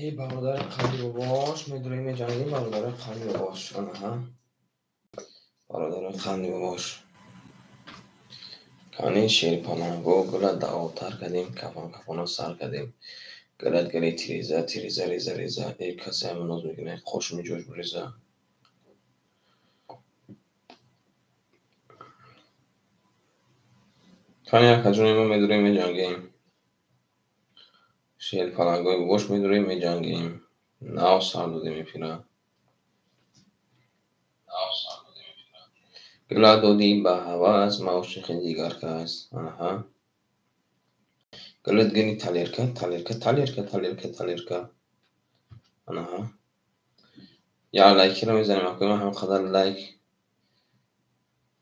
Э, бародари қанди бобош, медурем, меҷангем, бародари қанди бобош. Анаҳа. Бародари қанди бобош. Кани шерпаланго, гула даъвотар кардем, кафан кафона сар кардем. Гулат гули тиреза, тиреза реза реза. Э, касе ҳама ноз мекунад, қошуми ҷош буреза. Кани акаҷони мо медурем, меҷангем. Шерпалангои бобош медурем, меҷангем. Нав сар додем эфира. Гула додӣ ба ҳавас, ма ошиқи дигар кас. Анаҳа. Гулат гули талерка, талерка, талерка, талерка, талерка. Анаҳа. Як лайкиро мезанем, акои ман ҳам қадар лайк.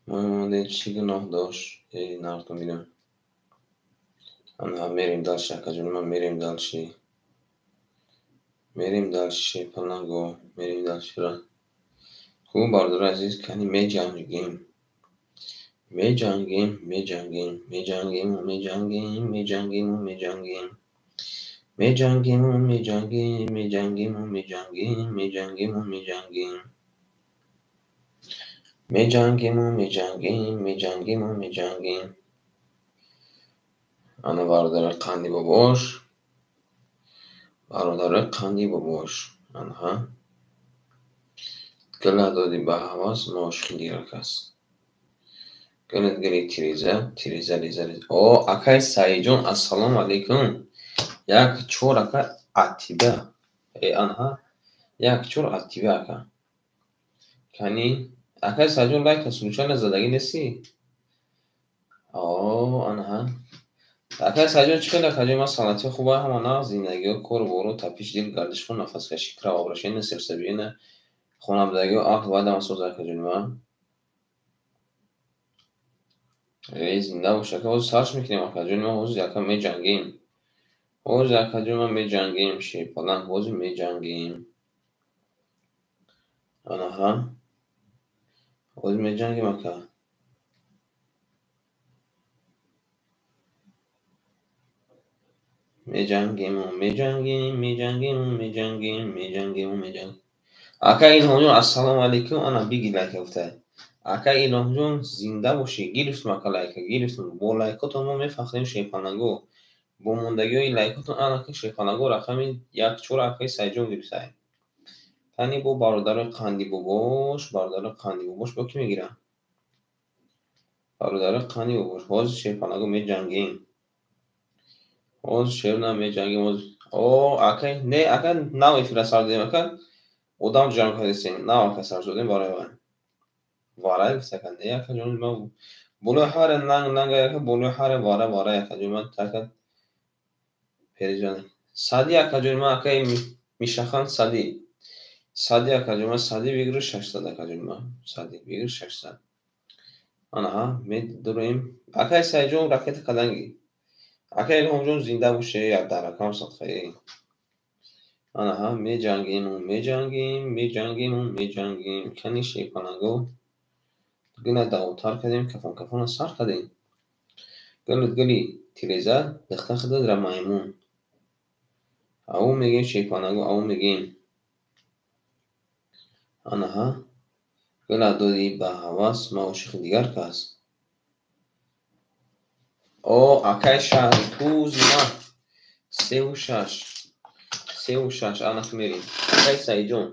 Монде чӣ гуноҳ дошт? Эй, нартон бинам. Анаҳа, мерем дальше, акаҷони ман, мерем дальше. Мерем дальше, шерпаланго, мерем дальше. Хуб, бародари азиз, кани меҷангем. Меҷангем, меҷангем, меҷангему, меҷангем, меҷангему, меҷангем. Меҷангему, меҷангем, меҷангему, меҷангем, меҷангему, меҷангем. Меҷангему, меҷангем, меҷангему, меҷангем. Ана бародари қанди бобош. Бародари қанди бобош. Анаҳа. Гула додӣ ба ҳавас, ма ошиқи дигар кас. Гулат гули тиреза, тиреза, реза, реза. О, акай Саидҷон, ассалому алайкум. Як чор ака от тебя. Э, анаҳа. Як чор от тебя, ака. Кани акай Саидҷон лайка случайно задагӣ нестӣ? О, анаҳа. Акай Саидҷон чӣ хел, акаҷон, ман саломатӣ хуба, ҳама нағз, зиндагиҳо, кору бору, тапиши дил, гардиши хун, нафаскашӣ, кровообращение, сердцебиение, хонабудагиҳо, ақл вайда масоз, акаҷони ман. Э, зинда бош, ака, ҳозир сарш мекунем, акаҷони ман, ҳозир ака меҷангем. Ҳозир акаҷони ман меҷангем, шерпаланг, ҳозир меҷангем. Анаҳа. Ҳозир меҷангем, ака. Меҷангему, меҷангем, меҷангему, меҷангем, меҷангему, меҷангем. Ака Илҳомҷон, ассалому алайкум, ана биги лайка гуфта. Ака Илҳомҷон, зинда бошӣ, гирифтум ака лайка, гирифтум. Бо лайкотон мо мефахрем, шерпаланго. Бо мондагиҳои лайкотон анака шерпаланго рақами як чор акаи Саидҷон гирифтае. Тани бо бародари қанди бобош, бародари қанди бобош бо кӣ мегирам? Бародари қанди бобош, ҳозир шерпаланго меҷангем. Ҳозир шерна меҷангем, ҳозир. О, акай, не, ака нав эфира сар додем, ака. Одам ҷамъ кардесем, нав ака сар додем барои вай. Варай гуфт ака, не ака ҷон, ман болои ҳаре нанг нанг ака, болои ҳаре вара вара ака ҷон, ман така переҷон. Сади ака ҷон, ман акаи Мишахан Сади. Сади ака ҷон, ман Сади бигиру 600 ака ҷон, ман Сади бигиру 600. Анаҳа, медурем. Акаи Саидҷон ракета каданги. Ака Илҳомҷон зинда боше, як даракам садқаи. Анаҳа, меҷангему, меҷангем, меҷангему, меҷангем. Кани шерпаланго. Гула давотар кардем, кафон кафона сар кардем. Гулат гули тиреза, духта худат ра маймун. Ау мегем шерпаланго, ау мегем. Анаҳа. Гула додӣ ба ҳавас, ма ошиқи дигар кас. О, акай шаҳри Тузи ман. Севу шаш. Севу шаш, анаки мерем. Акай Саидҷон.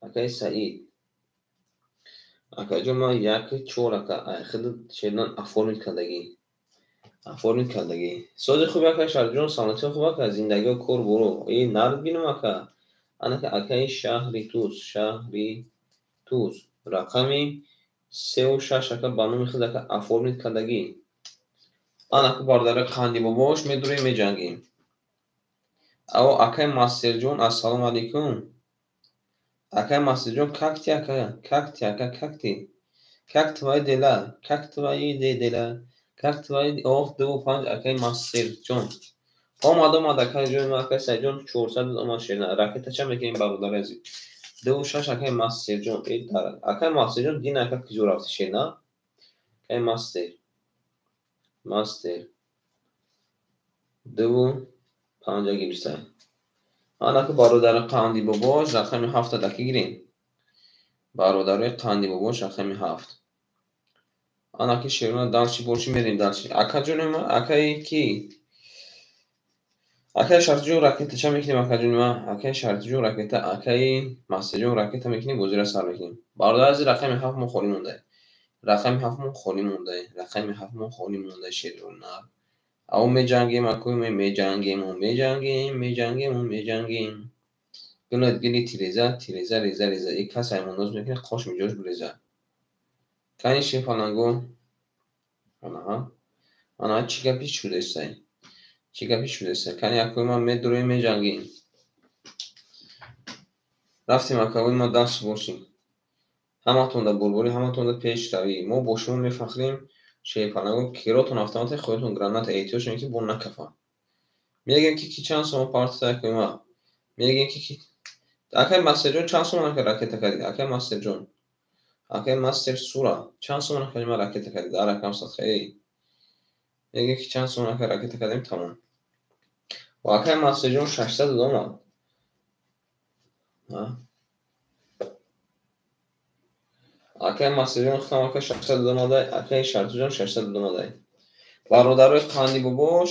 Акай Саид. Акаҷон, ман як чор ака, ай худат шернан оформить кардагӣ. Оформить кардагӣ. Сози хуб акай Шаҳриҷон, саломатӣ хуб ака, зиндагиҳо, кор боро. Э, нард бинам ака. Анака акаи шаҳри Туз, шаҳри Туз. Рақами севу шаш ака ба номи худ ака оформить кардагӣ. Анаку бародари қанди бобош медурем, меҷангем. Ао, акай Мастерҷон, ассалому алайкум. Акай Мастерҷон, как ты, ака? Как ты, ака, как ты? Как твои дела? Как твои дела? Как твои... Ох, дуву панҷ, акай Мастерҷон. Омад, омад, акай ҷон, акай Саидҷон, 400 омад шерна. Ракета ча мекунем, бародари азиз? Дуву шаш, акай Мастерҷон. Э, дар... Акай Мастерҷон, дин ака куҷо рафти шерна? Акай Мастер. Мастер. Дуву панҷа гирифта. Анаки бародари қанди бобош рақами ҳафта даки гирем. Бародарои қанди бобош рақами ҳафт. Анаки шерона дальше больше мерем дальше. Акаҷони ма, акаи ки? Акаи Шартиҷон ракета ча мекунем, акаҷони ма? Акаи Шартиҷон ракета, акаи Мастаҷон ракета мекунем, бозиро сар мекунем. Бародар азиз, рақами ҳафт мо холӣ монда. Рақами ҳафт мо холӣ монда. Рақами ҳафт мо холӣ монда, шерона. Ав меҷангем, акои ме меҷангем, меҷангем, меҷангем, меҷангем. Гулат гили тиреза, тиреза, реза, реза. И кас аймоноз мекунад, қош миҷош биреза. Кани шефаланго. Анаҳа. Ана чӣ гапи шудесай? Чӣ гапи шудесай? Кани акои ма медуроем, меҷангем. Рафтем, акои ма, даст бошем. Ҳаматонда бурбурӣ, ҳаматонда пешравӣ. Мо бо шумо мефахрем. Шефаланго киротон автомата, худатон граната, эҳтиёҷ шавед ки бо накафа. Мегӯем ки чанд сомон партита, акои ма. Мегӯем ки акай Мастерҷон чанд сомон ака ракета кардид? Акай Мастерҷон. Акай Мастер Сура чанд сомон акай ма ракета кардид? Дар рақам садқаи. Мегӯем ки чанд сомон ака ракета кардем, тамом. Ва акай Мастерҷон 600 омад. Акай Мастерҷон худам ака 600 омада, акай Шартиҷон 600 омада. Бародарои қанди бобош,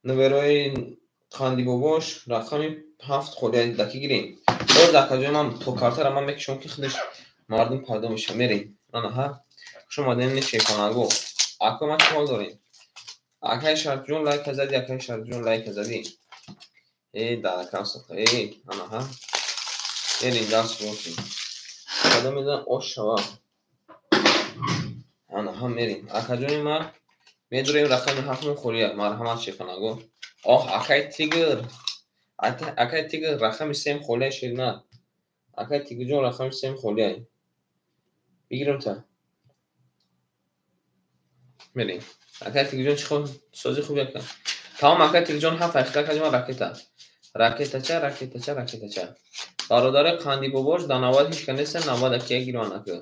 нуверои қанди бобош рақами ҳафт холӣ даки гирем. Боз акаҷои ман то картара ман мекушам ки худаш мардум пайдо мешавад. Мерем. Анаҳа. Хуш омадем, шефанаго. Акои ман чӣ ҳол дорем? Акай Шартиҷон лайка зади, акай Шартиҷон лайка зади. Э, даракам садқа. Э, анаҳа. Мерем, даст бошем. Кадом мезан ош шава. Анаҳа, мерем. Акаҷони ман медурем, рақами ҳафтум холия. Марҳамат, шефанаго. Оҳ, акай Тигр. Акай Тигр рақами сем холия, ширна. Акай Тигрҷон рақами сем холия. Бигирам та. Мерем. Акай Тигрҷон чӣ хол сози хуб яка. Тамом, акай Тигрҷон ҳафт ҳақиқа кардем, ракета. Ракетача, ракетача, ракетача. Бародари қанди бобош дар навбат ҳеҷ ка нест, навбат акия гирван ака.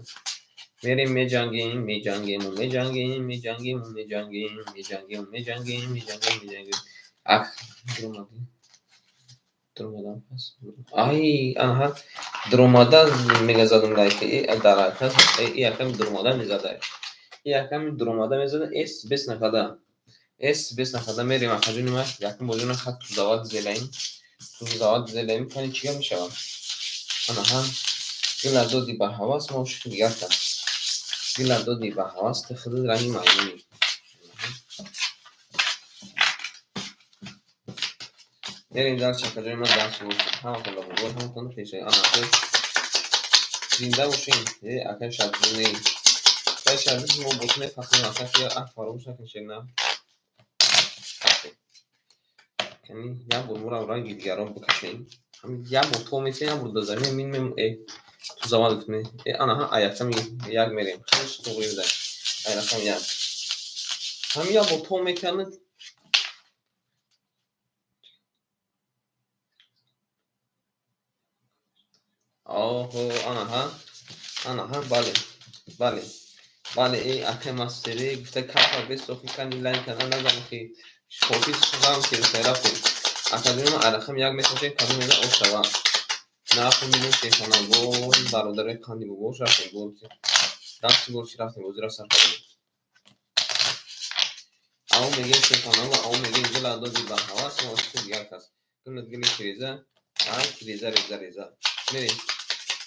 Мерем, меҷангем, меҷангем, меҷангем, меҷангем, меҷангем, меҷангем, меҷангем, меҷангем, меҷангем. Ак, дуромадӣ. Дуромадам пас. Ай, анаҳа, дуромада мегазадум лайка. Э, дар акас, э, яками дуромада мезада. Яками дуромада мезада, эс бес накада. Эс бес накада мерем, акаҷони ман, якум бозино хат тузават зелаим. Тузават зелаим, кани чӣ гап мешавад? Анаҳа, гила доди ба ҳавас, мо ошиқи дигар кас. Гила доди ба ҳавас, ту худат ранги маймунӣ. Мерем дар чакаҷои ман, дарс бошем. Ҳаматон ба бобой, ҳаматон пешаи. Ана, зинда бошем. Э, акай Шартиҷон, не. Акай Шартиҷон, мо бо ту мефахрем, ака, ки фаромӯш накун, шерна. Кани як бор мурам ранги дигарон бикашем. Ҳам як бор то метем, як бор дар замин мин мем, э, ту завал гуфтем. Э, анаҳа, аяками як мерем. Хеле туғри буда. Ай рақами як. Ҳам як бор то метиҳанд. Оҳо, анаҳа. Анаҳа, бале. Бале. Бале, э, акай Мастери гуфта карта бесохи кани лайн кана назан ки шофи ғам ки рафтем. Акаҷони ман рақами як метошем, кадом мезан ош шава. Нафу мину шефанаго, бародарои қанди бобош рафтем, болчи. Дасти болчи рафтем, бозиро сар кардем. Ав мегем шефанаго, ав мегем гила доди ба ҳавас, мо ошиқи дигар кас. Гулат гили тиреза, ай тиреза, реза, реза. Мерем.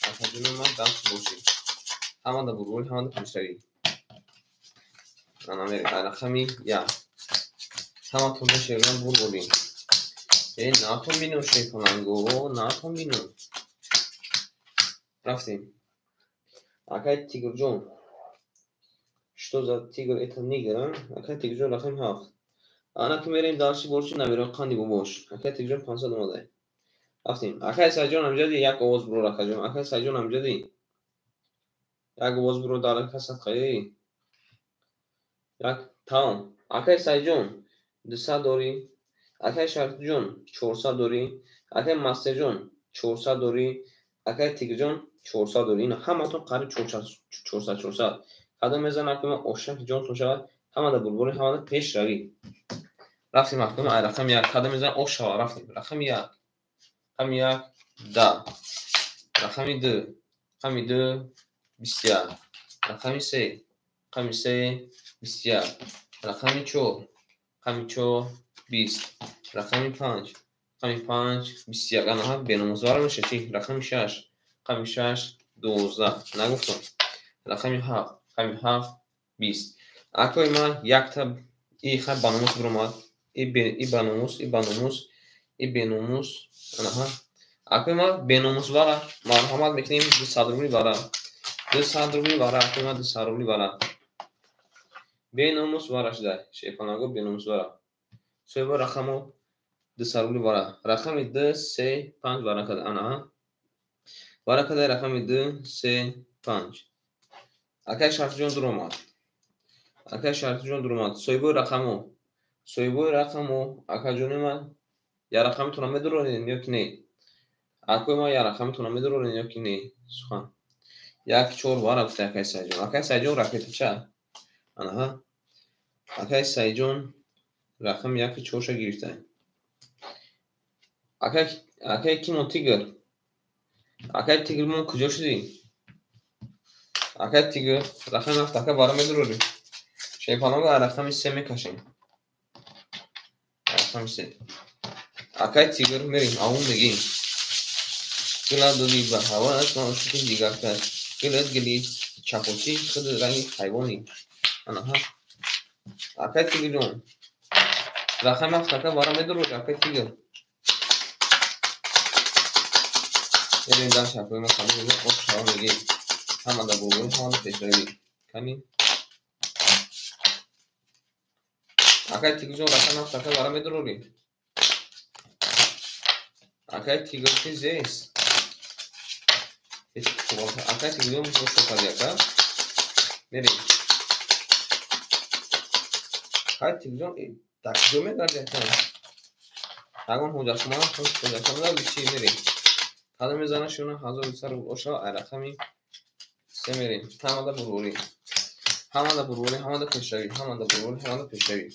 Акаҷони ман даст бошед. Ҳамада бурбур, ҳамада пешравӣ. Ана мерем, рақами як. Ҳаматон шерон бурбурӣ. Э, натон бину шефанаго, натон бину. Рафтем. Акай Тигрҷон. Что за тигр? Это нигр, а? Акай Тигрҷон рақами ҳафт. Ана ки мерем дальше больше наверо қанди бобош. Акай Тигрҷон 500 омада. Рафтем. Акай Сайҷон амҷади як овоз буро, акаҷон. Акай Сайҷон амҷади. Як овоз буро дар касат қаи. Як тамом. Акай Сайҷон 200 дорӣ. Акай Шартиҷон 400 дорӣ. Акай Мастерҷон 400 дорӣ. Акай Тигрҷон 400 дорӣ. Ина ҳаматон қариб 400 400. Кадом мезан акума ошаки ҷонтон шавад, ҳамада бурбури, ҳамада пешравӣ. Рафтем, акума ай рақами як. Кадом мезан ош шава, рафтем. Рақами як. Рақами як 10. Рақами ду. Рақами ду 21. Рақами се. Рақами се 21. Рақами чор. Рақами чор 20. Рақами панҷ. Рақами панҷ 21. Анаҳа беномусвара меша чи? Рақами шаш. Рақами шаш 12. Нагуфтам. Рақами ҳафт. Рақами ҳафт 20. Акои ман якта и хай ба номус биромад. И ба номус, и ба номус, и беномус. Анаҳа. Акои ман беномусвара марҳамат мекунем 200 рубли вара. 200 рубли вара, акои ман 200 рубли вара. Беномус вара шуда. Шерпаланго беномус вара. Соҳиба рақамо 200 рубли вара. Рақами ду, се, панҷ вара када. Анаҳа. Вара када рақами ду, се, панҷ. Акай Шарифҷон дуромад. Акай Шарифҷон дуромад. Соҳибои рақамо. Соҳибои рақамо, акаҷони ман, я рақамитонро медуронед ё ки не? Акои ман я рақамитонро медуронед ё ки не? Сухан. Як чор вара гуфта акай Сайҷон. Акай Сайҷон ракетача. Анаҳа. Акай Сайҷон рақами яки чорша гирифта. Акай кимо Тигр. Акай Тигр мо куҷо шудӣ? Акай Тигр рақами ҳафт ака вара медурорӣ. Шерпаланго рақами се мекашем. Рақами се. Акай Тигр мерем, авун мегим. Гила додӣ ба ҳавас, ман ошиқи дигар кас. Гилат гили чапочӣ, худ ранги ҳайвонӣ. Анаҳа. Акай Тигрҷон. Рақами ҳафт ака вара медурорӣ, акай Тигр. Мерем дар шаҳрҳои мо қабул мегирем, ош шава мегирем. Ҳамада бурбурӣ, ҳамада пешравӣ. Кани? Акай Тигрҷон рақами ҳафт ака вара медурорӣ. Акай Тигр чи зест? Акай Тигрҷон бошо кади ака. Мерем. Акай Тигрҷон дар куҷо мегарди ака? Ягон ҳуҷҷатхона, ҳуҷҷатхона чи мерем? Кадом мезана шуна 1200 рубл оша ай рақами се мерем. Ҳамада бурбурӣ. Ҳамада бурбурӣ, ҳамада пешравӣ, ҳамада бурбурӣ, ҳамада пешравӣ.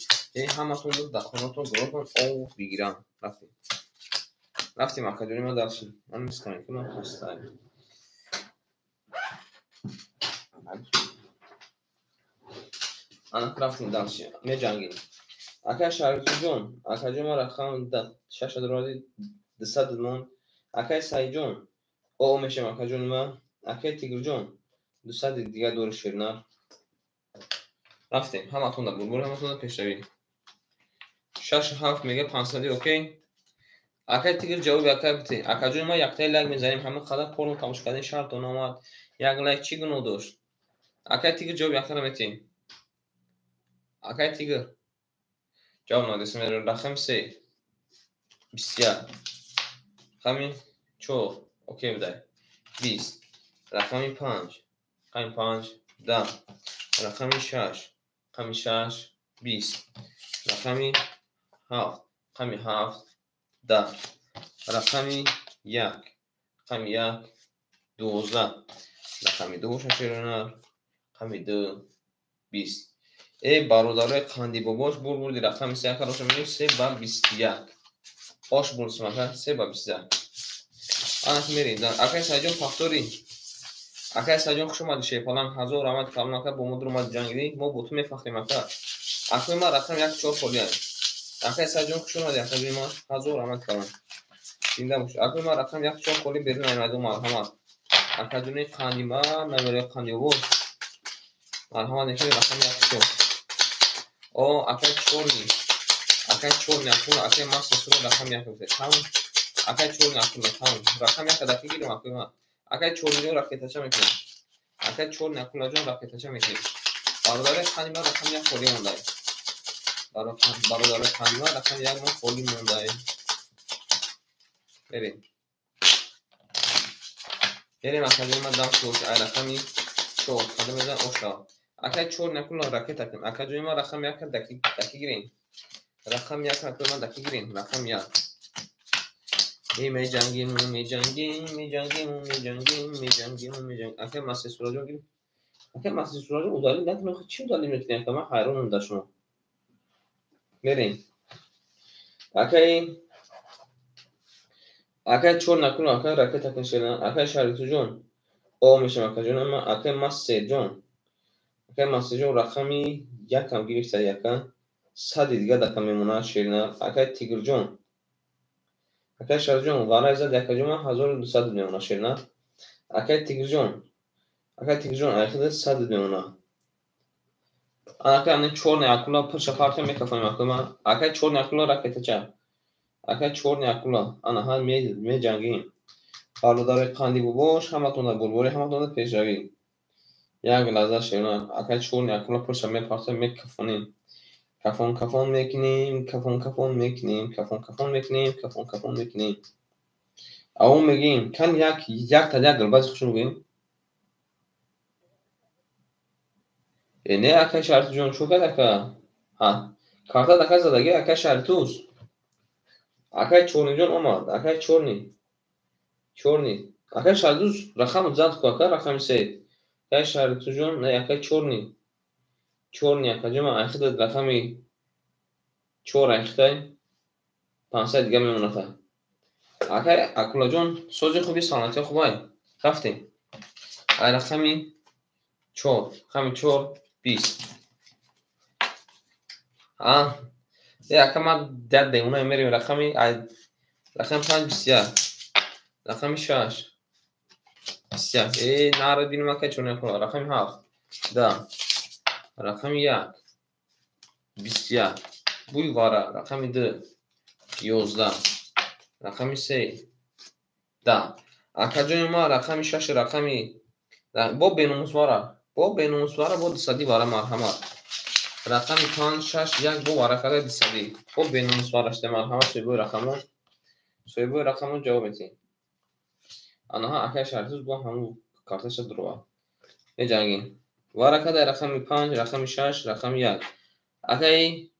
Э ҳаматон дар хонатон горотон ов бигирам. Рафтем. Рафтем акаҷони ман дарши. Ман мискам мекунам хастай. Ана рафтем дарши. Меҷангем. Акай Шарифҷон, акаҷон ман рақам шаш доради 200 монд. Акай Сайҷон, о мешам акаҷони ман. Акай Тигрҷон, 200 дигар дори ширнар. Рафтем. Ҳаматон дар бурбур, ҳаматон дар пешравӣ. Шаш ҳафт мега 500 окей. Акай Тигр ҷавоби акай бите. Акаҷони ман яктаи лайк мезанем. Ҳама қадар порно тамошо кардем, шартон омад. Як лайк чӣ гуноҳ дошт? Акай Тигр ҷавоби яктара метем. Акай Тигр ҷавоб надестем. Рақами се 21. Рақами чор окей будай 20. Рақами панҷ. Рақами панҷ 10. Рақами шаш. Рақами шаш 20. Рақами ҳафт. Рақами ҳафт 10. Рақами як. Рақами як 12. Рақами ду боша шеринар. Рақами ду 20. Э бародарои қандибобош бурбурди рақами се ака роша мегӯем се ба 21. Ош бурдсим ака се ба 21. Ана мерем. Акай Сайҷон повтори. Акай Сайҷон хуш омадӣ шерпаланг. Ҳазор раҳмат калон ака бо мо дуромад ҷангидӣ. Мо бо ту мефахрем ака. Акои ман рақами як чор холиам. Акай Сайҷон хуш омадӣ акаҷони ман. Ҳазор раҳмат калон. Зинда бош. Акои ман рақами як чор холи берун аймаду марҳамат. Акаҷони қанди ман намерои қандиобод. Марҳамат мекунем рақами як чор. О акай чорни. Акай чорни акула акай масли сура рақами як гуфте. Тамом. Акай чорни акула тамом. Рақами як даки гирем акои ман. Акай чорниҷон ракетача мекунем. Акай чорни акулаҷон ракетача мекунем. Бародарои қанди ман рақами як холӣ мондай. Бародарои қанди ман рақами як ман холӣ мондай. Мерем. Мерем акаҷони ман дам шуд ай рақами чор. Кадом мезан оша. Акай чор накула ракета кун. Акаҷони ман рақами як даки гирем. Рақами як акои ман даки гирем. Рақами як. Меҷангим, меҷангим, меҷангим, меҷангим, меҷангим, меҷангим. Акай Масеҳ Сураҷон гирем. Акай Масеҳ Сураҷон удалим накунед. Чӣ удалим мекунед? Ака ман ҳайронам дар шумо. Мерем. Акай Акай чор накула, акай ракета кашена, акай Шаритуҷон. О мешам акаҷон, ама акай Массеҷон. Акай Массеҷон рақами якам гирифта яка. Сади дига дака мемонад шерина. Акай Тигрҷон. Акай Шаритуҷон варай зад якаҷон 1200 мемонад шерина. Акай Тигрҷон. Акай Тигрҷон айхида 100 мемонад. Акай ани чорни акула пирша партия мекафонем акула. Акай чорни акула ракетача. Акай чорни акула. Ана ҳа меҷангем. Бародарои қанди бобош, ҳаматонда бурборӣ, ҳаматонда пешравӣ. Як лаҳза шерина. Акай чорни акула пирша мепартоем, мекафонем. Кафон кафон мекунем, кафон кафон мекунем, кафон кафон мекунем, кафон кафон мекунем. Аввал мегӯем, кан як якта як гулбази хушро гӯем. Не, акай Шаритуҷон, чӯ кард ака? Ҳа, карта дака задаги акай Шаритуз. Акай Чорниҷон омад, акай Чорни. Чорни. Акай Шаритуз рақам зад ку ака, рақами се. Акай Шаритуҷон, не, акай Чорни. Чорни акаҷон, ман айхида рақами чор айхитай 500 дига мемоната. Акай Акулаҷон, сози хуби, саломатӣ хубай. Рафтем. Ай рақами чор, рақами чор 20. А, ака ман дад девона мерем рақами ай рақами 5 21. Рақами 6 21. Нара бинем ака чорни акула. Рақами 7 да. Рақами 1 21. Буй вара. Рақами 2 11. Рақами 3 да. Акаҷони ма рақами 6 рақами бо беномус вара. Бо беномус вара бо 200 вара марҳамат. Рақами 5 6 1 бо вара карда 200. Бо беномус вара шуда марҳамат соҳибои рақамон. Соҳибои рақамон ҷавоб медиҳем. Анаҳа акай Шаритуз бо ҳамун карташа дурова. Меҷангем. Вара карда рақами 5, рақами 6, рақами 1. Акай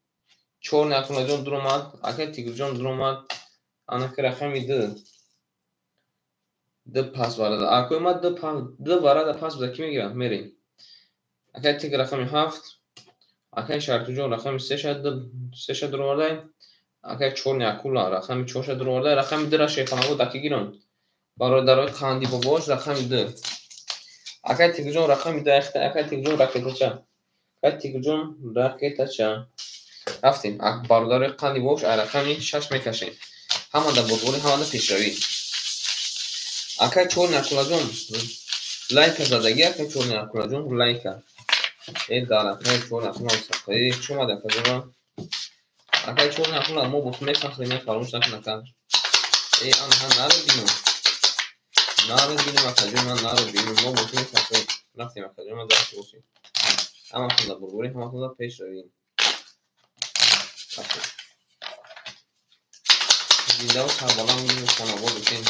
Чорни Акулаҷон дуромад, акай Тигрҷон дуромад. Анаки рақами 2. 2 пас варада. Акои ма 2 варада пас буда ки мегирам? Мерем. Акай Тигр рақами 7. Акай Шаритуҷон рақами 3 ша 3 ша дуровардай. Акай Чорни Акула рақами 4 ша дуровардай. Рақами 2 ра шерпанаго даки гирон. Бародарои қанди бобош рақами 2. Акай Тигрҷон рақами 2 айхта. Акай Тигрҷон ракетача. Акай Тигрҷон ракетача. Рафтем. Бародарои қанди бобош ай рақами 6 мекашем. Ҳамада бурборӣ, ҳамада пешравӣ. Акай Чорни Акулаҷон лайка задаги, акай Чорни Акулаҷон лайка. Дар акай Чорни Акула чӣ омад акаҷон? Акай Чорни Акула мо бо ту мефахрем, фаромӯш накун ака. Анаҳа наро бинем. Наро бинем акаҷон, ман наро бинем, мо бо ту мефахрем. Рафтем акаҷон, ман дарси бошем. Ҳаматонда бурборӣ, ҳаматонда пешравӣ. Рафтем. Зиндаву сарбаланду хонобод бошем.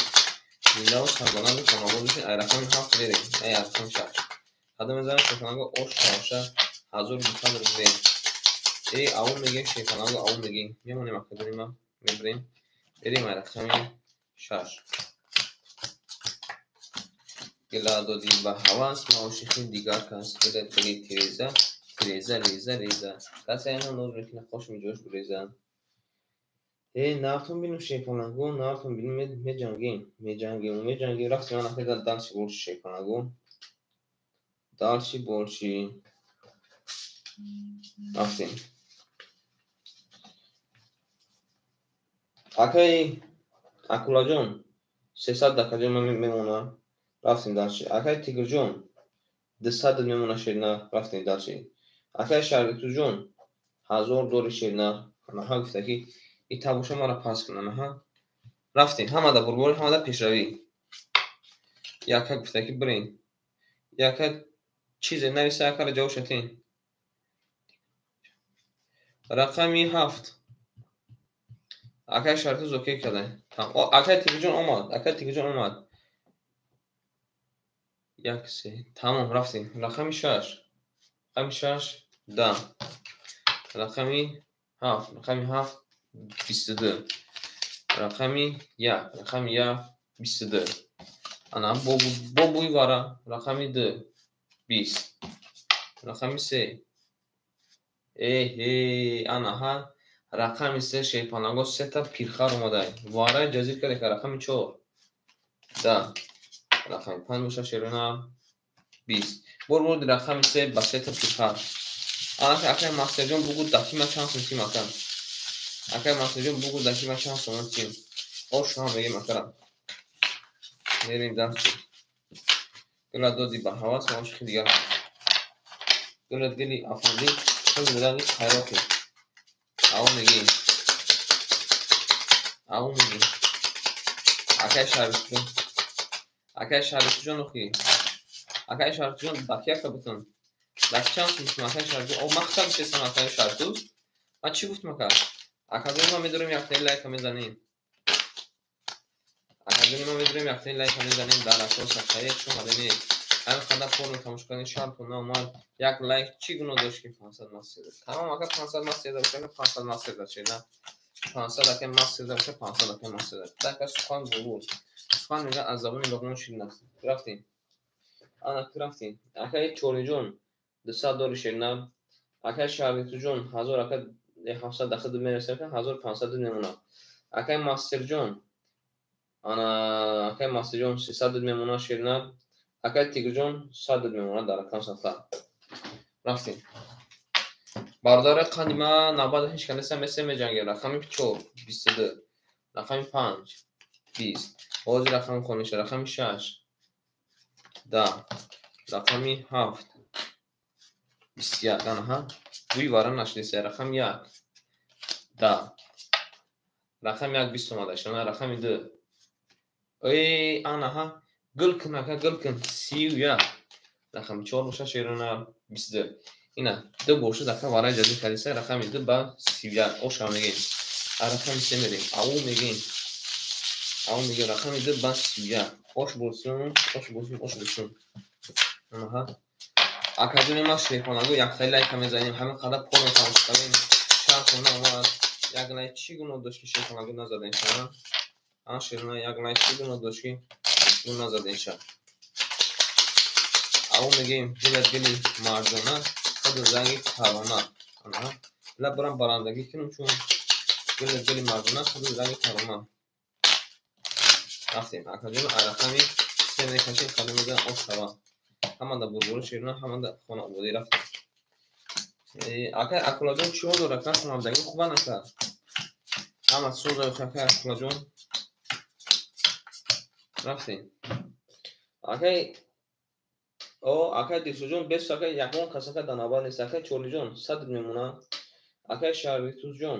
Зиндаву сарбаланду хонобод бошем. Ай рақами 7 берем. Ай рақами 6. Қадам мезанем шерпанаго ош шаоша 1200 рубл. Аввал мегем шерпанаго, аввал мегем. Мемонем акаҷони ман, мебарем. Берем ай рақами 6. Гила додӣ ба ҳавас, маошихи дигар кас. Гила дили тиреза, тиреза, реза, реза. Касе ана ноз мекунад, хошми ҷош гуреза. Нартон бинем шерпанаго, нартон бинем, меҷангем, меҷангем, меҷангем. Рафтем ана хеда дальше больше шерпанаго. Дальше больше. Рафтем. Акай Акулаҷон 300 дакаҷон мемонад. Рафтем дальше. Акай Тигрҷон 200 мемонад шерина. Рафтем дальше. Акай Шаритуҷон 1000 дори шерина. Анаҳа гуфта ки и табоша мара пас кун. Анаҳа. Рафтем. Ҳамада бурборӣ, ҳамада пешравӣ. Яка гуфта ки бирен. Яка чизе нависа, якара ҷавоб шатен. Рақами 7. Акай Шаритуз окей карда. Акай Тигрҷон омад. Акай Тигрҷон омад. 1 3. Тамом, рафтем. Рақами 6. Рақами 6 10. Рақами 7. Рақами 7 22. Рақами 1. Рақами 1 22. Ана бо буй вара. Рақами 2 20. Рақами 3. Анаҳа. Рақами се шерпаланго сета пирхар омадай. Вараи ҷазир кард, рақами 4. 10. Рақами 5 боша шерона 20. Бор бурди рақами се ба сета пирхар. Анака акай мастерҷон бугу даки ма чанд сум тим ака. Акай мастерҷон бугу даки ма чанд сум тим. Ош ҳам мегем акара. Мерем дасту. Гула доди ба ҳавас ма ошиқи дигар. Гулат гили афанди, худ ранги хайроқи. Ау мегӣ. Ау мегӣ. Акай Шарифҷон. Акай Шарифҷон охи. Акай Шарифҷон даки ака бутун. Даки чанд сум тим акай Шарифҷон? О, ман худам гуфтестам акай Шарифтуз. Ман чӣ гуфтам ака? Акаҷони ман медорем яктаи лайка мезанем. Акаҷони ман медорем яктаи лайка мезанем дар асос садқаи шумо мадани. Ҳамин қадар форми тамошо кардани шарту наомад. Як лайк чӣ гуноҳ дошт ки 500 мастер. Тамом ака 500 мастер боша, 500 мастер чӣ на? 500 ака мастер боша, 500 ака мастер. Така сухан булбул. Сухан мегӯяд аз забони Луқмон ширин аст. Рафтем. Ана рафтем. Акаи Чориҷон 200 дори ширина. Акаи Шарифҷон 1000 ака 700 дахи мерасад, 1500 мемонад. Акаи Мастерҷон ана акаи Мастерҷон 300 мемонад ширина. Акаи Тигрҷон 100 мемонад дар рақам садқа. Рафтем. Бародари қанди ма навбат ҳеч кас неста, месем меҷангем. Рақами 4 22, рақами 5 20. Ҳозир рақами хонеша рақами 6 10, рақами 7 21. Анаҳа бӯи вара нашниса. Рақами 1 10, рақами 1 20 омада шона. Рақами 2 эй анаҳа гул кун ака, гул кун 31. Рақами 4 боша шерона 22. Ина ду бошад ака вараи ҷазир кардиса. Рақами 2 ба 31 оша мегем. Рақами 3 мерем. Ау мегем. Ау мегем рақами 2 ба 31. Ош болсун, ош болсун, ош болсун. Анаҳа. Акаҷони ма шерхонаго яктаи лайка мезанем. Ҳамин қадар порно тамошо кардем. Шарт наомад. Як лайк чӣ гуноҳ дошт ки шерхонаго назадем ша? А шерона як лайк чӣ гуноҳ дошт ки назадем ша? Ау мегем дилат дили мардона, худ занги тарона. Анаҳа. Ла барам барандагӣ кунем чун дилат дили мардона, худ занги тарона. Рафтем. Акаҷон рақами се мекашем, қадам мезанем ош шава. Ҳама да бурбури ширина, ҳама да хона ободӣ рафтем. Акай Акулаҷон чӣ ҳол дорад? Ака хонандагӣ хубан ака? Ҳама соза акай Акулаҷон. Рафтем. Акай о акай Дилшодҷон бес акай ягон кас ака дар навбат нест. Акай Чорлиҷон 100 мемонад. Акай Шарифтузҷон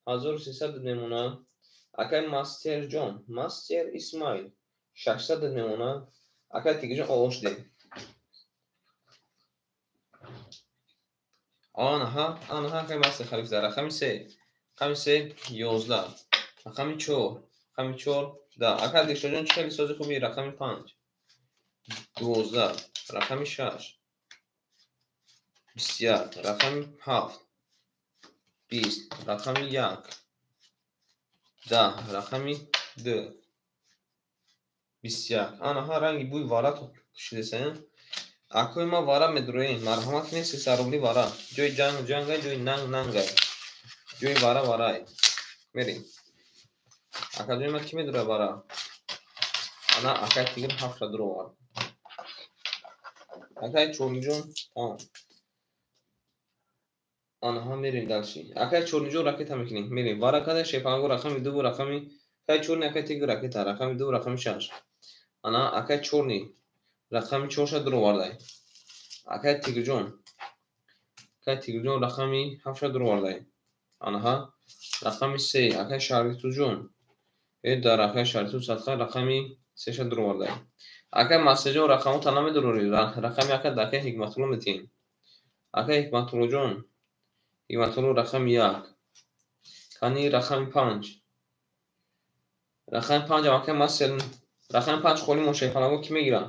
1300 мемонад. Акай Мастерҷон, Мастер Исмаил 600 мемонад. Акай Тигрҷон ош дем. Анаҳа, анаҳа акай Мастер Халиф дар рақами 3. Рақами 3 11. Рақами 4, рақами 4 10. Акай Дилшодҷон чӣ хеле сози хуби? Рақами 5 12, рақами 6 21, рақами 7 20, рақами 1 10, рақами 2 21. Анаҳа ранги бӯи вара шидесаям. Акои ма вара медуроем. Марҳамат кунед 300 рубли вара. Ҷои ҷанг ҷангай, ҷои нанг нангай. Ҷои вара варай. Мерем. Акаҷои ма кӣ медурад вара? Ана акай Тигр 7 дуровард. Акай Чорниҷон тамом. Анаҳа мерем дальше. Акай Чорниҷон ракета мекунем. Мерем. Вара кадай шефанго рақами 2 рақами акай Чорни акай Тигр ракета рақами 2 рақами 6. Ана акай Чорни рақами 4 дуровардай. Акай Тигрҷон. Акай Тигрҷон рақами 7 дуровардай. Анаҳа рақами 3 акай Шарифтуҷон. Э дар акай Шарифтуз садқа рақами 3 дуровардай. Акай Мастерҷон рақамота намедурорӣ. Рақами ака да акай Ҳикматулло метиҳем. Акай Ҳикматуллоҷон. Ҳикматулло рақами 1. Кани рақами 5. Рақами 5 акай Мастер рақами 5 холӣ мон шерпалаго кӣ мегирад?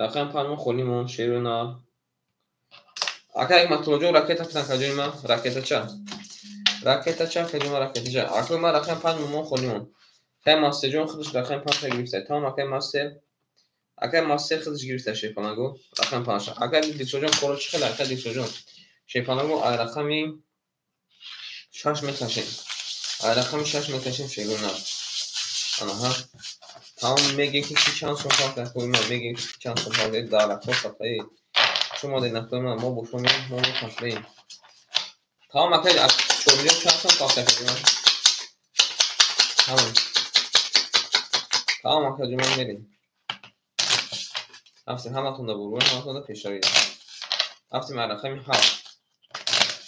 Рақами 5 мо холӣ мон шерона. Акай Ҳикматуллоҷон ракета кунад акаҷони ма ракетача. Ракетача акаҷони ма ракетача. Акои ма рақами 5 мон холӣ мон. Акай Мастерҷон худаш рақами 5 гирифта. Тамом акай Мастер. Акай Мастер худаш гирифта шерпалаго рақами 5. Акай Дилшодҷон коро чӣ хел акай Дилшодҷон? Шерпалаго рақами Шаш мекашем. Ай рақами шаш мекашем шегуна. Анаҳа. Тамом мегем ки чанд сум фарқ акои ман мегем ки чанд сум фарқ дар рақо сафаи. Шумо дед акои ман мо бо шумо мо мефахрем. Тамом акай чормиллион чанд сум фарқ акои ман. Тамом. Тамом акаҷон ман мерем. Рафтем ҳаматонда бурбон, ҳаматонда пешравӣ. Рафтем ай рақами ҳафт.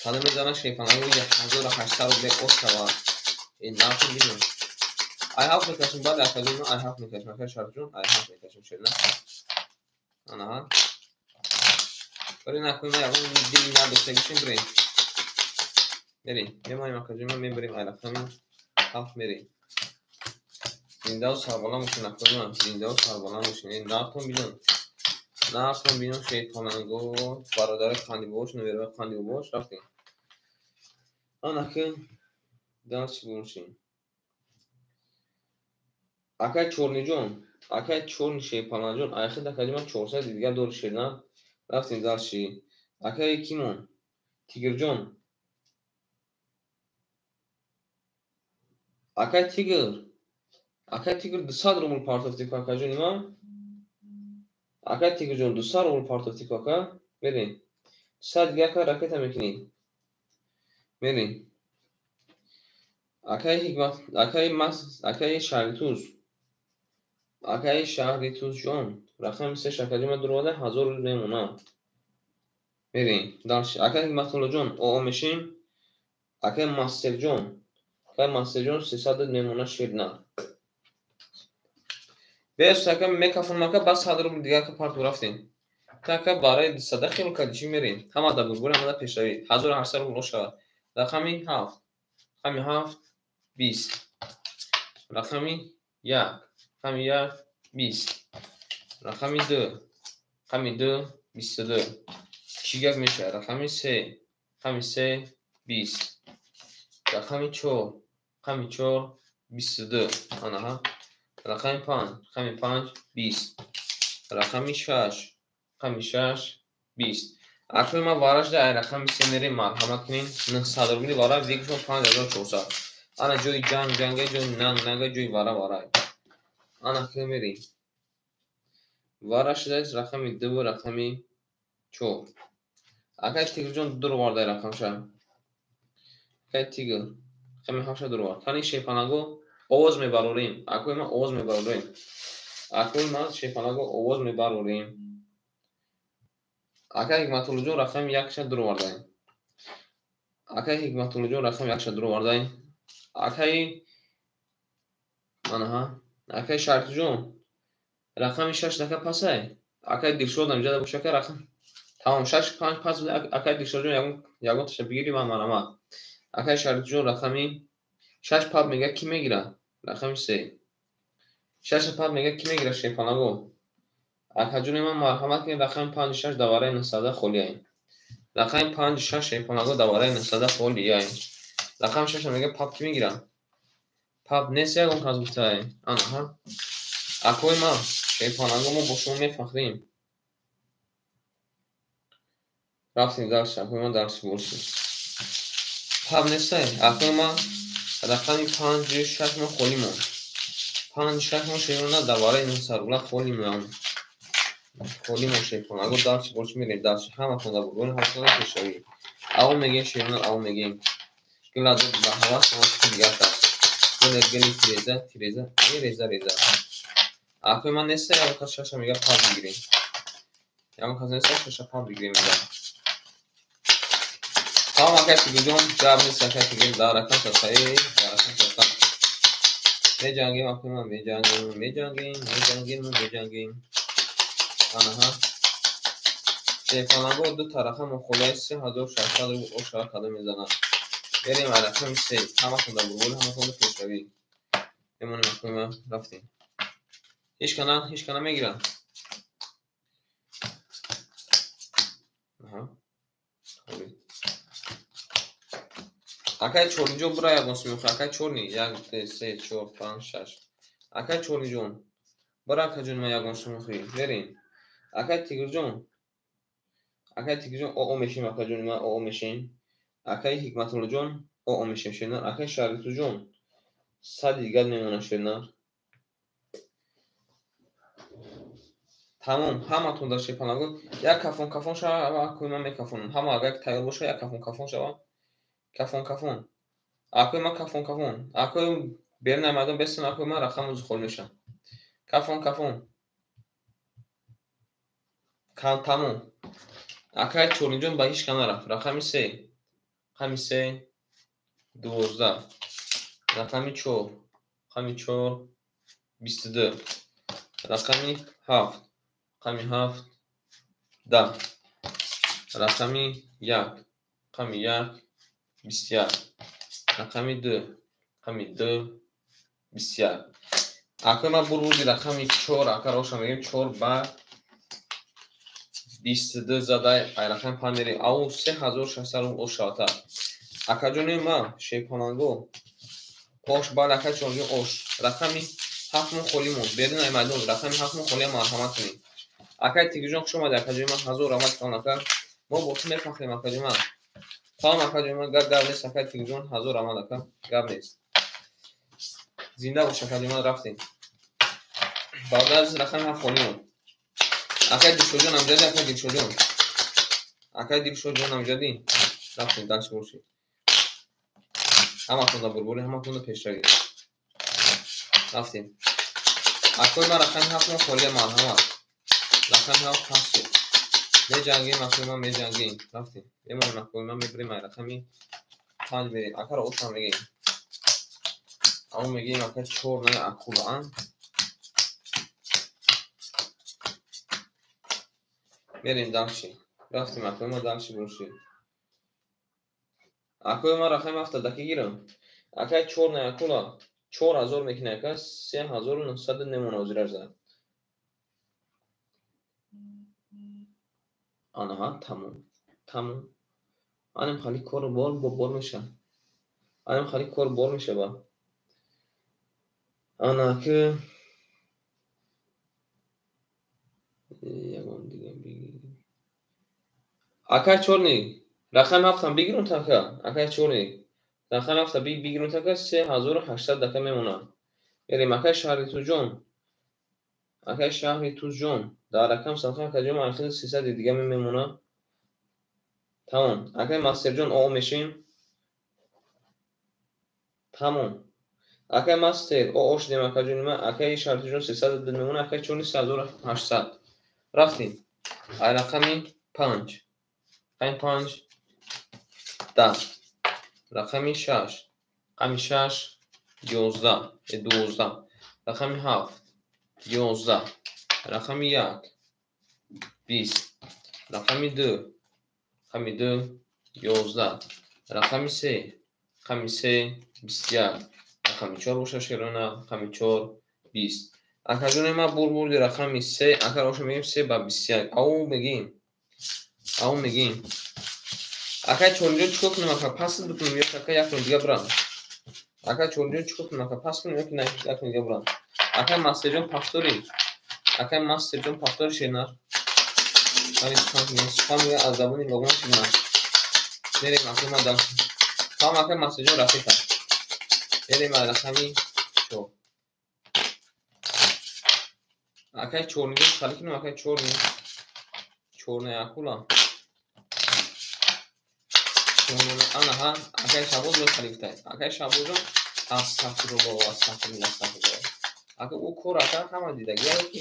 Кадом мезана шефанаго 1800 рубле оз шавад. Ин нархи бинем. Ай ҳафт мекашем, баъд акаҷон ай ҳафт мекашем, акай Шарифҷон ай ҳафт мекашем шерна. Анаҳа. Бари накунем ягон дили надошта бошем бирем. Мерем. Мемонем акаҷон ман мебарем ай рақами ҳафт мерем. Зиндаву сарбаланд бошед акои ман, зиндаву сарбаланд бошед. Нархтон бинон. Нархтон бинон шерпаланго, бародари қандибош, набераи қандибош рафтем. Анаки дальше бошем. Акай Чорниҷон, акай Чорни шерпаланҷон, айхид акаҷон ман 400 дигар дори шерна. Рафтем дальше. Акай Кимон, Тигрҷон. Акай Тигр. Акай Тигр 200 рубл партофти ку акаҷони ман. Акай Тигрҷон 200 рубл партофти ку ака. Мерем. 100 дигар ака ракета мекунӣ. Мерем. Акай Ҳикмат, акай Мас, акай Шаҳритуз. Акай Шаҳритузҷон. Рақами се шакаҷон ман дуроварда 1000 рубл мемонам. Мерем. Дальше. Акай Ҳикматуллоҷон, оо мешем. Акай Мастерҷон. Акай Мастерҷон 300 мемона ширна. Бес ака мекафон мака бас 100 рубл дигар ака парту рафтем. Та ака барои 200 хел кади чӣ мерем? Ҳама да бурбур, ҳама да пешравӣ. 1800 рубл шавад. Рақами ҳафт. Рақами ҳафт 20. Рақами як. Рақами як 20. Рақами ду. Рақами ду 22. Чӣ гап мешавад? Рақами се. Рақами се 20. Рақами чор. Рақами чор 22. Анаҳа. Рақами панҷ. Рақами панҷ 20. Рақами шаш. Рақами шаш 20. Акнун ман варажда ай рақами се мерем, марҳамат кунед. 900 рубли вара бигушон 5400. Ана ҷои ҷанг ҷанга, ҷои нанг нанга, ҷои вара вара. Ана ки мерем. Вара шудааст рақами дуву рақами чор. Акай Тигрҷон дур овардай рақамша. Акай Тигр рақами ҳафтша дур овард. Тани шепанаго овоз мебарорем. Акои ман овоз мебарорем. Акои ман шепанаго овоз мебарорем. Акай Ҳикматуллоҷон рақами якша дур овардаем. Акай Ҳикматуллоҷон рақами якша дур овардаем. Акай анаҳа, акай Шарифҷон рақами шаш дака пасай. Акай Дилшодам ҷада боша ака рақам. Тамом шаш панҷ пас акай Дилшодҷон ягон таша бигири ман марҳамат. Акай Шарифҷон рақами шаш пап мега ки мегира? Рақами се. Шаш пап мега ки мегира шефанаго? Акаҷони ман марҳамат кунед рақами панҷ шаш давараи нӯҳсада холияем. Рақами панҷ шаш шефанаго давараи нӯҳсада холияем. Рақами шаша мега пап ки мегира? Пап нест ягон кас гуфтае. Анаҳа. Акои ман шефанаго мо бо шумо мефахрем. Рафтем дальше, акои ман дальше боршем. Пап нестай. Акои ман рақами панҷ шаш мо холӣ монд. Панҷ шаш мо шефана давараи нӯҳсад рубла холӣ монд. Холӣ мо шефанаго дальше борш мерем дальше. Ҳаматон дар бурбони ҳаматон пешравӣ. Аво мегем шефана, аво мегем. Гуладо ба ҳавас мо чӣ дигар кард. Гуле гули тиреза, тиреза, реза, реза. Акои ман неста, ягон кас шаша мега пап бигирем. Ягон кас неста, шаша пап бигирем мега. Тамом акай Тигрҷон, ҷавоб нест акай Тигр, дар рақам садқаи, дар рақам садқа. Меҷангем акои ман, меҷангем, меҷангем, меҷангем, меҷангем. Анаҳа. Шефанаго ду тарафа мухолаи 3600 рубл ошава кадом мезанад. Берем ай рақами се. Ҳаматон дар бурбури, ҳаматон дар пешравӣ. Мемонем акои ман, рафтем. Ҳеҷ кана, ҳеҷ кана мегирад. Аҳа. Холӣ. Акай Чорниҷон бура ягон сумихӯ. Акай Чорни, як, ду, се, чор, панҷ, шаш. Акай Чорниҷон, бура акаҷон ман ягон сумихӯ. Берем. Акай Тигрҷон, акай Тигрҷон, оо мешем акаҷони ман, оо мешем. Акай Ҳикматуллоҷон, О мешем шернар. Акай Шаҳритӯҷон 100 дигар мемона шернар. Тамом, ҳаматон дар шерпалангон як кафон кафон шава, акои ман мекафонам. Ҳама агар тайёр боша, як кафон кафон шава. Кафон кафон. Акои ман кафон кафон. Акои берун майдон бестан, акои ман рақам ӯзи холӣ мешавам. Кафон кафон. Тамом. Акай Чоринҷон ба ҳеҷ кам нарафт. Рақами 3. Рақами 3 12. Рақами 4. Рақами 4 22. Рақами 7. Рақами 7 10. Рақами 1. Рақами 1 21. Рақами 2. Рақами 2 21. Акои ман бурбурди рақами 4, ака роша мегӯем 4 ба 22 задай, ай рақами 5 мерем. Ау 3600 рубл ош шавата. Акаҷони ман шерпаланго ош, бале акай Чоринҷон ош. Рақами 7 мо холӣ монд. Берун ай майдон рақами 7 мо холия, марҳамат кунед. Акай Тигирҷон, хуш омадед, акаҷони ман, ҳазор раҳмат калон ака. Мо бо ту мефахрем, акаҷони ман. Салом, акаҷони ман, гап гап нест, акай Тигирҷон, ҳазор раҳмат ака, гап нест. Зинда бош, акаҷони ман, рафтем. Бародар азиз, рақами 7 холӣ монд. Акай Дилшодҷон амҷадӣ, акай Дилшодҷон. Акай Дилшодҷон амҷадӣ. Рафтем, дальше бошед. Ҳаматон да бурбурӣ, ҳаматон да пешравӣ. Рафтем. Акои ман рақами 7 мо холия, марҳамат. Рақами 7 паст шуд. Меҷангем, акои ман, меҷангем. Рафтем. Мемонем, акои ман, мебирем ай рақами 5 мерем. Акаро ошам мегӯем. Амо мегӯем ака чорная акула, а? Мерем дальше. Рафтем, акои ман, дальше бошед. Акои ман рақами 7 даки гирам. Акай чорная акула 4000 мекунад, ака 3900 немона ҳозираш зад. Анаҳа, тамом. Тамом. Анем хали кор бор бор меша. Анем хали кор бор мешава. Ана ки ягон дига бигир. Акай Чорник, рақами 7 бигирун така. Акай Чорник, рақами 7 бигирун така, 3800 дака мемонад. Мерем акай Шаҳритӯҷон. Акай Шаҳритӯҷон, дар рақам садқа акаҷон ман 300 дига мемонад. Тамом. Акай Мастерҷон о мешем. Тамом. Акай Мастер о шудем, акаҷони ман. Акай Шаҳритӯҷон 300 мемонад, акай Чорник 3800. Рафтем. Ай рақами 5. Рақами 5 10. Рақами 6. Рақами 6 11, 12. Рақами 7 11. Рақами 1 20. Рақами 2. Рақами 2 11. Рақами 3. Рақами 3 21. Рақами 4 боша шерона, рақами 4 20. Акаҷони ман бурбурди рақами 3, ака роша мегӯем 3 ба 21. Ау мегӯем. Ау мегӯем. Акай Чоринҷон чикор кунем, ака пас бикунем ё ака як дига бирам? Акай Чоринҷон чикор кунем, ака пас кунем ё ки як дига бирам? Акай Мастерҷон пафтори. Акай Мастерҷон пафтори шернар. Ани сухан кунем. Сухан мегӯяд аз забони лоғмон ширнар. Мерем акай ман дам. Тамом, акай Мастерҷон рафиқа. Мерем аз рақами 4. Акай Чорнинҷон хали кунем, акай Чорни. Чорная акула. Анаҳа, акай Шаҳбоз боз хали гуфтай. Акай Шаҳбозҷон, астағфируллоҳ, астағфируллоҳ, астағфируллоҳ. Ака ӯ кор ака ҳама дидагиа ки.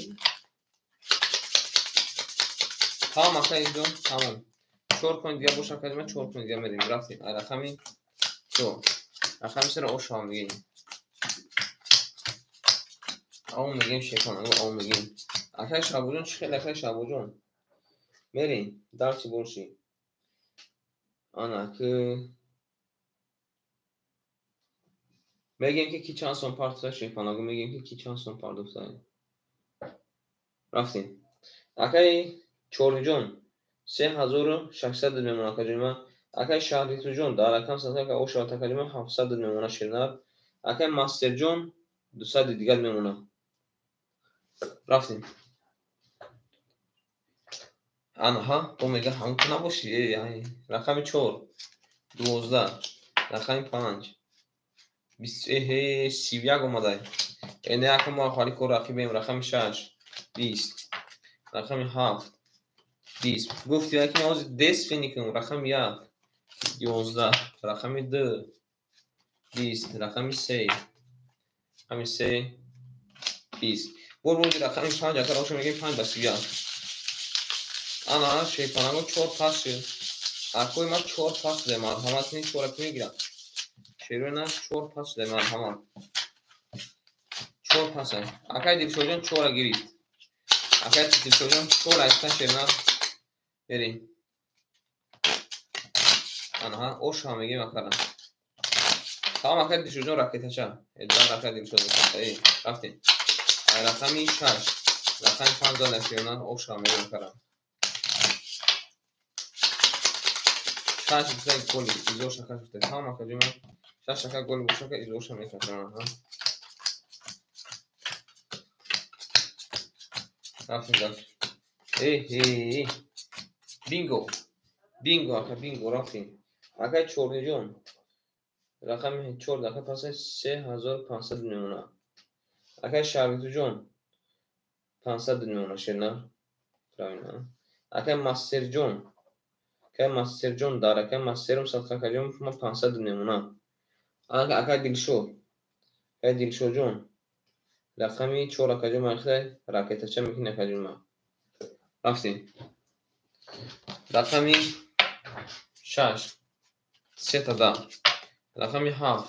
Тамом, акай ҷон, тамом. 4 кун дига боша, акай ман 4 кун дига мерем. Рафтем. Ай рақами 4. Рақами 3 ош ҳам мегӯем. Ау мегӯем шекон, ау мегӯем. Акай Шаҳбозҷон чӣ хел, акай Шаҳбозҷон? Мерем, дарси бошӣ. Ана ки мегӯем ки чанд сом партофта шерпанаго, мегӯем ки чанд сом пардохта. Рафтем. Акай Чорниҷон 3600 мемонад, акаҷони ман. Акай Шаҳритӯҷон дар рақам садқа ош шавад, акаҷони ман 700 мемонад ширнар. Акай Мастерҷон 200 дигар мемонад. Рафтем. Анаҳа, бо мега ҳамон ту набошӣ. Рақами 4 12. Рақами 5. 31 омадай. Не ака мо ҳали кор рақибем. Рақами 6. 20. Рақами 7. 20. Гуфти ки мо ҳозир десфини кунем. Рақами 1. 11. Рақами 2. 20. Рақами 3. Рақами 3. 20. Бор бози рақами 5 ака роша мегем 5 ба 31. Ана шерпанаго 4 пас шуд. Акои ма 4 пас шуда, марҳамат кунед, 4 ки мегирам. Шерои на 4 пас шуда, марҳамат. 4 пас. Акай Дилшодҷон 4 гирифт. Акай Дилшодҷон 4 айста шерна. Берем. Анаҳа, оша мегем акара. Тамом акай Дилшодҷон ракетача. Эда акай Дилшод. Эй, рафтем. Рақами 6. Рақами 5 зада шерна, оша мегем акара. 6 гуфта голи изоша кашфта. Тамом акаҷон. 6 ака голи бошака изоша мекашам. Рафтем дальше. Эй, бинго. Бинго ака, бинго рафтем. Акай Чорниҷон. Рақами 4 ака паса 3500 мемона. Акай Шарифҷон 500 мемона шерна. Правильно. Акай Мастерҷон. Акай Мастерҷон дар акай Мастерум садқа акаҷон ма 500 мемона. Акай Дилшод. Акай Дилшодҷон. Рақами 4 акаҷон ма хеле ракетача мекунем акаҷон ма. Рафтем. Рақами 6. 3 да. Рақами 7.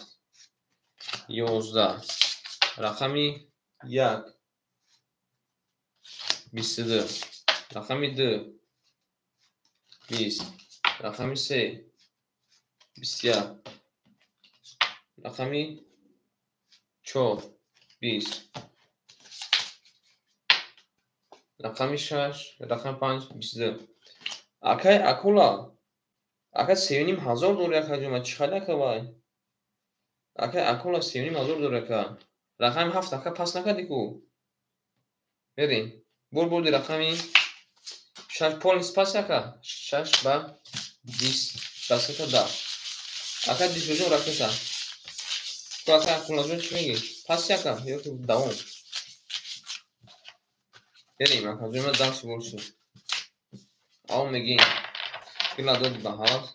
11. Рақами 1. 22. Рақами 2. 20. Рақами 3. 21. Рақами 4. 20. Рақами 6. Рақами 5. 22. Акай Акула. Акай 3500 дори акаҷон, ма чӣ хеле ака вай? Акай Акула 3500 дори ака. Рақами 7 ака пас накардӣ ку? Берем. Бур бурди рақами 6 полис пас ака. 6 ба 20. Ба 3 да. Ака Дилшодҷон ракета. Ту ака Акулаҷон чӣ мегӣ? Пас ака ё ки давом? Берем акаҷон, ма дарс больше. Ав мегӣ. Кила доди ба ҳавас.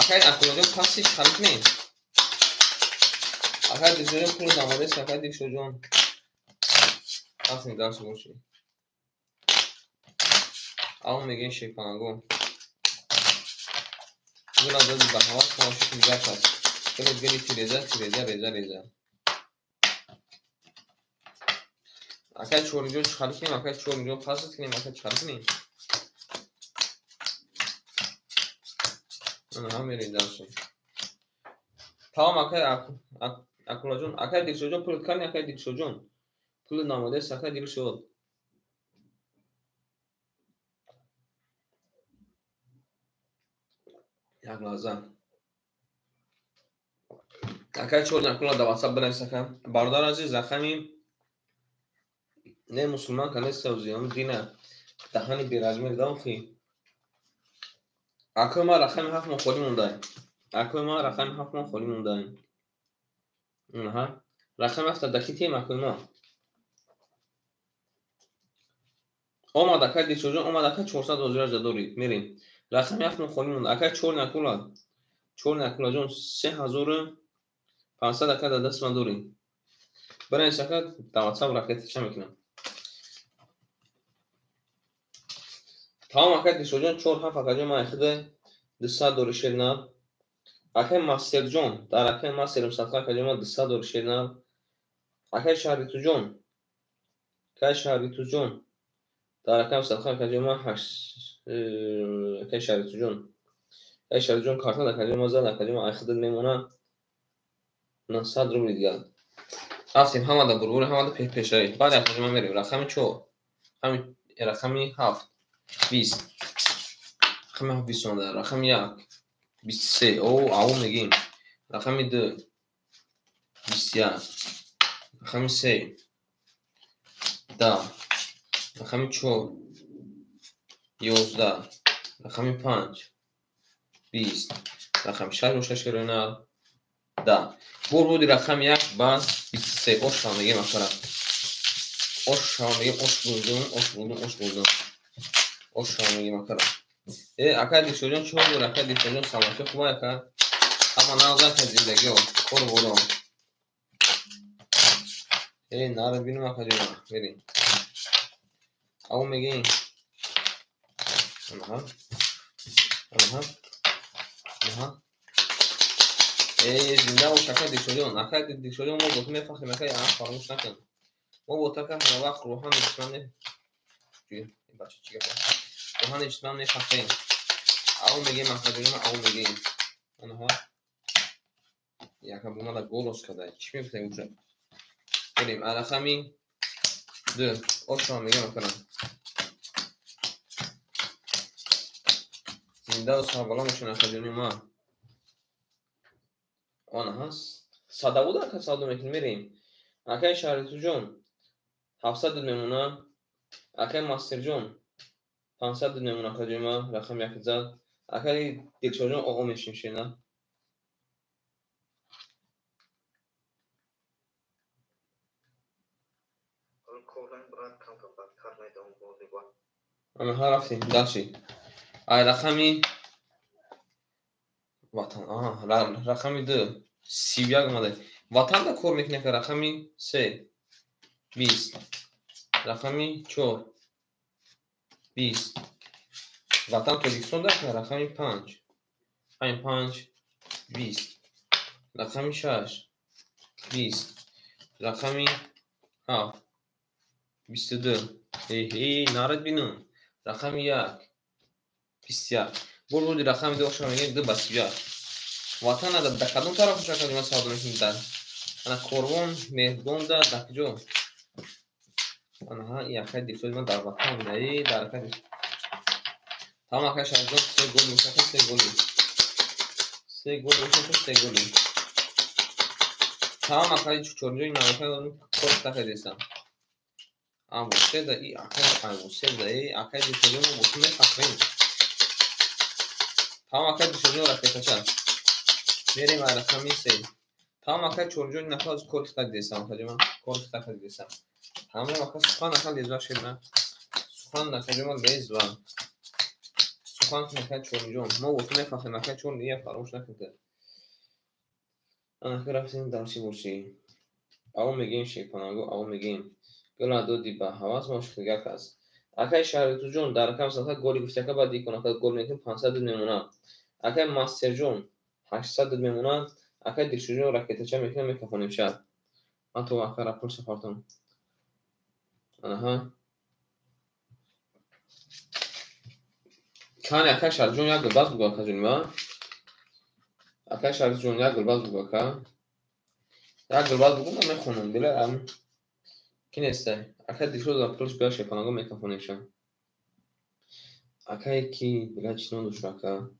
Акай Акулаҷон паси чӣ хали кунем? Акай Дилшодҷон пул намодест, акай Дилшодҷон. Рафтем дарс больше. Ав мегӣ шерпанаго. Кила доди ба ҳавас, тамошо гап аст. Гели гели тиреза, тиреза, реза, реза. Акай Чорниҷон чӣ хали кунем? Акай Чорниҷон пасат кунем, акай чӣ хали кунем? Аҳа, мерем дальше. Тамом акай Акулаҷон, акай Дилшодҷон пул кардӣ, акай Дилшодҷон. Пул намодест, акай Дилшод. Як лаҳза. Акай Чорни Акула дар WhatsApp бинавис ака. Бародар азиз, рақами не мусулман канеста узиём дина даҳани беразмер даохи. Акои ма рақами 7 мо холӣ мондай. Акои ма рақами 7 мо холӣ мондай. Аҳа. Рақами 7 дакитем акои ма. Омад акай Дилшодҷон, омад акай 400 ҳозира дорид. Мерем. Рақами 7 мо холӣ монда. Акай Чорни Акула. Чорни Акулаҷон 3500 ака дар даст ман дорӣ. Бинавис ака дар WhatsApp ракетача мекунам. Тамом акай Дилшодҷон 4 7 акаҷон ман хида 200 дори шерна. Акай Мастерҷон дар акай Мастерум садқа акаҷон ман 200 дори шерна. Акай Шаҳритуҷон. Акай Шаҳритуҷон дар акай садқа акаҷон ман 8 акай Шаҳритуҷон. Акай Шаҳритуҷон карта акаҷон ман зад акаҷон ман хида мемона 900 рубли дигар. Рафтем ҳамада бурбури ҳамада пешравӣ. Баъд акаҷон ман мерем рақами 4. Рақами 7. 20. Рақами 7 20 омада. Рақами 1. 23. О, ав мегем. Рақами 2. 21. Рақами 3. 10. Рақами 4. 11. Рақами 5. 20. Рақами 6 боша шероинал. Да. Бур буди рақами 1 ба 23. Ош шава мегем акара. Ош шава мегем, ош бурдум, ош бурдум, ош бурдум. Ош шава мегем акара. Ака Дилшодҷон чӣ ҳол дори? Ака Дилшодҷон саломатӣ хуб ака? Ҳама нағз ака зиндагиҳо, кору боро. Нара бинам акаҷон, мерем. Ав мегем. Аҳа. Аҳа. Аҳа. Зинда бош ака Дилшодҷон. Ака Дилшодҷон мо бо ту мефахрем, ака, фаромӯш накун. Мо бо ту ака ҳама вақт рӯҳан ҷисман бача чӣ гап? Рӯҳан ҷисман мефахрем. Ав мегем акаҷон, ав мегем. Аҳа. Яка бумада голос када. Чӣ мегуфтем уша? Мерем рақами 2. Ошро мегем акара. Зинда ва сарбаланд бошед акаҷони ма. Он ҳаст. Садавуда ака савдо мекунем, мерем. Акаи Шаҳритуҷон 700 мемона. Акаи Мастерҷон 500 мемона акаҷони ма, рақами 1 зад. Акаи Дилшодҷон оғо мешим шена. Анаҳа рафтем дальше. Ай рақами ватан, аҳа, рақами 2 31 омада. Ватанда кор мекунем ка рақами 3 20, рақами 4 20. Ватан Тоҷикистон да рақами 5 5 5 20, рақами 6 20, рақами 7 22. Эҳе, нарад бинам. Рақами 1 21. Бур буди рақами 2 ошо мегем 2 ба 31. Ватан да кадом тараф боша акаҷон ман савдо мекунем дар? Ана Корвон, Меҳргон да куҷо? Анаҳа, и акаи Дилшод ман дар ватан. Дар акаи Тамом акаи Шаҳрҷон 3 гол мешака, 3 голи. 3 гол мешака, 3 голи. Тамом акаи Чорҷони навака кор такадесам. Абу да и акаи Абу да и акаи Дилшодҷон мо бо ту мефахрем. Тамом акаи Дилшодҷон ракетача. Мерем ай рақами 3. Тамом акаи Чорҷони нафар аз кори хита дидесам акаҷон ман кори хита дидесам. Тамом ака сухан ака лезва шерна. Сухан акаҷон ман лезва. Сухан акаи Чорҷон. Мо бо ту мефахрем акаи Чор, ия фаромӯш накунед. Анака рафтем дарси бошӣ. Ав мегем шерпанаго, ав мегем. Гула доди ба ҳавас мо шухдигар кас. Акаи Шаҳритуҷон дар рақами 100 голи гуфти ака баъд икон ака гол мекунем 500 мемона. Акаи Мастерҷон 800 мемона. Акаи Дилшодҷон ракетача мекунем мекафонем шаб. Ман то ака рапул сафартон. Анаҳа. Кани акаи Шаҳритуҷон як гулбаз бугу акаҷони ма. Акаи Шаҳритуҷон як гулбаз бугу ака. Як гулбаз бугу ман мехонам. Била ки нестай? Акаи Дилшод пулш бия шепанаго мекафонем шаб. Акае ки била чӣ ном дошт ака?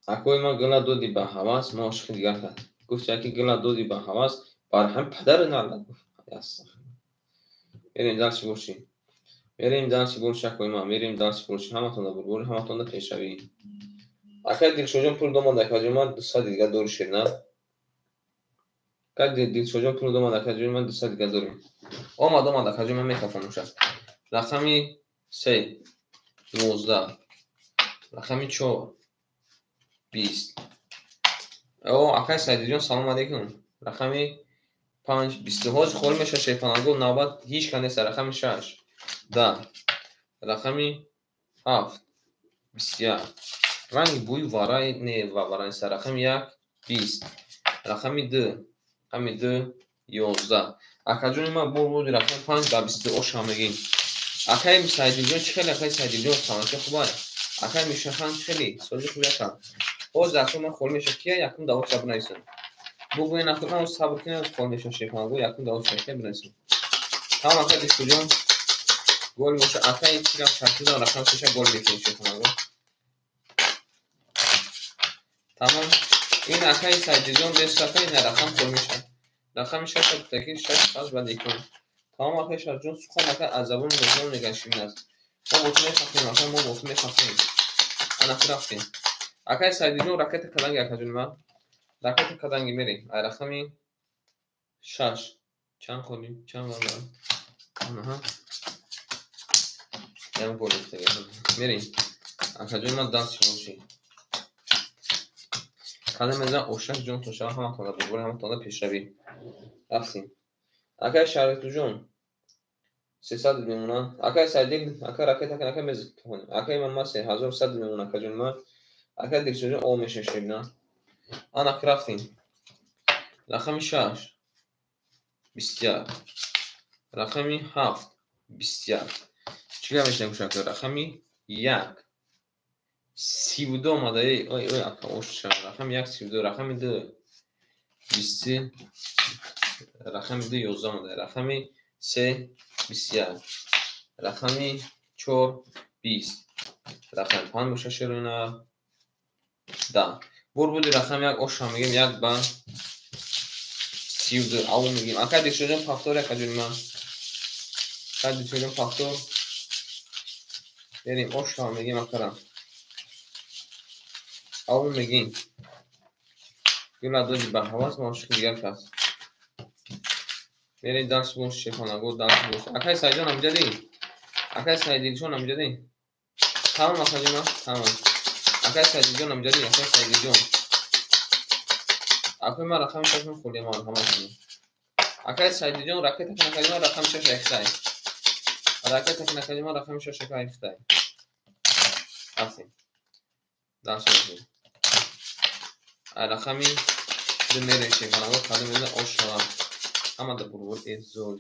Акои ман гула доди ба ҳавас, мо ошиқи дигар кард. Гуфт яке гула доди ба ҳавас, бар ҳам падари налад гуфт. Мерем дальше бошӣ. Мерем дальше бошӣ акои ман, мерем дальше бошӣ. Ҳаматонда бурбори, ҳаматонда пешравӣ. Акаи Дилшодҷон пул домад акаҷон ман 200 дигар дори шерна. Акаи Дилшодҷон пул домад акаҷон ман 200 дигар дорем. Омад омад акаҷон ман мекафонам шаб. Рақами 3 12, рақами 4 20. О, акаи Саидиҷон салом алейкум. Рақами 5 20. Ҳозир холӣ мешавад шерпанаго, навбат ҳеҷ кас нест. Рақами 6 10, рақами 7 21. Ранги бӯи вара не вара нест. Рақами 1 20, рақами 2, рақами 2 11. Акаҷони ман бур буди рақами 5 ба 22 ош ҳам мегем. Акаи Саидиҷон чӣ хеле? Акаи Саидиҷон саломатӣ хуб ай? Акаи Мишахан чӣ хеле? Сози хуб якам. Ҳозир акаи ман холӣ мешавад. Кия якум давод сабр нависам? Бугӯен акаи ман сабр кунем холӣ мешавад шерпанаго, якум давод сабр бинависам. Тамом акаи Дилшодҷон гол боша. Акаи чӣ гап Шаҳритуҷон рақами 6 гол мекунем шерпанаго. Тамом. Ин акаи Саидиҷон бес ака ин рақам холӣ мешавад. Рақами 6 гуфта ки 6 пас баъд икон. Тамом акаи Шаҳритуҷон сухан ака аз забони меҳмон мегӯяд ширин аст. Мо бо ту мефахрем ака, мо бо ту мефахрем. Анаки рафтем. Акай Сайдиҷон, ракета каданги, акаҷони ман. Ракета каданги мерем. Ай рақами 6. Чанд холӣ? Чанд вар? Аҳа. Ям гол мерем. Акаҷони ман даст шавши. Кадам мезан ошак ҷон то шава ҳаматонда бурбури ҳаматонда пешравӣ. Рафтем. Акай Шарифҷон 300 мемона. Акай Сайдил, ака ракета кан, ака мез. Акай мама 3100 мемона, акаҷони ман. Акай Дилшодҷон о меша ширна. Ана рафтем. Рақами 6 21. Рақами 7 21. Чӣ гап мешавад гӯшака? Рақами 1 32 омада. Эй, ой, ой, ака ош. Рақами 1 32, рақами 2 20, рақами 2 11 омада. Рақами 3 21, рақами 4 20, рақами 5 боша ширина 10. Бурбуди рақами 1 оша мегем 1 ба 32 ав мегем. Ака Дилшодҷон повтор, акаҷони ман. Ака Дилшодҷон повтор. Берем оша мегем акара. Ав мегем. Гула доди ба ҳавас ма ошиқи дигар кас. Берем дарс бош шефанаго дарс бош. Акай Сайдҷон амҷадӣ? Акай Сайдилҷон амҷадӣ? Тамом акаҷони ман, тамом. Акай Сайдилҷон амҷадӣ? Акай Сайдилҷон. Акай ман рақами 6 холӣ ман ҳамаашон. Акай Сайдилҷон ракета кан акаҷони ман рақами 6 эхтай. Ракета кан акаҷони ман рақами 6 ака эхтай. Рафтем. Дарс бош. Ай рақами 2 мерем шефанаго кадом мезан ош шавад. Ҳама да бурбур эзол.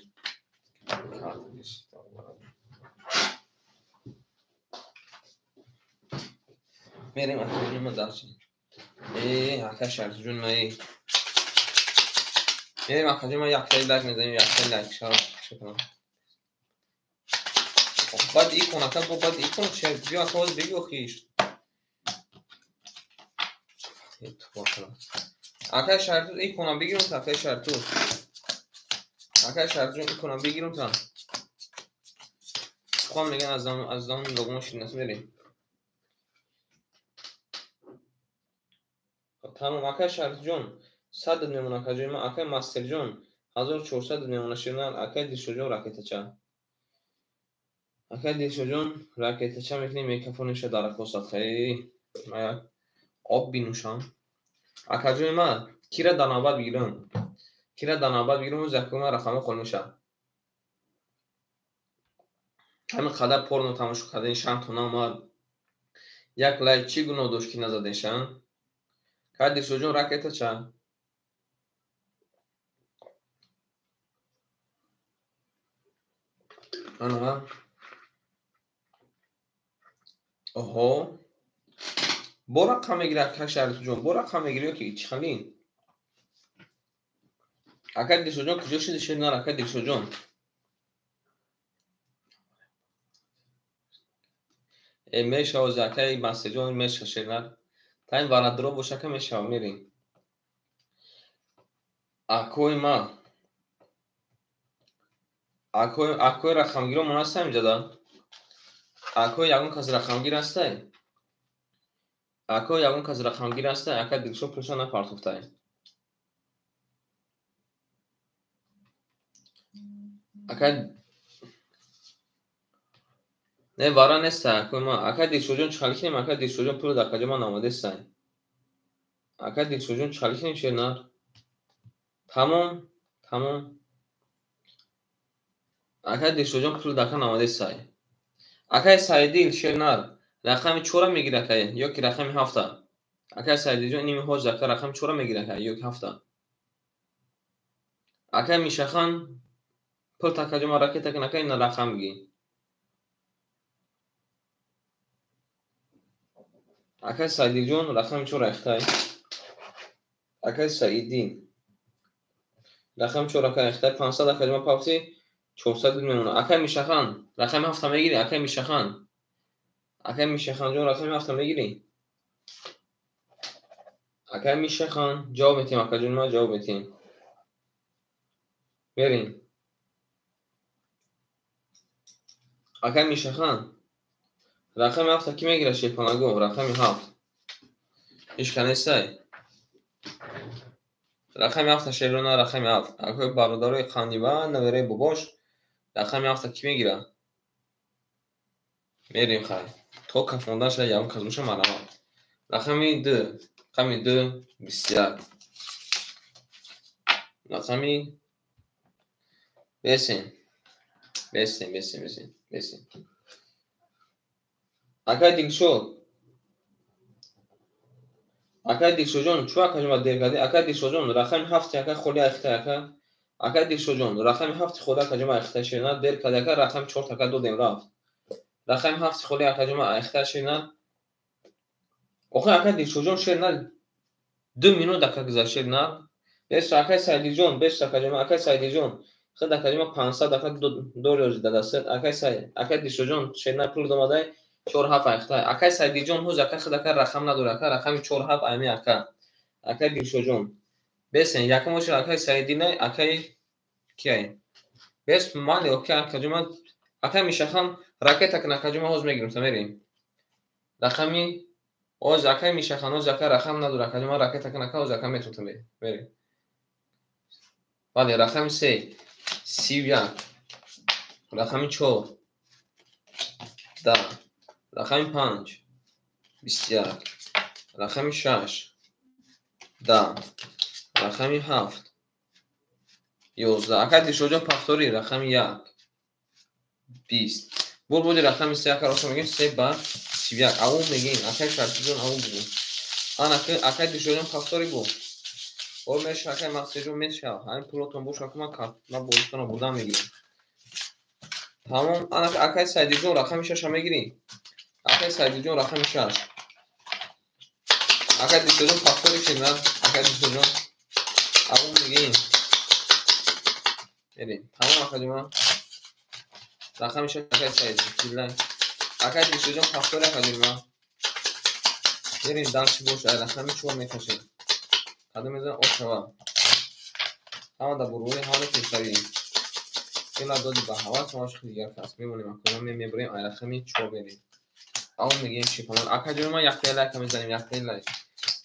Мерем акаҷони ман дарс. Ака Шарифҷон ма э. Мерем акаҷони ман яксаи лайк мезанем, яксаи лайк шавад. Баъд икон ака бо баъд икон биё ака боз бигӯ хиш. Акай Шарифҷон иконам бигирум та акай Шарифҷон. Акай Шарифҷон иконам бигирум та. Сухан меган аз замон лугмо ширинас мерем. Тамом акай Шарифҷон 100 мемона акаҷони ман. Акай Мастерҷон 1400 мемона ширинан. Акай Дилшодҷон ракетача. Акай Дилшодҷон ракетача мекунем микрофонеша дар акосат. Хей ман як об бинӯшам. Акаҷони ман кира дар навбат бигирам? Кира дар навбат бигирам? Оз якуми ман рақамҳо холӣ мешавад. Ҳамин қадар порно тамошо кардани шан то наомад. Як лайк чӣ гуноҳ дошт ки назадем шан? Кай Дилшодҷон ракетача. Ана. Оҳо. Бо рақам мегирӣ акай Шарифҷон, бо рақам мегирӣ ё ки чӣ хали? Акай Дилшодҷон куҷо шиди шир нар акай Дилшодҷон? Э мешава акай Мастерҷон меша ширнар. Та ин варадро боша ка мешава мерем. Акои ман. Акои рақамгиро мон ҳастам инҷода? Акои ягон кас рақамгир ҳастай? Акои ягон кас рақамгир ҳастай? Акай Дилшод пулша напартофтай. Акай не вара нестай акои ман. Акай Дилшодҷон чӣ хали кинем? Акай Дилшодҷон пуло дар каҷо ман наомадестай. Акай Дилшодҷон чӣ хали кинем шернар? Тамом, тамом. Акай Дилшодҷон пуло дар ка наомадестай. Акай Сайдил шернар рақами 4 мегирӣ акай ё ки рақами 7? Акай Сайдилҷон иними ҳозир ака рақами 4 мегирӣ акай ё ки 7? Акай Мишахан пул такаҷо ман ракета кан акай ина рақам бигӣ. Акай Сайдилҷон рақами 4 эхтай. Акай Саидин рақами 4 акай эхтай. 500 акаҷо ман пафти 400 мемона. Акай Мишахан рақами 7 мегирӣ? Акай Мишахан. Акай Мишаханҷон рақами 7 мегирӣ? Акай Мишахан ҷавоб метиҳем акаҷони ман ҷавоб метиҳем. Мерем. Акай Мишахан рақами 7 кӣ мегирад шерпанаго? Рақами 7. Ҳеч ка нестай. Рақами ҳафта шерона, рақами ҳафт. Акои бародарои қандиба, навераи бобош, рақами ҳафта кӣ мегирад? Мерем хай. То кафондан шуда ягон кас боша марҳамат. Рақами ду, рақами ду, 21. Рақами бесен. Бесен, бесен, бесен, бесен. Акай Дилшод. Акай Дилшодҷон, чӯ акаҷон дер кардӣ? Акай Дилшодҷон, рақами ҳафти ака холи айхта ака. Акай Дилшодҷон, рақами ҳафти холи акаҷон айхта ширина дер кардӣ ака, рақами чор така додем рафт. Рақами ҳафти холи акаҷон айхта ширина. Охи акай Дилшодҷон ширина 2 минут ака гузашт ширина. Бес акай Сайдиҷон, бес акаҷон, акай Сайдиҷон. Худ акаҷон 500 ака дори озӣ дадастед. Акай Сай, акай Дилшодҷон ширина пул домадай 4-7 айхта. Акай Сайдиҷон ҳуз ака худ ака рақам надора ака, рақами 4-7 айми ака. Акай Дилшодҷон. Бесен, якум оши акай Сайдина, акай кияй. Бес мали оки акаҷон, акай Мишахан ракета кун акаҷон ҳоз мегирем та мерем. Рақами оз акай Мишахан оз ака рақам надора акаҷон ракета кун ака оз ака метун та мерем. Бале, рақами 3 31. Рақами 4 10. Рақами 5 21. Рақами 6 10. Рақами 7 11. Акай Дилшодҷон повтори рақами 1 20. Бур буди рақами 3 ака рост мегем 3 ба 31. Аву мегем акай Шарфиҷон аву бугу. Ана акай Дилшодҷон повтори бу. Бор меша акай Мақсудҷон меша. Ҳамин пулотон боша ку ман карт ман бозитонро бурдан мегирам. Тамом. Ана акай Сайдиҷон рақами 6 мегирӣ. Акай Сайдиҷон рақами 6. Акай Дилшодҷон повтори ширна. Акай Дилшодҷон аву мегем. Мерем. Тамом акаҷон. Рақами 6 акай Сайдиҷон. Акай Дилшодҷон повтори акаҷон. Мерем дальше боша. Рақами 4 мекашем. Кадом мезанам ошава. Ҳама дар бурбури ҳама пешравӣ. Фила доди ба ҳавас, ҳамаш дигар кас. Мемонем акаҷон, мебарем ай рақами 4 мерем. Аву мегем шефанаг. Акаҷон ман яктаи лайка мезанем, яктаи лайк.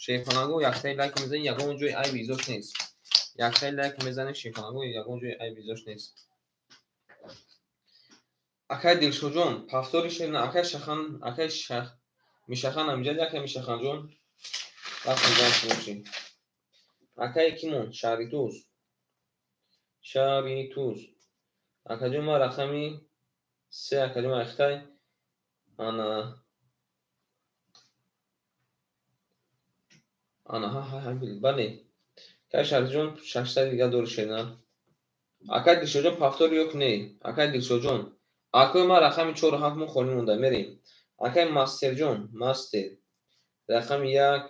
Шефанаго яктаи лайка мезанем, ягон ҷои айби изош нест. Яктаи лайка мезанем шефанаго, ягон ҷои айби изош нест. Акай Дилшодҷон, повтори шерна, акай Шахан, акай Шах, Мишахан амҷад, акай Мишаханҷон. Рафтем дальше бошем. Акай кимон? Шаҳритуз. Шаҳритуз. Акаҷон ман рақами 3 акаҷон айхтай. Ана ана ҳа ҳа ҳа бале. Акай Шаҳритуҷон 600 дига дори шерна. Акай Дилшодҷон повтори ё не? Акай Дилшодҷон. Акои ман рақами 4 7 мо холӣ монда мерем. Акай Мастерҷон, Мастер. Рақами 1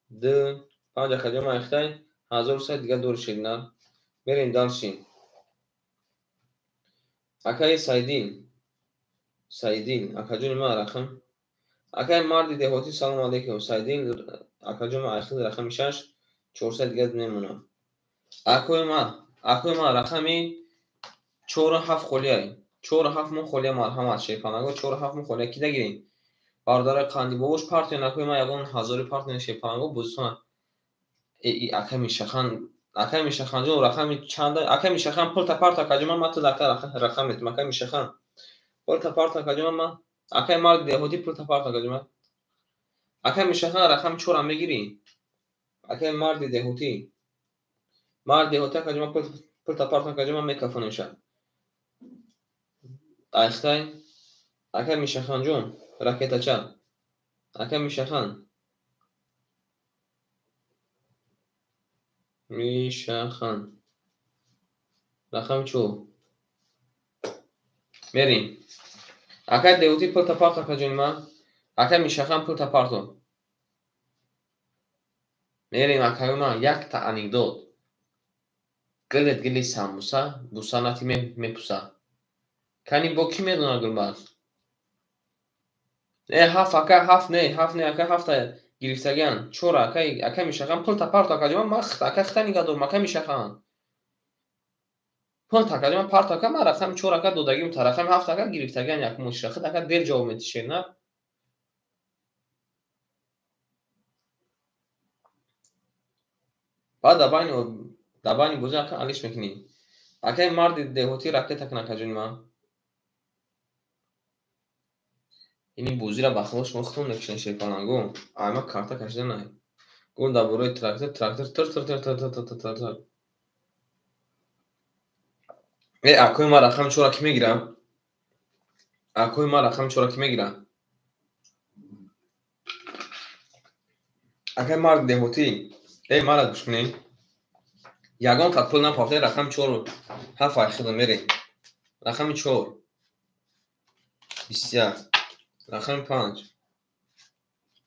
2 5 акаҷон ман айхтай 1100 дига дори шерна. Мерем дальше. Акай Сайдин. Сайдин, акаҷони ман рақам. Акай марди деҳотӣ салом алейкум. Сайдин, акаҷон ман айхтай рақами 6 400 дига мемонам. Акои ман рақами 4 7 холиай. 4 7 мо холия марҳамат шерпанаго 4 7 мо холия ки дагирем. Бародарои қанди бобош партия накои ман ягон ҳазори партия шерпанаго бозитона. Акай Мишахан, акай Мишаханҷон рақами чанда? Акай Мишахан пулта парта акаҷон ман ту дака рақам метум. Акай Мишахан пулта парта акаҷон ман. Акай марди деҳотӣ пулта парта акаҷон ман. Акай Мишахан рақами 4 мегирӣ. Акай марди деҳотӣ. Марди деҳотӣ акаҷон ман пулта парта акаҷон ман мекафонемша. Айхтай. Акай Мишаханҷон ракетача. Акай Мишахан. Мишахан. Рақами 4. Мерем. Акай деҳотӣ пулта парта акаҷони ман. Акай Мишахан пулта парто. Мерем акаи ман якта анекдот. Гилет гили самбуса, буса нати мепуса. Кани бо кӣ медонад гулбаз? Не, ҳафт ака, ҳафт не, ҳафт не, ака ҳафта гирифтагиан. 4 акай, акай Мишахан пулта парто акаҷон ман ака хита нигаҳ дорам, акай Мишахан. Пулта акаҷон ман парто ака, ман рақами 4 ака додагим, та рақами 7 ака гирифтагиан як мушра. Хит ака дер ҷавоб метишед, на? Баъд дар байни бозӣ ака алиш мекунӣ. Акаи марди деҳотӣ ракета кун, акаҷони ман. Ини бозиро ба худо шумо худтон мекушед, шерпаланго. Ай ма карта кашида най. Гул дар бораи трактор, трактор тр тр тр тр тр тр тр тр. Э, акои ман рақами чора ки мегирам? Акои ман рақами чора ки мегирам? Акаи марди деҳотӣ, э, мара гӯш кунед. Ягон кат пул напартоед, рақами чор ҳафт ай худо мерем. Рақами чор 21, рақами 5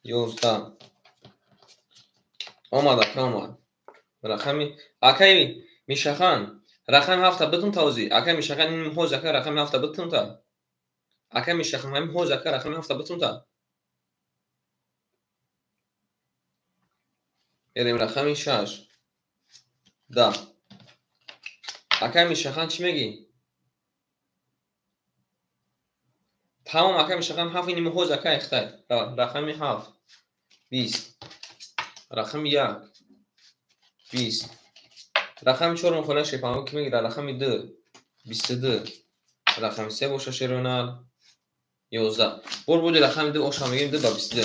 11. Омад, ака, омад. Рақами акаи Мишахан, рақами ҳафта битун тавзӣ. Акаи Мишахан, ин ҳоз ака рақами ҳафта битун та. Акаи Мишахан, ҳамин ҳоз ака рақами ҳафта битун та. Мерем рақами 6 10. Акаи Мишахан, чӣ мегӣ? Тамом, акаи Мишахан, ҳафт ини ҳоз ака ихтай. Рақами 7 20, рақами 1 20, рақами 4 мухолия шерпаланго ки мегирад? Рақами 2 22, рақами 3 боша шеронар 11. Бор буди рақами 2 оша мегирем 2 ба 22.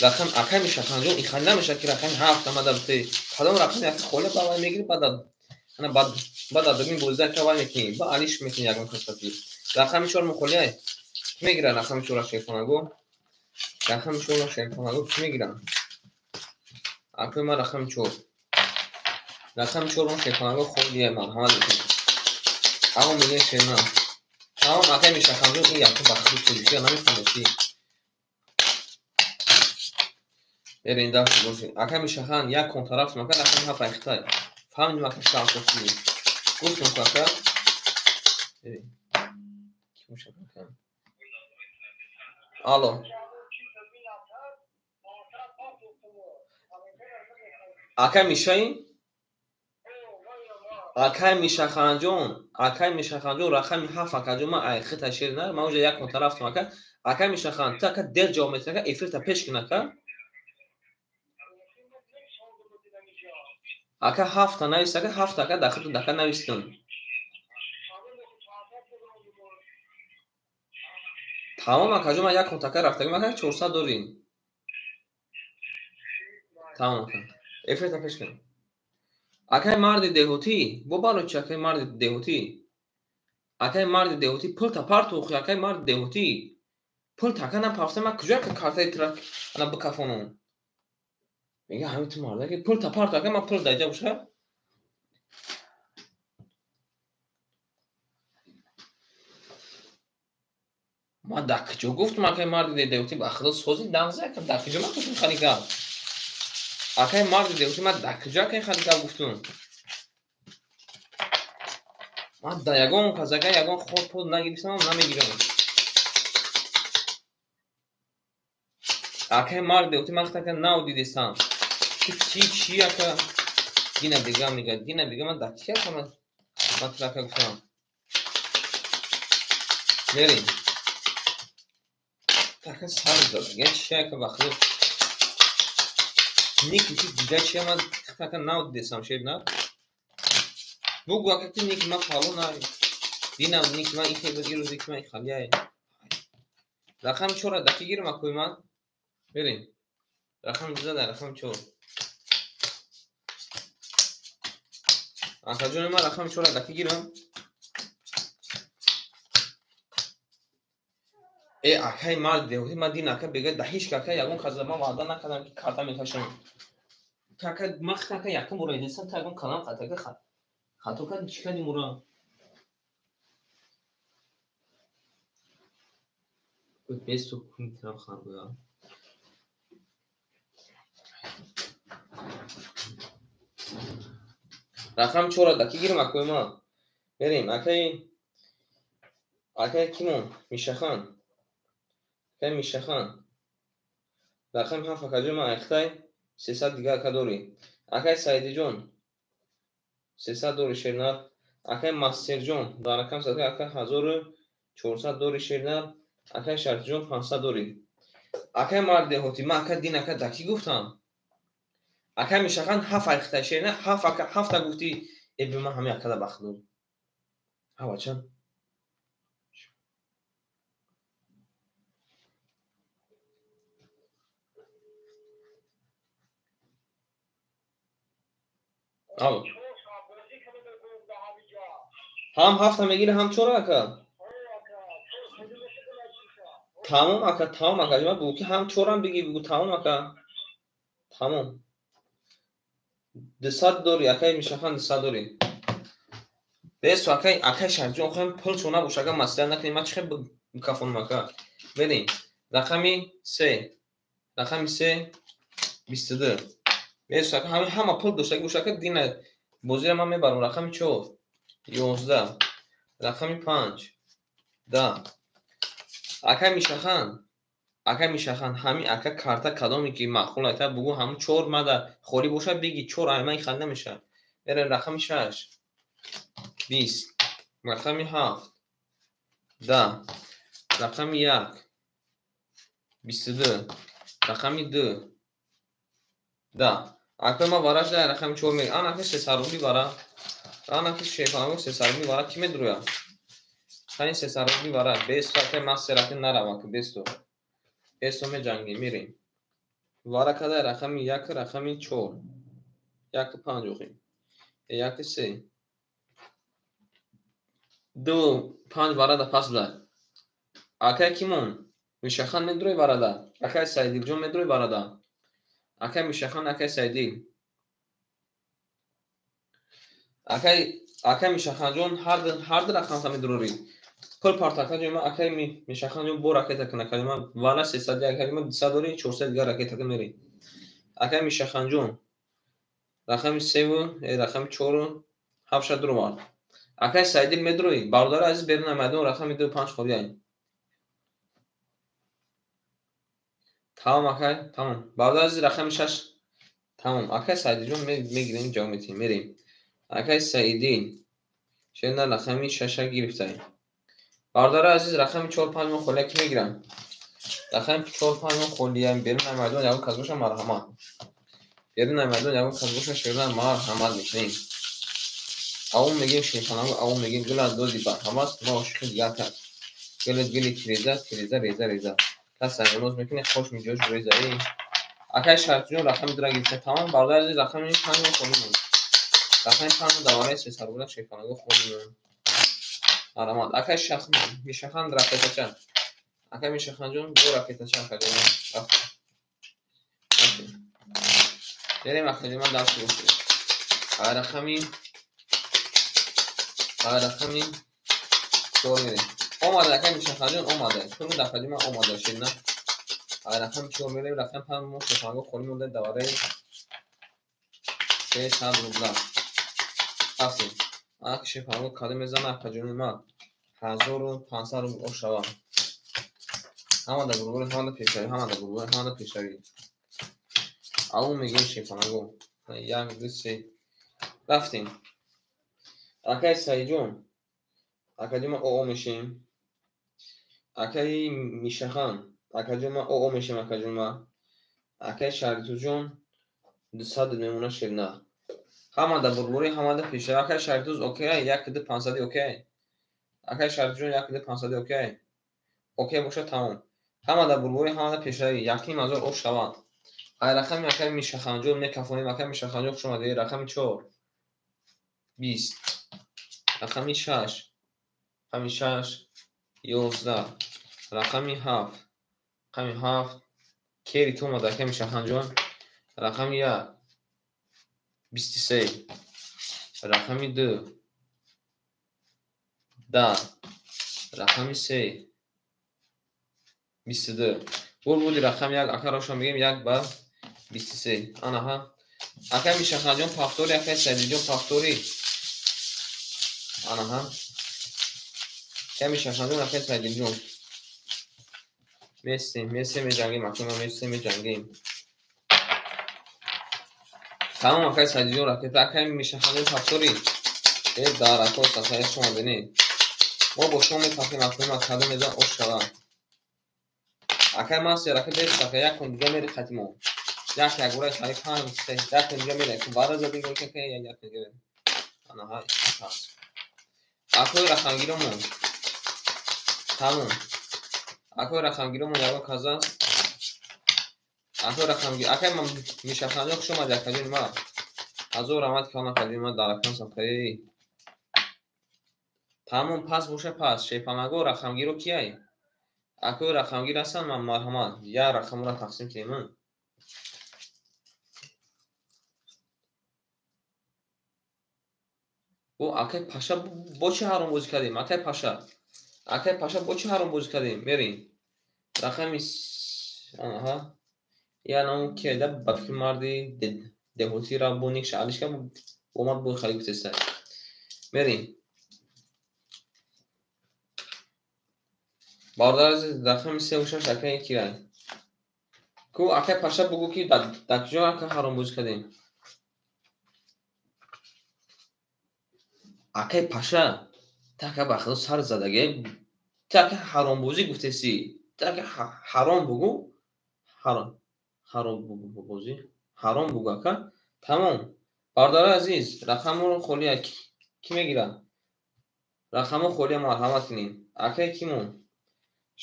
Рақам акаи Мишаханҷон, ин хали намешавад ки рақами 7 омада бите. Кадом рақами ака холия ба вай мегирӣ, баъд ана баъд аз дуюми бозида ака вай мекунӣ, ба алиш мекунӣ ягон касати. Рақами 4 мухолия ки мегирад? Рақами 4 шерпаланго. Рақами 4 шерпаланго ки мегирад? Акои ман рақами 4. Рақами 4 мо шерпаланго холия, марҳамат мекунем. Амо мегӯем шерна. Тамом, акаи Мишаханҷон, ин якум ба худи тоҷикия намефаҳмед ки. Берем даст бошед. Акаи Мишахан, як кон тараф мака рақами 7 айхтай. Фаҳмидем ака шарто чӣ. Гуфтем ку ака. Берем. Ки бошад ака? Алло. Акаи Мишаи? Акаи Мишаханҷон, акаи Мишаханҷон, рақами 7 акаҷон, ман айхита шер на, ман уже як кон тарафтам ака. Акаи Мишахан, ту ака дер ҷавоб метиҳӣ ака, эфирта пеш кун ака. Ака ҳафта навист ака, ҳафта ака дар худту дака навистум. Тамом акаҷон, ман як кон така рафтагим ака, 400 дорӣ. Тамом ака. Эфирта пеш кун. Акаи марди деҳотӣ, бо барои чи акаи марди деҳотӣ? Акаи марди деҳотӣ пул та партохи, акаи марди деҳотӣ. Пул така напарфта, ман куҷо ака картаи трак ана бикафонам? Мега ҳамин ту мардаки пул та парто ака, ман пул даҷа боша. Ман дар куҷо гуфтам акаи марди деҳотӣ, ба худо сози дағзе ака, дар куҷо ман гуфтам хали гап? Акаи марди деҳотӣ, ман дар куҷо акаи хали гап гуфтам? Ман дар ягон кас ака ягон хор пул нагирифтам, намегирам. Акаи марди деҳотӣ, ман ака нав дидестам. Чи чи ака? Дина бега мега, дина бега, ман дар чи ака ман туро ака гуфтам? Мерем. Ака сар зад. Я чи ака ба худо? Ники чи дига чи ман ака нав дидестам, шер на? Бугу ака ки ники ман фалон ай. Дина ники ман ихе буд, ирӯз ники ман ихали ай. Рақами 4 даки гирам акои ман? Мерем. Рақами 2 дар рақами 4. Акаҷони ман рақами 4 даки гирам? Э, акаи марди деҳотӣ, ман дин ака бега да ҳеҷ ака ягон кас ман ваъда накардам ки карта мекашам. Ака ман хит ака якум бора дидам, та ягон калам хат ака хато кардӣ, чӣ кардӣ мура? Бесу кунтам харбуя. Рақами 4 даки гирам акои ман. Мерем, акаи кимон? Мишахан. Акаи Мишахан. Рақами 7 акаҷои ман айхтай 300 дига ака дорӣ. Акаи Саидиҷон 300 дорӣ шернар. Акаи Мастерҷон дар рақами 100 ака 1400 дорӣ шернар. Акаи Шарифҷон 500 дорӣ. Акаи марди деҳотӣ, ман ака дин ака даки гуфтам. Акай Мишахан ҳафт айхта шерина, ҳафт ака, ҳафта гуфти, э би ман ҳамин акада бахт дод. Ҳа бача. Алло. Ҳам ҳафта мегири, ҳам чора ака. Тамом ака, тамом ака. Ма бугу ки ҳам чорам биги, бугу тамом ака. Тамом. 200 дори, акай Мишахан 200 дори. Бесу акай, акай Шарифҷон, хоҳем пул чо набош, ака маслиҳат накунем, ман чӣ хел бикафонам ака. Мерем. Рақами се. Рақами се 22. Бесу ака, ҳамин ҳама пул доштагӣ боша ака, дина бозиро ман мебарам. Рақами 4 11. Рақами 5 10. Акай Мишахан, акай Мишахан, ҳамин ака карта кадоме ки маъқул айта бугу, ҳамун чор мада холӣ бошад, биги чор аймаи ханда мешавад. Мерем рақами 6 20. Рақами 7 10. Рақами 1 22. Рақами 2 10. Акай ма вараш да рақами 4 меги. Ан ака 300 рубли вара. Ан ака шефанго 300 рубли вара ки медруя? Хани 300 рубли вара. Бес акай ма се раки нарава ки бесто. Бесто меҷангем, мерем. Вара када рақами 1, рақами 4. 1 5 охи. 1 3. 2 5 вара да пас буда. Акай кимон? Мишахан медруй варада. Акай Сайдилҷон медруй варада. Акай Мишахан, акай Сайдил. Акай, акай Мишаханҷон ҳар ду рақамта медурорӣ. Пул партака ҷома акай Мишаханҷон бо ракета кун акай ма вара 300 акай ма 200 дорӣ, 400 дигар ракета кун мери. Акай Мишаханҷон рақами 3 рақами 4 7 дуровард. Акай Сайдил медурӣ, бародари азиз берун майдон рақами 2 5 холӣ ай. Тамом акай, тамом. Бародари азиз рақами 6 тамом. Акай Сайдилҷон мегирем, ҷавоб метиҳем, мерем. Акай Саидил шена рақами 6 гирифтай. Бародари азиз рақами 4 5 мо холия ки мегирам? Рақами 4 5 мо холия берун майдон ягон кас боша марҳамат. Берун майдон ягон кас боша шерна марҳамат мекунем. Авом мегем шерханаго, авом мегем гула доди ба ҳавас, ма ошиқи дигар кас. Гула гули тиреза, тиреза реза реза. Кас сарноз мекунӣ, хош миҷош реза. Эй. Акай Шарифҷон рақами 2 гирифта. Тамом бародари азиз рақами 5 мо холӣ монд. Рақами 5 давараи 300 рубла шерханаго холӣ монд. Марҳамат. Акай Мишахан ракетача. Акай Мишаханҷон бо ракетача акаҷон. Рафтем. Рафтем. Берем акаҷон ман дарс гирифтем. Рақами 4 мерем. Омада акай Мишаханҷон омада. Чун дафъаи ман омада шид на. Рақами 4 мерем, рақами 5 мо шерханаго холӣ монда давараи 300 рубла. Рафтем. Ак шерханаго кадом мезана акаҷони ман? 1500 рубл ош шава. Ҳама да гургури, ҳама да пешравӣ, ҳама да гургури, ҳама да пешравӣ. Аввал мегӯем шерханаго. 1 2 3. Рафтем. Акай Саидҷон, акаҷон ма оо мешем. Акай Мишахан, акаҷон ма оо мешем, акаҷон ма. Акай Шарифҷон 200 мемона шерна. Ҳама да бурбури, ҳама да пешравӣ. Акай Шарифтуз окей, 1 2 500 окей. Акай Шарифҷон 1 2 500 окей. Окей боша тамом. Ҳама да бурбури, ҳама да пешравӣ. 1500 ош шавад. Ай рақами акай Мишаханҷон мекафонем. Акай Мишаханҷон хуш омадед. Рақами 4 20. Рақами 6. Рақами 6 11. Рақами 7. Рақами 7. Кери ту омад акай Мишаханҷон. Рақами 1 23. Рақами 2 10. Рақами 3 22. Бур буди рақами 1 ака рошон мегем 1 ба 23. Анаҳа. Акай Мишаханҷон пафтори, акай Сайдилҷон пафтори. Анаҳа. Акай Мишаханҷон, акай Сайдилҷон. Местем, местем меҷангем, акай ма местем меҷангем. Тамом акай Сайдилҷон ракета, акай Мишаханҷон пафтори. Э дар акос акай шумо бинед. Мо бо шумо мепахем, акай ма кадом мезан ош шава. Акай ман се ракет бес акай як кун дига мери хати мо. Як як ура шари панҷ се як дига мерем. Бара задем ки як як дига мерем. Ана ҳай пас. Акои рақамгиромон. Тамом. Акои рақамгиромон ягон каза аст? Акои рақамгир. Акай Мишаханҷон хуш омадӣ акаҷони ма. Ҳазор раҳмат калон акаҷони ма дар рақам сафаи. Тамом пас боша пас. Шепанаго рақамгиро кияй? Акои рақамгир ҳастанд ман марҳамат. Як рақамро тақсим кунем. О, акай Паша бо чӣ ҳаром бозӣ кардем? Акай Паша. Акай Паша бо чӣ ҳаром бозӣ кардем? Мерем. Рақами аҳа. Я нам кияда ба фикри марди деҳотира бо ник шаҳришка омад бо хали гуфтеста. Мерем. Бародар азиз, рақами 3 ва 6 акай кияй? Ку акай Паша бугӯ ки дар куҷо ака ҳаром бозӣ кардем? Акай Паша, та ака ба худо сар задаге, та ака ҳаромбозӣ гуфтеси, та ака ҳаром бугӯ, ҳаром, ҳаромбозӣ, ҳаром бугӯ ака. Тамом. Бародари азиз, рақамро холия кӣ мегирад? Рақамро холия марҳамат кунем. Акай кимон?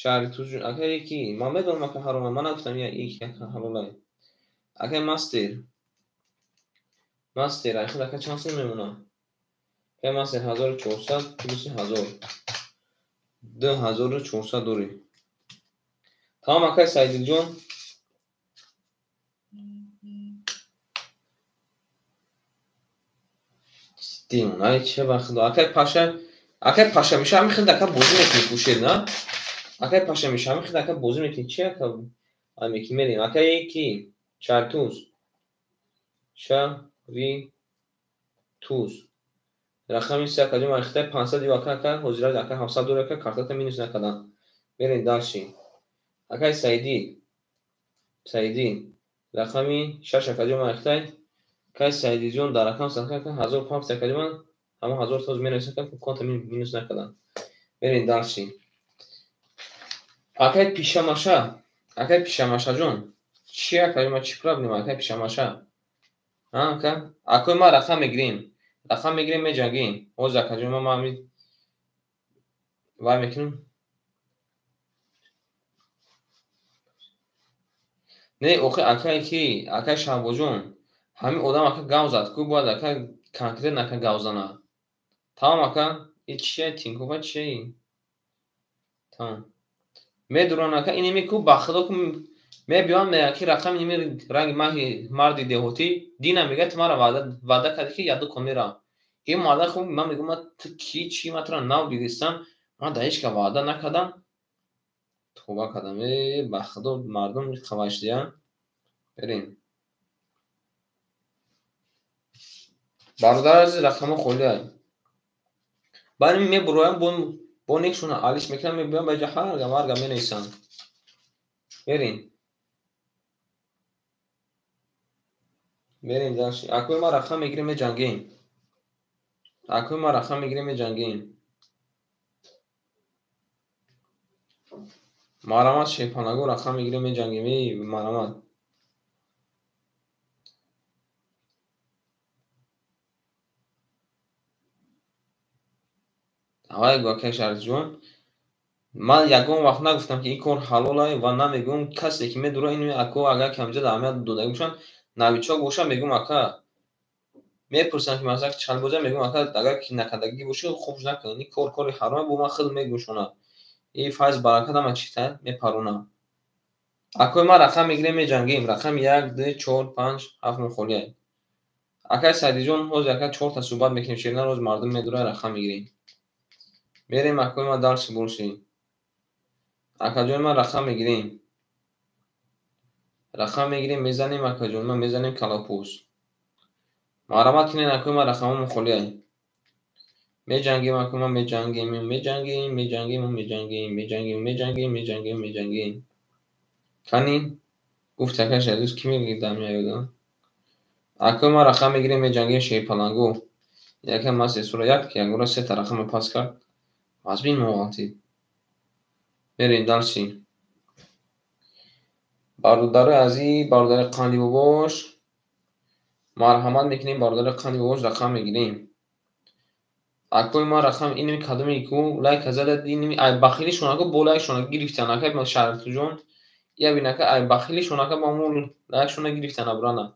Шаҳри Тузҷун, акай ки? Ман медонам ака ҳаром, ман нагуфтам я ки ҳалолай. Акай Мастер. Мастер, айхел ака чанд сум мемонад? Акай Мастер 1400 плюси 1000. 2400 дорӣ. Тамом акай Саидилҷон. Димонай че ба худо. Акай Паша, акай Паша миша ҳамин хел ака бозӣ мекунӣ кушед, на? Акай Паша миша ҳамин хел ака бозӣ мекунӣ. Чи ака ай мекунӣ мерем. Акай ки? Шаҳритуз. Шаҳритуз. Рақами се акаҷон ман 500 ё ака ака ҳозира ака 700 дорӣ ака картата минус накардам. Мерем дальше. Акай Саидӣ. Саидӣ. Рақами 6 акаҷон ман хитай. Кай Саидиҷон дар рақам сака ака 1500 акаҷон ман ҳамон 1000 тоз менависам ка конта минус накардам. Мерем дальше. Акай Пишамаша. Акай Пишамашаҷон. Чи акаҷон ман чи проблема акай Пишамаша? А ака? Акои ман рақам мегирем. Рақам мегирем меҷангем. Ҳозир акаҷон ман ҳамин вай мекунам. Не, охи акай ки? Акай Шаҳбоҷон. Ҳамин одам ака гав зад. Ку бояд ака конкретно ака гав зана. Тамом ака? И чия Тинькова чия и? Тамом. Медуран ака инеми ку ба худо ку мебиён мегӯяд ки рақами инеми ранги маҳи марди деҳотӣ дина мегӯяд ту мара ваъда кардӣ ки яду кон меравам. Ин марда хуб ман мегӯям ман ту ки чӣ ман туро нав дидистам ман дар ҳеҷ кас ваъда накардам. Тавба кардам. Э ба худо мардум хавашдия. Берем. Бародари азиз рақамҳо холиай. Баъд мебуроям бо некшона алиш мекунам мебиём ба ҷа ҳар гап ҳар гап менависам. Берем. Берем дальше. Акои ман рақам мегирем меҷангем. Акои ман рақам мегирем меҷангем. Марҳамат Шерпанаго рақам мегирем меҷангем. Эй марҳамат. Аввал гӯ акай Шарифҷон, ман ягон вақт нагуфтам ки ин кор ҳалолай ва намегӯям касе ки медура ин ако агар камҷа дар аҳамият додагӣ бошанд, новичок бошам мегӯям ака мепурсам ки масалан чанд боза мегӯям ака агар ки накардагӣ бошӣ хуб накун ин кор кори ҳаром бо ман худ мегӯшонам. И файз баракат ҳама чита мепаронам. Акои ман рақам мегирем меҷангем. Рақами 1, 2, 4, 5, 7 мухолиай. Акай Саидиҷон ҳозир ака чорта суҳбат мекунем шерина роз мардум медура рақам мегирем. Мерем акои ман дальше больше. Акаҷони ман рақам мегирем. Рақам мегирем мезанем акаҷони ман мезанем калопӯст. Марҳамат кунед акои ман рақамҳо мухолиай. Меҷангем акои ман меҷангем меҷангем меҷангем меҷангем меҷангем меҷангем меҷангем меҷангем. Кани гуфт акай Шариф кӣ мегирад дар меояд? Акои ман рақам мегирем меҷангем Шерпалангу. Яке ман сесура як ягора сета рақамро пас кард. Аз бин моғалтид. Мерем дальше. Бародарои азиз, бародари қанди бобош, марҳамат мекунем, бародари қанди бобош рақам мегирем. Акои ман рақам инми кадоме ку лайк зада инми ай бахилишон ака бо лайкшон гирифтан ака шаҳртуҷон. Я бин ака ай бахилишон ака ба мо лайкшона гирифтан абрана.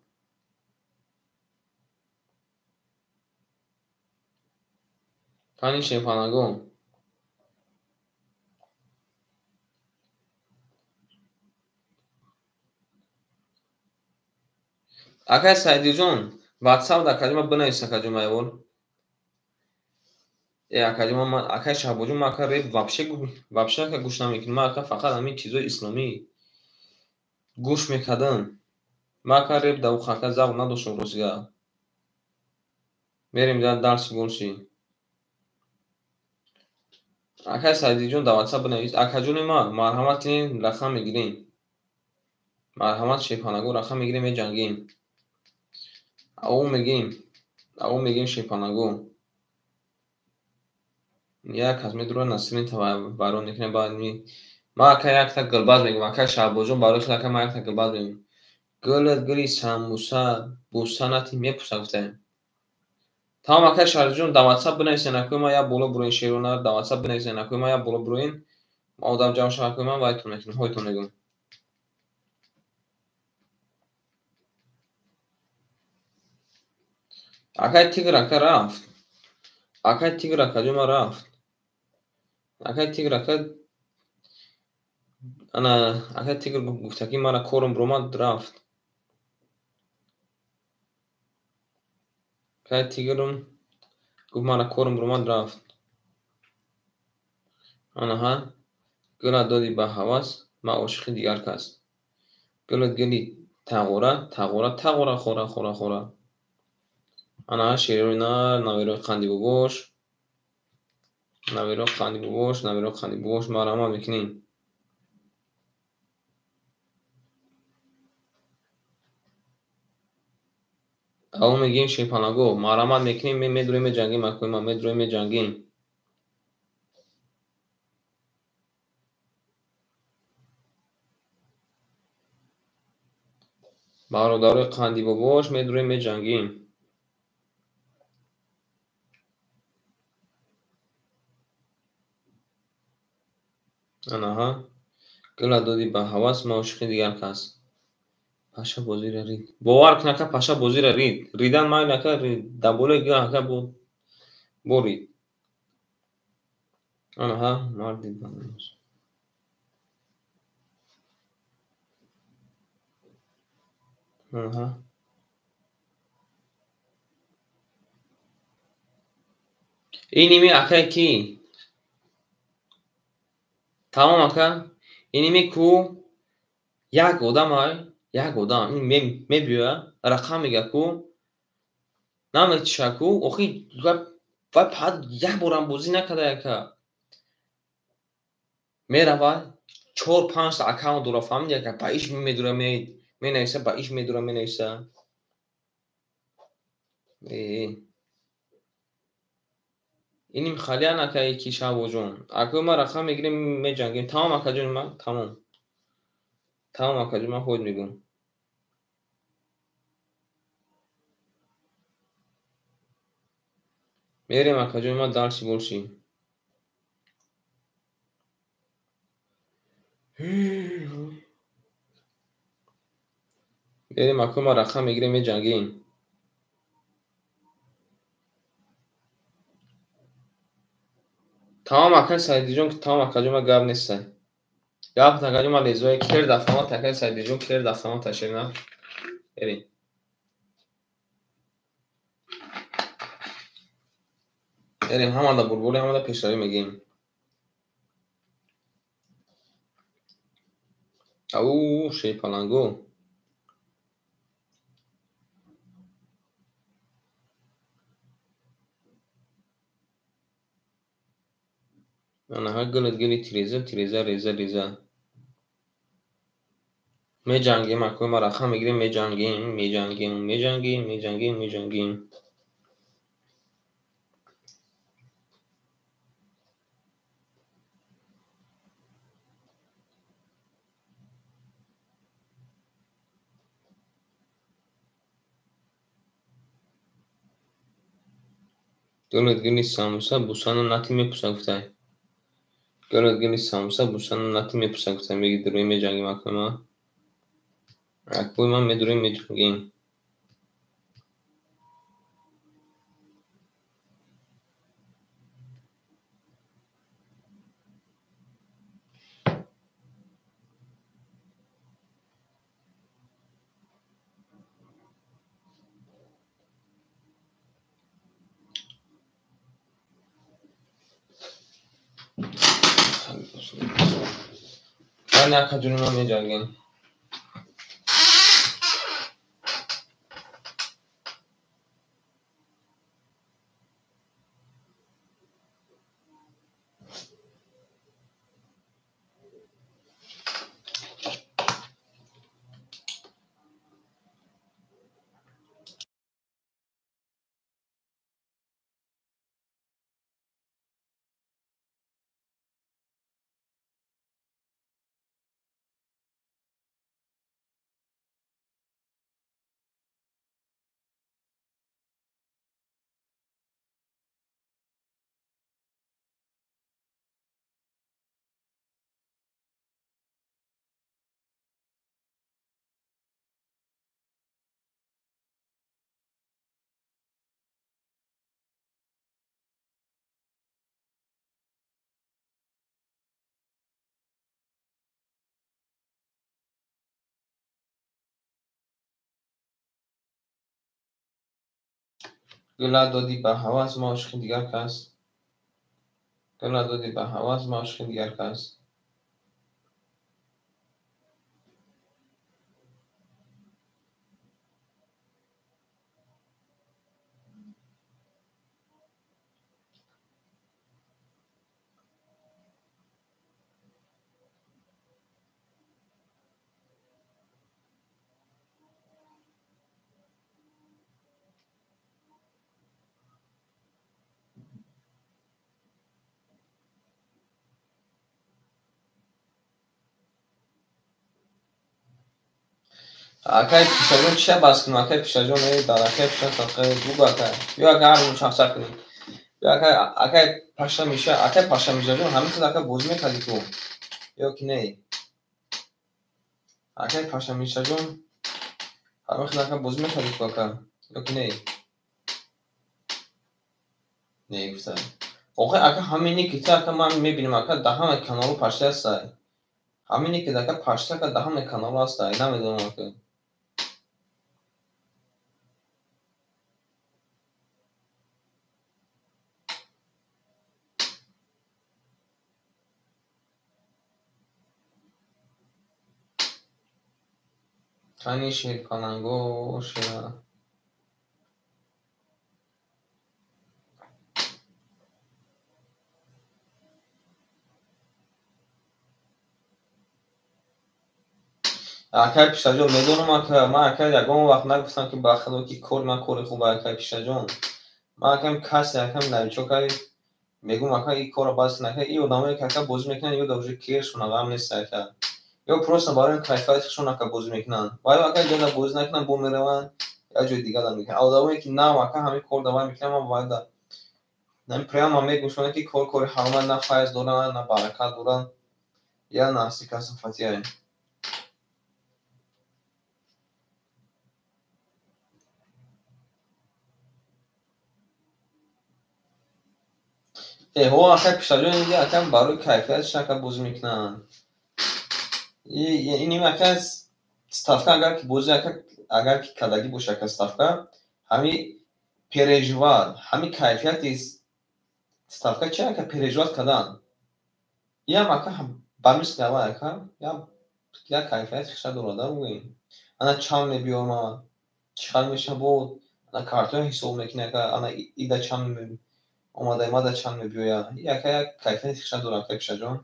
Кани шефанаго. Акай Сайдиҷон, WhatsApp да акаҷон ман бинавис акаҷон майвор. Э акаҷон ман акай Шаҳбоҷон ман ака реп вообще ака гӯш намекунам. Ман ака фақат ҳамин чизои исломӣ гӯш мекардам. Ман ака реп да уха ака завқ надоштам ростига. Мерем дар дарси больше. Акай Сайдиҷон дар WhatsApp бинавис. Акаҷони ман марҳамат кунед, рақам мегирем. Марҳамат шефанаго рақам мегирем, меҷангем. Ау мегем шефанаго. Як кас медура Насрин вайрон мекунад, баъд ман ака якта гулбаз мегӯям. Акай Шаҳбозҷон барои худ ака ман якта гулбаз мегӯям. Гулат гули самбуса, буса нати мепӯса гуфтаем. Тамом акай Шаҳрҷон дар WhatsApp бинависен акои ман як боло буроин шерона дар WhatsApp бинависен акои ман як боло буроин. Ман одам ҷамъ шава акои ман вайтон мекунам, ҳойтон мегӯям. Акай Тигр ака рафт. Акай Тигр акаҷон ман рафт. Акай Тигр ака ана акай Тигр гуфта ки мара корум буромад рафт. Акай Тигрм гуфт мара корум буромад рафт. Анаҳа гулат доди ба ҳавас, ман ошиқи дигар кас. Гулат гули тағора, тағора, тағора, хора, хора, хора. Анаҳа шерои нар, наверои қанди бобош. Наверои қанди бобош, наверои қанди бобош марҳамат мекунем. Ау мегӯем шепанаго, марҳамат мекунем, медурем меҷангем, акои ман медурем меҷангем. Бародарои қанди бобош медурем меҷангем. Анаҳа гулат доди ба ҳавас, ман ошиқи дигар кас. Паша бозира рид. Бовар кун ака паша бозира рид. Ридан майли ака дар болои гул ака борид. Анаҳа марди банамоз. Анаҳа иними акай ки? Тамом ака, иними ку як одам ай, як одам ин мебиёя, рақам мега ку, наметиша ку, охи вай пад як борам бозӣ накарда яка. Мерава 4-5 та аккаунт дора, фаҳмиди яка, ба иш медура менависа, ба иш медура менависа. Иним халиян акай ки Шаҳбоҷон. Акои ман рақам мегирем, меҷангем. Тамом акаҷони ман, тамом. Тамом акаҷон ман ҳоид мегӯям. Мерем акаҷони ман дарси больше. Мерем акои ман рақам мегирем, меҷангем. Тамом акай Сайдиҷон, тамом акаҷон ман гап нестай. Гап акаҷон ман лезои кер дафтамат акай Сайдиҷон кер дафтамат шерна. Берем. Берем ҳамада бурбури ҳамада пешравӣ мегӯем. Ау шерпаланго. Анаҳа гулат гули тиреза, тиреза, реза, реза. Меҷангем, акои ман рақам мегирем, меҷангем, меҷангем, меҷангем, меҷангем, меҷангем. Гулат гули самуса бусана нати мепуса гуфтай. Гулат гули самуса бусана нати мепуса гуфтай. Меги дуруи меҷангим акӯи ман. Акӯи ман медуруи меҷангим. Ман акаҷони ман меҷангем. Гула додӣ ба ҳавас, ма ошиқи дигар кас. Гула додӣ ба ҳавас, ма ошиқи дигар кас. Акай пишаҷон чия бас кунем? Акай пишаҷон, дар акай пиша садқа бугу акай. Ё акай ҳар чақчақ кунем. Ё акай, акай паша миша, акай паша мишаҷон ҳамин хел акай бозӣ мекардӣ ту. Ё ки не? Акай паша мишаҷон ҳамин хел акай бозӣ мекардӣ ту ака. Ё ки не? Не гуфта. Охир ака ҳамине ки ту ака ман мебинам ака дар ҳама каналҳо пашта ҳастай. Ҳамине ки ака пашта ака дар ҳама каналҳо ҳастай. Намедонам ака. Кани шерпаланго шера. Акай пишаҷон медонам ака, ман ака ягон вақт нагуфтам ки ба худо ки кори ман кори хуб акай пишаҷон. Ман акам касе акам новичок ай мегӯм ака и корро бас кун ака, и одамое ки ака бозӣ мекунанд ё да уже кершона ғам нест ака. Ё просто барои кайфиятшон ака бозӣ мекунанд. Ва ё ака ҷода бозӣ накунанд, бо мераванд як ҷои дигар мекунанд. Одамое ки нав ака ҳамин кор давай мекунанд, ман бояд прямо мегӯшонам ки кор кори ҳаром на файз доранд, на баракат доранд. Я наси касофатия. Ҳо ака пишаҷон инҷа ака барои кайфиятш ака бозӣ мекунанд. Ин ака ставка агар ки бозӣ ака агар ки кадагӣ боша ака ставка ҳами переживат, ҳами кайфияти ставка чи ака переживат кардан. Иам ака ба мисли аввал ака як кайфияти хиша дорад гӯем. Ана чанд мебиёмад, чӣ қадр мешавад, ана картоя ҳисоб мекунӣ ака, ана ида чанд омада мада чанд мебиёяд. И ака як кайфияти хиша дорад ака пишаҷон.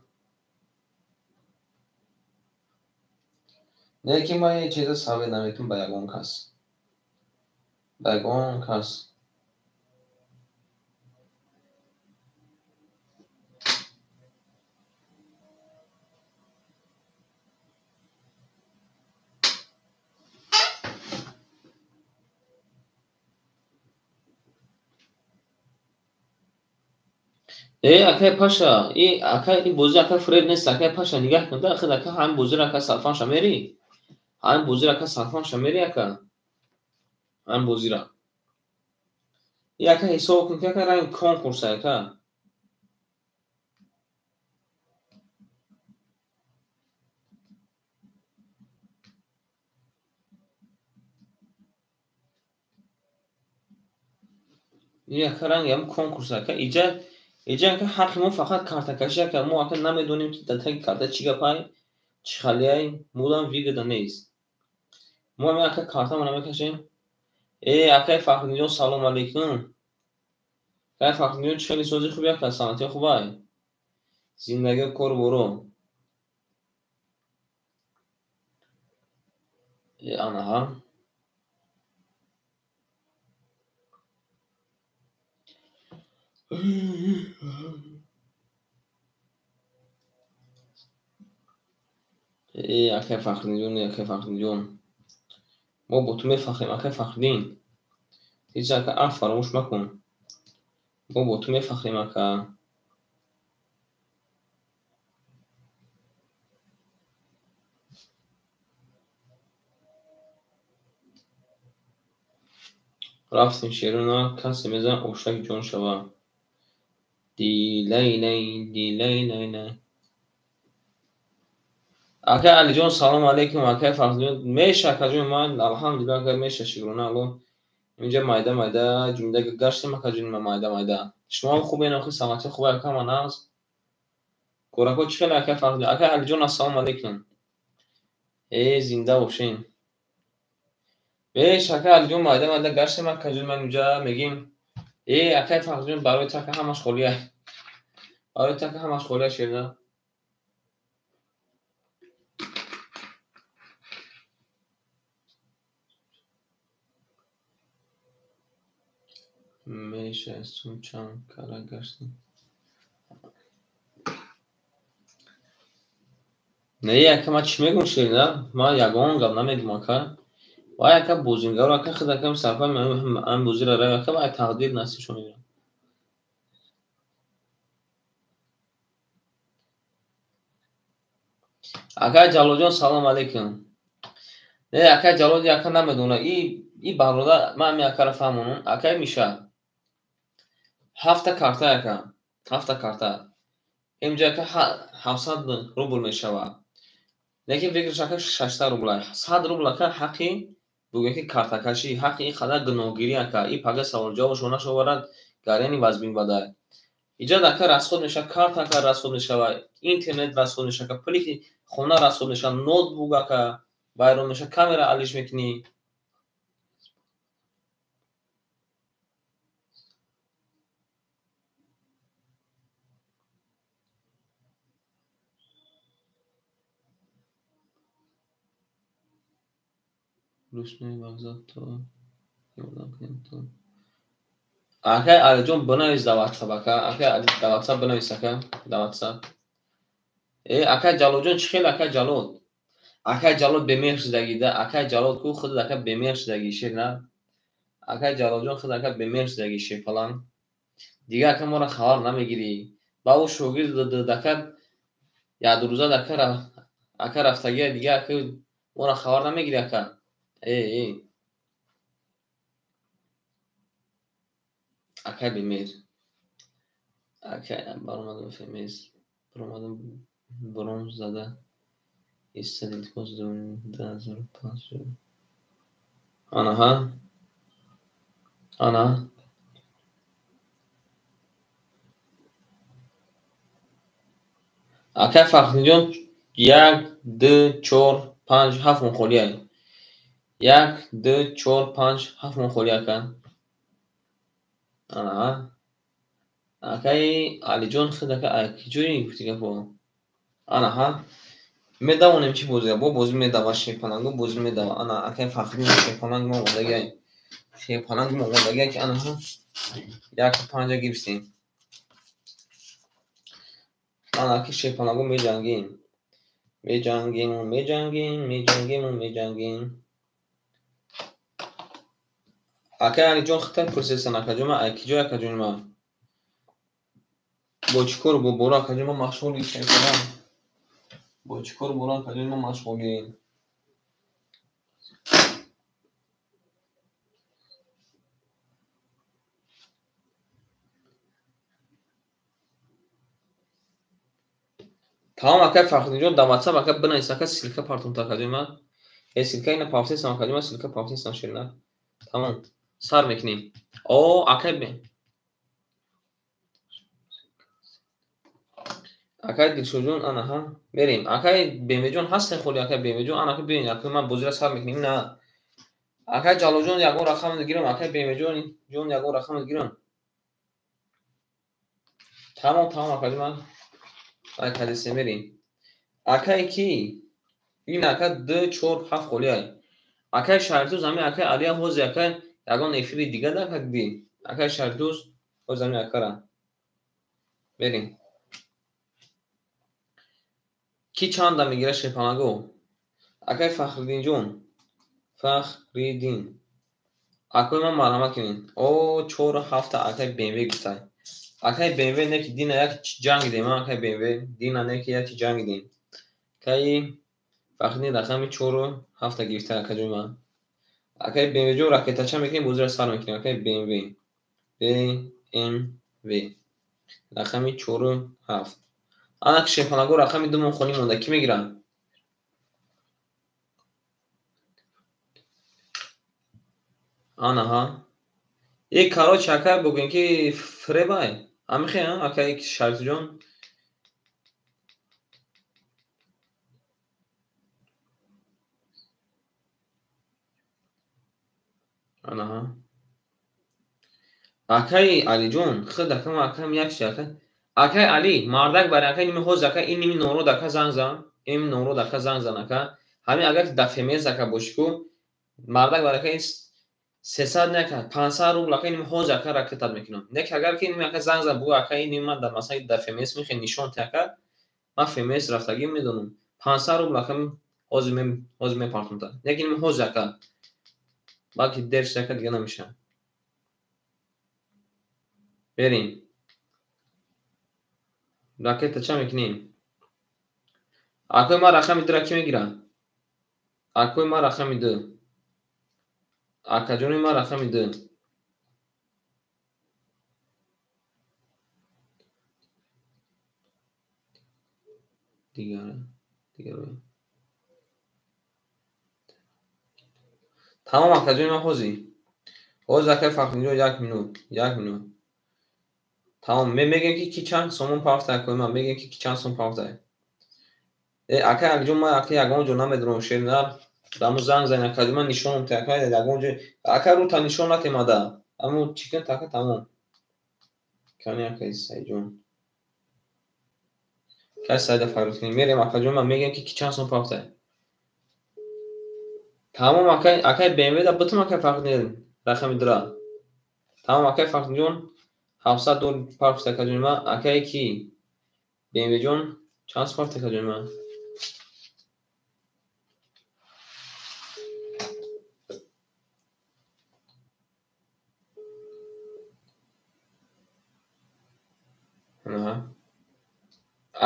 Не ки ман ҳеҷ чиза совет наметавонам ба ягон кас. Ба ягон кас. Акай Паша, и акай ин бозӣ ака фред нест, акай Паша нигаҳ кун, да, худ ака ҳамин бозиро ака сарфамша мери. Ҳамин бозиро ака сарфамша мери ака. Ҳамин бозиро. И ака ҳисоб кун ки ака ранги конкурс ака. И ака ранги ҳам конкурс ака. Иҷа иҷа ака ҳаққи мо фақат картакашӣ ака. Мо ака намедонем ки дар таги карта чӣ гапай, чӣ халияй, мудам выгода нест. Мо ҳамин ака картамона мекашем. Акай Фахриддинҷон, салом алейкум. Акай Фахриддинҷон, чӣ хеле сози хуби ака, саломатиё хубай? Зиндагиё кору боро. Анаҳа. Акай Фахриддинҷон, акай Фахриддинҷон. Мо бо ту мефахрем, акай Фахриддин. Ҳеҷ ака аф фаромӯш макун. Мо бо ту мефахрем, ака. Рафтем шерона, касе мезанад ошак ҷон шава. Дилай-лай, дилай-лай-лай. Акай Алиҷон, салом алейкум, акай Фахриддин. Меша, акаҷон, ман алҳамдулилла, акай меша, шукрона Аллоҳ. Инҷа майда-майда ҷумда гаштем, акаҷон, ман майда-майда. Шумо ҳам хубен, охи саломатӣ хуб, ака, ман аст. Корако чӣ хеле, акай Фахриддин? Акай Алиҷон, ассалому алейкум. Зинда бошен. Беш, акай Алиҷон, майда-майда гаштем, акаҷон, ман инҷа мегим. Акай Фахриддин, барои ту ака ҳамаш холия. Барои ту ака ҳамаш холия, шерда. Меша, сум чанд кара гаштем. Не, ака, ман чӣ мегӯм, шерда? Ман ягон гап намегӯм, ака. Вай ака бозингаро, ака худ ака сарфа ҳамин бозиро рав, ака, вай тақдир насибшон мегирад. Акай Ҷалолҷон, салом алейкум. Не, акай Ҷалол, ака намедонад. И бародар, ман ҳамин акаро фаҳмонам. Акай Миша. 7 карта ака. 7 карта. Инҷа ака 700 рубл мешавад. Лекин фикраш ака 600 рубл. 100 рубл ака ҳаққи бугӯем ки картакашӣ, ҳаққи ин қадар гуноҳгирӣ ака. И пага саволҷавобашро нашоварад, гаряни вазбин бадай. Иҷа ака расход мешавад, карта ака расход мешавад, интернет расход мешавад, ака пули хона расход мешавад, ноутбук ака вайрон мешавад, камера алиш мекунӣ. Русной вокзал то ёрдам кунем то. Акай Алиҷон, бинавис дар WhatsApp ака. Акай Али дар WhatsApp бинавис ака, дар WhatsApp. Акай Ҷалолҷон, чӣ хел акай Ҷалол? Акай Ҷалол бемеҳр шудагӣ да, акай Ҷалол ку худ ака бемеҳр шудагӣ, шер на? Акай Ҷалолҷон худ ака бемеҳр шудагӣ, шерпаланг. Дигар ака моро хабар намегирӣ. Ба ӯ шогирд ака як рӯза ака рафтагия, дигар ака моро хабар намегирӣ ака. Акай бемеҳр. Акай баромадам фемез. Баромадам бром зада. Истад илтимос 2005. Анаҳа. Ана. Акай Фахриддинҷон, 1, 2, 4, 5, 7 мон холия. 1, 2, 4, 5, 7 мон холия ака. Анаҳа. Акай Алиҷон худ ака ҷои гуфти гапо. Анаҳа. Медавонем чӣ бозига? Бо бозӣ медава шерпалангу бозӣ медава. Ана акай Фахриддин шерпаланг мо омодагиай. Шерпаланг мо омодагиай ки анаҳа 1-5 гирифтем. Ана ки шерпалангу меҷангем. Меҷангему, меҷангем, меҷангему, меҷангем. Акай Алиҷон хитай пурсесан акаҷон, ман ай киҷой акаҷон ман? Бо чӣ кор бо бора акаҷон ма машғулӣ шерпаланг? Бо чӣ кор бора акаҷон ма машғулӣ? Тамом акай Фахриддинҷон, дар WhatsApp ака бинавис ака, ссылка партонта акаҷон ма. Э, ссылка ина пафтесам акаҷон ма, ссылка пафтесам шерна. Тамом, сар мекунем. О, акай бе. Акай Дилшодҷон, ана ҳа, мерем. Акай Бемеҷон ҳастен холи, акай Бемеҷон, ана ки бибин, акай ман бозира сар мекунем, на. Акай Ҷалолҷон ягон рақам гирам, акай Бемеҷон ҷон ягон рақам гирам. Тамом, тамом акаҷон ман. Ай кадесе мерем. Акай ки? Ин ака 2 4 7 холи ай. Акай Шаритуз ами акай Алия ҳози акай ягон эфири дига да ака ди. Акай Шаритуз ҳози ами акара. Мерем. Ки чанда мегира шерпанаго? Акай Фахриддинҷон. Фахриддин. Акои ман марҳамат кунед. О, 4 7 акай BMW гуфтай. Акай BMW не ки дина як ҷанг дидем, акай BMW дина не ки як ҷанг дидем. Акай Фахриддин рақами 4 7 гирифта акаҷои ман. Акай BMW ҷон ракетача мекунем, бозиро сар мекунем. Акай BMW. BMW рақами 4 7. Ана ки шерпанаго рақами 2 мон холӣ монда, кӣ мегирад? Ана ҳа. Е, короче, акай бугӯем ки фребай. Амихе, акай Шарифҷон? Ана ҳа. Акай Алиҷон, худ акам акам як чи акай. Акай Али, мардак бари акай ними ҳоз ака ин ними нород ака занг зан. Ин нород ака занг зан ака. Ҳамин агар дар ФМС ака бошӣ ку, мардак бари ака ин 300 не ака, 500 рубл ака ними ҳоз ака ракетат мекунам. Не ки агар ки ними ака занг зан бугӯ ака ин ними ман дар масалан дар ФМС мехоҳӣ нишон те ака, ман ФМС рафтагӣ медонам. 500 рубл ака ҳозир мепартонта. Не ки ними ҳоз ака. Балки дер шуда ака дига намешавад. Берем. Ракета ча мекунем? Акои ман рақами 2-ра кӣ мегирад? Акои ман рақами 2. Акаҷони ман рақами 2. Дигар, дигар. Тамом акаҷони ман ҳозир. Ҳозир акаи Фахриддинҷон як минут, як минут. Тамом, мегӯем ки ки чанд сомон пафта акои ман, мегӯем ки ки чанд сомон пафта. Э, акаи Алиҷон, ман ака ягон ҷо намедонам, шернар. Даму занг зан акаҷон, ман нишонам те ака ягон ҷо. Ака рута нишон натемада. Аммо чӣ кун ака тамом. Кани акаи Саидҷон. Кай Саида фарёд кунем. Мерем акаҷон, ман мегӯем ки ки чанд сомон пафта. Тамом акай, акай BMW да бутум акай Фахриддин рақами 2. Тамом акай Фахриддинҷон 700 доллар пафта акаҷони ман. Акай ки BMW ҷон чанд сом пафта акаҷони ман?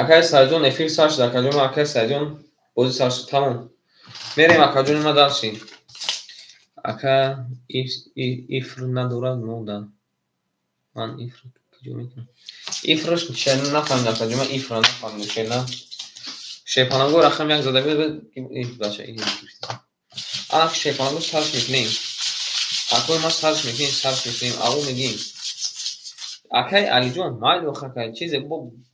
Акай Саидҷон эфир сар шуд акаҷон ман, акай Саидҷон бозӣ сар шуд. Тамом. Мерем акаҷони ман дарси. Ака ифр надорад мода. Ман ифр куҷо мекунам? Ифраш шер нафаҳмидам акаҷон ман, ифра нафаҳмидам шер на. Шерпанаго рақам 1 зада буд, бача, ин ана шерпанаго сарш мекунем. Акои ман сарш мекунем, сарш мекунем, аву мегим. Акай Алиҷон, майли ох акай, чизе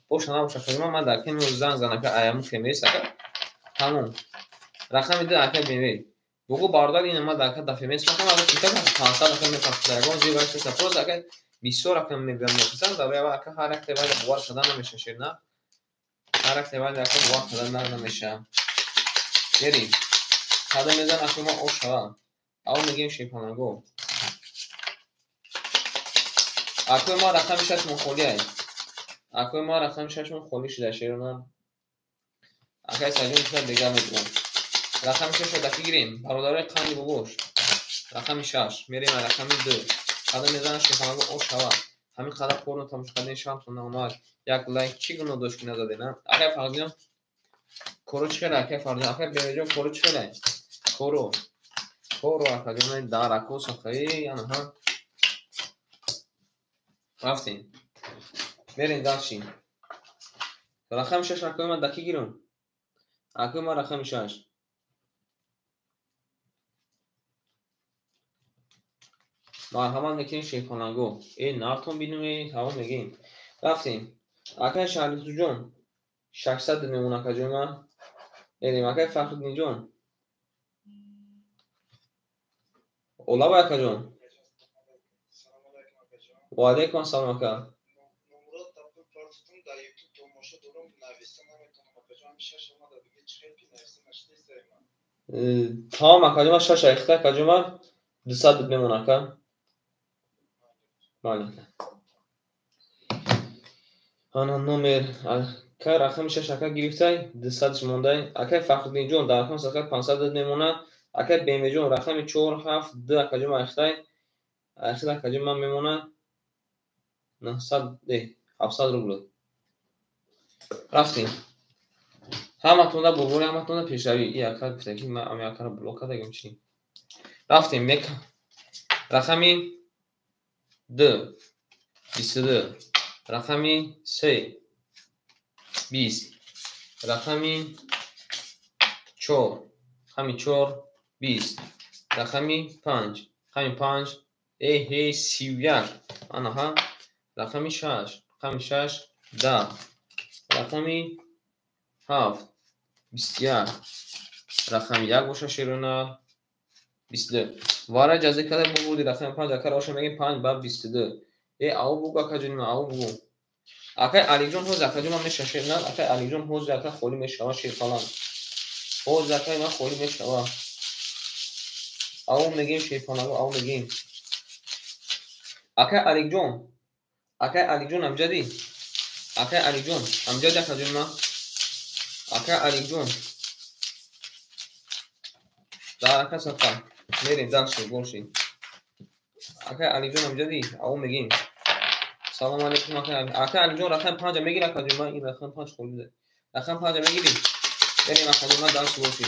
боша набоша акаҷон ман дар кем занг зан ака, аяму ФМС ака. Тамом. Рақами 2 акай BMW. Бугу бародар ина ман дар ака дар ФМС мекунам, ака кита 500 ака мепартода. Ягон ҷой вайс нест. Просто ака бисёр ака мебиям мепурсам, дар рӯи ака ҳар як тевайда бовар кардан намеша шер на. Ҳар як тевайда ака бовар кардан намеша. Берем. Када мезан ака ма ош шава. Ав мегем шерпанаго. Акои ман рақами 6 мон холӣ ай. Акои ман рақами 6 мон холӣ шуда шерона. Акай Саидҷон гуфта дигар мегӯям. Рақами 6-ро дафи гирем. Бародарои қанди бобош. Рақами 6. Мерем рақами 2. Када мезанад шерпанаго ош шава. Ҳамин қадар порно тамошо кардем, шамтон наомад. Як лайк чӣ гуноҳ дошт ки назадед, а? Акай Фарзиён, коро чӣ хеле, акай Фарзиён, акай Бемеҷон, коро чӣ хеле? Коро. Коро акаҷон, дарако сақаи, анаҳа. Рафтем. Мерем дальше. Рақами 6 акои ман даки гирам. Акои ман рақами 6. Марҳамат мекунем шерпаланго. Э, нартон бинум, э, ҳаво мегем. Рафтем. Акай Шаҳритуҷон, 600 мемон акаҷои ман. Мерем акай Фахриддинҷон. Олабай акаҷон. Ва алайкум ассалом ака. Тамом акаҷон, ман 6 айхта акаҷон ман 200 мемон ака. Бале. Ана номер ака рақами 6 ака гирифтай, 200 мондай. Акай Фахриддинҷон дар рақами сака 500 мемона. Акай Бемеҷон рақами 4 7 2 акаҷон ман айхтай. Айхта акаҷон ман мемона 900 700 рубл. Рафтем. Ҳаматонда бобори, ҳаматонда пешравӣ. И ака гуфта ки ман ами акаро блок кардагим чӣ. Рафтем мек рақами 2 22, рақами 3 20, рақами 4 рақами 4 20, рақами 5 рақами 5 31, анаҳа, рақами 6 рақами 6 10, рақами 7 21, рақами 1 боша шерона 22. Вара ҷазӣ карда бубуди рақами 5 ака роша мегем 5 ба 22. Э, ау бугу акаҷон, ау бугу. Акай Алиҷон ҳозир акаҷон ман меша шернал, акай Алиҷон ҳозир ака холӣ мешава шерпаланг. Ҳозир акай ман холӣ мешава. Ау мегем шерпаланг, ау мегем. Акай Алиҷон, акай Алиҷон амҷади. Акай Алиҷон, амҷади акаҷон ман. Акай Алиҷон. Дар ака сафа. Мерем дальше, больше. Акай Алиҷон амҷади, ау мегем. Салом алейкум акай. Акай Алиҷон рақами 5 мегири акаҷон ман, ин рақами 5 холӣ буда. Рақами 5 мегири. Мерем акаҷон ман дальше больше.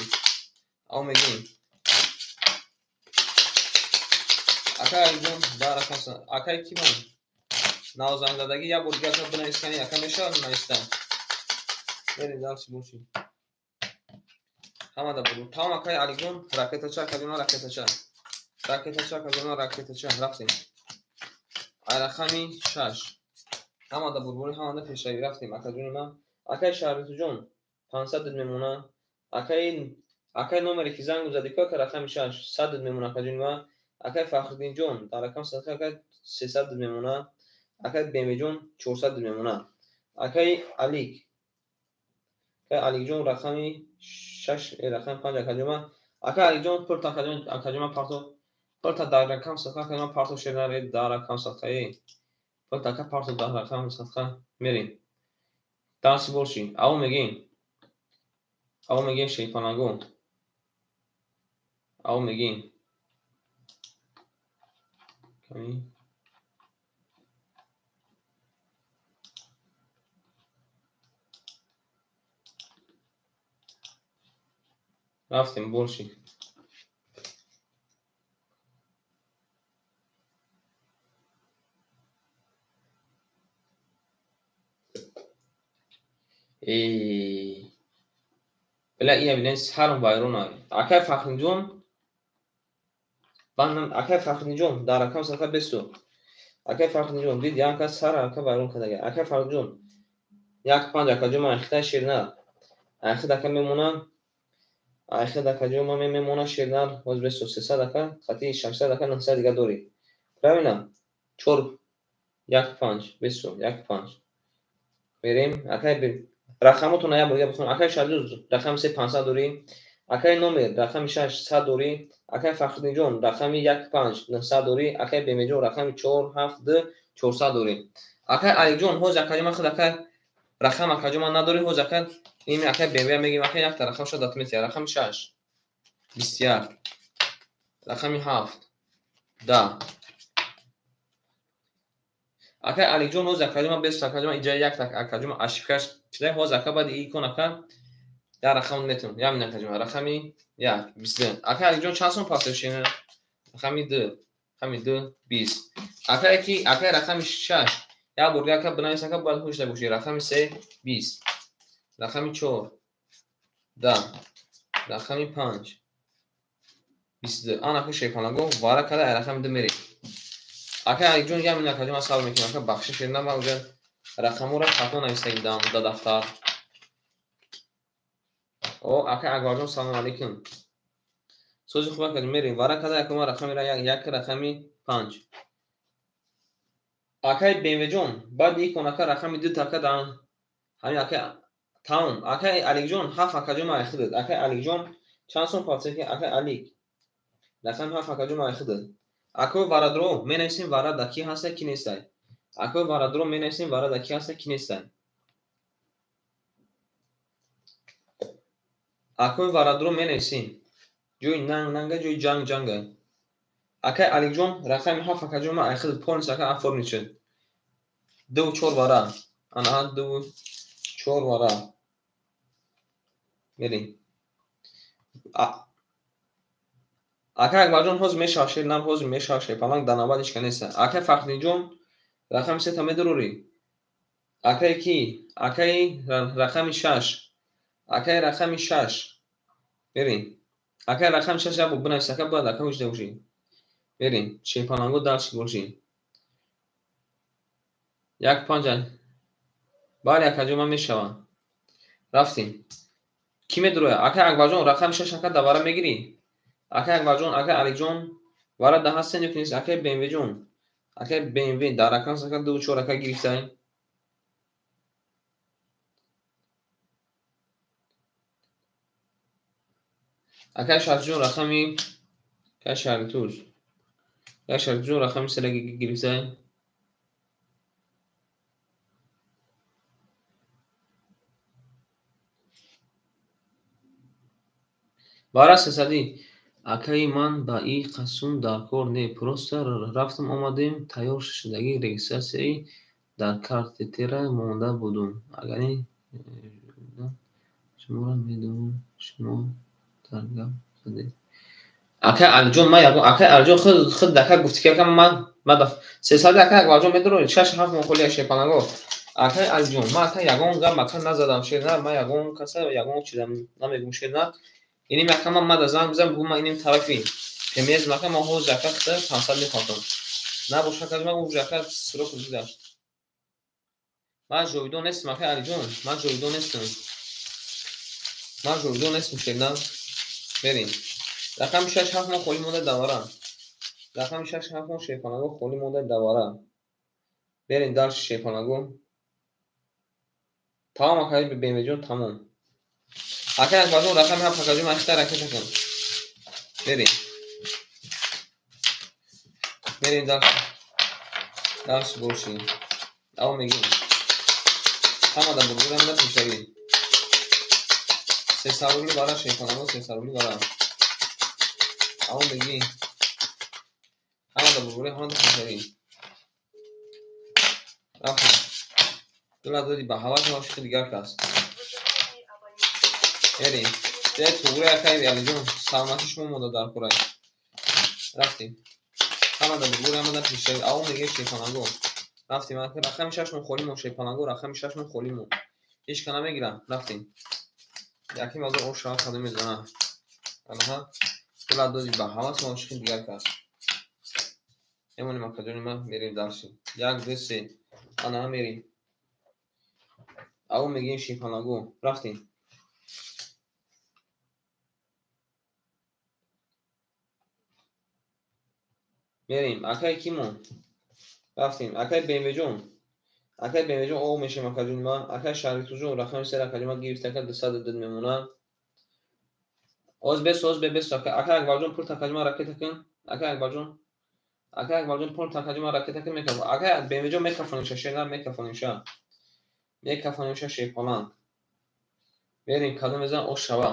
Ау мегем. Акай Алиҷон дар рақам акай ки ман? Навзангзадагӣ як бор дигар ака бинависани ака мешавад нависта. Мерем дальше больше. Ҳамада буду. Тамом акай Алиҷон, ракетача акаҷон ман ракетача. Ракетача акаҷон ман ракетача. Рафтем. Ай рақами 6. Ҳамада бурбури, ҳамада пешравӣ. Рафтем акаҷони ман. Акай Шаҳритуҷон 500 мемона. Акай номере ки занг задӣ ку ака рақами 6 100 мемона акаҷони ман. Акай Фахриддинҷон дар рақами 100 акай 300 мемона. Акай Бемеҷон 400 мемона. Акай Алик. Акай Аликҷон рақами 6 рақами 5 акаҷон ман. Акай Аликҷон пурта акаҷон ман парто. Пурта дар рақам садқа акаҷон ман парто шернаре дар рақам садқаи. Пурта ака парто дар рақам садқа мерем. Дарси борши. Ау мегем. Ау мегем шерпаланго. Ау мегем. Рафтем борши. Била ия билен сарм вайрон ай. Акай Фахриддинҷон, акай Фахриддинҷон дар рақам сафа бесу. Акай Фахриддинҷон дид як кас сар ака вайрон кардага. Акай Фахриддинҷон 1 5 акаҷон ман айхита шернал. Айхита ака мемона. Айхита акаҷон ман мемона шернал. Ҳозир бесу 300 ака, хати 600 ака 900 дига дорӣ. Правильно? 4 1 5 бесу 1 5. Мерем акай рақамотон як бор дига бихон. Акай Шаҳрдуз рақами 3 500 дорӣ. Акай номер рақами 6 100 дорӣ. Акай Фахриддинҷон рақами 1 5 900 дорӣ. Акай Бемеҷон рақами 4 7 2 400 дорӣ. Акай Алиҷон ҳозир акаҷон ман худ акай рақам акаҷон ман надорӣ. Ҳозир акай ин акай Бемея мегим акай якта рақам шуд датметия. Рақами 6 21, рақами 7 10. Акай Аликҷон, ҳозир акаҷон бес акаҷон иҷа як акаҷон ошибкаш чидай, ҳозир ака баъди икон ака як рақам метавон. Як минут акаҷон, рақами 1 22. Акай Аликҷон чанд сом пасешина? Рақами 2, рақами 2 20. Акай ки акай рақами 6. Як бор ака бинавис ака, бояд ҳушда бошӣ. Рақами 3 20. Рақами 4 10. Рақами 5 22. Ана ку шерпаланго вара када рақами 2 мерем. Акай Аликҷон, як минут акаҷон, ман сабр мекунам ака, бахшиш шерна, ман уҷа рақамҳоро хато нависта будам дар дафтар. О, акай Акбарҷон, салом алейкум. Сози хуб акаҷон, мерем. Вара када якума рақами як рақами 5. Акай БМВ-ҷон, баъди икон ака рақами 2 така дар ҳамин акай тамом. Акай Аликҷон, 7 акаҷон ман айхидад. Акай Аликҷон чанд сом пасеки? Акай Алик рақами 7 акаҷон ман айхидад. Акои варадро менависем, вара да ки ҳаста, ки нестай. Акои варадро менависем, вара да ки ҳаста, ки нестай. Акои варадро менависем. Ҷои нанг нанга, ҷои ҷанг ҷанга. Акай Аликҷон рақами 7 акаҷон ман айхидад, полис ака оформит шуд. 2 4 вара. Ана 2 4 вара. Мерем. Акай Акбарҷон, ҳозир мешава шер, нам ҳозир мешава шер, паланг дар навбат ҳеч ка неста. Акай Фахриддинҷон, рақами 3 та медурорӣ? Акай ки? Акай рақами 6. Акай рақами 6. Мерем. Акай рақами 6 як бор бинавис ака, бояд ака ҳушда бошӣ. Мерем. Шерпаланго дальше бошӣ. 1 5. Бале акаҷон, ман мешавам. Рафтем. Кӣ медурояд? Акай Акбарҷон, рақами 6 ака дар вара мегирӣ? Акай Акбарҷон, акай Аликҷон, вара да ҳастен ё ки нест? Акай БМВ-ҷон, акай БМВ дар рақам ака 2 4 ака гирифтай. Акай Шарифҷон, рақами акай Шарифтуз. Акай Шарифҷон рақами 3 гирифтай. Вара сесадӣ. Акаи ман ба и қасум дар кор не, просто рафтам омадем, тайёр шудагӣ регистратсияи дар картетера монда будум. Агар ин шуморо медонам, шумо дар гап задед. Акай Алиҷон, ман ягон акай Алиҷон худ дака гуфти ки ака ман сесадӣ акай Акбарҷон медонӣ 6 7 моҳ холия шерпаланго. Акай Алиҷон, ман ака ягон гап ака назадам шер на, ман ягон каса ягон чиза намегум шер на. Иним ака ман мада занг бизан, бугум ман иним тарафи пемез мака ман ҳозир ака хита 500 мехоҳам. Набош ака ман уж ака срок гузашт. Ман ҷовидон нестам акай Алиҷон, ман ҷовидон нестам. Ман ҷовидон нестам шер на. Мерем. Рақами 6 7 моҳ холӣ монда давара. Рақами 6 7 моҳ шерпаланго холӣ монда давара. Мерем дальше шерпаланго. Тамом акай БМВ-ҷон, тамом. Акай Акбарҷон, рақами 7 акаҷон ман хита ракета кун. Мерем. Мерем дальше. Дальше бошӣ. Аво мегим. Ҳама дар бурбурам да пешравӣ. Сесарули вара шерпаланго, сесарули вара. Аво мегим. Ҳама дар бурбури, ҳама дар пешравӣ. Рафтем. Дула доди ба ҳавас ошиқи дигар кас. Мерем. Де туғри акай Алиҷон, саломатии шумо монда дар курай. Рафтем. Ҳама дар бурбури, ҳама дар пешравӣ. Аво мегем шерпаланго. Рафтем. Рақами 6 моҳ холӣ мон шерпаланго, рақами 6 моҳ холӣ мон. Ҳеч ка намегирам. Рафтем. Яким азор ош шава кадом мезанам. Анаҳа. Дула доди ба ҳавас ошиқи дигар кас. Мемонем акаҷони ман, мерем дальше. 1 2 3. Анаҳа мерем. Аво мегем шерпаланго. Рафтем. Мерем. Акай кимон? Рафтем. Акай БМВ-ҷон. Акай БМВ-ҷон ов мешем акаҷони ман. Акай Шарифтуҷон рақами 3 акаҷони ман гирифта ака 202 мемонад. Оз бес, оз бес ака. Акай Акбарҷон пул такаҷони ман ракета кун. Акай Акбарҷон. Акай Акбарҷон пул такаҷони ман ракета кун мекафон. Акай БМВ-ҷон мекафонем ша, шер на мекафонем ша. Мекафонем ша шерпаланг. Мерем кадом мезан ош шава.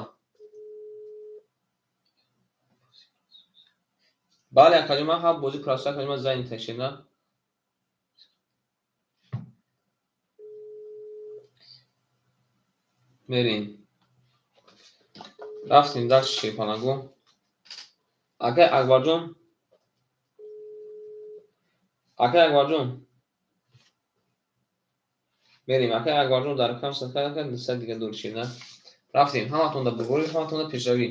Бале акаҷон, ман ҳам бозӣ просто акаҷон ман занята шер на. Мерем. Рафтем дальше шерпанаго. Акай Акбарҷон. Акай Акбарҷон. Мерем. Акай Акбарҷон дар рақам садқа ака 200 дига дори шерна. Рафтем. Ҳаматон да бурборӣ, ҳаматон да пешравӣ.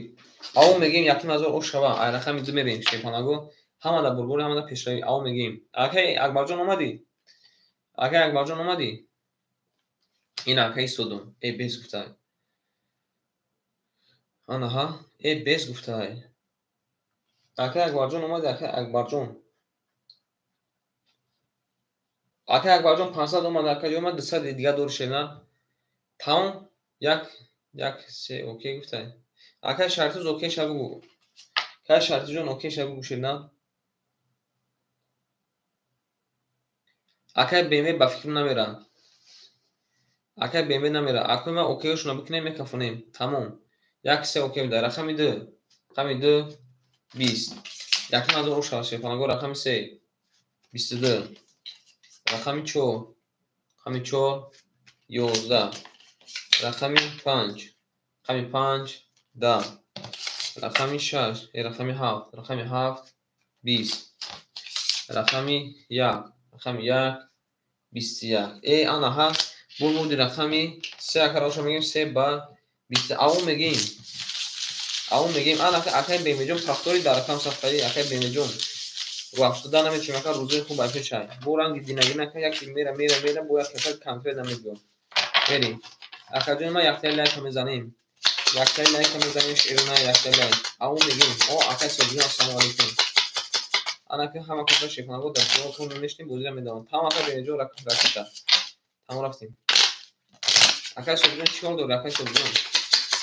Аввал мегӯем 1000 ош шава. Ай рақами 2 мерем шерпанаго. Ҳама да бурборӣ, ҳама да пешравӣ. Аввал мегӯем. Акай Акбарҷон омадӣ? Акай Акбарҷон омадӣ? Ин ака истодум. Э бес гуфтай. Анаҳа, э бес гуфтай. Акай Акбарҷон омадӣ, акай Акбарҷон. Акай Акбарҷон 500 омад, ака омад 200 дига дори шерна. Тамом, 1 1 3 окей гуфтай. Акай Шаритуз окей ша бугу. Акай Шаритуҷон окей ша бугу шерна. Акай БМВ ба фикр намера. Акай БМВ намера. Акай ма окейошона бикунем, мекафонем. Тамом. 1 3 окей буда. Рақами 2. Рақами 2 20. 1000 ош шава шерпанаго. Рақами 3 22. Рақами 4. Рақами 4 11. Рақами 5. Рақами 5 10. Рақами 6. Рақами 7. Рақами 7 20. Рақами 1. Рақами 1 21. Э анаҳа бурбуди рақами 3 ака роша мегӯем 3 ба 20. Аввал мегӯем. Аввал мегӯем ана акай БМВ-ҷон пахтори дар рақам сафқаи акай БМВ-ҷон. Рӯ 70 намечем ака рӯзои хуб айпешай. Бо ранги динагин ака яки мера мера мера бо як ака конкрет намебиём. Мерем. Акаҷон ма яктаи лайка мезанем. Яктаи лайка мезанем шерона яктаи лайк. Аввал мегӯем. О акай Соҷиҷон ассалому алайкум. Ана ки ҳама каса шерпанаго дар ҷоятон мешинем бозиро медавам. Тамом акай БМВ-ҷон ракета. Тамом рафтем. Акай Соҷиҷон чӣ кор дорӣ акай Соҷиҷон?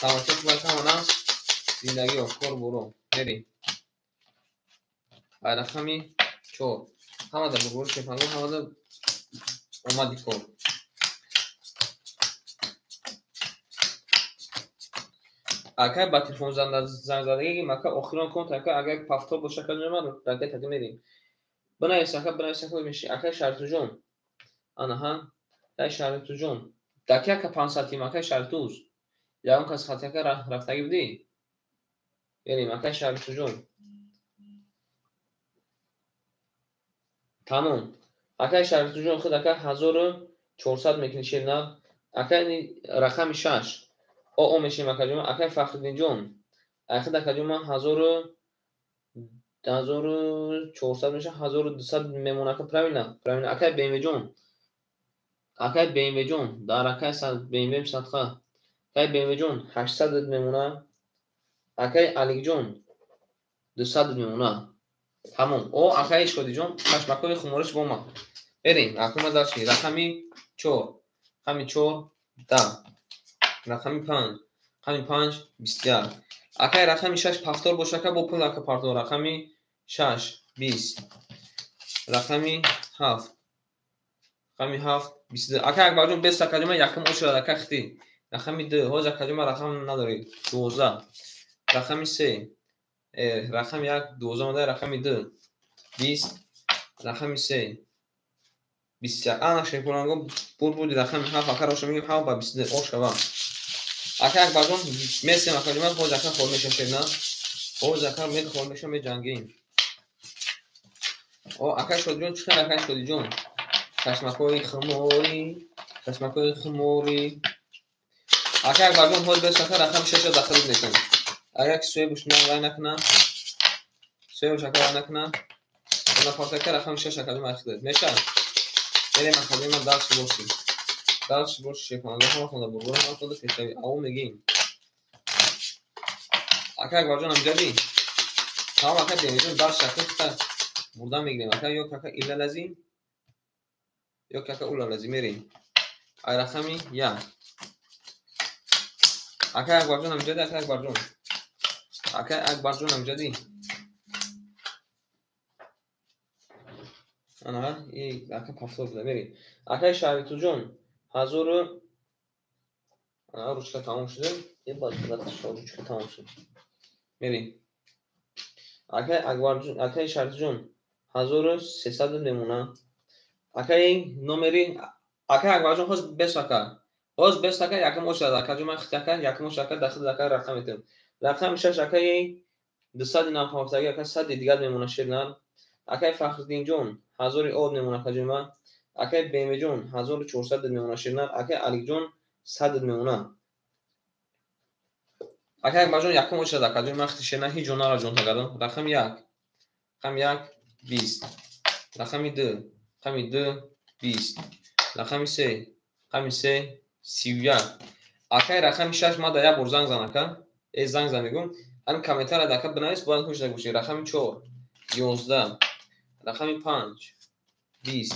Саломатӣ хуб аст ҳама нас? Зиндагиё, кор боро. Мерем. Ай рақами 4. Ҳама дар бурбори шерпанаго, ҳама дар омади кор. Акай ба телефон занг задагӣ ака охирон конт ака агар пафтор боша ака ҷон ман ракета мерем. Бинавис ака, бинавис ака меши. Акай Шаритуҷон. Анаҳа, акай Шаритуҷон. Даки ака 500 тим акай Шаритуз. Ягон кас хати ака рафтагӣ будӣ? Мерем акай Шаритуҷон. Тамом. Акай Шаритуҷон худ ака 1400 мекунӣ шерна. Акай рақами 6. О мешем акаҷон. Акай Фахриддинҷон. Ахид акаҷон ман 1400 меша 1200 мемона ака правильно? Правильно. Акай БМВ-ҷон. Акай БМВ-ҷон. Дар акай БМВ садқа. Акай БМВ-ҷон 800 мемона. Акай Аликҷон 200 мемона. Тамом. О акай Шодиҷон пашмакои хумориш бо ма. Берем. Акума дальше. Рақами 4. Рақами 4 10. Рақами 5. Рақами 5 21. Акай рақами 6 пафтор боша ака бо пул ака партор. Рақами 6 20. Рақами 7. Рақами 7 22. Акай Акбарҷон бес акаҷон ман якум очрад ака хити. Рақами 2. Ҳоз акаҷон ман рақам надорӣ. 12. Рақами 3. Рақами 1 12 омада. Рақами 2 20. Рақами 3 21. Ана шерпоранго бурбуди рақами 7 ака роша мегӯем 7 ба 22. Ош шава. Акай Акбарҷон месем акаҷон ман ҳоз ака хор меша шерна. Ҳоз ака мехор меша меҷангем. О акай Шодиҷон чӣ хел акай Шодиҷон? Чашмакои хуморӣ, чашмакои хуморӣ. Акай Акбарҷон ҳоз бес ака рақами 6-ро дахил мекунам. Агар ки суебуш на вай накуна, суебуш ака вай накуна, напарта ака рақами 6 акаҷон ахидад. Меша? Мерем акаҷон ман дальше бошӣ. Дальше бошӣ шерпанаго ҳама хонда бурбор ҳама хонда пешравӣ. Аввал мегӯем. Акай Акбарҷон амҷадӣ? Тамом акай БМВ-ҷон дальше ака хута бурда мегирем. Ака ё кака илалази ё кака улалази мерем. Ай рақами 1. Акай Акбарҷон амҷадӣ? Акай Акбарҷон. Акай Акбарҷон амҷадӣ? Ана и ака пафтор буда мерем. Акай Шаритуҷон 1000 ана ручка тамом шуда. Е бад ручка тамом шуд. Мерем. Акай Акбарҷон, акай Шаритуҷон 1300 мемона. Акай номери акай Акбарҷон хост бес ака. Ҳоз бес ака якум очад ака ҷон ман хит ака якум очад ака дахил ака рақам метем. Рақами 6 акаи 297 ака 100 дигар мемона шернар. Акаи Фахриддинҷон 1000 од мемона ака ҷон ман. Акаи Бемеҷон 1400 мемона шернар. Акаи Алиҷон 100 мемона. Акаи Акбарҷон якум очад ака ҷон ман хит шернар ҳеҷ ҷо нара ҷон тагардон. Рақами 1. Рақами 1 20. Рақами 2. Рақами 2 20. Рақами 3. Рақами 3 31. Акаи рақами 6 ма да як бор занг зан ака. Занг зан мегӯм. Ҳамин комментария да ака бинавис, бояд ҳуш нагӯшӣ. Рақами 4 11. Рақами 5 20.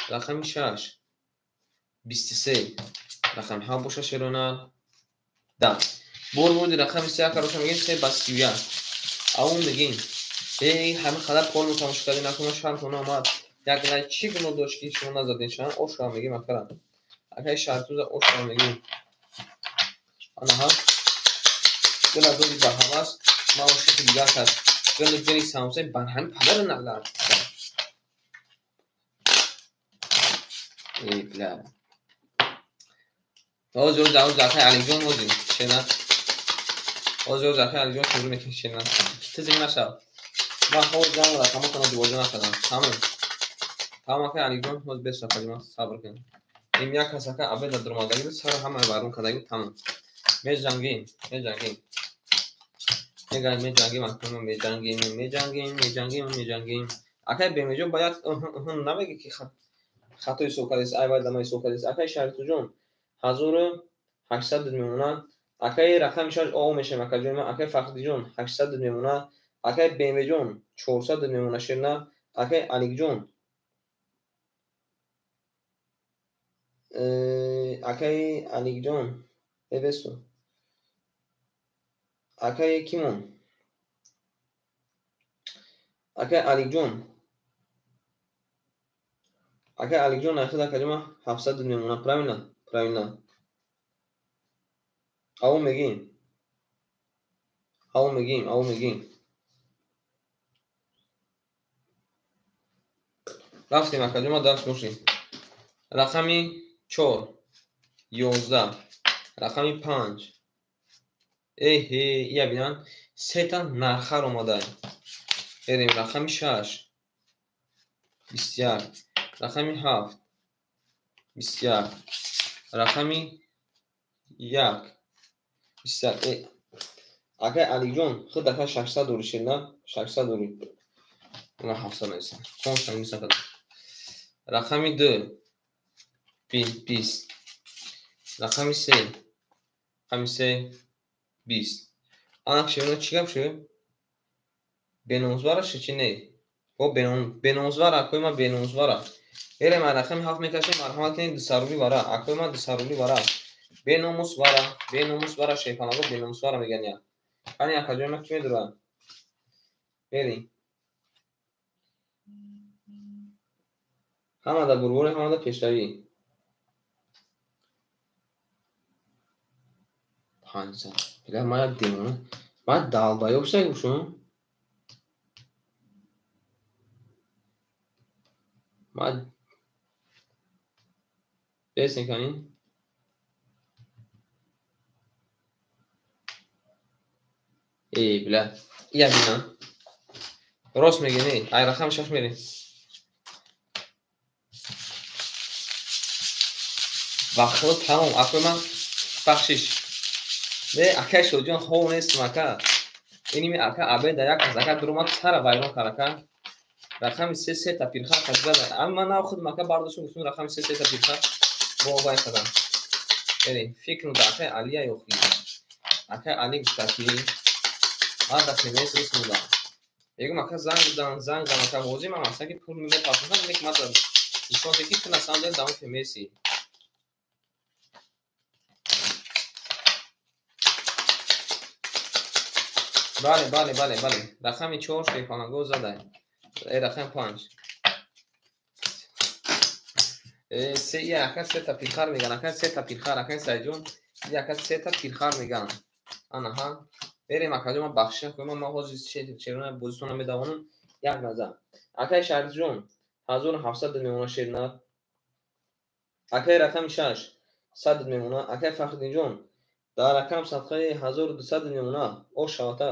Рақами 6 23. Рақами 7 боша шеронар 10. Бор бурди рақами 3 ака роша мегем 3 ба 31. Авун мегем. Ҳамин қадар полно тамошо кардем, акуна шартона омад. Як лайк чӣ гуноҳ дошт ки шумо назадин? Шан ошро мегем акара. Акаи шартуза ошро мегем. Ана ҳа. Дила доди ба ҳавас, ман ошиқи дигар кас. Дила ҷани самсай бар ҳамин падара налар. Эй бля. Ҳозир ҳозир ҳозир акаи Алиҷон ҳозир шена. Ҳозир ҳозир акаи Алиҷон шурӯъ мекунӣ шена. Тизим нашав. Ман ҳозир ҳам рақамотонро ҷобаҷо накардам. Тамом. Тамом акаи Алиҷон ҳозир бес рафтагӣ ман сабр кун. Ин як кас ака абеда дуромадагӣ буд, сара ҳамаи вайрон кардагӣ буд, тамом. Меҷангем, меҷангем. Мегаем, меҷангем, акамо меҷангем, меҷангем, меҷангем, меҷангем. Акаи Бемеҷон бояд намегӣ ки хато ҳисоб кардааст, ай вай дама ҳисоб кардааст. Акаи Шарифҷон 1800 мемонад. Акаи рақами 6 о мешавем акаҷон ман. Акаи Фахриддинҷон 800 мемонад. Акаи Бемеҷон 400 мемонад шерна. Акаи Алиҷон акаи Алиҷон бебесу. Акаи кимон? Акаи Алиҷон. Акаи Алиҷон нархи акаҷон ман 700 мемонад. Правильно? Правильно. Аву мегим. Аву мегим, аву мегим. Рафтем акаҷон ман дарс бошем. Рақами 4 11. Рақами 5. Эҳе, ия бинан сета нархар омада. Берем рақами 6 21. Рақами 7 21. Рақами 1 21. Акаи Алиҷон худ ака 600 дорӣ шерна, 600 дорӣ. Ман 700 нависам. Конша нависам кадам. Рақами 2 20. Рақами 3. Рақами 3 20. Ана шерна чӣ гап шуд? Беномузвара шуд чи не? Бо беномузвара, акои ман беномузвара. Берем ай рақами 7 мекашем, марҳамат кунед 200 рубли вара. Акои ман 200 рубли вара. Беномусвара, беномусвара шерпанаго беномусвара меган я. Кани акаҷон ман кӣ медурад? Берем. Ҳамада бурбуре, ҳамада пешравӣ. 500. Бля, ман як демона. Ман далбаёб шуда гӯшум. Ман бес мекунем. Эй, бля. Я бинам. Рост мегӣ, не? Ай рақами 6 мерем. Вақтҳо тамом. Акои ман бахшиш. Не, акаи Шоҳҷон хов нестам ака. Иними ака абеда як кас ака дуромад сара вайрон кард ака. Рақами 3 сета пирхар казада. Ама ман нав худам ака бардоштам гуфтам рақами 3 сета пирхар бо вай кардам. Берем, фикр да акаи Алия ёхи. Акаи Али гуфта ки ман да ФМС рисмудам. Мегӯм ака занг зан, занг зан ака ҳозир ман масалан ки пул мепартофтам, лекин ман нишон дед ки ту на самом деле дар он ФМСи. Бале, бале, бале, бале. Рақами 4 шерпанаго задай. Рақами 5. Се я ака сета пирхар меган, ака сета пирхар, ака Сайҷон, я ака сета пирхар меган. Ана ҳа. Берем акаҷон, ман бахшиш накунам, ман ҳозир черона бозитона медавонам. Як назар. Акаи Шарифҷон 1700 мемона шернар. Акаи рақами 6 100 мемона. Акай Фахриддинҷон, дар рақам садқаи 1200 мемона. Ош шавата.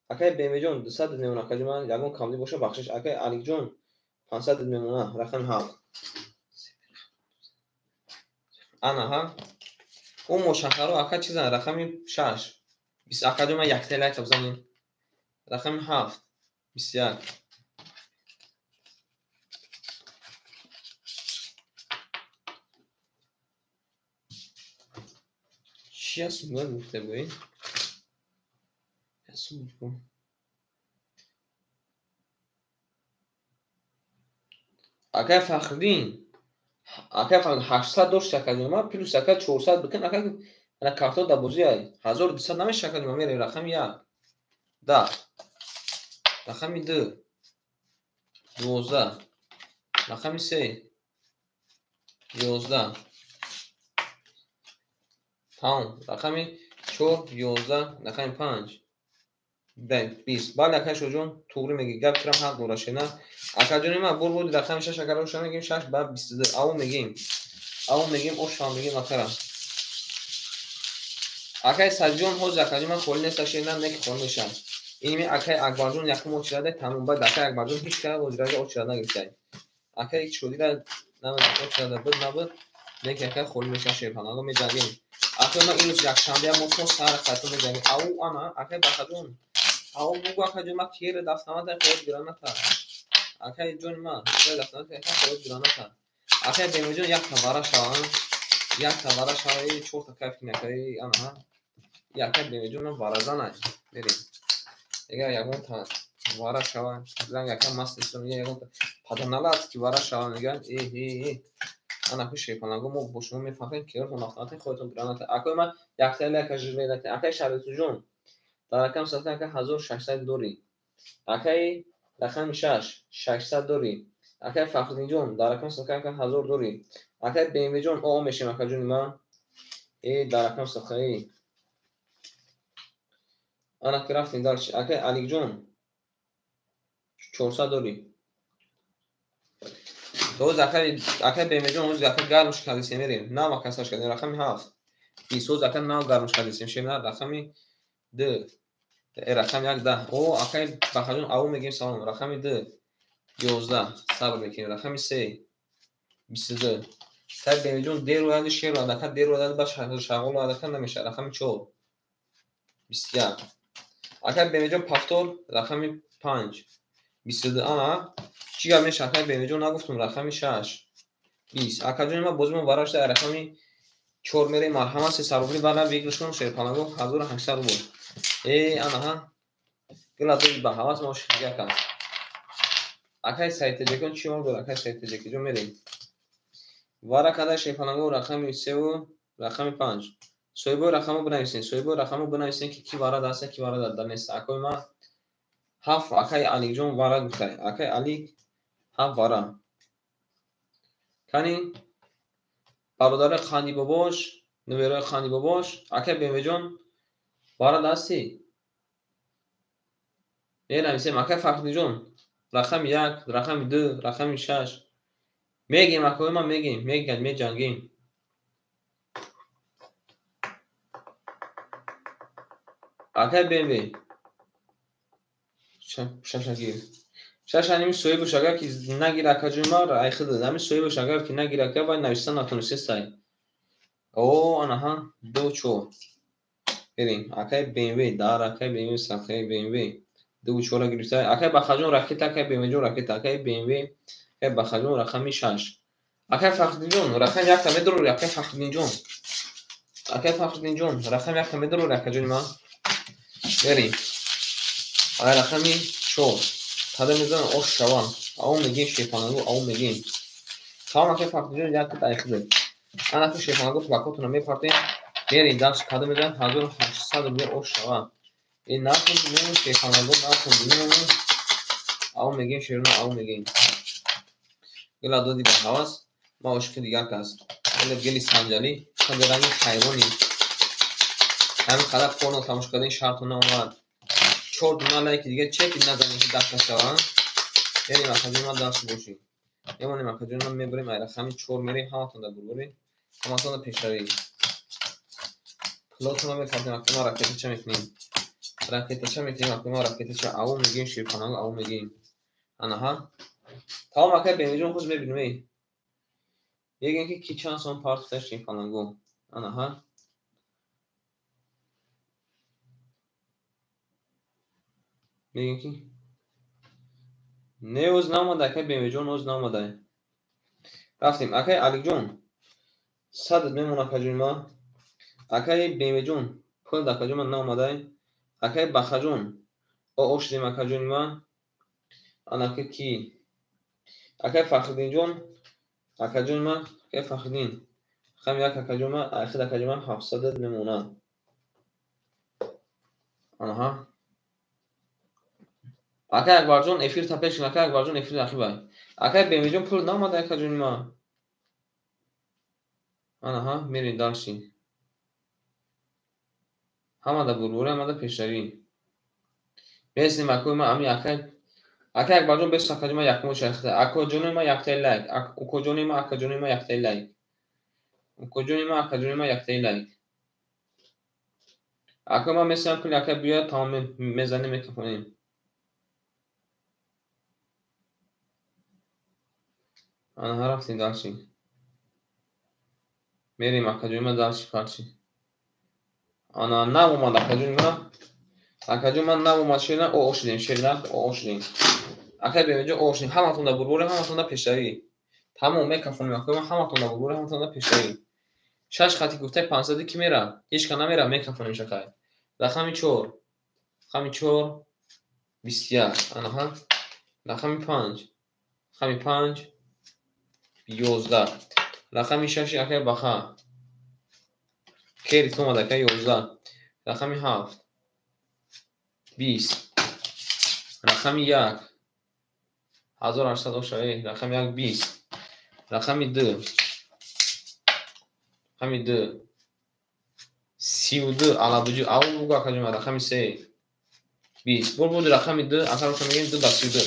Акай Бемеҷон, 200 мемона. Акаҷон ман ягон камдӣ боша, бахшиш. Акай Аликҷон, 500 мемона. Рақами 7. Ана ҳа. Ӯ мошанхаро ака чизан? Рақами 6. Акаҷон ман якта лайка бизанем. Рақами 7. 21. Чи аст гуфта буи? Акай Фахриддин, акай Фахриддин 800 дошт, акаҷон ман плюс ака 400 бикун, ака ана карто дар бозӣ ай 1200 намеша, акаҷон ман мерем рақами 1 10, рақами 2 12, рақами 3 11, тамом, рақами 4 11, рақами 5 20. Бале, акай Шоҳҷон, туғри мегӣ, гап кирам ҳақ дора шена. Акаҷони ман бур буд рақами 6, акароша мегим 6 ба 22. Ав мегим. Ав мегим, ошам мегим акара. Акай Саҷҷон, ҳозир акаҷон ман холӣ неста шена, неки холӣ мешам. Инми акай Акбарҷон якум очирада, тамом, баъд акай Акбарҷон ҳеҷ кара ҳозирага очирада нагирифтай. Акай Шодира намедонам очирада буд набуд, неки акай холӣ меша шерпанаго меҷангем. Акай ман имрӯз якшанбе мо то саҳар қайтон меҷангем. Ау ана акай Бахаҷон. Ау бугу акаҷон ман кера дафтамата хоҳад граната. Акай ҷони ман кера дафтамата хоҳад граната. Акай Бемоҷон як тавара шава, як тавара шава, чорта кайф кунӣ акай ана. Акай Бемоҷон ман варазанай. Мерем. Ягар ягон та вара шава, занг ака маст нестам, ягон та паданалат ки вара шава мегӯянд. Э э э. Ана ку шерпанаго мо бо шумо мефаҳмем кератон автомати хоҳатон граната. Акай ман яктали ака жирмедати. Акай Шарифҷон, дар рақам садқа ака 1600 дорӣ. Акай рақами 6 600 дорӣ. Акай Фахриддинҷон, дар рақам садқа ака 1000 дорӣ. Акай Бемеҷон, о мешем акаҷони ман. Э дар рақам садқаи. Ана ки рафтем дальше. Акай Аликҷон, 400 дорӣ. Тоз акай Бемеҷон, ҳозир ака гармш кардисем, мерем. Нав ака сарш кардем, рақами 7. Ҳозир ака нав гармш кардисем, шем рақами 2. Рақами 1 10. О, акай Бахаҷон, ав мегим салом. Рақами 2 11. Сабр мекунем. Рақами 3 22. Акай Бемеҷон дер ояди, шер ояд, ака дер ояд, ба шағол ояд, ака намешавад. Рақами 4 21. Акай Бемеҷон повтор, рақами 5 22. Ана чӣ гап мешавад? Акай Бемеҷон нагуфтум, рақами 6 20. Акаҷони ман бозимон барашта рақами 4 мерем. Марҳамат, 300 рубли бара бигиршон шерпанаго 1800 рубл. Э ана ҳа. Гила доди ба ҳавас мо ширгак аст. Акай Саидтаҷикон чӣ мол дорад? Акай Саидтаҷикиҷон мерем. Вара када шерпанаго рақами 3 рақами 5. Соҳибои рақамро бинависен. Соҳибои рақамро бинависен ки ки вара даста, ки вара дар нест. Акои ман 7 акай Аликҷон вара гуфтай. Акай Алик 7 вара. Кани бародарои Қанди бобош, набераи Қанди бобош, акай Бемеҷон вара дастӣ? Менависем акай Фахриддинҷон, рақами 1, рақами 2, рақами 6. Мегем акои ман мегем, меган меҷангем. Акай БМВ шашагир. Шашаними соҳибаш агар ки нагир акаҷои ман айхида, ҳамин соҳибаш агар ки нагир ака вай нависта натонистестай. О, ана ҳа, 2 4. Берем. Акай БМВ, дар акай БМВ, садқаи БМВ. 2 4 гирифта. Акай Бахаҷон ракета, акай БМВ ракета, акай БМВ, акай Бахаҷон рақами 6. Акай Фахриддинҷон, рақами 1 та медорӣ, акай Фахриддинҷон. Акай Фахриддинҷон, рақами 1 та медорӣ, акаҷони ман. Берем. Ай рақами 4. Тада мезанам ош шавам. Ав мегим шерпанаго, ав мегим. Тамом акай Фахриддинҷон як та айхида. Ана ку шерпанаго плакотона мепартем. Мерем дарс када мезанам 1800 рубл ош шавам. Э накун мемон шерпанаго, накун мемон. Ав мегим шерона, ав мегим. Гила доди ба ҳавас, ма ошиқи дигар кас. Гила гели санҷалӣ, санҷаранги ҳайвони. Ҳамин қадар порно тамошо кардани шарту наомад. 4 дона лайки дига чек назанем ки даста шаванд. Мерем акаҷони ман дарс бошӣ. Мемонем акаҷони ман мебарем ай рақами 4 мерем ҳаматон дар бурбурем. Ҳаматонда пешравӣ. Пулотона мефаҳмем, акма ракетача мекунем. Ракетача мекунем, акма ракетача. Аву мегим, ширпананго аву мегим. Анаҳа. Тамом акай Бемиҷон худ мебинем, эй. Мегӯем ки ки чанд сом партофта ширпананго. Анаҳа. Мегӯем ки не, оз наомада, акай Бемиҷон оз наомада. Рафтем, акай Алиҷон. 100 мемон акаҷони ма. Акай Бемиҷон, пул акаҷони ман наомада. Акай Бахаҷон, о шудем акаҷони ма. Анака ки? Акай Фахриддинҷон, акаҷони ма, акай Фахриддин. Хам як акаҷони ма, ахир акаҷони ма 700 мемонад. Анаҳа. Акай Акбарҷон эфир та пеш, акай Акбарҷон эфир ахибай. Акай Бемиҷон пул наомада акаҷони ма. Анаҳа, мерем дальше. Ҳамада бурбури, ҳамада пешравӣ. Бесем акои ма, ами акай акай Акбарҷон бес акаҷони ма якмо шахта. Акоҷони ма яктаи лайк. Укоҷони ма, акаҷони ма яктаи лайк. Укоҷони ма, акаҷони ма яктаи лайк. Акои ма месам пули акай биёяд, тамом мезанем, мекафонем. Анаҳа, рафтем дальше. Мерем акаҷони ма дальше фарчи. Ана нав омад акаҷони ма. Акаҷони ман нав омад шерна, о шудем, шерна, о шудем. Акай Бемиҷон о шудем. Ҳаматонда бурбури, ҳаматонда пешравӣ. Тамом мекафонем акои ма, ҳаматонда бурбури, ҳаматонда пешравӣ. 6 хати гуфтаи 500 ки мера? Ҳеч ка намера, мекафонем шакай. Рақами 4. Рақами 4 21. Анаҳа. Рақами 5. Рақами 5 11. Рақами 6 акай Баха. Керит омад акай 11. Рақами 7 20. Рақами 1 1800 оша, рақами 1 20. Рақами 2. Рақами 2 32 алабуҷу аву бугу акаҷума рақами 3 20. Бур буд рақами 2 акароша мегем 2 ба 32.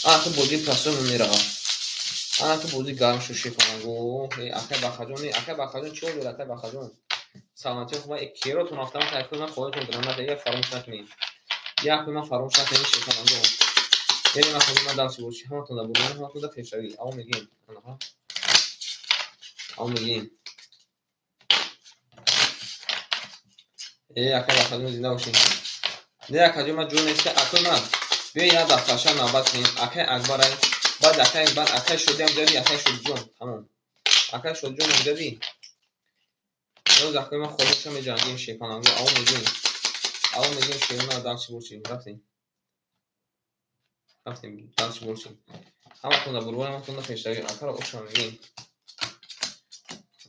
Ака бозии прасо мерава. Ака бозӣ гарм шуд шефанаго. Акай Бахаҷон, акай Бахаҷон чӣ дорад акай Бахаҷон? Саломатии хуба керотон автомат айхуд ман хоҳатон граната я фаромӯш накунед. Як ман фаромӯш накунед шефанаго. Берем акаҷон ман дарси боши. Ҳаматон да бурмон, ҳаматон да пешравӣ. Аву мегем. Анаҳа. Аву мегем. Акай Бахаҷон зинда бошед. Не акаҷон ман ҷо нест. Акой ман биёед як дафтарча навбат кунем. Акай Акбарай, баъд акай Акбар, акай Шодиам ҷади, акай Шодиҷон. Тамом. Акай Шодиҷон ҷади. Боз акой ман холиша меҷангем шепананго. Аву мегем. Аву мегем шерона дарси боши. Рафтем. Рафтем дарси боши. Ҳаматонда бурбор, ҳаматонда пешравӣ. Акаро оша мегем.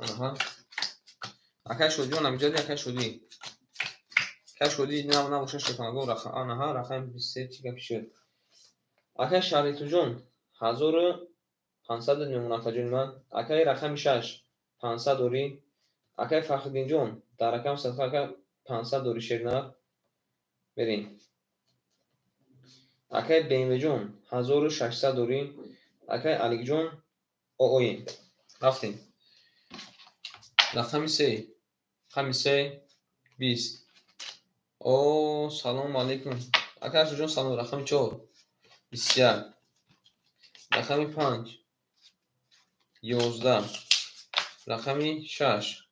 Анаҳа. Акай Шодиҷон амҷади, акай Шодӣ. Акай Шодӣ набоша шепананго. Анаҳа, рақами 23 чӣ гапи шуд? Акай Шаҳритуҷон 1500 мемон акаҷони ман. Акай рақами 6 500 дорӣ. Акай Фахриддинҷон дар рақами 100 ака 500 дорӣ шернар. Берем. Акай Бемвеҷон 1600 дорӣ. Акай Аликҷон ооем. Рафтем. Рақами 3. Рақами 3 20. О, салом алейкум. Акай Ашурҷон салом. Рақами 4 21. Рақами 5 11. Рақами 6.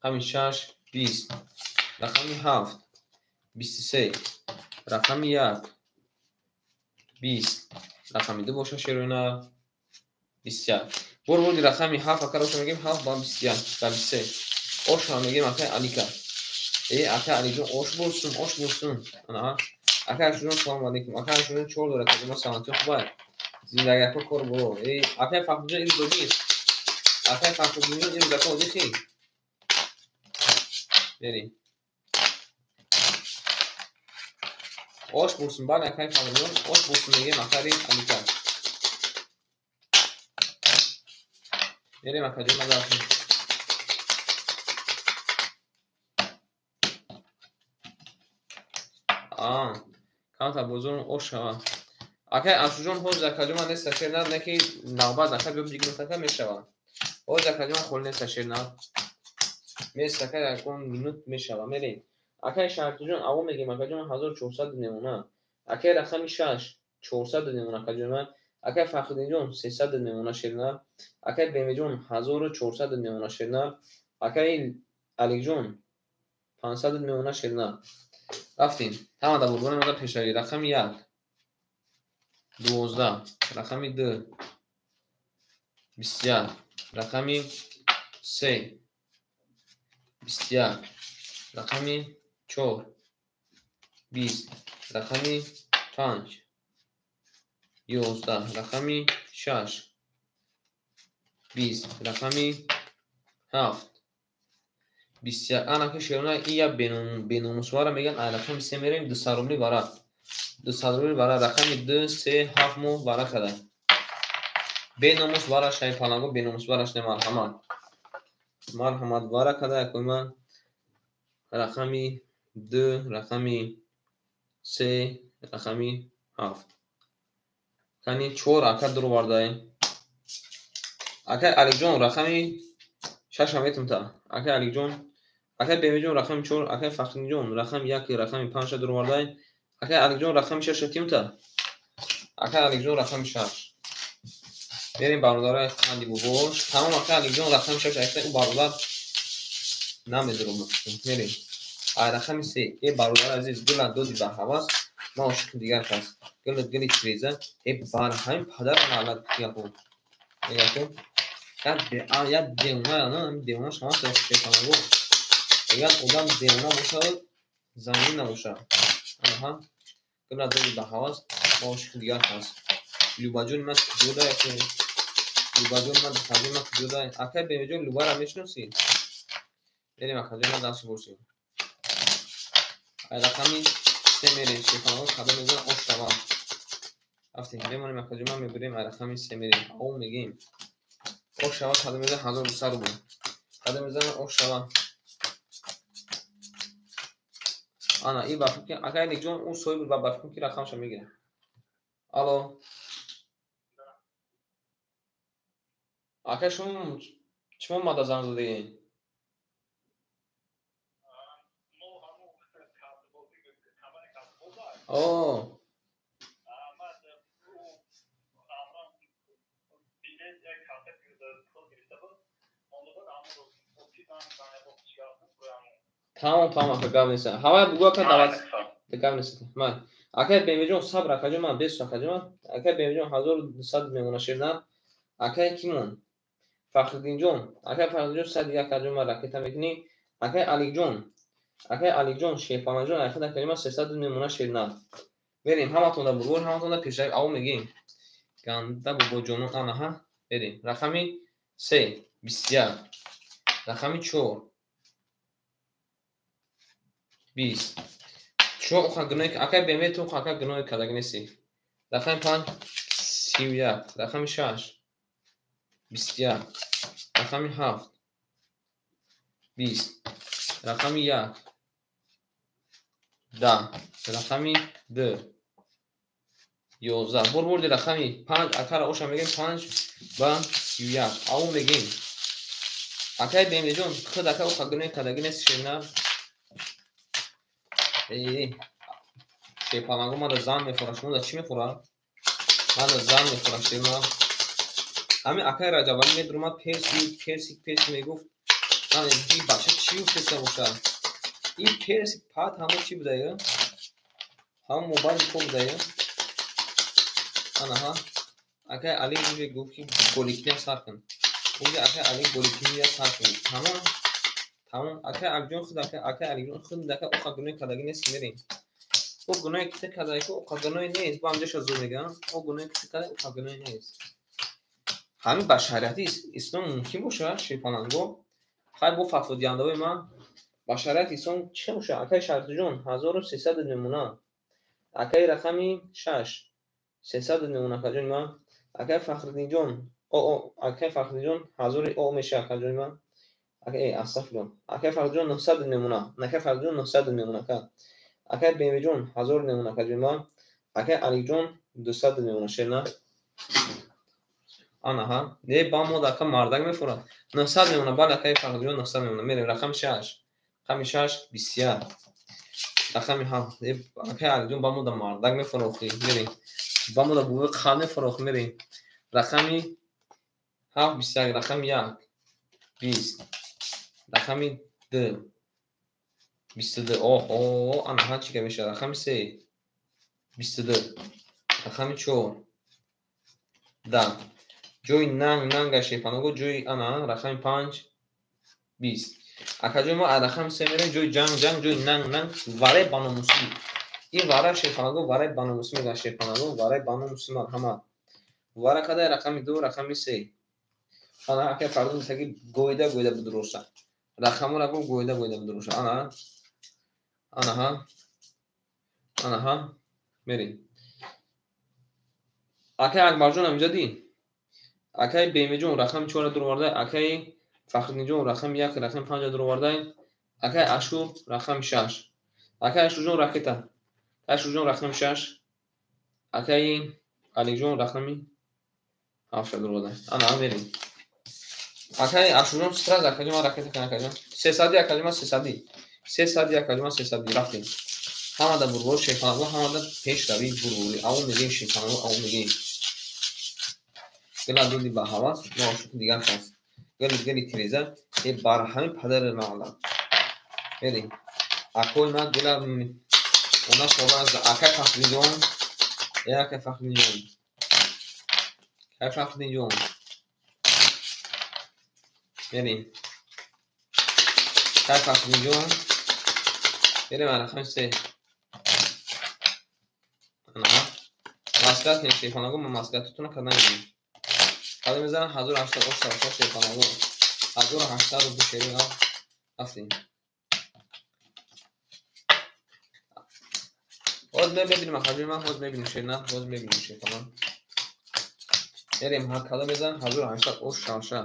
Рақами 6 20. Рақами 7 23. Рақами 1 20. Рақами 2 боша шероина 21. Бур бурди рақами 7 акароша мегем 7 ба 21 ба 23. Ош ҳам мегем акай Алика. Акай Алиҷон ош бурсун, ош бурсун. Ана. Акай Ашурҷон салом алейкум. Акай Ашурҷон чор дорад, ма саломатӣ хубай. Зиндагиако кор боро. Акай Фахриддинҷон ирӯз додӣ. Акай Фахриддинҷон ирӯз ака одихи. Берем. Ош бурсун, бале акай Фахриддинҷон, ош бурсун мегем акари Алика. Берем акаҷон ма дарсим. Камтар бозор ош шава. Акай Ашурҷон ҳозир акаҷон ман неста шернар, не ки навбат ака биё бигирем така мешава. Ҳозир акаҷон ман холи неста шернар. Мерси ака, ягон минут мешава. Мерем. Акаи Шаҳртуҷон, аво мегем, акаҷон, 1400 мемона. Акаи рақами 6, 400 мемона, акаҷон ман. Акаи Фахриддинҷон, 300 мемона, шернар. Акаи Бемеҷон, 1400 мемона, шернар. Акаи Аликҷон, 500 мемона, шернар. Рафтем. Ҳама да бурбони мада пешравӣ. Рақами 1, 12, рақами 2, 21, рақами 3, 21, рақами 4, 20, рақами 5, 11, рақами 6, 20, рақами 7, 21. Анаки шерона и я беномусвара меган. Ай рақами 3 мерем, 200 рубли вара. 200 рубли вара. Рақами 2, 3, 7 мо вара када. Беномус вара шай паланго, беномус вараш не, марҳамат. Марҳамат, вара када якои ман. Рақами 2, рақами 3, рақами 7. Кани 4 ака дуровардаем. Акай Алиҷон, рақами 6 метум та. Акай Алиҷон, акай Бемиҷон, рақами 4, акай Фахриддинҷон, рақами 1, рақами 5 дуровардаем. Акай Алиҷон, рақами 6 тим та. Акай Алиҷон, рақами 6. Мерем, бародарои қанди бобош. Тамом, акай Алиҷон, рақами 6 айта, ӯ бародар намедурам. Мерем. Ай рақами 3. Э, бародари азиз, гула доди ба ҳавас, ман ошиқи дигар кас. Гула гули тиреза, э, бар ҳамин падарам лаънат мегакун. Мегакун. Як девона, ана девона шавад, шайтонго. Мегӯянд, одам девона бошад, зангин набошад. Аҳа. Гула доди ба ҳавас, ман ошиқи дигар кас. Любаҷони ман куҷода яке? Любаҷони ман, духтарҷони ман куҷода? Акай Бемиҷон, Любара мешиносӣ? Мерем, акаҷони ман, дарси бошем. Ай рақами 3 мерем, шайтонҳо кадом мезанад, ош шава. Рафтем, мемонем, акаҷони ман, мебирем, ай рақами 3 мерем. Ав мегем. Ош шава, кадом мезанад, 1200 рубл. Кадом мезанад, ош шава. Ана, и ба фикр, акай Алиҷон, ӯ соҳиб ба фикр ки рақамша мегирад. Алло. Ака, шумо чимо мада занг задагӣ? О. Тамом, тамом, ака, гап нест. Ҳавай бугӯ, ака, дават. Гап нест. Ман. Акай Бемиҷон, сабр, акаҷон, ман бесу, акаҷон. Акай Бемиҷон, 1200 мемона, шернар. Акай кимон? Фахриддинҷон. Акай Фахриддинҷон, 101, акаҷон, ман ракета мекунӣ. Акай Алиҷон. Акай Алиҷон, Шерпаланҷон, айхад акаҷон, ман 300 мемона, шернар. Мерем, ҳаматонда бурбор, ҳаматонда пешравӣ, ав мегем. Ганда бобоҷонон, анаҳа, мерем. Рақами 3, 21. Рақами 4, 20. Чо уха гуноҳи акай Бембе, ту ака гуноҳи кардаги нестӣ. Рақами 5, 31. Рақами 6, 21. Рақами 7, 20. Рақами 1, 10. Рақами 2, 11. Бур бурди рақами 5, акара оша мегем, 5 ба 31. Ав мегем. Акай Бембеҷон, худ ака уха гуноҳи кардаги нести, шернар. Э, шерпаланго мада зан мефурад, шумо да чӣ мефурад? Мада зан мефурад, шернар. Ҳамин акай Раҷабалӣ медурмад, персик, персик, персик мегуфт. Ман ин бача чӣ гуфтеста бошад? Ин персик пат ҳамо чӣ будая? Ҳамо мобайли ко будая? Анаҳа. Акай Али уже гуфт, ки голикиня сар кун. Уже акай Али голикиня сар кун. Тамом. Тамом. Акай Алиҷон, худ акай Алиҷон, худ ака уқа гуноҳи кардаги нест, мерем. О гуноҳе ки ту кардаи, ку уқа гуноҳе нест. Бо ҳамҷоша зур мегӯям. О гуноҳе ки ту кардаи, уқа гуноҳе нест. Ҳамин ба шариати ислом мумкин бошад, шерпаланго? Хай, бо фатводиҳандаҳои ман ба шариати ислом чӣ бошад? Акай Шаҳртуҷон, 1300 мемона. Акаи рақами 6, 300 мемона, акаҷони ман. Акай Фахриддинҷон, о, акай Фахриддинҷон, 1000 о мешавад, акаҷони ман. Акай, астағфируллоҳ. Акай Фахриддинҷон, 900 мемона. Акай Фахриддинҷон, 900 мемона, ака. Акай Бемиҷон, 1000 мемона, акаҷони ман. Акай Алиҷон, 200 мемона, шерна. Анаҳа. Не, ба мо ака мардак мефурад. 900 мемона. Бале, акаи Фарҳодҷон, 900 мемона. Мерем рақами 6. Рақами 6 21. Рақами 7. Акаи Алиҷон, ба мода мардак мефурохӣ. Мерем. Ба мода бувои қал мефурохӣ. Мерем. Рақами 7 21, рақами 1 20. Рақами 2 22. Оҳо, ана ҳа чӣ гап мешавад? Рақами 3 22. Рақами 4 10. Ҷои нанг нанга шепанаго, ҷои ана рақами 5 20. Акаҷои мо рақами 3 мерем, ҷои ҷанг ҷанг, ҷои нанг нанг, вараи баномусӣ. Ин вара шепанаго, вараи баномусӣ мегӯянд шепанаго, вараи баномусӣ, марҳамат. Вара кадай рақами 2, рақами 3. Ана акай Фардун гуфтаги гойда гойда будуроша. Рақамора гуфт гойда гойда будуроша. Ана анаҳа анаҳа мерем. Акай Акбарҷон ҳам инҷа дид. Акай Бемиҷон рақами 4 дуроварда, акай Фахриддинҷон рақами 1, рақами 5 дуроварда, акай Ашур рақами 6. Акай Ашурҷон ракета. Ашурҷон рақами 6. Акай Алиҷон рақами 7 дуроварда. Ана мерем. Акай Ашурҷон сразу акаҷон ман ракета кан акаҷон. 300 акаҷон ман 300. 300 акаҷон ман 300 рафтем. Ҳамада бурбор шефанаго, ҳамада пешравӣ бурборӣ. Аво мегем шефанаго, аво мегем. Гила дуди ба ҳавас, ноошуки дигар кас. Гили гили тиреза, е бар ҳамин падари наълат. Мерем. Акои ман гила она шоба аз акай Фахриддинҷон, е акай Фахриддинҷон. Акай Фахриддинҷон. Мерем. Акай Фахриддинҷон. Мерем рақами 3. Ана. Маслиҳат кунед шефанаго, ман маслиҳатотонро карда мегирем. Қадам мезанам 1800 ош шавша шефанаго. 1800 рубл шери рафтем. Ҳоз мебинем акаҷои ман, ҳоз мебинем шерна, ҳоз мебинем шефана. Мерем ҳар кадом мезанам 1800 ош шавша.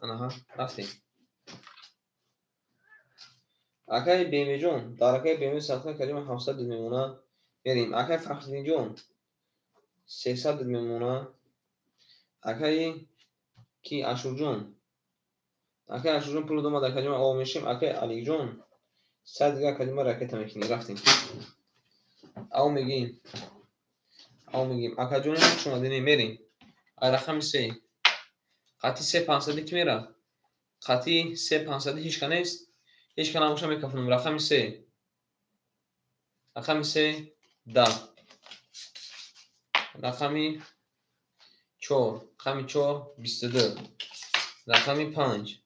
Анаҳа, рафтем. Акаи Бемиҷон, дар акаи Бемиҷон садқа акаҷои ман 700 мемона. Мерем. Акаи Фахриддинҷон 300 мемона. Акаи ки Ашурҷон. Акаи Ашурҷон пул домад акаҷои ман ов мешем. Акаи Алиҷон 100 дига акаҷои ман ракета мекунем. Рафтем. Ав мегим. Ав мегим. Акаҷони ман хуш омадед. Мерем. Ай рақами 3. Қати 3 500 ки мера? Қати 3 500 ҳеч ка нест? Ҳеч ка набоша мекафонам. Рақами 3. Рақами 3 10. Рақами 4. Рақами 4 22. Рақами 5.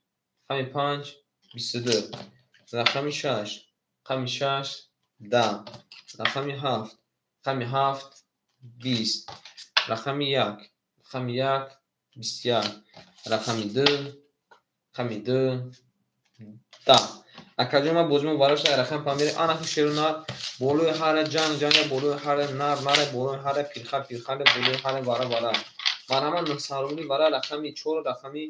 Рақами 5 22. Рақами 6. Рақами 6 10. Рақами 7. Рақами 7 20. Рақами 1. Рақами 1 21. Рақами 2. Рақами 2 10. Акаҷон ман бозимо барошта рақами 5 мерем. Ана ки шеру нар болои ҳара ҷанг ҷанга, болои ҳара нар наре, болои ҳара пирхар пирхаре, болои ҳара вара вара. Марҳамат, 900 рубли вара рақами 4, рақами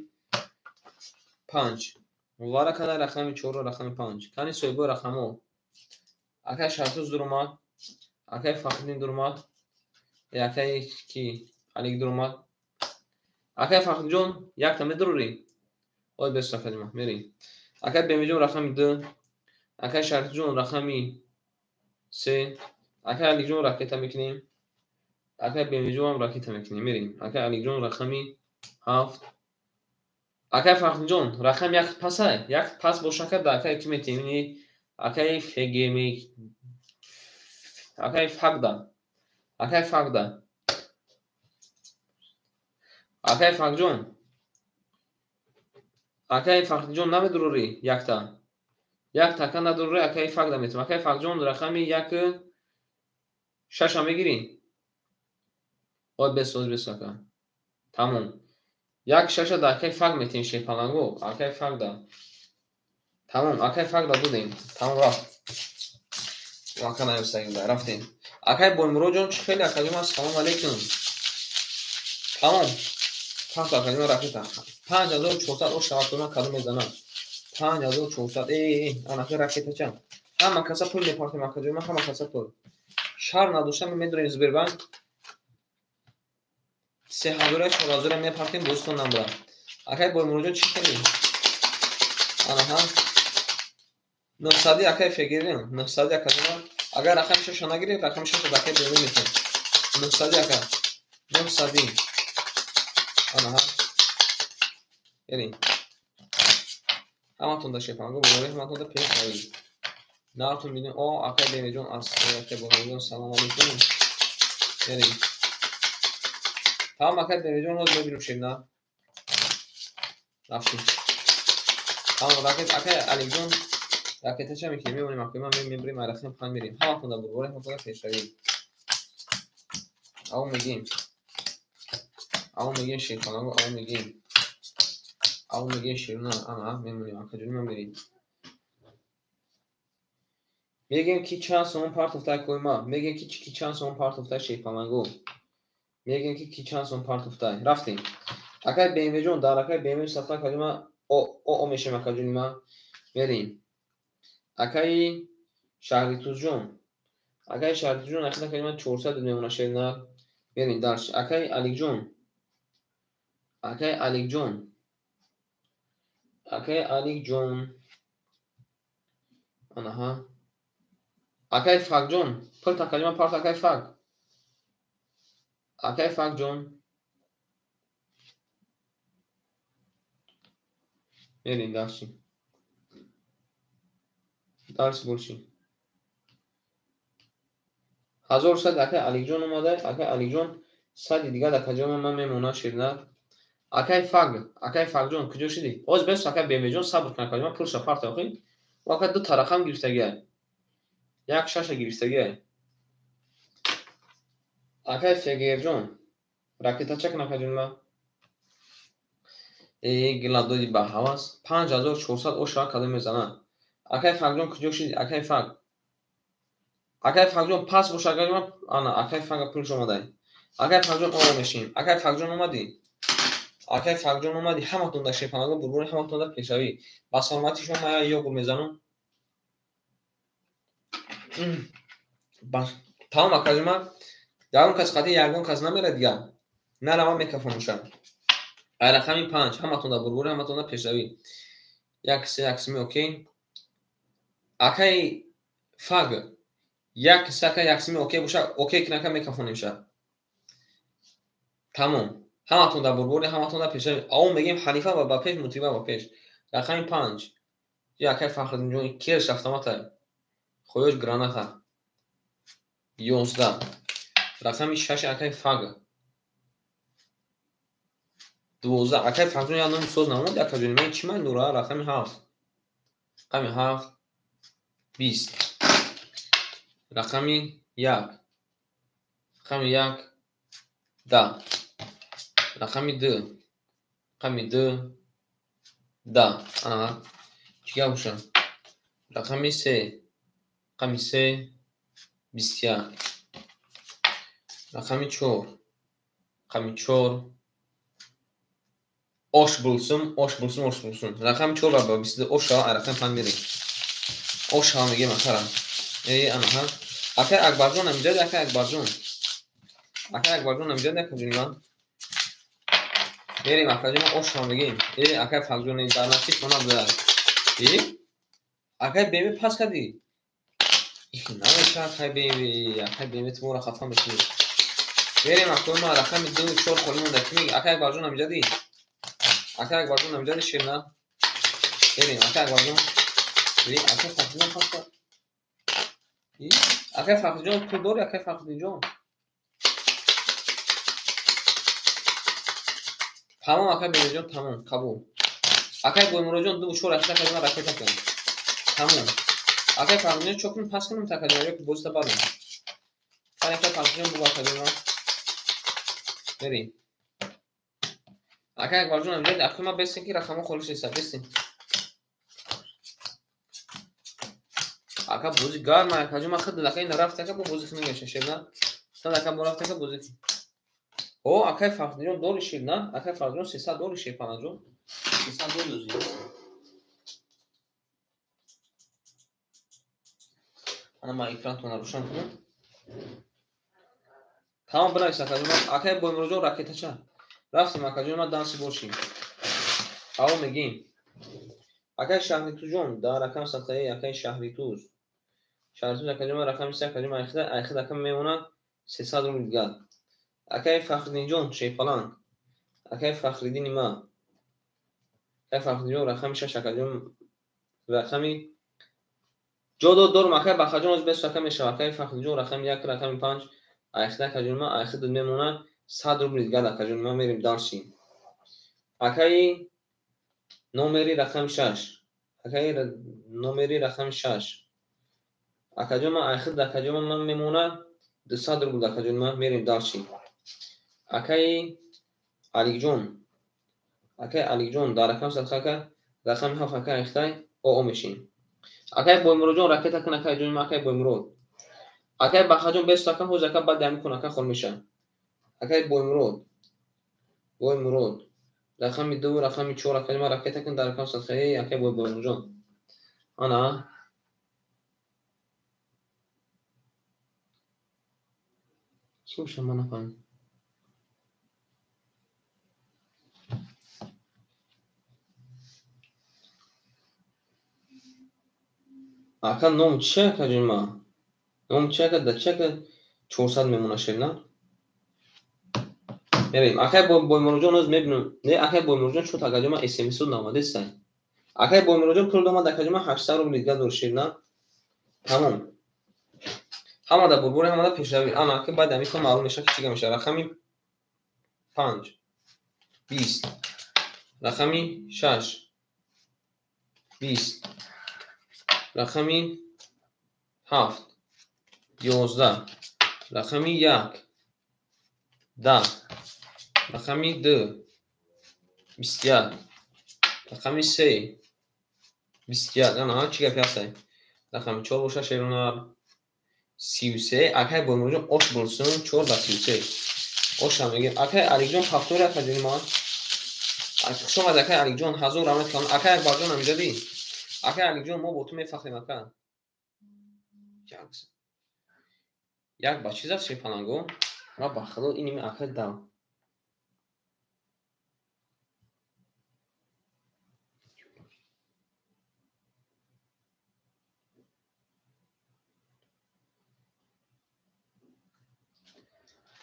5. Вара када рақами 4, рақами 5. Кани соҳибои рақамҳо? Акай Шартуз дуромад, акай Фахриддин дуромад, акай ки Алик дуромад. Акай Фахриддинҷон якта медурорӣ? Ой бес акаҷон мерем. Акай Бемиҷон рақами 2, акай Шарифҷон рақами 3, акай Алиҷон ракета мекунем. Акай Бемиҷон ҳам ракета мекунем. Мерем. Акай Алиҷон рақами 7. Акай Фахриддинҷон рақами 1 пасай, як пас бошака да акай ки метем? Акай Фегеми, акай Фагда. Акай Фагда. Акай Фахрҷон. Акай Фахриддинҷон намедурорӣ якта? Якта ака надурорӣ, акай Фагда метем. Акай Фахрҷон рақами 1 6 мегирӣ? Ой бес, оз бес ака. Тамом. 1 6 да акай Фаг метем шепаланго. Акай Фагда. Тамом, акай Фагда додем. Тамом рафт. Ака наёстагим да рафтем. Акай Боймуроҷон чӣ хеле акаҷон ман салом алейкум. Тамом. Панҷ акаҷон ракета. 5400 ош шавад ман кадом мезанам. 5400 анаки ракета чанд? Ҳама каса пул мепартем акаҷон ман, ҳама каса пул. Шарм надошта медурем Сбербанк. 3000 4000 мепартем, бозитон намбурам. Акай Боймуроҷон чӣ кардӣ? Анаҳа. 900 акай фегирем. 900 акаҷон. Агар рақами шаша нагиред, рақами шаша ба акай берун метем. 900 ака. 900. Анаҳа. Берин. Ҳаматон да шефанго, боварӣ ҳаматон да пешравӣ. Наатон бинем. О, акай Бемеҷон, акай Бобоҷон, салом алейкум. Берин. Тамом акай Бемеҷон, ҳозир мебинем шебна. Рафтем. Тамом ракет акай Аликҷон ракетача мекунем, мемонем акай ман мебарем, рақами 5 мерем. Ҳаматон да бурборӣ, ҳаматон да пешравӣ. Ав мегим. Ав мегим шефанго, ав мегим. Ав мегим шебна. Ана мемонем акаҷон ман мерем. Мегем ки чанд сомон партофтай койма. Мегем ки чанд сомон партофтай шефанго. Мегем ки чанд сомон партофтай. Рафтем. Акай БМВ-ҷон, дар акай БМВ сафта акаҷон о мешем акаҷони ман. Мерем. Акаи Шаҳритузҷон. Акаи Шаҳритузҷон ахир акаҷон ман 400 мемона шерна. Мерем дарш. Акаи Аликҷон. Акаи Аликҷон. Акаи Аликҷон. Анаҳа. Акаи Факҷон. Пулт акаҷон ман парт акаи Фак. Акаи Факҷон. Мерем дарши. Дарс бурши. 1100 акаи Аликҷон омада. Акаи Аликҷон 100 дигар акаҷон ман мемонам ширна. Акаи Фак, акаи Факҷон куҷо шудӣ? Ҳозир бес акаи БМВ-ҷон сабр кун акаҷон ман пулша парта охи. Ӯ ака ду та рақам гирифтагиай. Як шаша гирифтагиай. Акаи Фегерҷон ракетача кун акаҷон ман. Э, гила доди ба ҳавас. 5400 оша кадом мезанад. Акаи Факҷон куҷо шудӣ? Акаи Фак. Акаи Факҷон пас бош акаҷон ман. Ана акаи Фак пулш омадай. Акаи Факҷон оро мешем. Акаи Факҷон омадӣ? Акаи Факҷон омадӣ? Ҳаматон да шефанго бурбури, ҳаматон да пешравӣ. Ба саломатии шумо ман йогур мезанам. Тамом акаҷон ман. Ягон кас қатъи ягон кас намерад дигар. Наравам микрофонуша. Ай рақами 5 ҳаматон да бурбури, ҳаматон да пешравӣ. 1 3 1 3 окей. Акаи Фаг 1 3 ака 1 3 окей боша, окей кунака микрофонемша. Тамом. Ҳаматон да бурбури, ҳаматон да пешравӣ. Ав мегем ҳалифа ва ба пеш, мутиба ба пеш. Рақами 5. Акаи Фахриддинҷон керш автомата. Хоёш граната. 11. Рақами 6 акаи Фаг. 12. Акаи Факҷон як номи соз намуд, акаҷон ман чӣ ман дура? Рақами 7. Рақами 7 20. Рақами 1. Рақами 1 10. Рақами 2. Рақами 2 10. Ана чӣ гап боша? Рақами 3. Рақами 3 21. Рақами 4. Рақами 4 ош булсум, ош булсум, ош булсум. Рақами 4 ва 22 ош шава, рақами 5 мерем. Ош шава мегем акара. Э, анаҳа. Акаи Акбарҷон амиҷад, акаи Акбарҷон. Акаи Акбарҷон амиҷад, акаҷони ман. Мерем акаҷон, ош шава мегем. Э, акаи Факҷон дар насиб мона буда. Э? Акаи БМВ пас кардӣ? Их намеша акаи БМВ, акаи БМВ ту моро хафа мекунӣ. Мерем акаи ман рақами 2 4 холӣ монда. Ки меги? Акаи Акбарҷон амиҷадӣ? Акаи Акбарҷон амиҷадӣ ширна? Мерем акаи Акбарҷон. Э, акаи Фахриддинҷон пас кард. Э, акаи Фахриддинҷон пул дорӣ, акаи Фахриддинҷон? Тамом акаи Бемеҷон, тамом, қабул. Акаи Боймуроҷон 2 4 акаи акаи ракета кун. Тамом. Акаи Фахриддинҷон чо кунем, пас кунем такаҷон ё ки бозита барем. Акаи Фахриддинҷон бугу акаҷон ман. Мерем. Акаи Акбарҷон амиҷад, акаи ман бестем ки рақамҳо холӣ шудааст, бестем. Ака бози гарма, акаҷон ман худ акаи нарафт, ака бо бози хунук меша ширна. Сад ака бо рафт, ака бози. О, акаи Фахриддинҷон дори ширна, акаи Фахриддинҷон 300 дори шир панаҷон. 300 дори ӯзи. Ана ман экрантонро рӯшан кунам. Тамом бинавис акаҷон ман. Акаи Боймуроҷон ракетача. Рафтем акаҷон ман данси бошем. Ҳаво мегим. Акай Шаҳритуҷон дар рақам садқаи акай Шаҳритуз. Шаҳритуз акаҷон рақами 3 акаҷон айхид ака мемонад 300 рубл дигар. Акай Фахриддинҷон Шерпаланг. Акай Фахриддини ма. Акай Фахриддинҷон рақами 6 акаҷон рақами ҷо дод дорум акай Бахаҷон оз бес ака мешавад. Акай Фахриддинҷон рақами 1 рақами 5 айхид акаҷон ма айхид мемонад 100 рубл дигар акаҷон ма мерим дальше. Акай номери рақами 6. Акай номери рақами 6. Акаҷон ма айхид акаҷон ма мемонад 200 рубл акаҷон ма мерим дальше. Акай Аликҷон. Акай Аликҷон дар рақам садқа ака рақами 7 ака айхидай оо мешин. Акай Боймуроджон ракета кун акай ҷон ма акай Боймурод. Акай Бахаҷон бес ака ҳоз ака баъд ҳамин кун ака хол меша. Акай Боймурод. Боймурод. Рақами 2 рақами 4 акаҷон ма ракета кун дар рақам садқаи акай Боймуроджон. Ана чӣ бошам ман нафаҳмидам. Ака ном чи акаҷон ма? Ном чи ака да чи ака 400 мемона шер на? Мерем. Акай Боймуроджон оз мебинам. Не акай Боймуроджон чот акаҷон ма SMS наомадестай. Акай Боймуроджон пул домад акаҷон ма 800 рубл дигар дор шер на? Тамом. Ҳамада бурбури ҳамада пешравӣ. Ана ака баъд ҳамин кун маълум мешавад ки чӣ гап мешавад. Рақами 5 20 рақами 6 20 рақами 7 11 рақами 1 10 рақами 2 21 рақами 3 21. Ана чӣ гапи ҳастай? Рақами 4 боша шерунар 33. Акай Боймуроджон ош бурсун 4 ба 33. Ошам мегем. Акай Аликҷон повтори акаҷони ман. Хуш омад акай Аликҷон, ҳазор раҳмат калон. Акай Акбарҷон амиҷадӣ. Акай Аликҷон мо бо ту мефахрем ака. Як ба чиз аст Шерпаланго? Ма ба худо иними акай дам.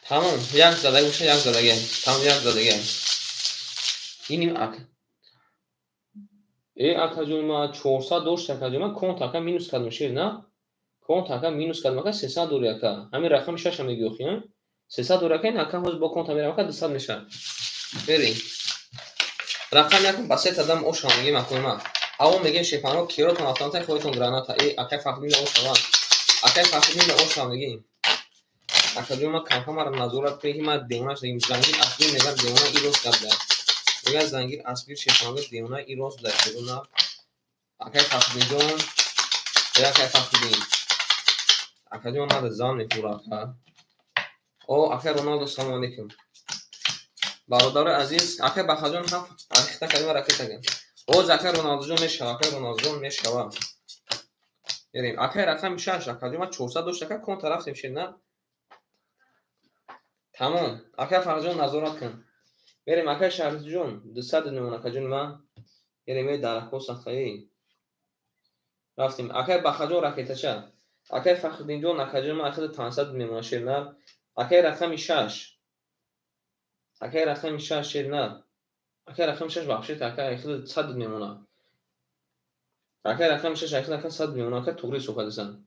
Тамом, як задаги боша, як задаги. Тамом, як задаги. Иним ака. Акаҷон ма 400 дошт акаҷон ма конт ака минус кардам шер на? Конт ака минус кардам ака 300 дори ака. Ҳамин рақами 6 мегӣ охи, а? 300 дори ака ин ака ҳоз бо конта мерам ака 200 мешавад. Берем. Рақам як ба се тадам ошам мегем акои ма. Ҳаво мегем шепанро киротон автомата хоҳитон граната. Акай Фахриддин ошаван. Акай Фахриддин ошам мегем. Акаҷон ма камка маро назорат кунед ки ма девона шудагим. Зангир асбир мегӯяд девона и рост гап зад. Мегӯяд зангир асбир шепанро девона и рост зад. Девона. Акай Фахриддинҷон, акай Фахриддин. Акаҷон мада зан мефурад ака. О, акай Роналдо салом алейкум. Бародарои азиз, акай Бахаҷон ҳам ҳақиқата калима ракета кун. Оз акай Роналдоҷон мешава, акай Роналдоҷон мешава. Мерем. Акай рақами 6 акаҷон ма 400 дошт ака конта рафтем шер на? Тамом. Акай Фарҳаҷон назорат кун. Мерем акай Шаҳритуҷон 200 мемон акаҷони ма. Мерем дарахҳо сахтаи. Рафтем. Акай Бахаҷон ракетача. Акай Фахриддинҷон акаҷони ма ахири 500 мемон шер на? Акай рақами 6. Акай рақами 6 шер на? Акай рақами 6 бахшед акай ахири 100 мемона. Акай рақами 6 ахири ака 100 мемона ака туғри сӯҳбат.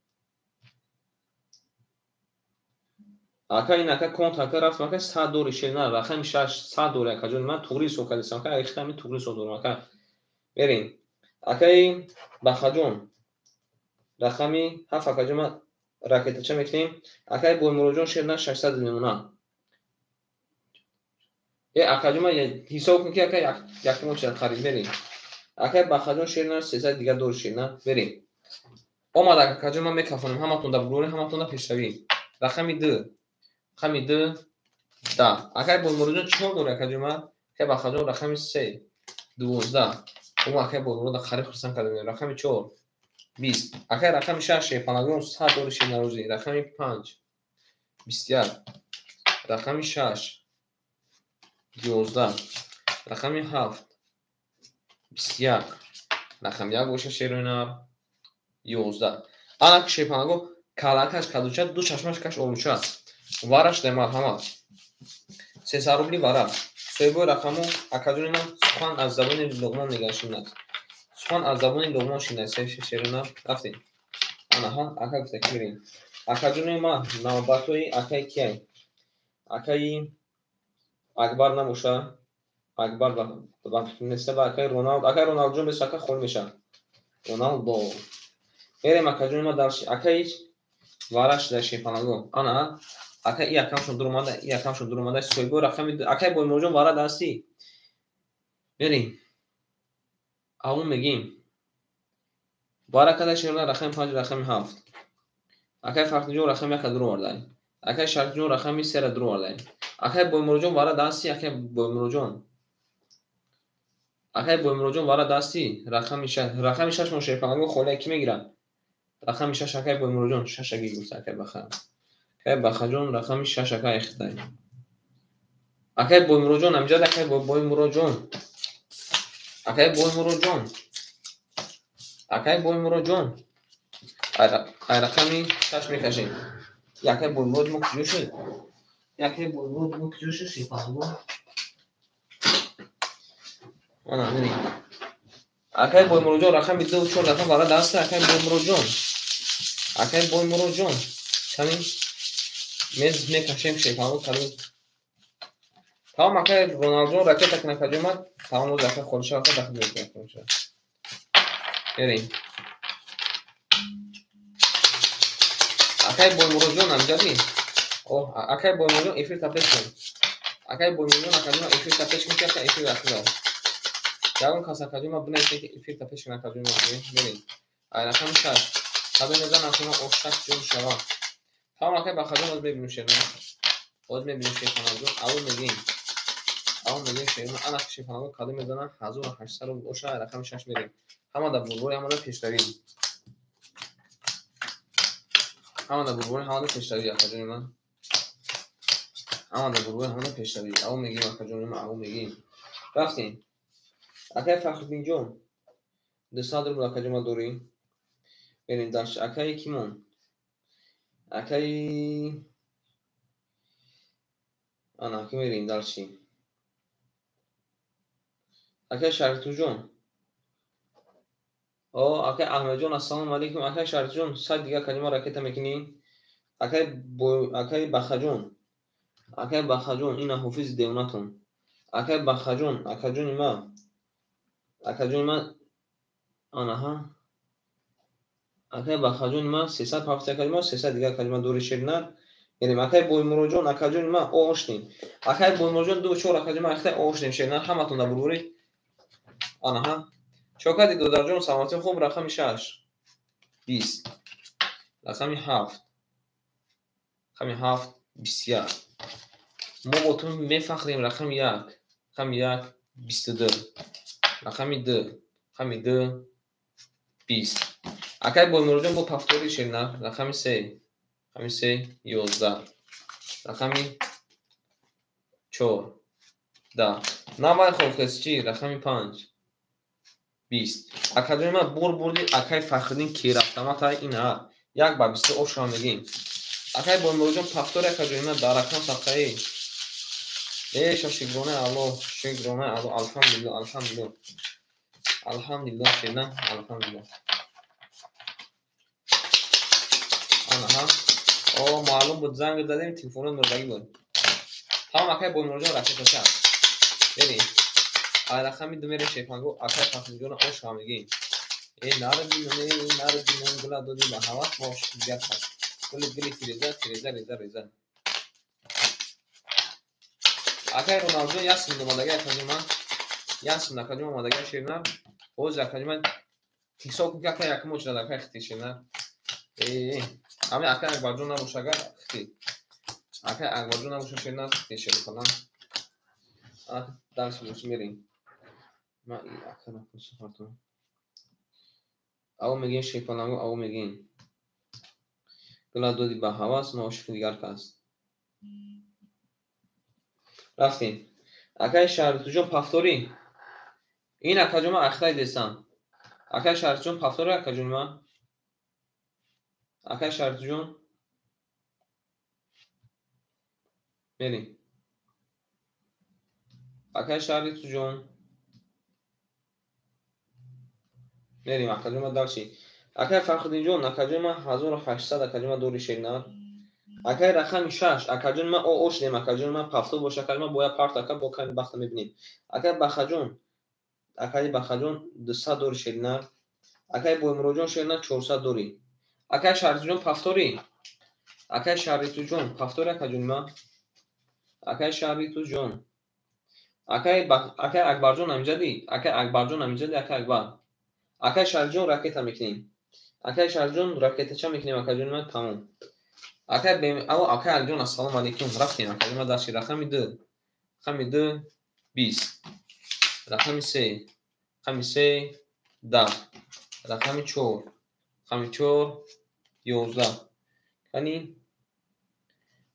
Ака ин ака конт ака рафтам ака 100 дори шер на рақами 6 100 дори акаҷон ман туғри ҳисоб кардам ака ахири ҳамин туғри ҳисоб дорам ака. Мерем. Акаи Бахаҷон рақами 7 акаҷон ман ракетача мекунем. Акаи Боймуроджон шер на 600 мемона. Акаҷон ман ҳисоб кун ки ака якмо чиз харид мерем. Акаи Бахаҷон шер на 300 дигар дори шер на мерем. Омад акаҷон ман мекафонам ҳаматон дар бурори ҳаматон дар пешравӣ. Рақами 2 рақами 2 10. Акаи Боймуроджон 4 дори акаҷон ман. Акаи Бахаҷон рақами 3 12. Ом акаи Боймурод қариб хурсанд кардем. Рақами 4 20. Акаи рақами 6 Шерпалангон 100 дори шер нарӯзӣ. Рақами 5 21. Рақами 6 11. Рақами 7 21. Рақами 1 боша шерои нар 11. Ана шерпанаго калакаш кадуча, ду чашмаш каш олуча. Вараш дай марҳамат. 300 рубли вара. Соҳибои рақаму акаҷони ман сухан аз забони Луғмон мегашинад. Сухан аз забони Луғмон шинад. Шерои нар рафтем. Анаҳа, ака гуфта ки мерем. Акаҷони ман навбатҳои акаи кияй? Акаи Акбар набоша. Акбар ба неста ба акаи Роналд. Акаи Роналдҷон бес ака холӣ меша. Роналдо. Мерем акаҷони ман дарши. Акаи вараш дар шерпанаго. Ана ака и акамшон дур омада, и акамшон дур омада. Соҳибои рақами акаи Боймуродҷон вара дастӣ. Мерем. Аввал мегим. Вара када шерона рақами 5, рақами 7. Акаи Фарҳидҷон рақами 1 дур овардай. Акаи Шарифҷон рақами 3 дур овардай. Акаи Боймуродҷон вара дастӣ, акаи Боймуродҷон. Акаи Боймуродҷон вара дастӣ, рақами 6, рақами 6 мо шерпанаго холия ки мегирад? Рақами 6 акаи Боймуродҷон, 6 аги гуфта акаи Баха. Акаи Бахаҷон рақами 6 акаи ихтай. Акаи Боймуродҷон амҷад акаи Боймуродҷон. Акаи Боймуродҷон. Акаи Боймуродҷон. Ай рақами 6 мекашем. Акаи Боймурод мо куҷо шуд? Акаи Боймурод мо куҷо шуд шерпанаго? Ана мерем. Акаи Боймуродҷон рақами 2 4 дафъа вара даста акаи Боймуродҷон. Акаи Боймуродҷон. Ками мез мекашем шерпанаго кадом. Тамом акаи Роналдҷон ракета кунакаҷомад. Тамом оз акаи холиша рафта дахл мекунад. Мерем. Акаи Боймуродҷон амҷадӣ? Оҳ, акаи Боймуродҷон эфир тапеш кун. Акаи Боймуродҷон акаҷон эфир тапеш кун ки ака эфир рафта. Ягон кас акаҷон ма бинависед ки эфир тапеш кун акаҷон ма мерем. Ай рақами 6. Кадом мезанам шумо ош 6 ҷон шава. Тамом акаи Бахаҷон оз мебинем шерона. Оз мебинем шерпанаҷон. Аввал мегим. Аввал мегим шерона. Ана шерпанаго кадом мезанам 1800 рубл боша. Ай рақами 6 мерем. Ҳама дар бурбори, ҳама дар пешравӣ. Ҳама дар бурбори, ҳама дар пешравӣ акаҷони ман. Ҳама дар бурбори, ҳама дар пешравӣ. Аввал мегим акаҷони ман, аввал мегим. Рафтем. Акаи Фахриддинҷон 200 рубл акаҷон ман дорӣ. Мерем дарш. Акаи кимон? Акаи ана ака мерем дарши. Акаи Шарифтуҷон. О, акаи Аҳмадҷон ассалому алайкум. Акаи Шарифтуҷон 100 дига калима ракета мекунӣ? Акаи Бахаҷон. Акаи Бахаҷон ина ҳофизи девонатон. Акаи Бахаҷон, акаҷони ма. Акаҷони ма анаҳа. Акаи Бахаҷони ма 300 ҳафта калима, 300 дига калима дори шернар. Мерем акаи Боймуродҷон, акаҷони ма ошнем. Акаи Боймуродҷон 2 4 акаҷони ма ахтай ошнем шернар ҳаматон дар бурбурӣ. Анаҳа. Чокади додарҷон саломатӣ хуб рақами 6. 20. Рақами 7. Рақами 7 21. Мо бо ту мефахрем рақами 1. Рақами 1 22. Рақами 2. Рақами 2 20. Акаи Боймуродҷон бо пафтори шернар рақами 3. Рақами 3 11. Рақами 4 10. Навай хобхез чӣ? Рақами 5 20. Акаҷони ман бур бурди акаи Фахриддин ки рафтаматай ина 1 ба 20 ошро мегим. Акаи Боймуродҷон пафтори акаҷони ман дар рақам сабқаи. Эша шукронаи Аллоҳ, шукронаи Аллоҳ, алҳамдулиллоҳ, алҳамдулиллоҳ. Алҳамдулиллоҳ шерна, алҳамдулиллоҳ. Анаҳа. О, маълум буд занг задем, телефонот мурдагӣ буд. Тамом акаи Боймуродҷон ракетача. Мерем. Ай рақами 2 мерем шерпанго акаи Фахриддинҷон ошро мегим. Э наро бинам, э наро бинам, гула доди ба ҳавас бош дигар кас. Гули гули тиреза, тиреза, реза, реза. Акаи Роналдҷон як сум омадагӣ акаҷон ман. Як сум акаҷон омадагӣ шернар. Боз акаҷон ман ҳисоб кун ки акаи якум очирад акаи хити шернар. Э, ҳамин акаи Акбарҷон набоша агар хити. Акаи Акбарҷон набоша шернар хити шерпанам. Дарси бош мерем. Ма и ака накун сафартон. Аввал мегем шерпанаго, аввал мегем. Гула доди ба ҳавас, ма ошиқи дигар кас. Рафтем. Акаи Шаҳритуҷон пафторӣ. Ин акаҷон ман ахтай десам. Акай Шарифҷон пафтори акаҷон ман. Акай Шарифҷон. Мерим. Акай Шарифҷон. Мерим акаҷон ман дальше. Акай Фархиддинҷон, акаҷон ман 1800 акаҷон ман дори шернар. Акай рақами 6, акаҷон ман ош дем, акаҷон ман пафтор боша, акаҷон ман бояд парт ака бо ками бахта мебинем. Акай Бахаҷон, акай Бахаҷон 200 дори шернар. Акай Боймуроҷон шернар 400 дори. Акай Шарифҷон пафтори. Акай Шарифҷон пафтори акаҷон ман. Акай Шарифҷон. Акай Акбарҷон амҷади, акай Акбарҷон амҷади, акай Акбар. Акай Шарифҷон ракета мекунем. Акай Шарифҷон ракетача мекунем, акаҷон ман тамом. Акай аво акай Алиҷон ассалому алайкум. Рафтем акаҷон ман дарси рақами 2. Рақами 2 20. Рақами 3. Рақами 3 10. Рақами 4. Рақами 4 11. Кани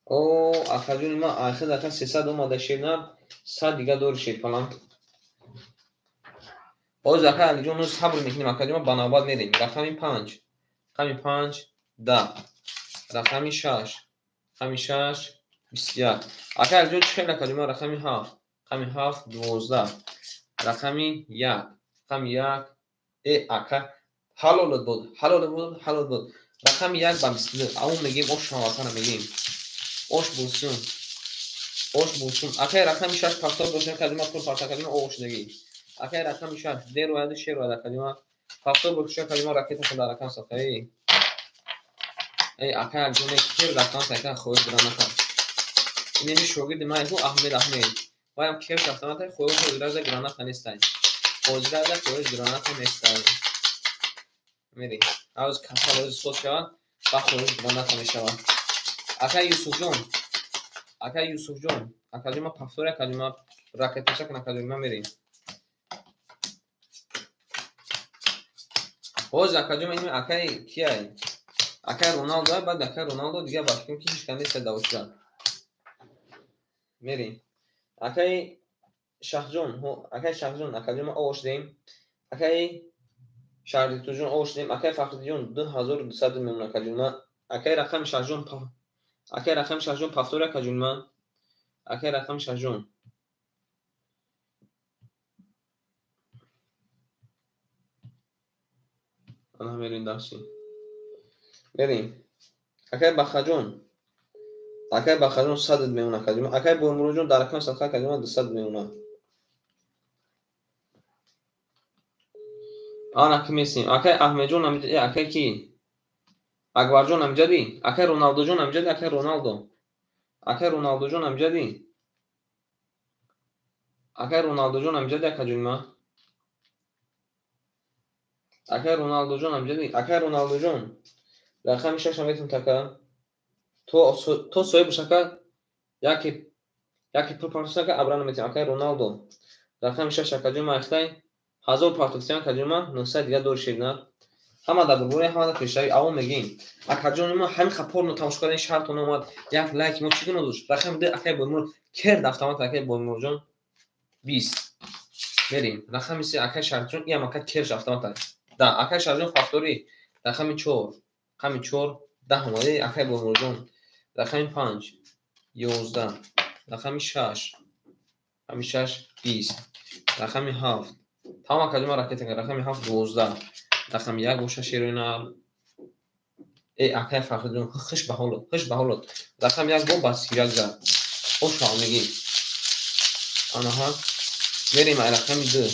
о акаҷон ман ахир ака 300 омада шернар 100 дига дори шерпалам. Боз ака Алиҷон сабр мекунем акаҷон ман ба навбат мерем. Рақами 5. Рақами 5 10. Рақами 6. Рақами 6 21. Ака Алиҷон чӣ хел акаҷон ман рақами 7. Рақами 7 12. Рақами 1. Рақами 1 ака ҳалолат буд, ҳалолат буд, ҳалолат буд. Рақами 1 ба 22. Аву мегем ош шавакана мегем. Ош булсун. Ош булсун. Акай рақами 6 пафтор боша акаҷон ман пул парт акаҷон ман ош деги. Акай рақами 6 дер ояд шер ояд акаҷон ман пафтор боша акаҷон ман ракета дар рақам сафа. Эй акай Алиҷон кер рақам сафа хоҳиш граната. Инеми шогирди ман ку Аҳмед Аҳмед. Ваям кер автомата хоҳиш ҳозираза граната нестай. Ҳозираза хоҳиш граната нестай. Мери. Ҳоз касал ҳоз соз шавад, ба хоҳиш граната мешавад. Акай Юсуфҷон. Акай Юсуфҷон. Акаҷон ман пафтори акаҷон ман ракетача кун акаҷон ман мерем. Ҳоз акаҷон ман акай кияй? Акай Роналдо, баъд акай Роналдо дига ба фикрам ки ҳеҷ кас нест давошида. Мерем. Акай Шаҳҷон, акай Шаҳҷон, акаҷон ман ош дем. Акай Шаҳритуҷон ош дем. Акай Фахриддинҷон 2200 мемон акаҷон ман. Акай рақами Шаҳҷон, акай рақами Шаҳҷон пафтори акаҷон ман. Акай рақами Шаҳҷон. Ана мерем дарси. Мерем. Акай Бахаҷон. Акай Бахаҷон 100 мемон акаҷон. Акай Боймуроҷон дар рақами 100 акаҷон ман 200 мемонад. Ана ки месем. Акай Аҳмедҷон акай ки? Акбарҷон амҷади? Акай Роналдоҷон амҷади? Акай Роналдо. Акай Роналдоҷон амҷади? Акай Роналдоҷон амҷади акаҷон ман? Акай Роналдоҷон амҷади? Акай Роналдоҷон. Рақами 6 метум така. То соҳиб шака яки пул партофтан абрана метем. Акай Роналдо. Рақами 6 акаҷон ман ахтай 1000 партофтан акаҷон ман 900 дига дори шернар. Ҳама дар бурбури, ҳама дар пешравӣ авон мегем. Акаҷон мо ҳамин хапорно тамошо кардани шартон омад. Як лайк мо чӣ гуна дошт? Рақами 2 акай Боймур керд автомат акай Боймурҷон 20. Мерем. Рақами 3 акай Шарифҷон иам ака керш автомат. Да, акай Шарифҷон пафтори рақами 4. Рақами 4 10 омад. Акай Боймурҷон рақами 5 11. Рақами 6. Рақами 6 20. Рақами 7. Тамом акаҷон ман ракета кардам. Рақами 7 12. Рақами 1 боша шероинар. Акай Фархиддин хуш ба ҳолат, хуш ба ҳолат. Рақами 1 бо ба 31 зад. Хош мегем. Анаҳа. Мерем ай рақами 2.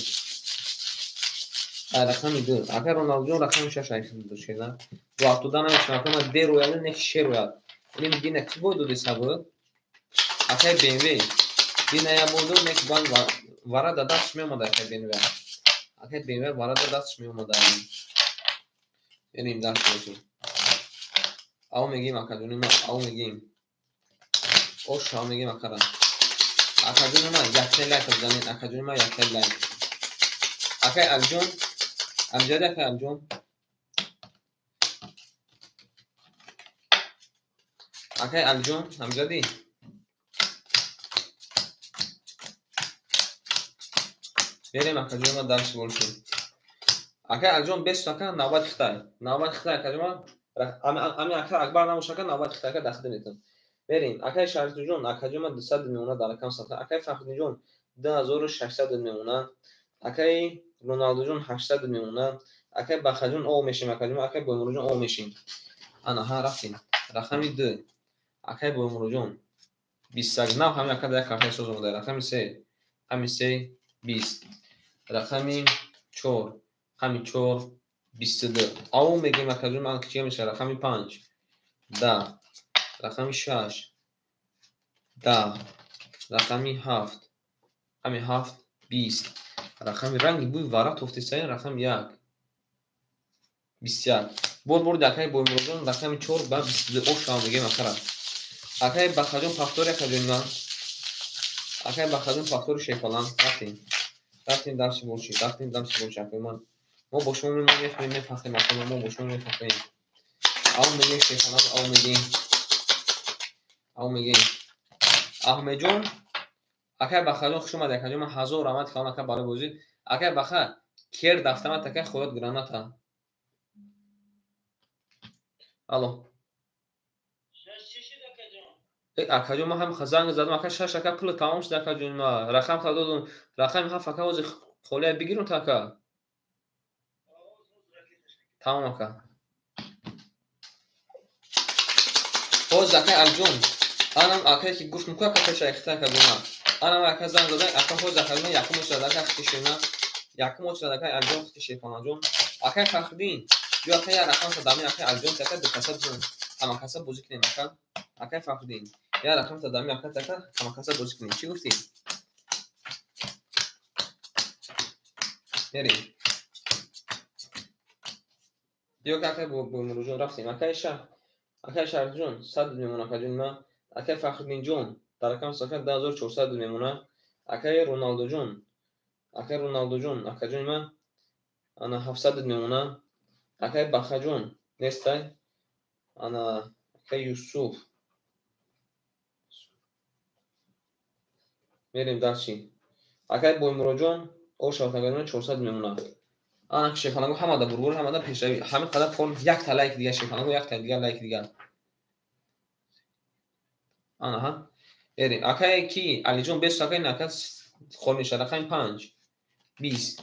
Ай рақами 2. Акай Роналдоҷон рақами 6 ай хидмат шеда. Бо 70 намешавад. Акай ман дер ояд, не шер ояд. Инем дина ки бой доди сабр? Акай BMW. Дина я бой дод, не ки бан вара да дастш меомад акай BMW. Акай BMW вара да дастш меомад. Мерем дарс бозӣ. Ав мегем акаҷони ман, ав мегем. Ош ав мегем акара. Акаҷони ман якта лайк бизанед, акаҷони ман якта лайк. Акай Алиҷон, амҷади акай Алиҷон. Акай Алиҷон, амҷади. Мерем акаҷон ма дальше больше. Акай Алиҷон бес ака навбати Хитай. Навбати Хитай акаҷон ма ами ака Акбар набош ака навбати Хитай ака дахида метам. Мерем. Акай Шарифҷон акаҷон ма 200 мемона дар рақам садқа. Акай Фахриддинҷон 2600 мемона. Акай Роналдуҷон 800 мемона. Акай Бахаҷон о мешим акаҷон ма. Акай Боймуроҷон о мешим. Ана ҳа рафтем. Рақами 2. Акай Боймуроҷон 21 нав ҳами ака як картаи соз омада. Рақами 3. Рақами 3 20. Рақами 4. Рақами 4 22. Ав мегем акаҷон ман кичига мешава. Рақами 5 10. Рақами 6 10. Рақами 7. Рақами 7 20. Рақами ранги бӯи варақ тофтисаин рақами 1 21. Бор бурди акаи Боймуроҷон рақами 4 ба 22 ошава мегем акара. Акаи Бахаҷон пахтори акаҷони ман. Акаи Бахаҷон пахтори Шерпаланг. Рафтем. Рафтем дальше больше. Рафтем дальше больше акаи ман. Мо бо шумо мемонем, мефахрем акаи ман, мо бо шумо мефахрем. Ав мегем Шерпаланг, ав мегем. Ав мегем. Аҳмедҷон, акаи Бахаҷон хуш омадед акаҷон ман 1000 раҳмат калом ака барои бозӣ. Акаи Баха, кер дафтамат акаи худот граната. Алло. Акаҷон ман ҳам занг задам ака 6 ака пул тамом шуд акаҷон ма. Рақам та додум. Рақами 7 ака ҳозир холия бигирум та ака. Тамом ака. Ҳозир акаи Алиҷон, анам акае ки гуфтум ку ака пеша ихта акаҷон ма. Анам ака занг зада ака ҳозир акаҷон якум очрад ака хити шена. Якум очрад акаи Алиҷон хити Шерпалангҷон. Акаи Фахриддин, ё ака як рақам та дами акаи Алиҷон ака ду каса ҳама каса бозӣ кунем ака. Акаи Фахриддин, як рақам та дами ака ака ҳама каса бозӣ кунем. Чӣ гуфтӣ? Мерем. Ё ки акаи Боймуроҷон рафтем. Акаи Шаҳ, акаи Шарифҷон 100 мемона акаҷони ман. Акаи Фахриддинҷон дар рақам сака 2400 мемона. Акаи Роналдуҷон, акаи Роналдуҷон акаҷони ман ана 700 мемона. Акаи Бахаҷон нестай. Ана акаи Юсуф. Мерем дальше. Акаи Боймуроҷон ошават акаҷон 400 мемона. Ана Шерпалангу ҳамада бурбур, ҳамада пешравӣ. Ҳамин қадар форм якта лайк дигар Шерпалангу, якта дигар лайк дигар. Ана ҳа. Мерем. Акаи ки Алиҷон бес акаи нака хол мешавад. Рақами 5 20.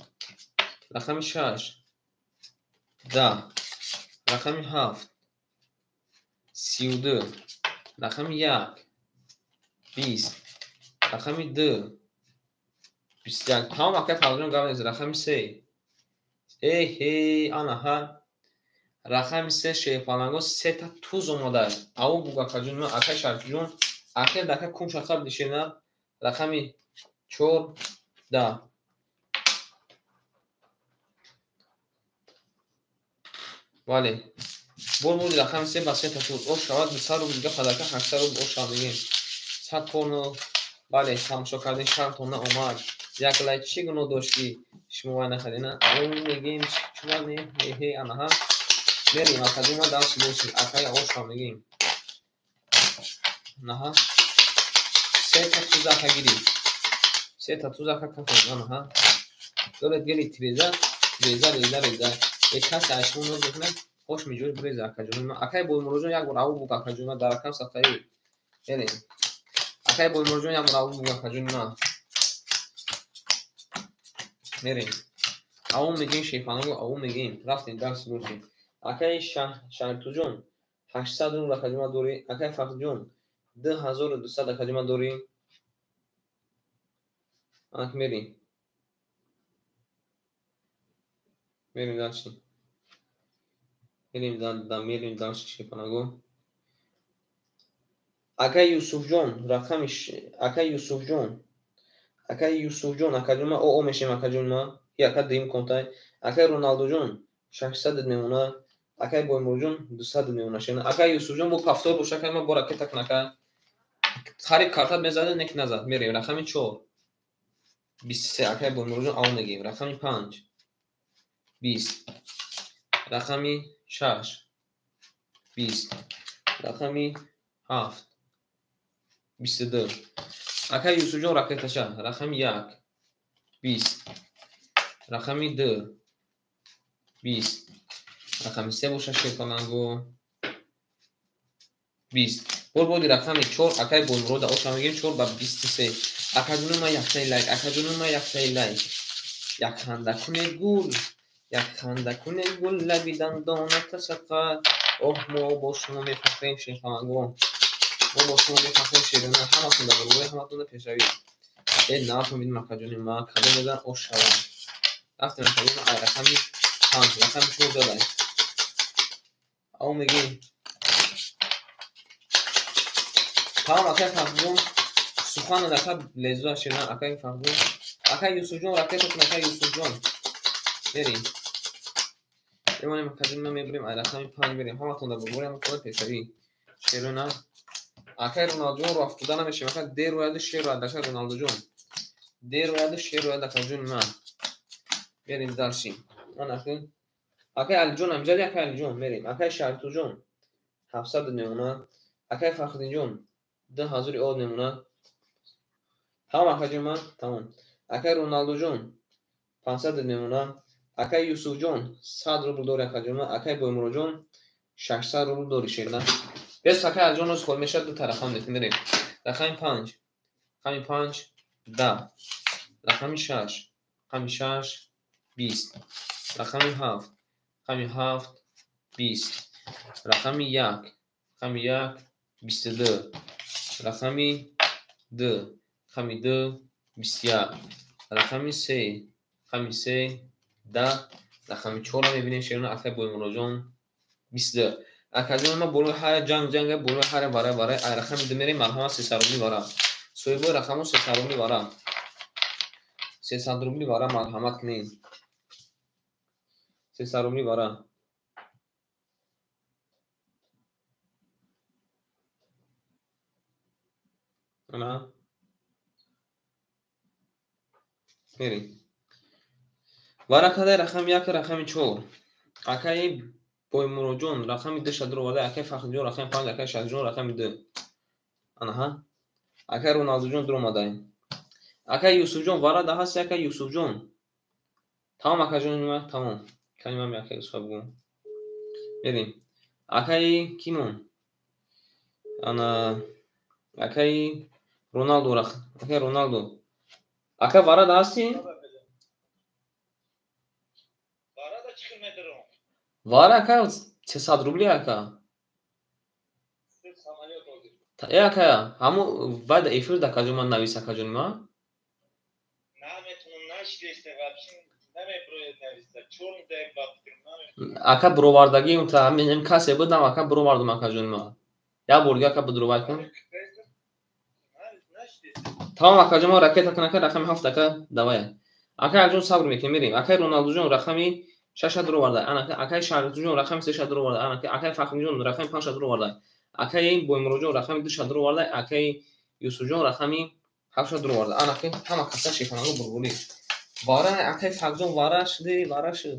Рақами 6 10. Рақами 7 32. Рақами 1 20. Рақами 2 21. Тамом акаи Фарҳодҷон гап нест. Рақами 3. Эҳе, ана ҳа. Рақами 3 Шерпаланго сета туз омадааст. Ав буг акаҷон ман акаи Шарифҷон ахир дака кум шақаб дишена. Рақами 4 10. Бале. Бор бурди рақами 3 ба сета туз. Ош шавад 200 рубл дига падака 800 рубл ош шавад мегем. 100 корно. Бале, тамошо кардем шартон наомад. Як лайк чӣ гуноҳ дошт ки шумо вай нахардед? Ав мегем чума не, эҳе, ана ҳа. Мерем акаҷон ман дальше больше. Акаи ош шавад мегем. Наҳа. Сета туз ака гирӣ. Сета туз ака кафон. Ана ҳа. Доред гели тиреза, реза, реза, реза. Э касе аз шумо ноз мекунад, хош меҷӯяд биреза акаҷон ман. Акаи Боймуроҷон як бор ав буг акаҷон ман дар рақам садқаи. Мерем. Акаи Боймуроҷон як бор ав буг акаҷон ман. Мерем. Ав мегем Шерпалангу, ав мегем. Рафтем дарси больше. Акаи Шарифҷон 800 рубл акаҷон ман дорӣ. Акаи Фахридҷон 2200 акаҷон ман дорӣ. Анак мерем. Мерем дальше. Мерем мерем дальше Шерпалангу. Акаи Юсуфҷон рақами акаи Юсуфҷон. Акаи Юсуфҷон акаҷон ман о мешем акаҷон ман. И ака дуюм контай. Акаи Роналдуҷон 600 мемона. Акаи Боймуроҷон 200 мемона. Акаи Юсуфҷон бо пафтор боша акаи ман бо ракета кунака. Қариб картат мезада, нек назад. Мерем. Рақами 4 23. Акаи Боймуроҷон ав мегем. Рақами 5 20. Рақами 6 20. Рақами 7 22. Акаи Юсуфҷон ракеташа. Рақами 1 20. Рақами 2 20. Рақами 3 боша шерпаланго 20. Бор боди рақами 4 акай Боймурода оша мегирем 4 ба 23. Акаҷони ман яктаи лайк, акаҷони ман яктаи лайк. Як ханда кунед гул, як ханда кунед гул, лаби дандоната сафар. Оҳ, мо бо шумо мефахрем шерпаланго. Мо бо шумо мефахрем шерона, ҳаматон дар болои ҳаматон дар пешравӣ. Э, наатон бинем акаҷони ман, кадом мезан ош шавам. Рафтем акаҷони ман, ай рақами 5, рақами 4 задай. Ав мегем. Тамом акай Фахрҷон, сухан ака лезуа шерна акай Фахрҷон. Акай Юсуфҷон, ракетатон акай Юсуфҷон. Мерем. Мемонем акаҷони ман, мебурем ай рақами 5 мерем. Ҳаматон дар болои ҳаматон дар пешравӣ. Шерона. Акай Роналдуҷон ро афтода намешем. Ака дер ояду шер ояд акай Роналдуҷон. Дер ояду шер ояд акаҷони ман. Мерем дальше. Ман акай Алиҷон амҷади акай Алиҷон мерем. Акай Шаҳритуҷон 700 мемонад. Акай Фахриддинҷон 2000 од мемонад. Тамом акаҷони ман, тамом. Акай Роналдуҷон 500 мемонад. Акай Юсуфҷон 100 рубл дори акаҷони ман. Акай Боймуроҷон 600 рубл дори шерна. Бес акай Алиҷон роз хол мешавад, ду тарафам метем мерем. Рақами 5, рақами 5 10, рақами 6, рақами 6 20, рақами 7, рақами 7 20, рақами 1, рақами 1 22, рақами 2, рақами 2 21, рақами 3, рақами 3 10, рақами 4 мебинем шерона акай Боймуроҷон 22. Акаҷони ман болои ҳар ҷанг ҷанга, болои ҳар вара вара, ай рақами 2 мерем, марҳамат 300 рубли вара. Соҳибои рақамҳо 300 рубли вара. 300 рубли вара марҳамат кунед. 300 рубли вара. Ана. Мерем. Вара кадай рақами 1, рақами 4. Акаи Боймуроҷон рақами 2 шадро оварда, акаи Фахриҷон рақами 5, акаи Шаҳриҷон рақами 2. Анаҳа. Акаи Роналдуҷон дур омадай. Акаи Юсуфҷон вара да ҳасти акаи Юсуфҷон. Тамом акаҷони ман, тамом. Кани ман акаи Юсуфа бугум. Мерем. Акаи кимон? Ана акаи Роналду, акаи Роналду. Ака вара да ҳасти? Вара ака 300 рубли ака. Э ака, ҳаму вайда эфир да акаҷон ман навис акаҷони ман? Ака бировардагӣ ҳамин касе будам, ака бировардум акаҷони ман. Як бор дига ака бидуровай кун. Тамом акаҷон ман ракета кун ака рақами 7 ака давай. Ака Алиҷон сабр мекунем мерем. Акаи Роналдуҷон рақами 6 дуроварда, ана акаи Шаҳритуҷон рақами 3 дуроварда, ана акаи Фахриҷон рақами 5 дуроварда, акаи Боймуроҷон рақами 2 дуроварда, акаи Юсуфҷон рақами 7 дуроварда. Ана ҳама каса шефанаго бурбурӣ. Вара акаи Фахриҷон вара шуде, вара шуд.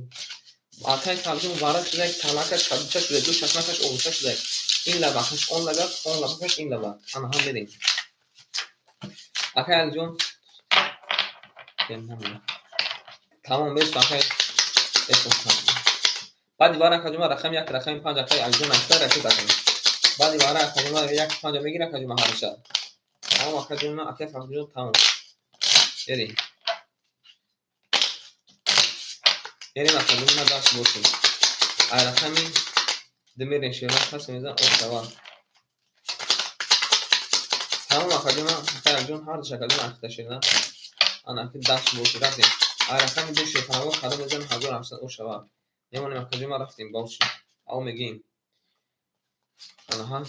Акаи Фахриҷон вара шуда, талакаш кабуча шуда, ду чашмакаш овуча шуда. Ин лабакаш он лабак, он лабакаш ин лабак. Ана ҳам мерем. Акаи Алиҷон тамом бес акаи баъди вара акаҷон рақами 1, рақами 5 акаи Алиҷон навишта ракета кунед. Баъди вара акаҷон 1 5 мегира акаҷон ҳамеша. Тамом акаҷон акаи Фахриҷон тамом. Мерем. Мерем акаҷон ман даст бошем. Ай рақами 2 мерем шерон касе мезан ош шава. Тамом акаҷон акаи Алиҷон ҳар душ акаҷон ахта шерна. Ана аки даст бошем рафтем. Ай рақами 2 шефанаго кадом мезан 1800 ош шава. Мемонем акаҷон ман рафтем бошем. Ав мегем. Анаҳа.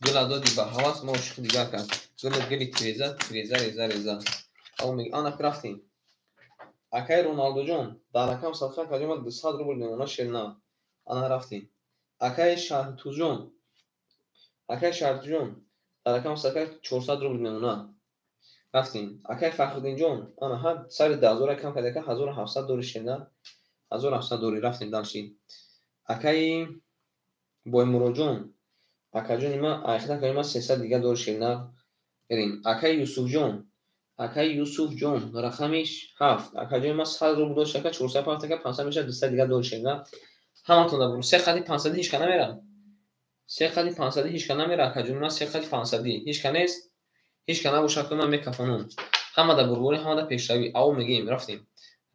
Гула доди ба ҳавас мо ошиқи дигар кард. Гула гули тиреза, тиреза, реза, реза. Ав мегем. Ана рафтем. Акаи Роналдуҷон дар рақам садқа акаҷон ман 200 рубл мемонад шерна. Ана рафтем. Акаи Шаҳритуҷон, акаи Шаҳритуҷон дар рақам садқа 400 рубл мемонад. Рафтем. Акаи Фахриддинҷон ана ҳа сари 10000 кам карда ака 1700 дори шерна. 1700 дори рафтем дальше. Акаи Боймуроҷон акаҷони ман айхида акаҷони ман 300 дига дори шерна. Мерем. Акаи Юсуфҷон Акай Юсуфҷон, рақами 7. Акаҷони ман 100 рубл дошт, ака 407, ака 500 мешавад, 200 дигар доришем, на? Ҳаматон дабур. Се қади 500 ҳеч ка намера. Се қади 500 ҳеч ка намера, акаҷони ман, се қади 500 ҳеч ка нест. Ҳеч ка набошад, ки ман мекафонам. Ҳама да бурборӣ, ҳама да пешравӣ. Аво мегӯем, рафтем.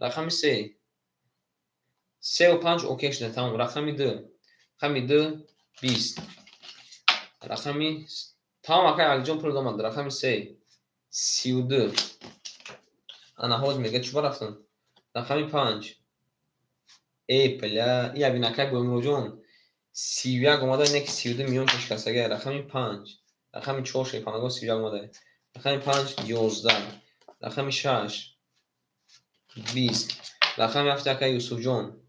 Рақами 3. Сеу панҷ окей шуда, тамом. Рақами 2. Рақами 2 20. Рақами тамом, акай Алиҷон пул омад. Рақами 3 32. Ана ҳозир мега чӣ рафтам? Рақами 5. Э, бля, ия бин, акай Боимуроҷон 31 омада, не ки 32 миён шикастага. Рақами 5. Рақами 4 шепанаго 31 омада. Рақами 5 11. Рақами 6 20. Рақами 7, акай Юсуфҷон,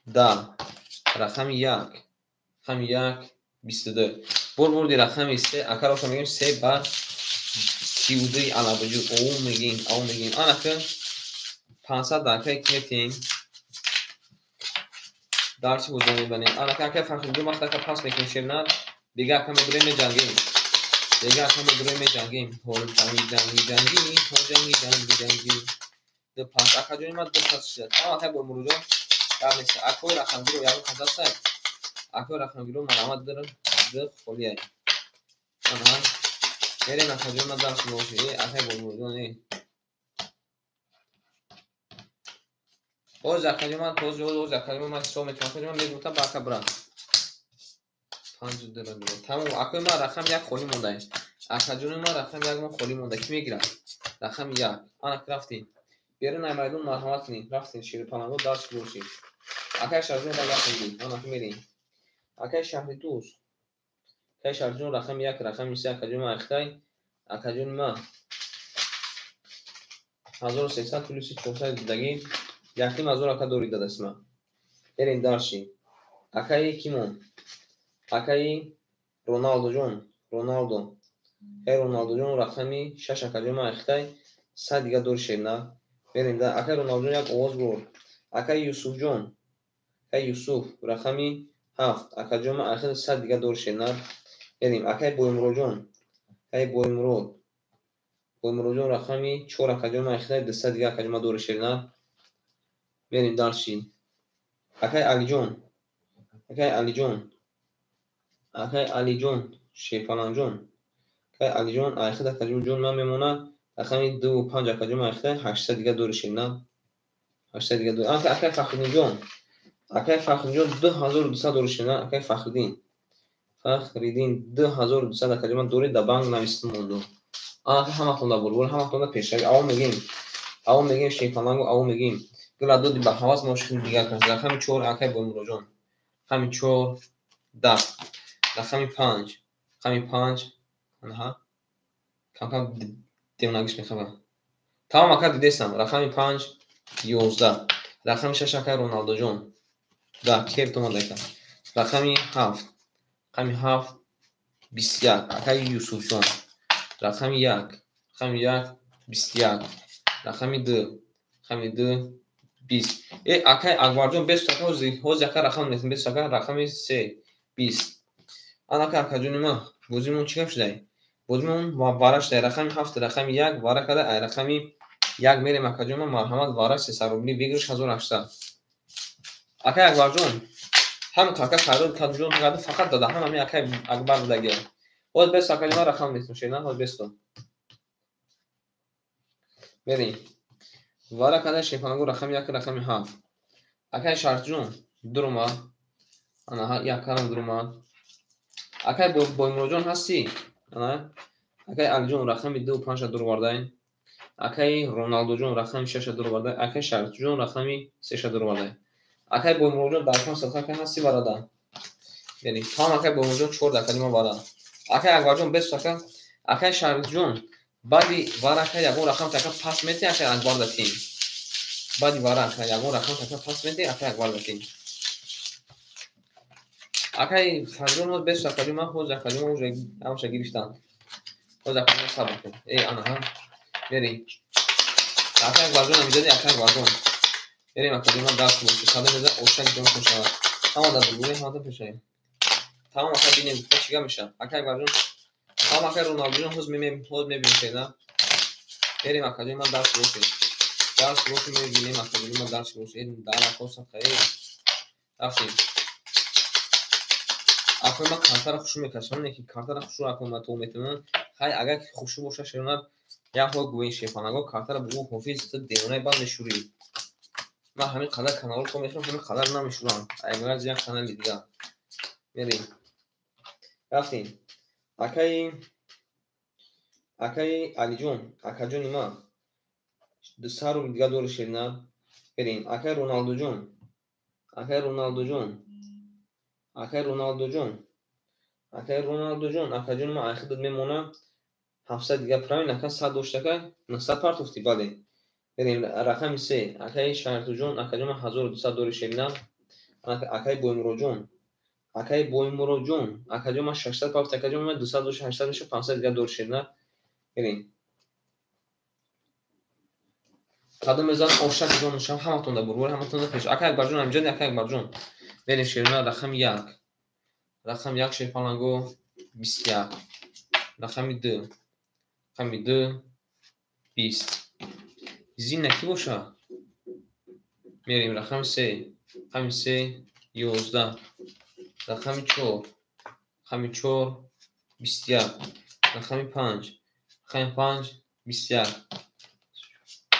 10. Рақами 1. Рақами 1 22. Бур бурди рақами 3, ака роша мегӯем 3 ба 32 алабуҷу. Оу мегӯем, ау мегӯем. Анака 500 акай ки метиҳем. Дарси бозӣ мебанем. Анака акай Фахриддин вақт ака пас мекунем шернар. Дига ака медурем меҷангем. Дига ака медурем меҷангем. Ҳол ҷанги ҷанги ҷанги, ҳол ҷанги ҷанги ҷанги. Ду пас акаҷони ман ду пас шуда. Тамом, акай Боимуроҷон гап нест. Акои рақамгиро ягон кас ҳастай? Акои рақамгиро марҳамат ду холияй. Аҳа. Мерем, акаҷони ман, дарси боши. Э, акай Боимуроҷон, э. Ҳозир акаҷони ман, ҳозир ҳозир акаҷони ман ҳисоб мекунам. Акаҷони ман мегуфтам ба ака бира. Панҷ ду. Тамом, акои ман рақами 1 холӣ монда. Акаҷони ман рақами 1 мо холӣ монда. Кӣ мегирад? Рақами 1. Ана рафтем. Берун ай майдон марҳамат кунед. Рафтем, шерипаланго дарс бошед. Акай Шаҳриҷон ба як мегирем. Ана мерем. Акай Шаҳридӯз. Акай Шаҳриҷон рақами 1, рақами 3, акаҷони ман Ахтай. Акаҷони ман 1300 плюси 400 дидагӣ. 1500 ака дорид дадасти ман. Берем дарши. Акаи кимон? Акаи Роналдоҷон. Роналдо. Акаи Роналдоҷон рақами 6, акаҷони ман Ахтай. 100 дига дори шерна. Берем да. Акаи Роналдоҷон як овоз бур. Акаи Юсуфҷон. Акаи Юсуф рақами 7. Акаҷони ман ахир 100 дига дори шерна. Берем. Акаи Боимуроҷон. Акаи Боимурод. Боимуроҷон рақами 4, акаҷони ман ахир 200 дига акаҷони ман дори шерна. Берем дарши. Акаи Алиҷон. Акаи Алиҷон. Акаи Алиҷон. Шерпаланҷон. Акаи Алиҷон ахир акаҷон ман мемонад. Рақами 2 5, акаҷон ман ахир 800 дига дори шерна. 800 дига дори. Акаи Фахриддинҷон. Акаи Фахриддинҷон 2200 дори шерна. Акаи Фахриддин. Фахриддин 2200 акаҷон ман дори да банк навистум монду. Анака ҳаматон да бурбур, ҳаматон да пешравӣ. Аво мегӯем. Аво мегӯем шерпалангу, аво мегӯем. Гула доди ба ҳавас мо шуд дигар кас. Рақами 4 акаи Боимуроҷон. Рақами 4 10. Рақами 5. Рақами 5. Анаҳа. Кам-кам девонагиш мехабад. Тамом, ака дидестам. Рақами 5 11. Рақами 6, акаи Роналдоҷон. 10 кефт омад ака. Рақами 7. Рақами 7 21. Акаи Юсуфҷон. Рақами 1. Рақами 1 21. Рақами 2. Рақами 2 20. Э, акаи Акбарҷон бес ака ҳозир ака рақам нестем бес ака рақами 3 20. Анака акаҷони ман бозимон чӣ гап шудай? Бозимон вара шудай. Рақами 7 рақами 1 вара када ай рақами 1 мерем, акаҷони ман марҳамат вара 300 рубли выигрыш 1800. Акаи Акбарҷон ҳам ака фарёд кадҷон карда фақат дада ҳам ҳамин акаи Акбар будаги. Ҳозир бес акаҷони ман рақам нестем шена ҳозир бесто. Мерем. Вара када шефанагу рақами 1 рақами 7. Акаи Шартҷон дурума. Ана як карам дурума. Акаи Боимуроҷон ҳастӣ? Ана акаи Алиҷон рақами 2 5 дуровардаин. Акаи Роналдоҷон рақами 6 дуровардаин. Акаи Шартҷон рақами 3 дуровардаин. Акаи Боимуроҷон дар кам садқа акаи ҳастӣ барада. Яъне тамом акаи Боимуроҷон 4 дақиқа ма бара. Акаи Акбарҷон бес ака. Акаи Шартҷон баъди вара ака ягон рақам така пас мети акаи Акбар датим. Баъди вара ака ягон рақам така пас мети акаи Акбар датим. Акаи Фарҷон ҳоз бес акаҷон ман ҳоз акаҷон ман уже ҳамаша гирифтам. Ҳоз акаҷон сабр кун. Э, ана ҳа. Мерем. Акаи Акбарҷон амидади акаи Акбарҷон. Мерем акаҷон ман дарс бошад. Садо меза ошак ҷон шавад. Ҳама дар бурбури ҳама дар пешравӣ. Тамом ака бинем чӣ гап мешавад. Акаи Акбарҷон, тамом акаи Роналдоҷон ҳоз мебинем ҳоз мебинем шена. Мерем, акаҷони ман, дарс бошед. Дарс бошед, мебинем, акаҷони ман, дарс бошед. Дар акоса хай. Рафтем. Акои ман, картаро хушу мекашам, не ки картаро хушу акои ман то метавонам. Хай, агар ки хушу боша, шерона як ҳол гӯен, шерпаланго, картаро бугӯ, ҳофиз, ту девонаи бад мешӯрӣ. Ман ҳамин қадар каналҳо то мехӯрам, ҳамин қадар намешӯрам. Айгаз як канали дигар. Мерем. Рафтем. Акаи Алиҷон, акаҷони ман, 200 рубл дигар дори, шерина. Берем. Акаи Роналдуҷон, акаи Роналдуҷон, акаи Роналдуҷон, акаи Роналдуҷон, акаҷони ман, айхидат мемонам 700 дигар. Правильно, ака, 100 дошт, ака, 900 партофтӣ, бале. Берем, рақами се. Акаи Шаҳртуҷон, акаҷон ман, 1200 дори, шерина. Акаи Боймуроҷон, акаи Боймуроҷон, акаҷон ман, 600 партофтӣ, акаҷон ман, 200 дошт, 800 меша, 500 дигар дори, шерина. Берем. Қадам мезан ошак ҷон шам, ҳаматон да бурбор, ҳаматон да пеш. Ака Акбарҷон, ҳамҷони ака Акбарҷон. Берем, шерина, рақами як. Рақами як, шерпаланго, 21. Рақами ду. Рақами ду, 20. Зина кӣ боша? Мерем, рақами се. Рақами се, 11. Рақами чор. Рақами чор, 21. Рақами панҷ. Рақами панҷ, 21.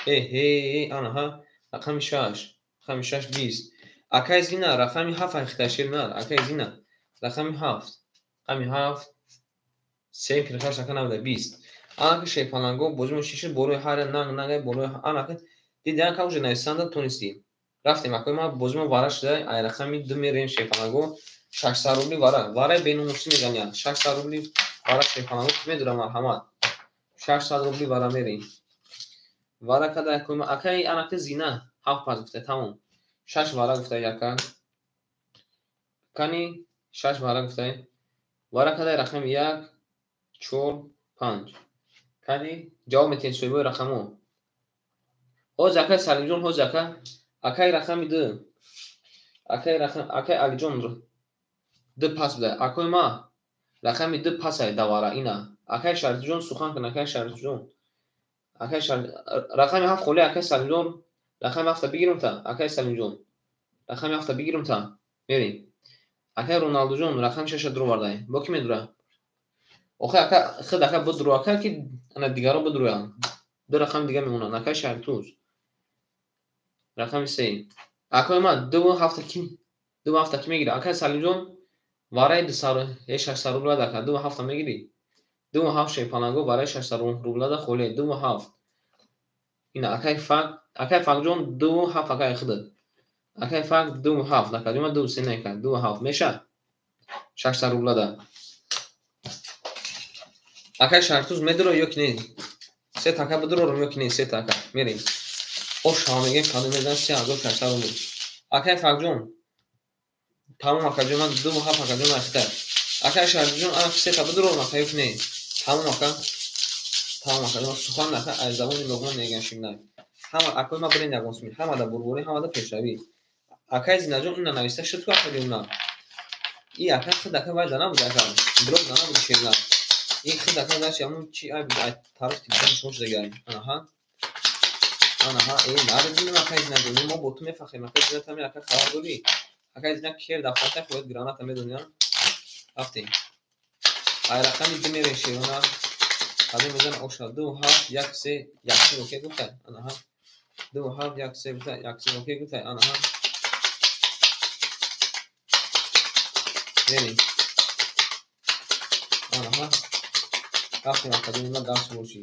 Э, анаҳа, рақами шаш. Рақами шаш, 20. Акаи Зина, рақами ҳафт айхита, шерина, акаи Зина. Рақами ҳафт. Рақами ҳафт. Се пирхаш ака набуда, 20. Анака, шерпаланго, бозимо чӣ шуд? Болои ҳар нанг нангай болои анака диди, анака уже нависанда тонистӣ. Рафтем, акои ман, бозимо вара шуда, ай рақами ду мерем, шерпаланго, 600 рубли вара. Вараи беномусӣ меган, 600 рубли вара, шерпаланго, ки медора, марҳамат. 600 рубли вара мерем. Вара када, акои ман, акаи анака Зина ҳафт пас гуфта, тамом. Шаш вара гуфта яка. Кани шаш вара гуфта. Вара када, рақами як, чор, панҷ. Кани ҷавоб метиҳед, соҳибои рақамҳо. Ҳозир, акаи Салимҷон, ҳозир, ака, акаи рақами ду. Акаи рақам, акаи Алиҷон, ду пас буда. Акои ма, рақами ду пасай давара ина. Акаи Шарифҷон, сухан кун, акаи Шарифҷон. Акаи рақами ҳафт холи, акаи Салимҷон, рақами ҳафта бигирам та, акаи Салимҷон. Рақами ҳафта бигирам та. Мерем. Акаи Роналдуҷон, рақами шаша дуровардай. Бо кӣ медура? Охи, ака, худ ака бидуру, ака, ки ана дигаро бидуруянд. Ду рақами дига мемонанд. Акаи Шарифтуз. Рақами се. Акои ман, дуву ҳафта ки, дуву ҳафта ки мегирад? Акаи Салимҷон, вараи дусад, е, 600 рубла ака, дуву ҳафта мегирӣ? Дуву ҳафт, шерпаланго, вараи 600 рубла да холе, дуву ҳафт. Ина акаи Фак, акаи Факҷон, дуву ҳафт, акаи худат. Акаи Фак, дуву ҳафт, акаҷон ман, дуву се нека, дуву ҳафт меша? 600 рубла да. Акаи Шаҳртуз, медуро ё ки не? Се така бидурорам ё ки не? Се така. Мерем. Ош ҳама мегем, кадом мезанам 3600 рубл. Акаи Факҷон, тамом, акаҷон ман, дуву ҳафт, акаҷон ахта. Акаи Шаҳртузҷон, ана се та бидурорам, ака, ё ки не? Тамом, ака. Тамом, акаҷон, сухан ака аз забони луғмон мегӯям, шимнай. Ҳама акои ман, бирен ягон суми, ҳамада бурборӣ, ҳамада пешравӣ. Акаи Зинаҷон, ина нависта шуд ку, акаҷон на. И ака худ ака вай да набуд, ака. Блог да набуд, шерна. И худ ака дашт ҳамун чи ай тарафи телефони шумо шудагай. Анаҳа. Анаҳа, э, нарединам, акаи Зинаҷон, мо бо ту мефахрем, акаи Зина, тами ака хабар дорӣ? Акаи Зина кер дафтарта хоҳад граната, медонӣ, Рафтем. Ай рақами ду мерем, шерона. Қадам мезан оша, ду ҳафт як се як се окей гуфтай. Анаҳа. Ду ҳафт як се гуфтай, як се окей гуфтай. Анаҳа. Мерем. Анаҳа. Рафтем, акаҷони ман, дарс бошӣ.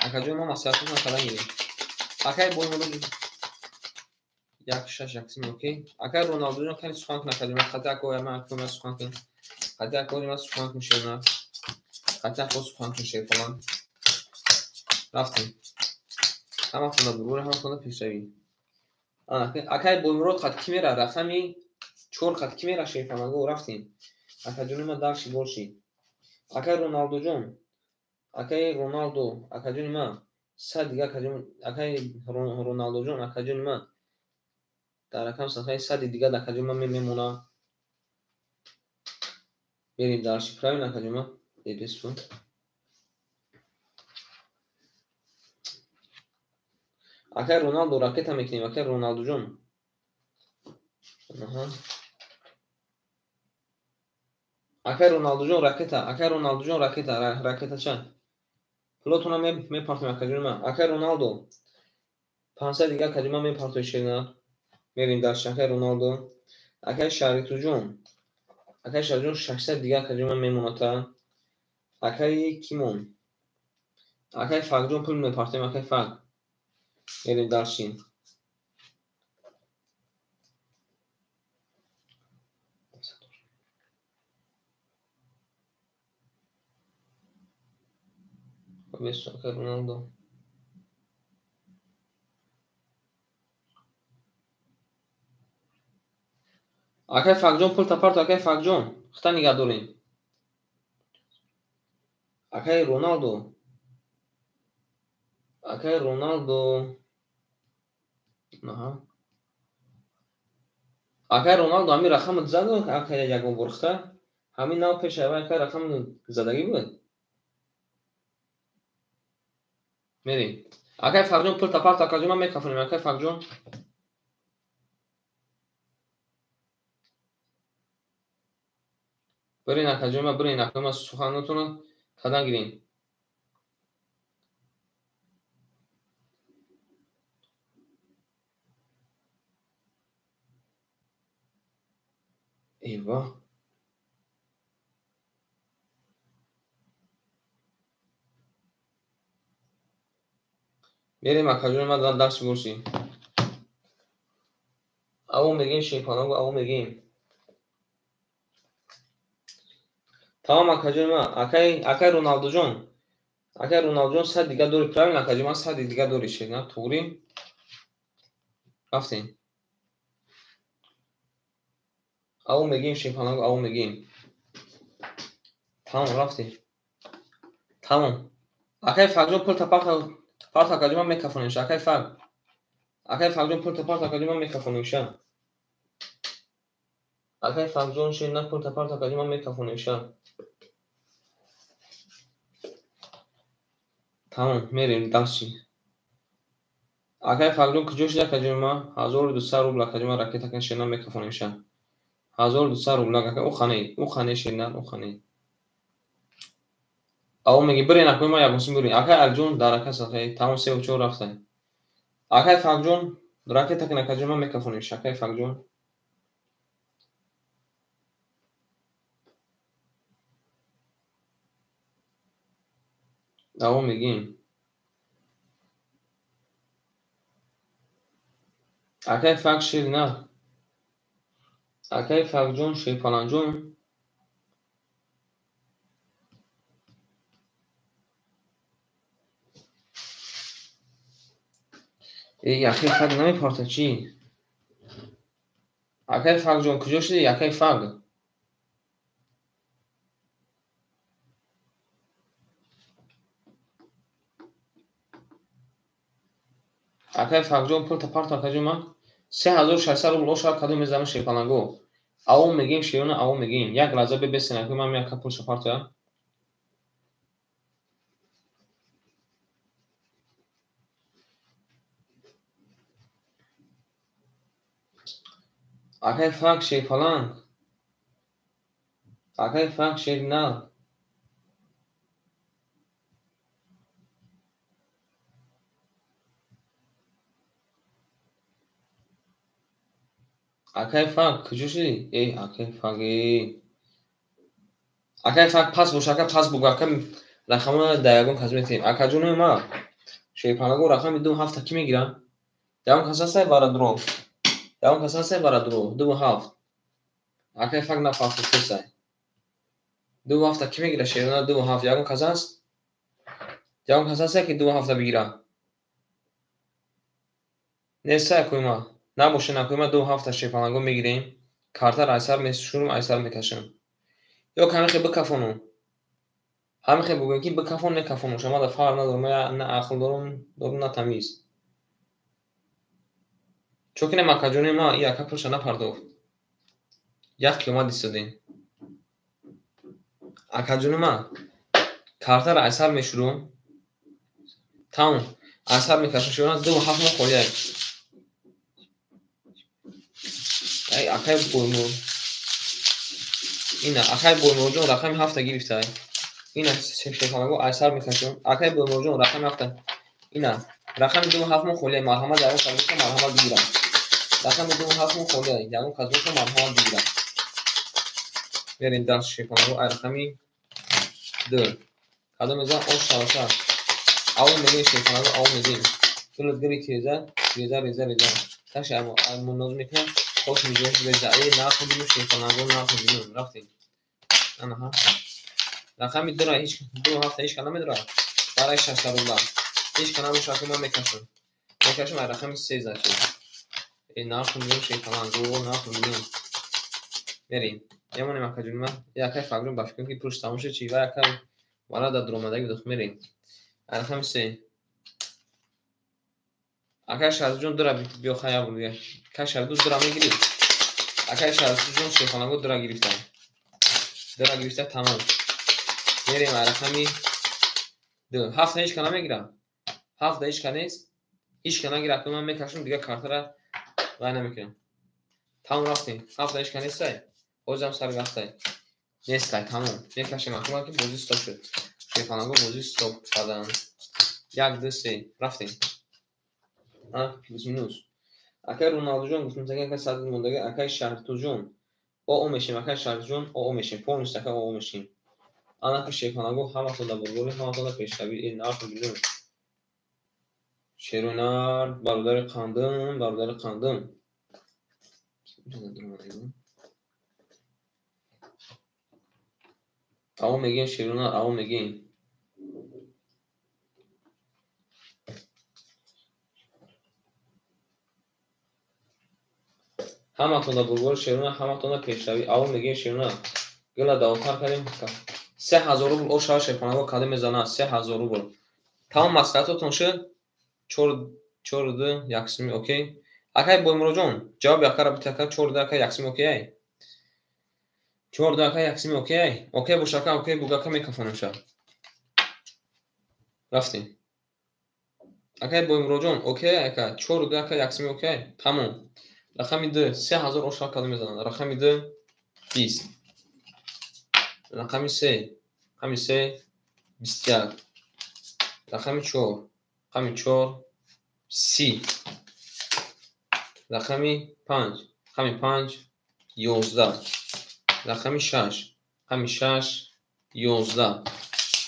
Акаҷон ман, маслиҳатҳо кардан гирем. Акаи Боймурод, як шаш як се окей. Акаи Роналдуҷон, кани сухан кун, акаҷон, хати акои ман, акои ман, сухан кун. Хати акои ман, сухан кун, шерна. Хати ако сухан кун, шерпалан. Рафтем. Ҳама хонда бурбор, ҳама хонда пешравӣ. Акаи Боймурод, хат кӣ мера? Рақами чор хат кӣ мера, шерпаланго, рафтем. Акаҷони ман, дарши бошӣ. Акаи Роналдуҷон, акаи Роналдо, акаҷони ман, сад дига, акаҷон, акаи Роналдуҷон, акаҷони ман, дар рақам садқаи сади дига, акаҷони ман, мемонам. Мерем дарши, правильно, акаҷони ман? Бепесу. Акай Роналдо ракета мекунем, акай Роналдуҷон. Акай Роналдуҷон ракета, акай Роналдуҷон ракета, ракетача. Пулотона мепартоем акаҷони ман. Акай Роналдо 500 дига акаҷони ман мепартои шерина. Мерем дальше, акай Роналдо. Акай Шаритуҷон. Акай Шаритуҷон 600 дига акаҷони ман мемоната. Акай Кимон. Акай Факҷон пул мепартоем, акай Фак. Мерем дальше. Акай Роналдо. Акай Факҷон пул тапарто, акай Факҷон. Хита нигаҳ дорем. Акай Роналдо. Акай Роналдо. Аҳа. Акай Роналдо ҳамин рақамро заду, акай ягон бор хита. Ҳамин нав пеш аввал акай рақам задагӣ буд. Мерем. Акай Факҷон пул тапарто, акаҷон ман мекафонем, акай Факҷон. Бирин акаҷон ман, бирин акаҷон ман суханотонро кадан гирин. Эва. Мерем акаҷон ман дарс бошӣ. Аво мегем шепанаго, аво мегем. Тамом акаҷон ман, акай Роналдуҷон. Акай Роналдуҷон 100 дига дори, правильно акаҷон ман 100 дига дори шена, туғри. Рафтем. Аво мегем шепанаго, аво мегем. Тамом рафтем. Тамом. Акай Факҷон пул тапарта, парта акаҷон ман мекафонем, акай Фак. Акай Факҷон пул тапарта, акаҷон ман мекафонем ша. Акай Факҷон шена пул тапарта, акаҷон ман мекафонем ша. Тамом, мерем дальше. Акай Факҷон куҷо шуд акаҷон ман? 1200 рубл акаҷон ман ракета кан шена мекафонем ша. 1200 рубл акай, ӯ хане шена, ӯ хане. Аво меги бирен акаҷон ман ягонсин бирен. Акай Алиҷон дар ака сахай, тамом 3 ва 4 рафта. Акай Факҷон ракета кан акаҷон ман мекафонем ша, акай Факҷон. Аво мегим. Акай Фак шир на. Акай Факҷон шерпаланҷон. Эй, акай Фак намепарта чӣ? Акай Факҷон куҷо шудӣ, акай Фак? Акай Факҷон пул тапарто, акаҷон ман 3600 рубл ошар кадом мезанам шерпаланго. Аво мегем шерона, аво мегем. Як лаҳза бебесен, акаҷон ман яка пул шапартоя. Акай Фак шерпаланг. Акай Фак шернал. Акай Фак куҷо шудӣ? Эй, акай Фак, эй. Акай Фак пас бош, ака пас бугӯ, ака рақамро дар ягон кас метиҳем. Акаҷонои ман, шерпанаго рақами 2 7 кӣ мегирад? Ягон кас ҳастай барадро? Ягон кас ҳастай барадро? 2 7. Акай Фак напартофтесай. 2 7 кӣ мегирад шерона 2 7? Ягон кас ҳаст? Ягон кас ҳастай ки 2 7 бигирад? Нестай акои ман. Набошед акои ман 2 7 шерпаланго мегирем. Картаро аз сар мешӯрам, аз сар мекашам. Ё камихе бикафонам. Ҳамихе бигӯем ки бикафон, мекафонам. Шумо да фарқ надорам, ман на ақл дорам, на тамиз. Чун ки нам акаҷони ман и ака пулша напардохт. Як қиёмат истодем. Акаҷони ман картаро аз сар мешӯрам. Тамом. Аз сар мекашам шерона 2 7 мо холия. Ай акай боймур. Ина акай Боймурҷон рақами 7 гирифтай. Ина шерпаланго аз сар мекашам. Акай Боймурҷон рақами 7. Ина рақами 2 7 мо холия. Марҳамат ягон кас боша марҳамат бигирам. Рақами 2 7 мо холия. Ягон кас боша марҳамат бигирам. Берем даст шерпаланго ай рақами 2. Кадом мезан ош шаваша. Аву мегин шерпаланго аву мегин. Гулат гири теза, реза реза реза. Таша муноз мекунам. Хош миҷош реза. Э нақл бинум шерпаланго нақл бинум. Рафтем. Анаҳа. Рақами 2 ҳеч 2 7 ҳеч кас намедорад. Барои 600 рубла. Ҳеч кас набошад ки ман мекашам. Мекашам ай рақами 3 значит. Э нақл бинум шерпаланго нақл бинум. Мерем. Мемонем акаҷон ман. Э акай Факрҷон ба фикрам ки пулш тамом шуд чи вай акай вара дар дуромадагӣ будох мерем. Ай рақами 3. Акай Шаҳрзоджон дура биё хай як бор дига. Акай Шаҳрзод дура мегирӣ? Акай Шаҳрзоджон шерпаланго дура гирифта. Дура гирифта тамом. Мерем ай рақами 2. 7 ҳеч кас намегирад. 7 ҳеч кас нест. Ҳеч кас нагирад, ман мекашам дига картара вай намекунам. Тамом рафтем. 7 ҳеч кас нестай. Ҳозирам сари вақтай. Нестай, тамом. Мекашем акнун ки бозӣ стоп шуд. Шерпаланго бозӣ стоп кардан. 1 2 3 рафтем. Плюс минус. Акай Роналдуҷон гуфтем таги акай сад мондаги акай Шаҳртуҷон. О мешем акай Шаҳртуҷон о мешем. Полностью акай о мешем. Анаки шерпаланго ҳаматон дар бурбори ҳаматон дар пешравӣ. Э нарху бинум. Шерунар бародари қандым, бародари қандым. Аво мегин шерунар, аво мегин. Ҳаматон дар бурбори шерунар, ҳаматон дар пешравӣ. Аво мегин шерунар. Гила давотар кардем. 3000 рубл ош шава шерпаланго кадом мезанад? 3000 рубл. Тамом маслиҳатотон шуд? 4 4 2 1 сими окей. Акай Боймуроҷон, ҷавоби акара бит ака 4 2 ака 1 сими окей ай. 4 2 ака 1 сими окей ай. Окей бош ака, окей буга ака мекафонем ша. Рафтем. Акай Боймуроҷон, окей ака 4 2 ака 1 сими окей ай. Тамом. Рақами 2 3000 ош шава кадом мезанад? Рақами 2 20. Рақами 3, рақами 3 21. Рақами 4, рақами 4 30. Рақами 5, рақами 5 11. Рақами 6, рақами 6 11.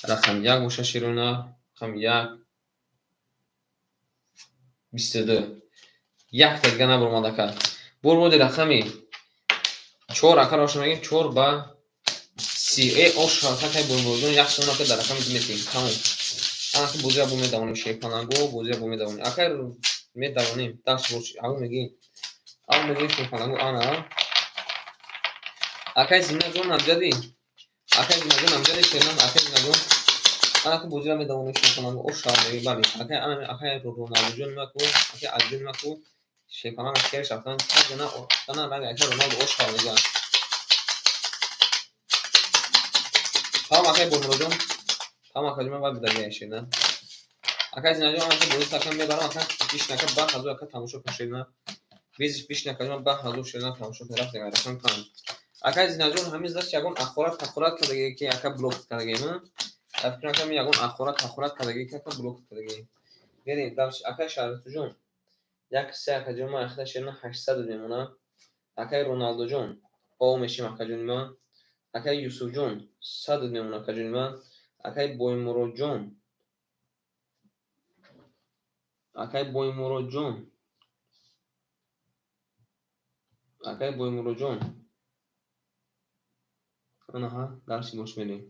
Рақами 1 боша шерона, рақами 1 22. Якта дига набаромад ака. Бурбоди рақами 4 акаро ош мегем 4 ба 30. Э ош акай Боймуроҷон як сона ака дар рақами 2 метем. Тамом. Анаки бозия бо медавонем шерпаланго, бозия бо медавонем. Акай медавонем. Даст бош, аву мегем. Аву мегем шерпаланго ана. Акай Зинаҷон амҷади. Акай Зинаҷон амҷади шернам, акай Зинаҷон. Анаки бозия медавонем шерпаланго ош шава мегем. Бале. Акай ана акай Роналдуҷон маку, акай Алиҷон маку. Шерпаланг акерш рафтан. Зина ана ранг акай Роналду ош шава мегем. Тамом акай Боймуроҷон. Тамом акаҷон ман вай будаги шерна. Акай Зинаҷон анаки бозӣ такам мебарам ака бишнака ба ҳазор ака тамошо кун шерна. Визиш бишнака ҷон ба ҳазор шерна тамошо кун рафтем рақам 5. Акай Зинаҷон ҳамин заш ягон ахорат тахорат кардаги ки ака блок кардаги ма. Дар фикрам ака ягон ахорат тахорат кардаги ки ака блок кардаги. Берем дальше акай Шаҳртуҷон. 1 3 акаҷон ман ахта шерна 800 мемонам. Акай Роналдуҷон о мешим акаҷони ман. Акай Юсуфҷон 100 мемонам акаҷони ман. Акай Боймуроҷон. Акай Боймуроҷон. Акай Боймуроҷон. Анаҳа, дарси бош мерем.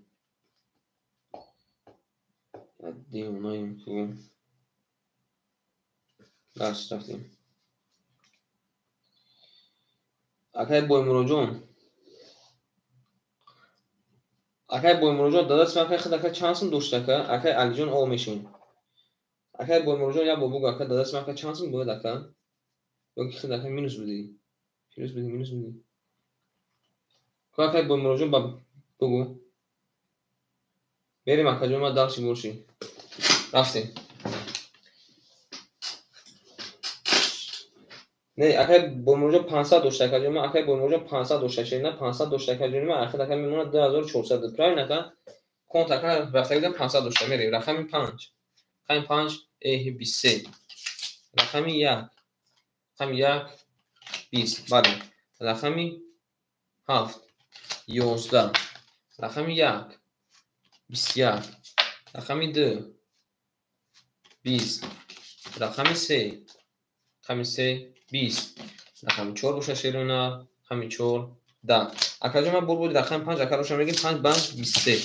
Девонаем ку. Дарс рафтем. Акай Боймуроҷон. Акай Боймуроҷон дадас ман акай худ ака чанд сум дошт ака? Акай Алиҷон о мешин. Акай Боймуроҷон як бор бугу ака дадас ман ака чанд сум буд ака? Ё ки худ ака минус будӣ? Плюс будӣ, минус будӣ? Ку акай Боймуроҷон ба бугу. Берем акаҷон ман дарси борши. Рафтем. Не, акай Боймуродҷон 500 дошта, акаҷон ман, акай Боймуродҷон 500 дошта, шерина 500 дошта, акаҷон ман, ахир ака мемонад 2400. Правильно, ака? Конт ака рафтагида 500 дошта, мерем. Рақами 5. Рақами 5 эҳ 23. Рақами 1. Рақами 1 20. Бале. Рақами 7 11. Рақами 1 21. Рақами 2 20. Рақами 3. Рақами 3 20. Рақами 4 боша, шерона. Рақами 4 10. Акаҷон ман бурбуди рақами 5 ака роша мегим 5 ба 23.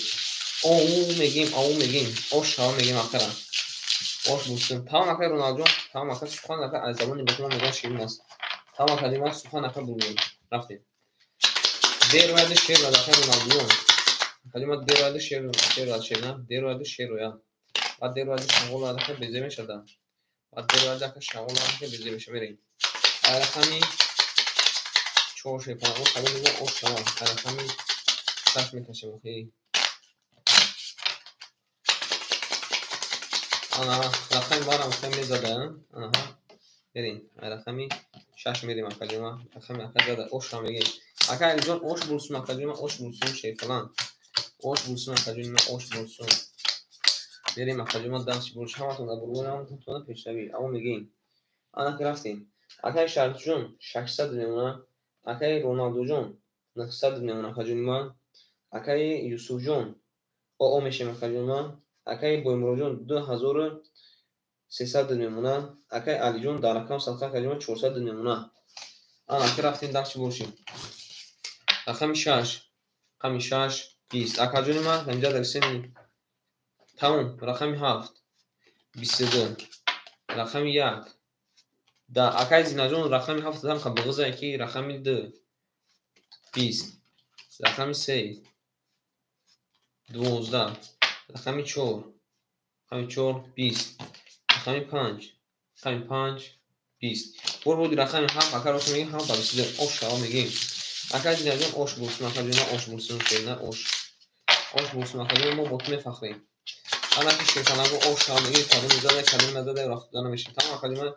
Оу мегим, оу мегим, ош шава мегим акара. Ош бусун. Тамом, акай Роналдҷон, тамом, ака, сухан ака аз забони бахма мегӯянд ширин аст. Тамом, акаҷон ман сухан ака бурбуд. Рафтем. Дер рояди шер рояд, акай Роналдҷон. Акаҷон ман дер рояди шер рояд, шерина. Дер рояди шер рояд. Баъд дер рояди шағол рояд, ака безе мешада. Баъд дер рояди ака шағол рояд, ака безе меша. Мерем. Рақами 4 шепанаго қабул мегӯям ош шава. Рақами 6 мекашем охи. Ана рақами барам хе мезада. Анаҳа. Мерем. Рақами 6 мерем, акаҷон. Рақами ака зада ош ҳам мегем. Ака Алиҷон ош бурсум, акаҷон ош бурсум шефалан. Ош бурсум, акаҷон ош бурсум. Мерем, акаҷон, даст бурш ҳаматон дар бурбур ҳаматон пешравӣ. Аво мегем. Ана ки рафтем. Акай Шарифҷон 600 мемона. Акай Роналдуҷон 900 мемона, акаҷони ман. Акай Юсуфҷон оо мешем, акаҷони ман. Акай Боймуродҷон 2300 мемона. Акай Алиҷон дар рақам садқа, акаҷони ман, 400 мемона. Ана ки рафтем, дарчи бошем. Рақами 6. Рақами 6 20. Акаҷони ман инҷа дар сени. Тамом. Рақами 7 22. Рақами 1 да. Акай Зинаҷон рақами 7 дам қабғызае ки рақами 2 20. Рақами 3 12. Рақами 4. Рақами 4 20. Рақами 5. Рақами 5 20. Бурбуди рақами 7 ака роша мегим 7 ба 22. Ош шава мегим. Акай Зинаҷон ош бурсум, акаҷон ош бурсум, шерина ош. Ош бурсум, акаҷон, мо бо ту мефахрем. Ана ки шерханаго ош шава мегим, кадом зада, кадом назада, рафтуда намешем. Тамом, акаҷон ман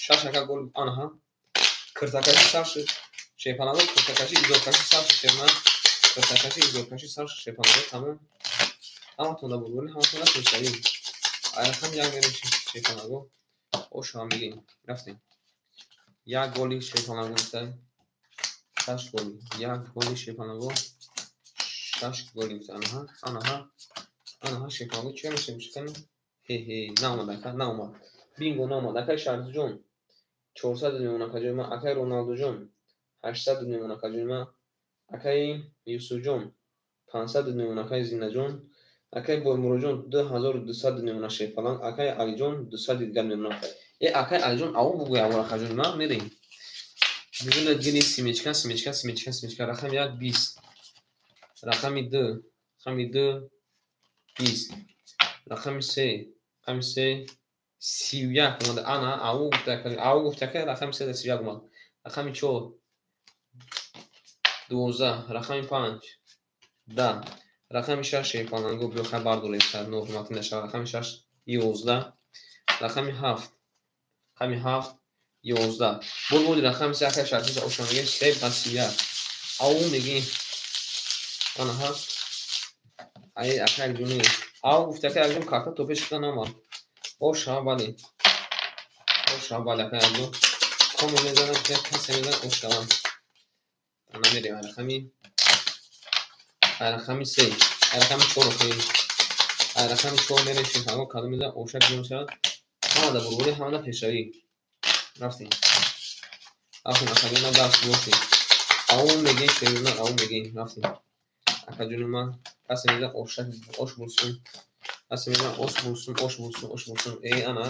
6 ака гол анаҳа. Киртакаши сар шуд. Шерпанаго киртакаши изоркаши сар шуд, шерна. Киртакаши изоркаши сар шуд, шерпанаго тамом. Ҳаматон дар бурбури, ҳаматон дар пешравӣ. Рақами 1 мерем, шерпанаго. Ош шава мегим. Рафтем. 1 голи шерпанаго гуфта. 6 голи. 1 голи шерпанаго. 6 голи гуфта. Анаҳа, анаҳа. Анаҳа, шерпанаго чӣ мешавем? Шикани? Ҳе ҳе, наомад ака, наомад. Бинго наомад. Акай Шарифҷон 400 мемона, акаҷони ман. Акай Роналдуҷон 800 мемона, акаҷони ман. Акай Юсуфҷон 500 мемона, акай Зинаҷон. Акай Боймуродҷон 2200 мемона, шерфалан. Акай Алиҷон 200 дигар мемона. Э, акай Алиҷон аво бугӯй аввал, акаҷони ман, мерем. Гила гили семечка, семечка, семечка, семечка. Рақами 1 20. Рақами 2. Рақами 2 20. Рақами 3. Рақами 3 31 омада. Ана аву гуфта, аву гуфта, рақами 3 31 омад. Рақами 4 12. Рақами 5 10. Рақами 6 шерпаланго биё хай бардорем, норматив нашава. Рақами 6 11. Рақами 7. Рақами 7 11. Бурбуди рақами 3 акай шартиса оша мегем 3 ба 31. Аву мегем. Анаҳа. Ай акай ҷуни. Аву гуфта, акай Алиҷон карта то пеш шуда наомад. Ош шава, бале. Ош шава, бале, акай Алиҷон. Коме мезанад, касе мезанад, ош шава. Ана мерем рақами 3. Рақами 4 охи. Рақами 4 мерем, шерпанаго кадом мезанад, ошак ҷо мешавад. Ҳама дар бурбури, ҳама дар пешравӣ. Рафтем. Рафтем, акаҷон ман, дарс бошем. Аву мегем, шерина, аву мегем. Рафтем. Акаҷони ман, касе мезанад ошак, ош бурсум. Касе мезанад ош бурсум, ош бурсум, ош бурсум. Э, ана,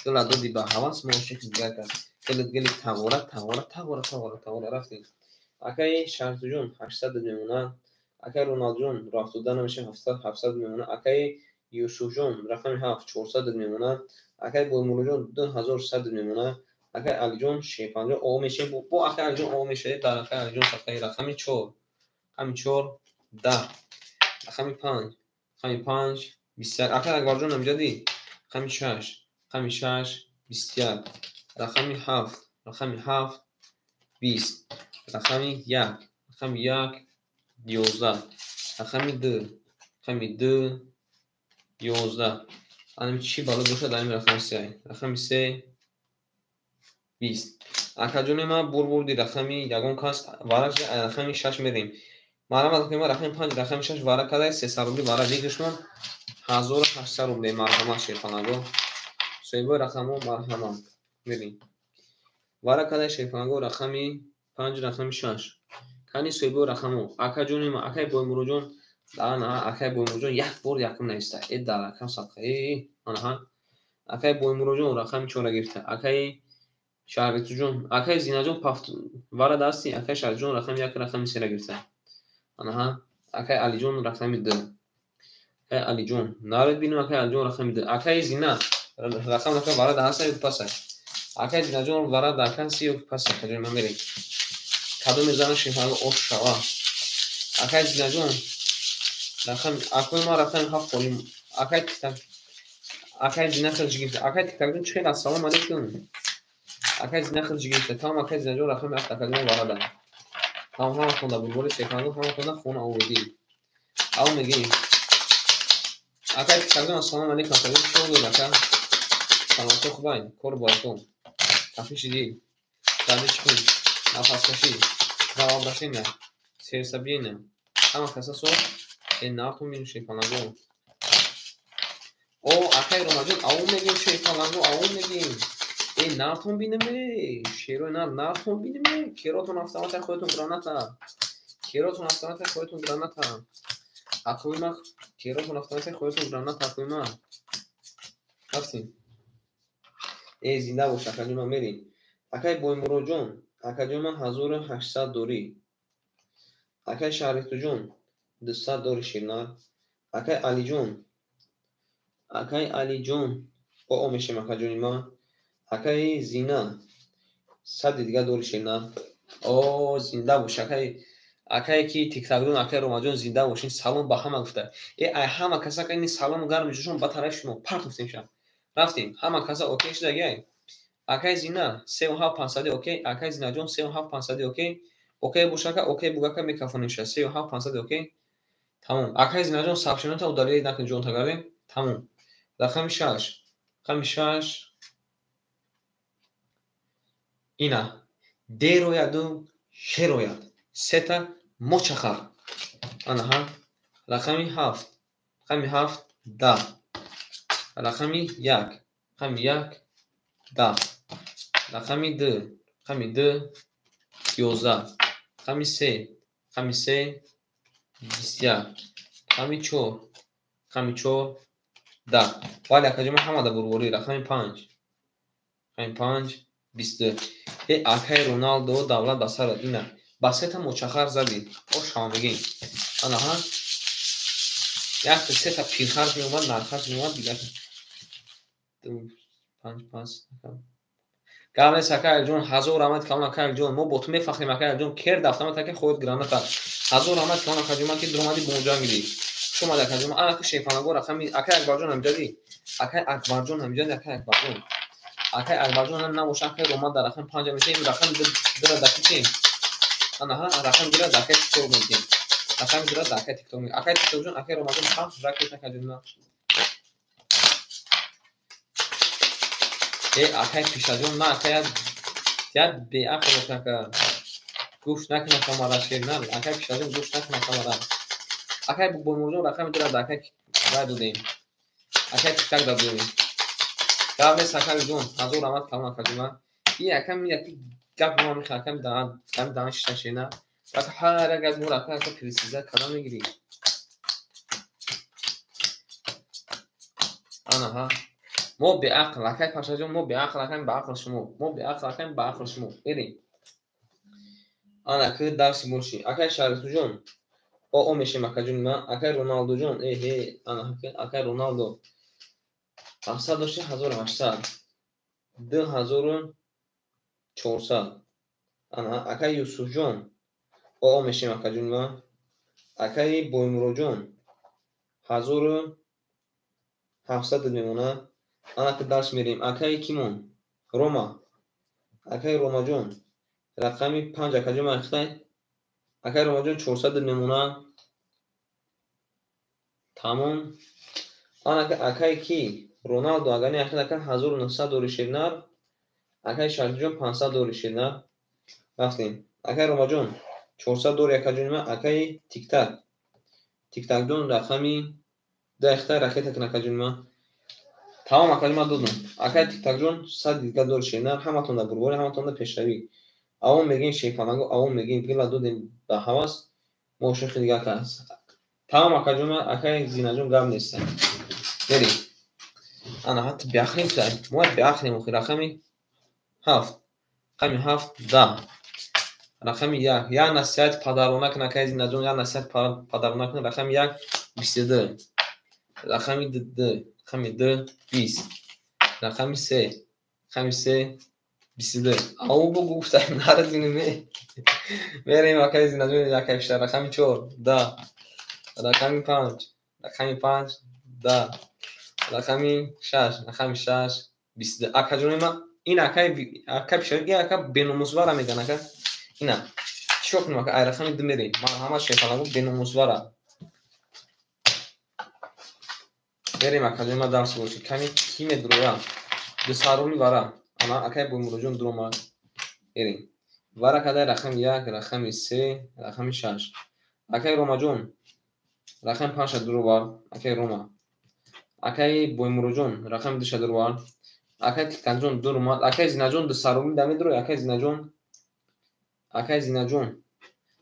дила доди ба ҳавас, мо ошаки дигар кас. Гили гили тағора, тағора, тағора, тағора, тағора рафтем. Акай Шарифҷон 800 мемона. Акай Роналдҷон рафтуда намешем 700 700 мемона. Акай Юсуфҷон рақами 7 400 мемона. Акай Боймуродҷон 2100 мемона. Акай Алиҷон 650 о мешем. Бо акай Алиҷон о мешавед дар акай Алиҷон садқаи рақами 4. Рақами 4 10. Рақами 5. Рақами 5 21. Акай Акбарҷон амҷади. Рақами 6. Рақами 6 21. Рақами 7. Рақами 7, 20. Рақами 1, рақами 1, 11. Рақами 2, рақами 2, 11. Анами чӣ бало бошад дар ин рақами 3? Рақами 3, 20. Акаҷони ман бурбурди рақами ягон кас вараш рақами 6 мерем. Марҳамат акои ман рақами 5, рақами 6 вара кадай 300 рубли вара выигрышмон 1800 рубли. Марҳамат шерпанаго. Соҳибои рақамҳо марҳамат. Мерем. Вара кадай шерпанаго рақами 5, рақами 6. Кани соҳибои рақамҳо. Акаҷони ман, акай Боймуроҷон, ана акай Боймуроҷон як бор якум нависта. Э дар рақам садқа. Э анаҳа. Акай Боймуроҷон рақами 4 гирифта. Акай Шаҳритуҷон, акай Зинаҷон пафт вара дасти, акай Шаҳритуҷон рақами 1, рақами 3 гирифта. Анаҳа, акай Алиҷон рақами 2. Акай Алиҷон, наред бинем акай Алиҷон рақами 2. Акай Зина рақам рақам вара даста ё паса. Акай Зинаҷон вара да каси ё паса. Акаҷон ман мерем. Кадоме зана шифаго ош шава. Акай Зинаҷон рақам акои ман рақами 7 холӣ. Акай Тиктак. Акай Зина хел гирифта. Акай Тиктакҷон чӣ хел? Ассалому алайкум. Акай Зина хел гирифта. Тамом акай Зинаҷон рақами 7 акаҷон вара да. Тамом ҳама хонда бурбори шефанго ҳама хонда хона овардӣ. Ав мегӣ. Акай Тиктакҷон ассалому алайкум. Акаҷон чӣ дод ака? Саломатӣ хубай, кор бараком. Тафиши дил, гардиши хун, нафаскашӣ, кровообращение, сердцебиение. Ҳама каса со э нартон бинем шефанаго. О, акай Ромаҷон, ав мегим шефанаго, ав мегим. Э нартон бинем э, шерои нар нартон бинем э, керотон автомата хоятон граната. Керотон автомата хоятон граната. Акои ма керотон автомата хоятон граната акои ма. Рафтем. Э зинда бош акаҷон ман мерем. Акай Боймуроҷон, акаҷон ман 1800 дорӣ. Акай Шаҳритуҷон 200 дори ширнар. Акай Алиҷон, акай Алиҷон, о мешем акаҷони ман. Акай Зина 100 дига дори ширнар. О зинда бош акай, акай ки Тиктакҷон, акай Ромаҷон зинда бошин. Салом ба ҳама гуфта. Э ай ҳама каса ки салому гарми ҷӯшон ба тарафи шумо партофтем ша. Рафтем. Ҳама каса окей шудагиай. Акай Зина 3,75 окей. Акай Зинаҷон 3,75 окей. Окей бошака, окей бугака микрофон ша. 3,75 окей. Тамом. Акай Зинаҷон сообщенията удалить накун ҷон тагарем. Тамом. Рақами 6. Рақами 6. Ина. Дер ояду шер ояд. Сета мочахар. Анаҳа. Рақами 7. Рақами 7 10. Рақами 1. Рақами 1 10. Рақами 2. Рақами 2 11. Рақами 3. Рақами 3 21. Рақами 4. Рақами 4 10. Вале акаҷон ман ҳамада бурборӣ. Рақами 5. Рақами 5 22. Э акай Роналдо давлат ба сарат ина. Ба сета мочахар задӣ. Ош ҳама мегӣ. Анаҳа. Якта сета пирхарҷ меомад, нархарҷ меомад, дигар. 2 5 5. Гап нест акай Алиҷон, ҳазор раҳмат калон акай Алиҷон. Мо бо ту мефахрем акай Алиҷон. Кер дафтамат ака хоҳед граната. Ҳазор раҳмат калон акаҷон, ман ки дуромадӣ бо мо ҷангидӣ. Хуш омадӣ акаҷон. Ана ки шефанаго рақами акай Акбарҷон ҳамиҷадӣ. Акай Акбарҷон ҳамиҷадӣ, акай Акбарҷон. Акай Акбарҷон ҳам набоша, акай Роман дар рақами 5 метем, рақами 2 дакитем. Анаҳа, рақами 2 дакай тикток метем. Рақами 2 дакай тикток метем. Акай Тиктокҷон, акай Ромаҷон 5 ракет акаҷон. Э акай Пишаҷон, на акай як беақл боша ака. Гӯш накун ака мара шернар. Акай Пишаҷон гӯш накун ака мара. Акай Боймуроҷон рақами 2 дакай рай додем. Акай Тиктак додем. Гап нест акай Алиҷон, ҳазор раҳмат калон акаҷон. И акам яки гап ма мехоҳам акам даҳан, акам даҳан шиша шена. Ака ҳар як аз мур ака ака присиза када мегирӣ. Анаҳа. Мо беақл, акай Пашаҷон, мо беақл акаем ба ақл шумо. Мо беақл акаем ба ақл шумо. Мерем. Ана ки дарси бошӣ. Акай Шарифуҷон, о мешем акаҷони ман. Акай Роналдуҷон, э ҳе, ана акай Роналдо. 700 дошти 1800. 2400. Ана акай Юсуфҷон, о мешем акаҷони ман. Акай Боймуроҷон 1700 мемонад. Ана ки дарс мерем. Акай Кимон, Рома. Акай Ромаҷон, рақами 5, акаҷон ман. Акай Ромаҷон, 400 мемона. Тамом. Ана акай ки Роналдо, агар не ахир, ака, 1900 дори ширнар. Акай Шарифҷон, 500 дори ширнар. Рафтем. Акай Ромаҷон, 400 дори, акаҷони ман. Акай Тиктак. Тиктакҷон, рақами 2 ихта ракета кун, акаҷони ман. Тамом, акаҷон, ман додам. Акай Тиктакҷон, 100 дига дори ширнар. Ҳаматон дар бурборӣ, ҳаматон дар пешравӣ. Авом мегӯем, шерпаланго, авом мегӯем, гила додем ба ҳавас, мо ошиқи дигар кас. Тамом, акаҷон, акай Зинаҷон, гап нест. Берем. Ана ҳатто биахлем, мо биахлем охи. Рақами 7, рақами 7, 10, рақами 1. Як насиҳати падарона кун, акай Зинаҷон, як насиҳати падарона кун. Рақами 1, 22, рақами 2, рақами 2, 20, рақами 3, рақами 3, 22. Ау, бугу, гуфтаем, наразинем. Мерем, акай Зинаҷон, акай пиштар. Рақами 4, 10, рақами 5, рақами 5, 10, рақами 6, рақами 6, 22. Акаҷони ман, ин акай, ака пишари, ака беномусвара меган, ака. Ина чикор кунем, ака? Ай рақами 2 мерем. Марҳамат, шерпаланго, беномусвара мерем, акаҷони ман. Дарс боши, ками ки медуроя дусарули вара. Ана акай Боймуроҷон дуромад. Мерем вара кадай. Рақами 1, рақами 3, рақами 6. Акай Ромаҷон, рақами 5-ша дуровард, акай Рома. Акай Боймуроҷон, рақами 2-ша дуровард. Акай Тиктакҷон дуромад. Акай Зинаҷон, дусарули да медурои, акай Зинаҷон, акай Зинаҷон.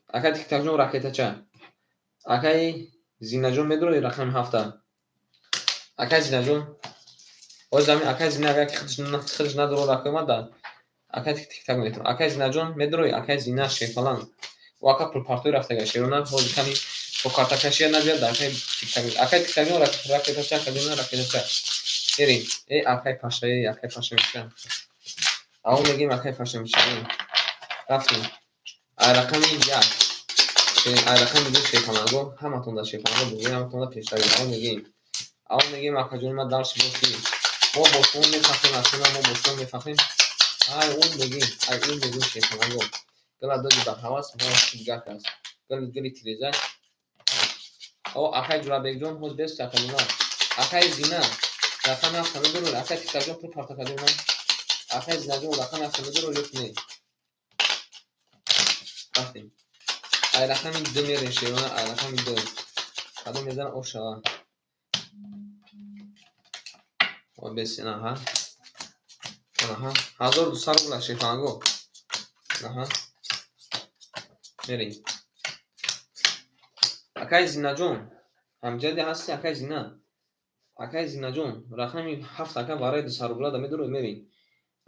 Акай Тиктакҷон, ракетача. Акай Зинаҷон, медурои рақами 7-та, акай Зинаҷон? Оз ами акай Зина, агар ки худаш надурод, акай ма да акай Тиктак метавон. Акай Зинаҷон, медурои, акай Зина, шерпаланг? О, ака пулпартои рафтага, шерона, ҳозир ками бо картакашия набиёд да. Акай Тиктак, акай Тиктакҷон, ракетача, акаҷон, ракетача. Мерем. Э, акай Паша, э, акай Паша меша. Ао мегем, акай Паша меша. Рафтем. Ай рақами 1, ай рақами 2, шерпаланго, ҳаматон дар шерпаланго бугӯ, ҳаматон дар пешравӣ. Ао мегем, ао мегем, акаҷони ман, дарси боши. Мо бо шумо мефахрем, акаҷон, мо бо шумо мефахрем. Ай он мегем, ай ин мегем, шерпаланго. Гила доди ба ҳавас, мо дигар кас. Гили гили тиреза. О, акай Ҷурабекҷон, ҳоз бест, акаҷона. Акай Зина, рақами 7 медорӣ? Акай Тиктакҷон, пул партакаҷон. Акай Зинаҷон, рақами 7 медорӣ ё не? Рафтем. Ай рақами 2 мерем, шерона, ай рақами 2. Кадом мезана, оф шава. О, бес, аҳа. Аҳа, 1200 рубл, шерпаланго. Аҳа. Мерем. Акай Зинаҷон, ҳамҷади ҳасти, акай Зина? Акай Зинаҷон, рақами 7, ака, барои 200 рубла да медорӣ? Мерем.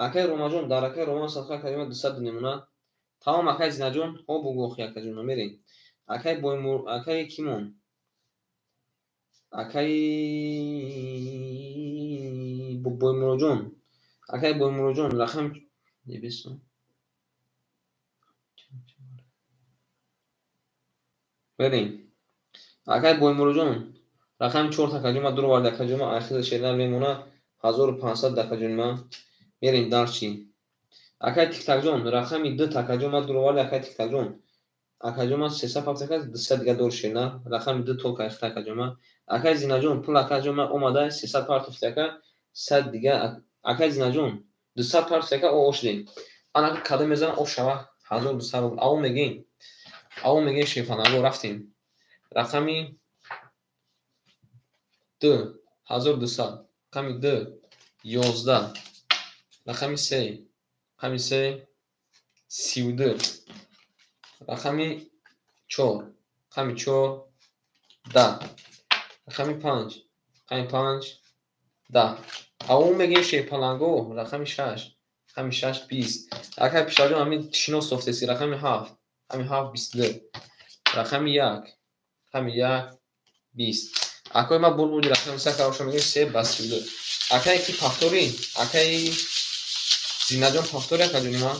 Акай Ромаҷон, дар акай Роман садқа калима 200 намуна. Тамом, акай Зинаҷон, ҳо, бугу охи, акаҷон, мерем. Акай Боймур, акай кимон? Акай Боймуроҷон. Акай Боймуроҷон, рақами небесо. Мерем. Акай Боймуроҷон, рақами 4, акаҷон, ман дуровард, акаҷон, ман ахири шернар мемона 1500, акаҷон, ман. Мерем дарчи. Акай Тиктакҷон, рақами 2, акаҷон, ман дуровард, акай Тиктакҷон. Акаҷон, ман 300 пафтака, 200 дига дор шернар. Рақами 2 толка ихта, акаҷон, ман. Акай Зинаҷон, пул, акаҷон, ман омада, 300 партофти, ака, 100 дига, акай Зинаҷон, 200 партофти, ака, о, ошдем. Ана кадом мезана, оф шава, 1200 рубл. Ао мегем. Ао мегем, шерпанаго, рафтем. Рақами 2, 1200, рақами 2, 11, рақами 3, рақами 3, 32, рақами 4, рақами 4, 10, рақами 5, рақами 5, 10. Ао мегем, шерпаланго, рақами 6, рақами 6, 20. Акай Пишавҷон, ҳамин шинос софтеси, рақами 7, рақами 7, 22, рақами 1, рақами 1, 20. Акои ман бурбуди, рақами 3 кароша мегӯем, 3 ба 32. Акай ки пафтори, акай Зинаҷон, пафтори, акаҷони ман.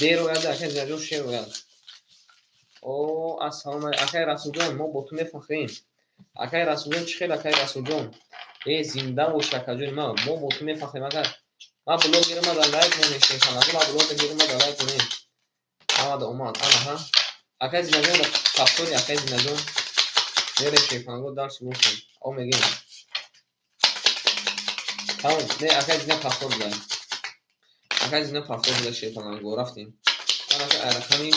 Дер ояд, акай Зинаҷон, шер ояд. О, ассалому алайкум, акай Расулҷон, мо бо ту мефахрем. Акай Расулҷон, чӣ хел, акай Расулҷон? Э, зинда боши, акаҷони ман, мо бо ту мефахрем, ака. Ман блогерам, дар лайк монем, шерпаланго, ман блогерам, дар лайк монем. Ҳамада омад. Анаҳа. Акай Зинаҷон, повтори, акай Зинаҷон. Мерем, шерпаланго, дарси бошем. О мегем. Тамом, не, акай Зина повтор буда. Акай Зина повтор буда, шерпаланго, рафтем. Анака рақами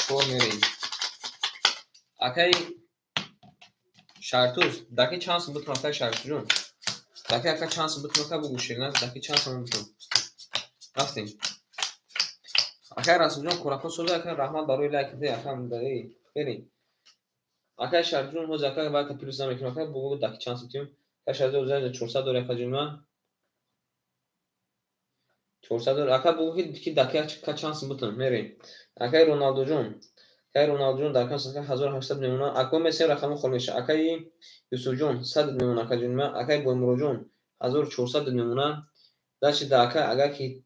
4 мерем. Акай Шартуз, даки чанд сум бутун, акай Шартуҷон? Даки ака чанд сум бутун, ака бугу, шерназ, даки чанд сум бутун? Рафтем. Акай Расулҷон, корако соза, ака, раҳмат барои лайк, ака, берем. Акай Шартуҷон, ҳозир ака вайка плюс намекунам, ака бугу даки чанд сум тим. Акай Шартуҷон 400 дори, ака ҷон, ман 400 дори. Ака бугу ки даки ака чанд сум бутун, мерем. Акай Роналдуҷон, акай Роналдуҷон дар кан 1800 мемона. Ако месем рақамҳо хол меша. Акай Юсуфҷон 100 мемона, ака ҷон, ман. Акай Боймуроҷон 1400 мемона. Дачи да ака агар ки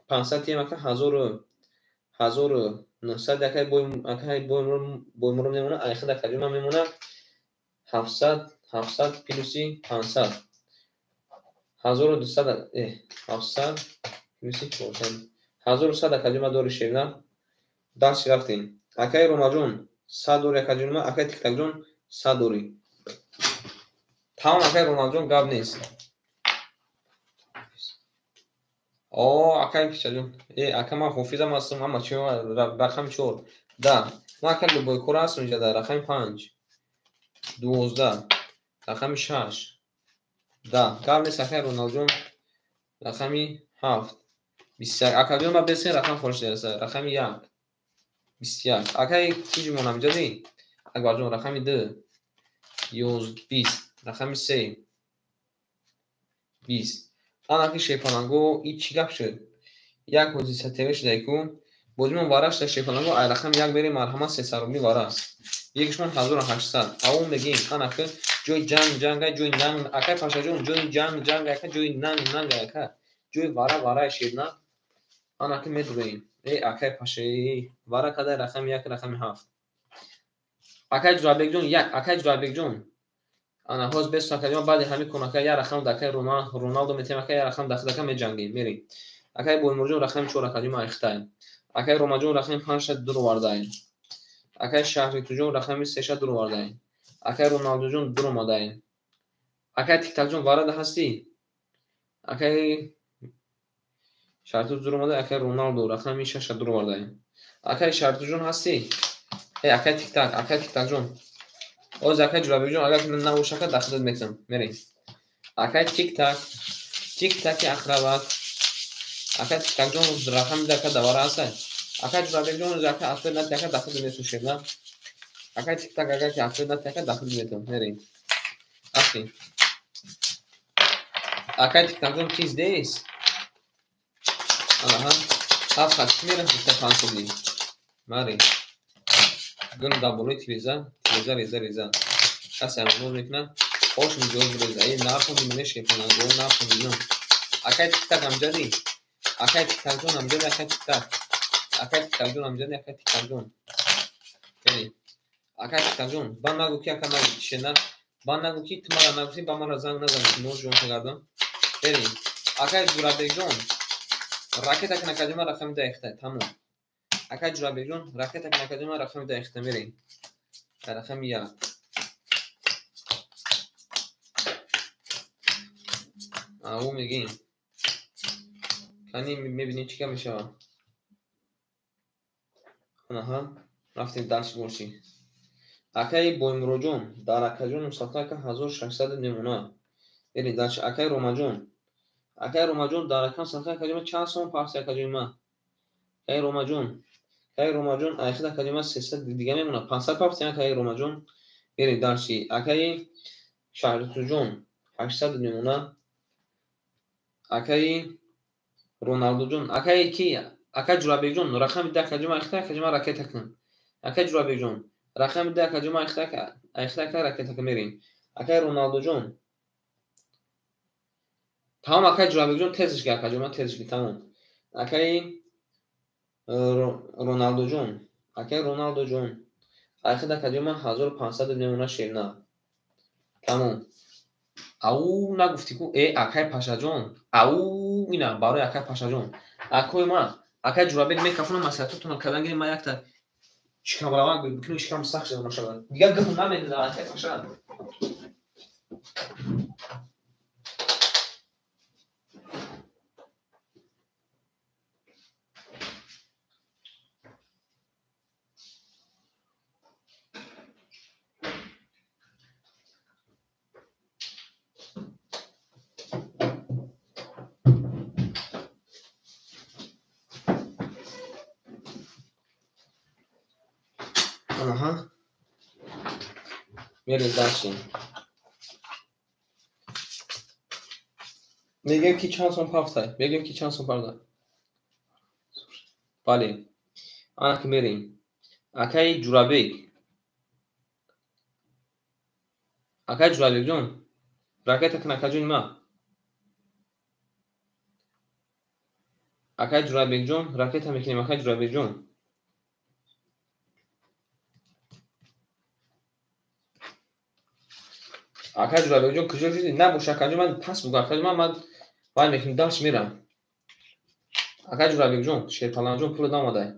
500 тием, ака 1900, акай бой, акай Боймурод мемона. Айхид, ака ҷон, ман мемона 700, 700 плюси 500 1200, 700 плюси 400 1100, ака ҷон, ман дори, шерна. Дарси рафтем. Акай Ромаҷон 100 дори, ака ҷон, ман. Акай Тиктакҷон 100 дори. Тамом, акай Роналдҷон, гап нест. О, акай Пичаҷон. Ака, ман ҳофизам ҳастам, ҳама чи рақами 4. Да. Ман ака любой кора ҳастам инҷа да рақами 5. 12. Рақами 6. Да. Гап нест, акай Роналдҷон. Рақами 7. 21. Акаҷон, ман бесен рақам холиш дераса. Рақами 1. 21. Акай ки ҷумонам инҷа ди? Акбарҷон, рақами 2. 20. Рақами 3. 20. Анаки шерпаланго, и чӣ гап шуд? Як ҳодиса ТВ шудай ку. Бозимон вара шуда, шерпаланго, ай рақами 1 берем, марҳамат, 300 рубли вара. Якишмон 1800. Авон мегем, анаки ҷои ҷанг ҷангай, ҷои нанг, акай Пашаҷон, ҷои ҷанг ҷангай, ака, ҷои нанг нангай, ака. Ҷои вара варай, шерна. Анаки медуроем. Акай Паша, вара кадай рақами 1, рақами 7. Акай Ҷурабекҷон 1, акай Ҷурабекҷон. Ана ҳоз бес, акаҷон, баъди ҳамин кун, ака, як рақам дака Роналдо метем, ака, як рақам дака меҷангем, мерем. Акай Боймурҷон рақами 4, акаҷон, айхтай. Акай Ромаҷон рақами 5 дур овардай. Акай Шаҳритуҷон рақами 3 дур овардай. Акай Роналдуҷон дур омадай. Акай Тиктакҷон, варада ҳастӣ? Акай Шаҳритуҷ дур омадай, акай Роналду рақами 6 дур овардай. Акай Шаҳритуҷон ҳастӣ? Акай Тиктак, акай Тиктакҷон. Оз акай Ҷурабекҷон агар набоша, ака, дахлат метам. Мерем. Акай Тиктак, Тиктаки ақрабак. Акай Тиктакҷон рақами дака давара ҳастай. Акай Ҷурабекҷон ака ответ нати, ака, дахлат метушед, на? Акай Тиктак агар ки ответ нати, ака, дахлат метам. Мерем. Рафтем. Акай Тиктакҷон, ты здесь? Аҳа. Ҳафт хат мерам, 25 рубли. Мари. Гул дар болои тиреза, тиреза реза реза. Касе ҳамоз мекунад, хош миҷоз реза. Нархо мимоне, шерпаланго, нархо мимон. Акай Тиктак амҷади? Акай Тиктакҷон амҷади, акай Тиктак. Акай Тиктакҷон амҷади, акай Тиктакҷон. Бери. Акай Тиктакҷон, ба нагу ки ака нагу шена. Ба нагу ки ту мара нагуфтӣ, ба мара занг назанӣ, ноз ҷон кардам. Бери. Акай Ҷурабекҷон, ракета ки накардӣ, ман рақами 10 ихтай, тамом. Акай Ҷурабекҷон, ракета ки накардӣ, ман рақами 10 ихтай, мерем. Рақами 1. Ау мегем. Кани мебинем чӣ гап мешавад. Аҳа, рафтем дарси борчи. Акай Боймуроҷон, дар акаҷон мусаффа, ака, 1600 мемона. Берем дарси акай Ромаҷон. Акай Ромаҷон, дар акам сафа, акаҷон, чанд сом парси, акаҷон, ман? Акай Ромаҷон, акай Ромаҷон, айхид, акаҷон, ман 300 дига мемона. 500 парси, акай Ромаҷон. Берем дарси акай Шаҳритуҷон 800 мемона. Акай Роналдуҷон, акай ки, акай Ҷурабекҷон, рақами 10, акаҷон, айхида, акаҷон, ман ракета кун. Акай Ҷурабекҷон, рақами 10, акаҷон, ман айхида, айхида, ака, ракета кун, мерем. Акай Роналдуҷон. Тамом, акай Ҷурабекҷон, тезиш ки, акаҷон, ман тезиш ки, тамом. Акай Роналдуҷон, акай Роналдуҷон, айхида, акаҷон, ман 1500 мемона, шерна. Тамом. Ау нагуфтӣ ку, э акай Пашаҷон, ау ина барои акай Пашаҷон. Акои ман, акай Ҷурабек мекафонам маслиҳатотонро кардан гирем, ман якта шикамраван бикунем, шикам сахт шуда машалла. Дигар гап намедиҳам акай Паша. Аҳа. Мерем дальше. Мегӯем ки чанд сом пафтай. Мегӯем ки чанд сом пафтай. Бале. Ана ки мерем. Акаи Ҷурабек. Акаи Ҷурабекҷон, ракета кун акаҷони ман. Акаи Ҷурабекҷон, ракета мекунем акаи Ҷурабекҷон. Акаи Ҷурабекҷон куҷо шудӣ? Набош акаҷон, ман пас бугӯ акаҷон, ман вай мекунем, дальше мерам. Акаи Ҷурабекҷон, Шерпаланҷон пулат наомадай.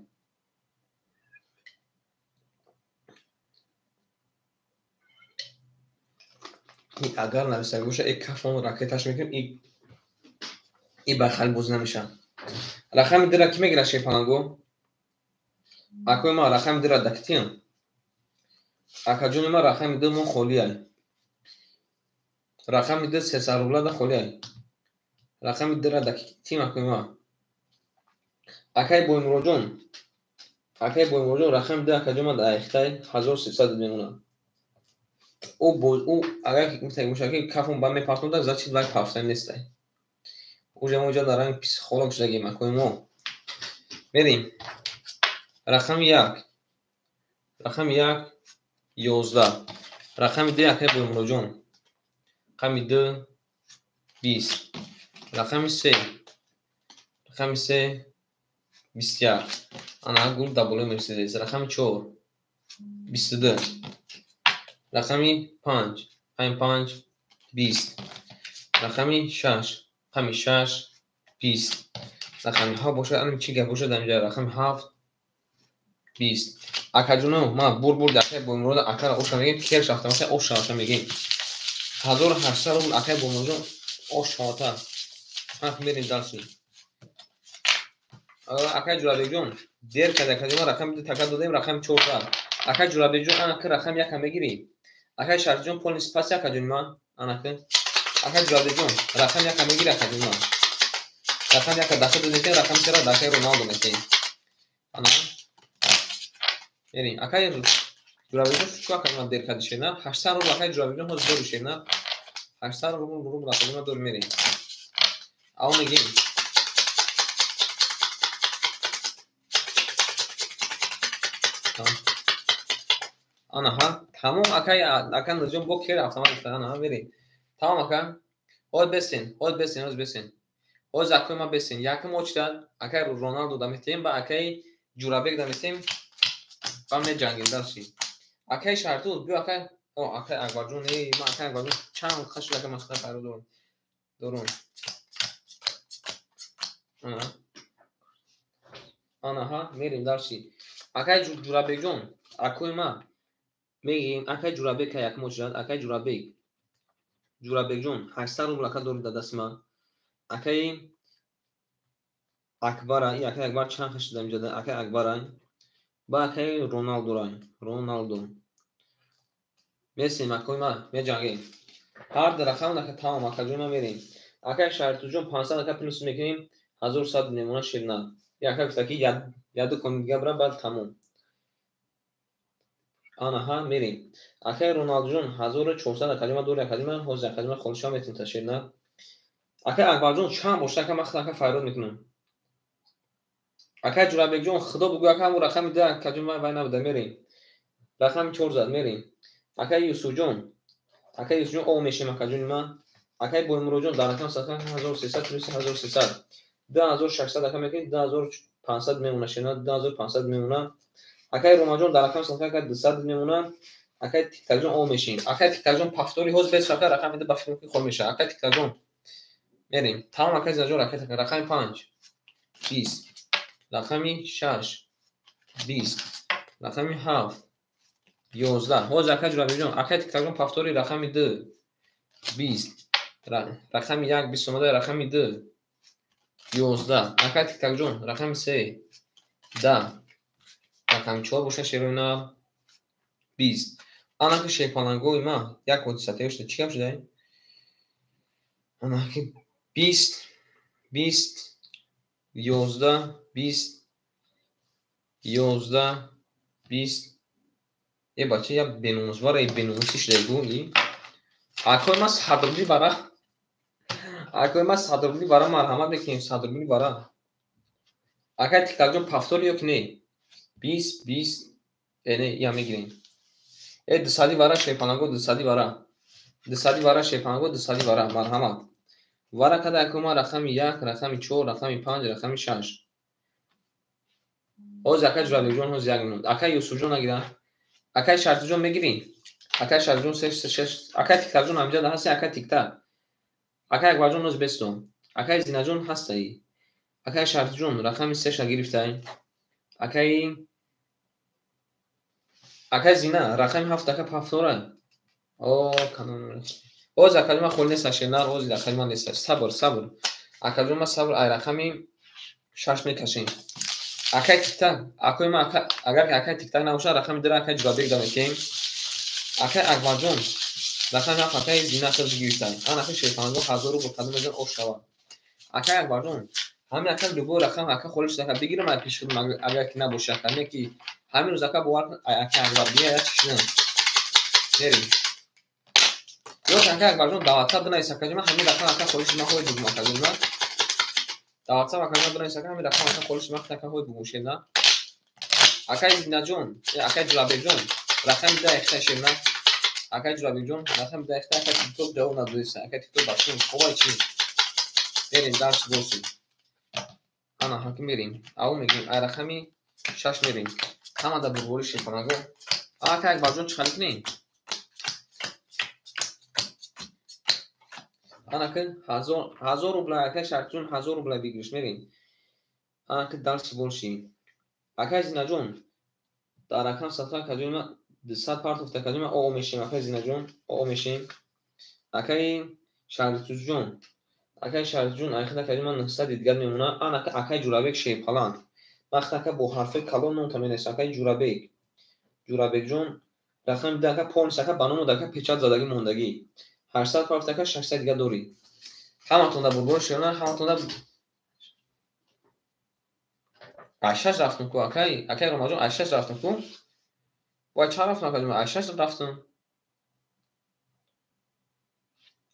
Агар нависаг боша, э кафон ракеташ мекунем, и ба хали бозӣ намешавад. Рақами дира кӣ мегирад Шерпаланго? Акои ман рақами дира дактиям. Акаҷони ман рақами ду мо холиай. Рақами ду 300 рубла да холиай. Рақами дира дактиям акои ман. Акаи Боймуроҷон, акаи Боймуроҷон рақами ду акаҷон ман дар айхтай 1300 мемонад. Ӯ агар гуфтаг боша ки кафон ба мепартонда, значит вай пафта нестай. Уже мо инҷо дар ранги психолог шудагем акои мо. Мерем. Рақами як. Рақами як 11. Рақами ду акаи Боймуроҷон. Рақами ду 20. Рақами се. Рақами се 21. Ана гул дар болои Мерседес. Рақами чор 22. Рақами панҷ. Рақами панҷ 20. Рақами шаш. Рақами шаш 20. Рақами ҳафт бошад, ана чӣ гап бошад дар инҷа? Рақами ҳафт 20. Акаҷоно, ман бур бурди акаи Боймурода акара оша мегем, кер шафта маша ош шаваша мегем. 1800 рубл акаи Боймуроҷон ош шавата. Ҳақ мерем дальше. Акаи Ҷурабекҷон, дер кард акаҷон, рақами ду така додем, рақами чор зад. Акаи Ҷурабекҷон, ана ки рақами яка мегирӣ. Акаи Шарифҷон, полни спаси акаҷони ман, ана ки. Акаи Ҷурабекҷон, рақами яка мегирӣ акаҷони ман. Рақами яка дахл додем, рақами сера дакаи Роналдо метем. Ана. Мерем. Акаи Ҷурабекҷон, чӣ акаҷон ман дер карди шена? 800 рубл акаи Ҷурабекҷон ҳозир дори шена. 800 рубл акаҷон ман дори мерем. Ав мегем. Ана ҳа, тамом акай, ака Нурҷон бо кер автомат гуфта, ана ҳа, мерем. Тамом ака. Ҳоз бесен, ҳоз бесен, ҳоз бесен. Ҳоз акои ма бесен. Якум очда акай Роналдо да метем, ба акай Ҷурабек да метем. Ба меҷангем дальше. Акай Шартуз, биё акай, о акай Акбарҷон, эй ман акай Акбарҷон чанд хашл ака масхара пайро дорам. Дорум. Ана. Ана ҳа, мерем дальше. Акай Ҷурабекҷон, акои ма мегем, акай Ҷурабек якум очда, акай Ҷурабек. Ҷурабекҷон 800 рубл ака дори дар дасти ман. Акаи Акбара, и акаи Акбар чанд хаш шуда инҷа, акаи Акбара. Ба акаи Роналдора, Роналдо. Месем акои ма, меҷангем. Ҳар ду рақам ака тамом акаҷон ма мерем. Акаи Шартуҷон 500 ака плюс мекунем, 1100 мемона ширна. И ака гуфта ки яду кон дига бира, баъд тамом. Ана ҳа, мерем. Акаи Роналдуҷон 1400 акаҷон ма дори акаҷон ма, ҳозир акаҷон ма холишо метем та ширна. Акаи Акбарҷон чанд бошад ака ман худ ака файрод мекунам. Акаи Ҷурабекҷон худо бугӯ ака ҳамун рақами ду акаҷон ман вай набуда, мерем. Рақами чор зад, мерем. Акаи Юсуфҷон, акаи Юсуфҷон ов мешем акаҷони ман. Акаи Боймуроҷон дар рақам садқа 1300 плюс 1300. 2600 ака мекунем, 2500 мемона шена, 2500 мемона. Акаи Ромаҷон дар рақам садқа ака 200 мемона. Акай Тиктакҷон, о мешем. Акай Тиктакҷон, повтори ҳоз бес, ака, рақами ду ба фикр ки хол меша. Акай Тиктакҷон, мерем. Тамом, акай Зинаҷон, рақами 5 20, рақами 6 20, рақами 7 11. Ҳоз, акай Ҷурабекҷон, акай Тиктакҷон, повтори рақами 2 20, рақами 1 20 омада, рақами 2 11. Акай Тиктакҷон, рақами 3 10, рақами 4 боша, шерои нав, 20. Анаки шерпалангои ма як ҳодиса тайёр шуда. Чӣ гап шуда? Анаки 20, 20, 11, 20, 11, 20. Э, бача, як беномусвара, беномусӣ шуда гу. Акои ма, 100 рубли бара. Акои ма, 100 рубли бара, марҳамат мекунем, 100 рубли бара. Акай Тиктакҷон, повтори ё ки не? 20, 20, э, не, я мегирем. Э, 200-и вара, шерпаланго, 200-и вара, 200-и вара, шерпаланго, 200-и вара, марҳамат. Вара када, акои ма, рақами 1, рақами 4, рақами 5, рақами 6. Ҳоз, акай Ҷурабекҷон, ҳоз як минут. Акай Юсуфҷон нагира. Акай Шартиҷон, мегирӣ? Акай Шартиҷон, се, шаш. Акай Тиктакҷон, ҳамҷа ҳасти? Акай Тиктак, акай Акбарҷон, ҳоз бесто. Акай Зинаҷон, ҳастаи? Акай Шартиҷон, рақами сеша гирифтай. Акай Зина, рақами 7, ака, повтора. О, ҳоз, акаҷон, ман холи неста, шернар, ҳоз акаҷон ман неста. Сабр, сабр, акаҷон ман, сабр. Ай рақами 6 мекашем. Акай Тиктак, акои ман, агар акай Тиктак набошад, рақами 2-ра акай Ҷурабек дамекем. Акай Акбарҷон, рақами 7, акай Зина хелш гирифтай. Ан ака шерпаланго, 1000 рубл кадом мезан ош шавад. Акай Акбарҷон, ҳамин ака, любой рақам, ака, холӣ шуда, ака, бигирам ай пеши худам, агар ки набошад, ака, не ки ҳамин рӯз, ака, бовар кун, ай акай Акбар бия, як чишидан мерем. Ё ака Акбарҷон, дар WhatsApp бинавис, акаҷон, ман ҳамин рақам, ака, холӣ шуд, ман ҳои бугум, акаҷон, ман дар WhatsApp, акаҷон, бинавис, ака, ҳамин рақам, ака, холӣ шуд, ман ака ҳои бугум, шерна. Акай Зинаҷон, акай Ҷурабекҷон, рақами 2 эхта, шерна. Акай Ҷурабекҷон, рақами 2 эхта. Акай Тикток ҷавоб надодиста. Акай Тикток, бачон, хобай чи? Мерем дарси боси. Ана ҳаки мерем, аввал мегирем, ай рақами 6 мерем. Ҳама дар бурбори, шерпанаго. Акай Акбарҷон, чӣ хали кунем? Анаки 1000 рубла, акай Шартҷон, 1000 рубла выигрыш, мерем. Анаки дарси боши. Акай Зинаҷон, дар рақам садқа, акаҷон, ма 200 партофта, акаҷон, ма оо мешем. Акай Зинаҷон, оо мешем. Акай Шаритуҷон, акай Шаритуҷон, айхид, акаҷон, ман 900 дигар мемона. Анака акай Ҷурабек шерпаланд, вақт, ака, бо ҳарфои калон номта менависам. Акай Ҷурабек, Ҷурабекҷон, рақами 2, ака, полис, ака, ба ному, ака, печать задагӣ мондагӣ. 800 партофта, ака, 600 дигар дорӣ. Ҳаматон дар бурбори, шерона, ҳаматон дар ай 6 рафтум ку, акай Ромаҷон, ай 6 рафтум ку. Вай, чанд рафтум, акаҷон? Ай 6 рафтум,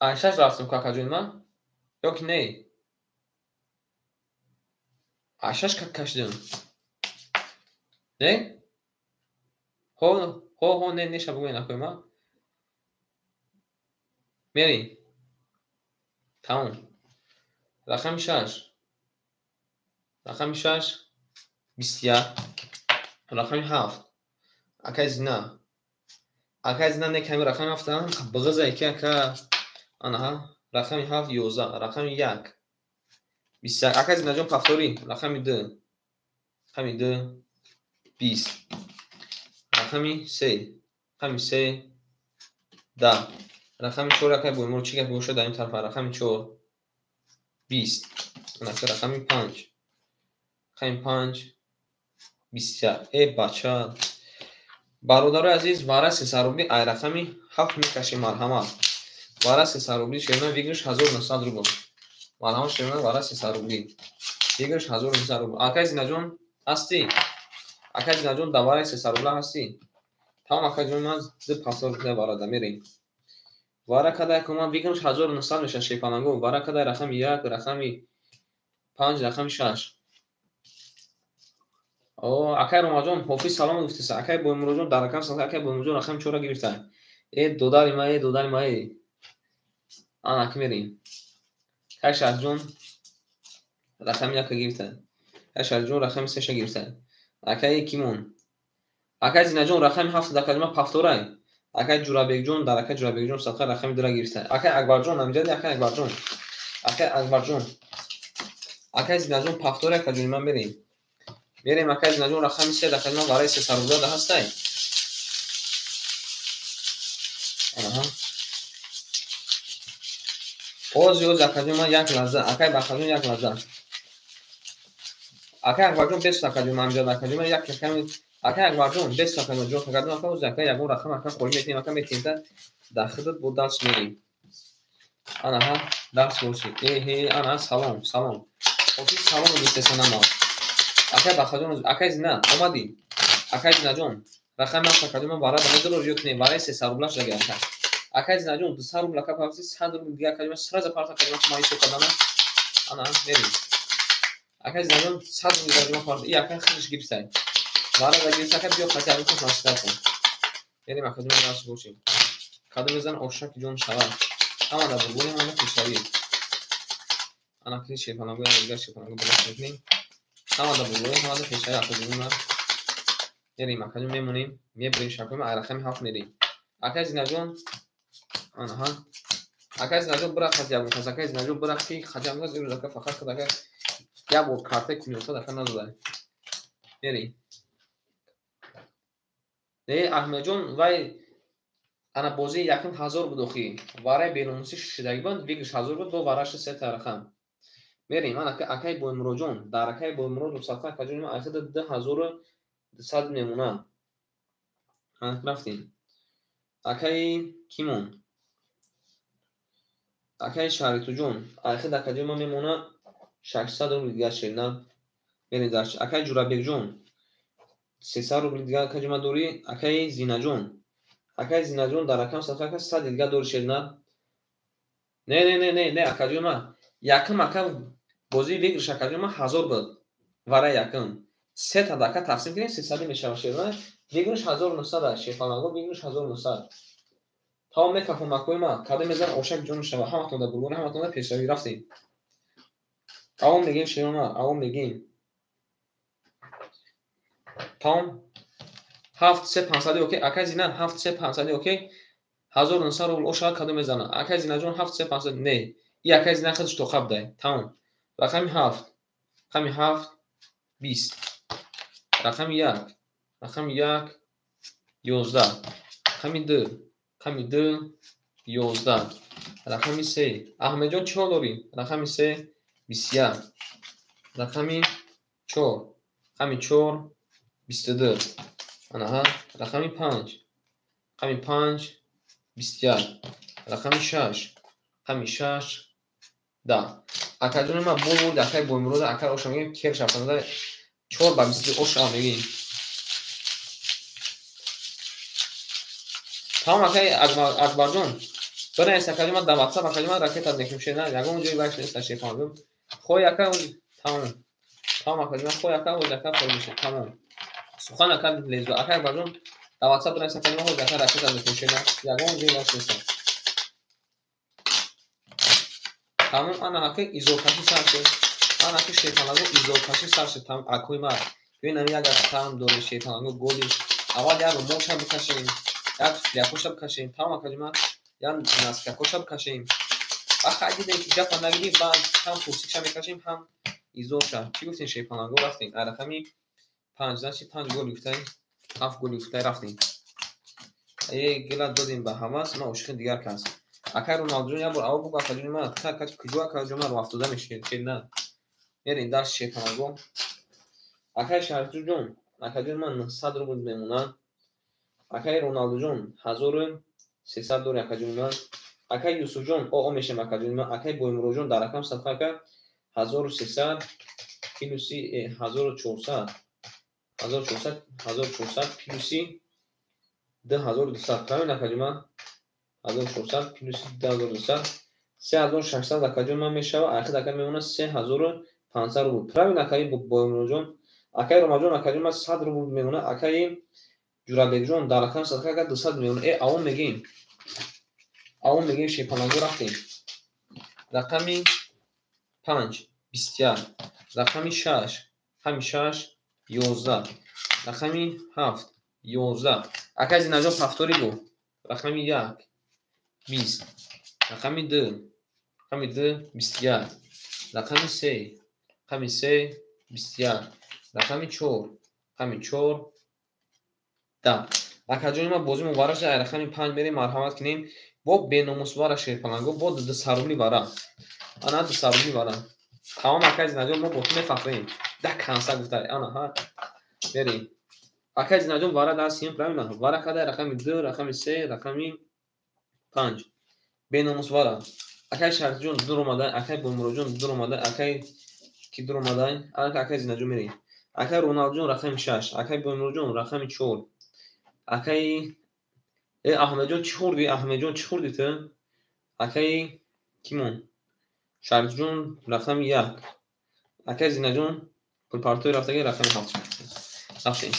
ай 6 рафтум ку, акаҷони ман, ё ки не? Ай 6 кашидам, не? Ҳо, ҳо, ҳо, не, неша бигӯен, акои ман. Мерем, тамом. Рақами 6, рақами 6 21, рақами 7, акай Зина, акай Зина, не, ками рақами 7 бағизае ки, ака, анаҳа, рақами 7 11, рақами 1 21. Акай Зинаҷон, повтори, рақами 2, рақами 2 20, рақами 3, рақами 3 10, рақами 4. Акай Боимур, чӣ гап бошад дар ин тарафа? Рақами 4 20, рақами 5, рақами 5 21. Э, бача, бародарои азиз, вара 300 рубли, ай рақами 7 мекашем, марҳамат. Вара 300 рубли, шерна, выигрыш 1900 рубл. Марҳамат, шерна, вара 300 рубли, выигрыш 1900 рубл. Акай Зинаҷон, ҳастӣ? Акай Зинаҷон, дар вараи 300 рубла ҳастӣ? Тамом, акаҷон, ман ду 500 рубла варада мерем. Вара кадай, куман, выигрыш 1900 меша, шерпаланго. Вара кадай, рақами 1, рақами 5, рақами 6. О, акай Ромаҷон, ҳофиз салом гуфтеса. Акай Боимуроҷон, дар рақам, акай Боимуроҷон, рақами 4-ра гирифта. Э, додари ма, э, додари ма, э. Ана ки мерем. Акай Шаҳҷон, рақами 1-а гирифта. Акай Шаҳҷон, рақами 3-ша гирифта. Акай кимон? Акай Зинаҷон, рақами 7, акаҷон, повторай. Акай Ҷурабекҷон, дар акай Ҷурабекҷон садқа рақами дура гирифта. Акай Акбарҷон, амҷади акай Акбарҷон. Акай Акбарҷон. Акай Зинаҷон, пафтори акаҷони ман мерем. Мерем акай Зинаҷон, рақами се, рақами ман вараи 300 рубла да ҳастай. Аҳа. Ози ози акаҷон ман як лаҳза, акай Бахаҷон як лаҳза. Акай Акбарҷон бес акаҷон ман амҷад акаҷон ман як рақами акай Акбарҷон бес акаҷон ҷон акаҷон ака ози акай ягон рақам ака холӣ метиҳем ака метиҳем та дар хидат бо дарс мерем. Анаҳа дарс бошед. Эҳе ана салом салом. Офис салом гуфтесанама. Акай Бахаҷон акай Зина омадӣ. Акай Зинаҷон рақами ҳафт акаҷон ман вара дамедорор ё не вараи 300 рубла шудаги ака. Акай Зинаҷон 200 рубл ака парти 100 рубл дига акаҷон ман сразу парт акаҷон ман ҳисоб кардана. Ана мерем. Акай Зинаҷон 100 рубл дига ман парт и акай худаш гирифтай. Вара да гирифта ака биё хати аликум маслиҳат кун. Мерем акаҷон ман дарс бошем. Кадом мезан ошаки ҷон шавад. Ҳама дар бурбони ҳама пешравӣ. Ана ки шерпанаго дигар шерпанаго боло мекунем. Ҳама дар бурбони ҳама дар пешравӣ акаҷон ман. Мерем акаҷон мемонем, мебурем шакои ман рақами 7 мерем. Акай Зинаҷон анаҳа. Акай Зинаҷон бира хати ягон кас, акай Зинаҷон бира ки хати ягон кас имрӯз ака фақат худ ака як бор картаи куниёфтад ака надода. Мерем. Не Аҳмедҷон вай ана бозии якум 1000 буд охи. Вараи беномусӣ шидаги буд, выигрыш 1000 буд, бо вараши се та рақам. Мерем ана акай Боймуроҷон, дар акай Боймурод садқа акаҷони ман айхида 2200 мемонад. Ана рафтем. Акаи Кимон. Акаи Шаҳритуҷон, айхид акаҷони ман мемонад 600 рубл дигар шерна. Мерем дар акаи Ҷурабекҷон 300 рубл дигар акаҷони ман дорӣ. Акаи Зинаҷон. Акаи Зинаҷон дар рақам садқа ака 100 дигар дорӣ шерна. Не не не не не акаҷони ман. Якум ака бозии выигрыш акаҷони ман 1000 буд. Вараи якум. Се та дака тақсим кунем 300 мешавад шерна. Выигрыш 1900 аст. Шерпанаго выигрыш 1900. Тамом мекафам акои ман. Кадом мезан ошак ҷон шава. Ҳаматон дар бурбони ҳаматон дар пешравӣ рафтем. Авом мегем шерона, авом мегем. Тамом. 7 3 500 окей. Акай Зина 7 3 500 окей. 1900 рубл ошава кадом мезана. Акай Зинаҷон 7 3 500 не. И акай Зина худаш тоқаб дай. Тамом. Рақами 7. Рақами 7 20. Рақами 1. Рақами 1 11. Рақами 2. Рақами 2 11. Рақами 3. Аҳмедҷон чӣ ҳол дорӣ? Рақами 3 21. Рақами 4. Рақами 4 22. Анаҳа. Рақами 5. Рақами 5 21. Рақами 6. Рақами 6 10. Акаҷони ман бо бурд акай Боймурода акай оша мегем кер шафтанда 4 ба 22 оша мегем. Тамом акай Акбарҷон. Бинавис акаҷон ман дар WhatsApp акаҷон ман ракета мекунем шена ягон ҷои вайш нест шефам. Хой ака тамом. Тамом акаҷон хой ака оз ака хой мешад. Тамом. Сухан ака лезу акай Акбарҷон дар WhatsApp бинавис акаҷон ман оз ака ракета мекунем шена ягон ҷои вайш нест. Тамом ана ака изоркашӣ сар шуд. Ана ака шерпанаго изоркашӣ сар шуд. Тамом акои ман. Бибин як там дорем шерпанаго голи. Аввал як румолша бикашем, як шляпоша бикашем. Тамом акаҷон ман як наскакоша бикашем. Аха дидем ки гапа нагирӣ, баъд ҳам пурсикша мекашем, ҳам изорша. Чӣ гуфтем шерпанаго рафтем. Ай рақами 5 значит 5 гол гуфтай, 7 гол гуфтай рафтем. Э гила додем ба ҳавас, ман ошиқи дигар кас. Акай Роналдуҷон як бор аввал бугӯ акаҷони ман куҷо акаҷон ман роҳафтода мешавед чед на. Мерем дарси шерпанаго. Акай Шаҳритуҷон, акаҷони ман 900 рубл мемонад. Акай Роналдуҷон 1300 дори акаҷони ман. Акай Юсуфҷон о мешавем акаҷони ман. Акай Боймуроҷон дар рақам садқа ака 1300 плюси 1400 1400 1400 плюси 2200. Правильно акаҷони ман? 1400 плюс 2200 3600 акаҷон ман мешава. Ахир ака мемонад 3500 рубл. Правильно акаи Боймуроҷон. Акаи Ромаҷон акаҷон ман 100 рубл мемонад. Акаи Ҷурабекҷон дар рақам садқа ака 200 мемонад. Э авом мегем. Авом мегем шерпанаго рафтем. Рақами 5 21. Рақами 6. Рақами 6 11. Рақами 7 11. Акаи Зинаҷон пафтори гу. Рақами 1 20, рақами 2, рақами 2 21, рақами 3, рақами 3 21, рақами 4, рақами 4 10. Акаҷони ма бозӣ муборак шуд. Рақами 5 мерем, марҳамат кунем. Бо беномусвара шерпаланго, бо дусарубли вара. Ана дусарубли вара. Тамом акай Зинаҷон, мо бо ту мефахрем. Да канса гуфтай. Ана ҳа. Мерем. Акай Зинаҷон вара дастим, правильно? Вара кадай рақами 2, рақами 3, рақами 5. Беномусвара. Акай Шарифҷон дур омадай, акай Бомуроҷон дур омадай, акай ки дур омадай, анака акай Зинаҷон мерем. Акай Роналдҷон рақами 6, акай Бомуроҷон рақами 4. Акай Аҳмедҷон чӣ хӯрдӣ? Аҳмедҷон чӣ хӯрдӣ ту? Акай кимон? Шарифҷон рақами 1. Акай Зинаҷон пулпартои рафтаги рақами 7. Рафтем.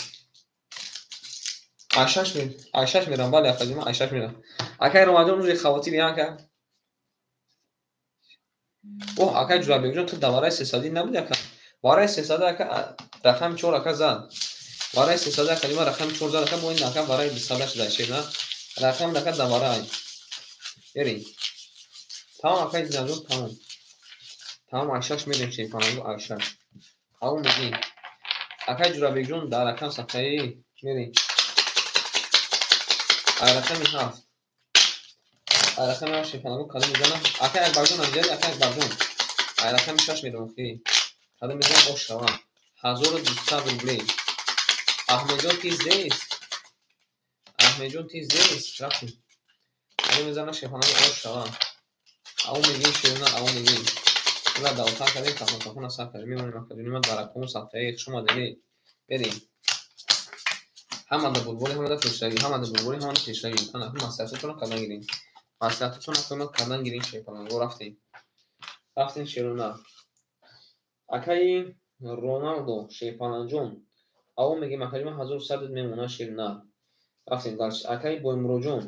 Ай шаш мерам, бале акаҷон, ай шаш мерам. Акай Ромаҷон рӯзи хавотир ака. Оҳ, акай Ҷурабекҷон, ту давараи сесадӣ набуди ака? Вараи сесада ака рақами 4 ака зад. Вараи сесада ака нима рақами 4 зад ака, бо ин ака вараи дусада шуда шена. Рақам ака даварай. Берин. Тамом акай Зинаҷон, тамом. Тамом ай шаш мерем шерпаланго, ай шаш. Ав мегӣ. Акай Ҷурабекҷон дар рақам сафҳаи мерем. Ай рақами 7. Ай рақами 7 шерпаланго кадом мезанам? Акай Акбарҷон амҷади, акай Акбарҷон. Ай рақами 6 мерем охи. Кадом мезанам ош шавам. 1200 рублей. Аҳмедҷон ты здесь? Аҳмедҷон ты здесь? Рафтем. Кадом мезанам шерпаланго ош шавам. Ав мегӣ шерона, ав мегӣ. Ила давотар кардем, тахон тахона сар кардем. Мемонем акаҷони ман дар рақому сафҳаи хуш омадед. Берем. Ҳамада бурбори, ҳамада пешравӣ, ҳамада бурбори, ҳамада пешравӣ. Ана маслиҳатотонро кардан гирем. Маслиҳатотонро акои кардан гирем шерпаланго. Рафтем. Рафтем шерона. Акаи Роналдо шерпаланҷон. Аво мегем акаҷон ман 1100 мемонад шерона. Рафтем дальше. Акаи Боймуроҷон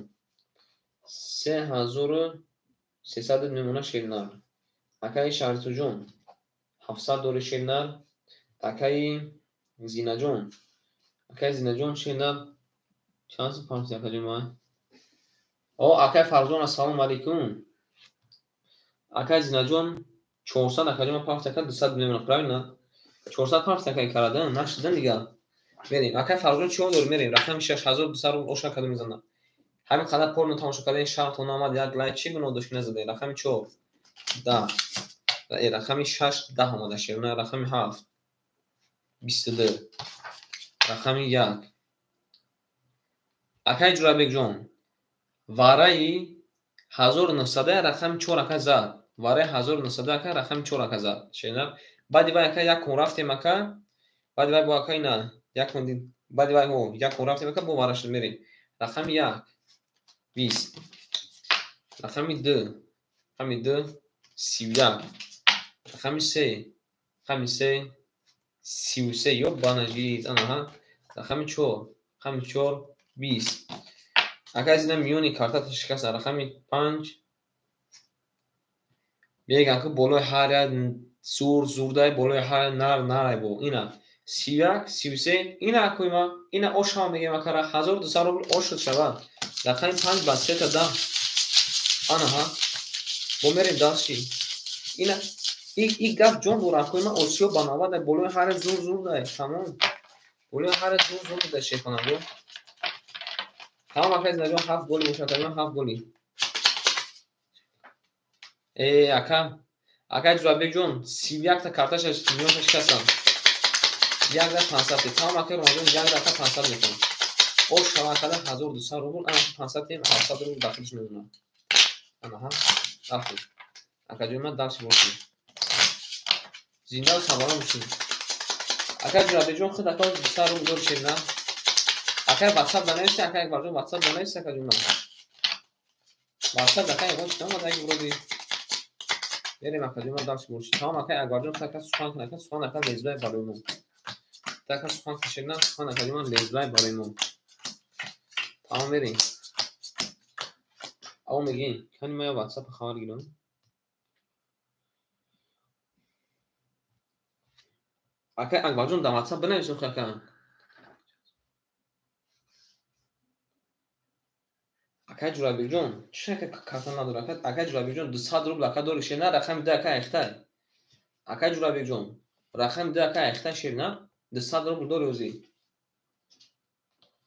3300 мемонад шернар. Акаи Шаҳритуҷон 700 дори шернар. Акаи Зинаҷон, акаи Зинаҷон шернар чанд сум памси акаҷон ман? О, акаи Фарзон, ассалому алайкум. Акаи Зинаҷон 400 акаҷон ман памси ака 200 мемонад, правильно? 400 памси акаи карадан, нашидан дигар. Мерем. Акаи Фарзон чиҳо дори? Мерем. Рақами 6 1200 рубл оша кадом мезанад. Ҳамин қадар порно тамошо кардем, шартон омад, як лайк чӣ гуноҳ дошт ки назадаед? Рақами 4 10. Рақами 6 10 омада шерона, рақами 7 22, рақами 1. Акаи Ҷурабекҷон, вараи 1900 рақами 4 ака зад. Вараи 1900 ака рақами 4 ака зад. Шерона. Баъди вай ака як кун рафтем ака. Баъди вай бо ака ина як кун, баъди вай як кун рафтем ака, бо вара шуд мерем. Рақами 1 20, рақами 2, рақами 2 31, рақами 3, рақами 3 33, ё банажид, анаҳа, рақами 4, рақами 4 20. Ака аз ина миёни карта шикаста, рақами 5 мегӯянд ки болои ҳар як зур зурдай, болои ҳар як нар нарай бо. Ина 31, 33, ина акои ма, ина ошава мегӯем акара, 1200 рубл ош шуд шавад. Рақами 5 ба сета 10. Анаҳа. Бо мерем дальше. Ина и гап ҷон дора акои ма, осиё ба навадай, болои ҳар як зур зурдай. Тамом. Болои ҳар як зур зурдай шерпаланго. Тамом акаи Зинаҷон, 7 голи бошад, акаи ман 7 голи. Э, ака, акаи Ҷурабекҷон, 31 та карташа миёнша шикастам. Як да 500. Тамом акаи Ромаҷон, як да ака 500 метавон. Ош шава акада 1200 рубл, ана 500 тем, 700 рубл дахилш мемонад. Анаҳа, рафтем. Акаҷони ман дальше бошем. Зинда сабарон бошем. Акаи Ҷурабекҷон, худ ака 200 рубл дори шерна. Акаи WhatsApp данависи, акаи Акбарҷон WhatsApp данависи, акаҷон ман. WhatsApp ака ягон чиз наомада як вроде. Мерем акаҷон ман дальше бошем. Тамом акаи Акбарҷон, ака сухан кун, ака сухан ака лезбай барои мо. Ака сухан каширна, сухан акаҷон ман лезбай барои мо. Тамом мерем. Аво мегӯем, кани ма я WhatsApp хабар гирам. Акаи Акбарҷон дар WhatsApp бинависем хи ака. Акай Ҷурабекҷон, чӣ ака карта надора? Акай Ҷурабекҷон, 200 рубл ака дори шернар, рақами 2 ака айхтай. Акай Ҷурабекҷон, рақами 2 ака айхтай шернар, 200 рубл дори ӯзи.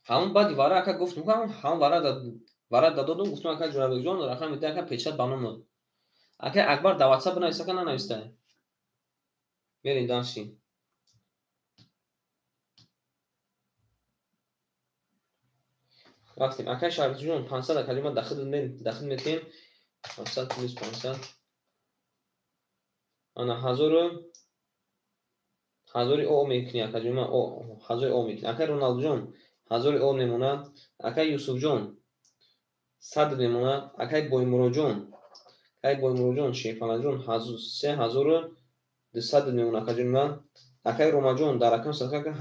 Ҳамон баъди вара ака гуфтум, ҳамон вара дадодум, гуфтум ака Ҷурабекҷон, рақами 2 ака печат ба ном. Акай Акбар дар WhatsApp бинавис ака нанавистай. Мерем дальше. Рафтем. Акай Шарифҷон, 500 ака ҷома дахил метем. 500 плюс 500. Ана ҳазори о мекунӣ ака ҷома, о ҳазори о мекунӣ. Акай Роналдҷон, ҳазори о мемонад. Акай Юсуфҷон, 100 мемонад. Акай Боймуроҷон, акай Боймуроҷон, Шерфалаҷон, 3200 мемонад ака ҷони ман. Акай Ромаҷон, дар рақами садқа ака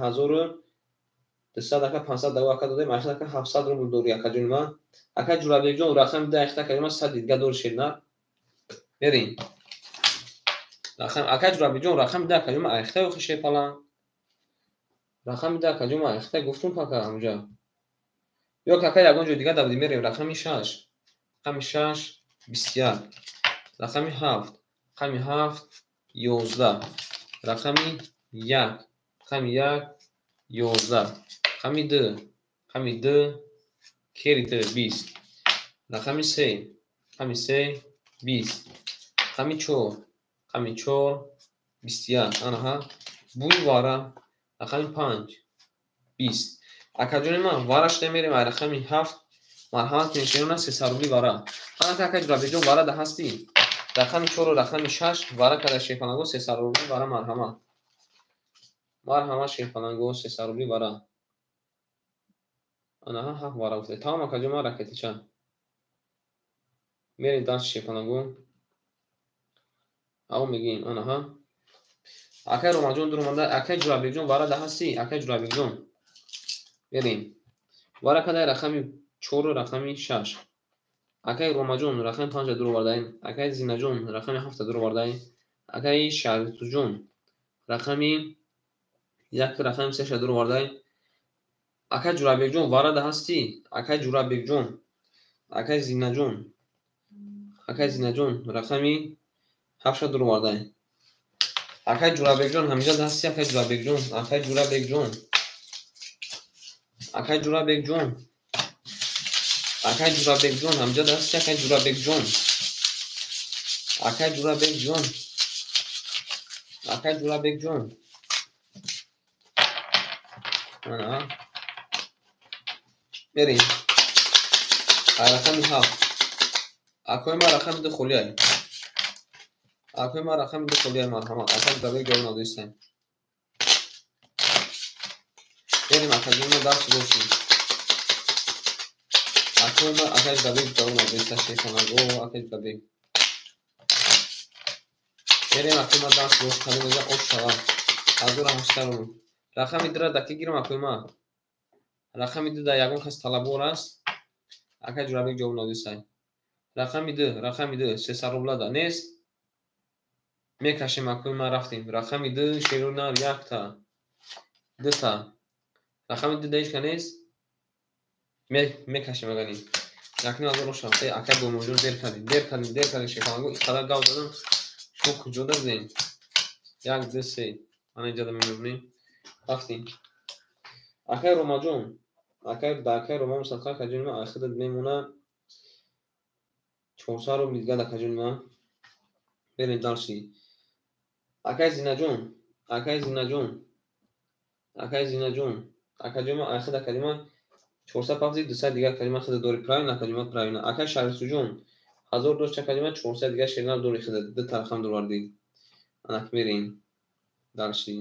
1200 ака 500 дава ака додем, 800 ака 700 рубл дори ака ҷони ман. Акай Ҷурабекҷон, рақами 2 айхта ака ҷони ман 100 дига дори шернар. Мерем. Акай Ҷурабекҷон, рақами 2 ака ҷони ман айхта охи шерпалан. Рақами 2 ака ҷони ман айхта гуфтум пака ҳамҷа. Ё ки ака ягон ҷои дига давидем, мерем. Рақами 6, рақами 6 21, рақами 7, рақами 7 11, рақами 1, рақами 1 11, рақами 2, рақами 2 кери 2 20, рақами 3, рақами 3 20, рақами 4, рақами 4 21. Анаҳа бӯи вара, рақами 5 20. Акаҷони ман вара шуда мерем ай рақами 7. Марҳамат кунед шерона 300 рубли вара. Анака акаи Ҷурабекҷон вара да ҳастӣ? Рақами 4 рақами 6 вара када шерпаланго 300 рубли вара марҳамат. Марҳамат шерпаланго 300 рубли вара. Анаҳа 7 вара гуфта. Тамом акаҷон ман ракетича. Мерем даст шерпаланго. Ав мегӯем анаҳа. Акай Ромаҷон дур омада, акай Ҷурабекҷон вара да ҳастӣ? Акай Ҷурабекҷон. Мерем. Вара кадай рақами 4 рақами 6. Акай Ромаҷон рақами 5 дур овардаем. Акай Зинаҷон рақами 7 дур овардаем. Акай Шарифҷон рақами 1 рақами 3 дур овардаем. Акай Ҷурабекҷон вара да ҳастӣ? Акай Ҷурабекҷон, акай Зинаҷон, акай Зинаҷон рақами 7 дур овардаем. Акай Ҷурабекҷон ҳаминҷа да ҳастӣ? Акай Ҷурабекҷон, акай Ҷурабекҷон, акай Ҷурабекҷон, акай Ҷурабекҷон ҳаминҷа да ҳастӣ? Акай Ҷурабекҷон, акай Ҷурабекҷон, акай Ҷурабекҷон. Ана мерем. Ай рақами 7. Акои ман рақами 2 холиай. Акои ман рақами 2 холиай марҳамат. Акай Ҷурабек ҷавоб надодистем. Мерем акаҷони ман дарс бошем. Акои ман акай Ҷурабек ҷавоб надодиста шерпаланго, акай Ҷурабек. Мерем акои ман дарс бош, кадом меза ош шавад. 1800 рубл. Рақами 2-ра даки гирам акои ман. Рақами 2 дар ягон кас талабгор аст? Акай Ҷурабек ҷавоб надодистай. Рақами 2, рақами 2 300 рубла да нест. Мекашем акои ман рафтем. Рақами 2 шерунар 1та, 2та. Рақами 2 да ҳеч ка нест. Мекашем агани. 1500 ошам. Э акай Бомоҷон дер кардем, дер кардем, дер кардем шерпаланго. Ин қадар гав задам. Шумо куҷо дадем? 1 2 3. Ана инҷа да мемонем. Рафтем. Акай Ромаҷон, акай да акай Ромаҷон садқа акаҷони ман ахират мемонад 400 рубл дига да акаҷони ман. Мерем дарси. Акай Зинаҷон, акай Зинаҷон, акай Зинаҷон, акаҷони ман ахират акаҷони ман 400 пафти 200 дига акаҷони ман хида дори. Правильно акаҷони ман, правильно. Акай Шарифҷон 1000 дошт акаҷони ман 400 дига шернар дори хида ду тарафам дурвардӣ. Анак мерем дарси.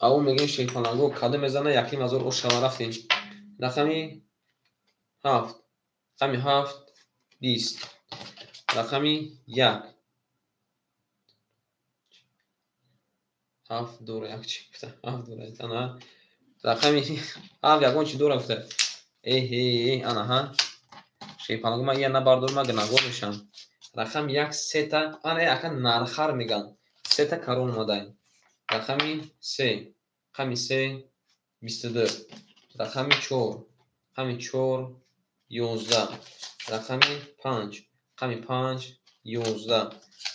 Ав мегӯем шерпаланго кадом мезана 1500 ош шава рафтем. Рақами 7, рақами 7 20, рақами 1 7 дора як чи гуфта, 7 дора ана рақами 7 ягон чи дора гуфта. Эҳе ана ҳа шерпаланго ман ия набардорам, ман гунаҳгор мешавам. Рақами 1 сета, ана ака нархар меган. Сета карон омадаем. Рақами 3, рақами 3 22, Рақами 4, рақами 4, 11. Рақами 5, рақами 5, 11.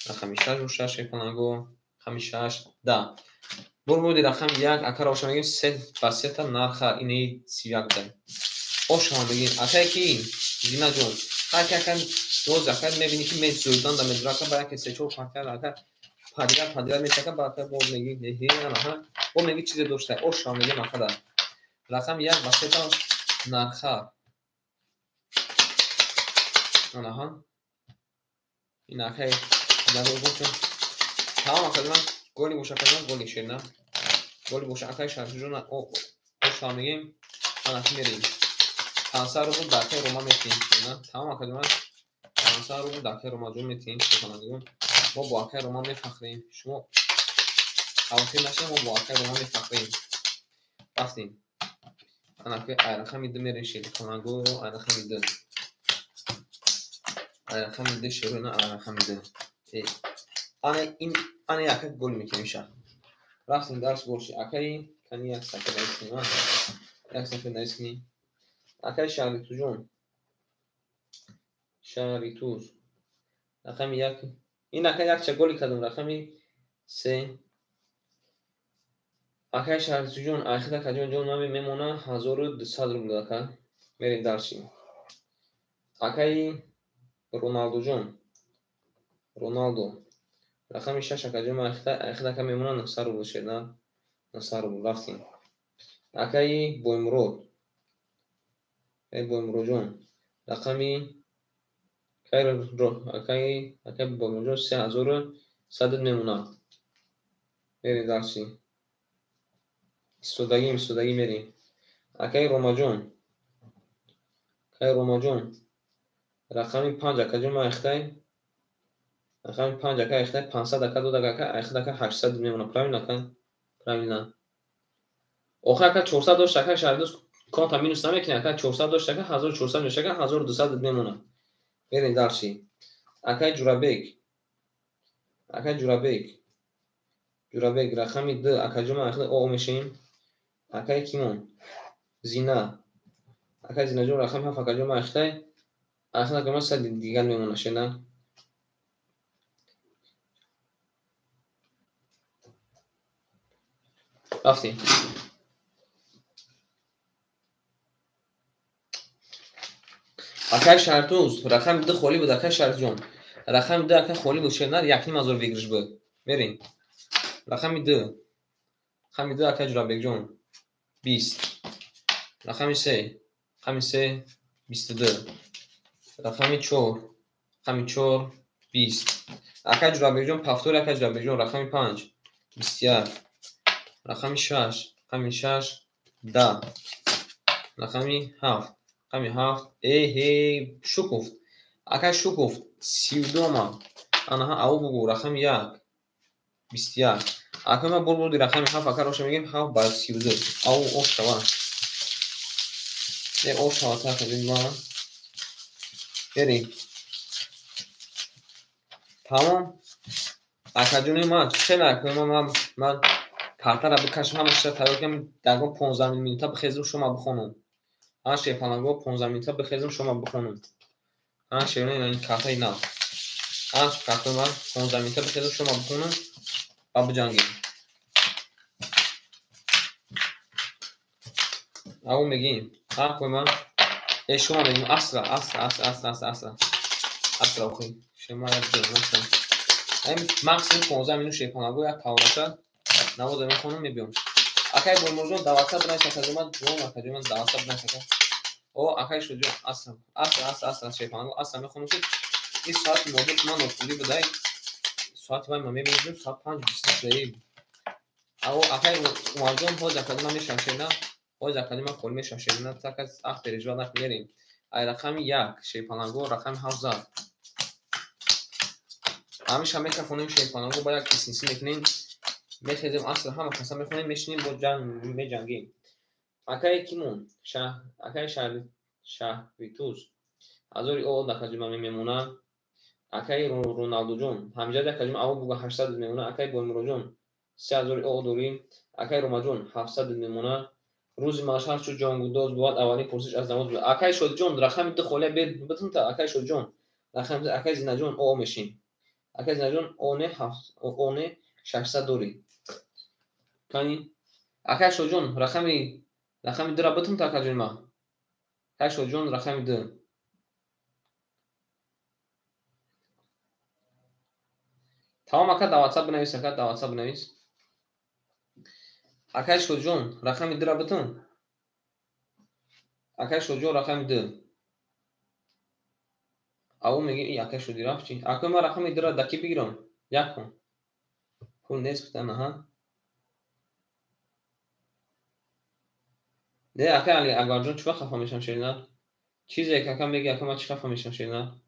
Рақами 6 боша шерпаланго, рақами 6, 10. Бурбуди рақами 1 акара оша мегим 3 ба 3 та нарха инаи 31 буда. Оша мегим акае ки Зинаҷон, ҳар ки ака доз ака мебини ки мезӯрдан да мезӯра ака ба яке 3-4 партия ака падира падира метака ба ака боз меги эҳе анаҳа бо меги чизе дошта. Оша мегим акада. Рақами 1 ба 3 та нарха. Анаҳа. Ин акаи Зинаҷон. Тамом акаҷон, голи боша акаҷон, голи шерна. Голи боша акаи Шарифҷон оша мегим. Анаки мерем. 500 рубл дар акаи Рома метиҳем. Тамом акаҷон, 500 рубл дар акаи Ромаҷон метиҳем. Шерпалангон. Мо бо акаи Рома мефахрем. Шумо хавотир нашед, мо бо акаи Рома мефахрем. Рафтем. Анаки ай рақами 2 мерем шерпаланго, ай рақами 2. Ай рақами 2 шерона, ай рақами 2. Ана ин ана яка гол мекунем ша. Рафтем дарс борши. Акаи кани як сафар навис кунем. Як сафар навис кунем. Акаи Шаҳритуҷон. Шаҳритуз. Рақами 1. Ин ака якча голи кардам. Рақами 3. Акаи Шаҳритуҷон, айхида каҷон ҷон ман мемона 1200 рубл ака. Мерем дарси. Акаи Роналдуҷон. Роналдо. Рақами 6 акаҷон ман айхида ака мемона 900 рубл шед, на? 900 рубл рафтем. Акаи Боймурод. Акаи Боймуродҷон. Рақами акаи Боймуродҷон 3100 мемонад. Мерем дарси. Истодагим, истодагӣ мерем. Акаи Ромаҷон. Акаи Ромаҷон. Рақами 5 акаҷон ман айхидай. Рақами 5 ака айхидай 500 ака дод ака айхида ака 800 мемонад. Правильно ака? Правильно. Охир ака 400 дошт ака Шаҳридӯз конта минус намекунӣ ака 400 дошт ака 1400 мешава ака 1200 мемонад. Мерем дарси. Акаи Ҷурабек. Акаи Ҷурабек. Ҷурабек рақами 2 акаҷон ман айхида о мешавем. Акаи Кимон. Зина. Акаи Зинаҷон рақами 7 акаҷон ман айхидай. Айхида ака ман 100 дигар мемонад шена. Рафтем. Акаи Шаҳритуз рақами 2 холӣ буд акаи Шаҳритуҷон. Рақами 2 ака холӣ буд шена 1500 выигрыш буд. Мерем. Рақами 2. Рақами 2 акаи Ҷурабекҷон 20. Рақами 3. Рақами 3 22. Рақами 4. Рақами 4 20. Акаи Ҷурабекҷон повтори акаи Ҷурабекҷон рақами 5 21. Рақами 6. Рақами 6 10. Рақами 7. Рақами 7 эҳе шукуфт. Акаи шукуфт 32 омад. Анаҳа ау бугу рақами 1 21. Акаи ман бурбуди рақами 7 ака роша мегим 7 ба 32. Ау ош шава. Э ош шава та кадим ман. Берем. Тамом. Акаҷони ман хеле акаи ман картара бикашам ҳама чиза тайёр кардам дагон 15 минута бихезам шума бихонам. Ҳа шерпаланго 15 минута бихезам шума бихонам. Ҳа шерина ин картаи нав. Ҳа картаи ман 15 минута бихезам шума бихонам ва биҷангем. Ау мегим. Ҳа кой ман э шума мегим асра асра асра асра асра асра. Асра охи. Шума як ду масалан. Ҳамин максимум 15 минут шерпаланго як тавраша намоза мехонам мебиём. Акаи Боймурҷон даватса бинавис акаҷон ман ҷон акаҷон ман даватса бинавис ака. О акаи Шуҷон асра асра асра асра шерпаланго асра мехонам ки ин соати нобуд ман нопулӣ будай. Соати вай ман мебинам соат 5:20 шудаи. Ао акаи Умарҷон ҳоз акаҷон ман мешавам шерна. Ҳоз акаҷон ман холӣ мешавам шерна. Така ах пережива накун мерем. Ай рақами 1 шерпаланго рақами 7 зад. Ҳамеша мекафонем шерпаланго ба як исинсӣ мекунем. Мехезем аср ҳама каса мехонем мешинем бо ҷанг меҷангем. Акаи Кимон акаи Шаҳритуз ҳазори о акаҷон ман мемонад. Акаи Роналдуҷон ҳамҷади акаҷон ау буга 800 мемонад. Акаи Боймуроҷон 3000 о дорӣ. Акаи Ромаҷон 700 мемонад. Рӯзи маҳшар чу ҷонгудоз бувад, аввалин пурсиш аз намоз бувад. Акай Шодиҷон, рақами ду холия битун та, акай Шодиҷон. Рақами ду, акай Зинаҷон, о мешин. Акай Зинаҷон, о не ҳафт, о не 600 дорӣ. Кани? Акай Шодиҷон, рақами дура битун та, акаҷони ман. Акай Шодиҷон, рақами ду. Тамом, ака, дар WhatsApp бинавис, ака, дар WhatsApp бинавис. Акай Шодиҷон, рақами дура битун. Акай Шодиҷон, рақами ду. Аву меги, и акай Шоди рафт чи? Акай ман рақами дура да ки бигирам? Як кун. Пул нест гуфтан, аҳа. Не, акай Али Акбарҷон, чӣ вақт хафа мешавам, ширина? Чизе ки ака меги, ака ман чӣ хафа мешавам, ширина?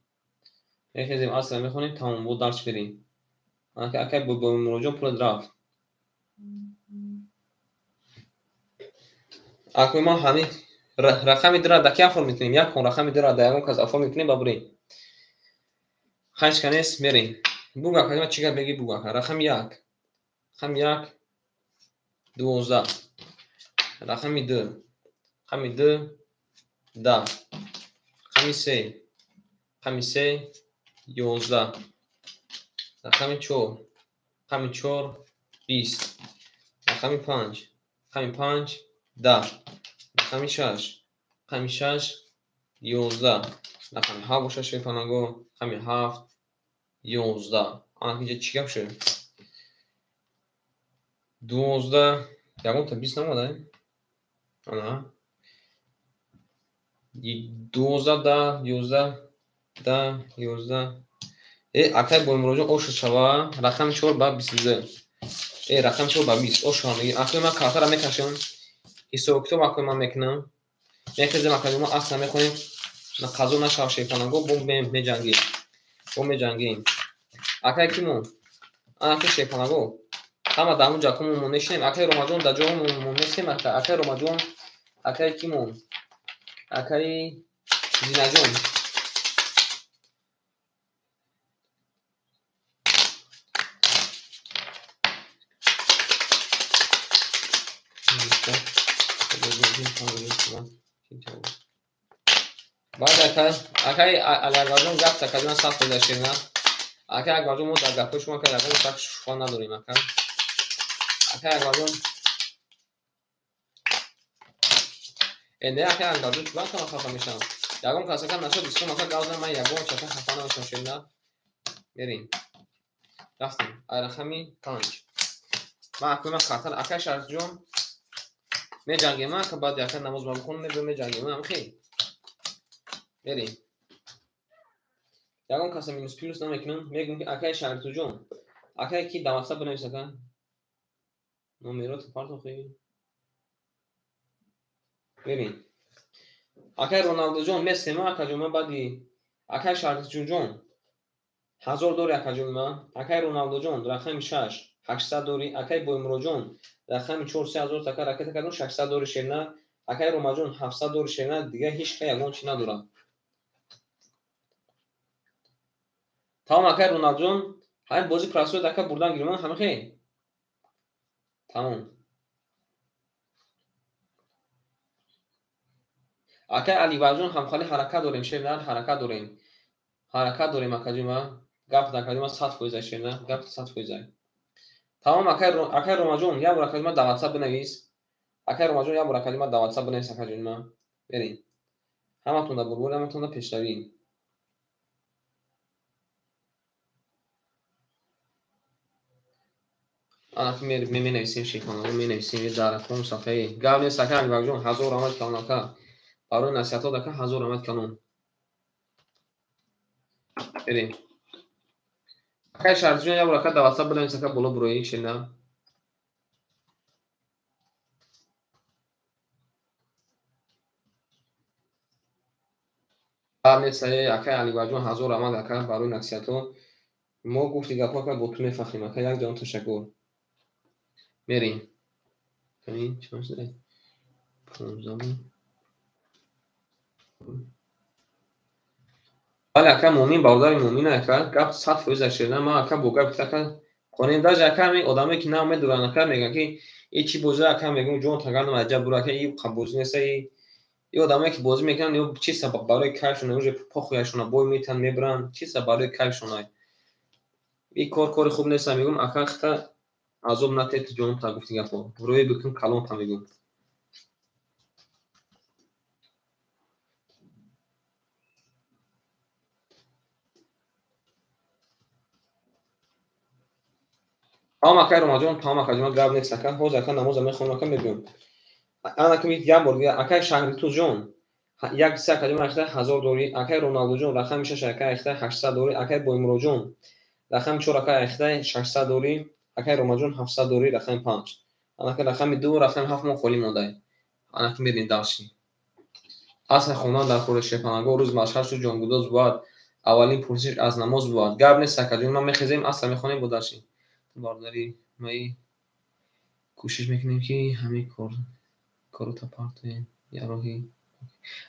Мехезем, асра мехонем, тамом, бо дарс мерем. Ака, акай Бобомуроҷон пулат рафт. Акай ман ҳамин рақами дура да ки афор мекунем? Як кун рақами дура да ягон кас афор мекунем, ба бурем. Ҳеҷ ка нест, мерем. Бугу, акай ман чӣ гап меги, бугу, ака. Рақами як. Рақами як, 12. Рақами ду. Рақами ду, 10. Рақами се. Рақами се, 11. Рақами чор. Рақами чор, 20. Рақами панҷ. Рақами панҷ, 10. Рақами шаш. Рақами шаш, 11. Рақами ҳафт бошад, шерпанаго. Рақами ҳафт, 11. Ана инҷа чӣ гап шуд? 12, ягонта 20 намода? Ана. 12, 10, 11, 10, 11. Акай Бобомуроҷон, ош шава, рақами чор ба 22. Рақами чор ба 20, ош шава мегирем. Акай ман картара мекашам. Ҳисобу китоб акай ман мекунам. Мехезем, акай мо аср мехонем. Қазо нашава, шерпанаго, бо меҷангем. Бо меҷангем. Акай кимон? Ана ки шерпанаго. Ҳама дар ҳамун ҷакумон мо нешинем. Акай Ромаҷон, дар ҷомо мо нестем. Акай Ромаҷон, акай кимон? Акай Зинаҷон. Баъд акай Алиакбарҷон гап такаҷон сахт шуда, ширина. Акай Акбарҷон, мо дар гапҳои шумо акай ягон шак шубҳа надорем, ака. Акай Акбарҷон. Не, акай Акбарҷон, чӣ вақт ман хафа мешавам? Ягон кас ака нашуд, ислом ака гап зад, ман ягон чака хафа намешавам, ширина. Мерем. Рафтем. Ай рақами панҷ. Ман акай ман картар, акай Шарифҷон, меҷангем, ака, баъди ака намоз ма бихонем, мебиём меҷангем, амхи. Мерем. Ягон каса минус плюс намекунам, мегӯям ки акай Шарифҷон, акай ки дар WhatsApp бинавис, ака. Номерот партохи. Мерем. Акай Роналдоҷон, месем, акаҷон, ман баъди акай Шарифҷон, 1000 дори, акаҷон ман. Акай Роналдоҷон, рақами шаш, 800 дори. Акай Боймуроҷон, рақами чор, 3000 така ракета кардам, 600 дори, шерна. Акай Ромаҷон, 700 дори, шерна. Дигар ҳеҷ ка ягон чи надорам. Тамом, акай Роналдоҷон, ҳамин бози прасоид ака бурдан гирмон, ҳамихе? Тамом. Акай Алибарҷон, ҳамхали ҳаракат дорем, шерна, ҳаракат дорем. Ҳаракат дорем, акаҷон ман. Гап акаҷон ман 100% шерна, гап 100%. Тамом, акай Ромаҷон, як бор акаҷон ман дар WhatsApp бинавис. Акай Ромаҷон, як бор акаҷон ман дар WhatsApp бинавис, акаҷон ман. Берем. Ҳаматон дар бурбур, ҳаматон дар пешравӣ. Ана ки менависем, шейхонаго, менависем дар рақом сафҳаи. Гап нест, акай Алибарҷон, 1000 раҳмат калон, ака. Барои насиҳатот, ака, 1000 раҳмат калон. Берем. Акай Шарифҷон, як бор ака дар WhatsApp бинавис, ака, боло бурои, ширина. Гап нест, акай Алибарҷон, 1000 раҳмат, ака, барои насиҳатҳо. Мо гуфти гапҳо, ака, бо ту мефахрем, ака, як ҷаҳон ташаккур. Мерем. Чанд шуда? 15. Бале, ака, муъмин бародари муъмин, ака, гап 100% ширина. Ман ака бо гапи ака Қонем даже ака ҳамин одамое ки нав медуранд, ака мегӯянд ки и чӣ бозӣ, ака мегӯм ҷон тагардам аҷаб бура, ака и бозӣ неста. И одамое ки бозӣ мекунанд, ё чиста барои кайфшона, уже похуяшона бой метиҳанд, мебаранд, чиста барои кайфшона. И кор кори хуб неста, мегӯм ака хита азоб натед ҷонта, гуфти гапҳо. Рӯи бикун калонта мегӯм. Тамом акай Ромаҷон, тамом акаҷон, гап нест ака. Ҳозир ака намоза мехонам, ака мебиём. Ана ки як бор дига акай Шаҳритузҷон, як се акаҷон ахта 1000 дорӣ, акай Роналдуҷон рақами 6 акай ахта 800 дорӣ, акай Боймуроҷон рақами 4 акай ахта 600 дорӣ, акай Ромаҷон 700 дорӣ, рақами 5. Анака рақами 2, рақами 7 мо холӣ мондаем. Анаки мерем дарси. Аср хондан дар кори шерпанаго рӯз машҳад шуд, ҷонгудоз бувад, аввалин пурсиш аз намоз бувад. Гап нест акаҷон, ман мехезем, аср мехонем бо дарси. Бародари маи кӯшиш мекунем ки ҳамин корро партоем. Я роҳи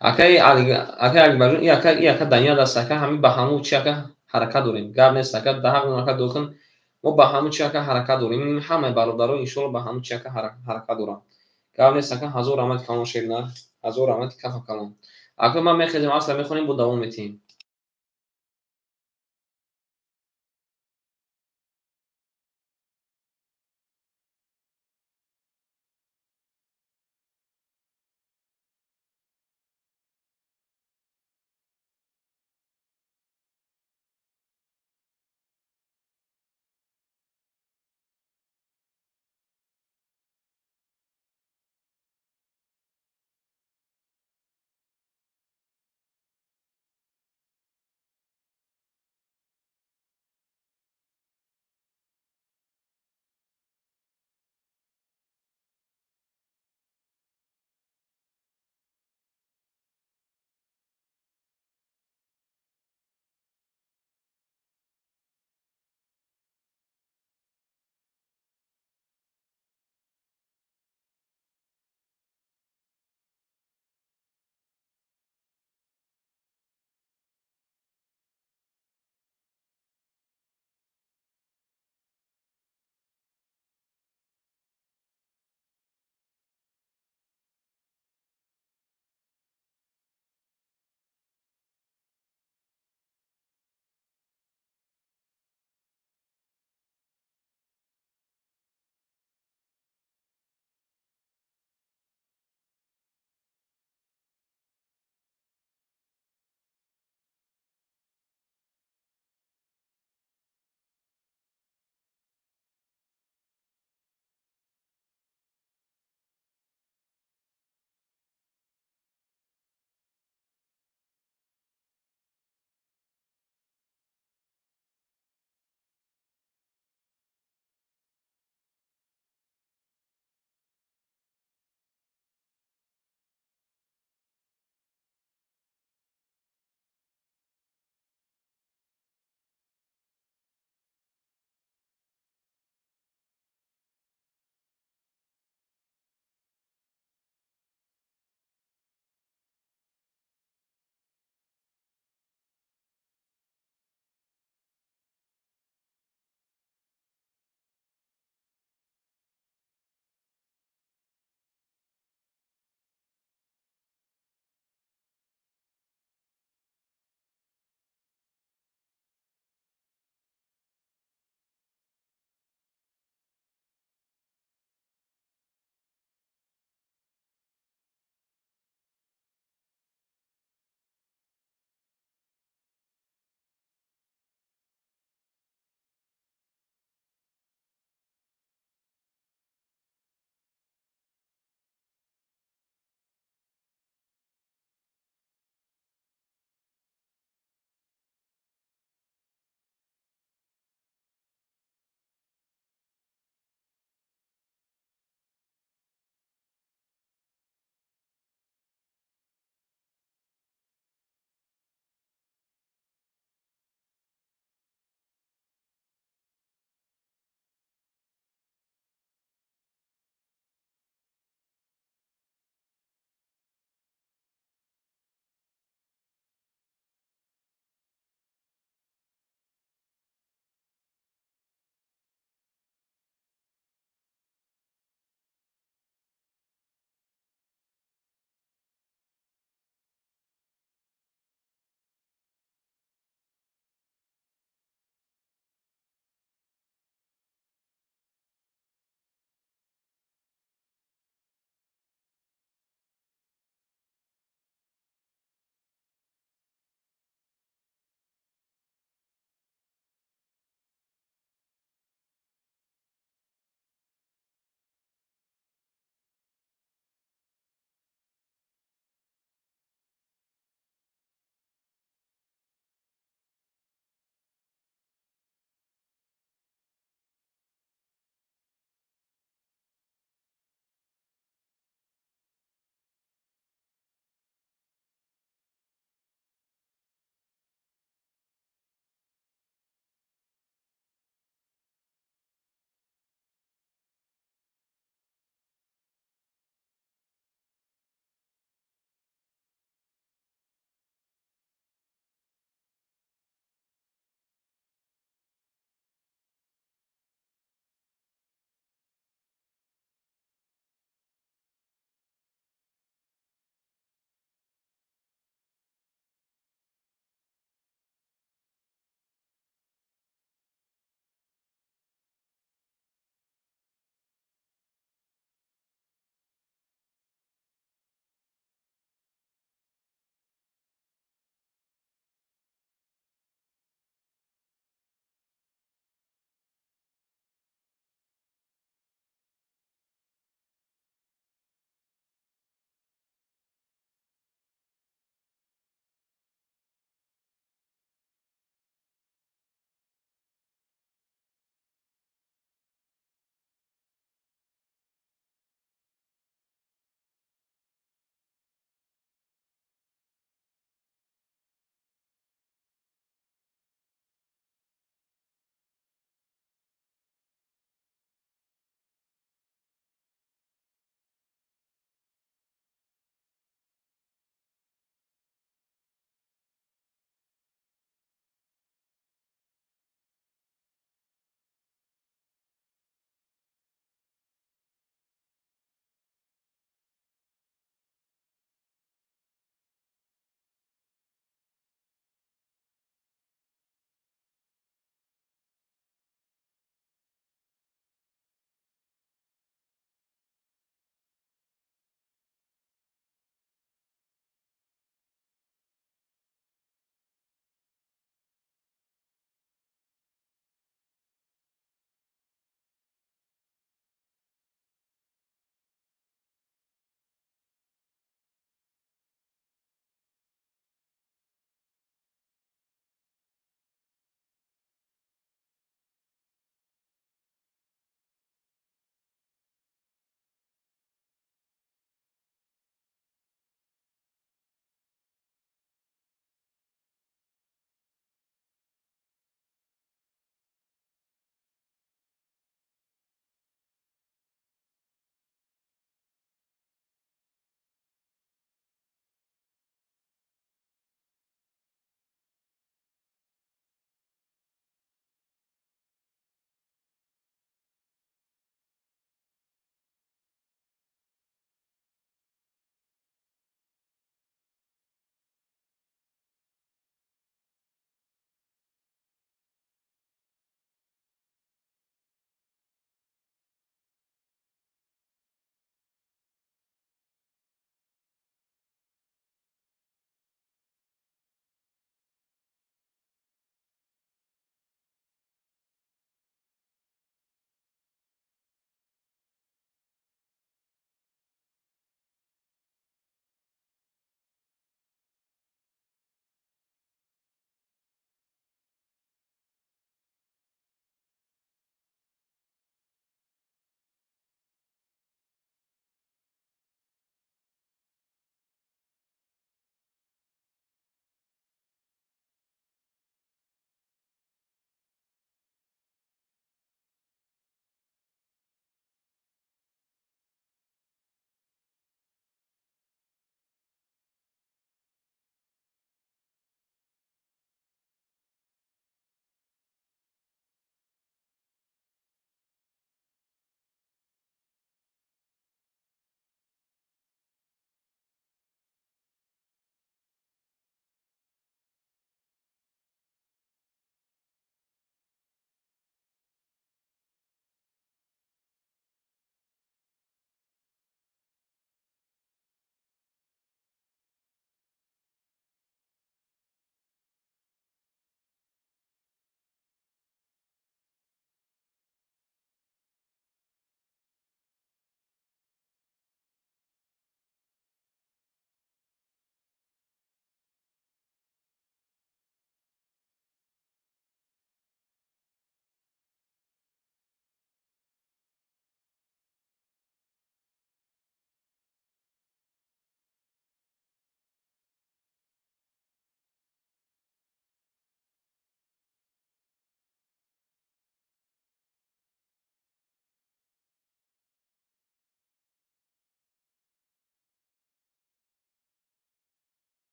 акай Алибарҷон, и ака, и ака даният аст ака, ҳамин ба ҳамун чи ака ҳаракат дорем. Гап нест ака, даҳақ ака докун, мо ба ҳамун чи ака ҳаракат дорем. Ҳамаи бародаро иншоалло ба ҳамун чи ака ҳаракат доранд. Гап нест ака, ҳазор раҳмати калон шерна, ҳазор раҳмати кафа калон. Ака ман мехезем, аср мехонем, бо давом метиҳем.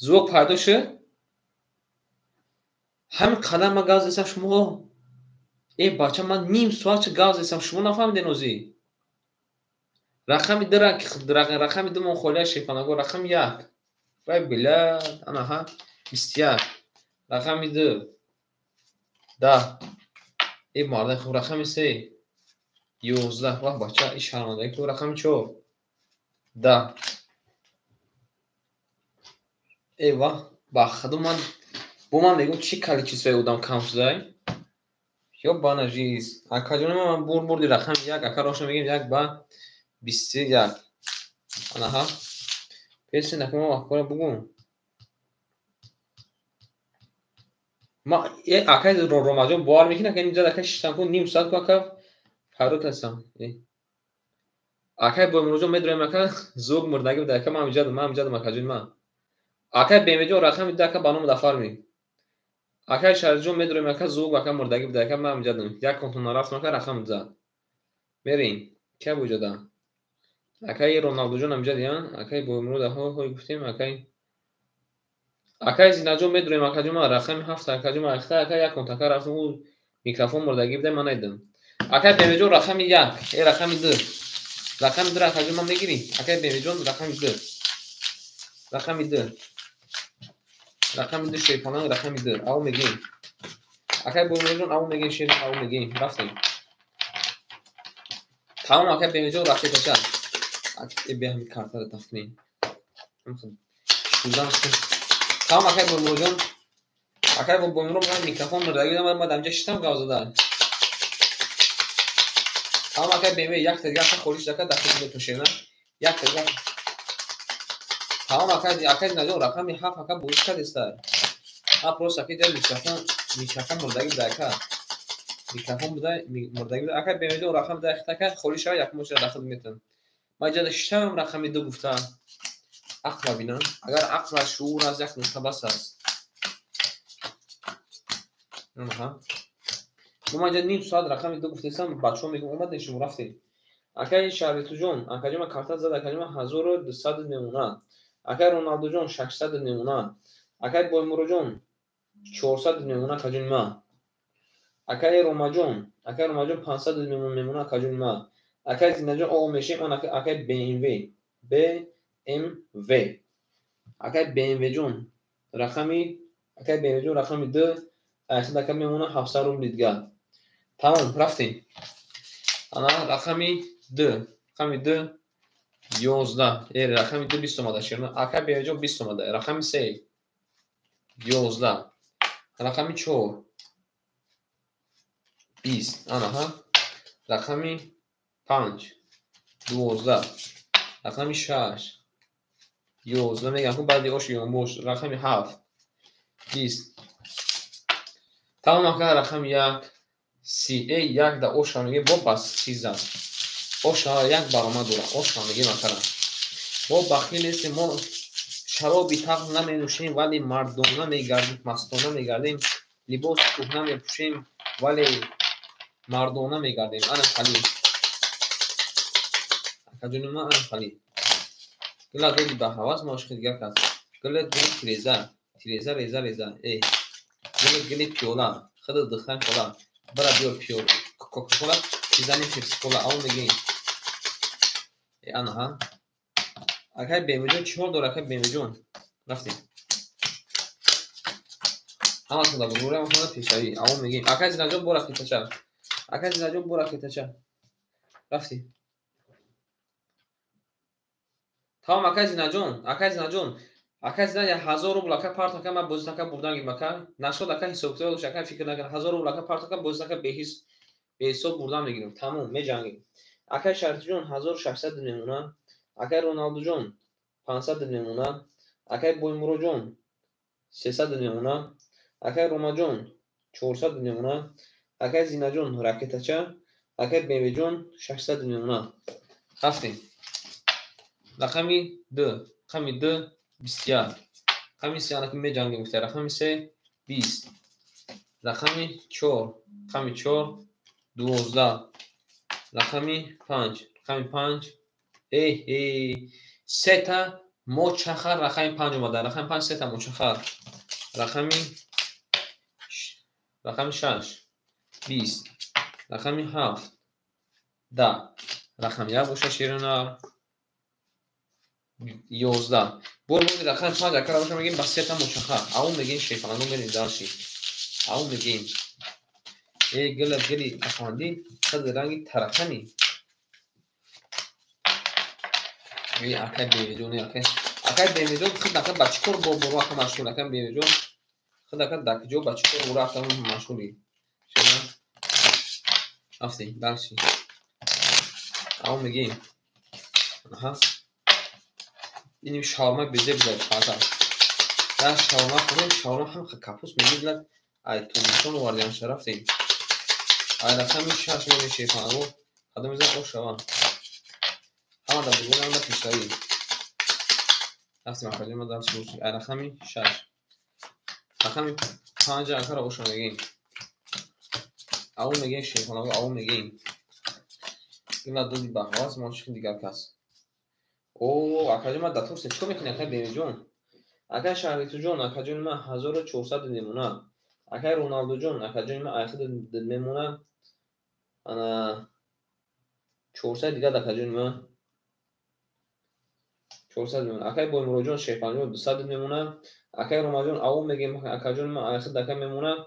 Звук пайдо шуд? Ҳамин қадар ман гап задам шумо. Э бача, ман ним соат чӣ гап задам, шумо нафаҳмидед озӣ. Рақами ду, рақами ду мон холия шефанаго, рақами як. Вай била, анаҳа, 21. Рақами ду. 10. Э марда хуб, рақами се. 11. Вах бача, и шармандаги ку, рақами чор. 10. Э вах, ба худо ман бо ман мегӯм чӣ количествои одам кам шудай? Ёбана жизнь. Акаҷони ман бурди рақами як, ака рошна мегӯем 1 ба 21. Анаҳа. Песи накун вақтора бугӯ. Ма э акай Ромаҷон бовар мекунӣ, ака инҷа ака шиштам ку ним соат ку ака фарёд кардам. Акай Боймуродҷон медонем ака звук мурдагӣ буда, ака ман ҳамиҷадам, ман ҳамиҷадам акаҷони ман. Акай Бемеҷон рақами ду ака ба номи Дафарми. Акай Шарифҷон медонем ака звук ака мурдагӣ буда, ака ман ҳамиҷадам. Як контон нарафтам ака рақами зад. Мерем. Кия буҷода? Акай Роналдуҷон ҳамиҷади, а? Акай Боймурод ҳой гуфтем, акай Зинаҷон медонем акаҷон ман рақами ҳафт акаҷон ман ахта ака як конт ака рафтам, ӯ микрофон мурдагӣ буда, ман надидам. Акай Бемеҷон рақами як, э рақами ду. Рақами ду акаҷон ман мегирӣ? Акай Бемеҷон рақами ду. Рақами ду. Рақами ду шерпаланг, рақами ду. Ав мегирем. Акай Боймуродҷон ав мегирем, шер ав мегирем. Рафтем. Тамом акай Бемеҷон ракетача. Э бия ҳамин картаро тафкунем. Тамом акай Боймуродҷон. Акай Боймурод ман микрофон мурдагӣ буда, ман дар инҷа шиштам гап зада. Тамом акай Бемеҷ якта дигар ака холиш ака дар хидмат метошена. Якта дигар. Тамом акай Зинаҷон рақами ҳафт ака бозӣ кардеста. Ман просто ака ҷа микрофон мурдагӣ буда ака. Микрофон буда, мурдагӣ буда. Акай Бемеҷон рақами ду ака холиш шава, якум бошад дар хидмат метавонам. Ман ҷа шиштам рақами ду гуфта. Ақла бинам. Агар ақла шуур аст, як нуқта бас аст. Аҳа. Ман ҷа ним соат рақами ду гуфтесам, бачаҳо мегӯям омадем шумо рафтем. Акай Шарифтуҷон, акаҷон ман карта зад, акаҷон ман 1200 мемонад. Акай Роналдуҷон 600 мемонад. Акай Боймуродҷон 400 мемонад, акаҷони ман. Акай Ромаҷон, акай Ромаҷон 500 мемонад, акаҷони ман. Акай Зинаҷон оғо мешем, он акай BMW, BMW. Акай BMW-ҷон рақами, акай BMW-ҷон рақами ду, айхид ака мемонад 700 рубли дигар. Тамом, рафтем. Ана рақами ду, рақами ду 11. Э рақами ду 20 омада шерна. Акай BMW-ҷон 20 омада. Рақами се 11. Рақами чор 20. Анаҳа. Рақами панҷ 12. Рақами шаш 11. Мегам ку баъди ош ёнбош. Рақами ҳафт 20. Тамом ака рақами як 30. Э як да оша мегем бо бас 30 зад. Оша як баромад дора. Оша мегем акара. Мо бахил нестем, мо шароби тахт наменӯшем, вале мардона мегардем, мастона мегардем, либоси кӯҳна мепӯшем, вале мардона мегардем. Ана хали. Акаҷони ман ана хали. Гула доди ба ҳавас, мо ошиқи дигар кас. Гула гули тиреза, тиреза реза реза. Э гули гули пиёла, худ духтан хола. Бара биёр пиёл, Кока-кола, чизани пепси-кола, ав мегем. Э анаҳа. Акай Бемеҷон чӣ ҳол дора, акай Бемеҷон? Рафтем. Ҳаматон дар бурбури, ҳаматон дар пешравӣ. Ав мегем. Акай Зинаҷон бо ракетача. Акай Зинаҷон бо ракетача. Рафтем. Тамом акай Зинаҷон, акай Зинаҷон. Акай Зина 1000 рубл ака парт ака ман бозӣ ака бурдан гирм ака. Нашуд ака ҳисоб-китоб дошт, ака фикр накард. 1000 рубл ака парт ака бозӣ ака беҳисоб бурдан мегирем. Тамом, меҷангем. Акай Шарифҷон 1600 мемонад. Акай Роналдуҷон 500 мемонад. Акай Боймуродҷон 300 мемонад. Акай Ромаҷон 400 мемонад. Акай Зинаҷон ракетача. Акай Бемеҷон 600 мемонад. Рафтем. Рақами ду, рақами ду 21. Рақами се анаки меҷангем гуфта. Рақами се 20. Рақами чор, рақами чор 12. Рақами панҷ, рақами панҷ. Э, э, сета Мочахар рақами 5 омада. Рақами 5 сета мочахар. Рақами 6 20. Рақами 7 10. Рақами 1 боша ширина 11. Бор бози рақами 5 акара боша мегим ба сета мочахар. Аун мегим шефаланго мерим дарши. Аун мегим. Э гила гили афанди хад ранги таракани. Э акай бевеҷон, акай бевеҷон худ ака ба чӣ кор бо боро ака машғул, акай бевеҷон худ ака дар куҷо ба чӣ кор боро ака машғули. Шена рафтем дарши. Аун мегим. Аҳа. Иним шаурма безеб зад фата. Дар шаурма хӯрем, шаурма ҳам капус мегирад. Ай Тоҷикистон овардем рафтем. Ай рақами 6 мерем шефанаго. Қадам мезанем ош шавам. Ҳама дар бузург, ҳама дар пешравӣ. Рафтем акаҷон, ма дарси боши. Ай рақами 6. Рақами 5 акара оша мегем. Ау мегем шефанаго, ау мегем. Ина доди ба ҳавас мо чӣ дигар кас. О, акаҷон, ма дар Турсия чӣ кор мекунӣ, акай Бемиҷон? Акай Шаҳритуҷон, акаҷони ман 1400 мемонад. Акай Роналдуҷон, акаҷони ман айхид мемонад. Ана 400 дигар акаҷони ман 400 мемонад. Акай Боймуроҷон шефанҷон 200 мемонад. Акай Ромаҷон ау мегем акаҷони ман айхид ака мемонад.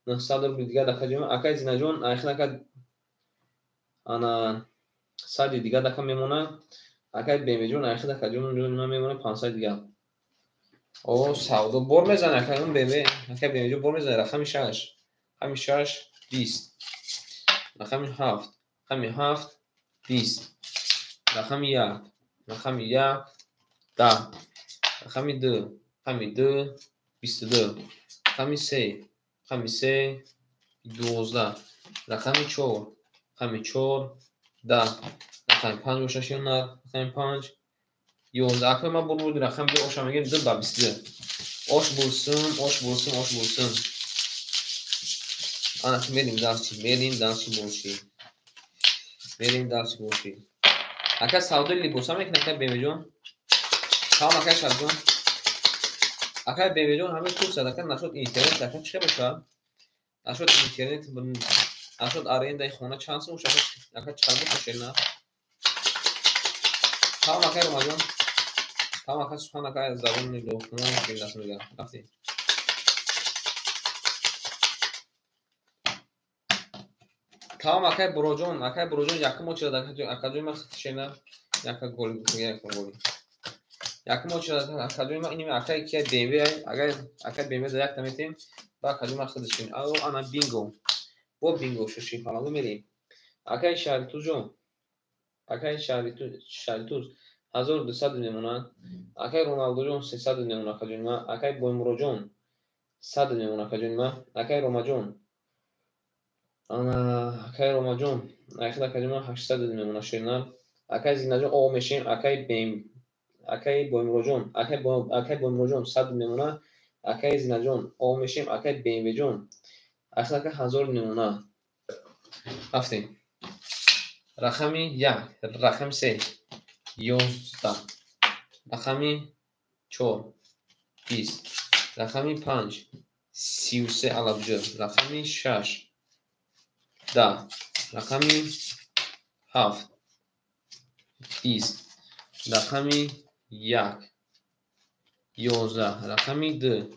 900 рубли дигар акаҷони ман. Акай Зинаҷон айхид ака ана 100 дигар ака мемонад. Акай Бемиҷон айхид акаҷони ман мемонад 500 дигар. О, савдо бор мезанад акай он беме, акай Бемиҷон бор мезанад. Рақами 6, рақами 6 20, рақами 7, рақами 7 20, рақами 1, рақами 1 10, рақами 2, рақами 2 22, рақами 3, рақами 3 12, рақами 4, рақами 4 10, рақами 5 боша ширнар, рақами 5 11. Акай ман бор бурди рақами 2 оша мегем 2 ба 22. Ош булсин, ош булсин, ош булсин. Ана мерим дарси, мерим дарси боши. Мерим дарси боши. Ака савдои либоса мекунад акай Бемиҷон? Салом акай Шарифҷон. Акай Бемиҷон ҳамин курс ака нашуд интернет, ака чӣ бошад? Нашуд интернет, нашуд арендаи хона чанд сум бошад? Ака чӣ қадр бошад ширна? Салом акай Ромаҷон. Салом ака сухан ака забони лохмон ширнаст мегӯяд. Рафтем. Тамом акай Буроҷон, акай Буроҷон якум очередь акаҷони ман ширна яка голи, яка голи. Якум очередь акаҷони ман иними акай ки BMW, агар акай BMW за якта метем, ба акаҷони ман худаш шин. Ало ана бинго. Бо бинго шуши фалаго мерем. Акай Шаҳритуҷон, акай Шаҳритуз 1200 мемонад. Акай Роналдуҷон 300 мемонад акаҷони ман. Акай Боймуроҷон 100 мемонад акаҷони ман. Акай Ромаҷон, ана акай Ромаҷон айхид акаҷони ман 800 мемонад ширна. Акай Зинаҷон о мешем. Акай Бем, акай Боймуроҷон, акай Боймуроҷон 100 мемонад. Акай Зинаҷон о мешем. Акай Бемвеҷон айхид ака 1000 мемонад. Рафтем. Рақами 1, рақами 3 11, рақами 4 20, рақами 5 33 алабҷо, рақами 6 10, рақами 7 20, рақами 1 11, рақами 2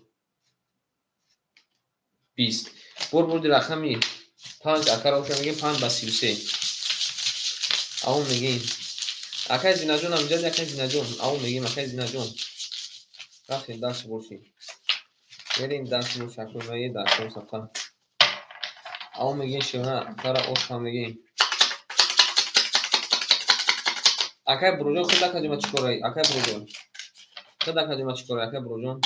20. Бор бурди рақами 5 акара оша мегем 5 ба 33. Ау мегем. Акай Зинаҷон ҳам ҷади, акай Зинаҷон. Ау мегем акай Зинаҷон. Рафтем дарси боши. Мерем дарси боши, акай ма е дарси сафта. Ау мегем шевна, акара оша мегем. Акай Буроҷон худ акаҷо ма чӣ корай? Акай Буроҷон. Худ акаҷо ма чӣ корай? Акай Буроҷон.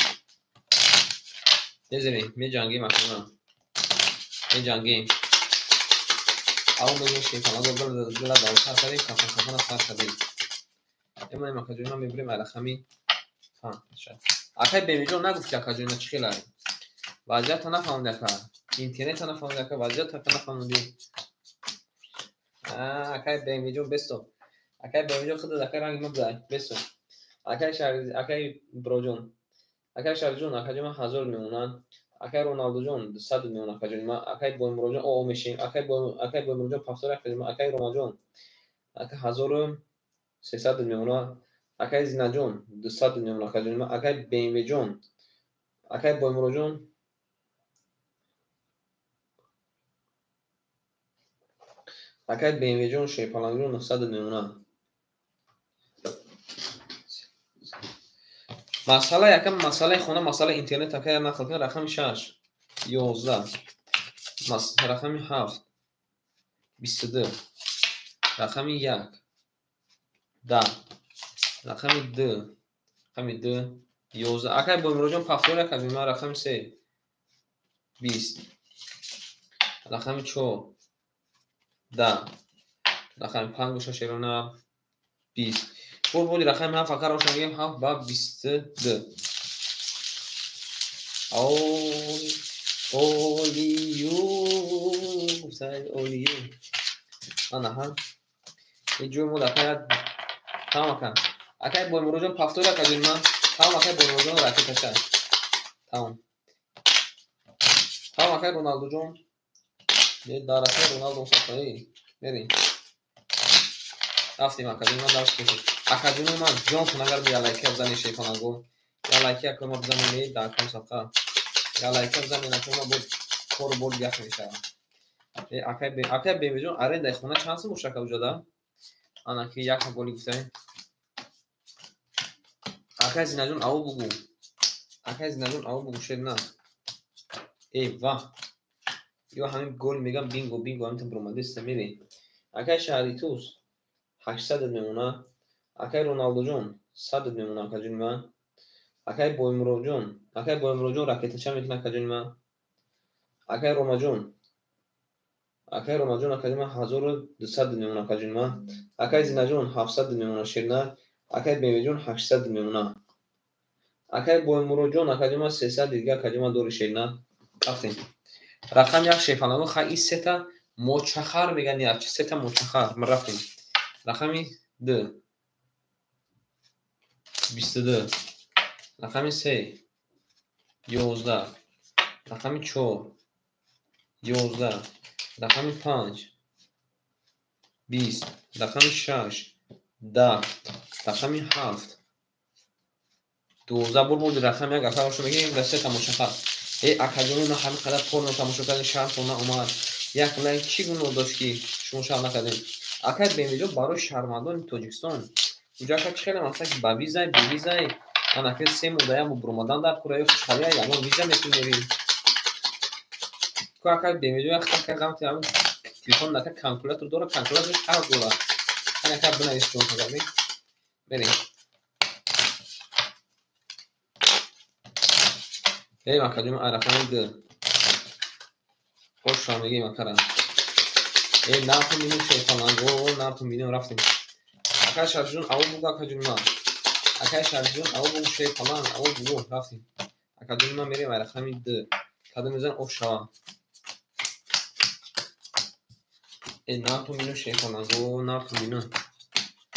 Мезанем, меҷангем акай ма. Меҷангем. Ау мегем шефанаго гила дар сар кардем, кафан кафана сар кардем. Эмаем акаҷони ман мебурем ай рақами 5. Акай Бемиҷон нагуфт ки акаҷони ман чӣ хелай. Вазъията нафаҳмондӣ ака. Интернета нафаҳмондӣ ака, вазъията нафаҳмондӣ. Акай Бемиҷон бесто. Акай Бемиҷон худат акай ранги ма бизай, бесто. Акай Шаҳр, акай Броҷон, акай Шаҳрҷон, акаҷон ман 1000 мемонад. Акай Роналдуҷон 200 мемонад, акаҷони ман. Акай Боймуроҷон о мешем. Акай Боймуроҷон повтор, акаҷони ман. Акай Ромаҷон ака 1300 мемонад. Акай Зинаҷон 200 мемонад, акаҷони ман. Акай БМВҷон, акай Боймуроҷон, акай БМВҷон, Шерпалангҷон 900 мемонад. Масъала якам, масъалаи хона, масъалаи интернет, акай нақл кун. Рақами 6 11, рақами 7 22, рақами 1 10, рақами 2, рақами 2 11. Акай Боймуроҷон повтор, акаҷони ман. Рақами 3 20, рақами 4 10, рақами 5 боша шерона 20. Бурбуди рақами 7 акар роша мегем 7 ба 22. Олию, олию. Ана ҳа. Ин ҷои мо дакая тамом ака. Акай Боймуроҷон повтор, акаҷони ман. Тамом, акай Боймуроҷон ракеташа. Тамом. Тамом, акай Роналдуҷон. Дар акай Роналду сафаи. Мерем. Рафтем, акаҷони ман, дарс кушед. Акаҷони ман ҷон кун, агар я лайка бизанед, шейхонаго. Я лайка акои ма бизанед, дар акам сафқа. Я лайка бизанед, акои ма боз кору бор ях мешавад. Акай Бемиҷон, арендаи хона чанд сум бошад, ака уҷода? Ана ки як голи гуфтаем. Акай Зинаҷон, ав бугу. Акай Зинаҷон, ав бугу, шер на. Э ва. Ё ҳамин гол мегам, бинго, бинго, ҳамин бромадеста мерем. Акай Шаҳритӯз 800 мемонад. Акай Роналдуҷон 100 мемонад, акаҷони ман. Акай Боймуроҷон, акай Боймуроҷон ракетача мекунад, акаҷони ман. Акай Ромаҷон, акай Ромаҷон, акаҷони ман 1200 мемонад, акаҷони ман. Акай Зинаҷон 700 мемонад, шернар. Акай Бемеҷон 800 мемонад. Акай Боймуроҷон, акаҷони ман 300 дига, акаҷони ман дори шернар. Рафтем. Рақами 1 шерпанаго, хай ин сета мочахар меган, як сета мочахар. Рафтем. Рақами 2 22, рақами 3 11, рақами 4 11, рақами 5 20, рақами 6 10, рақами 7 12. Бур бурди рақами 1 акаро мегирем, дар сета мочахар. Э акаҷони ман, ҳамин қадар порно тамошо кардем, шартон наомад. Як лайк чӣ гуноҳ дошт, ки шумо шарт накардем? Акай Бемиҷон, барои шаҳрвандони Тоҷикистон уҷо ака чӣ хеле масалан, ки ба визай, бевизай, анаки се муддая буромадан дар кура ё хушхалия ягон виза метунерӣ ку? Акай Бемиҷон, як ака ғамти ҳамин телефон нака калкулятор дора, калкуляторш ҳар дора. Анака бинавис ҷон, ҳазарми. Мерем. Мерем, акаҷон, рақами 2. Хошша мегем акара. Э нартон бинем, шерпаланго, нартон бинем, рафтем. Акай Шарифҷон, ав бугу, акаҷони ман. Акай Шарифҷон, ав бугу, шерпаланг, ав бугу, рафтем. Акаҷони ман, мерем рақами 2. Кадом мезан оф шава. Э нартон бинем, шерпаланго, нартон бинем.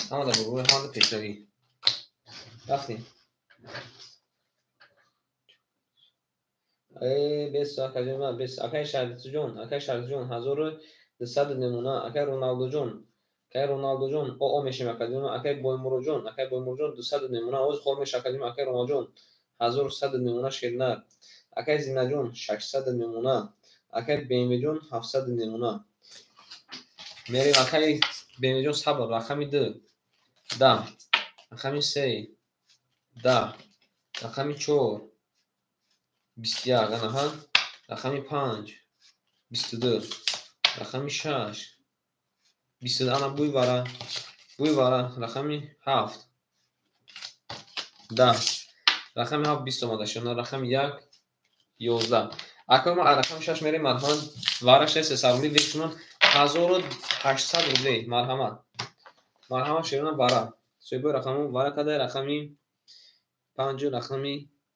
Ҳамада бугу, ҳамада пешравӣ. Рафтем. Э бес, акаҷони ман, бес. Акай Шарифҷон, акай Шарифҷон 1200 мемона. Акай Роналдуҷон, акай Роналдуҷон о мешем, акаҷон. Акай Боймуроҷон, акай Боймуроҷон 200 мемона. Оз хор меша, акаҷон. Акай Ромаҷон 1100 мемона, шернар. Акай Зинаҷон 600 мемона. Акай БМВҷон 700 мемона. Мерем, акай БМВҷон, сабр. Рақами 2 10, рақами 3 10, рақами 4 21, анаҳа, рақами 5 22, рақами 6 22, ана буй вара, буй вара, рақами 7 10, рақами 7 20 омада шуд, рақами 1 11. Акай ма рақами 6 мерем, марҳамат, вара 6 300 рубли вешунон 1800 рублей, марҳамат. Марҳамат, шерона вара. Соҳибои рақаму вара кадай, рақами 5, рақами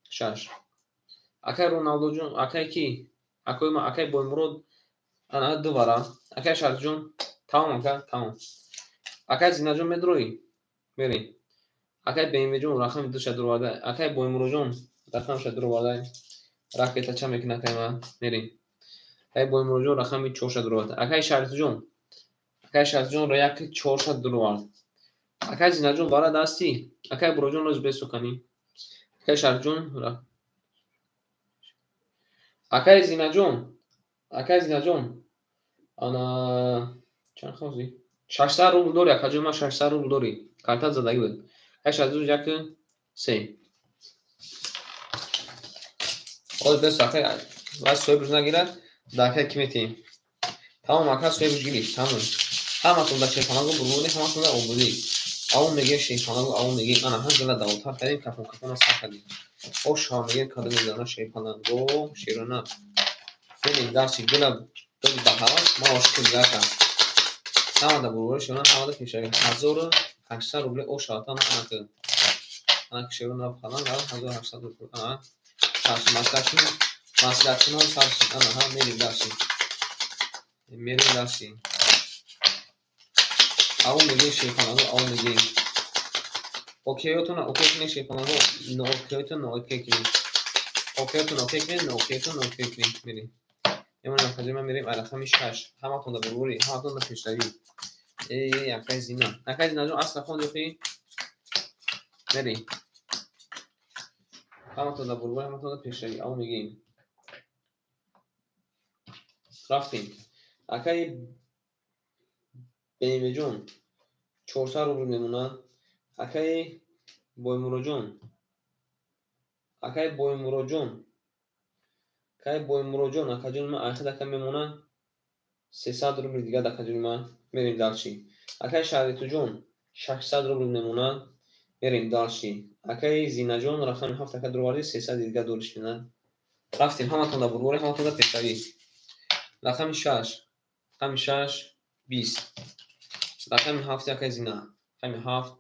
6. Акай Роналдуҷон, акай ки? Акои ма, акай Боймурод, ана ду вара. Акай Шарифҷон, тамом ака, тамом. Акай Зинаҷон, медроӣ? Мерем. Акай БМВ-ҷон рақами душа дуроварда. Акай Боймуроҷон рақамша дуроварда. Ракетача мекунад акай ман. Мерем. Акай Боймуроҷон рақами чорша дуровард. Акай Шарифҷон. Акай Шарифҷон як чорша дуровард. Акай Зинаҷон бара дасти. Акай Буроҷон роз бесукани. Акай Шарифҷон. Акай Зинаҷон. Акай Зинаҷон. Ана чанд хози? 600 рубл дори, акаҷон ман 600 рубл дори. Карта задагӣ буд. Акай Шарифҷон як се. Ҳозир бес акай вай соҳибаш нагирад, дар акай ки метиҳем? Тамом ака соҳибаш гирифт, тамом. Ҳаматон дар шерпанаго бурбурӣ, ҳаматон дар обудӣ. Авон мегем шерпанаго, авон мегем ана ҳам гила давотар кардем, кафон кафона сар кардем. О шава мегем кадом мезана шерпанаго, шерона. Бинем дарси гила доди ба ҳавас, ман ошиқи дигаркам. Ҳама дар бурбурӣ шерона, ҳама дар пешравӣ. 1800 рубле о шаватан анаки. Анаки шерона фалан 1800 рубл. Ана маслиҳатчинон сар шид. Ана ҳа мерим дарси. Мерим дарси. Авон мегем шерпанаго, авон мегем. Окейотона окей кунед шерпанаго, ноокейотон ноокей кунед. Окейотон окей кунед, ноокейотон ноокей кунед. Мерим. Эмон акаҷон ман мерем рақами 6. Ҳаматон дар бурбурӣ, ҳаматон дар пешравӣ. Э, акай Зина. Акай Зинаҷон асла хонди охи? Мерем. Ҳаматон дар бурбурӣ, ҳаматон дар пешравӣ. Авон мегем. Рафтем. Акай БМВ-ҷон 400 рубл мемонад. Акай Боймуроҷон. Акай Боймуроҷон. Акай Боймуроҷон, акаҷони ман айхид ака мемонад 300 рубл дигар акаҷони ман. Мерем дальше. Акай Шаритуҷон 600 рубл мемонад. Мерем дальше. Акай Зинаҷон рақами 7 ака дуровардӣ 300 дигар дориш мемонад. Рафтем, ҳаматон дар бурбурӣ, ҳаматон дар пешравӣ. Рақами 6. Рақами 6 20. Рақами 7 акай Зина. Рақами 7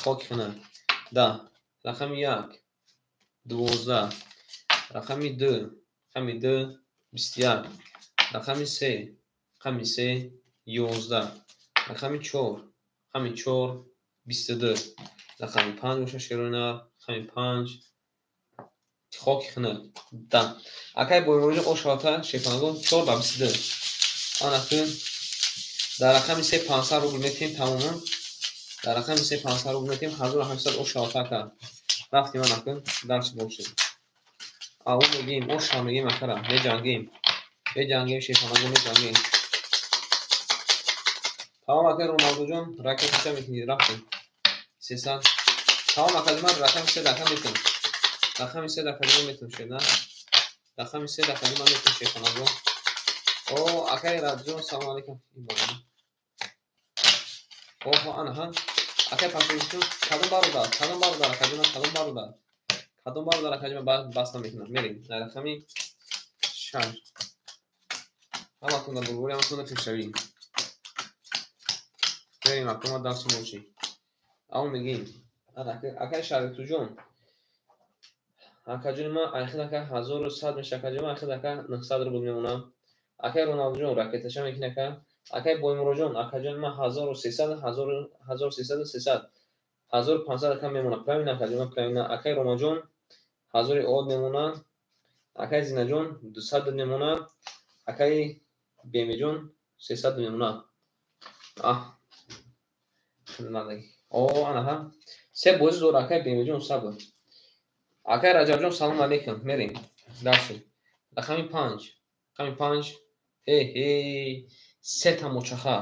хоки хона. 10. Рақами 1 12. Рақами 2. Рақами 2 21. Рақами 3. Рақами 3 11. Рақами 4. Рақами 4 22. Рақами 5 боша шерона. Рақами 5 хоки хона. 10. Акай Боймуроҷон ошавата шерпанаго 4 ба 22. Анаки дар рақами 3 500 рубл метиҳем тамоман. Дар рақами 3 500 рубл метиҳем 1800 ошавата ака. Рафтем анаки дарси бошед. Авон мегем, оша мегем акара, меҷангем. Меҷангем шерпанаго, меҷангем. Тамом акай Роналдуҷон, ракетача мекунӣ, рафтем. 300. Тамом акаҷон, ман рақами 3 дака метиҳам. Рақами 3 дака ман метиҳам шер, на? Рақами 3 дака ман метиҳам шерпанаго. О, акай Радҷон, салом алейкум. Оҳо, ана ҳа. Акай Пашоҷон, кадом бародар? Кадом бародар акаҷон, кадом бародар? Кадом бародар акаҷон бас намекунам. Мерем. Дар рақами 6. Ҳаматон дар бурбурӣ, ҳаматон дар пешравӣ. Мерем акома дарси бошӣ. Авон мегем. Акай Шарифтуҷон. Акаҷони ман айхид ака 1100 меша акаҷон, ман айхид ака 900 рубл мемонам. Акай Роналдуҷон ракеташа мекунӣ ака. Акай Боймуроҷон, акаҷони ман 1300, 1300, 300. 1500 ака мемонад. Правильно акаҷон, ман правильно. Акай Ромаҷон 1000 од мемонад. Акай Зинаҷон 200 мемонад. Акай Бемеҷон 300 мемонад. Аҳ. О, ана ҳа. Се бозӣ дор акай Бемеҷон сабр. Акай Раҷабҷон салом алейкум. Мерем. Дарси. Рақами 5. Рақами 5. Ҳе ҳе. Сета мочаха.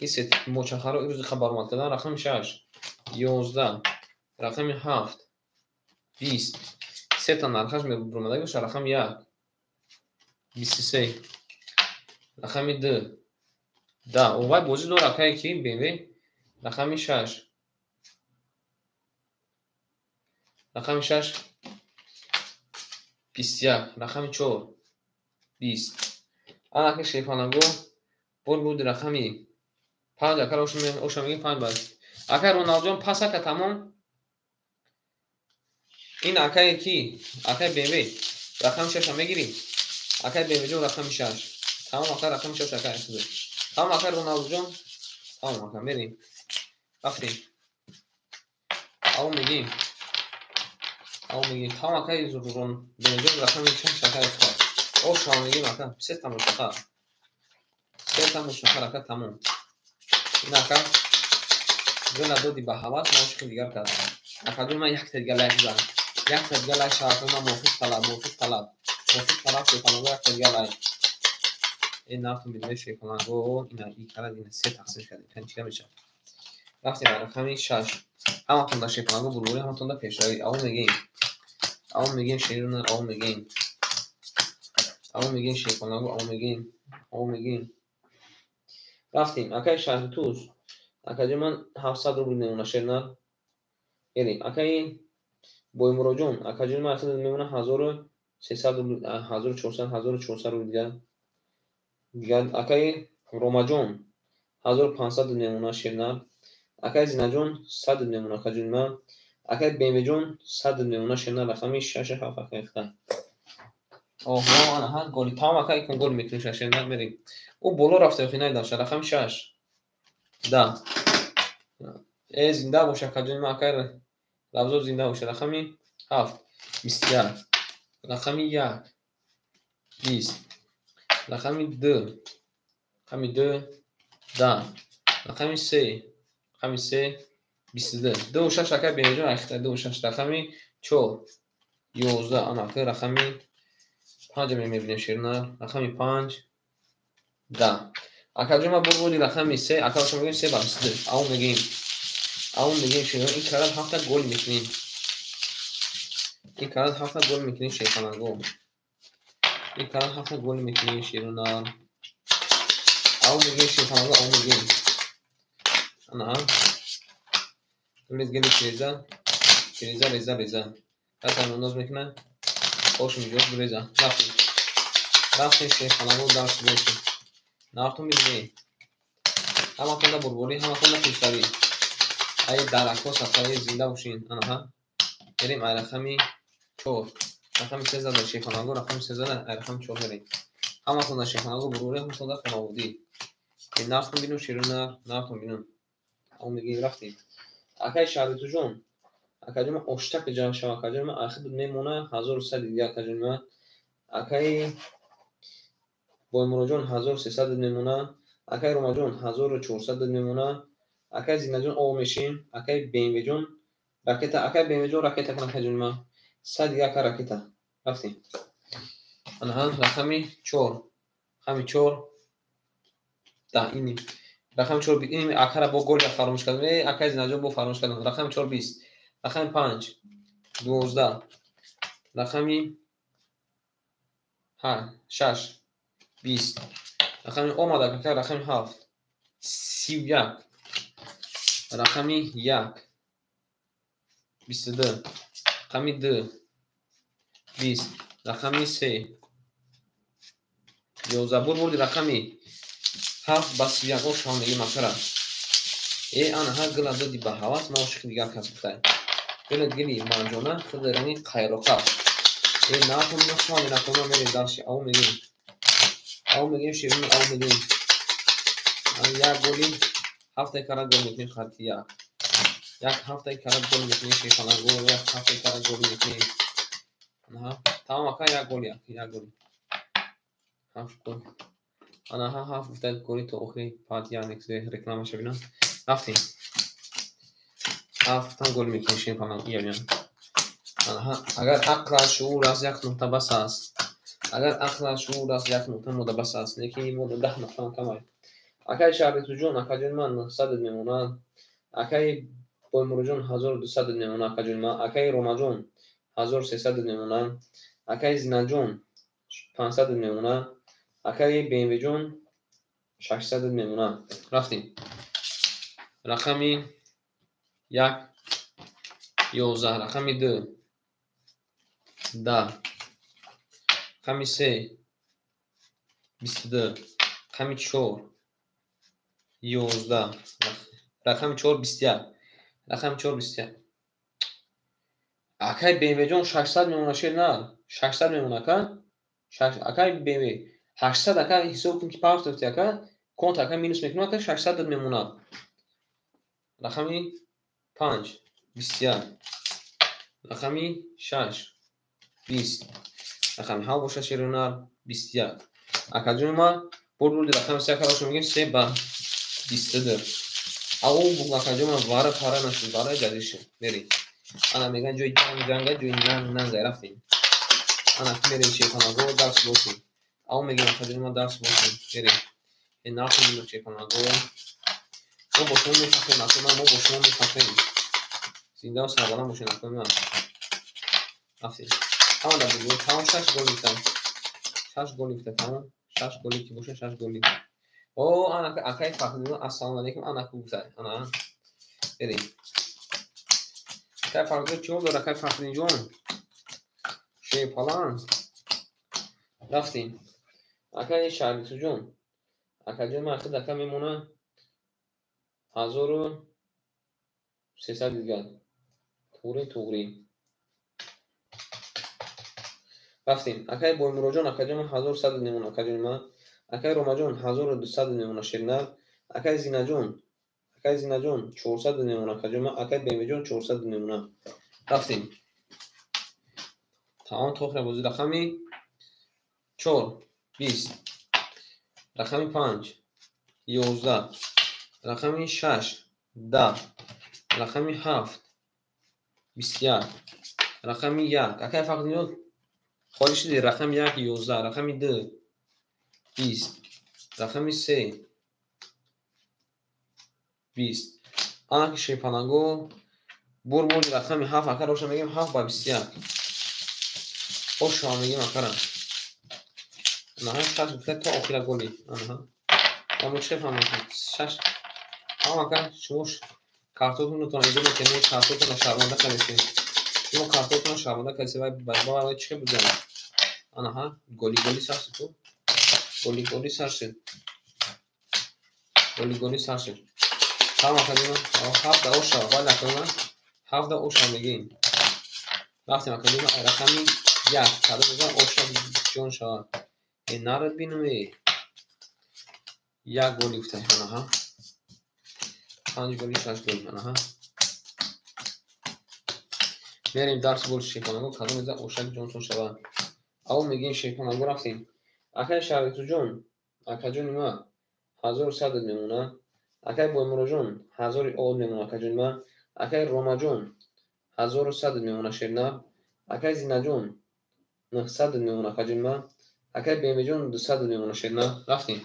Ин се мочахаро имрӯз хабар омад кардан. Рақами 6 11. Рақами 7 20. Сета нархаш мебуромадаги боша. Рақами 1 23. Рақами 2 10. Овай бозӣ дор акай ки БМВ. Рақами 6. Рақами 6 21. Рақами 4 20. Ана ака шерпанаго бор буд рақами 5 ака оша мегем 5 баз. Акай Роналдуҷон пас ака тамом. Ин акае ки? Акай БМВ. Рақами 6 мегирӣ? Акай БМВ-ҷон рақами 6. Тамом ака рақами 6 акай. Тамом акай Роналдуҷон. Тамом ака мерем. Рафтем. Ав мегим. Ав мегим. Там акай зурон. Бенҷон рақами 6 акай худо. О шав мегим ака. Се тамошаха. Се тамошаха ака тамом. Ин ака гула доди ба ҳавас, ман ошиқи дигар кардам. Акаҷон, ман якта дига лайк зан. Якта дига лайк шавад, ман мувофиқ талаб, мувофиқ талаб. Мувофиқ талаб шефаланго якта дига лайк. Э нафтун бидуни шефаланго ина и карад ина се тақсим кардем. Кан чига мешавад? Рафтем ба рақами 6. Ҳаматон дар шефаланго бурбурӣ, ҳаматон дар пешравӣ. Ав мегем. Ав мегем шерина, ав мегем. Ав мегем шефаланго, ав мегем. Ав мегем. Рафтем. Акай Шаҳритуз. Акаҷон, ман 700 рубл мемона шерна. Мерем. Акаи Боймуроҷон, акаҷон, ман мемона 1300 рубл, 1400, 1400 рубл дигар. Дигар акаи Ромаҷон 1500 мемона шерна. Акаи Зинаҷон 100 мемона акаҷони ман. Акаи Бемеҷон 100 мемона шерна рақами 6 7 акаи худа. Оҳо, ана ҳа голи тамом акаи кун гол мекунем шерна мерем. Ӯ боло рафта охи найдам ша рақами 6. Да. Э зинда бош акаҷони ман акаи Равзо зинда боша рақами 7 21 рақами 1 20 рақами 2 рақами 2 10 рақами 3 рақами 3 22 2 6 акаи Бенеҷон айхта 2 6 рақами 4 11 ана акаи рақами 5 мебинем шерна рақами 5 10 акаҷон ман бурбуди рақами 3 ака шумо мегӯем 3 ба 22 ав мегӯем ав мегӯем шерна ин карат ҳафта гол мекунем ин карат ҳафта гол мекунем шерпаланго ин карат ҳафта гол мекунем шерона ав мегӯем шерпаланго ав мегӯем ана гулез гели тиреза тиреза реза реза каса ноз мекуна ош миҷош гуреза рафтем рафтем шерпаланго дарс бошем Нафтун бидуни ҳаматонда бурбурӣ, ҳаматонда пешравӣ. Ай дарахтҳо садқаи зинда бошин. Анаҳа. Мерем ай рақами 4. Рақами 3 зада шефанаго, рақами 3 зада ай рақами 4 мерем. Ҳаматонда шефанаго бурбурӣ, ҳаматонда хонаводӣ. Нафтун бинун шерона, нафтун бинун. Ав мегӯем рафтем. Акаи Шаҳритуҷон, акаҷон ман оштак ҷамъ шава, акаҷон ман ахир мемона 1100 дига акаҷон ман. Акаи Боймуроҷон 1300 мемона, акаи Ромаҷон 1400 мемона, акаи Зинаҷон ов мешим, акаи Бемвеҷон ракета, акаи Бемвеҷон ракета кун акаҷони ман. 100 дига ака ракета. Рафтем. Анаҳа рақами 4. Рақами 4. Да, ини. Рақами 4 ини акара бо гол фаромӯш кардам. Э, акаи Зинаҷон бо фаромӯш кардам. Рақами 4 20. Рақами 5 12. Рақами 6 20. Рақами омада ака рақами 7 31. Рақами 1 22. Рақами 2 20. Рақами 3 11. Бурбурди рақами 7 ба 31 ош ҳам мегӯем акара. Э ана ҳа гула доди ба ҳавас, ман ошиқи дигар кас гуфтай. Гула гили манҷона, худ ранги қайроқа. Э наатон нашавам инакона мерем дарши ав мегӯем. Ав мегӯем ширин ав мегӯем. Як голи ҳафтаи карат гол мекунем хати як. Як ҳафтаи карат гол мекунем шефанаго, як ҳафтаи карат гол мекунем. Анаҳа, тамом ака як гол як, як гол. Ҳафт гол. Анаҳа ҳафт гуфта голи то охири пат Яндекс рекламаша бинам. Рафтем. Ҳафтам гол мекунем шефанаго ябиям. Анаҳа, агар ақл аст, шуур аст, як нуқта бас аст. Агар ақл аст, шуур аст, як нуқта мода бас аст. Лекин ин мода 10 нуқтаам камай. Акаи Шаҳритуҷон, акаҷони ман 900 мемонад. Акаи Боймуроҷон 1200 мемонад, акаҷони ман. Акаи Ромаҷон 1300 мемонад. Акаи Зинаҷон 500 мемонад. Акаи Бемвеҷон 600 мемонад. Рафтем. Рақами 1 11, рақами 2 10, рақами 3 22, рақами 4 11, рақами 4 21, рақами 4 21. Акаи Бемвеҷон 600 мемонад шер на, 600 мемонад ака. Акаи Бемве 800 ака ҳисоб кун ки партофти ака, конт ака минус мекунам ака 600 мемонад. Рақами 5 21, рақами 6, 20, рақами 7 бошад шерунар 21. Акаҷони ман бурд рақами 3 акароша мегем 3 ба 22. Ау акаҷони ман вара пара нашуд, вара ҷазир шуд. Мерем. Ана меган ҷои ҷанг ҷанга, ҷои нанг нанга рафтем. Ана мерем шерпанаго дарс бошем. Ау мегем акаҷони ман дарс бошем. Мерем. Нахонем шерпанаго. Мо бо шумо мефахрем, акаҷони ман, мо бо шумо мефахрем. Зинда ва сарбаланд бошед, акаҷони ман. Рафтем. Ҳама дар бузург, тамом 6 гол гирифтам. 6 гол гирифта, тамом. 6 голи ки бошад, 6 голи. О, ана акаи Фахриддин, ассалому алайкум, ана ку гуфта. Ана. Берем. Акаи Фахриддин чӣ дорад, акаи Фахриддинҷон? Шерпалан. Рафтем. Акаи Шарифҷон. Акаҷон ман худ ака мемона 1300 дигар. Туғри туғри. Рафтем. Акаи Боймуроҷон, акаҷон ман 1100 мемона, акаҷони ман. Акаи Ромаҷон 1200 мемона, шернар. Акаи Зинаҷон, акаи Зинаҷон 400 мемона, акаҷон ман. Акаи Бемиҷон 400 мемона. Рафтем. Тамом то охира бозӣ. Рақами 4 20, рақами 5 11, рақами 6 10, рақами 7 21, рақами 1. Акаи Фахриддин холӣ шуди. Рақами 1 11, рақами 2 20, рақами 3 20. Ана ки шерпанаго бурд рақами 7 ака роша мегем 7 ба 21. Ошава мегем акара. Анаҳа 6 гуфта то охира голи. Анаҳа. Ама чӣ фаҳмам? 6. Ҳам ака шумо картотонатон изо мекунед, картотонро шарманда кардед. Шумо картотонро шарманда кардед, вай ба чӣ бузан? Анаҳа, голи голи сар шуд. Голи голи сар шуд. Голи голи сар шуд. Ҳам ака 7 да ошава, вале ака 7 да ошава мегем. Рафтем ака рақами 1 кадом мезан оша ҷон шавад. Э нарад бинам э. 1 голи гуфта анаҳа. 5 голи 6 гол анаҳа. Мерем дарс гол шерпанаго кадом мезан ошак ҷонтон шавад. Ав мегем шерпанаго рафтем. Акаи Шарифҷон, акаҷони ман 1100 мемона. Акаи Боймуроҷон 1000 од мемона, акаҷони ман. Акаи Ромаҷон 1100 мемона, шернар. Акаи Зинаҷон 900 мемона, акаҷони ман. Акаи Бемиҷон 200 мемона, шернар. Рафтем.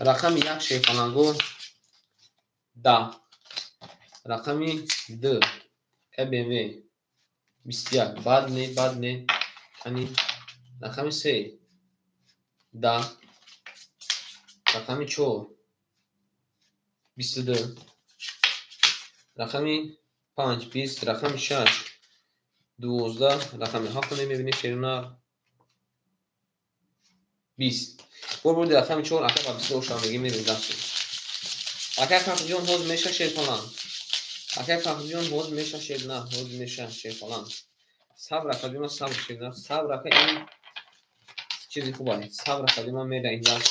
Рақами 1 шерпанаго 10, рақами 2 ЭБМ 21, бад не, бад не, ани рақами 3 10, рақами 4 22, рақами 5 20, рақами 6 12, рақами 7 мебинем шернар 20. Бурди рақами 4 ака ба 22 шава мегем, мерем дарс. Акаи Фахриддин ҳоз меша шерпалан. Акаи Фахриддин ҳоз меша шернар, ҳоз меша шерпалан. Сабр акаҷон, сабр шернар, сабр ака ин чизи хуб аст. Сабр акаҷон мера ин дарс.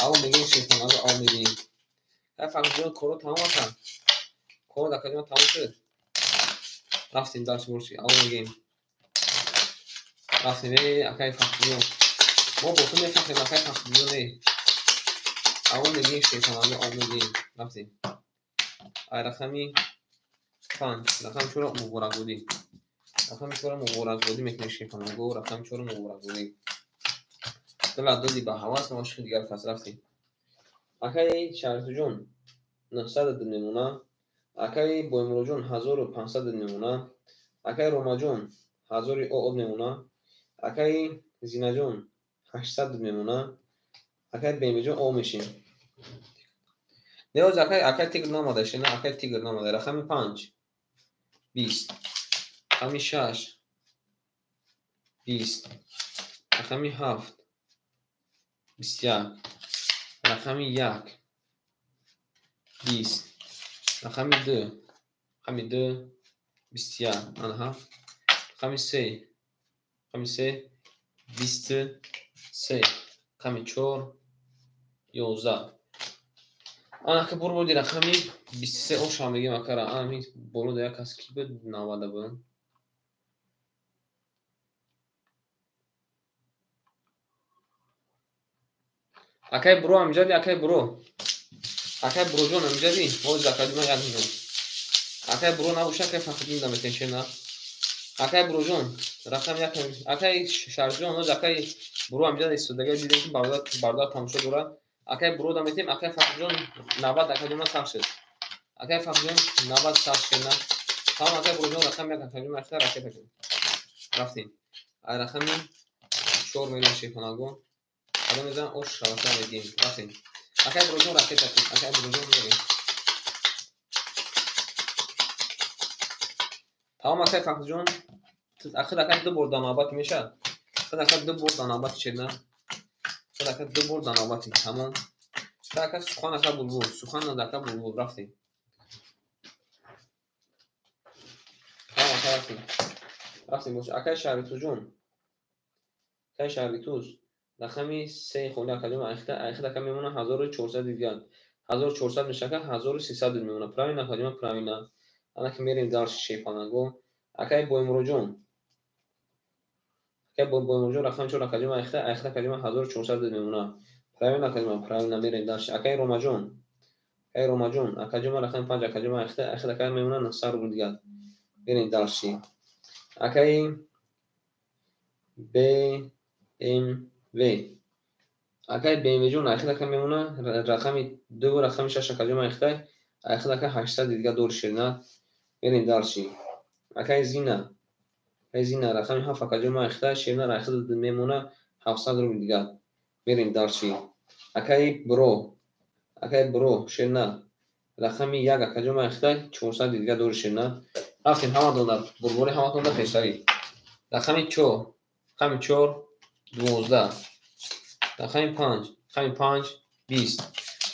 Ав мегем шерпаланро, ав мегем. Акаи Фахриддин коро тамом ака. Коро акаҷон тамом шуд. Рафтем дарс бурси, ав мегем. Рафтем э акаи Фахриддин. Мо бо ту мефахрем, акаи Фахриддин э. Ав мегем шерпаланро, ав мегем. Рафтем. Ай рақами 5, рақами 4 муборакбодӣ. Рақами 4 муборакбодӣ мекунем шерпанаго, рақами 4 муборакбодӣ. Дила доди ба ҳавас, ошиқи дигар кас рафтем. Акаи Шарифҷон 900 мемона. Акаи Боймуроҷон 1500 мемона. Акаи Ромаҷон 1000 од мемона. Акаи Зинаҷон 800 мемона. Акаи Бемиҷон о мешем. Неоз акаи акаи тигр намода шена, акаи тигр намода. Рақами 5 20, рақами 6 20, рақами 7 21, рақами 1 20, рақами 2, рақами 2 21, анаҳа, рақами 3, рақами 3 23, рақами 4 11. Ана ки бурбуди рақами 23 оша мегем акара. Ана боло да як кас ки буд 90 буд. Акай буро амҷади, акай буро. Акай буроҷон амҷади, ҳозир акай ман як миллион. Акай буро набоша, акай Фахриддин да метем шена. Акай буроҷон, рақам як, акай Шарҷон, ҳозир акай буро амҷади истодага дидем ки бародар тамошо дорад. Акай буро да метем, акай Фахрҷон 90 акай ҷон сар шуд. Акай Фахрҷон 90 сар шуд. Тамом акай буроҷон рақам як акай ҷон ахта ракета кун. Рафтем. Ай рақами 4 миллион шефонагон. Кадом мезан ош шаваша мегим. Рафтем. Акай буроҷон ракета кун. Акай буроҷон мерем. Тамом акай Фахрҷон ахир акай ду бор дар навбати мешавад. Худ ака ду бор дар навбати шена. Худ ака ду бор дар навбати. Тамом. Худ ака сухан ака булбул. Сухан ака булбул. Рафтем. Тамом ака рафтем. Рафтем бош. Акай Шаҳритуҷон. Акай Шаҳритуз. Рақами 3 холи ака ҷон айхта айхта ака мемона 1400 дигар. 1400 мешака 1300 мемона. Правильно ака ҷон, правильно. Ана ки мерем дальше шефанаго. Акай Боймуроҷон. Акай Боймуроҷон рақами 4 ака ҷон айхта айхта ака ҷон 1400 мемона. Правильно ака ҷон, правильно мерем дальше. Акай Ромаҷон. Акай Ромаҷон ака ҷон рақами 5 ака ҷон айхта айхта ака мемона 900 рубл дигар. Мерем дальше. Акай BMW. Акай BMW ҷон айхта ака мемона рақами 2 рақами 6 ака ҷон айхта айхта ака 800 дигар дор ширна. Мерем дальше. Акай Зина. Акай Зина рақами 7 ака ҷон айхта ширна айхта мемона 700 рубл дигар. Мерем дальше. Акай Бро. Акай Бро ширна рақами 1 ака ҷон айхта 400 дигар дор ширна. Рафтем ҳаматон дар бурбори ҳаматон дар пешравӣ. Рақами 4, рақами 4 12. Рақами 5, рақами 5 20.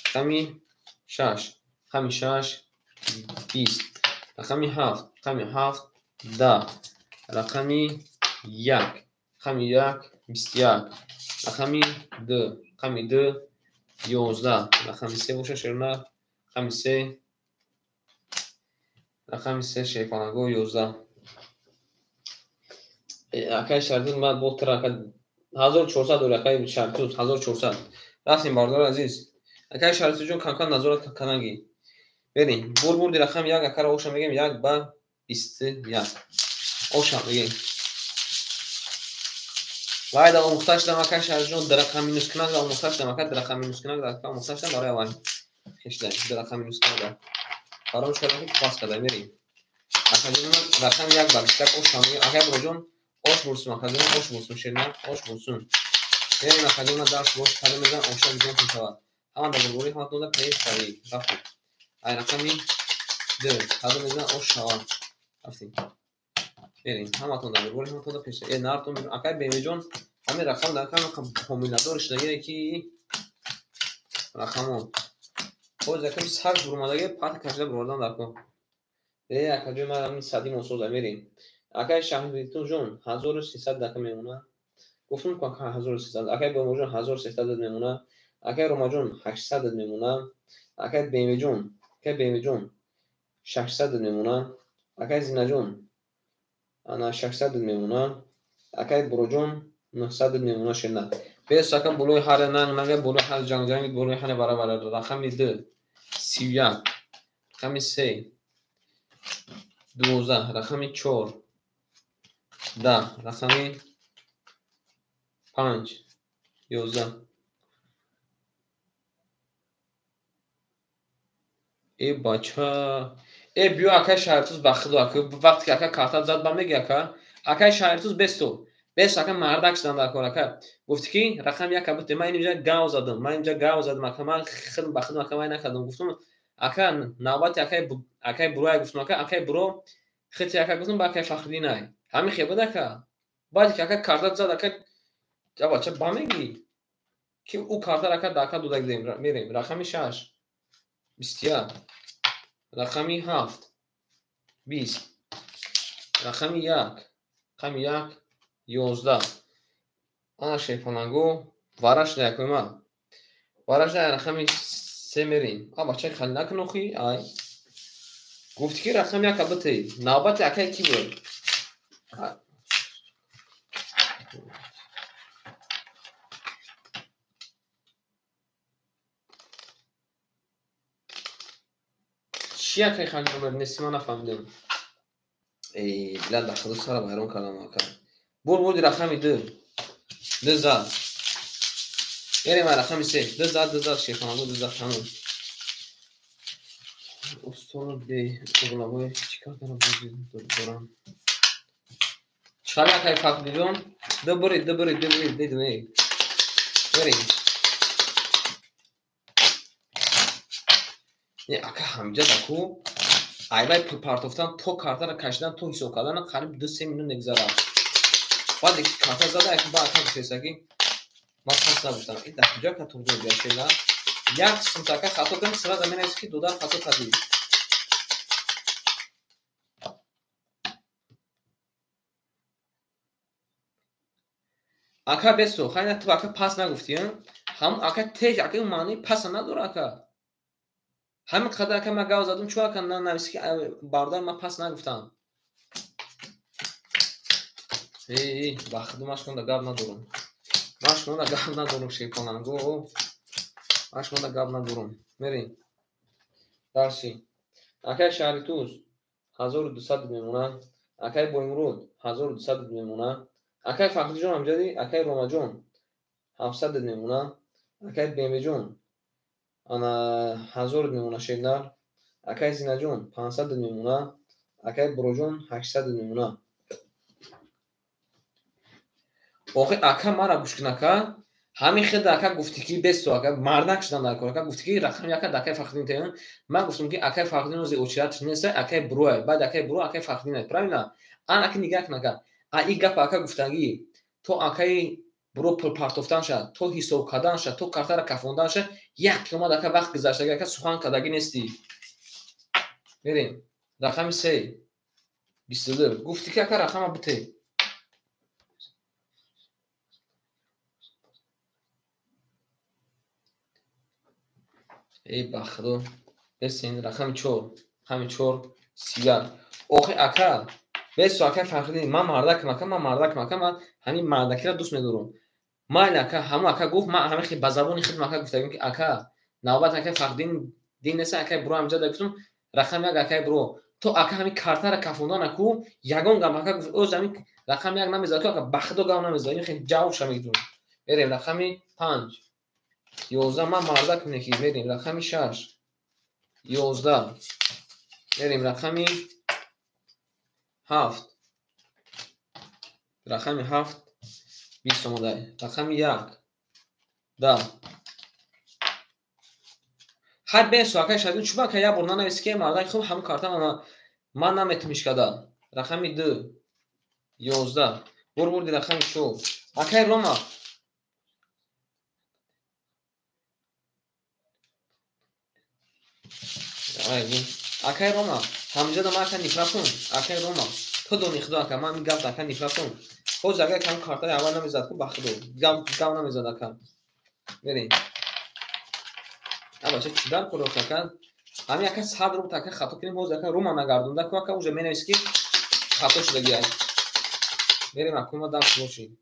Рақами 6, рақами 6 20. Рақами 7, рақами 7 10. Рақами 1, рақами 1 21. Рақами 2, рақами 2 11. Рақами 3 боша ширна. Рақами 3, рақами 3 шефанаго 11. Акай Шаҳритуз ман бо тир ака 1400 дори акай Шаҳритуз 1400. Рафтем бародари азиз. Акай Шаҳритуз ҷон кам-кам назорат канаги. Берем. Бурбурди рақами 1 акара оша мегем 1 ба 21. Оша мегем. Вай да омӯхта шудам акай Шаҳритуз ҷон дар рақам минус кунак да омӯхта шудам ака дар рақам минус кунак да ака омӯхта шудам барои аввал. Хешда дар рақам минус кунак да. Фаромӯш кардам ки пас карда мерем. Ака ҷон рақами 1 ба 21 оша мегем. Акай Буроҷон ош бурсум ака ҷон ош бурсум ширна ош бурсум. Мерем ака ҷон дарс бош кардам мезан оша бизон мешавад. Ҳама дар бурбори ҳаматон да пешравӣ. Рафтем. Ай рақами 2 кардам мезан ош шавад. Рафтем. Мерем ҳаматон дар бурбори ҳаматон да пешравӣ. Нартон акай Бемеҷон ҳамин рақам дар кам ҳомиладор шудагие ки рақамон. Ҳозир якам сар бурмадаги пат кашида бурмадан дар кор. Ака ҷон ман ҳамин сади мосоза мерем. Акай Шаҳритуҷон 1300 дака мемона. Гуфтам ку 1300. Акай Бомоҷон 1300 мемона. Акай Ромаҷон 800 мемона. Акай Бемеҷон, акай Бемеҷон 600 мемона. Акай Зинаҷон ана 600 мемона. Акай Буроҷон 900 мемона ширна. Бес ака болои ҳар нанг нанга болои ҳар ҷанг ҷанг болои ҳар барабар рақами 2 31 рақами 3 12 рақами 4 10 рақами 5 11. Бача биё акай Шаҳритуз ба худо ака вақте ки ака карта зад ба меги ака акай Шаҳритуз бесто бес ака мардак шудам дар кор ака гуфти ки рақам 1 буд ман инҷа гав задам ман инҷа гав задам ака ман худам ба худам ака ман накардам гуфтам ака навбати акай Буро гуфтам ака акай Буро хити ака гуфтам ба акай Фахриддин ай ҳамин хел буд ака баъд ки ака карта зад ака бача ба меги ки ӯ картаро ака дака дода мерем рақами 6 21 рақами 7 20 рақами 1 рақами 1 11. Ана шефонанго вараш да якома. Вараш да рақами Се мерем. А бачаи хали накун охи, ай. Гуфти ки рақами яка бите. Навбати акай ки буд? Чи акай хали номер нест, ман нафаҳмидам. Эй, дилан дар худу сара вайрон кардам ака. Бур бурди рақами ду. Ду зад. Мерем ай рақами се. Ду зад, ду зад, шерхонагу ду зад, тамом. Усторо бе угловой чӣ кардана бозӣ дорам. Чӣ акай Фахриддинҷон? Ду бурид, ду бурид, ду бурид, дидум, эй. Мерем. Не, ака ҳамҷа даку айбай пул партофтан то картаро кашидан то ҳисоб кардан қариб 2-3 минут мегузарад. Баъде ки карта зада, яки ба ака гуфтеста ки ман пас нагуфтам. Ин дар куҷо ака туғдо биашела? Як сумта ака хато кардем, сразу менависӣ ки додар хато кардӣ. Ака бесо, хайна ту ака пас нагуфтӣ, ҳамун ака теж ака маънои паса надора ака. Ҳамин қадар ака ман гав задум, чун ака нанависӣ ки бародар ман пас нагуфтам. Эй, ба худу ман шумода гап надорам. Ман шумода гап надорам, шерхонанго. Ман шумода гап надорам. Мерем. Дарси. Акай Шаҳритуз 1200 мемонад. Акай Боймурод 1200 мемонад. Акай Фахриҷон ҳамҷади, акай Ромаҷон 700 мемонад. Акай Бемеҷон ана 1000 мемонад шернар. Акай Зинаҷон 500 мемонад. Акай Буроҷон 800 мемонад. Охи ака мара гӯш кун ака. Ҳамин хел ака гуфтӣ ки бесто ака мардак шудан дар кор ака гуфтӣ ки рақами яка да акай Фахриддин таён. Ман гуфтам ки акай Фахриддин ози очередатш нест, акай Буроай, баъд акай Буро, акай Фахриддин ай, правильно? Ан ака нигаҳ кун ака. А ин гапа ака гуфтагӣ то акаи Буро пул партофтан шад, то ҳисоб кардан шад, то картаро кафондан шад, як қиёмат ака вақт гузаштагӣ ака сухан кардагӣ нестӣ. Мерем. Рақами се. 22. Гуфтӣ ки ака рақама бите. Эй ба худо. Бесин рақами 4. Рақами 4 31. Охи ака, бесо ака Фахриддин, ман мардакам ака, ман мардакам ака, ман ҳамин мардакиро дӯст медорам. Майли ака, ҳамон ака гуфт, ман ҳамин хел ба забони худам ака гуфтагим ки ака, навбат акай Фахриддин дин нест, акай Буро ҳамҷа да гуфтам, рақами як акай Буро. То ака ҳамин картаро кафондан аку, ягон гап ака гуфт, оз ҳамин рақами як намезад, ку ака ба худо гап намезад, ин хел ҷавобша мегирам. Мерем рақами 5. 11 ман мардак неки, мерем рақами 6. 11. Мерем рақами 7. Рақами 7 20 омода. Рақами 1. 10. Ҳар бесо акай Шаҳриддин чуба ака як бор нанависӣ ки мардак хуб ҳамун карта ман наметумиш када. Рақами 2. 11. Бур бурди рақами 4. Акай Рома. Акай Рома, ҳамҷада ман ака нифрат кун. Акай Рома, ту дони худо ака, ман ин гап ака нифрат кун. Ҳозир агар кам картаи аввал намезад ку ба худо, гап намезад ака. Мерем. А бача чӣ дар кор ака? Ҳамин ака 100 рубл ака хато кунем, ҳозир ака Рома нагардонда ку ака уже менавис ки хато шудагӣ ай. Мерем аку ма дарс бошем.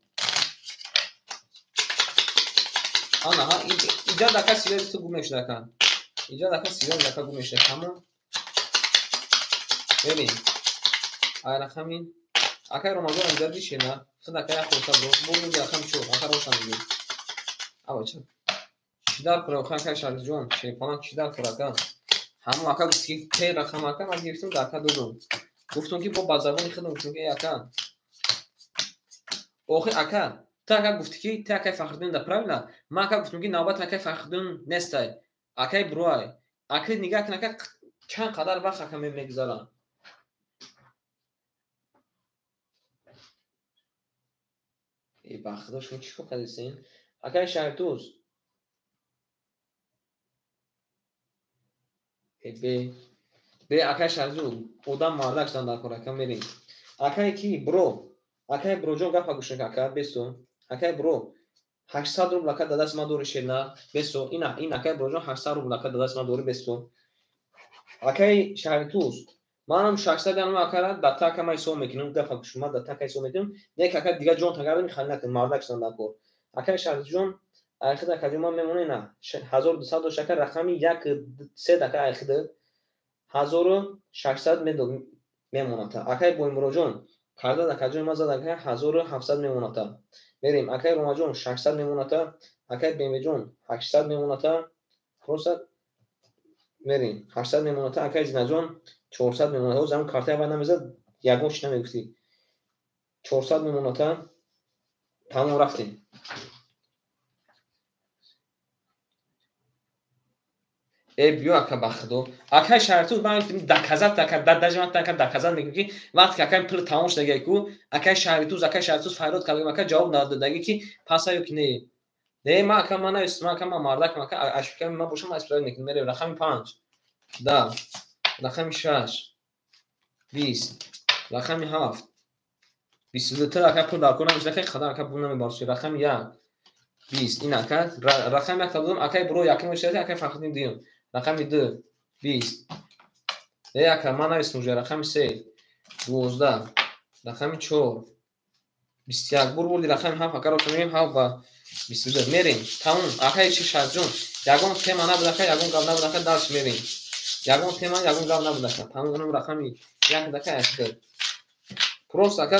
Ана ҳа, иҷад ака сигари ту гум мешуд ака. Иҷад ака сигари ака гум мешуд тамом. Мерем. Ай рақами акай Ромазон ҳамҷа дишена, худ ака як хурса бро, бурди рақами 4, ака роша мегӯ. А бача. Чӣ дар кор ака акай Шаҳриҷон, шерхона чӣ дар кор ака? Ҳамон ака гуфт ки те рақам ака ман гирифтам да ака додум. Гуфтам ки бо ба забони худам гуфтам ки эй ака. Охи ака, ту ака гуфтӣ ки те акай Фахриддин да, правильно? Ман ака гуфтам ки навбат акай Фахриддин нестай. Акай Буроай. Акай нигаҳ кун ака чанд қадар вақт ака мегузарад. Эй ба худо шумо чӣ кор кардесен? Акай Шаҳритуз. Э бе. Бе акай Шаҳритуз, одам мардак шудан дар кор ака мерем. Акай ки Буро. Акай Буроҷон гапа гӯш кун ака, бесо. Акай Буро. 800 рубл ака дар даст ман дори шерна бесо. Ин акай Броҷон 800 рубл ака дар даст ман дори бесо. Акай Шаҳритуз манам 600 янам акара дар така ман ҳисоб мекунам, гафа шума дар така ҳисоб мекунам. Не ака дигар ҷон тагардам хали накун, мардак шудан дар кор. Акай Шаҳритузҷон айхид акаҷон ман мемонем на 1200 дошт ака рақами 1 3 ака айхид 1600 мемонад. Акай Боймуроҷон карда акаҷон ман зад ака 1700 мемонад. Мерем акай Ромаҷон 600 мемонад, акай Бемеҷон 800 мемонад. Просто мерем 800 мемонад, акай Зинаҷон 400 мемонад. Ҳозир ҳам картаи вай намезад, ягон чиз намегуфтӣ. 400 мемонад. Тамом рафтем. Биё ака ба худо. Акай Шаҳритуз ман доказат ака даже ман ака доказат мекунам ки вақте ки акай пул тамом шудагӣ ку, акай Шаҳритуз фарёд кардагӣ, ака ҷавоб надодагӣ ки паса ё ки не. Не, ман ака ман навистам, ака ман мардакам, ака ашфиками ман бошам, ман исправить мекунам. Мерем рақами 5 10, рақами 6 20, рақами 7 22. Ака пул дар кор намешад, ака қадар ака пул намебарши. Рақами 1 20. Ин ака рақами 1 додам, акай бро якум мешад, акай Фахриддин дуюм. Рақами 2 20. Ака ман навистам уже. Рақами 3 12, рақами 4 21. Бур бурди рақами 7 ака ро мегем 7 ба 22. Мерем. Тамом. Акай чи Шаҳрҷон, ягон тема набуд ака, ягон гап набуд ака, дарс мерем. Ягон тема, ягон гап набуд ака. Тамом онам рақами 1 ака 1. Просто ака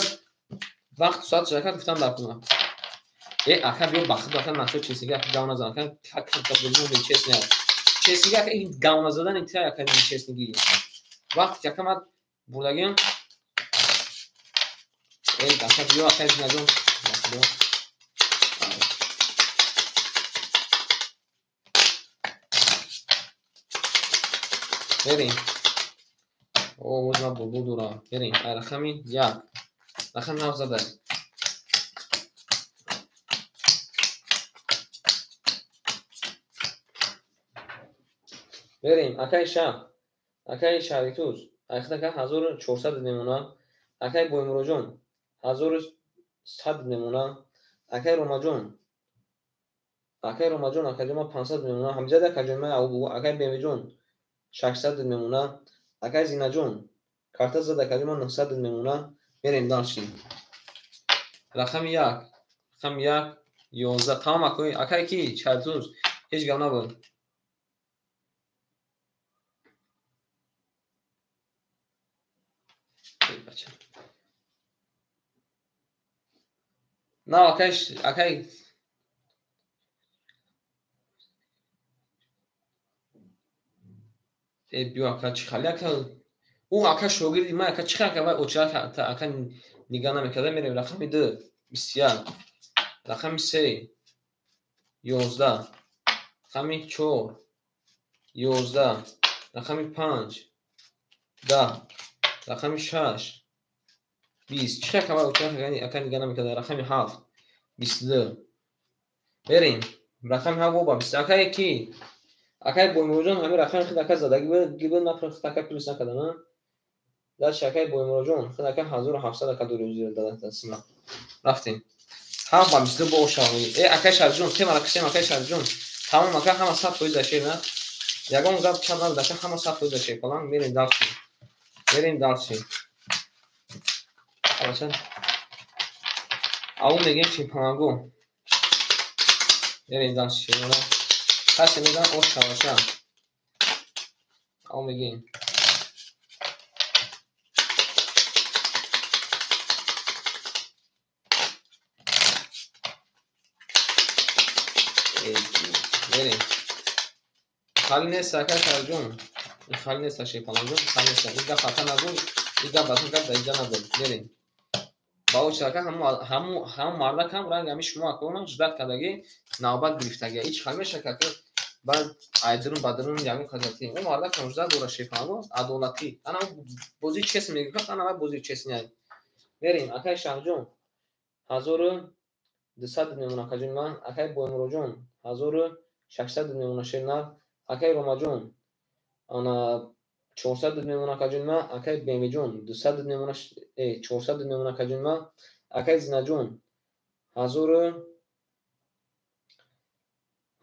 вақт соат ака гуфтам дар кунам. Ака биё ба худ ака насо чесига ака гап назан ака, ака бузург честно. Честниги ака ин гап назадан ин тя ака честниги. Вақте ки ака ман бурдагим, ака биё ака Зинаҷон, ба худо. Мерем. О, боз ман булбул дорам. Мерем. Ай рақами 1. Рақами 7 зада. Мерем. Акай Шаҳ, акай Шаҳритуз, айхид ака 1400 мемонад. Акай Боймуроҷон 1100 мемонад. Акай Ромаҷон, акаҷон ман 500 мемонад. Ҳамзада акаҷон ман акай Бемеҷон 600 мемонад. Акай Зинаҷон карта зад акаҷон ман 900 мемонад. Мерем дальше. Рақами 1, рақами 1 11. Тамом акай ки Шаҳритуз ҳеҷ гап набуд. На акай биё ака чӣ хали ака ӯ ака шогирди ман ака чӣ ака вай оча ака нигаҳ намекарда. Мерем рақами 2 21, рақами 3 11, рақами 4 11, рақами 5 10, рақами 6 20. Чӣ ака вай оча ака нигаҳ намекарда. Рақами 7 22. Мерем рақами 7 оба 20. Акай ки акай Боймуроҷон ҳамин рақами худ ака задагӣ буд, ман худ ака плюс накардам. Дальше акай Боймуроҷон худ ака 1700 ака дори дастма. Рафтем. 7 ба 22 бо ошав. Акай Шаҳрҷон, темара кушем акай Шаҳрҷон. Тамом ака ҳама 100% ашер на. Ягон гап чап набуд ака, ҳама 100% ашер. Фалан мерем дальше. Мерем дальше. Бача. Ау мегем чемпионго. Мерем дальше. Касе меган ош шаваша. Ау мегем. Мерем. Хали нест ака Шаҳрҷон. Ин хали нест шепаланҷон, хали нест. Ин гап ака нагӯ, ин гап ака гап дар инҷа набуд. Мерем. Ба очи ака ҳамун мардак ҳам ранг ҳамин шумо ака онам ждат кардагӣ, навбат гирифтагӣ. Ҳеҷ хали мешавад ака баъд айдурун бадрун ягон казати. Ӯ мардак ҳам ждат дора шепаланго, адолатӣ. Ана бозии честно мегӯяд, ана вай бозии честно. Мерем акай Шаҳрҷон 1200 мемонад акаҷон ман, акай Боймуроҷон 1600 мемонад шернар, акай Ромаҷон ана 400 мемонад акаҷон ман, акай Бемеҷон 200 мемонад, 400 мемонад акаҷон ман, акай Зинаҷон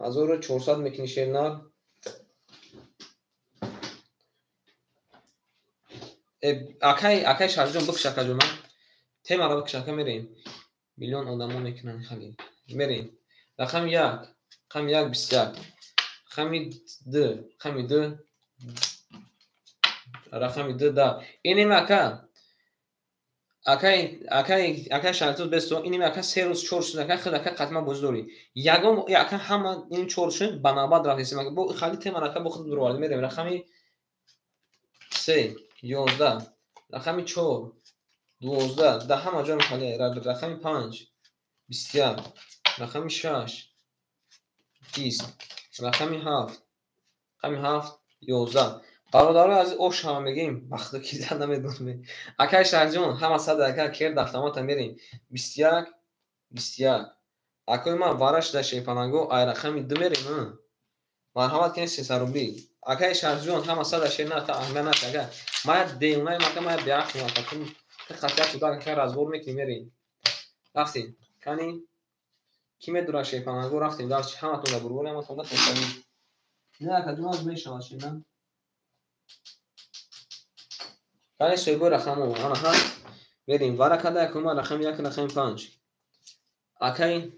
1400 мекунӣ шернар. Акай Шарҷон бикш акаҷон. Темаро бикш ака мерем. Миллион одамо мекунанд хали. Мерем. Рақами 1, рақами 1 21. Рақами 2, рақами 2, рақами 2 да. Инем ака. Акай Шарҷон бесто, инем ака 3 рӯз 4 шуд ака худ ака қатма бозӣ дорӣ. Ягон ака ҳама ин 4 шуд ба навбат рафтем ака. Бо хали темаро ака бо худ дуровард мерем. Рақами 3 11, рақами 4 12, да ҳама ҷо мехали. Рақами 5 21, рақами 6 20, рақами 7, рақами 7 11. Бародарои азиз, ош ҳама мегӯем, ба худо ки зад намедонем. Акай Шарҷон, ҳама сад ака кер дафтамата мерем. 21 21. Акои ман вара шуда шерпаланго, ай рақами 2 мерем. Марҳамат кунед 300 рубли. Акай Шарҷон, ҳама сад шер на та аҳмия на ака. Мая девонаи мака, мая беақл мака. Ту хатия туда ака разбор мекунӣ мерем. Рафтем. Кани ки медура шерпаланго рафтем. Дарчи ҳаматон да бурбор, ҳаматон да пешравӣ. Не ака ҷон аз мешавад шер на. Кани соҳибои рақамо, ана ҳа. Мерем. Вара када якума рақами 1 рақами 5. Акай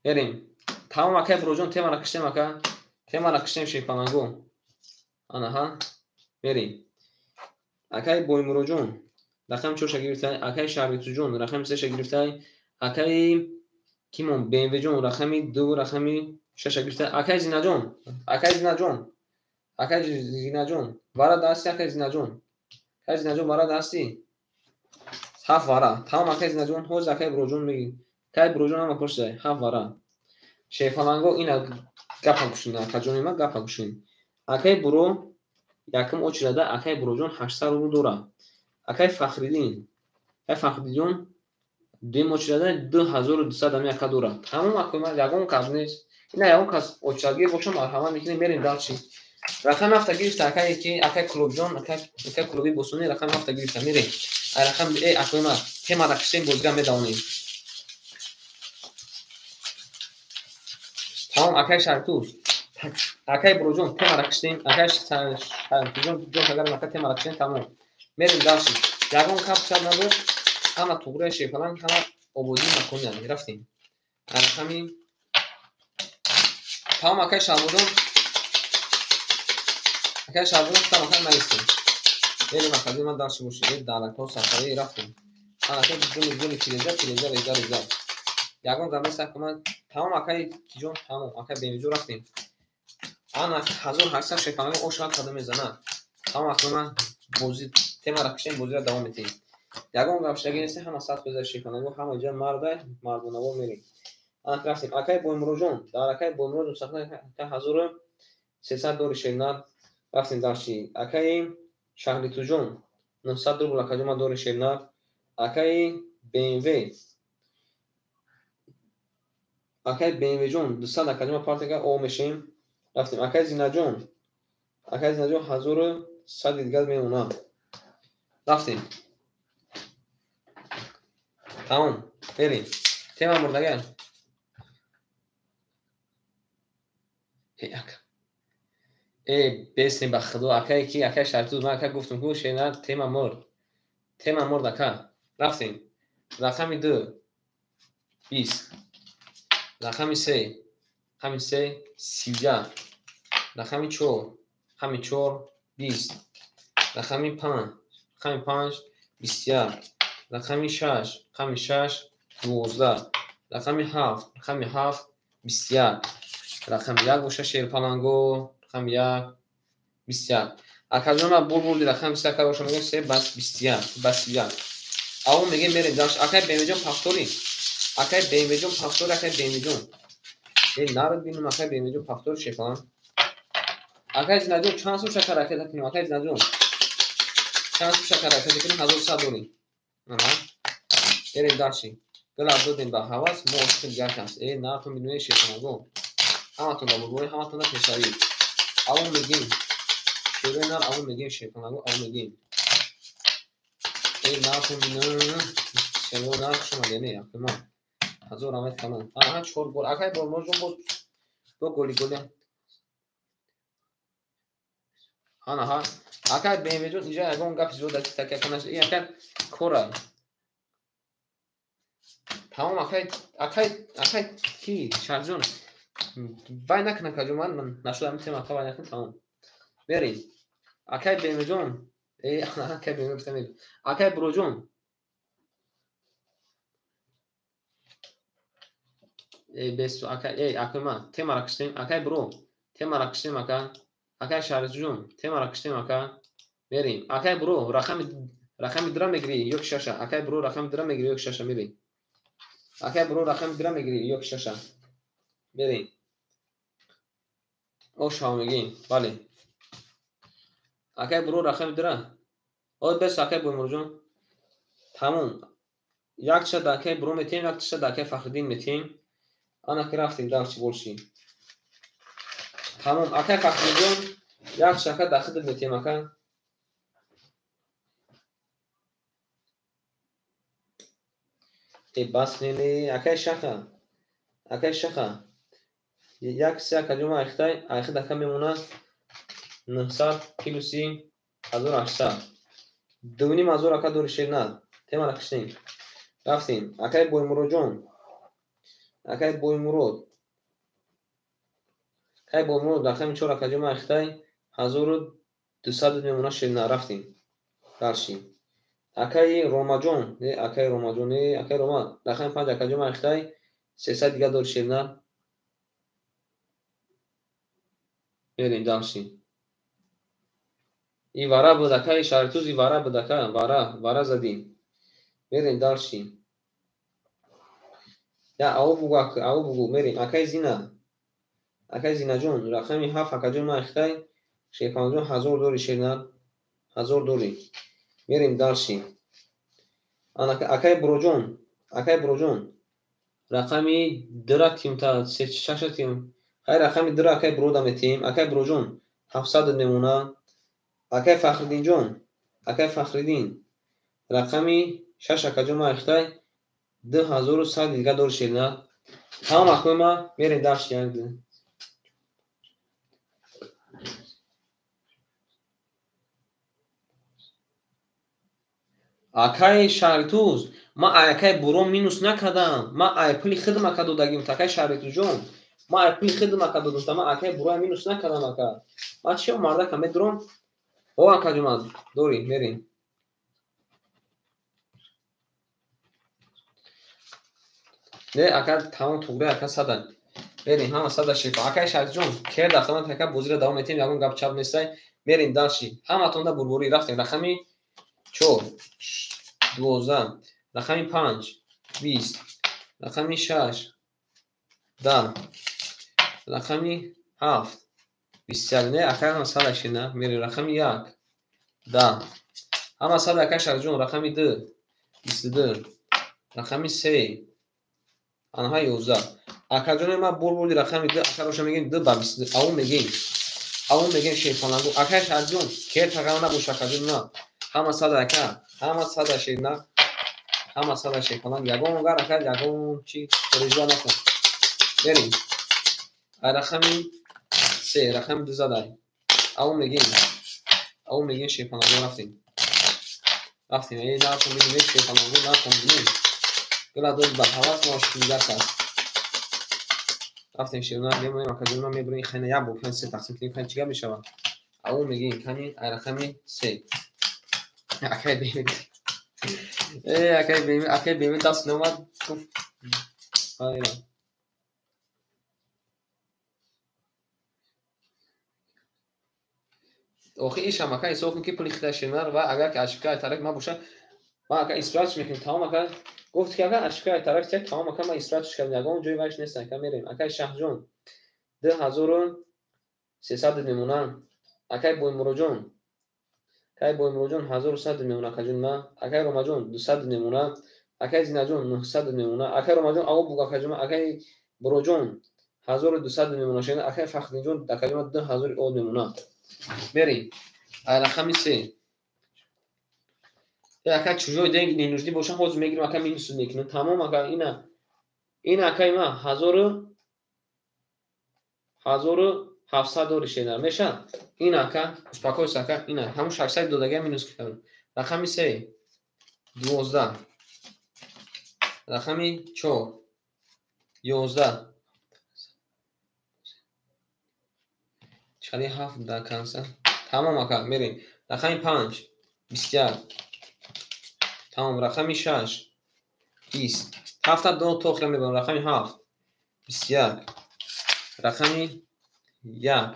мерем. Тамом акай Буроҷон, темаро киштем ака. Темаро киштем шерпаланго. Ана ҳа. Мерем. Акай Боймуроҷон, рақами 4-ша гирифтай. Акай Шарбитуҷон, рақами 3-ша гирифтай. Акай Кимон БМВ-ҷон, рақами 2, рақами 6-ша гирифтай. Акай Зинаҷон, акай Зинаҷон, акай Зинаҷон, вара дасти акай Зинаҷон. Акай Зинаҷон вара дасти. 7 вара. Тамом акай Зинаҷон, ҳозир акай Буроҷон мегӣ. Акай Буроҷон ҳама пурсидай. 7 вара. Шерпаланго ина гапа гӯшин, акаҷони ман гапа гӯшин. Акай Буро якум очереда акай Буроҷон 800 рубл дора. Акай Фахриддин, акай Фахриддинҷон дуюм очереда 2200 ами ака дора. Тамом акои ман ягон кас нест. Ина ягон кас очередгир боша марҳамат мекунем мерем дарчи. Рақами 7 гирифта акай ки акай Клубҷон, акай Клуби Босонӣ рақами 7 гирифта мерем. Ай рақам акои ман темаро киштем бозига медавонем. Тамом акай Шартуз. Акай Буроҷон темаро киштем, акай Шартуҷон ҷон агарам ака темаро киштем тамом. Мерем дарчи. Ягон кап чап надошт, ҳама туғрия шерпаланг, ҳама ободии макони рафтем. Рақами тамом акай Шаҳбозон, акай Шаҳбозон там акай наистем. Мерем акаҷон ман дарчи бошед, давлатҳо сафарӣ рафтем. Ана акай ҷони ҷони фиреза, фиреза, реза, реза. Ягон гап нест акай ман тамом акай киҷон тамом акай Бемиҷон рафтем. Ана 1800 шерпаланг ош рад карда мезанад. Тамом акай ман бозӣ темаро киштем, бозиро давом медиҳем. Ягон гап шаги нест, ҳама 100% шерпаланго, ҳама ҷо марда, мардонаво мерем. Ана рафтем. Акай Боймуроҷон, дар акай Боймуроҷон сахна 1300 дори шернар рафтем дарчи. Акай Шаҳритуҷон 900 рубл акаҷон ман дори шернар. Акай БМВ, акай БМВ-ҷон 200 акаҷон ман партияга о мешем. Рафтем. Акай Зинаҷон, акай Зинаҷон 1100 дигар мемонад. Рафтем. Тамом, мерем. Тема мурдага. Ака. Бесем ба худо, акай ки, акай Шартуз, ман ака гуфтам ку шена тема мурд. Тема мурд ака. Рафтем. Рақами 2 20. Рақами 3, рақами 3 31. Рақами 4, рақами 4 20. Рақами 5, рақами 5 21. Рақами 6, рақами 6 12. Рақами 7, рақами 7 21. Рақами 1 боша шерпаланго, рақами 1 21. Акаҷон ман бур бурди рақами 3 ака боша мегӯям 3 бас 21, бас 1. Аввал мегӯем мерем дарш. Акай БМВ-ҷон пафтори. Акай БМВ-ҷон пафтори, акай БМВ-ҷон. Народ бинем акай БМВ-ҷон пафтори шерпаланг. Акай Зинаҷон чанд сум шакар ракета кунем? Акай Зинаҷон чанд сум шакар ракета кунем? 1100 дорем. Ана. Мерем дарши. Гул додем ба ҳавас, мо ошиқи дигар кас. Наатон бинем шерпаланго. Ҳаматон да бурборӣ, ҳаматон да пешравӣ. Аввал мегӯем шерои нар, аввал мегӯем шерпаланго, аввал мегӯем. Эй, нарху бина. Шево нарх шума дене, акма. Ҳазор раҳмат калон. Аҳа, 4 гол. Акай Боймуродҷон боз ду голи голи. Анаҳа. Акай БМВ-ҷон инҷа ягон гап зиёд аст, така канаш. Ин акай кора. Тамом акай, акай, акай ки Шаҳрҷон. Вай накун акаҷон, ман нашуда ҳамин тема ака вай накун, тамом. Мерем. Акай БМВ-ҷон. Э, акай БМВ гуфтам. Акай Буроҷон. Э, бесу акай, э, акай ма, темара киштем, акай Буро, темара киштем ака. Акай Шаҳрҷон, темара киштем ака. Мерем. Акай Буро, рақами дира мегирӣ ё ки шаша? Акай Буро, рақами дира мегирӣ ё ки шаша? Мерем. Акай Буро, рақами дира мегирӣ ё ки шаша? Мерем. О, шав мегим. Бале. Акай Буро, рақами дира. О, бес акай Боймуродҷон. Тамом. Якча да акай Буро метем, якча да акай Фахриддин метем. Ана ки рафтем дарчи болши. Тамом, акай Фахриддинҷон, якча ака да хидат метем ака. Э, бас не, акай Шаха. Акай Шаха. Як се ака ҷома айхтай, айхид ака мемона 900 плюси 1800. 2500 ака дори шерна. Темара киштем. Рафтем. Акай Боймуродҷон. Акай Боймурод. Акай Боймурод рақами 4 ака ҷома айхтай 1200 мемона шерна. Рафтем. Дарши. Акай Ромаҷон, э, акай Ромаҷон, э, акай Рома, рақами 5 ака ҷома айхтай 300 дига дори шерна. Мерем дарши. И вара буд акай Шаҳритуз, и вара буд ака, вара, вара задим. Мерем дарши. Я ау бугу, ау бугу, мерем. Акай Зина. Акай Зинаҷон, рақами 7 акаҷон ма айхтай Шерпанҷон 1000 дори шерна. 1000 дори. Мерем дарши. Акай Буроҷон, акай Буроҷон. Рақами 2 тим та 6 тим. Хай рақами 2 акай Бурода метем. Акай Буроҷон 700 мемона. Акай Фахриддинҷон, акай Фахриддин. Рақами 6 акаҷон ма айхтай 2100 дига дори шерна. Тамом акои ма, мерем дарши як ду. Акай Шаҳритуз, ма акай Буро минус накардам. Ма ай пули хидм ака додагим, акай Шаҳритузҷон. Ма ай пули хидм ака додам, ма акай Буро минус накардам ака. Ма чи мардака медурам? О, ака ҷумад, дори, мерем. Не, ака тамом туғри ака сада. Мерем, ҳама сада шифа. Акай Шаҳритуҷон, кер дафтамат ака бозиро давом метем, ягон гап чап нестай. Мерем дарши. Ҳаматонда бурбурӣ рафтем. Рақами 4 12, рақами 5 20, рақами 6 10, рақами 7 21. Не, акай ҳама сада шина. Мерем рақами 1 10. Ҳама сада акай Шаҳритуҷон, рақами 2 22, рақами 3 анаҳа 11. Акаҷони ма бурбурди рақами 2, акароша мегем 2 ба 22. Аву мегем. Аву мегем шерпалангу. Акай Шаҳритуҷон, кер тағам набош акаҷон ма. Ҳама сада ака, ҳама сада шерна, ҳама сада шерпаланг. Ягон гар ака, ягон чи пережива накун. Мерем. Ай рақами 3, рақами 2 задай. Аву мегем. Аву мегем шерпалангу рафтем. Рафтем. Эй, нархо мегем шерпалангу, нархо мегем. Гула дод ба ҳавас мо шунида аст. Рафтем шерна, мемонем акаҷон ма мебурем хайна як бор, 3 тақсим кунем, хайна чӣ гап мешавад? Аву мегем кани ай рақами 3. Акай БМ. Э, акай БМ, акай БМ даст наомад. Гуфт. Хайра. Охи ишам ака ҳисоб кун ки пули хида шернар ва агар ки ашкай тарак ма боша, ма ака исратш мекунем, тамом ака. Гуфт ки ака ашкай тарак чак, тамом ака ма исратш кардем, ягон ҷои вайш нест ака, мерем. Акай Шаҳҷон 2300 мемона. Акай Боймуроҷон, акай Боймуроҷон 1100 мемона акаҷон ма. Акай Ромаҷон 200 мемона. Акай Зинаҷон 900 мемона. Акай Ромаҷон аво буг акаҷон ма. Акай Буроҷон 1200 мемона. Шена акай Фахриддинҷон акаҷон ма 2000 од мемона. Мерем. Ай рақами 3. Ака чужой деньги не нужны бошан, ҳозир мегирим, ака минус мекунам. Тамом ака, ина. Ин акаи ма 1700 дори шена меша. Ин ака, успокойся ака, ина ҳамун 600 додага минус кардам. Рақами 3 12. Рақами 4 11. Чали 7 да канса. Тамом ака, мерем. Рақами 5 21. Тамом, рақами 6 20. 7 до то охира мебарам. Рақами 7 21. Рақами 1.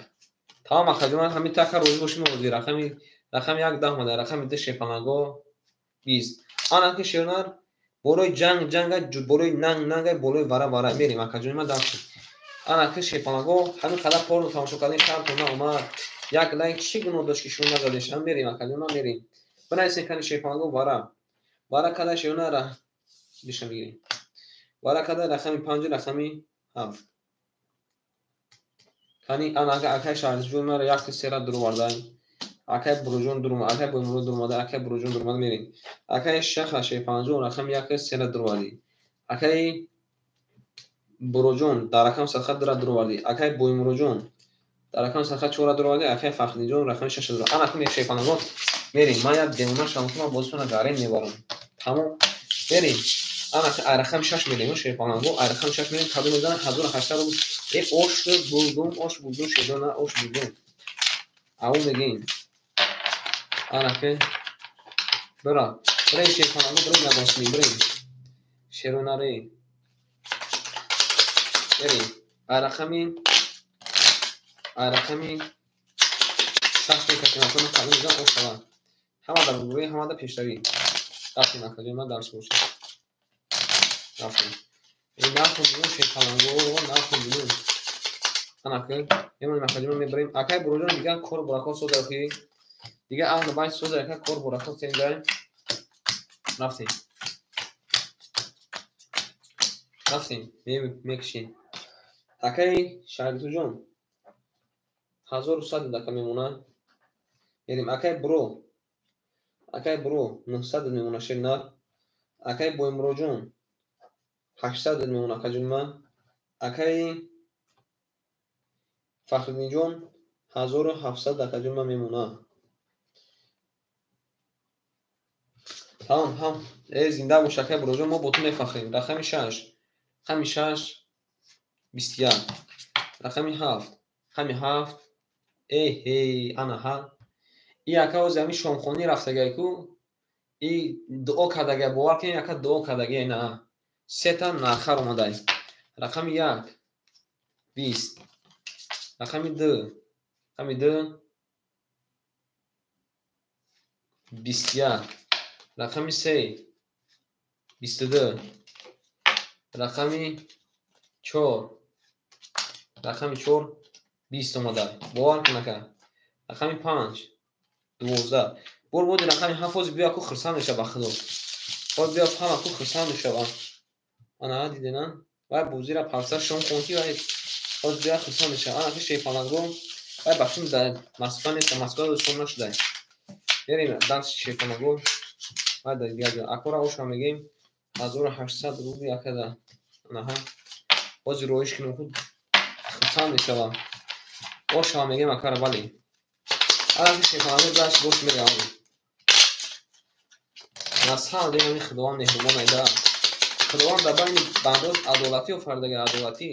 Тамом ака, ҷон, ҳамин така розӣ бошем ҳозир. Рақами 1 10 омада, рақами 2 шепанаго 20. Ана ки шернар болои ҷанг ҷанга, болои нанг нанга, болои вара вара мерем ака ҷон, ман дарс. Ана ки шепанаго ҳамин қадар порно тамошо кардем, шартона омад. Як лайк чӣ гуноҳ дошт ки шумо назадеш? Ҳам мерем ака ҷон, ман мерем. Бинависем кани шепанаго вара. Вара када шернара биша мегирем. Вара када рақами 5 рақами 7. Кани ана акай шаҳрҷон мара як сера дуровардай. Акай Буруҷон дурума, акай Боймурод дурумада, акай Буруҷон дурумада мерем. Акай Шаха шепанҷон рақами 1 сера дуровардӣ. Акай Буруҷон дар рақами садха 2 дуровардӣ. Акай Боймуроҷон дар рақами садха 4 дуровардӣ. Акай Фахриддинҷон рақами 6 дуровардӣ. Ана ки шепанагон мерем. Ман як демона шавам, ман бозитона гарем мебарам. Тамом мерем. Ана ки рақами 6 мерем, шепанаго рақами 6 мерем. Кадом мезанад 1800 рубл. Э ош булдум, ош булдум, шедона ош булдум. Ау мегем. Ана ки бира. Бирем шепанаго, бирем набосми, бирем. Шеронаре. Мерем. Рақами 6 мекашем, акун кадом мезанад ош шава. Ҳама дар гурӯҳи, ҳама дар пешравӣ. Рафтем акаҷон, ман дарс бошам. Рафтем. Ин нахун бинун шепанаго, нахун бинун. Ана ки мемонем акаҷон, мебарем. Акай Буруҷон дигар кор бурако соза ки дигар аҳли байт соза ака кор бурако сендай. Рафтем. Рафтем, мекашем. Акай Шаҳритуҷон 1100 дака мемонад. Мерем акай Буро. Акай Буро 900 мемонад шернар. Акай Боймуроҷон 800 мемонад акаҷон ман. Акай Фахриддинҷон 1700 акаҷон ман мемонад. Тамом, ҳам зинда бош акай Буроҷон, мо бо ту мефахрем. Рақами 6, рақами 6 21, рақами 7, рақами 7. Эй ҳей, ана ҳа. И ака ҳозир ҳамин шомхонӣ рафтагай ку, и дуо кардагай, бовар кунед, ака дуо кардагай, на. Сета нархар омадай. Рақами 1 20, рақами 2, рақами 2 21, рақами 3 22, рақами 4, рақами 4 20 омадай. Бовар кун ака. Рақами 5 12. Бор боди рақами 7 ҳозир биё ку хурсанд мешава ба худо. Ҳозир биё ҳама ку хурсанд мешава. Ана дидена? Вай бозира парса шом хон ки вай ҳозир биё хурсанд мешава. Ана ки шепанаго вай бахшим дар Москва нест, Москва шом нашудай. Мерем дарси шепанаго. Вай дар дигар ҷо. Акора оша мегем 1800 рубли акада. Анаҳа. Ҳозир роиш кунем худ хурсанд мешава. Оша мегем акара бале. Ана ки шепанаго дарси бош мерем. Насҳал дем ҳамин Худованд меҳрубон айда. Худованд дар байни бандош адолатӣ офаридага, адолатӣ.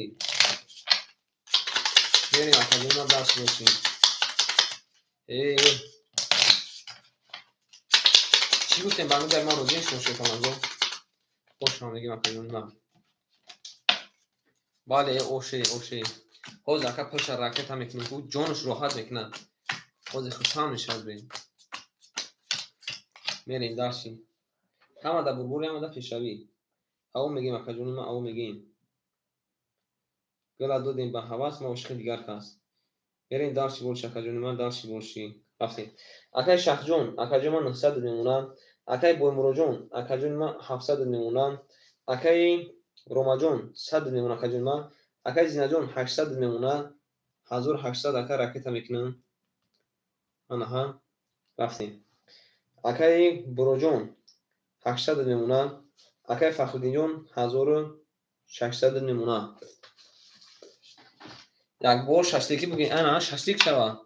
Мерем акаҷон, дарс бошем. Чӣ гуфтем ба ҳамин гап ман розием шумо шепанаго? Оша мегем акаҷон, на. Бале, оше, оше. Ҳозир ака пулша ракета мекунем, ку ҷонаш роҳат мекунад. Ҳозир хурсанд мешавад бе. Мерем дарси. Ҳама дар бурбури, ҳама дар пешравӣ. Ав мегем акаҷони ман, ав мегем. Гула додем ба ҳавас, ма ошиқи дигар кас. Мерем дарси борши акаҷони ман, дарси борши. Рафтем. Акай Шахҷон, акаҷон ман 900 мемонад. Акай Боймуроҷон, акаҷони ман 700 мемонад. Акай Ромаҷон 100 мемонад акаҷони ман. Акай Зинаҷон 800 мемонад. 1800 ака ракета мекунам. Анаҳа. Рафтем. Акай Буроҷон 800 мемона. Акай Фахриддинҷон 1600 мемона. Як бор шашлики бигӯед, ана шашлик шава.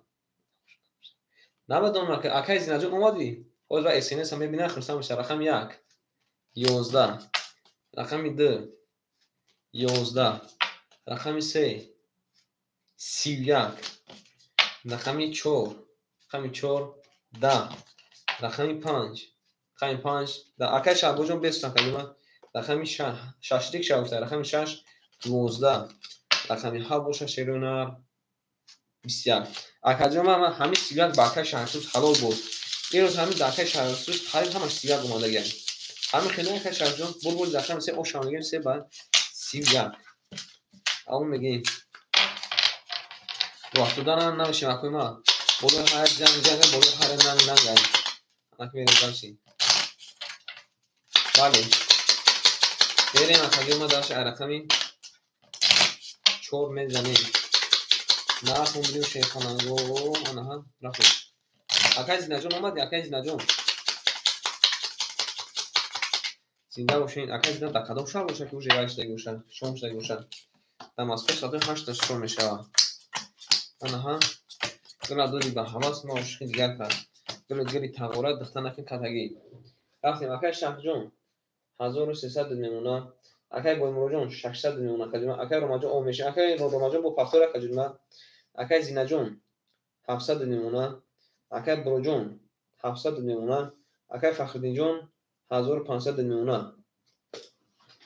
Намедонам акай Зинаҷон омадӣ? Ҳозир ва СМС-а мебинам, хурсанд мешавам. Рақами 1 11, рақами 2 11, рақами 3 31, рақами 4, рақами 4 10, рақами 5, рақами 5 10. Акай Шаҳбозҷон бесутан калима. Рақами 6 шашлик шава гуфта, рақами 6 12, рақами 7 боша шерунар 21. Акаҷон, ман ҳамин 31 ба акай Шаҳрсуз ҳалол буд. Имрӯз ҳамин дар акай Шаҳрсуз қариб ҳамаш 31 омадагиам. Ҳамин хеле акай Шаҳрсуз бурбури рақами 3 ош мегӯем 3 ба 31. Аввал мегӯем. Вақтода намешем акои ма. Болои ҳар ҷанг ҷанг, болои ҳар нанг нанг. Анак мерем дальше. Бале. Мерем акаҷон, ма дальше рақами 4 мезанем. Нархон бидем шерхананго, анаҳа рафтем. Акай Зинаҷон омадӣ, акай Зинаҷон. Зинда бошед. Акай Зина дар кадом шаҳр бошад, ки уже вай шудаги бошад, шом шудаги бошад? Дар Москва соати 8 шом мешавад. Анаҳа. Гула доди ба ҳавас, ма ошиқи дигар кард. Гули гули тағора, духта накун катагӣ. Рафтем, акай Шаҳҷон 1300 мемона. Акай Боймуроҷон 600 мемона. Акай Ромаҷон об мешавад. Акай Ромаҷон бо пафтора акаҷон. Акай Зинаҷон 700 мемона. Акай Буроҷон 700 мемона. Акай Фахриддинҷон 1500 мемона.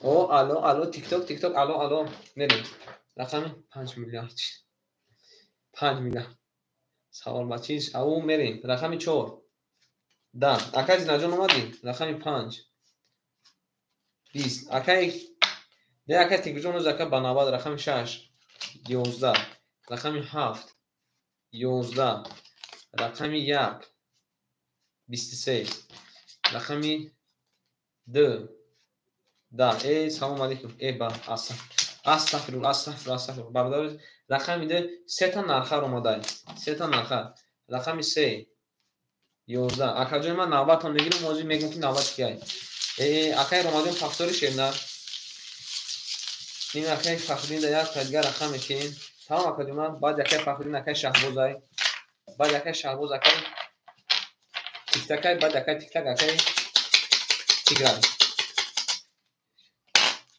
О, алло, алло, тикток, тикток, алло, алло. Мерем. Рақами 5 миллиард. 5 миллиард. Савол ба чиз? Ау мерем. Рақами 4. 10. Акай Зинаҷон омадӣ? Рақами 5. 20. Акай Не акай Тигрҷон оз ака ба навбат рақами 6 11, рақами 7 11, рақами 1 23, рақами 2 10. Э, салом алейкум. Э, ба астағфируллоҳ, астағфируллоҳ, астағфируллоҳ. Бародар, рақами 2 сета нархар омадай. Сета нархар. Рақами 3 11. Акаҷон, ман навбатон мегирам, ҳозир мегӯям ки навбат кияй. Э, акай Ромаҷон пафтори шернар. Ин акай Фахриддин да як дигар рақам мекунем. Тамом акаҷон, ман баъд акай Фахриддин акай Шаҳбозай. Баъд акай Шаҳбоз акай Тиктакай, баъд акай Тиктак акай Тиграй.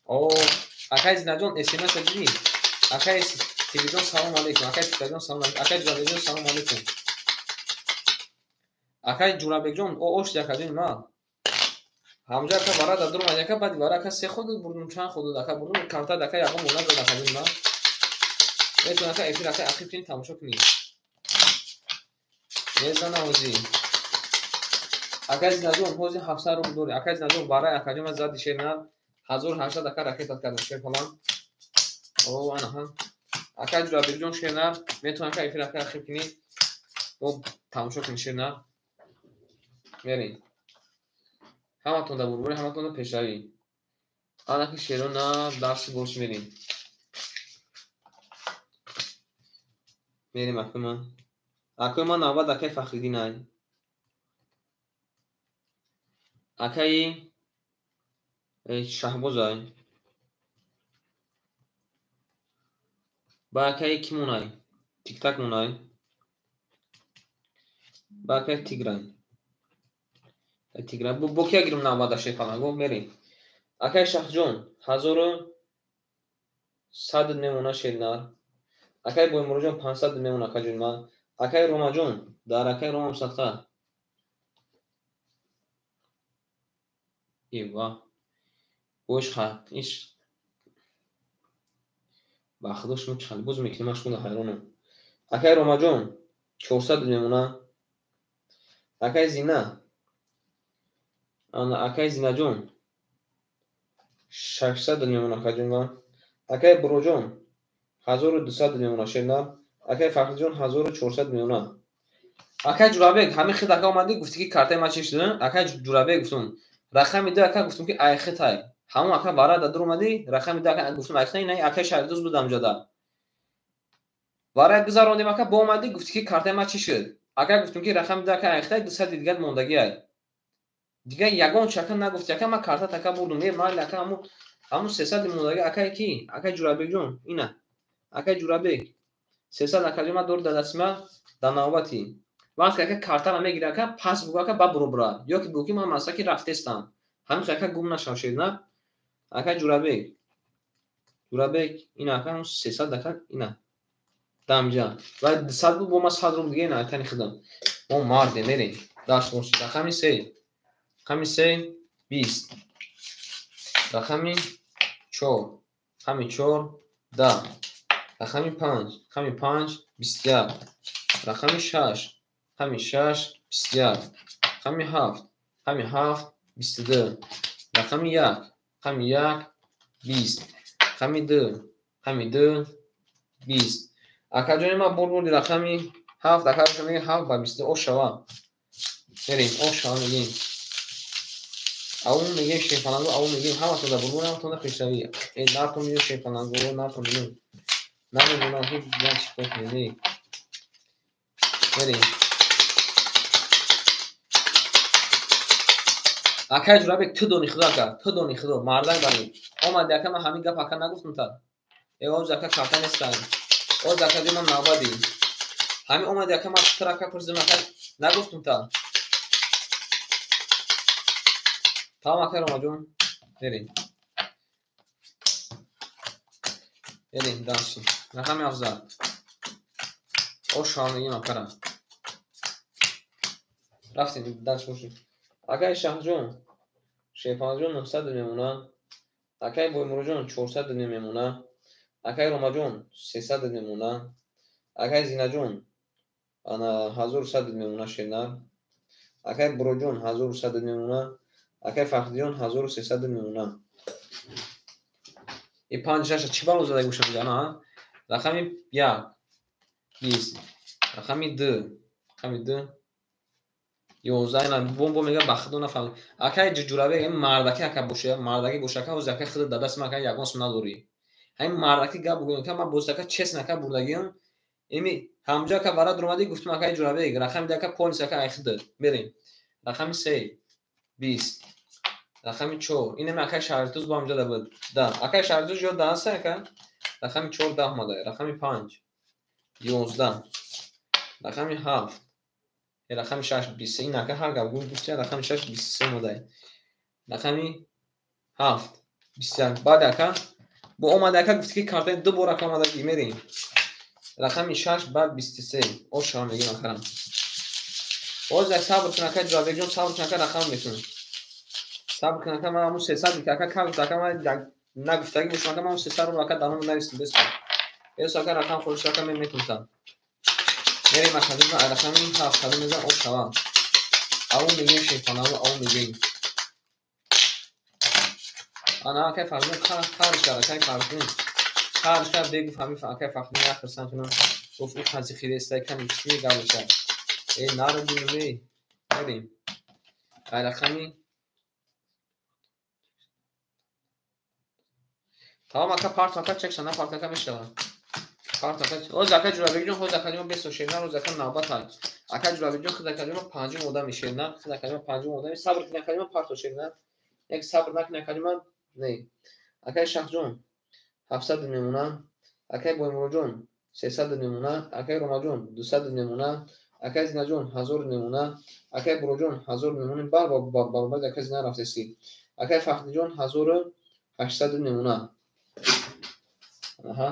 О, акай Зинаҷон СМС-а дидӣ? Акай Тигрҷон салом алейкум. Акай Тиктакҷон салом алейкум. Акай Ҷурабекҷон салом алейкум. Акай Ҷурабекҷон, о ошти акаҷони ман. Ҳамҷа ака вара да дур омад, ака баъди вара ака се ход бурдум, чанд ход ака бурдум, камтар ака ягон бор назад акаҷони ман. Метавон ака эфир ака ақиб кунӣ, тамошо кунӣ. Мезана ҳозир. Акай Зинаҷон, ҳозир 700 рубл дорӣ. Акай Зинаҷон, барои акаҷон ман зади шер на 1800 ака ракетат кардам шер фалан. О, анаҳа. Акай Ҷурабекҷон шер на, метавон ака эфир ака ақиб кунӣ. О, тамошо кунӣ шер на. Мерем. Ҳаматон да бурбури, ҳаматон да пешравӣ. Ана ки шеро на дарси бош мерем. Мерем акои ман. Акои ман навбат акаи Фахриддин ай. Акаи Шаҳбоз ай. Ба акаи кӣ монай? Тиктак монай. Ба акаи Тиграй. Тиграй. Бо кия гирем навбат дар шерпаланго? Мерем. Акаи Шаҳҷон 1100 мемона шернар. Акаи Боймуроҷон 500 мемона акаҷони ман. Акаи Ромаҷон дар акаи Ромам садқа. Ива. Бош иш ба худо шумо чӣ хеле боз мекунӣ, ман шумо ҳайронам. Акаи Ромаҷон 400 мемона. Акаи Зина. Ана акаи Зинаҷон 600 мемона акаҷон ман. Акаи Буроҷон 1200 мемона шернар. Акаи Фахриҷон 1400 мемона. Акаи Ҷурабек, ҳамин хит ака омадӣ, гуфтӣ ки картаи ман чӣ шуд? Акаи Ҷурабек гуфтум. Рақами 2 ака гуфтум ки айхитай. Ҳамон ака вара да дур омадӣ, рақами 2 ака гуфтум айхитай, на акаи Шаҳрдӯз буд ҳамҷода. Вара гузарондем ака, бо омадӣ, гуфтӣ ки картаи ман чӣ шуд? Ака гуфтум ки рақами 2 ака айхитай, 200 дигар мондагиай. Дигар ягон чака нагуфти, ака ман карта така бурдум. Е майли ака, ҳамун 300 мондаги акай ки? Акай Ҷурабекҷон, ина. Акай Ҷурабек. 300 акаҷон ман дори дар дасти ман дар навбати. Вақте ака картаро мегири ака, пас бугӯ ака, ба буробура. Ё ки бугӯ ки ман масаки рафтестам. Ҳамин ака гум нашав шернар. Акай Ҷурабек. Ҷурабек, ина ака ҳамун 300 ака ина. Дамҷа. Ва 200 буд, бо ман 100 рубл дига ина айтани худам. Мо марде мерем. Дарс бошед. Рақами 3. Рақами 3 20. Рақами 4. Рақами 4 10. Рақами 5. Рақами 5 21. Рақами 6. Рақами 6 21. Рақами 7. Рақами 7 22. Рақами 1. Рақами 1 20. Рақами 2. Рақами 2 20. Акаҷони ман бурд рақами 7, ака мегӯяд 7 ба 22 о шава. Мерем, о шава мегӯем. Авун мегӯем шерпалангу, авун мегӯем ҳаматон дар бурбур, ҳаматон дар пешравӣ. Э нартон мегӯем шерпалангу, нартон мегӯем. Намедонам ки дигар чӣ кор кунем. Не. Мерем. Акай Ҷурабек, ту дони худо ака, ту дони худо, мардак бари. Омади ака, ман ҳамин гап ака нагуфтам та. Э оз ака карта нестан. Оз ака ҷон ман навбади. Ҳамин омади ака, ман тура ака пурсидам ака, нагуфтам та. Тамом акай Ромаҷон, мерем. Мерем дальше. Рақами 17. О шава мегӯем акара. Рафтем дальше бошед. Акай Шаҳҷон, Шерпаланҷон 900 мемона. Акай Боймуроҷон 400 мемона. Акай Ромаҷон 300 мемона. Акай Зинаҷон ана 1100 мемона шернар. Акай Буроҷон 1100 мемона. Акай Фахриддинҷон 1300 мемона. И 5 6 чӣ бало задаги бошам ана? Рақами 1 20. Рақами 2. Рақами 2 11. Ина бомбо мега ба худо нафаҳмид. Акай Ҷурабек, ин мардаки ака боша, мардаки боша ака, ҳозир ака худо дар дасти ман ака ягон сум надорӣ. Ҳамин мардаки гап бугӯем ака, ман боз ака честно ака бурдагиам. Ими ҳамҷо ака вара дуромадӣ, гуфтум акай Ҷурабек, рақами 2 ака полис ака ай худо. Мерем. Рақами 3 20. Рақами 4. Инаме акай Шаҳритуз бо ҳамҷо да буд. 10. Акай Шаҳритуз ё 10 аст ака? Рақами 4 10 омада. Рақами 5 11. Рақами 7. Рақами 6 23. Ин ака ҳар гап гуфт, рақами 6 23 омада. Рақами 7 21. Баъд ака бо омада ака гуфт ки картаи ду бор ака омадагӣ, мерем. Рақами 6 баъд 23. О шава мегӯем акарам. Боз як сабр кун ака Ҷурабекҷон, сабр кун ака, рақам мекунам. Сабр кун ака, ман ҳамун 300 ки ака кам гуфт ака, ман нагуфтагӣ бошам ака, ман ҳамун 300 рубл ака дар ном навистам бес. Эс ака рақам холиш ака мен метунтам. Мерем ака, рақами 7 кадом мезан о шава. Аву мегӯем шерпалангу, аву мегӯем. Ана акай Фарҳун қарш кард, акай Фарҳун. Қарш кард, бегуфт ҳамин акай Фахриддин як хирсан кунам. Гуфт ӯ қази хиреста ками чӣ гап бошад. Э наро бинем, э. Мерем. Ай рақами Тамом ака, парт ака чекша, на парт ака мешава. Парт ака. Оз ака Ҷурабекҷон, хоз ака ҷон бесо шернар, оз ака навбат ҳай. Ака Ҷурабекҷон, худ ака ҷон панҷум одами шернар, худ ака ҷон панҷум одами. Сабр кун ака ҷон, парто шернар. Як сабр накун ака ҷон, не. Акай Шаҳҷон 700 мемона. Акай Боймуроҷон 300 мемона. Акай Ромаҷон 200 мемона. Акай Зинаҷон 1000 мемона. Акай Буроҷон 1000 мемона. Бар баробари акай Зина рафтеси. Акай Фахриддинҷон 1800 мемона. Аҳа.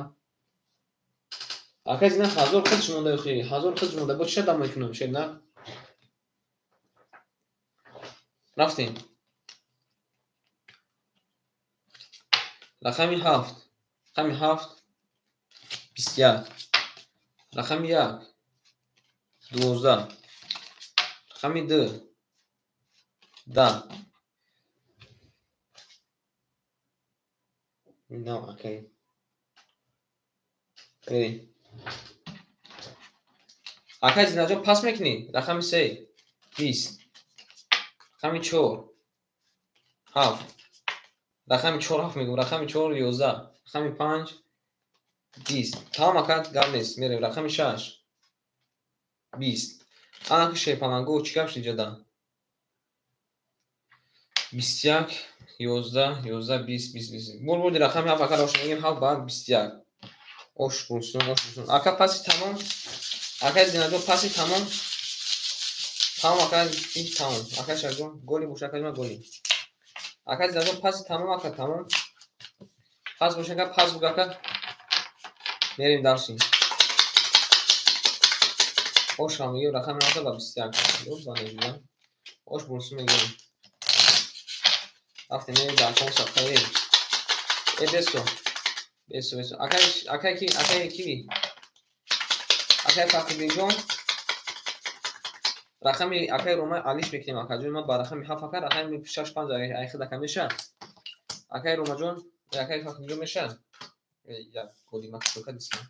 Акай Зина 1000 худш монда охи, 1000 худш монда. Бо чӣ дам мекунам шернар? Рафтем. Рақами 7. Рақами 7 21. Рақами 1 12. Рақами 2 10. Нав акай. Мерем. Акай Зинаҷон пас мекунӣ? Рақами 3 20. Рақами 4 7. Рақами 4 7 мегӯм. Рақами 4 11. Рақами 5 20. Тамом ака, гап нест. Мерем. Рақами 6 20. Ана ки шерпалангу чӣ гап шуд иҷода? 21 11 11 20 20 20. Бур бурди рақами 7 ака, рошан мегем 7 ба 21. Ош булсун, ош булсун. Ака паси тамом. Ака Зинаҷон паси тамом. Тамом ака, ин тамом. Ака Шарҷон, голи боша ака, голи. Ака Зинаҷон паси тамом ака, тамом. Пас боша ака, пас буг ака. Мерим дарси. Ош ҳам мегем рақами 7 ба 21. Ёзда мегем. Ош булсун мегем. Рафтем мерим дар кон садқаи. Э бесо. Бесо, бесо. Акай, акай ки, акай ки? Акай Фахриддинҷон. Рақами акай Рома алиш мекунем акаҷон. Ман ба рақами 7 ака, рақами 6 5 ай худ ака меша. Акай Ромаҷон, акай Фахриддинҷон меша. Як голи ма кӯка дисам.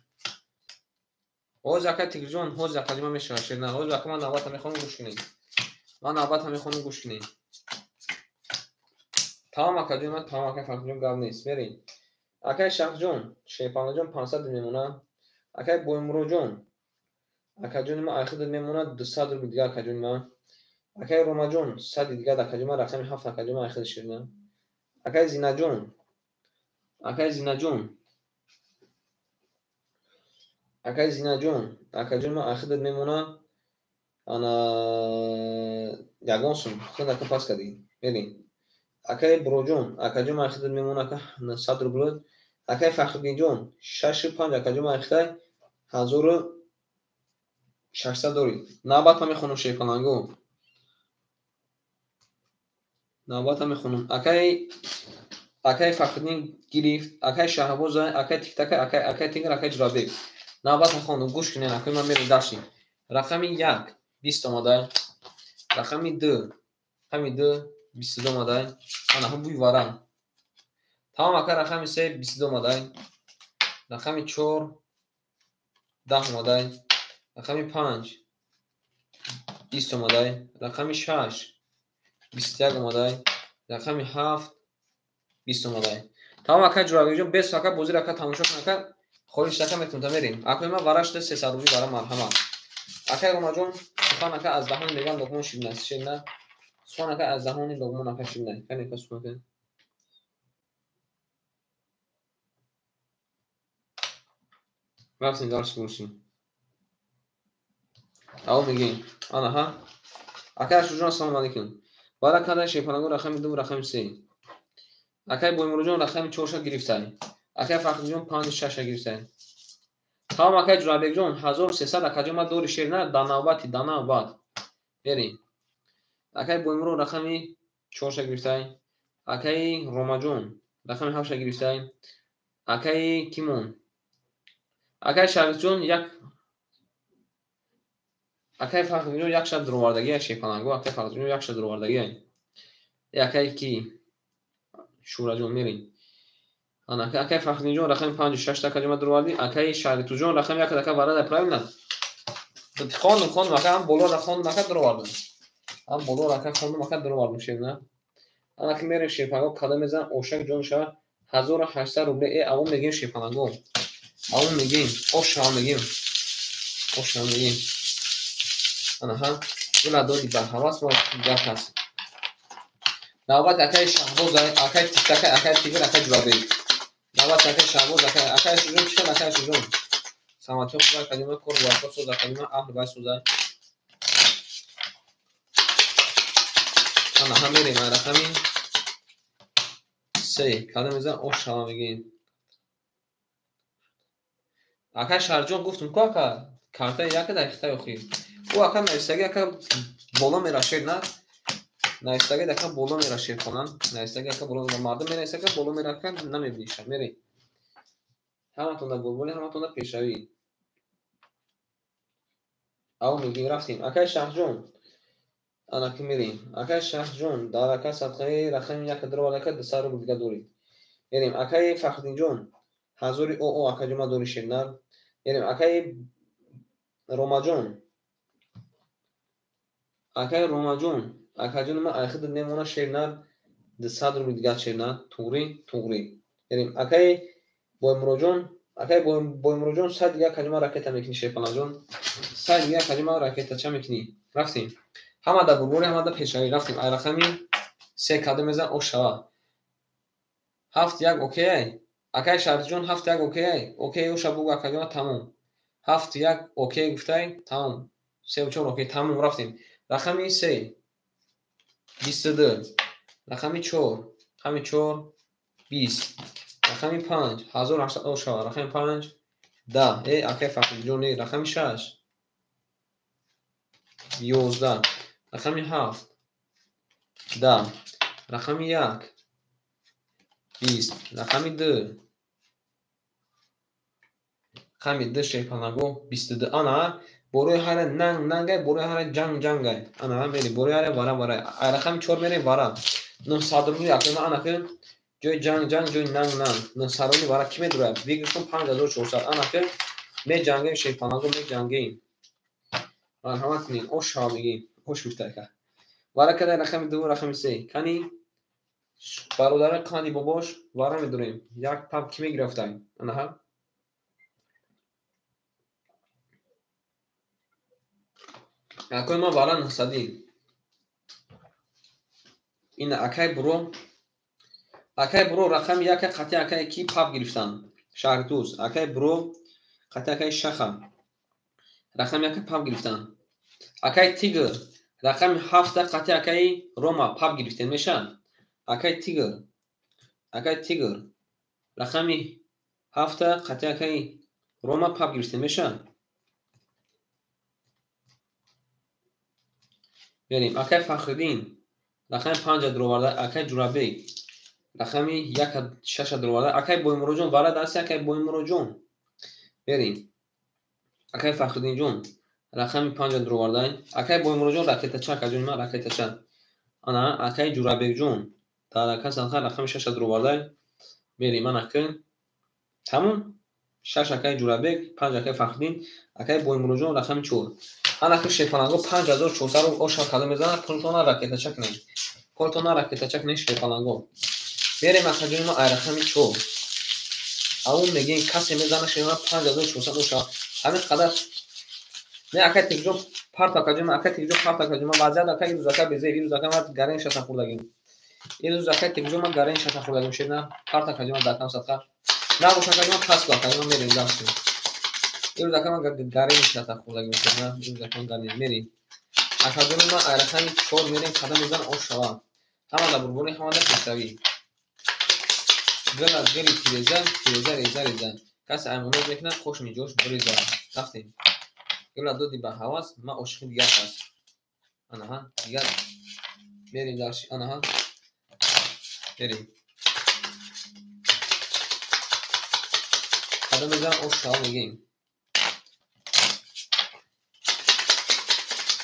Ҳоз акай Тигрҷон, ҳоз акаҷон ман мешава шерна. Ҳоз ака ман навбата мехонам гӯш кунед. Ман навбата мехонам гӯш кунед. Тамом акаҷон, ман тамом акай Фахриддинҷон гап нест. Мерем. Акай Шахҷон, Шерпалаҷон 500 мемонад. Акай Боймуроҷон, акаҷони ман айхудат мемонад 200 рубл дигар акаҷони ман. Акай Ромаҷон 100 дигар акаҷони ман, рақами 7 акаҷони ман айхуд ширина. Акай Зинаҷон, акай Зинаҷон, акай Зинаҷон, акаҷони ман айхудат мемонад ана ягон сум, худ ака пас кардӣ. Мерем. Акай Буроҷон, акаҷон ман айхудат мемонад ака 100 рубл. Акай Фахриддинҷон 6 5 акаҷон ман айхудай 1600 дорӣ. Навбат ман мехонам шерпаланго. Навбат ман мехонам. Акай акай Фахриддин гирифт, акай Шаҳбоз, акай Тиктака, акай акай Тигр, акай Ҷурабек. Навбат ман хондам, гӯш кунед, акай ман мерем дарси. Рақами 1 20 омадай. Рақами 2, рақами 2 22 омадай. Ана ҳам бӯи варам. Тамом ака рақами 3 22 омадай. Рақами 4 10 омадай. Рақами 5 20 омадай. Рақами 6 21 омадай. Рақами 7 20 омадай. Тамом ака Ҷурабекҷон, бес ака бозиро ака тамошо кун ака. Холиш ака метавонам та мерем. Акои ман вара шуда 300 рубли вара марҳамат. Акай Ромаҷон, сухан ака аз даҳони меган луқмон ширин аст. Ширин на? Сухан ака аз даҳони луқмон ака ширин аст. Кане ака сухан кунед. Рафтем дарс бошем. Давом мегем. Ана ҳа. Акай Ашурҷон, ассалому алайкум. Вара кадай шерпалангон рақами 2 рақами 3. Акай Боймуроҷон рақами 4 гирифтай. Акай Фахриддинҷон 5 6 гирифтай. Тамом акай Ҷурабекҷон 1300 акаҷон ман дори шер на дар навбати, дар навбат. Мерем. Акай Боймуро рақами 4 гирифтай. Акай Ромаҷон рақами 7 гирифтай. Акай Кимон. Акай Шарифҷон як акай Фахриддинҷон як шаб дуровардагӣ шерпаланго, акай Фахриддинҷон як шаб дуровардагӣ. Акай ки Шураҷон мерем. Ана акай Фахриддинҷон рақами 5 6 акаҷон ман дуровардӣ. Акай Шарифҷон рақами 1 ака варада правильно? Хондум, хондум ака, ҳам боло ра хондум ака дуровардам. Ҳам боло ра ака хондум ака дуровардам шерна. Ана ки мерем шерпаланго када мезанам ошак ҷон шава 1800 рубле. Э авом мегем шерпаланго. Авом мегем, ош ҳам мегем. Ош ҳам мегем. Ана ҳа, гула доди ба ҳавас ва гап аст. Навбат акай Шаҳбоз, акай Тиктака, акай Тигр, акай Ҷурабек. Навбат акай Шаҳбоз, акай акай Шуҷон чӣ хел акай Шуҷон? Саломатиҳо хуб академия кор баракот соз академия аҳли бай соза. Ана ҳа мерем рақами 3 када мезан ош шава мегем. Акай Шарҷон гуфтум ку ака картаи яка дар хитаи охир. Ӯ ака нависагӣ ака боло мерашед на? Нависагӣ ака боло мерашед хонан. Нависагӣ ака боло мардум менависа ака боло мерака намебиниша. Мерем. Ҳаматонда булбули, ҳаматонда пешравӣ. Ав мегем рафтем. Акай Шаҳҷон. Ана ки мерем. Акай Шаҳҷон дар ака садқаи рақами 1 дуровард ака 200 рубл дига доред. Мерем. Акай Фахриддинҷон 1000 оо акаҷон ман дори ширнар. Мерем. Акай Ромаҷон. Акай Ромаҷон, акаҷон ман айхудат мемона шернар 200 рубл дигар шернар. Туғри, туғри. Мерем. Акай Боймуроҷон, акай Боймуроҷон 100 дигар акаҷон ман ракета мекунӣ шерпаланҷон. 100 дигар акаҷон ман ракета ча мекунӣ? Рафтем. Ҳама дар бурбури, ҳама дар пешравӣ. Рафтем. Ай рақами Се када мезан ош шава. 7-1 окей. Акай Шарифҷон 7-1 окей. Окей оша бугу акаҷон тамом. 7-1 окей гуфтай тамом. 3-4 окей тамом рафтем. Рақами 3 22. Рақами 4. Рақами 4 20. Рақами 5 1800 ош шава. Рақами 5 10. Акай Фахриҷон рақами 6 11. Рақами 7 10. Рақами 1 20. Рақами 2. Рақами 2 шерпанаго 22. Ана борои ҳара нанг нангай, борои ҳара ҷанг ҷангай. Ана мери борои ҳара вара вара. Рақами 4 мерем вара. 900 рубли акма ана ки ҷои ҷанг ҷанг ҷои нанг нанг. 900 рубли вара ки медурад? Выигрышон 5400. Ана ки меҷангем шерпанаго меҷангем. Марҳамат кунед. Ош шава мегим. Ош гуфтака. Вара кадай рақами 2 рақами 3. Кани бародари қанди бобош вара медурем. Як пап ки мегирифтай? Анаҳа. Акои ма вара 900. Ина акай буро. Акай буро рақами 1 қати акай ки пап гирифтан. Шаҳртуз. Акай буро қати акай шаха. Рақами 1 пап гирифтан. Акай тигр рақами 7 қати акай Рома пап гирифтен мешавад. Акай тигр. Акай тигр рақами 7 қати акай Рома пап гирифтен мешавад. Берем. Акай Фахриддин рақами 5 дуроварда. Акай Ҷурабек рақами 1 6 дуроварда. Акай Боймуроҷон вара даст акай Боймуроҷон. Берем. Акай Фахриддинҷон рақами 5 дуроварда. Акай Боймуроҷон ракетача акаҷон ма ракетача. Ана акай Ҷурабекҷон дар ака садқа рақами 6 дуроварда. Берем ана ки тамом 6 акай Ҷурабек, 5 акай Фахриддин, акай Боймуроҷон рақами 4. Ана ки шерпаланго 5400 рубл оша када мезанад. Пултона ракетача кунед. Пултона ракетача кунед шерпаланго. Берем акаҷони ма ай рақами 4. Аун мегем касе мезанад шерпаланго 5400 оша. Ҳамин қадар не акай тигҷон парт акаҷон ма акай тигҷон парт акаҷон ма вазият акай ирӯз ака безе ирӯз ака ма гарен шата хӯрдагим. Ирӯз акай тигҷон ма гарен шата хӯрдагим шерна парт акаҷон ма дакам садқа. Набош акаҷон ма пас акаҷон ма мерем дасту. Ирӯз ака ма гарен шата хӯрдагим шерна ирӯз ака ма гарен мерем. Акаҷон ма ай рақами 4 мерем қадам мезан ош шава. Ҳама да бурбури ҳама да пешравӣ. Гила гили тиреза тиреза реза реза. Касе аймоноз мекунад қошми ҷош буреза. Рафтем. Гила доди ба ҳавас ма ошиқи дигар кас. Анаҳа дигар мерем дарши анаҳа мерем. Қадам мезанам ош шава мегем.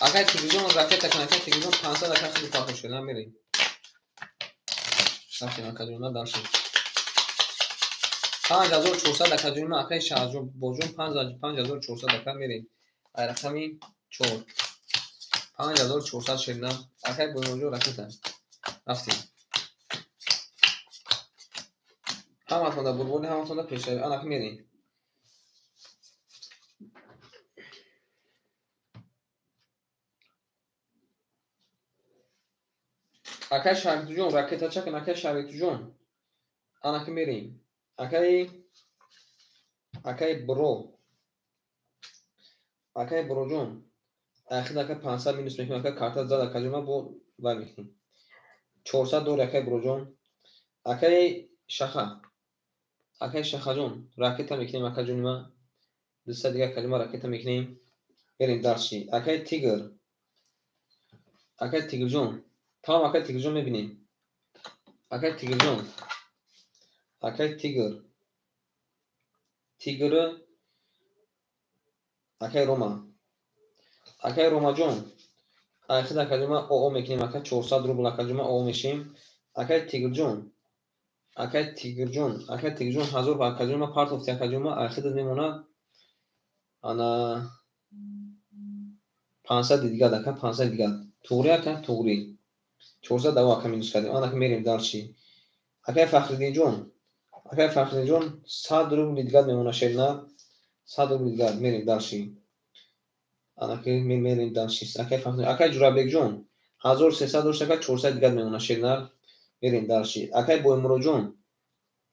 Акай тигрҷон ракета кун акай тигрҷон 500 ака хеле пахш шуд мерем. Рафтем акаҷон ма дарши. 5400 акаҷон ма акай Шаҳбозҷон 5400 ака мерем. Ай рақами 4. 5400 шерна. Акай Боймуроҷон ракета. Рафтем. Ҳаматон да бурбури ҳаматон да пешравӣ. Ана ки мерем. Акай Шарифҷон ракетача кун акай Шарифҷон. Ана ки мерем. Акай Бро. Акай Броҷон. Ахир ака 500 минус мекунем ака карта зад акаҷон ма бо вай мекунем. 400 дори акай Броҷон. Акай Шаха. Акай Шахаҷон ракета мекунем акаҷони ма. 200 дига акаҷон ма ракета мекунем. Берем дарши. Акай Тигр. Акай Тигрҷон. Тамом акай Тигрҷон мебинем. Акай Тигрҷон. Акай Тигр. Тигр. Акай Рома. Акай Ромаҷон. Ахир акаҷон ма ОО мекунем ака 400 рубл акаҷон ма ОО мешем. Акай Тигрҷон. Акай Тигрҷон. Акай Тигрҷон 1000 акаҷон ма партофти акаҷон ма ахир мемонад. Ана 500 дигар ака 500 дигар. Туғри ака туғри. 400 дава ака минус кардем. Ана ки мерем дарши. Акай Фахриддинҷон. Акай Фахриддинҷон 100 рубл дигар мемонад шерна. 100 рубл дигар мерем дарши. Ана ки мерем дарши. Акай Фахриддин, акай Ҷурабекҷон 1300 дошт ака, 400 дигар мемона шернар. Мерем дарши. Акай Боймуроҷон.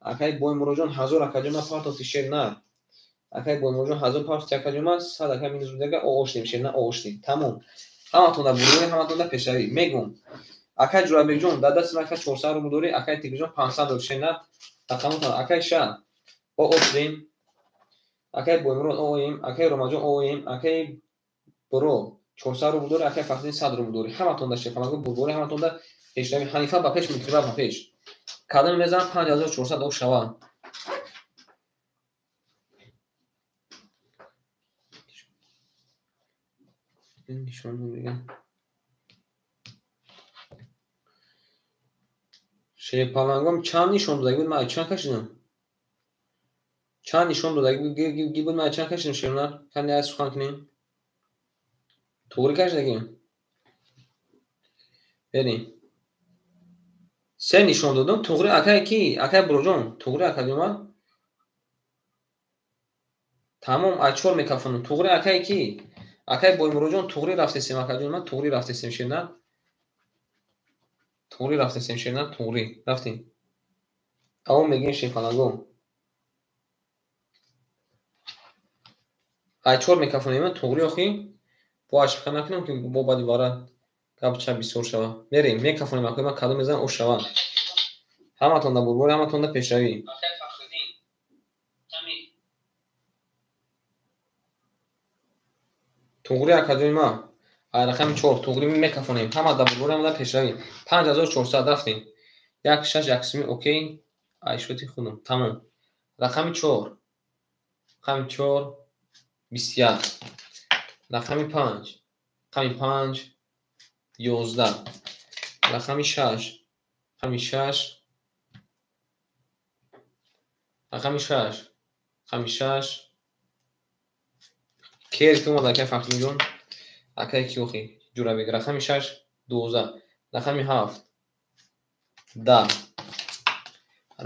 Акай Боймуроҷон 1000 акаҷон ма партофти шернар. Акай Боймуроҷон 1000 партофти акаҷон ма 100 ака минус будага ооштем шернар ооштем. Тамом. Ҳаматонда бурдорӣ, ҳаматонда пешравӣ. Мегум. Акай Ҷурабекҷон, дар дасти ман ака 400 рубл дорӣ, акай Тигрҷон 500 дорӣ шернар. Рақамотон акай Ша ооштем. Акай Боймурод ооем, акай Ромаҷон ооем, акай Буро 400 рубл дорӣ, акай Фахриддин 100 рубл дорӣ. Ҳаматонда шефаланго бурдорӣ, ҳаматонда пешравӣ. Ҳанифа ба пеш, Мутриба ба пеш. Кадом мезанам 5400 ок шава. Нишон дигар. Шерпалангом чанд нишон додагӣ буд, ман чанд кашидам? Чанд нишон додагӣ буд, ман чанд кашидам шернар? Кани аз сухан кунем? Туғри кашидагӣ? Берем. Се нишон додам, туғри акай ки? Акай Буроҷон, туғри акаҷон ман? Тамом, ай чор мекафонам. Туғри акай ки? Акай Боймуроҷон, туғри рафтесем акаҷон ман, туғри рафтесем шернар. Туғри рафтесем шернар, туғри рафтем. Аво мегем шерпаланго. Ай чор мекафонем ман, туғри охи. Бо ашфиқа накунам ки бо баъди бара гап чап бисёр шава. Мерем, мекафонем акаи ман, кадом мезанам ош шава. Ҳаматонда бурборӣ, ҳаматонда пешравӣ. Туғри акаҷони ман, ай рақами 4 туғри мекафонем. Ҳама да бурборӣ, ҳама да пешравӣ. 5400 рафтем. 1 6 1 сими окей. Ай шоти худам. Тамом. Рақами 4. Рақами 4 21. Рақами 5. Рақами 5 11. Рақами 6. Рақами 6. Рақами 6. Рақами 6. Кер ки омад акай Фахриддинҷон, акай Киёхи Ҷурабек. Рақами 6 12. Рақами 7 10.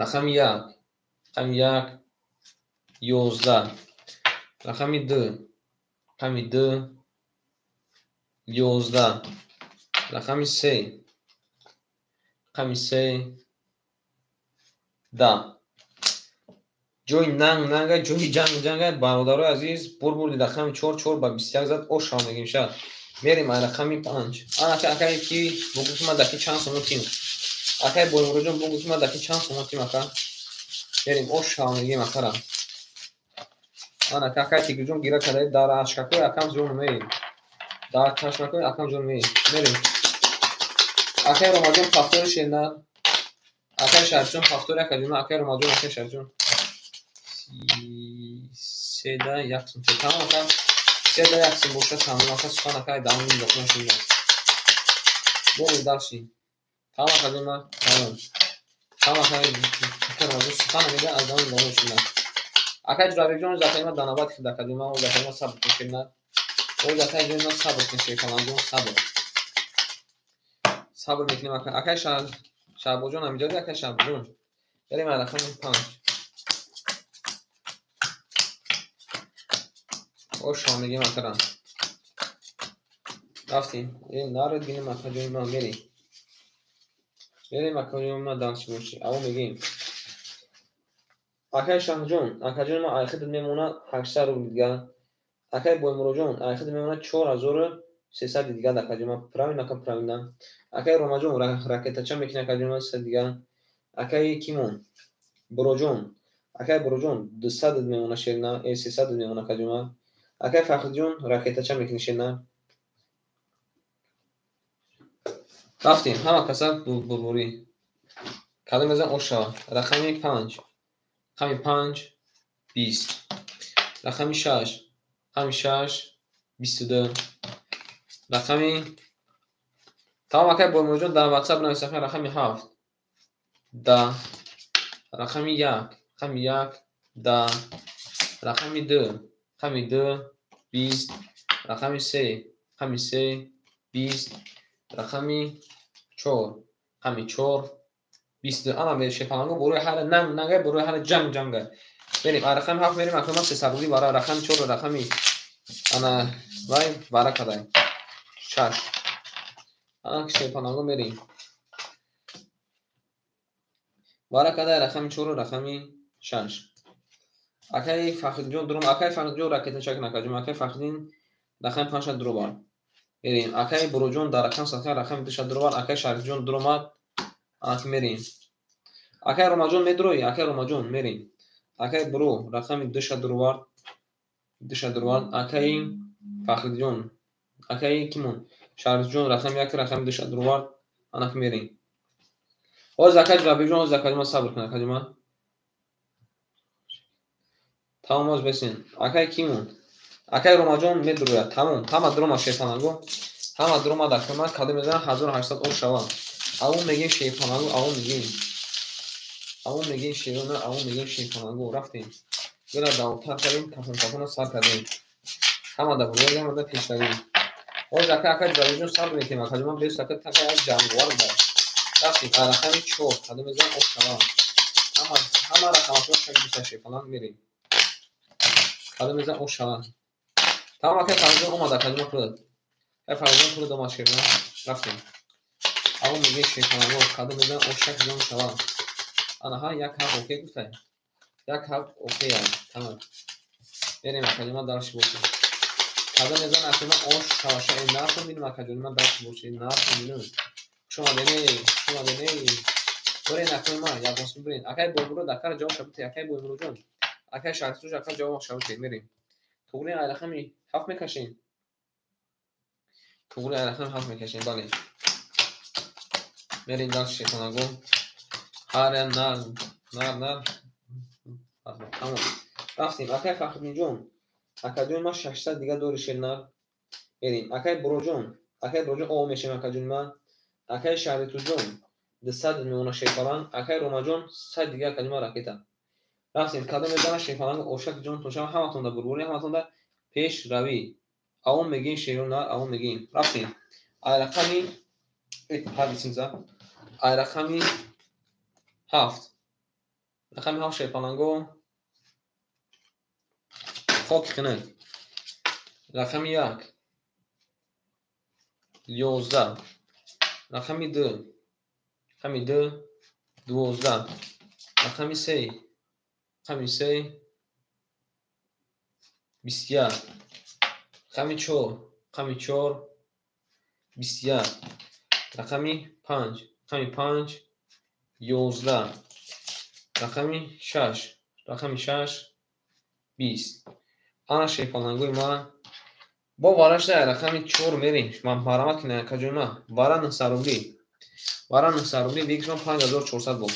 Рақами 1. Рақами 1 11. Рақами 2. Рақами 2 11. Рақами 3. Рақами 3 10. Ҷои нанг нанга, ҷои ҷанг ҷанга, бародарои азиз, бурбурди рақами 4 4 ба 21 зад, ош шава мегим шад. Мерем ай рақами 5. Ана ака, акай ки бугу ки ман даки чанд сомон тим. Акай Боймуроҷон бугу ки ман даки чанд сомон тим ака. Мерем ош шава мегим акара. Ана ака, акай Тигрҷон гира карда дар ашкакои акам ҷон мей. Дар чашмакои акам ҷон мей. Мерем. Акай Ромаҷон пафтори шернар. Акай Шарифҷон пафтори акаҷон, акай Ромаҷон, акай Шарифҷон. Седа як сум. Тамом ака. Седа як сум боша, тамом ака, сухан акай давом лоқма шуда. Бо дарши. Тамом ака ҷон, тамом. Тамом ака, Ромаҷон сухан мега аз давом лоқма шуда. Акай Ҷурабекҷон закай ма данабат хид ака ҷон, ма закай ма сабр кун шернар. О закай ҷон ма сабр кун шеркаланҷон, сабр. Сабр мекунем ака. Акай Шаҳбоҷон ҳамиҷоди акай Шаҳбоҷон. Берем ай рақами 5. Ош шава мегем акара. Рафтем. Наред бинем акаҷони ман, мерем. Мерем акаҷони ман дарчи боши. Аво мегем. Акай Шаҳҷон, акаҷони ман айхидат мемонад 800 рубл дигар. Акай Боймуроҷон, айхидат мемонад 4300 дигар акаҷони ман. Правильно ака, правильно. Акай Ромаҷон, ракетача мекунад акаҷони ман 300 дигар. Акай Кимон, Буроҷон, акай Буроҷон 200 мемонад шерна, 300 мемонад акаҷони ман. Акай Фахриҷон ракетача мекунӣ шерна. Рафтем, ҳама каса бурбурӣ. Кадом мезан ош шава. Рақами 5. Рақами 5 20. Рақами 6. Рақами 6 22. Рақами тамом акай Боймуроҷон дар WhatsApp навис акай рақами 7 10. Рақами 1. Рақами 1 10. Рақами 2. Рақами 2 20. Рақами 3. Рақами 3 20. Рақами 4. Рақами 4 22. Ана шефаланго бурои ҳара нанг нанга, бурои ҳара ҷанг ҷанга. Мерем ай рақами 7 мерем акай ман 300 рубли бара рақами 4 рақами ана вай бара кадай. 6. Ана шерпаланго мерем. Вара кадай рақами 4, рақами 6. Акаи Фахриддинҷон дуром, акаи Фахриддинҷон ракета чак накардем. Акаи Фахриддин рақами 5 дуровар. Мерем. Акаи Буроҷон дар рақам садқа рақами 2 дуровар. Акаи Шарифҷон дуромад. Анаки мерем. Акаи Ромаҷон медурои, акаи Ромаҷон мерем. Акаи Буро рақами 2 дуровар. 2 дуровар. Акаи Фахриддинҷон, акаи кимон? Шарифҷон рақами 1 рақами 2 дуровар. Анаки мерем. Ҳозир акаи Ҷурабиҷон, ҳозир акаи ҷуман сабр кун, акаи ҷуман. Тамом, ҳозир бесин. Акаи кимон? Акаи Ромаҷон медурояд. Тамом, ҳама дуромад шерпаланго. Ҳама дуромад акама кадом мезанад 1800 ош шава. Авон мегем шерпаланго, авон мегем. Авон мегем шерона, авон мегем шерпаланго. Рафтем. Бира давтар кардем, кафон кафона сар кардем. Ҳама да бурёри, ҳама да пешравӣ. Ҳозир ака акаи Ҷурабиҷон сабр мекунем, акаи ҷуман бес ака така як ҷанговар буда. Рафтем, рақами 4 кадом мезанад ош шава. Ҳама ҳама рақамҳо шак биса шерпаланг мерем. Кадом мезанад ош шава. Тамом, акаи Фарҳодҷон омад, акаи ҷуман худат. Акаи Фарҳодҷон худат омад шерна. Рафтем. Авон мегем шерпаланго, кадом мезанад ош шак ҷон шава. Ана ҳа як ҳафт окей гуфтай. Як ҳафт окей. Тамом. Мерем акаи ҷуман дарши бошем. Кадом мезанад акаи ҷуман ош шава. Ша нархо бинем акаи ҷуман дарши бошем. Нархо бинем. Хуш омадед, хуш омадед. Бурен акаи ман, як бос бурен. Акаи Боймурод акара ҷавоб шабите, акаи Боймуродҷон. Акаи Шарифтуш ака ҷавоб шабите. Мерем. Туғри ай рақами 7 мекашем. Туғри ай рақами 7 мекашем, бале. Мерем дарси шерпаланго. Ҳар нар нар нар. Тамом. Рафтем. Акаи Фахриддинҷон. Акаҷон ман 600 дига дори шернар. Мерем. Акаи Буроҷон. Акаи Буроҷон о мешем акаҷон ман. Акаи Шаҳритуҷон 200 меона шерпаланг. Акаи Ромаҷон 100 дига акаҷон ман ракета. Рафтем. Кадом мезанад шерпаланг ошак ҷон тошам ҳаматонда бурбурӣ, ҳаматонда пешравӣ. Авон мегем шерона, авон мегем. Рафтем. Ай рақами ҳадисимза. Ай рақами 7. Рақами 7 шерпаланго. Хоки хинак. Рақами 1. 11. Рақами 2. Рақами 2 12. Рақами 3. Рақами 3 21. Рақами 4. Рақами 4 21. Рақами 5. Рақами 5 11. Рақами 6. Рақами 6 20. Ана шерпалангои ман. Бо варашда рақами 4 мерем. Ман марамат кунам акаҷони ман. Вара 900 рубли. Вара 900 рубли бигирам 5400 бо.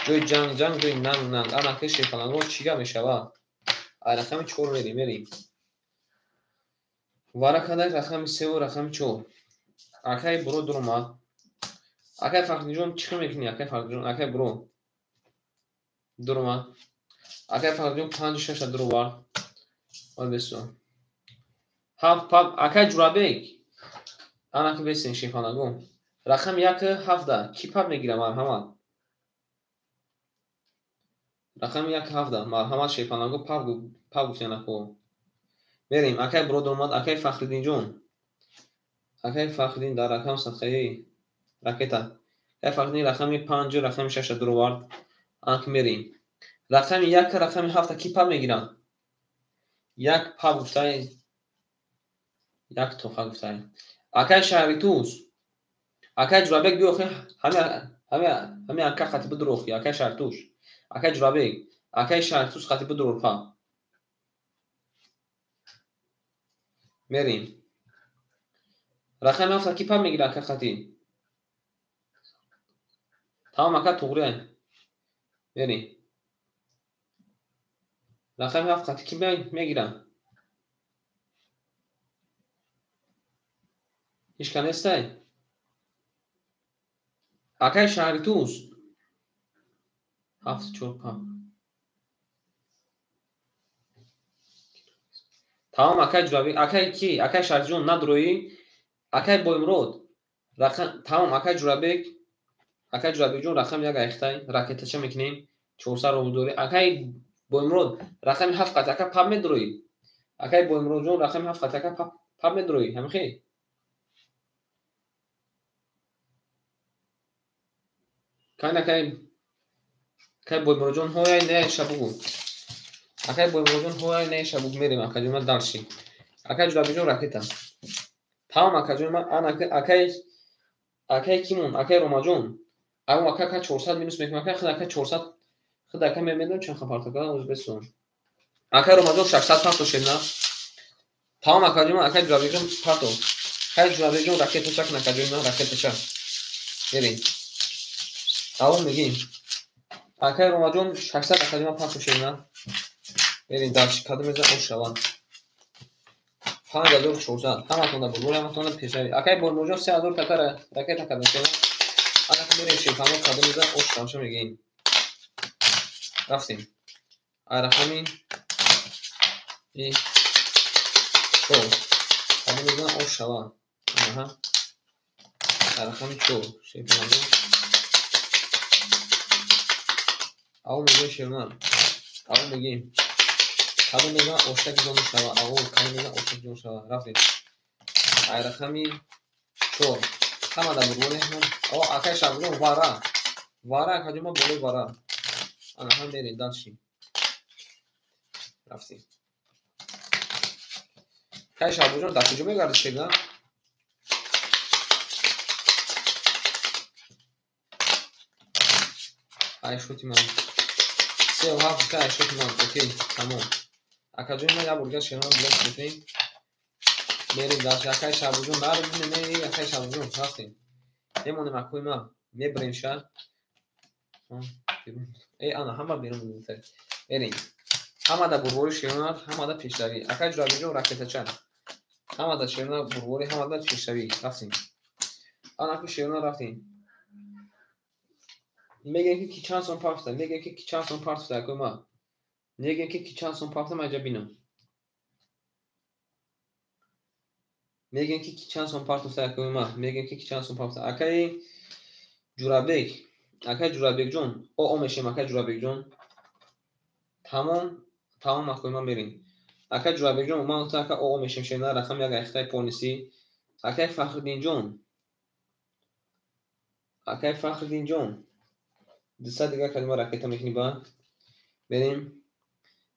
Ҷои ҷанг ҷанг, ҷои нанг нанг. Ана ки шерпаланго чӣ гап мешавад? Ай рақами 4 мерем, мерем. Вара кадай рақами 3 ва рақами 4. Акаи Буро дуромад. Акаи Фахриддинҷон чӣ хел мекунӣ? Акаи Фахриддинҷон, акаи Буро дуромад. Акаи Фахриддинҷон 5 6 дуровард. Ой бесо. 7 пап акаи Ҷурабек. Ана ки бесен шерпаланго. Рақами 1 7 ки пап мегирад марҳамат? Рақами 1 7 марҳамат шерпаланго пап пап гуфтан ако. Мерем. Акаи Буро дуромад, акаи Фахриддинҷон. Акаи Фахриддин дар рақам садқаи ракета. Акаи Фахриддин рақами 5 рақами 6 дуровард. Ана ки мерем. Рақами 1 рақами 7 ки пап мегирад? Як пап гуфтай, як тоқа гуфтай. Акаи Шаҳритуз. Акаи Ҷурабек биё охи ҳами ҳами ҳами ака хати бидур охи акаи Шаҳритуз. Акаи Ҷурабек, акаи Шаҳритуз хати бидур па. Мерем. Рақами 7 ки пап мегирад ака хати? Тамом ака туғри. Мерем. Рақами 7 хати ки мегирад? Ҳеч ка нестай? Акаи Шаҳритуз. 7 4 пап. Тамом акаи Ҷурабек, акаи ки? Акаи Шаҳритуҷон надуроӣ? Акаи Боймурод. Рақам тамом акаи Ҷурабек, акаи Ҷурабекҷон рақами 1 айхтай, ракетача мекунем. 400 рубл дорӣ. Акаи Боймурод рақами 7 қати ака пап медуроӣ? Акаи Боймуродҷон рақами 7 қати ака пап медуроӣ? Ҳамихел? Кай акай кай Боймуроджон ҳояй не шабугу. Акай Боймуроджон ҳояй не шабугу мерем акаҷон ман дальше. Акай Ҷурабиҷон ракета. Тамом акаҷон ман ана акай акай кимон акай Ромаҷон. Ау ака ка 400 минус мекунам ака худ ака 400 худ ака мемедонам чанд хапартака узбекистон. Акай Ромаҷон 600 парто шедна. Тамом акаҷон ман акай Ҷурабиҷон парто. Акай Ҷурабиҷон ракета чак акаҷон ман ракета чак. Мерем. Тамом мегим. Акай Ромаҷон 600 акаҷон ман парто шедна. Мерем дальше кадом мезан ош шава. 5400 ҳаматонда бурбор ҳаматонда пешравӣ. Акай Боймуроджон 3000 така ракета кардам шедна. Ана мерем шефано кадом мезан ош шава мегим. Рафтем. Ай рақами и чор. Кадом мезан ош шава. Аҳа. Ай рақами чор. Шефано. Ав мегем шерман. Ав мегем. Кадом мезан оштаки ҷон шава. Ав кадом мезан оштаки ҷон шава. Рафтем. Ай рақами чор. Ҳама дар бурболи ҳам. О, акай Шабҷон вара. Вара акаҷон ма болои вара. Ана ҳам мерем дальше. Рафтем. Кай Шабҷон дар куҷо мегардӣ шегна? Ай шоти ман. 37 кай шоти ман. Окей, тамом. Акаҷон ман як бурга шерман блок мекунем. Мерем дальше. Акай Шабҷон нарм не, акай Шабҷон рафтем. Мемонем акои ман. Мебарем ша. Э, ана ҳама берун буд. Мерем. Ҳама дар бурбори шерман, ҳама дар пешравӣ. Акай Ҷурабиҷон ракетача. Ҳама дар шерман бурбори, ҳама дар пешравӣ. Рафтем. Ана ку шерман рафтем. Мегӯем ки чанд сом партофта, мегӯем ки чанд сом партофта акои ман. Мегӯем ки чанд сом партофта, ман инҷа бинам. Мегӯем ки чанд сом партофта акои ман. Мегӯем ки чанд сом партофта. Акаи Ҷурабек, акаи Ҷурабекҷон, о мешем акаи Ҷурабекҷон. Тамом, тамом акои ман мерем. Акаи Ҷурабекҷон, ман гуфтам ака о мешем шена рақам як айхтаи полниси. Акаи Фахриддинҷон. Акаи Фахриддинҷон. 200 дигар калима ракета мекунӣ ба. Мерем.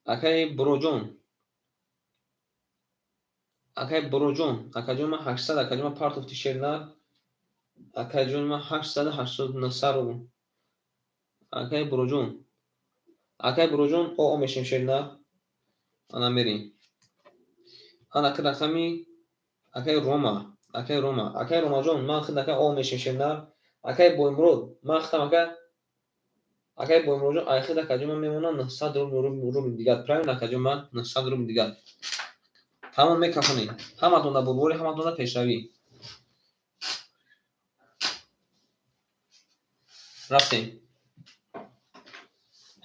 Акаи Буроҷон. Акаи Буроҷон, акаҷон ман 800, акаҷон ман партофти шерна. Акаҷон ман 889 рубл. Акаи Буроҷон. Акаи Буроҷон о мешем шерна. Ана мерем. Ана ки рақами акаи Рома, акаи Рома, акаи Ромаҷон ман худ ака о мешем шерна. Акаи Боймурод, ман худам ака акаи Боймуроджон ай худ акаҷон ман мемонам 900 рубл дигар. Правильно акаҷон ман 900 рубл дигар. Тамом мекафонем. Ҳаматон дар бурбори, ҳаматон дар пешравӣ. Рафтем.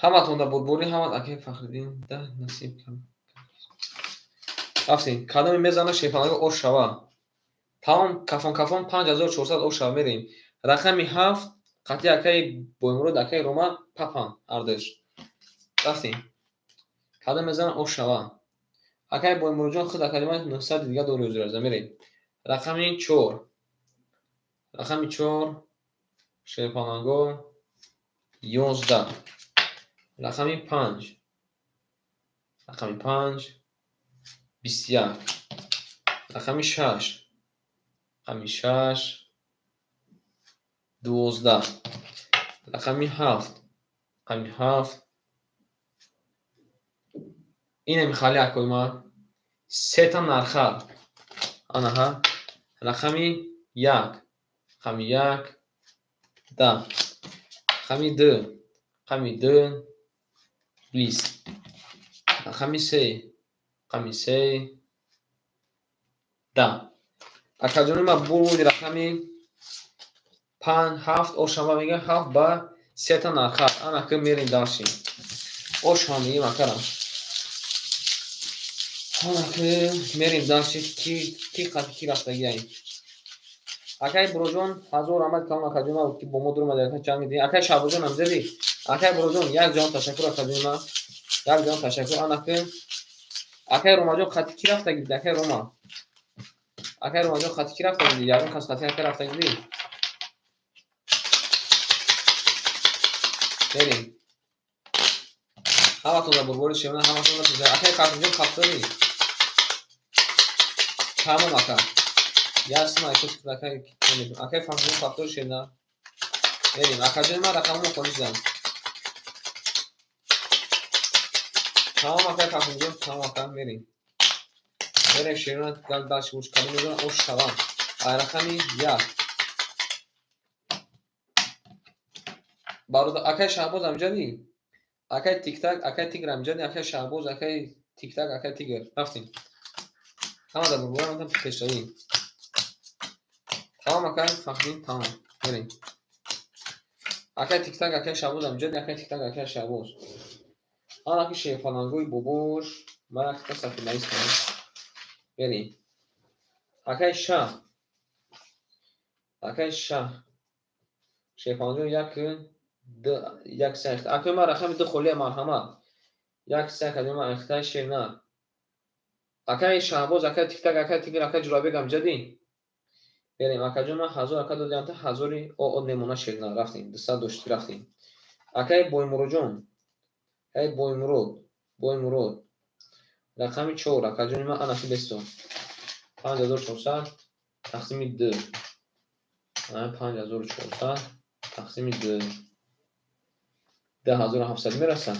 Ҳаматон дар бурбори, ҳамат акаи Фахриддин да насиб кам. Рафтем. Кадоме мезана шефанаго ош шава. Тамом кафон кафон 5400 ош шава мерем. Рақами 7 қатъи акаи Боймурод, акаи Рома папан ҳардуш. Рафтем. Кадом мезана ош шава. Акаи Боймуроджон худ акаи ман 900 дигар дори ӯзираза мерем. Рақами 4. Рақами 4 шерпаланго 11. Рақами 5. Рақами 5 21. Рақами 6. Рақами 6 12. Рақами 7. Рақами 7. Инами хали акои ман. Сета нарха. Анаҳа. Рақами 1. Рақами 1 10. Рақами 2. Рақами 2 20. Рақами 3. Рақами 3 10. Акаҷони ман бурди рақами 5 7 ошама мегӯям 7 ба сета нарха. Ана ки мерем дальше. Ошама мегӯем акарам. Ана ки мерем дальше ки қати ки рафтагиай. Акаи Буроҷон 1000 раҳмат калон акаҷон ман ки бо мо дур омади ака чанд медиҳӣ. Акаи Шаҳбоҷон ҳам зеди. Акаи Буроҷон як ҷаҳон ташаккур акаҷони ман. Як ҷаҳон ташаккур. Ана ки акаи Ромаҷон қати ки рафтагӣ буди? Акаи Рома. Акаи Ромаҷон қати ки рафтагӣ буди? Ягон кас қати ака рафтагӣ буди? Мерем. Ҳаматон дар бурбори шевна, ҳаматон дар пешравӣ. Акай Фарҳунҷон ҳафтори. Тамом ака. Ясма акай акай Фарҳунҷон ҳафтори шевна. Мерем. Акаҷони ман рақамро холӣ шудам. Тамом акай Фарҳунҷон, тамом ака, мерем. Мерем шевна гал дальше гӯш кардем, мезанам ош шавам. Ай рақами 1. Бародар акай Шаҳбоз амҷадӣ? Акай Тиктак, акай Тигр амҷадӣ, акай Шаҳбоз, акай Тиктак, акай Тигр. Рафтем. Ҳама дар бурбора омадам пешравӣ. Тамом акай Фахриддин, тамом. Мерем. Акай Тиктак, акай Шаҳбоз амҷадӣ, акай Тиктак, акай Шаҳбоз. Анаки шерфалангои бобош, ман якта сафеднаис кунам. Мерем. Акай Шаҳ. Акай Шаҳ. Шерфалангои 1 2 1 3. Акай ман рақами 2 холия, марҳамат. 1 3 акай ман ахтай шер на. Акай Шаҳбоз, акай Тиктак, акай Тигр, акай Ҷурабек амҷадӣ. Берем, акаҷон ман 1000 ака додиам та 1000 о мемона шер на. Рафтем. 200 дошти рафтем. Акай Боймуроджон. Акай Боймурод, Боймурод. Рақами 4 акаҷони ман анаки бесто. 5400 тақсими 2. 5400 тақсими 2. 2700 мерасад.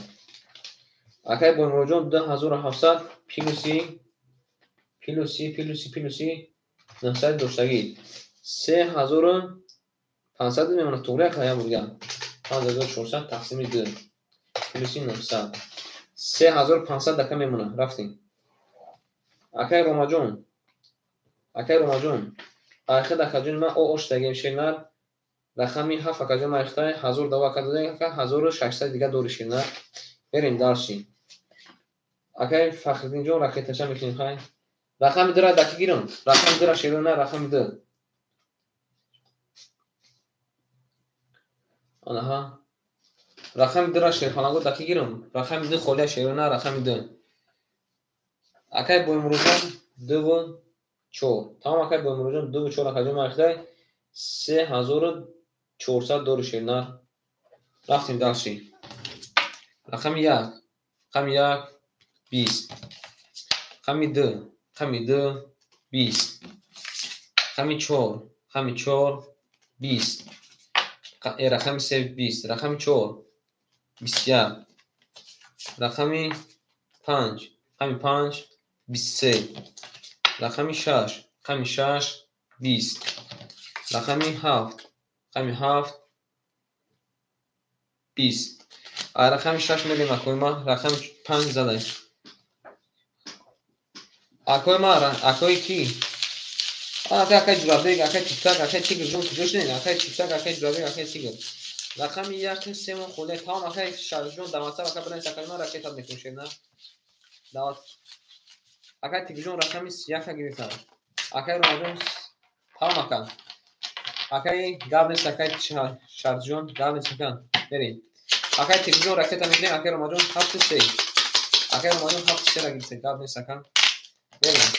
Акай Боймуроджон 2700 плюси плюси плюси плюси 900 доштагӣ. 3500 мемонад туғри ака я бурган. 5400 тақсими 2 плюси 900. 3500 ака мемонад. Рафтем. Акай Ромаҷон. Акай Ромаҷон. Ахид акаҷон ман о оштагим шернар. Рақами 7 акаҷон ман ихтай 1000 дава ака додем ака 1600 дига дори шернар. Берем дальше. Акай Фахриддинҷон ракеташа мекунем хай. Рақами 2 ра даки гирам. Рақами 2 ра шерна рақами 2. Анаҳа. Рақами 2 ра шерхонаго даки гирам. Рақами 2 холия шерна рақами 2. Акай Боймуроджон 2 ва 4. Тамом акай Боймуроджон 2 ва 4 акаҷон ман ихтай 3400 дори шернар. Рафтем дальше. Рақами 1. Рақами 1 20. Рақами 2. Рақами 2 20. Рақами 4. Рақами 4 20. Рақами 3 20. Рақами 4 21. Рақами 5. Рақами 5 23. Рақами 6. Рақами 6 20. Рақами 7. Рақами 7 20. Рақами 6 мерем акои ма, рақами 5 задай. Акои ма, акои ки? Акай акай Ҷурабек, акай Тиктак, акай Тигр ҷон куҷо шудед? Акай Тиктак, акай Ҷурабек, акай Тигр. Рақами 1 3 мон холия. Тамом акай Шарифҷон дар WhatsApp ака бинавис акай ман ракета мекунем на. Дават. Акай Тигрҷон рақами 1 гирифтам. Акай Ромаҷон тамом ака. Акай гап нест акай Шарифҷон гап нест ака. Берем. Акай Тигрҷон ракета мекунем, акай Ромаҷон 7 3. Акай Ромаҷон 7 3 ра гирифта. Гап нест ака. Берем.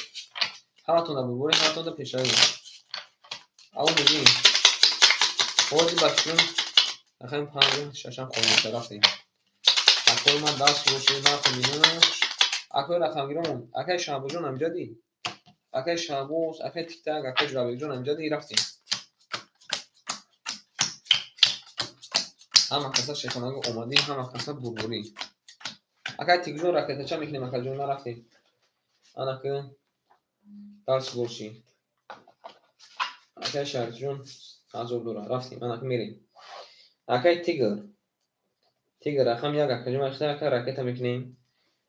Ҳаматон дар бурбори, ҳаматон дар пешравӣ. Ало мегӯем. Ҳозир ба фикрам рақами 5 6 холӣ мешавад. Рафтем. Акои ман дарс бошед, нархи мина. Акои рақамгиромон, акай Шаҳбозҷон амҷадӣ. Акай Шаҳбоз, акай Тиктак, акай Ҷурабекҷон амҷадӣ. Рафтем. Ҳама каса шерхонаго омадӣ, ҳама каса бурбурӣ. Акай Тигрҷон ракетача мекунем, акаҷон нарафтем. Анаки дарс бошӣ. Акай Шарифҷон 1000 дора. Рафтем, анаки мерем. Акай Тигр. Тигр рақами 1 акаҷон ман ихтай ака ракета мекунем.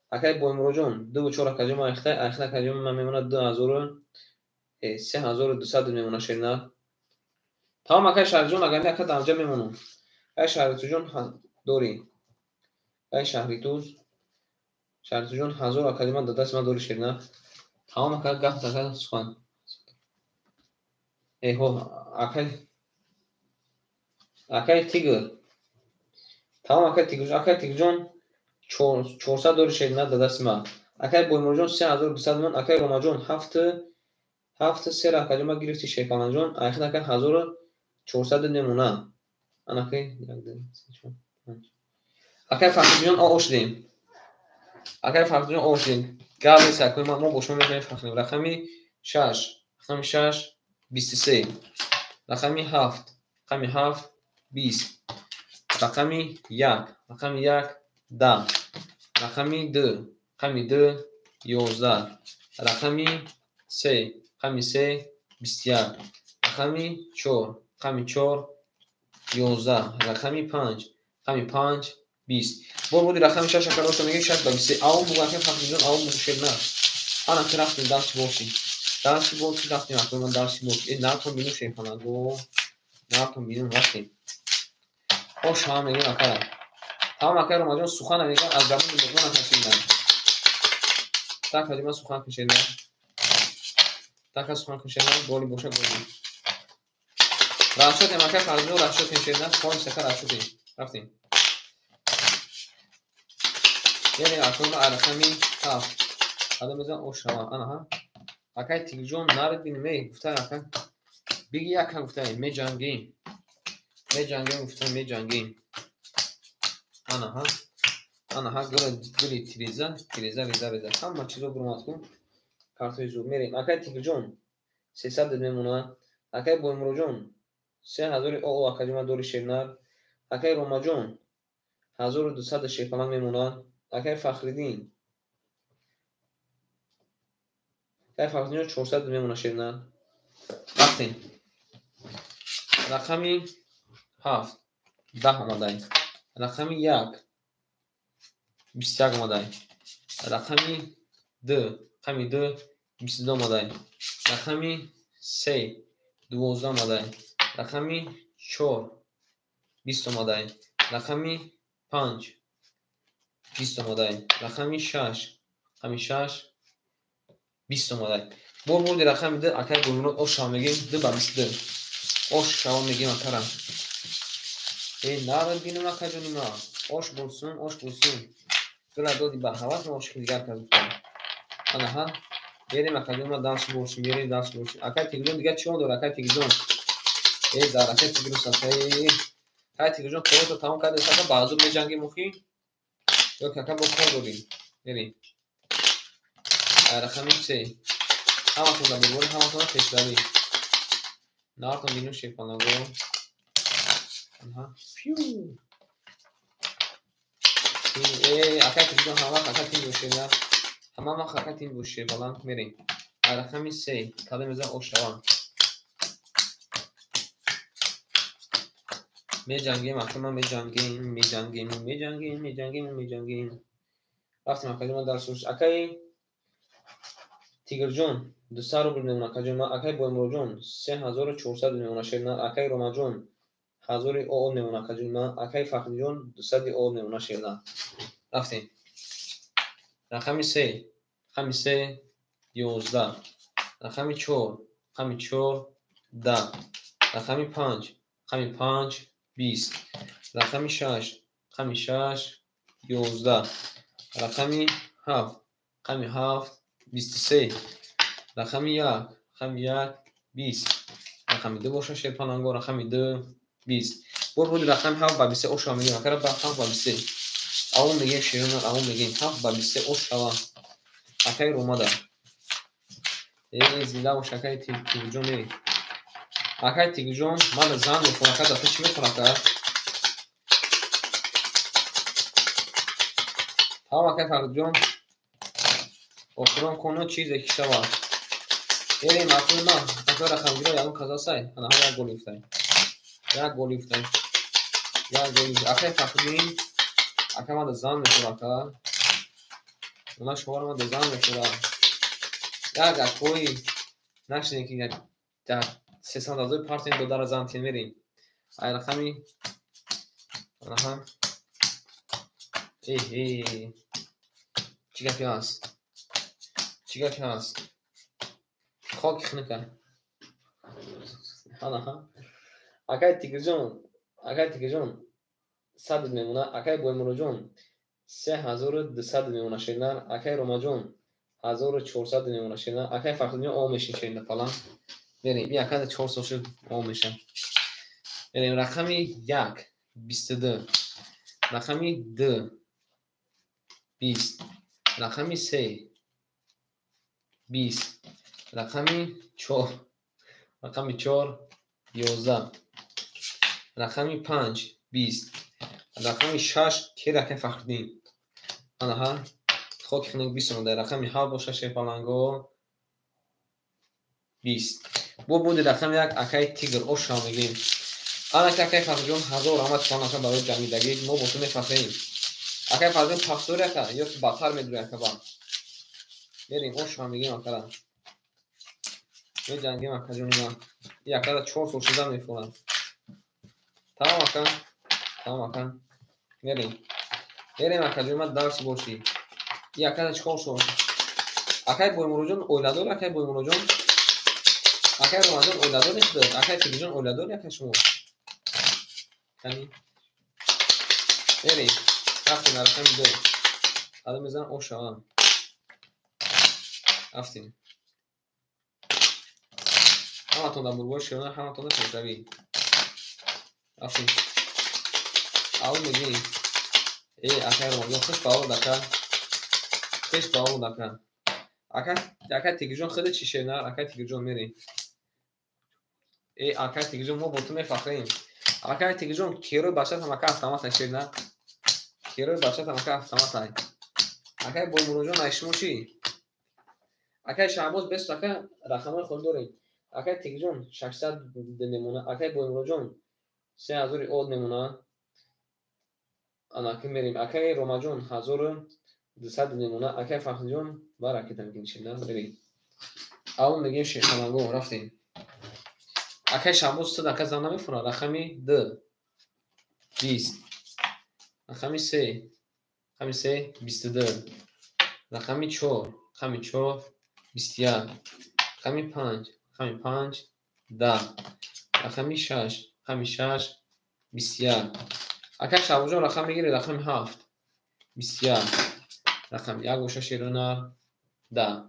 Акай Боймуроджон 2 ва 4 акаҷон ман ихтай, ахир акаҷон ман мемонад 2000 3200 мемонад шерна. Тамом акай Шарифҷон агар не ака дамҷа мемонам. Акай Шаҳритуҷон дорӣ. Акай Шаҳритуз. Шаҳритуҷон 1000 акаҷон ман дар дасти ман дорӣ шерна. Тамом ака гап ака сухан. Эҳо акай акай Тигр. Тамом акай Тигр, акай Тигрҷон 400 дори шерна дар дасти ман. Акай Боймуроджон 3200 мон, акай Ромаҷон 7 7 3 акаҷон ман гирифти Шерхонаҷон, ахир акай 1400 немона. Анаки 1 2 3 4 5. Акай Фахриҷон о шудем. Акай Фахриҷон о шудем. Гап нест, акои ман, мо бо шумо мехоҳем фахр. Рақами 6, рақами 6, 23. Рақами 7, рақами 7, 20. Рақами 1, рақами 1, 10. Рақами 2, рақами 2, 11. Рақами 3, рақами 3, 21. Рақами 4, рақами 4, 11. Рақами 5, рақами 5, 20. Бор буди рақами 6 ака роста мегӯем 6 ба 23. Аввал бугу акай Фахриҷон, аввал бугу шер на. Ана ки рафтем дарси боши. Дарси боши рафтем акай ман дарси боши. Э натон бинум шерпаланго. Натон бинум рафтем. Ош ҳама мегӯем акара. Тамом акай Ромаҷон сухана мегӯяд аз забони Луқмон ака шунидам. Так ҳаҷи ман сухан кашидам. Так сухан кашидам, голи боша голи. Расчётем акай Фахриҷон, расчётем шерна, пойм сака расчётем. Рафтем. Яъне акои ма рақами 7. Қадам мезан ош шава. Ана ҳа. Акай Тигрҷон нарид бинем, эй гуфта ака. Биги яка гуфта, меҷангем. Меҷангем гуфта, меҷангем. Ана ҳа. Ана ҳа гули тиреза, тиреза реза реза. Ҳама чизо бурмад кун. Картои зур мерем. Акай Тигрҷон 300 дед мемонад. Акай Боймуроҷон 3000 о акаҷи ман дори шернар. Акай Ромаҷон 1200 шерпаланг мемонад. Акай Фахриддин. Акай Фахриддин 400 мемонад шернар. Рафтем. Рақами 7 10 омадай. Рақами 1 21 омадай. Рақами 2, рақами 2 22 омадай. Рақами 3 12 омадай. Рақами 4 20 омадай. Рақами 5 20 омадай. Рақами 6, рақами 6 20 омадай. Бор бурди рақами 2 акай Гулмурод ош шава мегӯем 2 ба 22. Ош шава мегӯем акара. Эй нарад бинум акаҷони ма. Ош бурсун, ош бурсун. Гула доди ба ҳавас ма ошиқи дигар кас гуфтам. Ана ҳа. Берем акаҷони ма дарси бошим, берем дарси бошим. Акай Тигрҷон дигар чӣ дорад акай Тигрҷон? Эй дар акай Тигрус акай. Акай Тигрҷон корото тамом карда, ака баъзур меҷангем охи. Ё ки ака бо кор дорем. Берем. Рақами 3. Ҳаматон дар бурбори, ҳаматон пешравӣ. Нартон бинум шерпанаго. Аҳа. Пю. Э акай Тигрҷон ҳама вақт ака тин бошед. Ҳама вақт ака тин бошед, баланд мерем. Рақами 3. Кадом мезан ош шава. Меҷангем, ака ман меҷангем, меҷангем, меҷангем, меҷангем, меҷангем. Рафтем акаҷон ман дарс. Акай Тигрҷон 200 рубл мемонад акаҷон ман. Акай Боймуроҷон 3400 мемонад шернар. Акай Ромаҷон 1000 о мемонад акаҷон ман. Акай Фахриҷон 200 о мемонад шернар. Рафтем. Рақами 3, рақами 3 11. Рақами 4, рақами 4 10. Рақами 5, рақами 5 20. Рақами 6, рақами 6 11. Рақами 7, рақами 7 23. Рақами 1, рақами 1 20. Рақами 2 бошад шерпаланго, рақами 2 20. Бор буди рақами 7 ба 23 ош шава мегӯем. Акара ба 7 ба 23. Аввал мегӯем шернар, аввал мегӯем 7 ба 23 ош шава. Акай Ромада. Эй зинда бош акай Тигрҷон, эй. Акай Тигрҷон, мана зан мехонад, ака дафта чӣ мехонад ака? Тамом акай Фахриҷон. Охирон коно чизе ки шавад. Берем акои ман, акои рақамгиро ягон каза сай. Ана ҳа як гол гифтай. Як гол гифтай. Як гол гифтай. Акай Фахриддин, ака мана зан мехонад ака. Она шуморо мана зан мехонад. Як акои нашинем ки як 300 ҳазор партия додара зан тен мерем. Ай рақами аҳа. Э э. Чӣ гапи ҳаст? Чӣ гапи ҳаст? Хоки хунука. Ана ҳа. Акай Тигрҷон, акай Тигрҷон 100 мемонад. Акай Боймуроҷон 3200 мемонад шернар. Акай Ромаҷон 1400 мемонад шернар. Акай Фахриддин о мешин шернар фалан. Берем. Ин ака 4 сол шуд о мешан. Берем рақами 1 22. Рақами 2 20. Рақами 3 20. Рақами 4. Рақами 4 11. Рақами 5 20. Рақами 6 ки рақами Фахриддин. Анаҳа хоки хунук 20 омада. Рақами 7 боша шерпаланго 20. Бо буди рақами 1 акаи Тигр оша мегем. Ана ки акаи Фахридҷон ҳазор раҳмат кун ака барои ҷангидагӣ, мо бо ту мефахрем. Акаи Фахридҷон пахтори ака ё ки баттар медурӣ ака ба. Мерем оша мегем акара. Меҷангем акаҷони ман. И акара 4 сол шуда мефурам. Тамом ака. Тамом ака. Мерем. Мерем акаҷони ман дарси бошӣ. И акара чикор шуд? Акаи Боймуроҷон оиладор, акаи Боймуроҷон? Акаи Ромаҷон оиладор нест? Акаи Тигрҷон оиладор акаи шумо? Кани? Мерем. Рафтем рақами 2. Ада мезанам ошава. Рафтем. Ҳаматон дар бурбои широна, ҳаматон дар пешравӣ. Рафтем. Аввал мегӯем. Э, акаи Ромаҷон, хуш ба овод ака. Хуш ба овод ака. Ака, акаи Тигрҷон хеле чӣ шернар, акаи Тигрҷон мерем. Э, акаи Тигрҷон, мо бо ту мефахрем. Акаи Тигрҷон, керои бачатам ака автомат ай шернар. Керои бачатам ака автомат ай. Акаи Боймуроҷон, ай шумо чӣ? Акаи Шаҳбоз бест ака рақамҳои худ дорем. Акаи Тигрҷон 600 мемона, акаи Боймуроҷон 3000 од мемона. Анаки мерем. Акаи Ромаҷон 1200 мемона, акаи Фахриҷон ба ракета мегем шернар мерем. Аввал мегем шерхаланго рафтем. Акаи Шаҳбоз ту ака зан намефура. Рақами 2 20. Рақами 3. Рақами 3 22. Рақами 4. Рақами 4 21. Рақами 5. Рақами 5 10. Рақами 6. Рақами 6 21. Акаи Шаҳбозҷон рақам мегири рақами 7 21. Рақами 1 боша шерона 10.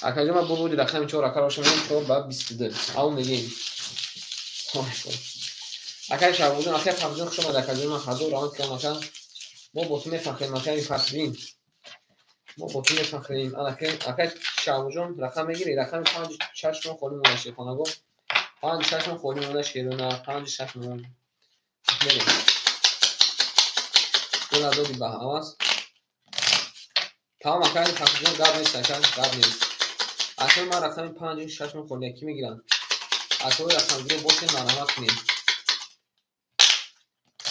Акаҷон ман буруди рақами 4 ака роша мегем 4 ба 22. Аввал мегем. Акаи Шаҳбозҷон, акаи Фахриҷон хуш омадед акаҷон ман ҳазор раҳмат кунам ака. Мо бо ту мефахрем акаи Фахриддин. Мо бо ту мефахрем. Акаи Шаҳбозҷон рақам мегири рақами 5 6 мо холӣ монда шерхонагон. 5 6 мо холӣ монда шерона 5 6 мо. Мерем. Гула доди ба ҳавас. Тамом акаи Фахриҷон гап нест ака, гап нест. Акаи ман рақами 5 6 мо холӣ ки мегирам. Акаи рақамгиро бошед марҳамат кунед.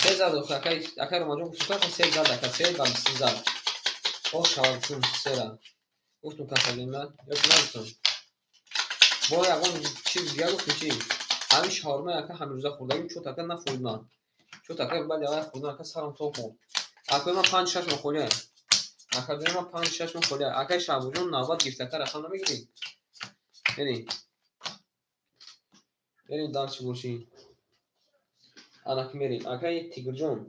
3 зад акаи, акаи Ромаҷон гуфт ака 3 зад ака 3 ба 20 зад. О шавад гуфтум 3-ра. Гуфтум касалин ман ё ки нагуфтум. Бо ягон чиз дигар гуфтум чӣ? Ҳамин шаурма ака ҳамирӯза хӯрдагим чот ака нафурид ман. Чот ака баъди аввал хӯрдан ака сарам тоб хӯрд. Акаи ман 5 6 мо холӣ. Акаҷони ман 5 6 мо холӣ. Акаи Шаҳбозҷон навбат гирифт ака рақам намегирӣ? Мерем. Мерем дарси бошӣ. Анаки мерем. Акаи Тигрҷон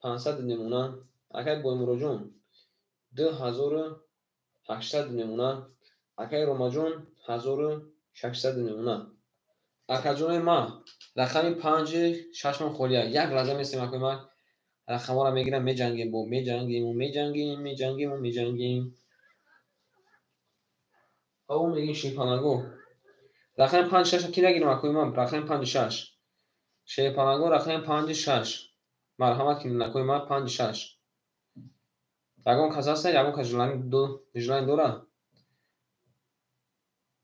500 мемона. Акаи Боймуроҷон 2800 мемона. Акаи Ромаҷон 1600 мемона. Акаҷони ман рақами 5 6 мо холия. Як лаҳза местем акаи ман. Рақамҳоро мегирам, меҷангем бо меҷангем, меҷангем, меҷангем, меҷангем. Аввал мегим шерпаланго. Рақами 5 6 ки нагирам акаи ман? Рақами 5 6. Шерпаланго рақами 5 6. Марҳамат кунед акаи ман 5 6. Ягон кас ҳаст? Ягон кас желание дора?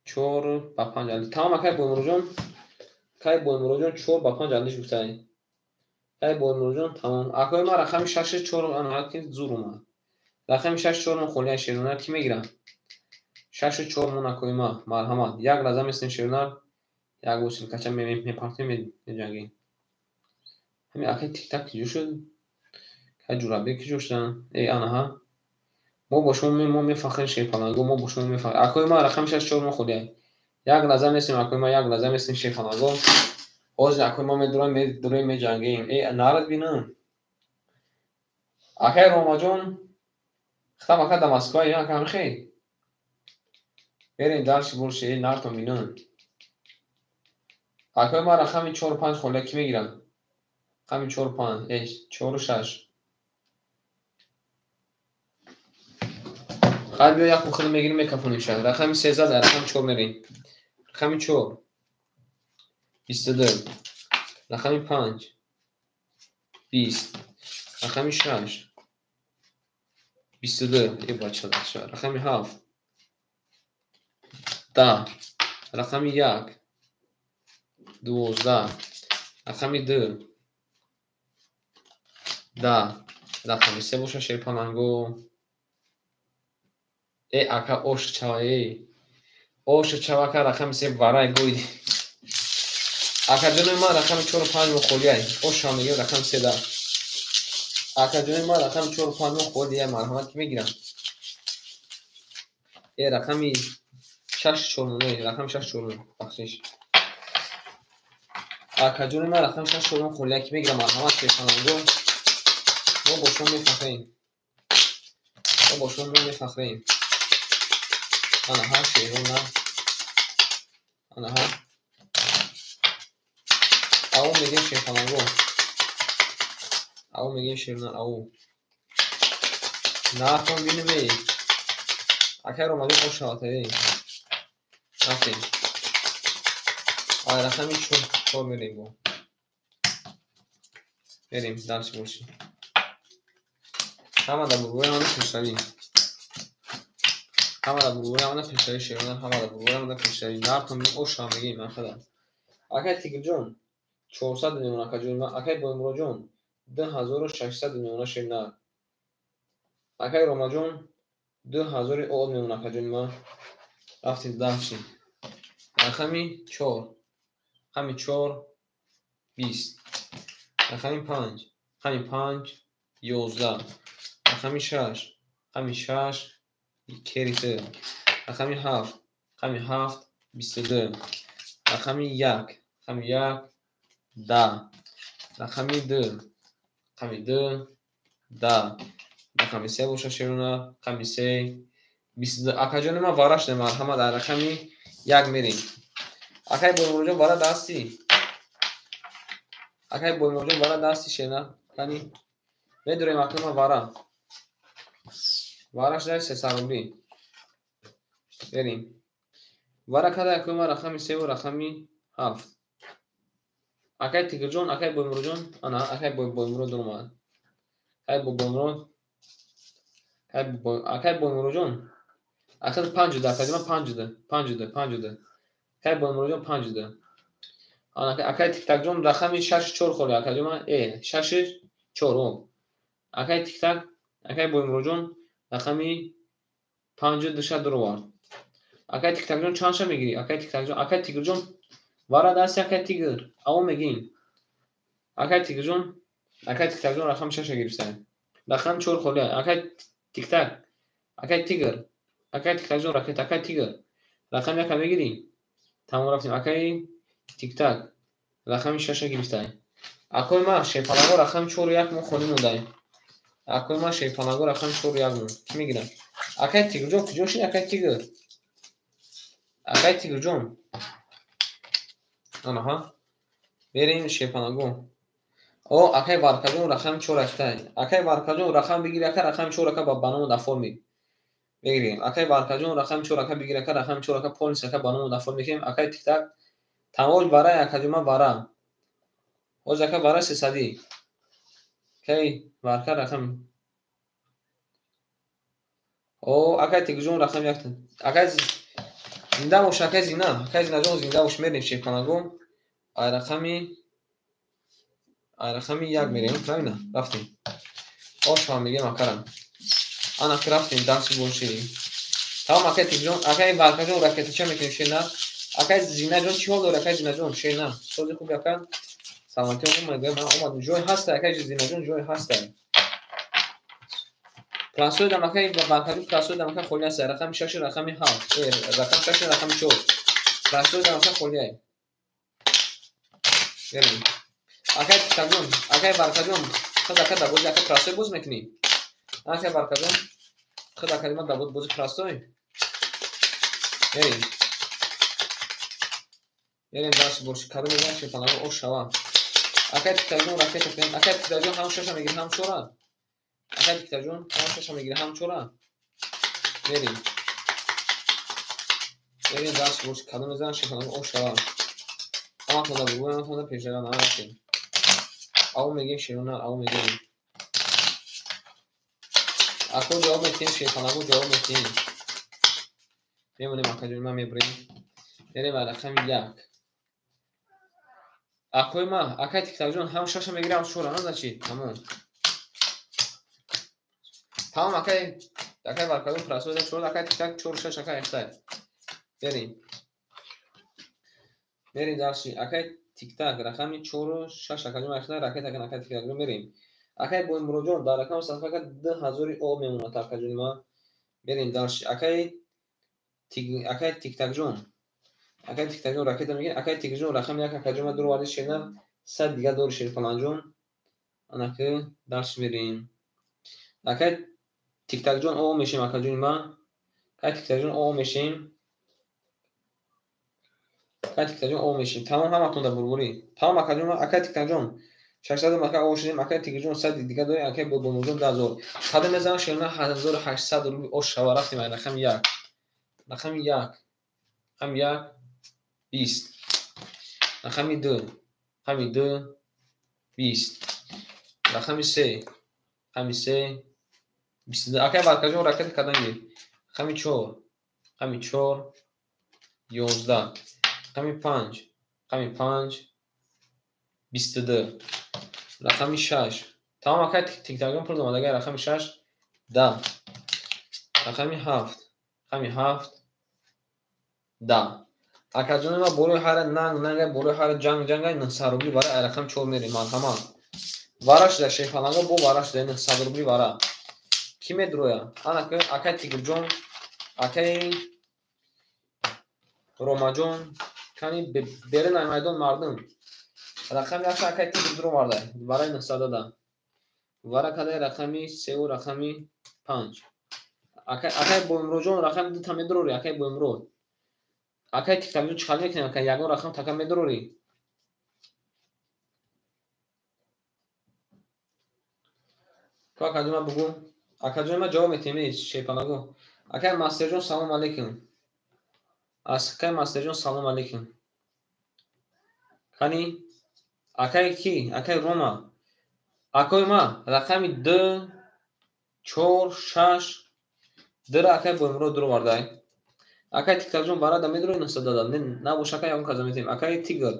4 ба 5 алиш. Тамом акаи Боймуроҷон. Акаи Боймуроҷон 4 ба 5 алиш гуфтаи. Акаи Боймуроҷон тамом. Акаи ман рақами 6 4 ана ки зур омад. Рақами 6 4 мо холия шерона ки мегирам? 6 4 мон акаи ман. Марҳамат. Як лаҳза местем шерона. Як гусилкача мепартем меҷангем. Ҳамин акаи тик-так киҷо шуд? Акаи Ҷурабек киҷо шудан? Э, анаҳа. Мо бо шумо мо мефахрем шерпаланго, мо бо шумо мефахрем. Акаи ман рақами 6 4 мо холия. Як лаҳза местем акаи ман, як лаҳза местем шерпаланго. Ҳозир акаи ман медурам, медурем, меҷангем. Э, нарад бинам. Акаи Ромаҷон хитам ака да Москва, я ака ҳамихел. Мерем дарси борши, э, нартон бинам. Акаи ман рақами 4 5 холия ки мегирам? Рақами 4 5, э, 4 6. Хай биё як худ мегирим мекафонем шад. Рақами 13 рақами 4 мерем. Рақами 4 22, рақами 5 20, рақами 6 22, э бача рақами 7 10, рақами 1 12, рақами 2 10, рақами 3 боша шерпаланго. Э ака ош чава, э ош чава ака рақами 3 варай гӯй. Акаҷони ман рақами 4 5 мо холиай. Ош ҳам мегирам рақами 3 да. Акаҷони ман рақами 4 5 мо холиай, марҳамат ки мегирам. Э рақами 6 4 9, рақами 6 4 9, бахшиш. Акаҷони ман рақами 6 4 9 холиай ки мегирам, марҳамат шерпаланго. Мо бо шумо мефахрем. Мо бо шумо мефахрем. Ана ҳа шерон на. Ана ҳа. Ау мегем шерпаланго. Ау мегем шернар ау. Нархон бинем эй. Акай ромаҷон ош шавад эй. Рафтем. Ай рақами 4 мерем бо. Мерем дальше боши. Ҳама дар бурбури ҳамада пешравӣ. Ҳама дар бурбури ҳамада пешравӣ шернар, ҳама дар бурбури ҳамада пешравӣ. Нартон бинем ош ҳам мегем ахада. Акай Тигрҷон 400 мемон акаҷони ман, акай Боймуроҷон 2600 мемона шернар. Акай Ромаҷон 2000 од мемон акаҷони ман. Рафтем дальше. Рақами 4. Рақами 4 20. Рақами 5. Рақами 5 11. Рақами 6. Рақами 6 керите. Рақами 7. Рақами 7 22. Рақами 1. Рақами 1 10. Рақами 2. Рақами 2 10. Рақами 3 боша шерона. Рақами 3 22. Акаҷони ман вара шуда марҳамат дар рақами 1 мерем. Акай Боймуроҷон вара дасти. Акай Боймуроҷон вара дасти шерна. Кани медурем акай ман вара. Вара шуда 300 рубли. Берем. Вара када акай ман рақами 3 ва рақами 7. Акай Тигрҷон, акай Боймуроҷон, ана акай Боймурод омад. Акай Боймурод, акай Боймуроҷон. Акай 5 ду, акай ман 5 ду, 5 ду, 5 ду. Акай Боймуроҷон 5 ду. Ана акай Тиктакҷон рақами 6 4 холи, акаҷон ман 6 4 о. Акай Тиктак, акай Боймуроҷон рақами 5 ду ша дуровард. Акай Тиктакҷон чанд ша мегирӣ? Акай Тиктакҷон, акай Тигрҷон вара дасти акай Тигр, аво мегим. Акай Тигрҷон, акай Тиктакҷон рақами 6 гирифта. Рақами 4 холи, акай Тиктак, акай Тигр, акай Тиктакҷон ракет, акай Тигр. Рақами 1 мегирӣ? Тамом рафтем. Акай Тиктак рақами 6 гирифта. Акои ман шерпаланго рақами 4 1 мо холӣ мондаем. Акои ман шерпаланго рақами 4 1 мо. Кӣ мегирам? Акай Тигрҷон куҷо шид? Акай Тигр. Акай Тигрҷон. Анаҳа. Берем шерпаланго. О, акай Варкаҷон рақами 4 рафта. Акай Варкаҷон рақам бигир, ака рақами 4 ака ба номи дафор мегирем. Акай Варкаҷон рақами 4 ака бигир, ака рақами 4 ака полис ака ба номи дафор мекунем. Акай Тиктак тамош барай акаҷон ман вара. Ҳоз ака вара 300. Акай Варка рақам. О, акай Тигрҷон рақами 1. Акай зинда бош, акай Зина. Акай Зинаҷон зинда бош, мерем шерпаланго. Ай рақами 1 мерем, правильно? Рафтем. Ош ҳам мегем акарам. Ана ки рафтем дарси боши. Тамом акай Тигрҷон, акай Варкаҷон ракетача мекунем шерна. Акай Зинаҷон чӣ ҳол дорӣ акай Зинаҷон? Шерна. Сози хуби ака. Саломатӣ омад, ман омадам. Ҷой ҳаста акай Зинаҷон, ҷой ҳаста. Пласои дам акай Варкаҷон, пласои дам ака холӣ аст. Рақами 6 рақами 7. Рақами 6 рақами 4. Пласои дам ака холӣ аст. Берем. Акай Тиктакҷон, акай Варкаҷон, худ ака дар бози ака простой боз мекунӣ? Акай Варкаҷон, худ ака ма дар бози простой. Берем. Берем дарси боши. Кадом мегӯяд шерпаланго ош шава. Акай Тиктакҷон ракета кунем. Акай Тиктакҷон ҳам шаша мегирӣ, ҳам чора. Акай Тиктакҷон ҳам шаша мегирӣ, ҳам чора. Мерим. Мерим даст бош кадом мезанам шерпаланго ош шава. Ҳаматонда бугӯй, ҳаматонда пешрава нарафтем. Ав мегем шерона, ав мегем. Ако ҷавоб метиҳем, шерпаланго ҷавоб метиҳем. Мемонем акаҷони ман мебурем. Мерем ба рақами 1. Акои ма, акай Тиктакҷон ҳам шаша мегирам, ҳам чора, назачи? Тамом. Тамом акай, акай баркадон прасода чора, акай Тиктак 4 6 акай ихтай. Мерем. Мерем дарси. Акай Тиктак рақами 4 6 акаҷон ихтай, ракета кан акай Тиктакҷон мерем. Акай Боймуроджон дар рақами сафака 2000 об мемонад акаҷони ма. Мерем дарси. Акай акай Тиктакҷон. Акай Тиктакҷон ракета мегирем. Акай Тиктакҷон рақами 1 акаҷон ма дуроварди шерна 100 дига дори шерпаланҷон. Анаки дарс мерем. Акай Тиктакҷон о мешем акаҷони ма. Акай Тиктакҷон о мешем. Акай Тиктакҷон о мешем. Тамом ҳаматон дар бурбурӣ. Тамом акаҷон ма, акай Тиктакҷон 600 мака о шудем, акай Тиктакҷон 100 дига дори, акай Боймуроджон 10000. Қадам мезанам шерна 1800 рубл ош шава. Рафтем ай рақами 1. Рақами 1. Рақами 1 20. Рақами 2. Рақами 2 20. Рақами 3. Рақами 3 22. Акай Баркаҷон ракета кадан гир. Рақами 4. Рақами 4 11. Рақами 5. Рақами 5 22. Рақами 6. Тамом акай Тиктакҷон пул омад. Агар рақами 6 10. Рақами 7. Рақами 7 10. Акаҷони ма болои ҳара нанг нанга, болои ҳара ҷанг ҷанга 900 рубли вара ай рақами 4 мерем. Марҳамат. Вара шуда шерпаланго бо вара шуда 900 рубли вара. Кӣ медроя? Ана акай Тигрҷон, акай Ромаҷон, кани берин ай майдон мардум. Рақами 1 акай Тигр дуроварда барои 900 да. Вара кадай рақами 3 ва рақами 5. Акай Боймуроджон рақами 2 та медрори, акай Боймурод. Акай Тиктакҷон чӣ хал мекунем? Акай ягон рақам така медрори? Ко акаҷон ма бугӯ. Акаҷон ма ҷавоб метиҳем, шерпалаго. Акай Мастерҷон салом алейкум. Акай Мастерҷон салом алейкум. Кани акай ки? Акай Рома. Акои ма рақами 2 4 6 2 акай Боймурод дуровардай. Акай Тиктакҷон барада медрои 900 дада. Набош акай ягон каза метиҳем. Акай Тигр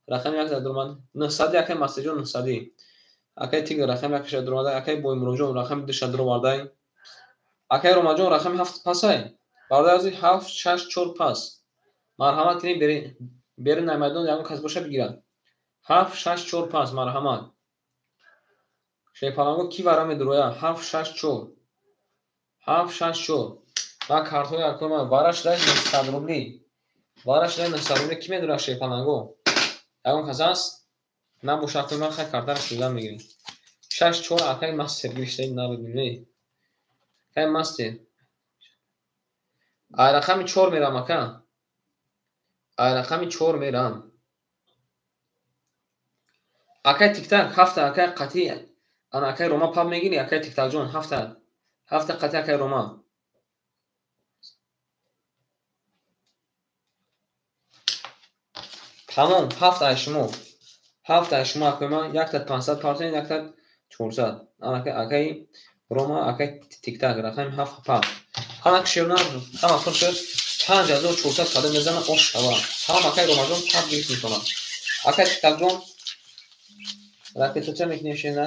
рақами 1 да дуромад. 900 акай Мастерҷон 900. Акай Тигр рақами 1 ша дуромада. Акай Боймуроджон рақами 2 ша дуровардай. Акай Ромаҷон рақами 7 пасай. Бародар азиз 7 6 4 пас. Марҳамат кунед берин ай майдон ягон кас боша бигирад. 7 6 4 пас марҳамат. Шерпаланго ки вара медроя? 7 6 4. 7 6 4. Ма картҳои акои ма вара шуда 900 рубли. Вара шуда 900 рубли ки медроя шерпаланго? Ягон кас аст? Набоша акои ман хай картаро шуда мегирем. 6 4 акай мастер гирифтаи набудем, не. Акай мастер. Ай рақами 4 мерам ака. Ай рақами 4 мерам. Акай Тиктак 7 акай қатъи ана акай Рома пап мегири, акай Тиктакҷон 7 7 қатъи акай Рома. Тамом 7 ай шумо. 7 ай шумо акои ман якта 500 партоен, якта 400. Ана акай Рома, акай Тиктак рақами 7 пап. Ҳама шерна ҳама пур шуд. 5400 қадам мезанам ош шава. Тамом акай Ромаҷон пап гирифт метавонад. Акай Тиктакҷон ракетача мекунем шерна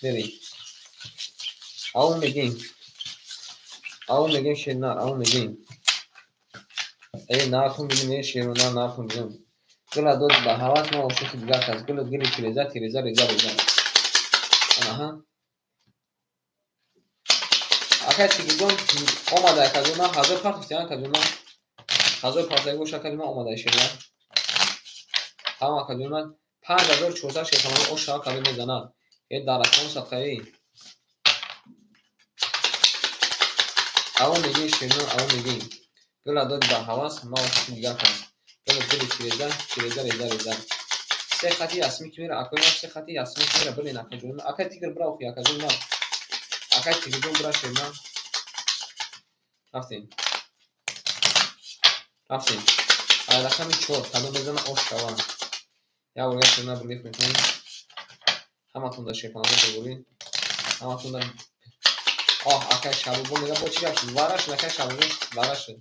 мерем. Ав мегем. Ав мегем шерна, ав мегем. Эй нархун бинем, шерна нархун бинем. Гула дод ба ҳавас ма ошиқи дигар кас. Гула гили тиреза, тиреза, реза, реза. Аҳа. Акай Тигрҷон омада акаҷон ман 1000 партофтем акаҷон ман. 1000 партофтем бош акаҷон ман омада шерна. Тамом акаҷон ман 5400 шерпаланго ош шава кадом мезанад. Э дар рақами садқаӣ. Ав мегем шерна, ав мегем. Гула дод ба ҳавас ма ошиқи дигар кас. Гула гили тиреза, тиреза, реза, реза. Се хати ясми ки мера, акои ман се хати ясми ки мера, бирен акаҷон ман. Акай Тигр бира охи акаҷон ман. Акай Тигрҷон бира шерна. Рафтем. Рафтем. Ай рақами 4 кадом мезана ош шава. Як бор гашт на бурлиф мекунем. Ҳаматон дар шерпаланго бурбурӣ. Ҳаматон дар оҳ акай Шабобо мега бо чӣ гап шуд? Вара шуд акай Шабобо, вара шуд.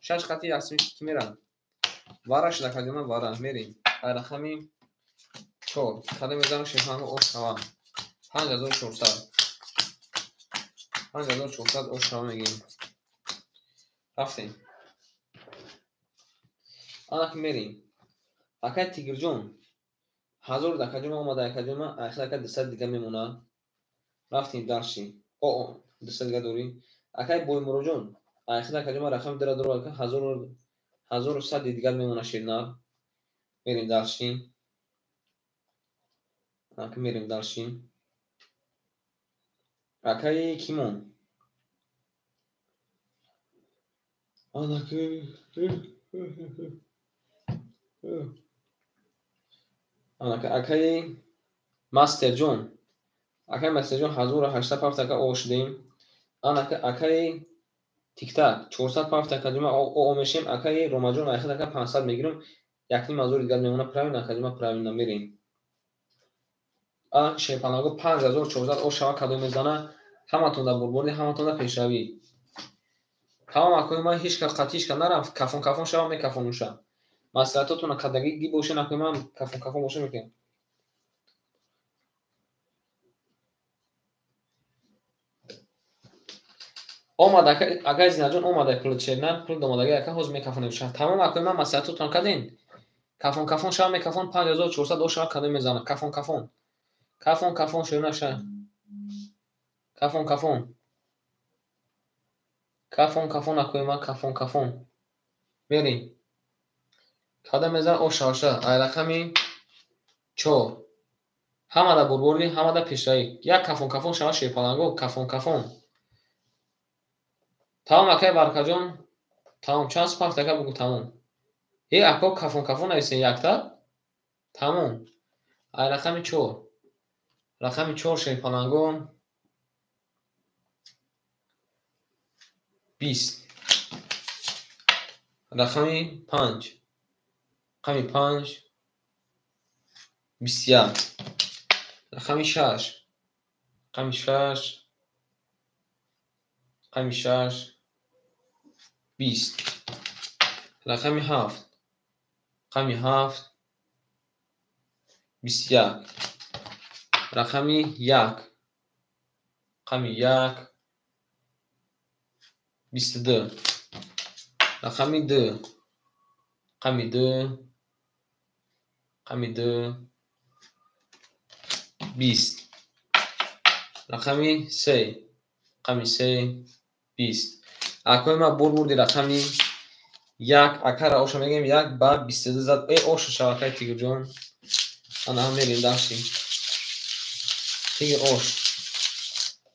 Шаш хати яксими ки мерам. Вара шуд акаҷона, вара мерем. Ай рақами 4 кадом мезана шерпаланго ош шава. 5400. 5400 ош шава мегем. Рафтем. Анак мерем. Акай Тигрҷон 1000 акаҷон омада акаҷон ахир ака 200 дига мемонад. Рафтем дарши. О, 200 дига дорӣ. Акай Боймуроҷон ахир акаҷон рақами дара дора ака 1100 дигар мемонад ширнар. Мерем дарши. Ака мерем дарши. Акай Кимон. Анаки анака акай Мастерҷон. Акай Мастерҷон 1800 пафт ака о шудем. Анака акай Тиктак 400 пафт ака ҷума о мешем. Акай Ромаҷон айхад ака 500 мегирем. 1,5 ҳазор дигар мемонад. Правильно акаҷума, правильно мерем. Анака шерпаланго 5400 о шава кадом мезана. Ҳаматон дар бурбурӣ, ҳаматон дар пешравӣ. Тамом акои ман ҳеч кас қатъи ҳеч кас нарафт. Кафон кафон шава мекафонуша. Маслиҳатотона кадагӣ боша накои ман кафон кафон боша мекунем. Омад акай Зинаҷон омада пул черна, пул домадаги ака ҳозир мекафонем. Тамом акои ман маслиҳатотон кардем. Кафон кафон шава мекафон 5400 о шава кадом мезана. Кафон кафон. Кафон кафон шерна ша. Кафон кафон. Кафон кафон акои ман кафон кафон. Мерем. Кадом мезана о шава ша. Ай рақами 4. Ҳамада бурбурӣ, ҳамада пешравӣ. Як кафон кафон шава шерпаланго, кафон кафон. Тамом акай Баркаҷон, тамом чанд пафт ака бугу тамом. Э ако кафон кафон нависен якта. Тамом. Ай рақами 4. Рақами 4 шерпаланго 20. Рақами 5. Рақами 5 21. Рақами 6. Рақами 6. Рақами 6 20. Рақами 7. Рақами 7 21. Рақами 1. Рақами 1 22. Рақами 2. Рақами 2. Рақами 2 20. Рақами 3. Рақами 3 20. Акои ман бурбурди рақами 1 акара оша мегем 1 ба 22 зад. Э оша шава акай Тигрҷон. Ана ҳам мерем дарши. Тигр ош.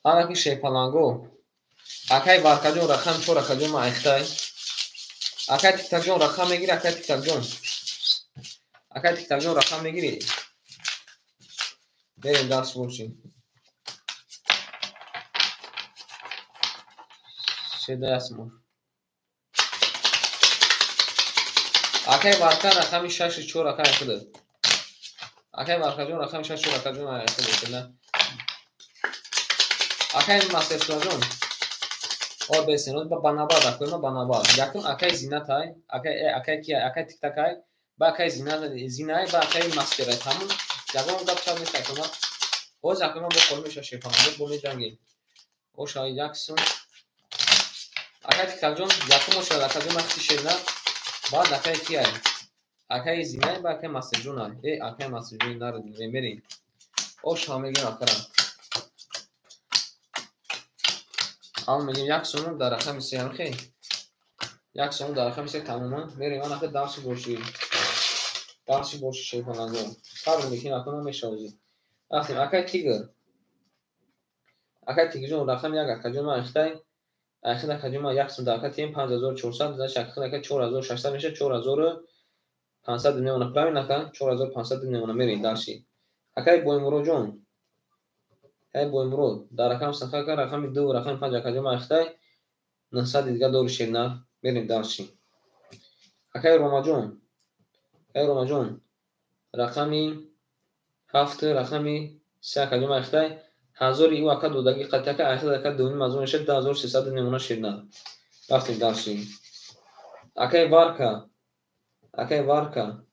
Анаки шерпаланго. Акай Баркаҷон рақами 4 акаҷон ман айхтай. Акай Тиктакҷон рақам мегири, акай Тиктакҷон. Акай Тиктакҷон рақам мегири. Мерем дарс бошем. Шедаясмо. Акай Барка рақами 6 4 акай худат. Акай Баркаҷон рақами 6 4 акаҷон худат. Акай Мастерсулаҷон. О бесен, ба набад акои ма ба набад. Якум акай Зинатай, акай кия, акай Тиктакай, ба акай Зинай, ба акай Мастерай. Тамом ягон гап чап нест акои ма. Ҳозир акои ма бо қол меша шерпаланго бо меҷангем. Оша як сум. Акай Тиктакҷон якум оша акаҷон махти шерна, баъд акай кияй. Акай Зинай, ба акай Мастерҷонай. Э акай Мастерҷон нарадим, мерем. Оша мегем акара. Ҳамон мегем як сум дар рақами 3 ҳамхе. Як сум дар рақами 3 тамоман. Мерем анака дарси боши. Дарси боши шерпаланго. Сабр мекунем акои ма мешавозӣ. Рафтем акай Тигр. Акай Тигрҷон рақами 1 акаҷон ман айхтай. Айхид акаҷон ман як сум дар ака тием 5400, значит акхид ака 4600 меша 4500 мемона. Правильно ака? 4500 мемона. Мерем дарси. Акай Боймуроҷон. Акай Боймурод дар рақам саха ака рақами 2 рақами 5 акаҷон ман айхтай. 900 дига дори шернар. Мерем дальше. Акай Ромаҷон, акай Ромаҷон, рақами 7, рақами 3, акаҷон айхтай ҳазори ю ака додаги қати ака айхта ака дувним ҳазор мешавад, 2300 мемона шернар. Рафтем дальше. Акай Варка, акай Варка,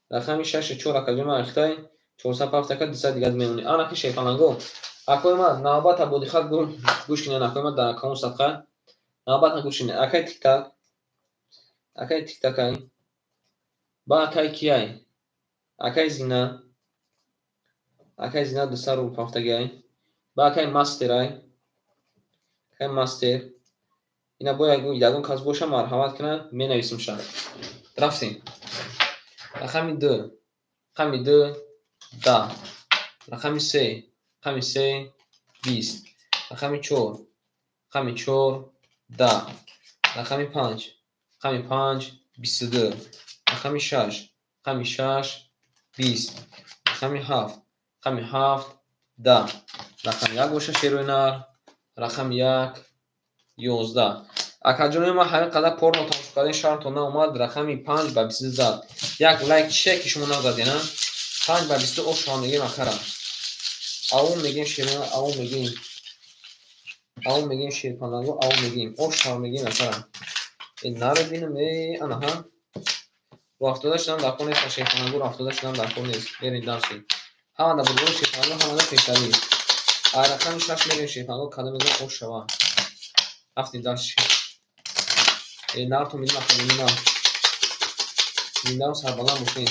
рақами 6, 4, акаҷон айхтай 407 ака 200 дига мемонӣ. Анаки шерпаланго. Акои ман навбата бо диққат гӯш кинен, акои ман дар акаун садқа навбата гӯш кинен. Акай Тиктак, акай Тиктакай, ба акай кияй, акай Зина, акай Зина 200 рубл пафтагиай, ба акай Мастерай, акай Мастер. Ина бо ягон кас боша, марҳамат кунад, менависимша. Рафтем. Рақами 2, рақами 2, 10, рақами 3, рақами 3, 20, рақами 4, рақами 4, 10, рақами 5, рақами 5, 22, рақами 6, рақами 6, 20, рақами 7, рақами 7, 10, рақами 1 боша шерои нар, рақами 1, 11. Акаҷони ман, ҳамин қадар порно тамошо кардем, шармтон наомад? Рақами 5 ба 22 зад. Як лайк чие ки шумо назадед, а? 5 ба 22 ошон мегем акара. Аву мегем шерона, аву мегем. Аву мегем шерпанаго, аву мегем. Ошон мегем акара. Э наро бинам, э анаҳа. Рафтода шудам дар кор нест, шерпанаго рафтода шудам дар кор нест. Мерем дальше. Ҳамада бурдори шерпанаго, ҳамада пешравӣ. Ай рақами 6 мерем шерпанаго, кадом мезан ош шава. Рафтем дальше. Э нартон мегем академи ман. Зиндаам сарбаланд бошед.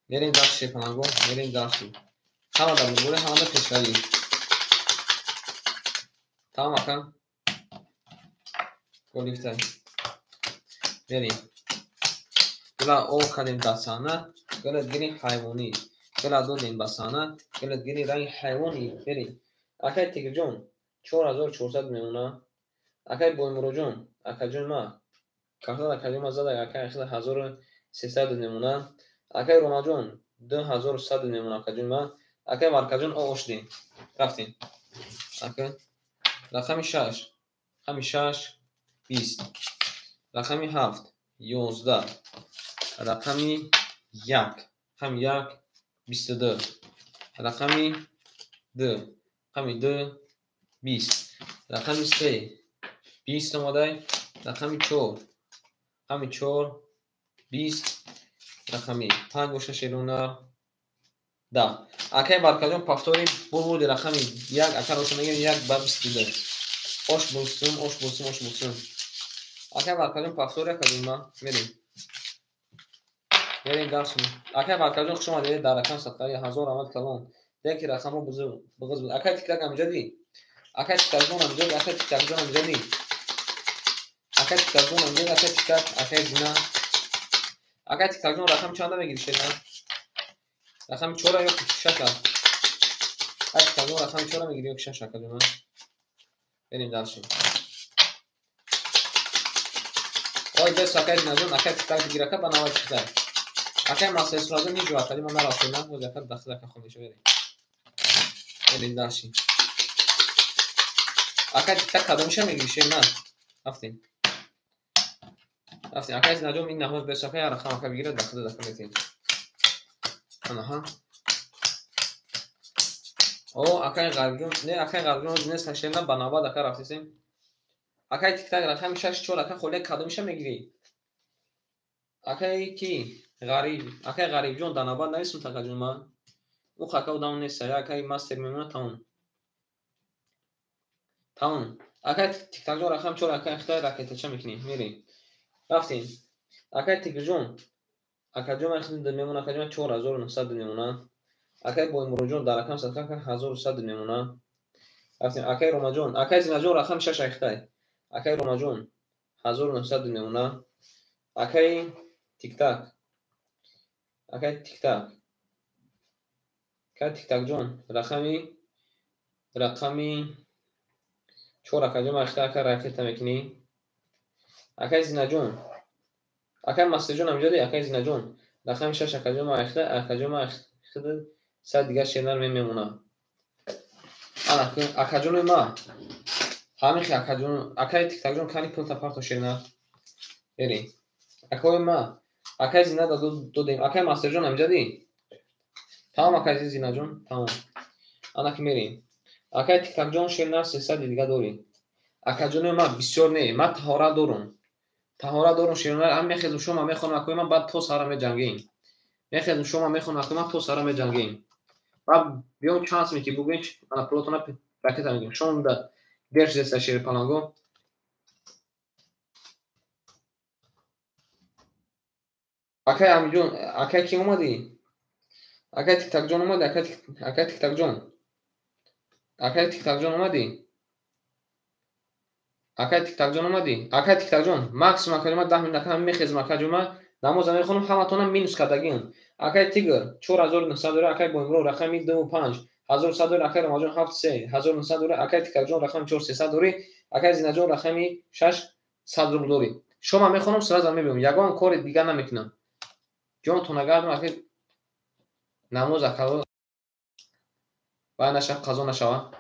Мерем дальше шерпанаго, мерем дальше. Ҳамада бурдори, ҳамада пешравӣ. Тамом ака. Голифтай. Мерем. Гула об кардем дар саҳна, гулат гири ҳайвонӣ. Гула додем ба саҳна, гулат гири ранги ҳайвонӣ. Мерем. Акай Тигрҷон, 4400 мемона. Акай Боймуроҷон, акаҷон ма, картад акаҷон ма зада, акай ахида 1300 мемона. Акай Ромаҷон, 2100 мемона акаҷон ма. Акай Варкаҷон, о ошдем. Рафтем. Ака рақами 6, рақами 6, 20, рақами 7, 11, рақами 1, рақами 1, 22, рақами 2, рақами 2, 20, рақами 3, 20 омадай, рақами 4, рақами 4, 20, рақами 5 боша шерона, 10. Акай Баркаҷон, повтори бурди рақами 1, ака роша мегем 1 ба 22. Ош булсум, ош булсум, ош булсум. Акай Баркаҷон, повтори акаҷон ма, мерем. Мерем дальше. Акай Баркаҷон, хуш омадед дар рақам садқаи ҳазор раҳмат калон. Яке рақамҳо буғиз буд. Акай Тиктак амҷадӣ. Акай Тиктакҷон амҷадӣ, акай Тиктакҷон амҷадӣ. Акай Тиктакҷон амҷадӣ, акай Тиктак, акай Зина. Акай Тиктакҷон рақам чанда мегирӣ шена? Рақами 4 ё 6? Акай Тиктакҷон рақами 4 мегирӣ ё 6, акаҷон? Берем дальше. Ой, бес акай Зинаҷон, акай Тиктак бигир ака ба навбат Тиктак. Акай Масъуд ниҷо акади ман нарафтем, на? Боз ака дахил ака хонда берем. Берем дальше. Акай Тиктак кадомиша мегирӣ шена? Рафтем. Рафтем. Акай Зинаҷон ин наҳоз бес ака рақам ака бигирад, дахил дака метем. Анаҳа. О, акай Ғарибҷон, не, акай Ғарибҷон нест шена, ба навбат ака рафтесем. Акай Тиктак рақами 6, 4 ака холия кадомиша мегирӣ? Акай ки? Ғариб, акай Ғарибҷон дар навбат нависум такаҷон ма. Ӯ хака одам нест, акай Мастер мемона тамом. Тамом. Акай Тиктакҷон рақам 4 акай хитай ракетача мекунем. Мерем. Рафтем. Акай Тигрҷон, акаҷон ман мемона, акаҷон 4900 мемона. Акай Боймуроҷон дар рақам садқа ака 1100 мемона. Рафтем. Акай Ромаҷон, акай Зинаҷон рақами 6 айхтай. Акай Ромаҷон 1900 мемона. Акай Тиктак, акай Тиктак, акай Тиктакҷон рақами 4 акаҷон айхтай ака ракета мекунӣ. Акай Зинаҷон, акай Мастерҷон амҷадӣ, акай Зинаҷон рақами 6 акаҷон айхтай, акаҷон айхтай сад дигар шернар мемонад. Ана акаҷони ма. Ҳамихи акаҷон, акаи Тиктакҷон, кани пулта парто шернар. Берин. Акои ма, акаи Зина додем. Акаи Мастерҷон амҷадӣ? Тамом, акаи Зинаҷон, тамом. Ана ки мерем. Акаи Тиктакҷон, шернар 300 дига дорӣ. Акаҷони ма, бисёр не, ма таҳорат дорум. Таҳорат дорум, шернар, ҳам мехезум, шома мехонам, акои ман, баъд то сара меҷангем. Мехезум, шома мехонам, акои ман, то сара меҷангем. Баъд биём чанд сме ки бугӯем, ана пулотона ракета мегирем. Шом да дер шудеста, шери паланго. Акай Амиҷон, акай ки омадӣ? Акай Тиктакҷон омадӣ? Акай Тиктакҷон. Акай Тиктакҷон омадӣ? Акай Тиктакҷон омадӣ? Акай Тиктакҷон, максимум акаҷон ма 10 минут, ака мехезам, акаҷон ма намоза мехонам, ҳаматона минус кардагиам. Акай Тигр 4900 дора, акай Боимро рақами 2 5 1100 дора, акай Рамазон 7 3 1900 дора, акай Тиктакҷон рақами 4 300 дорӣ, акай Зинаҷон рақами 6 100 рубл дорӣ. Шома мехонам, сразу мебиём. Ягон кори дигар намекунам. Ҷонтон агардам, акай намоз акаво вай наша, қазо нашава.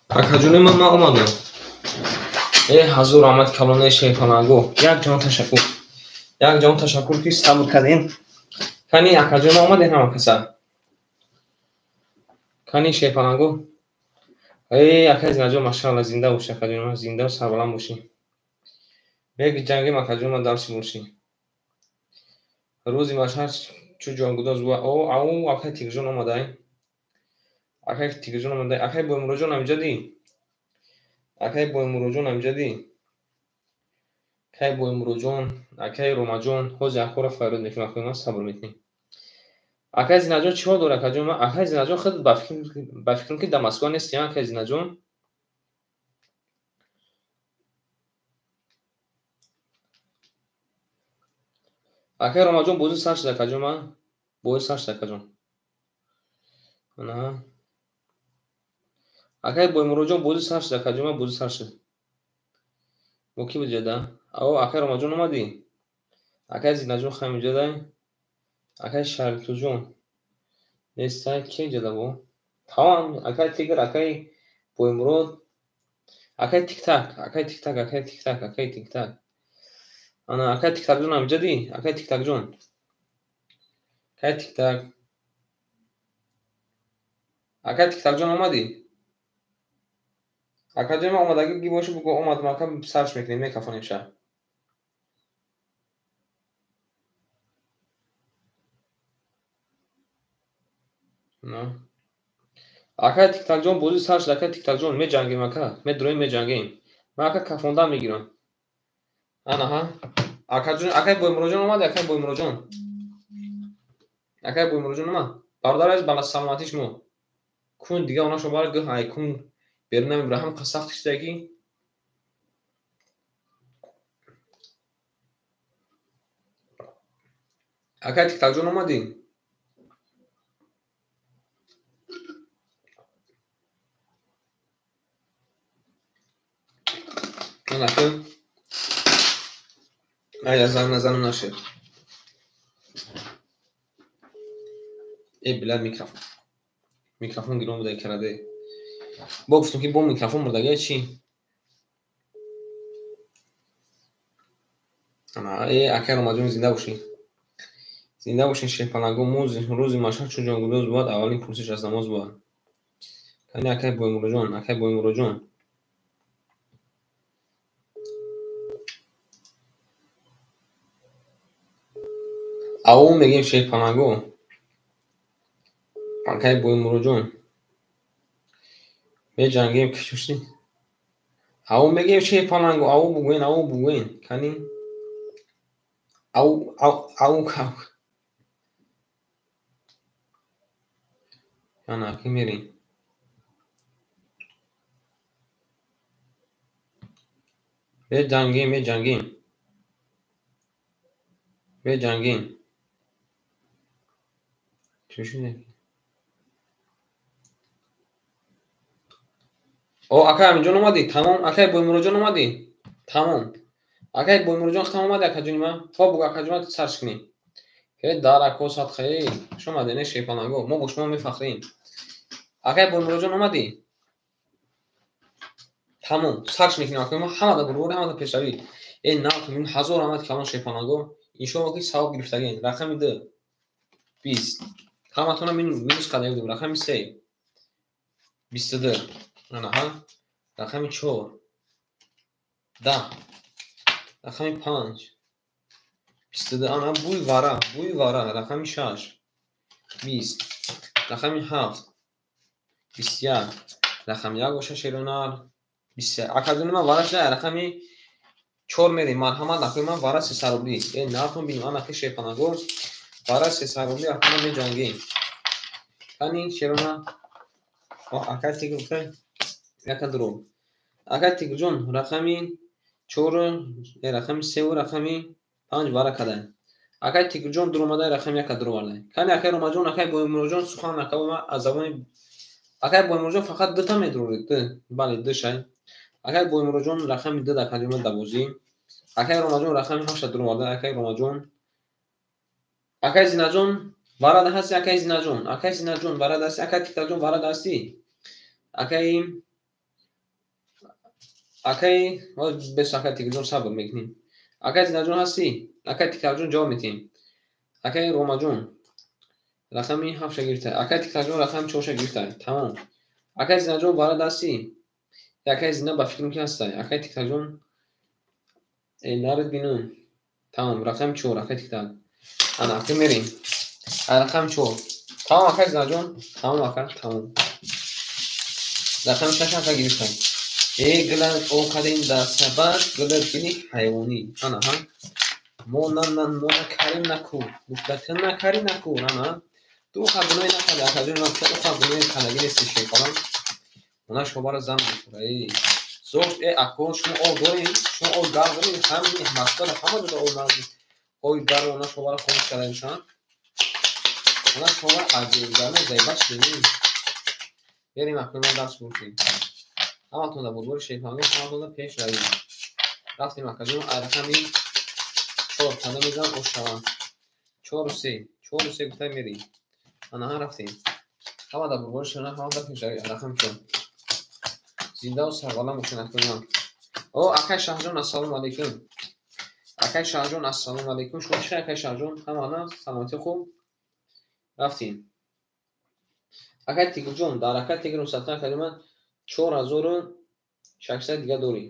Акаҷони ман омадам. Э ҳазор раҳмат калонаи шерпаланго. Як ҷон ташаккур. Як ҷон ташаккур ки сабр кардем. Кани акаҷон омадем ҳама каса. Кани шерпаланго. Э акай Зинаҷон машаалло зинда бошӣ акаҷон, зинда сарбаланд бошӣ. Беги ҷангем акаҷон ман дарси бошӣ. Рӯзи машҳад чу ҷонгудоз буд. О, ау акай Тигрҷон омадай. Акай Тигрҷон омадай. Акай Боймуроҷон амҷадӣ. Акай Боймуроҷон амҷадӣ. Акай Боймуроҷон, акай Ромаҷон, ҳозир акора фарёд мекунам, акои ман сабр мекунем. Акай Зинаҷон чӣ ҳол дорад акаҷон? Акай Зинаҷон худ ба фикрам ки дар Москва нести, акай Зинаҷон? Акай Ромаҷон бозӣ сар шуд акаҷон ман. Бозӣ сар шуд акаҷон. Ана. Акай Боймуроҷон бозӣ сар шуд акаҷон ман бозӣ сар шуд. Бо кӣ буд ҷада? Ао акай Ромаҷон омадӣ? Акай Зинаҷон хам ҷадай? Акай Шарифтуҷон нестай? Ки ҷада бо? Тамом, акай Тигр, акай Боймурод, акай Тиктак, акай Тиктак, акай Тиктак, акай Тиктак. Ана акай Тиктакҷон ҳам ҷадӣ? Акай Тиктакҷон. Акай Тиктак. Акай Тиктакҷон омадӣ? Акаҷон ман омадагӣ ги бошӣ бугӯ омадам ака сарш мекунем мекафонем ша. На. Акай Тиктакҷон бозӣ сар шуд акай Тиктакҷон меҷангем ака, медуроем меҷангем. Ман ака кафондан мегирам. Ана ҳа. Акаҷон, акай Боймуроҷон омад, акай Боймуроҷон. Акай Боймуроҷон омад. Бародар азиз, ба саломатии шумо. Кун дига онашо бар гӯ ай кун берун намебара ҳам сахт шуда ки. Акай Тиктакҷон омадӣ? Ана кун. Ай занг назанам нашед. Э била микрофон. Микрофон гиром буда караде. Бо гуфтам ки бо микрофон бурдагия чӣ? Ана э акай Ромаҷон зинда бошӣ. Зинда бошин шерпаланго. Рӯзи машҳад чун ҷонгудоз буд, аввалин пурсиш аз намоз буд. Кани акай Боймуроҷон, акай Боймуроҷон. Ау мегем шерпаланго. Акай Боймуроҷон. Меҷангем кичушти. Ау мегем шерпаланго, ау бугӯен, ау бугӯен. Кани ау ау ау ау. Ана ки мерем. Меҷангем, меҷангем. Меҷангем. Чӣ шуд? О, акай Аминҷон омадӣ? Тамом. Акай Боймуроҷон омадӣ? Тамом. Акай Боймуроҷон хитам омадӣ акаҷони ман? Хоб бугӯ акаҷон ман сарш кунем. Э дар ако садқаи хуш омадед, не шерпаланго. Мо бо шумо мефахрем. Акай Боймуроҷон омадӣ? Тамом. Сарш мекунем акаи мо ҳамада бурбори ҳамада пешравӣ. Э нав мин ҳазор раҳмат калон шерпаланго. Иншоалло ки савоб гирифтагем. Рақами 2 20. Ҳаматона минус карда будем. Рақами 3 22. Ана ҳа. Рақами 4 10. Рақами 5 22. Ана бӯи вара, бӯи вара. Рақами 6 20. Рақами 7 21. Рақами 1 боша шеронар 21. Акаҷони ман вара шуда рақами 4 мерем. Марҳамат акои ман вара 300 рубли. Э нархон бинем ана ки шерпанаго вара 300 рубли акама меҷангем. Кани шерона. О акай Тигр гуфта яка дурӯғ. Акай Тигрҷон рақами 4, рақами 3 ва рақами 5 вара кадай. Акай Тигрҷон дур омадай рақами 1 дур овардай. Кани акай Ромаҷон, акай Боймуроҷон сухан накава ман аз забони акай Боймуроҷон фақат дута медуроред. Ду. Бале, ду шай. Акай Боймуроҷон рақами 2 дар калима дабозӣ. Акай Ромаҷон рақами 8 дур овардай. Акай Ромаҷон. Акай Зинаҷон варада ҳасти акай Зинаҷон. Акай Зинаҷон варада ҳасти, акай Тиктакҷон варада ҳасти. Акай Акаи бес, акай Тигрҷон, сабр мекунем. Акай Зинаҷон, ҳастӣ? Акай Тиктакҷон, ҷавоб метиҳем. Акаи Ромаҷон рақами ҳафтша гирифта, акай Тиктакҷон рақами чорша гирифта, тамом. Акай Зинаҷон, барад ҳастӣ? Акай Зина, ба фикрам, ки ҳастай. Акай Тиктакҷон, нарид бинум. Тамом, рақами чор, акай Тиктак. Ана ака, мерем рақами чор. Тамом, акай Зинаҷон, тамом, ака, тамом. Рақами шаш ака гирифтам. Э, гила окадем дар сабад, гила гили ҳайвонӣ. Ана ҳа, мо на мо накарем, наку гуфта, ту накарӣ, наку. Ана ту уха гуноҳе накарди, акаҷон, ту уха гуноҳе кардагӣ нести. Шерпалан она шобара зан мехӯра. Э, зош, э, ако, шумо об дорем, шумо об гарм дорем. Ҳамин Москвада ҳама ҷода об нарм, оби гарм. Она шобара хомӯш карда бошанд, она шобара аҷоибгарма заебат шудем. Берем, акнун дарс бошем. Ҳаматонда бурбори шерпалангон, ҳаматонда пешравӣ. Рафтем, акаҷон, рақами чор канда мезанам, ош шаванд. Чору се, чору се гуфта мерем. Анаҳа, рафтем. Ҳамада бурбори шерпаланг, ҳамада пешравӣ. Рақами чор. Зиндаву сарбаланд бошед, акаҷон. О, акай Шаҳҷон, ассалому алайкум. Акай Шаҳҷон, ассалому алайкум. Шумо чӣ, акай Шаҳҷон? Ҳамана саломатӣ, хуб? Рафтем. Акай Тигрҷон, дар акай Тигр нусатан, акаҷон, ман 4600 дига дорӣ.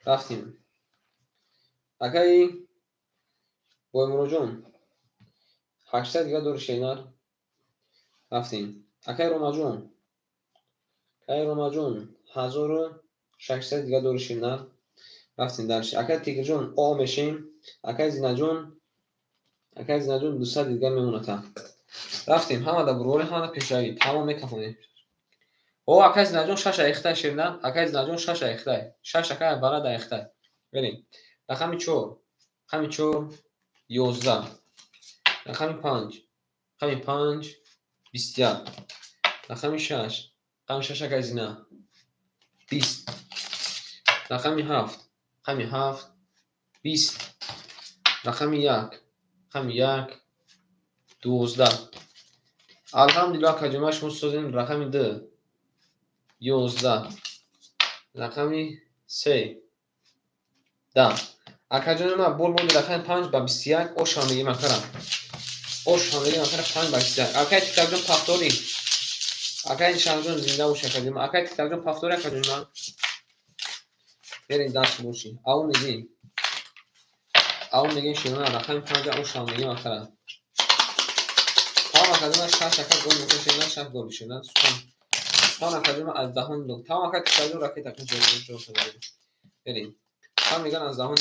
Рафтем. Акаи Боймуроҷон, 800 дига дори, шернар. Рафтем. Акаи Ромаҷон, акаи Ромаҷон, 1600 дига дори, шернар. Рафтем дальше. Акаи Тигрҷон, о мешем. Акаи Зинаҷон, акаи Зинаҷон, 200 дига мемоната. Рафтем. Ҳамада бурбори, ҳамада пешравӣ. Тамом, мекафонем. О, акаи Зинаҷон, шаш айхтай, шернар. Акаи Зинаҷон, шаш айхтай, шаш, акай барад айхтай. Берем. Рақами чор, рақами чор 11, рақами панҷ, рақами панҷ 21, рақами шаш, рақами шаш, акаи Зина, 20, рақами ҳафт, рақами ҳафт 20, рақами як, рақами як 12. Алҳамдулилла, акаҷон, шумо созем. Рақами ду 11, рақами се 10. Акаҷони ман, бурди рақами панҷ ба 21. Ошам мегем, акара, ошам мегем, акара, панҷ ба 21. Акай Тиктакҷон, повтори. Акай Шаҳҷон, зинда бош, акаҷон. Акай Тиктакҷон, повтори, акаҷони ман. Берем, даст боши. Ав мегем, ав мегем, широна, рақами панҷа ошам мегем, акара. Тамом, акаҷон, шаш ака гол мекунем, широна, шаш гол, широна. Сухан, сухан, акаҷон, аз даҳон. Тамом, ака Тиктакҷон, ракета. Берем. Сухан меган аз даҳон.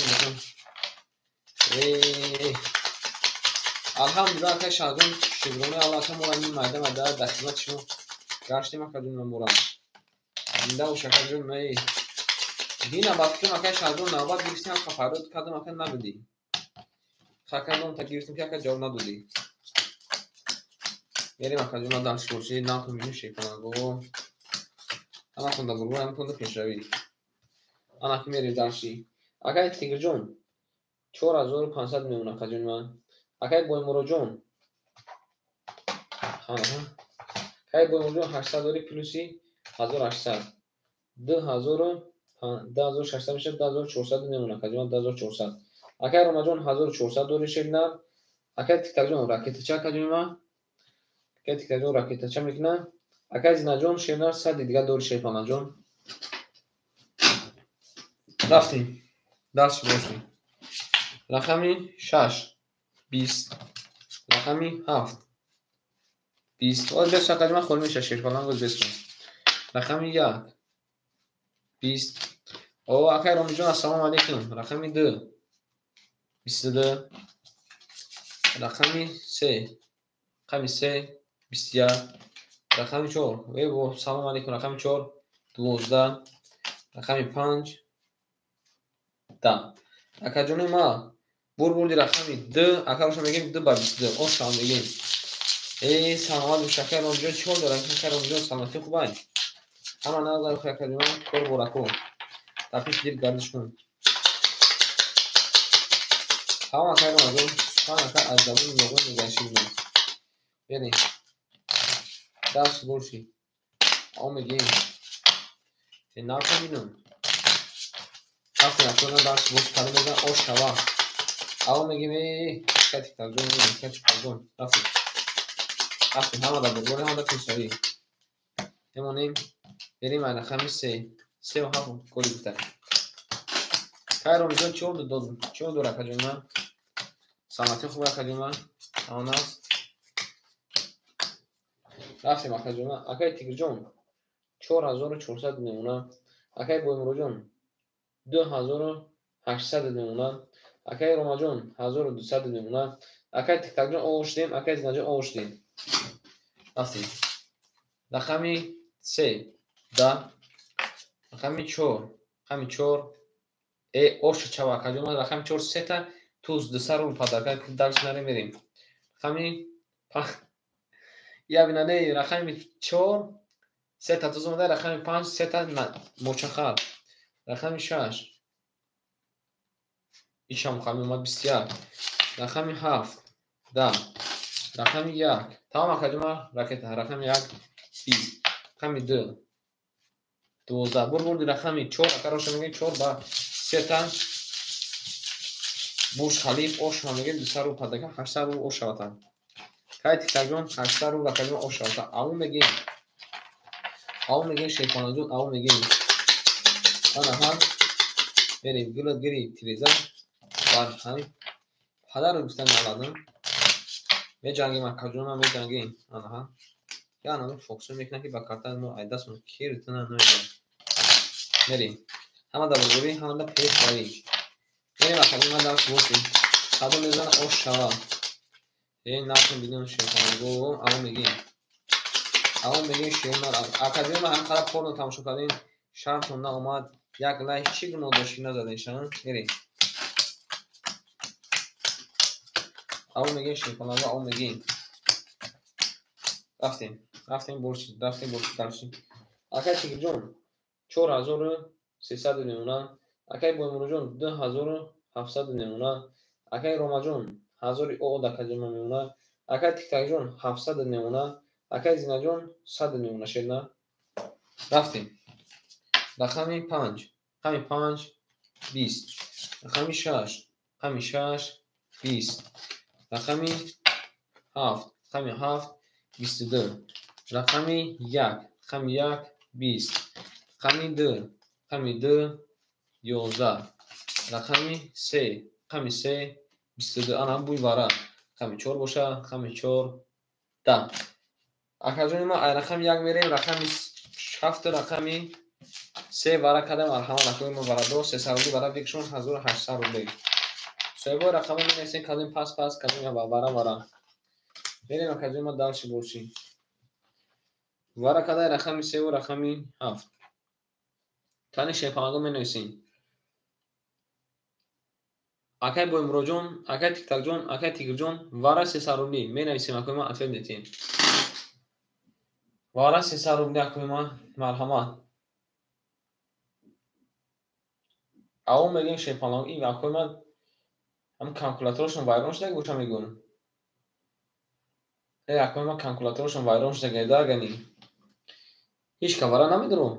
Алҳамдулилла, акай Шаҳҷон, шукронаи Алло, ака, моро ин майда майда дар хизмати шумо гаштем, акаҷон, морам. Зинда бош, акаҷон. Дина, ба фикрам, акай Шаҳҷон, навбат гирифтем, ака, фарёд кардам, ака, набудӣ. Ака, номта гирифтем, ки ака, ҷавоб надодӣ. Мерем, акаҷон, ман дарс бошӣ натон бинем. Шеканаго, ҳаматон да бурбор, ҳаматон да пешравӣ. Ана ки мерем дарси. Акай Тигрҷон, 4500 мемон, акаҷони ман. Акай Боймуроҷон, акай Боймуроҷон, 800 дори, плюси 1800, 2600 мешавад, 2400 мемон, акаҷон, 2400. Акай Ромаҷон, 1400 дори, шернар. Акай Тиктакҷон, ракетача, акаҷони ман, акай Тиктакҷон ракетача мекунад. Акай Зинаҷон, шернар, сади дига дори, шерпанаҷон. Рафтем, дарси бошем. Рақами шаш 20, рақами ҳафт 20. Оз бес, акаҷон, ман холӣ меша, шерпаланг, оз бес. Рақами як 20. О, акай Ромиҷон, ассалому алайкум. Рақами ду 22, рақами се, рақами се 21, рақами чор, салому алайкум, рақами чор 12, рақами панҷ 10. Акаҷони ма, бурди рақами д, акароша мегем, д ба 22, ошам мегем. Э, саломат бош, акай Ромиҷон, чӣ ҳол дорад, акай Ромиҷон? Саломатӣ хубай, ҳама назар, акаҷон, кор борако, дар пеши дил гардиш кун. Тамом, акай Ромаҷон, сухан, ака, аз забони лоғон мегашидам. Берем, дарс боши. О, мегем, накун бинам. Рафтем акои ма дарс бош кадом мезан ош шава. Аво мегем э кати тагҷон кати тагҷон. Рафтем. Рафтем ҳама дар бозор ҳама дар пешравӣ. Мемонем берем ай рақами 3. 3 ва 7 коли гуфта. Кай Ромиҷон чӣ дод? Чӣ дор акаҷон ма? Саломатӣ хуб акаҷон ма? Он аст. Рафтем акаҷон ма. Акай Тигрҷон 4400 мемона. Акай Боймуроҷон 2800 мемона. Акай Ромаҷон 1200 мемона. Акай Тиктакҷон оғоз шудем, акай Зинаҷон оғоз шудем. Рафтем. Рақами 3 10, рақами 4, рақами 4 э ош чава акаҷон ма рақами 4 сета туз 200 рубл подарка дарс нарем мерем. Рақами 5 я бинане рақами 4 сета туз омада, рақами 5 сета мочахар. Рақами 6 ишам хами омад 21. Рақами 7 10. Рақами 1 тамом акаҷон ма ракета. Рақами 1 20. Рақами 2 12. Бур бурди рақами 4 акароша мегем 4 ба сета Бурж Халиф ош мегем 200 рубл подарка 800 рубл ош шавата. Кай Тиктакҷон 800 рубл акаҷон ош шавата. Аву мегем. Аву мегем Шерпанаҷон, аву мегем. Анаҳа берем гула гири тиреза бар ҳамин падарро гуфтан наладам. Меҷангем акаҷон, меҷангем. Анаҳа. Я анаму фокусо мекунам ки ба картаи мо айдасмон киртана намедонам. Мерем. Ҳама дар бозорӣ, ҳама дар пешравӣ. Мерем акаҷон ма дарс бошем. Кадом мезана ош шава. Э накун бидон шерпанаго, аву мегем. Аву мегем шернар. Акаҷон ма ҳам қадар порно тамошо кардем, шартон наомад. Як лайк чӣ гуноҳ дошт ки назадем шан? Мерем. Аву мегем шерпанаго, аву мегем. Рафтем. Рафтем борши, рафтем борши дарши. Акай Тигрҷон 4300 мемона. Акай Боймуроҷон 2700 мемона. Акай Ромаҷон 1000 од акаҷон мемона. Акай Тиктакҷон 700 мемона. Акай Зинаҷон 100 мемона шерна. Рафтем. Рақами 5, рақами 5 20. Рақами 6, рақами 6 20. Рақами 7, рақами 7 22. Рақами 1, рақами 1 20. Рақами 2, рақами 2 11. Рақами 3, рақами 3 22. Ана буй вара. Рақами 4 боша, рақами 4 10. Акаҷони ма ай рақами 1 мерем, рақами 7, рақами 3 вара кардам, марҳамат акои ма варадор, 300 рубли вара бикшон 1800 рубли. Соҳибои рақамро менависем, кадом пас пас, кадом вара вара. Мерем акаҷони ма дарши борши. Вара кадай рақами 3 ва рақами 7. Тани шерпанаго менависем. Акай Боймуроҷон, акай Тиктакҷон, акай Тигрҷон вара 300 рубли менависем акои ма ответ метиҳем. Вара 300 рубли акои ма марҳамат. Аввал мегӯем шерпанаго ин акои ма ҳам калкуляторашон вайрон шуда боша мегӯм. Э акои ма калкуляторашон вайрон шуда дагани. Ҳеч ка вара намедорам.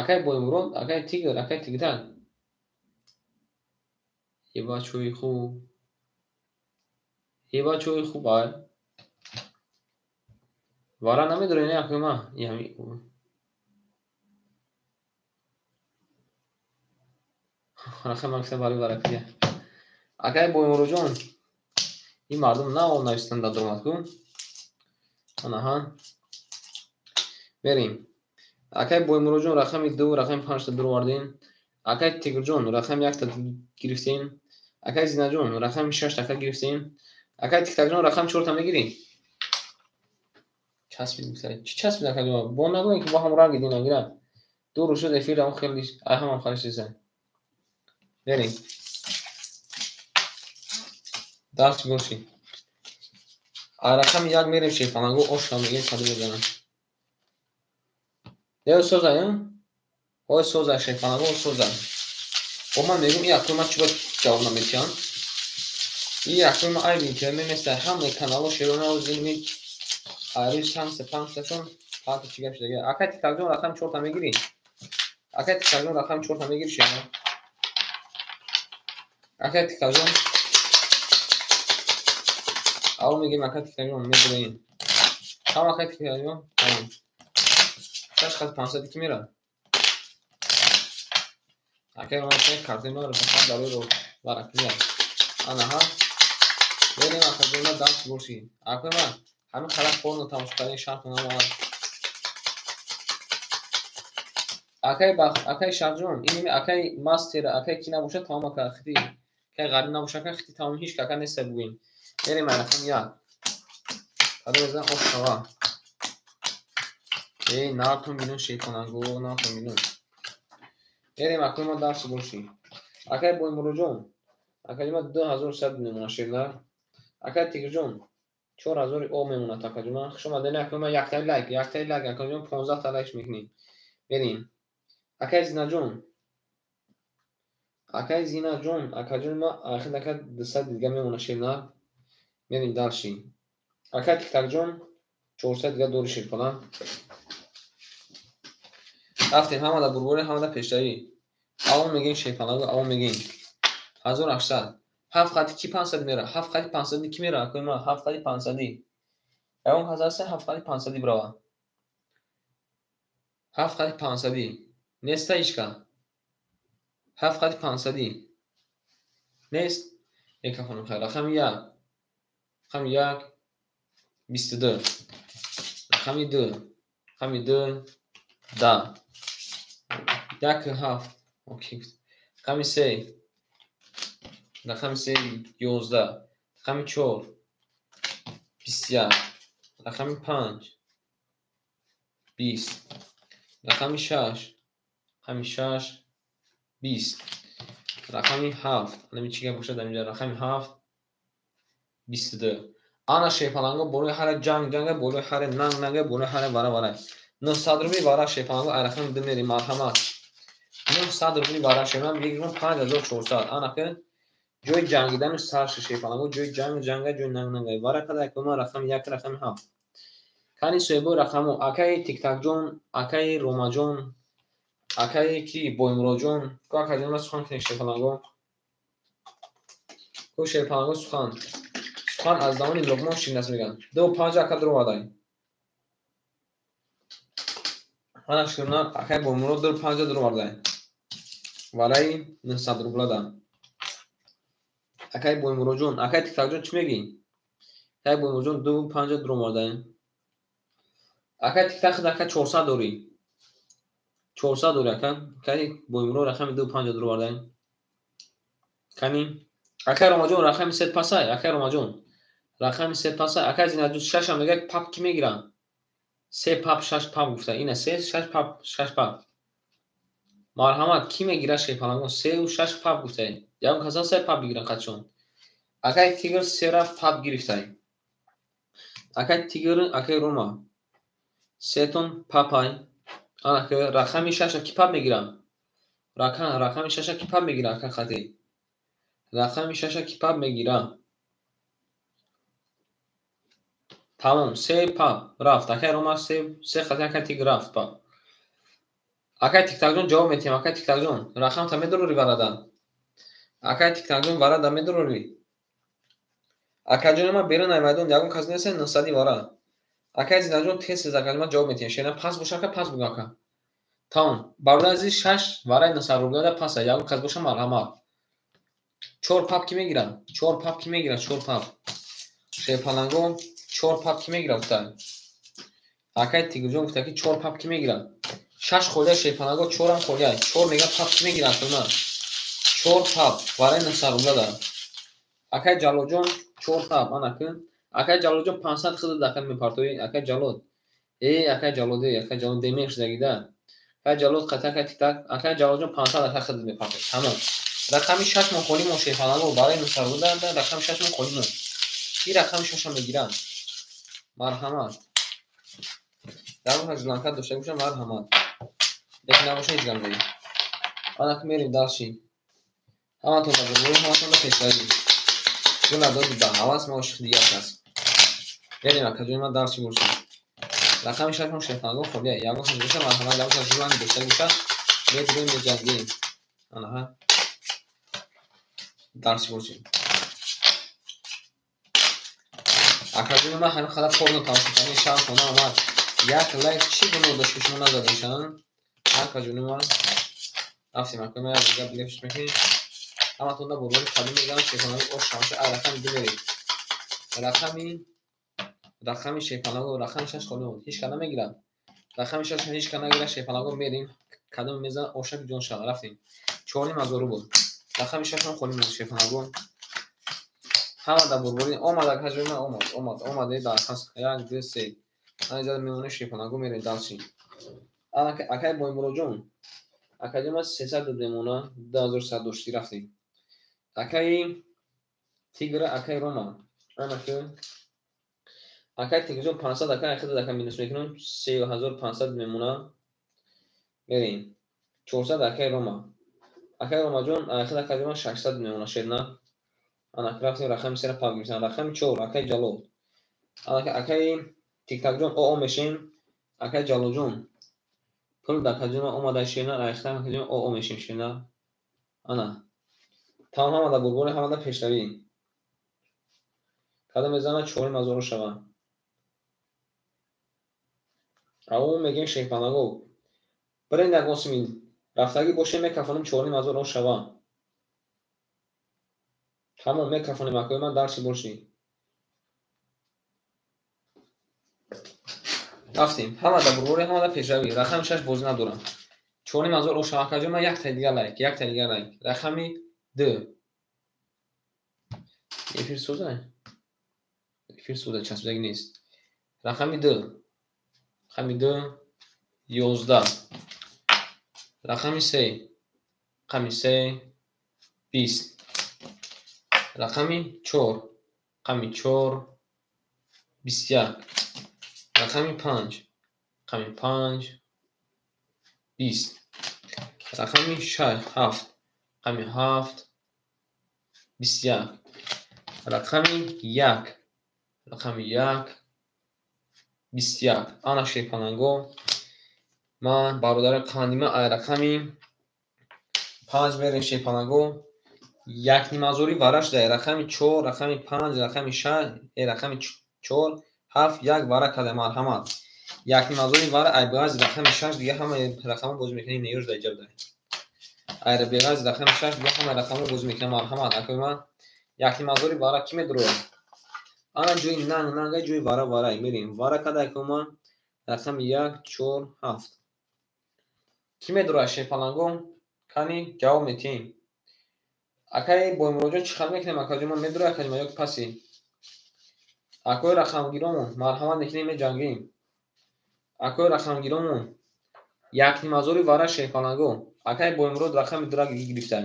Акай Боймурод, акай Тигр, акай Тигртак. Еба чои хуб. Еба чои хуб ай. Вара намедорем не акои ма. И ҳами рақам макса барои варакия. Акай Боймуроҷон, ин мардум на навистан дар даромад ку. Анаҳа. Мерем. Акай Боймуроҷон рақами 2, рақами 5 та дуровардем. Акай Тигрҷон рақами 1 та гирифтем. Акай Зинаҷон рақами 6 та гирифтем. Акай Тиктакҷон рақами 4 та мегирем. Часпид гуфта. Чӣ часпид акаҷон? Бо нагӯем ки бо ҳам ранги дин нагирад. Ду рӯз шуд эфир ам хеле ай ҳамам хеле чиза. Мерем. Дарс боши. А рақами 1 мерем шерпанаго ош мегем кадом мезанам. Део соза, ой соза шерпанаго соза. О ман мегӯм ин акои ман чӣ бояд ҷавоб наметиҳам? Ин акои ман айби интернет нест, ҳамаи каналҳо шерона зими арӯз ҳамса панҷташон фарқи чӣ гап шуда. Акай Тиктакҷон рақами 4 та мегирӣ? Акай Тиктакҷон рақами 4 та мегирӣ шерона? Акай Тиктакҷон, аввал мегӯем, акай Тиктакҷон, медиҳем. Ҳам акай Тиктакҷон, тамом. Шаш хат 500 ки мера? Акай ма картаи маро фақат барои варақия. Ана ҳа. Мерем, акаҷон, ма дарс бошӣ. Акай ма ҳамин қадар порно тамошо кардани шарт намояд. Акай бах, акай Шаҳҷон, ин акай мастер, акай ки набошад, тамом ака хити. Акай ғариб набошад, ака хити тамом, ҳеч ака неста бугӯем. Мерем ай рақами як. Кадом мезанам ош шава. Эй, нартон бинун шайтонанго, нартон бинун. Мерем, акай ма дарси бошӣ. Акай Боймуроҷон, акаҷон ма 2100 мемонад ширна. Акай Тигрҷон, 4000 о мемонад, акаҷон ма. Хуш омадед, акай ма яктаи лайк, яктаи лайк, акаҷон 15 та лайк мекунем. Мерем. Акай Зинаҷон, акай Зинаҷон, акаҷон ма ахир ака 200 дига мемонад ширна. Мерем дальше. Акай Тиктакҷон, 400 дига дори ширпала. Рафтем, ҳамада бурбори, ҳамада пешравӣ. Аввал мегӯем шерпалаго, аввал мегӯем 1800. Ҳафт хати ки 500 мера? Ҳафт хати 500 ки мера? Акои ма ҳафт хати 500. Ягон кас ҳаст ҳафт хати 500 бирава? Ҳафт хати 500. Неста ҳечка? Ҳафт хати 500. Нест? Микрофоном хайр. Рақами як. Рақами як 22. Рақами ду. Рақами ду 10. Як ҳафт. Окей. Рақами се. Рақами се 11. Рақами чор 21. Рақами панҷ 20. Рақами шаш. Рақами шаш 20. Рақами ҳафт. Ҳамин чӣ гап бошад дар инҷа? Рақами ҳафт 22. Ана шерпаланго болои ҳара ҷанг ҷанга, болои ҳара нанг нанга, болои ҳара вара вара. 900 рубли вара шерпаланго, ай рақами ду мерем, марҳамат. 900 рубли вара шерпаланго, мегирем 5400. Ана ки ҷои ҷангидану сар шерпаланго, ҷои ҷанг ҷанга, ҷои нанг нанга. Вара када якума рақами як, рақами ҳафт. Кани соҳибои рақамо, акаи Тиктакҷон, акаи Ромаҷон, акаи ки Боймуроҷон, ку акаҷон ма сухан кунед шерпаланго. Ку шерпаланго сухан. Сухан аз давони Луқмон ширин аст мегӯянд. Ду панҷ ака дуровардай. Ана ширна акаи Боймурод ду панҷа дуровардай. Вараи 900 рубла да. Акаи Боймуроҷон, акаи Тиктакҷон чӣ мегӣ? Акаи Боймуроҷон ду панҷа дуровардай. Акаи Тиктак худ ака 400 дорӣ. 400 дорӣ ака. Акаи Боймурод рақами ду панҷа дуровардай. Кани? Акаи Ромаҷон рақами се пасай, акаи Ромаҷон. Рақами се пасай, акаи Зинаҷон шашам мегӯяд пап ки мегирам? Се пап, шаш пап гуфта. Ина се, шаш пап, шаш пап. Марҳамат, ки мегирад шерпалангон? Сеу шаш пап гуфта. Ягон кас ҳаст се пап бигирад қадшон? Акаи Тигр сера пап гирифтай. Акаи Тигр, акаи Рома. Сетон папай. Ана ки рақами шаша ки пап мегирам? Рақами шаша ки пап мегирад, ака хати? Рақами шаша ки пап мегирад? Тамом, се пап рафт. Акаи Рома се хати, акаи Тигр рафт пап. Акаи Тиктакҷон ҷавоб метиҳем, акаи Тиктакҷон, рақамта медурорӣ варада? Акаи Тиктакҷон варада медурорӣ? Акаҷони ма берун ай майдон ягон кас нест 900 вара. Акаи Зинаҷон тез тез акаҷон ма ҷавоб метиҳем. Шерна пас боша ака пас бугӯ ака. Тамом. Бародари азиз шаш вараи 900 рубла да пас ягон кас боша марҳамат. Чор пап ки мегирад? Чор пап ки мегирад? Чор пап. Шерпаланго чор пап ки мегирад гуфта. Акаи Тигрҷон гуфта ки чор пап ки мегирад? Шаш холия шерпаланго, чорам холия. Чор мега пап ки мегирад акаи Чор пап вараи 900 рубла да. Акаи Ҷалолҷон чор пап ана ки. Акаи Ҷалолҷон 500 худат ака мепартоӣ, акаи Ҷалол. Эй, акаи Ҷалол, эй, акаи Ҷалол демех шудагида. Акаи Ҷалол қата акаи Тиктак, акаи Ҷалолҷон 500 ака худат мепартоӣ. Тамом. Рақами шаш мо холӣ мо шерпаланго барои 900 рубла да, рақами шаш мо холӣ мо. Ки рақами шаша мегирад? Марҳамат. Ягон кас жиланка дошта боша марҳамат. Лекин набоша ҳеҷ гап нест. Ана ки мерем дальше. Ҳаматон ба бурбурӣ, ҳаматон ба пешравӣ. Гула доди ба ҳавас, ма ошиқи дигар кас. Мерем акаҷони ман дальше бошем. Рақами шаш мо шерпаланго холия. Ягон кас боша марҳамат, ягон кас жиланг дошта боша, медурем меҷангем. Анаҳа. Дарси бошем. Акаҷони ман ҳамин қадар порно тамошо кардем, шанс омад. Як лайк чӣ гуноҳ дошт, ки шумо назадед? Акаҷони ман, рафтем, акои ман, як дига билефш мекунем. Ҳаматон да бурбори қадим мезанам, шерпаланго, ош шамша. Ай рақами 2 мерем. Рақами шерпаланго, рақами 6 холӣ монд. Ҳеч кас намегирад. Рақами 6 ҳеч кас нагирад, шерпаланго, мерем. Кадом мезанад, ошак ҷон шава. Рафтем. 4,5 ҳазор рубл. Рақами 6 ҳам холӣ монд, шерпаланго. Ҳама да бурбори омад, акаҷони ман, омад, омад, омад. Дар як, ду, се. Ана мемонем, шерпаланго, мерем дальше. Акай Боймуроҷон, акаҷони ман, 300 мемона, 2100 доштӣ, рафтем. Акаи Тигра, акаи Рома, анаки акаи Тигрҷон, 500, акаи худат, ака, минус мекунам, 3500 мемона, мерем. 400, акаи Рома, акаи Ромаҷон, худ, акаҷон ман, 600 мемона, шерна. Анаки рафтем, рақами 3-ра пав гирифтам. Рақами 4, акаи Ҷалол, акаи Тиктакҷон, оо мешем. Акаи Ҷалолҷон, пул дакаҷон омада, шерна, акаҷон, оо мешем, шерна. Ана тамом, ҳамада бурбори, ҳамада пешравӣ. Кадом мезанад, 4,5 ҳазору шава? Ав мегем, шерпанаго, бирен, ягон сими рафтагӣ бошем, мекафонем, 4,5 ҳазор шава. Тамом, мекафонем, акои ман, дарси бошӣ. Рафтем, ҳамада бурбори, ҳамада пешравӣ. Рақами 6 бозӣ надорам. 4,5 ҳазор шава, акаҷон ман. Якта дига лайк, якта дига лайк. Рақами 2. Эфир соза, эфир соза, часпидаги нест. Рақами 2, рақами 2, 11. Рақами 3, рақами 3, 20. Рақами 4, рақами 4, 21. Рақами 5, рақами 5, 20. Рақами 7, рақами 7, 21. Рақами 1, рақами 1, 21. Ана, шерпаланго, ман, бародари қандима, ай рақами 5 мерем, шерпаланго. 1,5 ҳазорӣ вара шуда. Рақами 4, рақами 5, рақами 6, рақами 4, 7, 1 вара карда, марҳамат. 1,5 ҳазори вара, ай беғарзи рақами 6 дига ҳамаи рақамҳо бозӣ мекунем. Неёж дар иҷа буда. Ай беғарзи рақами 6 дига ҳамаи рақамҳо бозӣ мекунем, марҳамат, акои ман. 1,5 ҳазори вара кӣ медурояд? Ана ҷои нанг нанга, ҷои вара варай, мерем. Вара када, акои ман, рақами 1, 4, 7. Кӣ медурояд, шерпаланго? Кани, ҷавоб метиҳем. Акаи Боймуроҷон, чӣ хел мекунем, акаҷон ман? Медурояд, акаҷон ман, ё паси? Акои рақамгиромон, марҳамат мекунем, меҷангем. Акои рақамгиромон, 1,5 ҳазори вара, шерпаланго. Акаи Боймурод рақами 2-ра гирифта.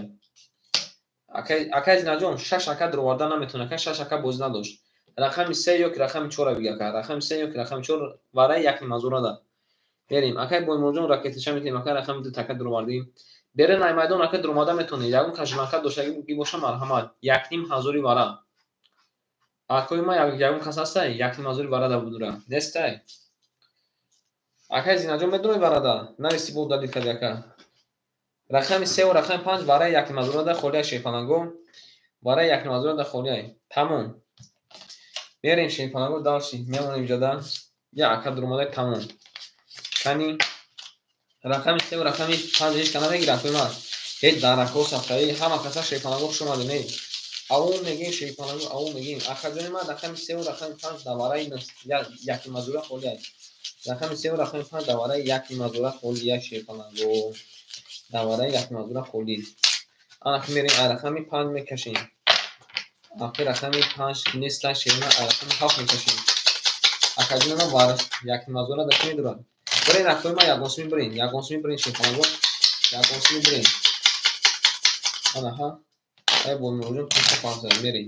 Акаи Зинаҷон, 6 ака дуроварда наметавонад, ака, 6 ака бозӣ надошт. Рақами 3 ё ки рақами 4-ра бига, ака. Рақами 3 ё ки рақами 4, вараи 1,5 ҳазора да мерем. Акаи Боймуроҷон, ракетача метавонем, ака, рақами 2 така дуровардем. Берен ай майдон, ака, дуромада метавонед. Ягон кашмака доштагӣ боша, марҳамат. 1,5 ҳазори вара. Акои ман, ягон кас ҳастай 1,5 ҳазори вара да будура? Нестай. Акаи Зинаҷон, медурои варада? Нависи, бо далил кади, ака. Рақами 3-ву рақами 5 вараи 1,5 ҳазора да холиай, шерпаланго. Вараи 1,5 ҳазора да холиай. Тамом. Мерем, шерпаланго, дальше. Мемонем иҷода. Я ака дуромада, тамом. Кани, рақами 3-ву рақами 5 ҳеч ка намегирад, акои ман. Ҳеҷ даракҳо сафтаи ҳама каса, шерпаланго, хуш омадем. Эй. Аву мегем, шерпаланго, аву мегем. Акаҷони ман, рақами 3-ву рақами 5 дар вараи 1,5 ҳазора холиай. Рақами 3-ву рақами 5 дар вараи 1,5 ҳазора холия, шерпаланго. Дар вараи 1,5 ҳазора холӣ. Ана ки мерем, ай рақами 5 мекашем. Ақи рақами 5 неста, шерна, ай рақами 7 мекашем. Акаҷони ман, вар 1,5 ҳазора да кӣ медурад? Бирен, акои ман, ягон суми бирен, ягон суми бирен, шерпаланго, ягон суми бирен. Ана ҳа. Ай Боймуроҷон, 500 мерем.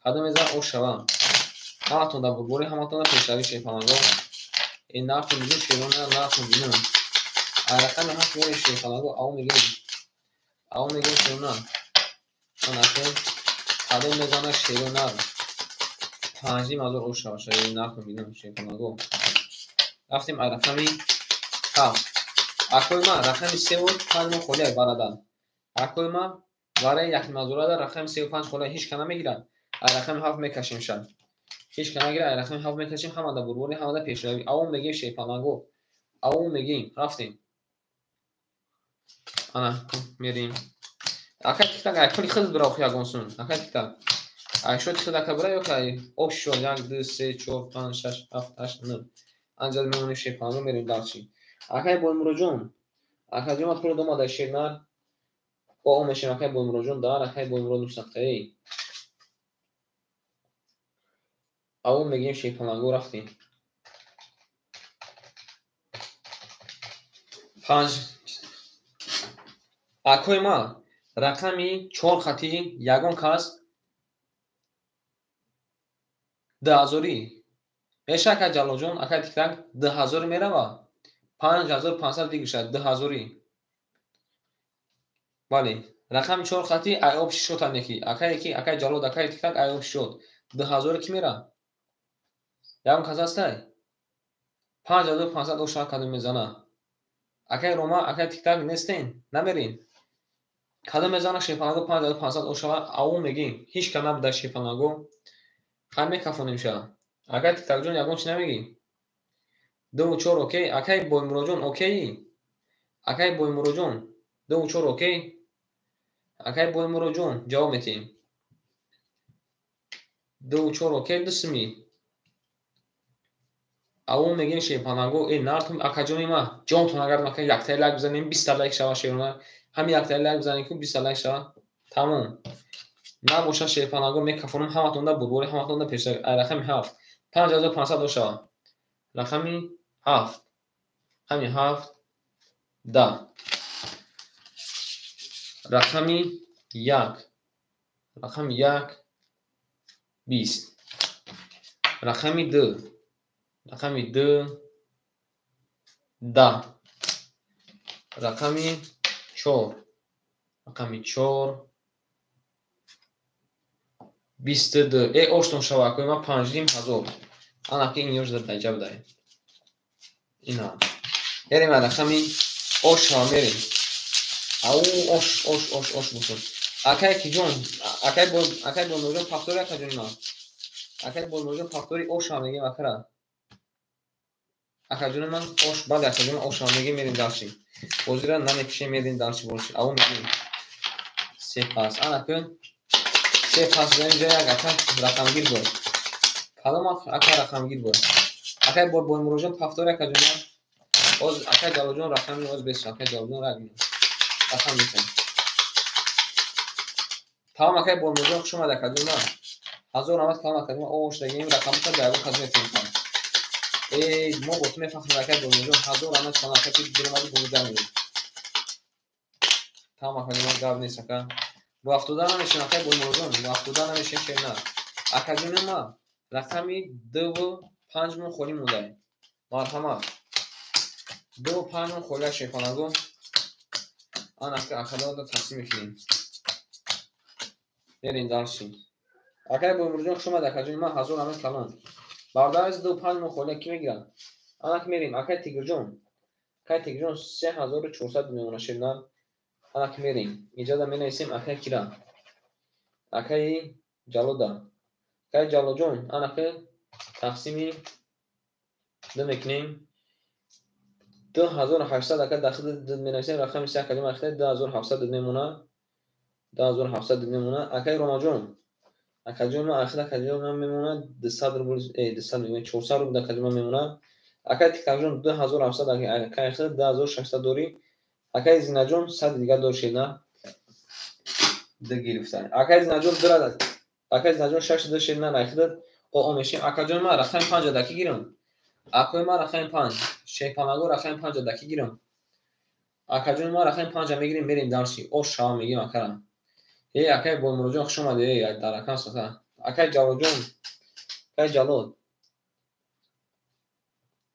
Кадом мезанад, ош шава? Ҳаматон дар бурбори, ҳаматон дар пешравӣ, шерпаланго. Э, нарху бинем, шерона, нарху бинем. Ай рақами 7 мерем, шерпаланго, ав мегирем. Ав мегирем, шерона. Ана ки кадом мезанад, шерона? 5,5 ҳазор ош шава, нарху бинем, шерпаланго. Рафтем, ай рақами 7. Акои ман, рақами 3-ву 5 мо холиай барадан. Акои ман. Вараи якнимазорада рақами 35 хола ҳеч ка намегирад. Ай рақами 7 мекашем ша. Ҳеч ка нагирад, ай рақами 7 мекашем, ҳамада бурбори, ҳамада пешравӣ. Авом мегим шерпаланго. Авом мегим, рафтем. Ана, мерим. Акай тиктак, ай пули худат бира охи ягон сум. Акай тиктак. Ай шо тихт ака бира ё ки ай об шо 1 2 3 4 5 6 7 8 9. Анҷа мемонем шерпаланго мерим дарчи. Акай Боймуроҷон. Акаҷон ма пули домада шернар. О мешем акай Боймуроҷон дар акай Боймурод нусақтаи. Авом мегим шерпаланго рафтем. 5 акои ма рақами 4 хати ягон кас 2000 меша ака Ҷалолҷон, акай Тиктак 2000 мерава 5500 дигишад 2000. Бале, рақами 4 хати ай об шишота неки. Акай ки акай Ҷалол, акай Тиктак ай об шишот 2000 ки мера? Ягон кас ҳастай? 5500 оша кадом мезана? Акай Рома, акай Тиктак нестен? Намерин? Кадом мезана шерпаланго 5500 ошава? Аву мегим. Ҳеч ка набуда шерпаланго. Хай мекафонем ша. Акай Тиктакҷон ягон чи намегӣ? 2 4 окей. Акай Боймуроҷон окей? Акай Боймуроҷон 2 4 окей? Акай Боймуроҷон ҷавоб метиҳем. 2 4 окей дусми. Аву мегим шерпаланго. Э нартум акаҷони ма ҷонтон агар мака яктаи лайк бизанем 20 лайк шава шерона. Ҳами яктаи лайк бизанем ку 20 лайк шава. Тамом. Набоша шерпаланго мекафонам ҳаматонда бурбори ҳаматонда пешравӣ. Ай рақами 7 5500 ошава. Рақами 7. Рақами 7 10. Рақами 1. Рақами 1 20. Рақами 2. Рақами 2 10. Рақами 4. Рақами 4 22. Э оштон шава акои ма 5500. Ана ки ин ёш дар даҷа будай. Ина. Мерем рақами ош шава мерем. Ау ош ош ош ош бошад. Акай киҷон, акай бо акай Боймуроҷон пахтори акаҷони ма. Акай Боймуроҷон пахтори ош шава мегем акара. Акаҷони ман ош, бале акаҷони ош шава мегем мерем дарчи. Бозира намекишем мерем дарчи боши. Ау мегем. Се пас. Ана ки се пас инҷа як ака рақамгир буд. Кадом ака рақамгир буд? Акай Боймуроҷон пахтори акаҷони ман. Оз акай Ҷалолҷон рақами оз бес акай Ҷалолҷон рақам метем. Тамом акай Боймуроҷон хуш омад акаҷони ман. 1000 раҳмат калом акаҷони ман. Ош дагим рақамата ба ягон кас метем. Эй мо бо ту мефахрем акай Боймуроҷон. 1000 раҳмат калом ака ки диромади бомида мегӯй. Тамом акаҷони ман гап нест ака. Рӯ афтода намешем акай Боймуроҷон, рӯ афтода намешем шерна. Акаҷони ман рақами 2 5 мон холӣ мондай. Марҳамат. 2 5 мон холӣ шерпаланго. Ана ака акадода тақсим мекунем. Мерем дарси. Акай Боймуроҷон хуш омад акаҷони ман 1000 раҳмат калон. Бародари 2 5 мон холӣ ки мегирад? Ана ки мерем акай Тигрҷон. Акай Тигрҷон 3400 мемона шерна. Ана ки мерем. Иҷода менависем акай кира. Акаи Ҷалода. Акай Ҷалолҷон ана ки тақсими 2 мекунем. 2800 ака дахли менависем рақами 3 акаҷон ахта 2700 мемона. 2700 мемона. Акай Ромаҷон. Акаҷон ман ахир акаҷон ман мемона 200 рубл, 200 мегӯям 400 рубл акаҷон ман мемона. Акай Тиктакҷон 2700 акай ахир 2600 дорӣ. Акай Зинаҷон 100 дигар дор шена. Д гирифтан. Акай Зинаҷон дра акай Зинаҷон 6 д шена нахидад. О мешем. Акаҷон ман рақами 5 даки гирам. Акои ман рақами 5. Шерпаланго рақами 5 даки гирам. Акаҷон ман рақами 5 мегирем мерем дарси. Ош шава мегим акара. Эй акай Боймуроҷон хуш омадӣ. Эй дар рақам сата. Акай Ҷалолҷон. Акай Ҷалол.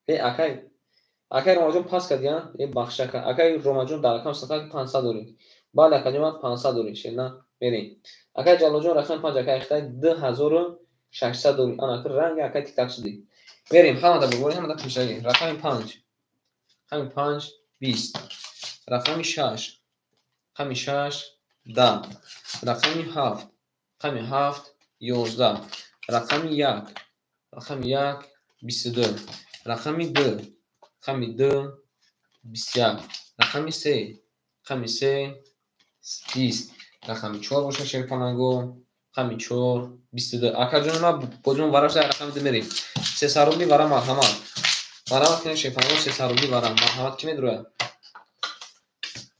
Эй акай акай Ромаҷон пас кардия? Эй бахш ака. Акай Ромаҷон дар рақам сата 500 дорӣ. Бале акаҷон ман 500 дорӣ. Шерна мерем. Акай Ҷалолҷон рақами 5 акай ахтай 2600 дорӣ. Ана ки ранги акай тиктак шудӣ. Мерем ҳамада бурбори ҳамада пешравӣ. Рақами 5. Рақами 5 20. Рақами 6. Рақами 6 10, рақами 7, рақами 7, 11, рақами 1, рақами 1, 22, рақами 2, рақами 2, 21, рақами 3, рақами 3, 20, рақами 4 боша шерпаланго, рақами 4, 22. Акаҷони ман боҷон варашда рақами 2 мерем. 300 рубли вара марҳамат. Марҳамат кунед шерпаланго, 300 рубли вара. Марҳамат, ки медурояд?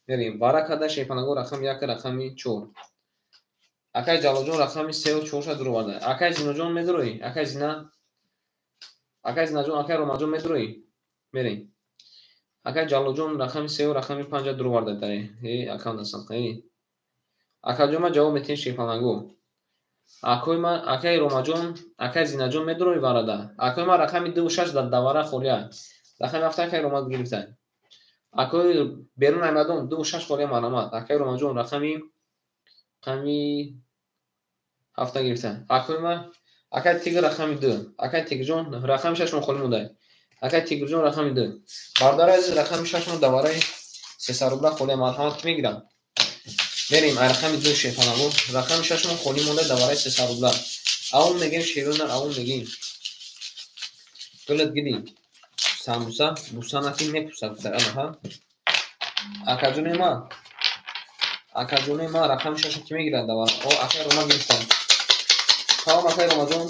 Мерем. Вара карда шерпаланго рақами 1, рақами 4. Акай Ҷалолҷон рақами 3 ва 4 ша дуроварда. Акай Зиноҷон медуроӣ? Акай Зина? Акай Зинаҷон, акай Ромаҷон медуроӣ? Мерем. Акай Ҷалолҷон рақами 3 ва рақами 5 дуроварда. Эй, акам дастам. Эй. Акаҷон, ман ҷавоб метиҳем шерпаланго. Акои ман, акай Ромаҷон, акай Зинаҷон медуроӣ варада? Акои ман рақами 2 ва 6 дар давара холия. Рақами 7 акай Ромад гирифта. Акои берун аймадон 2 ва 6 холия марҳамат. Акай Ромаҷон рақами 7 гирифта. Акои ман, акай Тигр рақами 2. Акай Тигрҷон рақами 6 мон холӣ монда. Акай Тигрҷон рақами 2. Бародари азиз, рақами 6 мон давараи 300 рубла холия марҳамат, ки мегирам? Мерем ай рақами 2 шерпаланго. Рақами 6 мон холӣ монда давараи 300 рубла. Аввал мегем шерона, аввал мегем. Гулат гили. Самбуса, буса наки мепуса гуфта. Анаҳа. Акаҷони ман. Акаҷони ман рақами 6 ки мегирад давара? О, акай Рома гирифтан. Тамом, акай Ромаҷон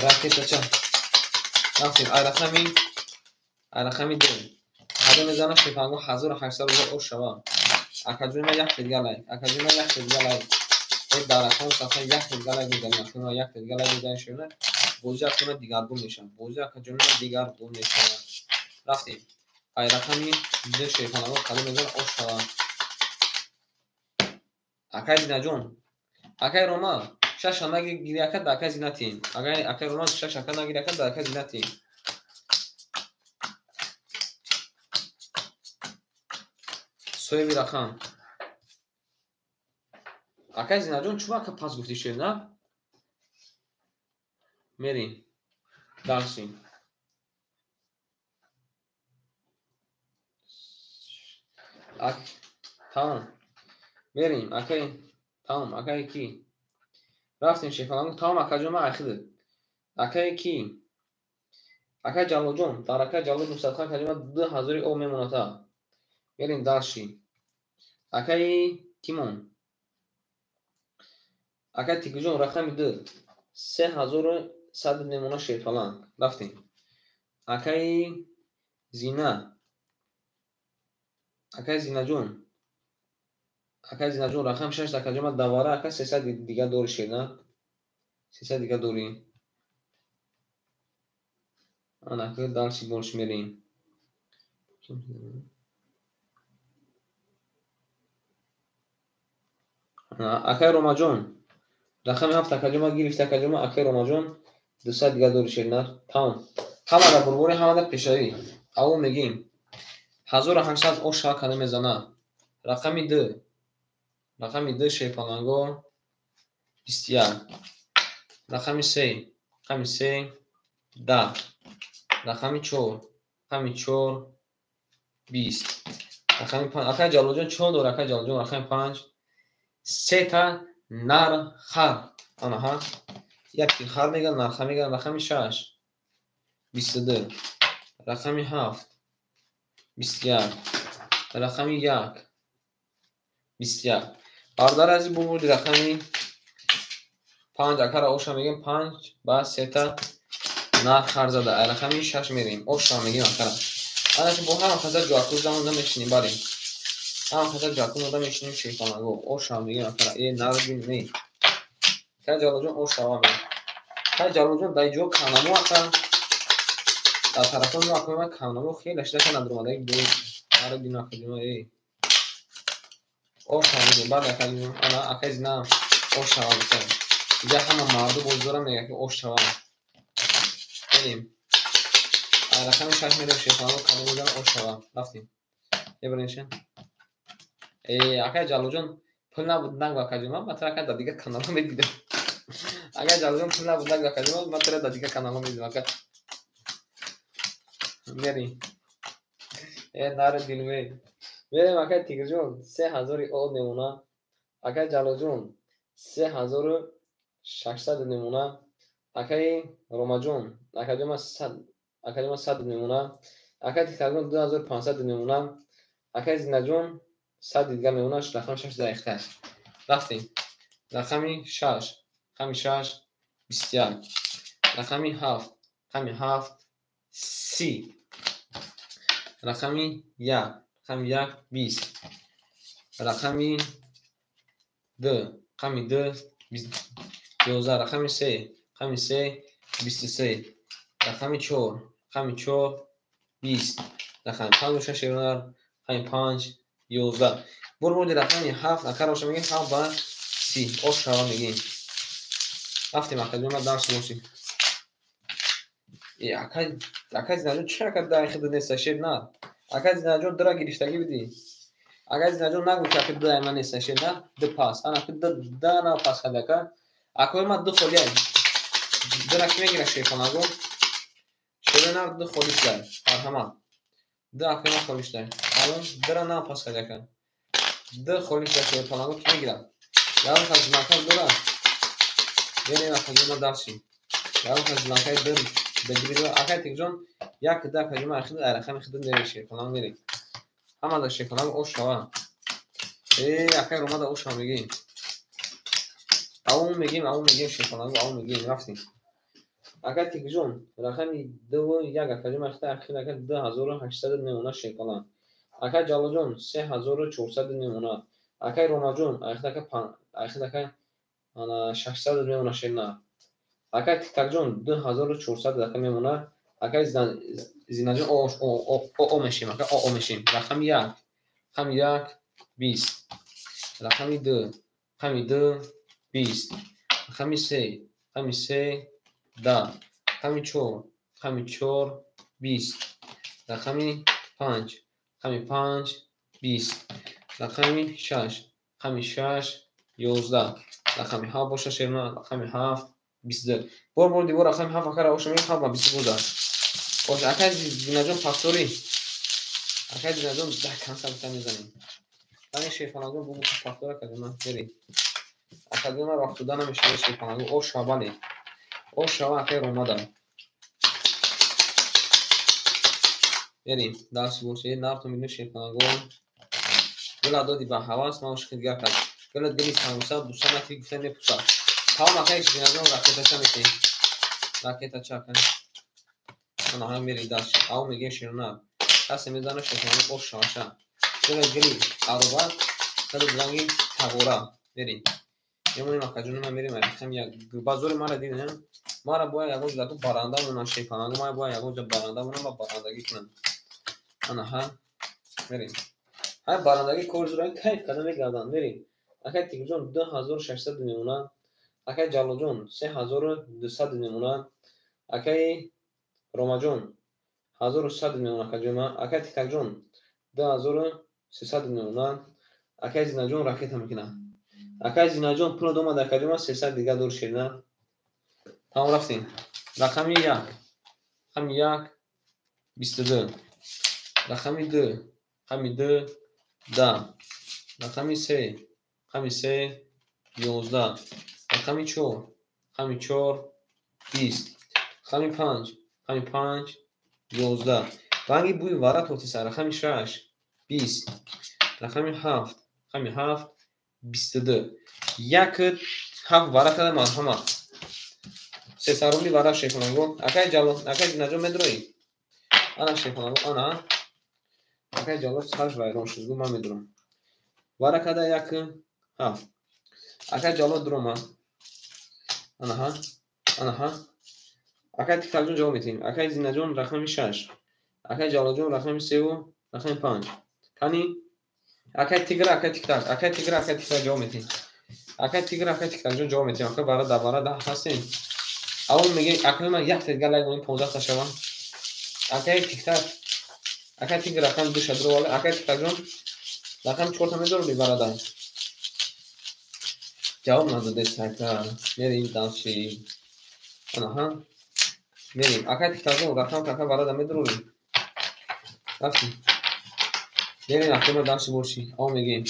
ракетача. Рафтем ай рақами 2. Ҳадо мезана шерпаланго 1800 рубла ош шава. Акаҷони ман як дигар лайк. Акаҷони ман як дигар лайк. Э, дар рақами сафҳа як дигар лайк мезанем. Акаҷони ман як дигар лайк мезанем шерона. Бозӣ акаҷони ман дигаргун мешавад. Бозӣ акаҷони ман дигаргун мешавад. Рафтем. Ай рақами 2 шерпаланго кадом мезана ош шава. Акай Зинаҷон. Акай Рома 6 нагири ака да акай Зина тием. Акай Рома 6 ака нагири ака да акай Зина тием. Соҳиби рақам. Акай Зинаҷон, чӯ ака пас гуфтӣ шер, на? Мерем. Дарси. Тамом. Мерем, акай, тамом, акай ки? Рафтем шерпаланго, тамом акаҷон ман айхида. Акай ки? Акай Ҷалолҷон, дар акай Ҷалол 900 акаҷон ман 2000 об мемонад. Мерем дарши. Акай кимон? Акай Тигрҷон рақами 2. 3100 мемонад шерпаланг. Рафтем. Акай Зина. Акай Зинаҷон. Акай Зинаҷон рақами 6 акаҷон ман давара ака 300 дигар дори шер, на? 300 дигар дорӣ. Ана ака дарши больш мерем. Акай Ромаҷон рақами 7 акаҷон ман гирифта акаҷон ман акай Ромаҷон 200 дигар дори шер, на? Тамом. Ҳамада бурбори, ҳамада пешравӣ. Аввал мегем 1800 ош шава кадом мезана? Рақами 2. Рақами 2 шерпаланго 21. Рақами 3. Рақами 3 10. Рақами 4. Рақами 4 20. Рақами 5. Акай Ҷалолҷон чӣ дора? Акай Ҷалолҷон рақами 5. Сета нар хар. Анаҳа. Як хар меган, нарха меган. Рақами 6 22. Рақами 7 21. Рақами 1 21. Бародари азиз, бубурди рақами 5 акара оша мегем 5 ба сета нар хар зада. Ай рақами 6 мерем. Оша мегем акара. Ана ки бо ҳама қадар ҷоакӯ замонда мешинем, бале. Ҳама қадар ҷоакӯ монда мешинем шерпаланго. Оша мегем акара. Э, нар бин, не. Кай Ҷалолҷон оша мегем. Кай Ҷалолҷон дар ҷо камнамо ака. Дар тарафҳои мо акои ман камнамо хеле шида ка надуромадаги бо нар бин акаҷон, э. Оша мегем, баъд акаҷон, ана акай Зина оша мегем. Иҷа ҳама марду боз дорам мегӯяд ки ош шава. Мерем. Ай рақами 6 мерем шерпаланго кадом мезанад ош шава. Рафтем. Мебарем. Э, акай Ҷалолҷон пул набуд нагу акаҷон, ман матра ака дар дигар каналҳо медидам. Акай Ҷалолҷон пул набуд нагу акаҷон, ман матра дар дигар каналҳо медидам ака. Мерем. Э, наре дилме. Мерем акай Тигрҷон 3000 об мемонад. Акай Ҷалолҷон 3600 мемона. Акаи Ромаҷон, акаҷон 100 мемона. Акаи Тиктакҷон 2500 мемона. Акаи Зинаҷон 100 дигар мемона. Рақами 6 даиқташ. Рафтем. Рақами 6, рақами 6 21. Рақами 7, рақами 7 30. Рақами 1, рақами 1 20. Рақами 2, рақами 2 11. Рақами 3, рақами 3 23. Рақами 4, рақами 4 20. Рақами 5 6 рақами 5 11. Бурбурди рақами 7 акароша мегем 7 ба 30. Ош шава мегем. Рафтем акаҷон, дарс бошӣ. Э, акай Зинаҷон чӣ ака дар хид неста шер на? Акай Зинаҷон дира гирифтагӣ бидӣ. Акай Зинаҷон нагӯ ки ака ду айма неста шер на? Ду пас. Ана ки ду да на пас карда ака. Акои ма ду холия. Дира ки мегира шерхонаго? Шерои нар ду холӣ шуда. Марҳамат. Ду акои ма холӣ шуда. Алон дира на пас карда ака. Ду холӣ шуда шерхонаго ки мегира? Ягон кас зинакар дора? Берем акаҷон ма дарси. Ягон кас зинакаи ду бегирӣ. Акай Тикҷон як да акаҷон ма ахид рақами хид мерем шерхонаго мерем. Ҳама да шерхонаго ош шава. Э, акай Ромада ош шава мегем. Аву мегем, аву мегем шерхонаго, аву мегем рафтем. Акай Тикҷон рақами 2 1 акаҷон ма ахид ака 2800 мемона шерхона. Акай Ҷалолҷон 3400 мемона. Акай Ромаҷон ахид ака 600 мемона шерна. Акай Тиктакҷон 2400 ака мемона. Акай Зинаҷон о мешем, ака о мешем. Рақами 1, рақами 1 20. Рақами 2, рақами 2 20. Рақами 3, рақами 3 10. Рақами 4, рақами 4 20. Рақами 5, рақами 5 20. Рақами 6, рақами 6 11. Рақами 7 боша шерна, рақами 7 22. Бор бор дивор рақами 7 акара оша мегем 7 ба 22 бозад. Ош акай Зинаҷон пасторӣ. Акай Зинаҷон да канса бита мезанем. Ани шерхонагон бу пастора кардем мерем. Акаҷон рафтуда намешава шерхонагон ош шава бале. Ош шава акай Ромада. Мерем дарс боше нафту мегем шерхонагон. Гула доди ба ҳавас ман ошиқи дигар кард. Гула дили самуса буса натӣ гуфта мепуса. Тамом акай Зинаҷон ракетача метем. Ракетача акай. Ана ҳам мерем дарс. Ав мегем шерона. Касе мезана шерхонагон ош шаваша. Гула гили ароба саду ранги тағора. Мерем. Мемонем акаҷони ман мерем рақами як. Ба зори мара дидем. Мара бояд ягон ҷо баранда монам шерхонагон. Мара бояд ягон ҷо баранда монам ва барандагӣ кунам. Ана ҳа мерем. Ҳай барандагӣ кор зура кайф карда мегарданд. Мерем. Акай Тикҷон 2600 мемона. Акай Ҷалолҷон 3200 мемона. Акай Ромаҷон 1100 мемона акаҷон ма. Акай Тиктакҷон 2300 мемона. Акай Зинаҷон ракета мекунад. Акай Зинаҷон пул омад акаҷон ма 300 дигар дор шерна. Тамом рафтем. Рақами 1, рақами 1 22. Рақами 2, рақами 2 10. Рақами 3, рақами 3 11. Рақами 4, рақами 4 20. Рақами 5, рақами 5 11. Ранги бӯи вара тотиса. Рақами 6 20. Рақами 7, рақами 7 22. Як ҳафт вара карда марҳамат. 300 рубли вара шерхонагон. Акай Ҷалол, акай Зинаҷон медроӣ? Ана шерхонагон, ана. Акай Ҷалол сарш вайрон шуд, гу ман медурам. Вара карда як ҳафт. Акай Ҷалол дурома. Ана ҳа, ана ҳа. Акай Тиктакҷон ҷавоб медиҳем. Акай Зинаҷон рақами 6. Акай Ҷалолҷон рақами 3 рақами 5. Кани? Акай Тигра, акай Тиктак, акай Тигра, акай Тиктак ҷавоб медиҳем. Акай Тигра, акай Тиктакҷон ҷавоб медиҳем. Акай бара да бара да ҳастем. Аввал мегем акай ман як дигар лайк монем 15 та шавам. Акай Тиктак, акай Тигр рақами 2 ша дуровале. Акай Тиктакҷон рақами 4 та медорӣ бародар. Ҷавоб надодед ака. Мерем дальше. Ана ҳа. Мерем. Акай Тиктакҷон рақам ака бародар медорӣ? Рафтем. Мерем акай ма дальше бошӣ. Ав мегем.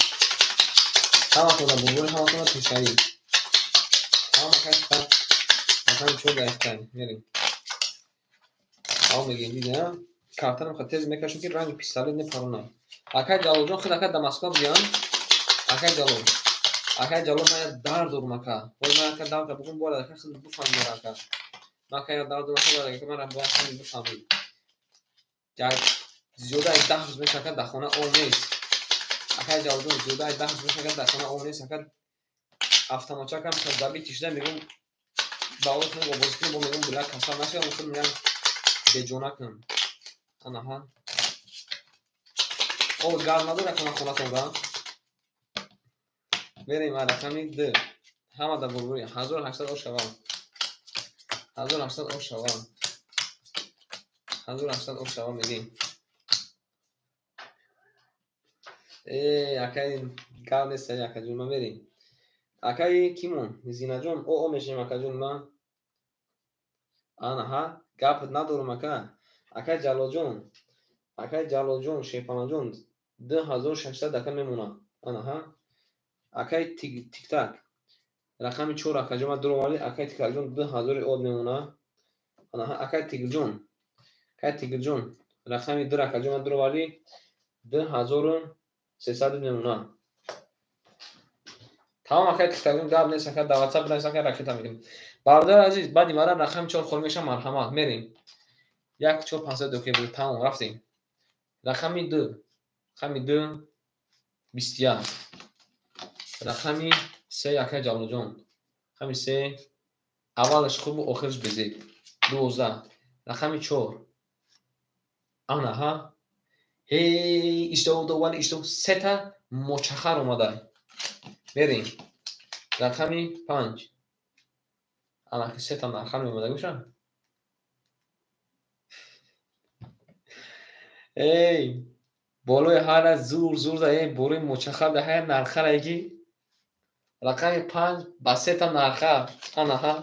Ҳаматона бурбури, ҳаматона пешравӣ. Ҳама кайфта рақами 4 даиқтай мерем. Ав мегем, дидӣ, картарам ха тез мекашам, ки ранги пистолет непарона. Акай Ҷалолҷон, хел ака да Москва биям. Акай Ҷалол. Акай Ҷалол, ман як дард дорум, ака. Бояд ман ака дард бигӯм, бояд ака хел бифаҳмӣ, ака. Ман ака як дард дорум, ака, бояд ака ман бояд хел бифаҳмӣ. Як зиёда аз 10 рӯз мешавад, ака, дар хона об нест. Акай Ҷалолҷон, зиёда аз 10 рӯз мешавад, дар хона об нест, ака. Автоматчакам забит шуда, мегӯм ба ои хел обозӣ кунем, бо мегӯм била касал нашавам, хел мегӯям беҷона кунам. Анаҳа. Об гарм надорад кана хонатон, да? Мерем рақами 2. Ҳама дар бурбури 1800 ошава. 1800 ошава. 1800 ошава мегем. Акай гап нест, акаҷон, ма мерем. Акаи кимон? Зинаҷон, о мешавем, акаҷон, ма. Анаҳа, гап надорум, ака. Акай Ҷалолҷон, акай Ҷалолҷон, Шерпанаҷон, 2600 ака мемонад. Анаҳа. Акай Тиктак. Рақами 4 акаҷон, ма дуроварди, акай Тиктакҷон 2000 од мемонад. Анаҳа, акай Тигрҷон. Акай Тигрҷон, рақами 2 акаҷон, ма дуроварди, 2300 мемонад. Тамом, акай Тиктакҷон, гап нест, ака, дар WhatsApp бинавис, ака, ракета мекунем. Бародари азиз, баъди мара рақами 4 холӣ мешавад, марҳамат, мерем. 1 4 5 2 буд, тамом, рафтем. Рақами 2. Рақами 2 21. Рақами 3 акай Ҷалолҷон. Рақами 3 аввалаш хубу охираш безеб. 12. Рақами 4. Анаҳа. Ҳей, иштов довали иштов сета мочахар омада. Мерем. Рақами 5. Ана ки сета нархар меомада гӯша. Эй, болои ҳара зур зур да, эй, болои мочахар да ҳая нархарае ки рақами 5 ба сета нархар. Анаҳа.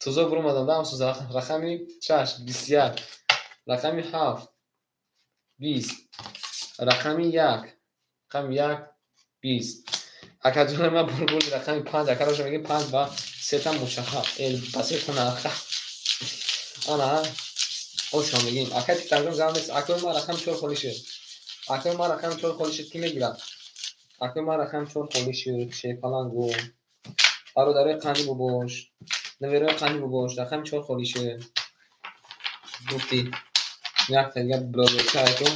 Тузо буромадан дам суза. Рақами 6 21. Рақами 7 20. Рақами 1. Рақами 1 20. Акаҷони ман бурбури рақами 5 акароша мегӣ 5 ба сета мочахар. Э, ба сета нархар. Анаҳа. Оша мегим. Акай Тиктакҷон, гап нест. Акои ман рақами 4 холӣ шуд. Акои ман рақами 4 холӣ шуд, кӣ мегирад? Акои ман рақами 4 холӣ шуд. Шерпалангу. Бародарои қанди бобош. Наверои қанди бобош. Рақами 4 холӣ шуд. Гуфти. Як дига блогерча айко.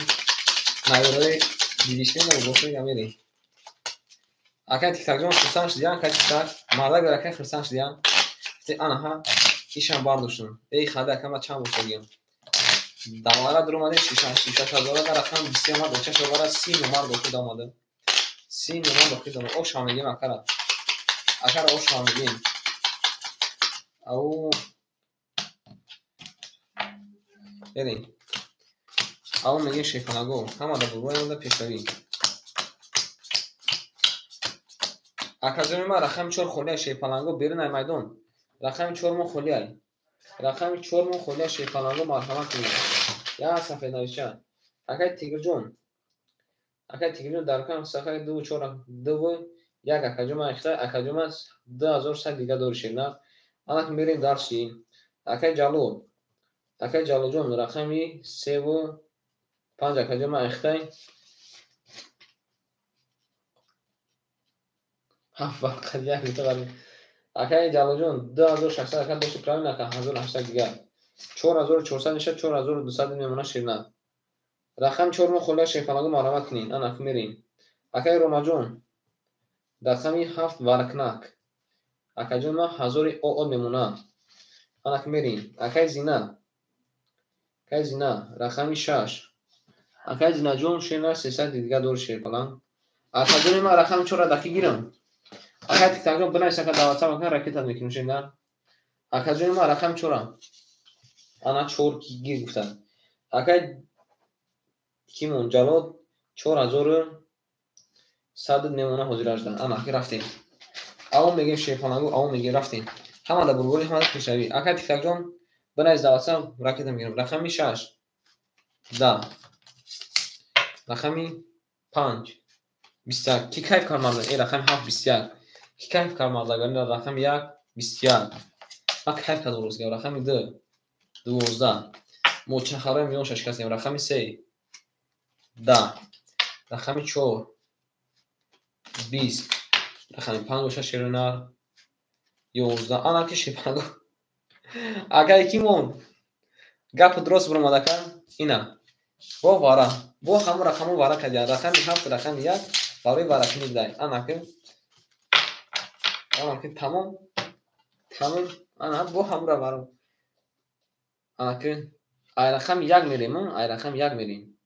Наверои бибишкин бобош мегам мерем. Акай Тиктакҷон хурсанд шудиям, акай Тиктак. Мардак акай хурсанд шудиям. Гуфти анаҳа, ишам бардоштам. Эй хада, ака, ман чанд бор шудиям. Давара дуромадем, шишаш ҳазора дар рақами 20 омад, очаш овара 30 номар дохил омада. 30 номар дохил омада. Ош ҳам мегем акара. Акара ош ҳам мегем. Ау. Берем. Ау мегем шефанаго. Ҳама да бурбои омада пешравӣ. Акаҷони ман рақами 4 холия шерпаланго берун ай майдон. Рақами 4 мо холия. Рақами 4 мо холия шерпаланго, марҳамат кунед. Я сафеднависча. Акай Тигрҷон. Акай Тигрҷон дар рақами сафаи 2 4 2 1 акаҷон ман ихта акаҷон ман 2100 дига дори шерна. Анак мерем дарси. Акай Ҷалол. Акай Ҷалолҷон рақами 3 ва 5 акаҷон ман ихтай. Ҳафт варқа як литр. Акай Ҷалолҷон 2600 ака дошти правильно ака 1800 дига. 4400 мешавад, 4200 мемона ширна. Рақами 4 мо холия шерпалагу, марҳамат кунед. Анак мерем. Акай Ромаҷон рақами 7 варкнак. Акаҷон ман 1000 ОО мемона. Анак мерем. Акай Зина. Акай Зина рақами 6. Акай Зинаҷон шерна 300 дига дори шерпаланг. Акаҷони ман рақами 4 даки гирам. Акай Тиктакҷон бинавис, ака, дар WhatsApp ака ракетат мекунем шерна. Акаҷони ман рақами 4. Ана 4 гир гуфтанд. Акай кимон Ҷалол 4100 мемона ҳозир ажда. Ана аки рафтем. Ао мегем шерпалангу, ао мегем рафтем. Ҳама да бурбури, ҳама да пешравӣ. Акай Тиктакҷон бинавис дар WhatsApp ракета мегирам. Рақами 6 10. Рақами 5 21. Ки кайф кард марда? Рақами 7 21. Ки кайф кард марда? Рақами 1 21. Ман кайф кардам рӯз гап. Рақами 2 12. Мо чахарои миён шашкастем. Рақами 3 10. Рақами 4 20. Рақами 5 боша шеринар 11. Ана ки шепанго. Агар ки мон гап дуруст буромад ака, ина. Бо вара. Бо ҳамон рақамҳо вара кардиан. Рақами 7, рақами 1 барои варакунӣ дай. Ана ки тамом. Тамом. Ана бо ҳамура вара. Ана ки ай рақами 1 мерем, ай рақами 1 мерем.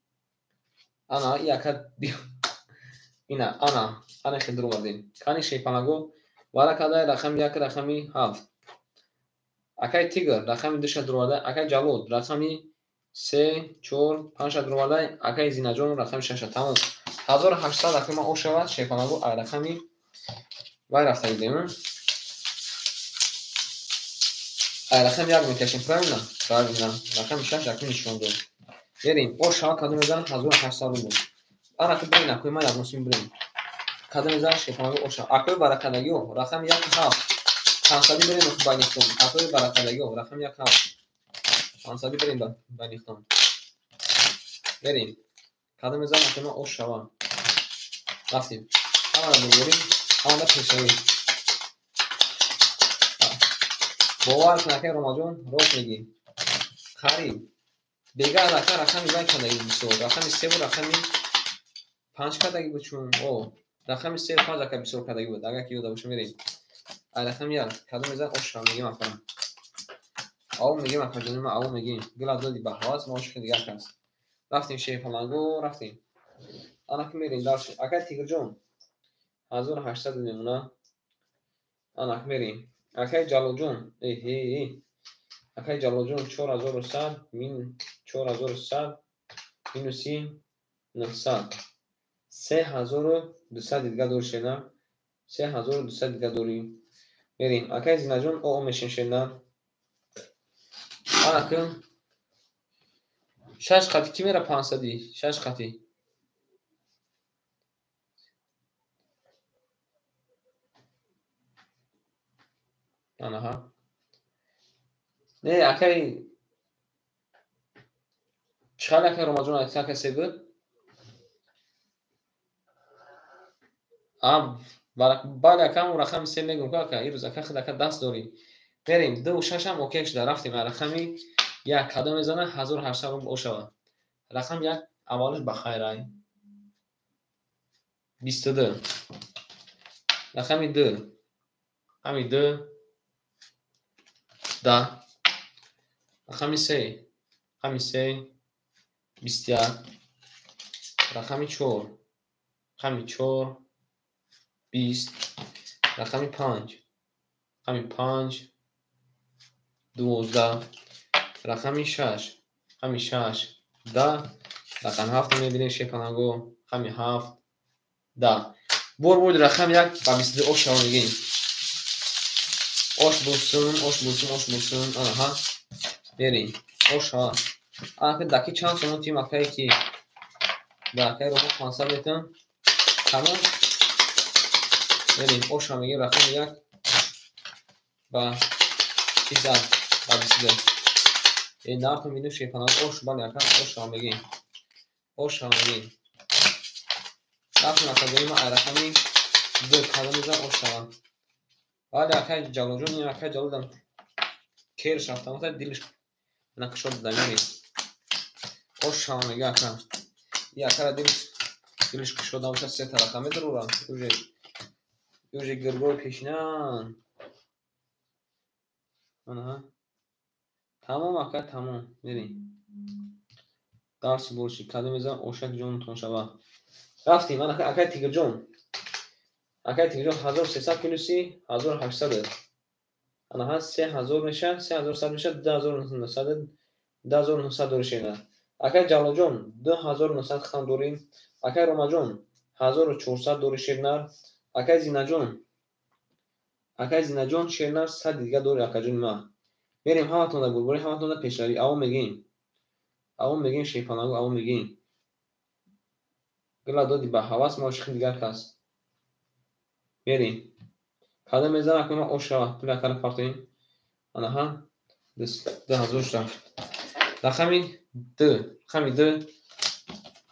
Ана яка ина ана ана хел дуровардем. Кани шепанаго вара карда рақами 1 рақами 7. Акай Тигр рақами 2 ша дуроварда, акай Ҷалод рақами 3 4 5 ша дуроварда, акай Зинаҷон рақами 6 ша. Тамом. 1800 рақами ма ошавад шепанаго ай рақами вай рафта дидем. Ай рақами 1 мекашем, правильно? Правильно. Рақами 6 рақами нишон дод. Мерем. Ошава кадом мезанад 1800 рубл. Ана ки бирин, акои ман ягон бирин. Кадом мезанад шепанаго ошава. Акои баракадагио рақами 1 7. Пансади бирин байнихтон. Акои баракадагио рақами 1 7. Пансади бирин байнихтон. Мерем. Кадом мезанад акои ман ошава. Рафтем. Ҳамаро бурборим, ҳамада пешравӣ. Бовар кун акай Ромаҷон, рост мегӣ. Қариб. Бега ака рақами вай кардагӣ бисёр. Рақами 3 ва рақами 5 кардагӣ буд чун. О, рақами 3 5 ака бисёр кардагӣ буд. Агар ки ёда боша мерем. Ай рақами 1 кадом мезанад ошава мегем ака. Ав мегем ака ҷони ман, ав мегем. Гила доди ба ҳавас, мо ошиқи дигар кас. Рафтем шерпаланго, рафтем. Ана ки мерем дарши. Акай Тигрҷон 1800 мемона. Ана ки мерем. Акай Ҷалолҷон, эҳе. Акай Ҷалолҷон 4100 мин 4100 минуси 900. 3200 дига дори шена. 3200 дига дори. Мерем. Акай Зинаҷон о мешин шена. Ана ки 6 қати ки мера 500-и? 6 қати. Анаҳа. Не, акай чӣ акай Ромаҷон акай се буд? А, бале ака ҳамон рақами 3 мегӯм ку ака, ирӯз ака худ ака даст дорӣ. Мерем 2 ва 6 ҳам окей шуда рафтем. Рақами 1 кадом мезанад 1800 рубл ошава. Рақами 1 аввалаш ба хайр ай. 22. Рақами 2. Рақами 2 10. Рақами 3. Рақами 3 21. Рақами 4. Рақами 4 20. Рақами 5. Рақами 5 12. Рақами 6. Рақами 6 10. Рақами 7 мебинем шепанаго. Рақами 7 10. Бор бурд рақами 1 ба 22 ошава мегем. Ош булsun, ош булsun, ош булsun. Анаҳа. Мерем. Ошава. Ана ки даки чанд сомон тим акае ки да акаи Рома 500 метам. Тамом. Мерем. Ошава мегем рақами 1 ба чи зад? Ба 22. Нарху мину шепанаго ош бале ака ошава мегем. Ошава мегем. Рафтем ака ҷони ман ай рақами 2 кадом мезанад ошава. Бале акай Ҷалолҷон, ин акай Ҷалолдам керш рафтам, дилш накушод дамини. Ошава мега ака. И акара дилш кушод набошад, се тарафа медурурам. Уже гиргои пешинан. Анаҳа. Тамом ака, тамом. Мерем. Дарси борши кадом мезанад ошак ҷонтон шава. Рафтем, ана акай Тигрҷон. Акай Тигрҷон 1300 плюси 1800. Ана ҳа 3000 меша, 3100 меша, 2900, 2900 дори шена. Акай Ҷалолҷон 2900 хан дорӣ. Акай Ромаҷон 1400 дори шернар. Акай Зинаҷон, акай Зинаҷон шернар 100 дига дори акаҷони ман. Мерем ҳаматонда бурборӣ, ҳаматонда пешравӣ. Аво мегем. Аво мегем шерпанаго, аво мегем. Гула доди ба ҳавас, ма ошиқи дигар кас. Мерем. Када мезанам, акун ош шава. Пули акара партоем. Анаҳа. 2000 рафт. Рақами 2, рақами 2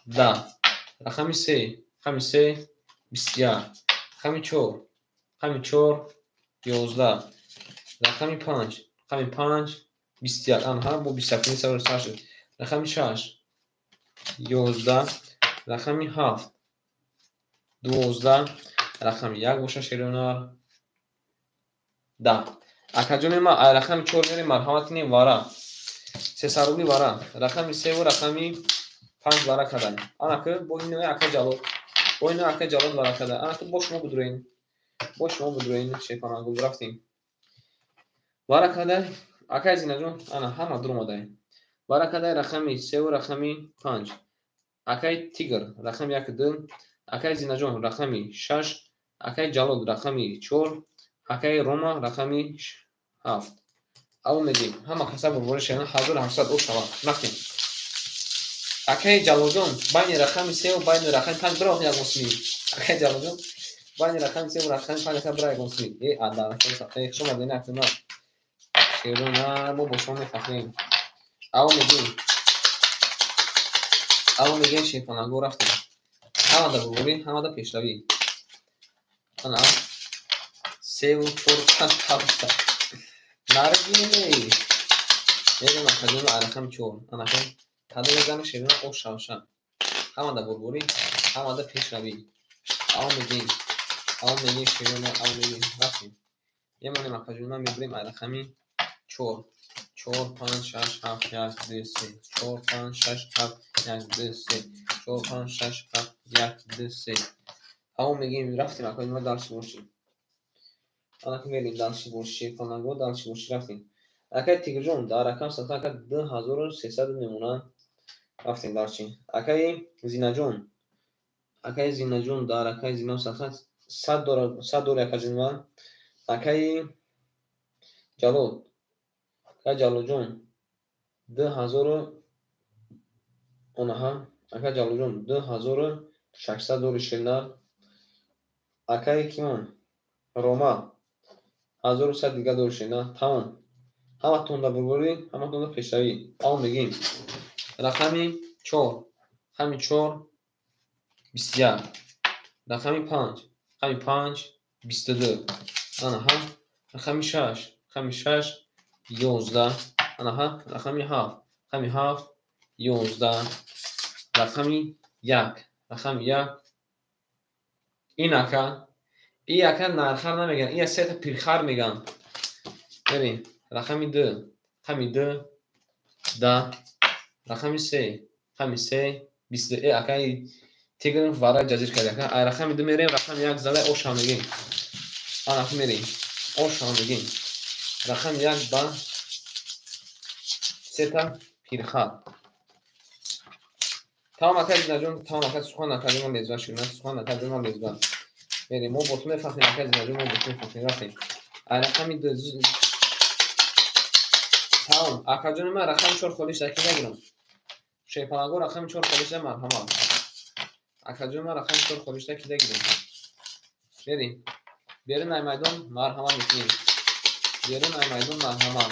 10. Рақами 3, рақами 3 21. Рақами 4, рақами 4 11. Рақами 5, рақами 5 21. Анаҳа, бо 21 сар сар шуд. Рақами 6 11, рақами 7 12, рақами 1 боша шерёнар 10. Акаҷони ма, ай рақами 4 мерем, марҳамат кунем вара. 300 рубли вара. Рақами 3 ва рақами 5 вара кардан. Анаки бо инои ака Ҷалол. Бо инои ака Ҷалол вара кардан. Анаки бо шумо будроин. Бо шумо будроин шерпанагул рафтем. Вара кардай акай Зинаҷон, ана ҳама дур омадай. Вара кардай рақами 3 ва рақами 5. Акай Тигр рақами 1 2, акай Зинаҷон рақами 6, акай Ҷалол рақами 4, акай Рома рақами 7. Аввал мегӯем, ҳама каса бурбори шена 1700 ош шава. Рафтем. Акай Ҷалолҷон, байни рақами 3 ва байни рақами 5 бира ягон сими. Акай Ҷалолҷон, байни рақами 3 ва рақами 5 ака бира ягон сими. Э, ада, хуш омадед, акна. Шерона, мо бо шумо мефахрем. Аввал мегӯем. Аввал мегӯем шерпанагӯ рафтем. Ҳамада бурборӣ, ҳамада пешравӣ. Ана 3 ва 4 5 7. Наргине. Мерем акаҷон рақами 4. Анака кадом мезанем шерона ош шавша. Ҳамада бурборӣ, ҳамада пешравӣ. Аввал мегӯем. Аввал мегӯем шерона, аввал мегӯем рафтем. Мемонем акаҷон, мебурем рақами 4. 4 5 6 7 1 2 3. 4 5 6 7 1 2 3. 4 5 6 7 1 2 3. Аввал мегӯем рафтем акаҷон дарси бошӣ. Анаки мерем дарси бошӣ, шерпанагӯ дарси бошӣ рафтем. Акай Тигрҷон дар рақам садқа ака 2300 мемонад. Рафтем дарчи. Акай Зинаҷон. Акай Зинаҷон дар акай Зина садқа 100 доллар, 100 доллар акаҷон ман. Акай Ҷалол. Акай Ҷалолҷон 2000 онаҳа. Акай Ҷалолҷон 2600 доллар шернар. Акай кимон? Рома 1100 дига доллар шернар. Тамом. Ҳаматонда бурборӣ, ҳаматонда пешравӣ. Аввал мегӯем. Рақами 4, рақами 4 21. Рақами 5, рақами 5 22. Анаҳа. Рақами 6, рақами 6 11. Анаҳа. Рақами 7, рақами 7 11. Рақами 1, рақами 1. Ин ака, ин ака нархар намегӯянд, ин сета пирхар мегӯянд. Мерем. Рақами 2, рақами 2 10. Рақами 3, рақами 3 22. Э, акай Тигр вара ҷазир кард ака. Ай рақами 2 мерем, рақами 1 зада ош ҳам мегӯем. Анаки мерем. Ош ҳам мегӯем. Рақами 1 ба сета пирхар. Тамом акай Зинаҷон, тамом ака сухан накардем, ман лезба шуд. Сухан накардем, ман лезба. Мерем, мо бо ту мефахрем акай Зинаҷон, мо бо ту мефахрем. Рафтем. Ай рақами 2 тамом. Акаҷони ман рақами 4 холӣ шуда, ки нагирам. Шерпалаго рақами 4 холӣ шуда, марҳамат. Акаҷони ман рақами 4 холӣ шуда, ки нагирам. Мерем. Берун ай майдон марҳамат мекунем. Берун ай майдон марҳамат.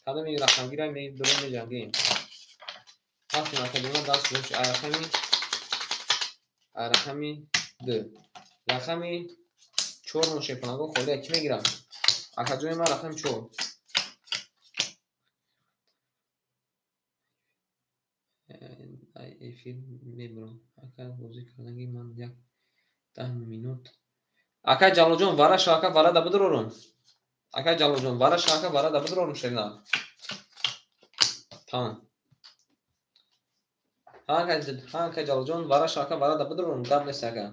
Кадоми рақамгира медурем меҷангем. Рафтем акаҷони ман даст бош. Ай рақами 2. Рақами 4 мон шерпалаго холӣ ки мегирам. Акаҷони ман рақами 4. Эфир мебурам. Ака бозӣ кардаги ман як 10 минут. Ака Ҷалолҷон вара шав, ака вара да бидурорум. Ака Ҷалолҷон вара шав, ака вара да бидурорум шерна. Тамом. Ҳа ака Ҷалолҷон вара шав, ака вара да бидурорум, гап нест ака.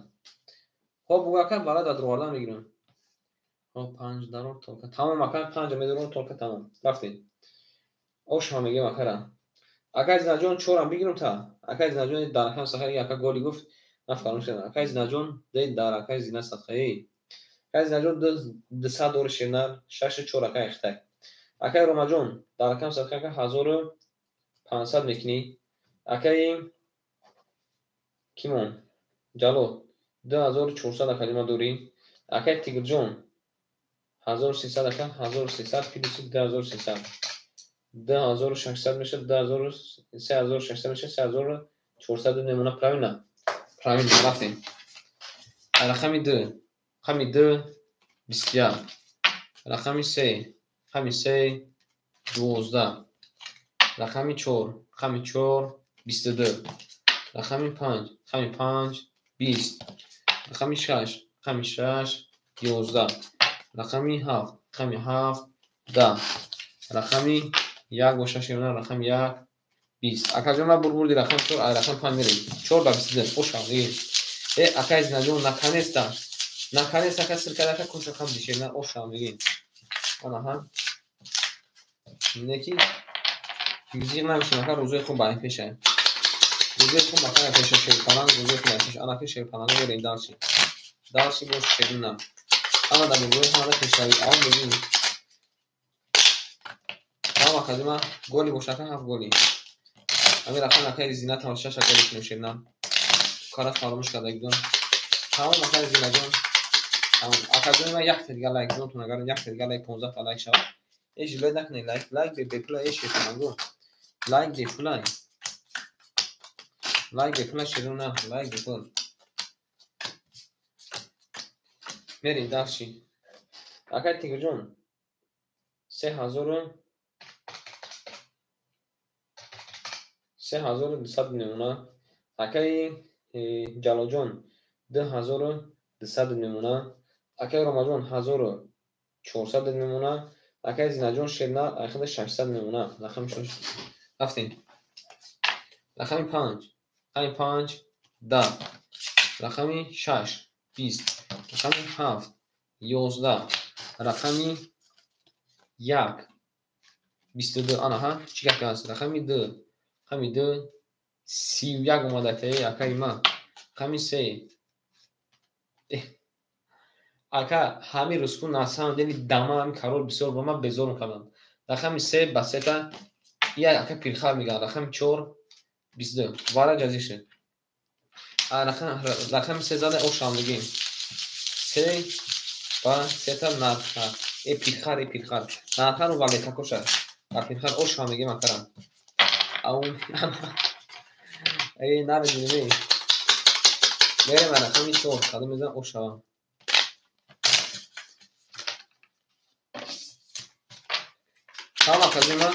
Хоб бугӯ ака вара да дуровардан мегирам. Хоб 5 дарор толка. Тамом ака 5 медурорум толка тамом. Рафтем. Ош ҳам мегӯем акара. Акай Зинаҷон 4-ам бигирам та. Акай Зинаҷон дар рақам садқа ака голи гуфт, ман фаромӯш кардам. Акай Зинаҷон дар акай Зина садқаи. Акай Зинаҷон 200 доллар шернар, 6 4 акай ихтай. Акай Ромаҷон дар рақам садқа ака 1500 мекунӣ. Акай Кимон? Ҷалол. 2400 акадима дорӣ. Акай Тигрҷон. 1300 ака, 1300 плюс 2300. 2600 мешавад, 3600 мешавад, 3400 мемона. Правильно? Правильно, рафтем. Рақами 2. Рақами 2 21. Рақами 3. Рақами 3 12. Рақами 4. Рақами 4 22. Рақами 5. Рақами 5 20. Рақами 6. Рақами 6 11. Рақами 7. Рақами 7 10. Рақами 1 бо 6 мемона, рақами 1 20. Акаҷон, ма бурбурди рақами 4, ай рақами 5 мерем. 4 ба 22. Оша, мегем. Э, акай Зинаҷон, наконец-то. Наконец-то ака сир карда, ака коша хам дишена, оша мегем. Анаҳа. Неки зиқ намешем, ака, рӯзои хуб ба пеша. Рӯзои хуб ака пеша шерпаланг, рӯзои хуб пеша. Анаки шерпаланг мерем дальше. Дальше бош шерина. Ама да рӯзои ҳама пешравӣ. Ав мегем. Тамом акадима голи боша ака 7 голи. Ами рақам акай Зина там 6 голи кунем шерина. Кара фаромӯш карда гидон. Тамом акай Зинаҷон. Тамом. Акаҷон ма як дигар лайк зонтон агар як дигар лайк 15 та лайк шавад. Э жилой накунед лайк, лайк бепула э шерпаланго. Лайк бепула. Лайк бепула шерина, лайк бепул. Мерем дальше. Акай Тигрҷон. 3200 мемона. Акай Ҷалолҷон 2200 мемона. Акай Ромаҷон 1400 мемона. Акай Зинаҷон Шерна айхада 600 мемона. Рақами 6. Рафтем. Рақами 5. Рақами 5 10. Рақами 6 20. Рақами 7 11. Рақами 1 22. Анаҳа, чӣ гап аст? Рақами 2. Рақами 2 31 омада таи акаи ман. Рақами 3. Ака, ҳамин рӯзку на самом деле дама ҳамин карор бисёр ба ман безор мекарданд. Рақами 3 ба сета я ака пирхар мегӯянд. Рақами 4 22. Вара ҷазир шуд. Рақами 3 зада ошам мегӯем. 3 ба сета нархар. Э пирхар, э пирхар. Нархару валетакоша. Ба пирхар ошам мегӯем акарам. Ау э намедонем. Мерем рақами 4. Кадом мезанам ошавам. Тамом акадима.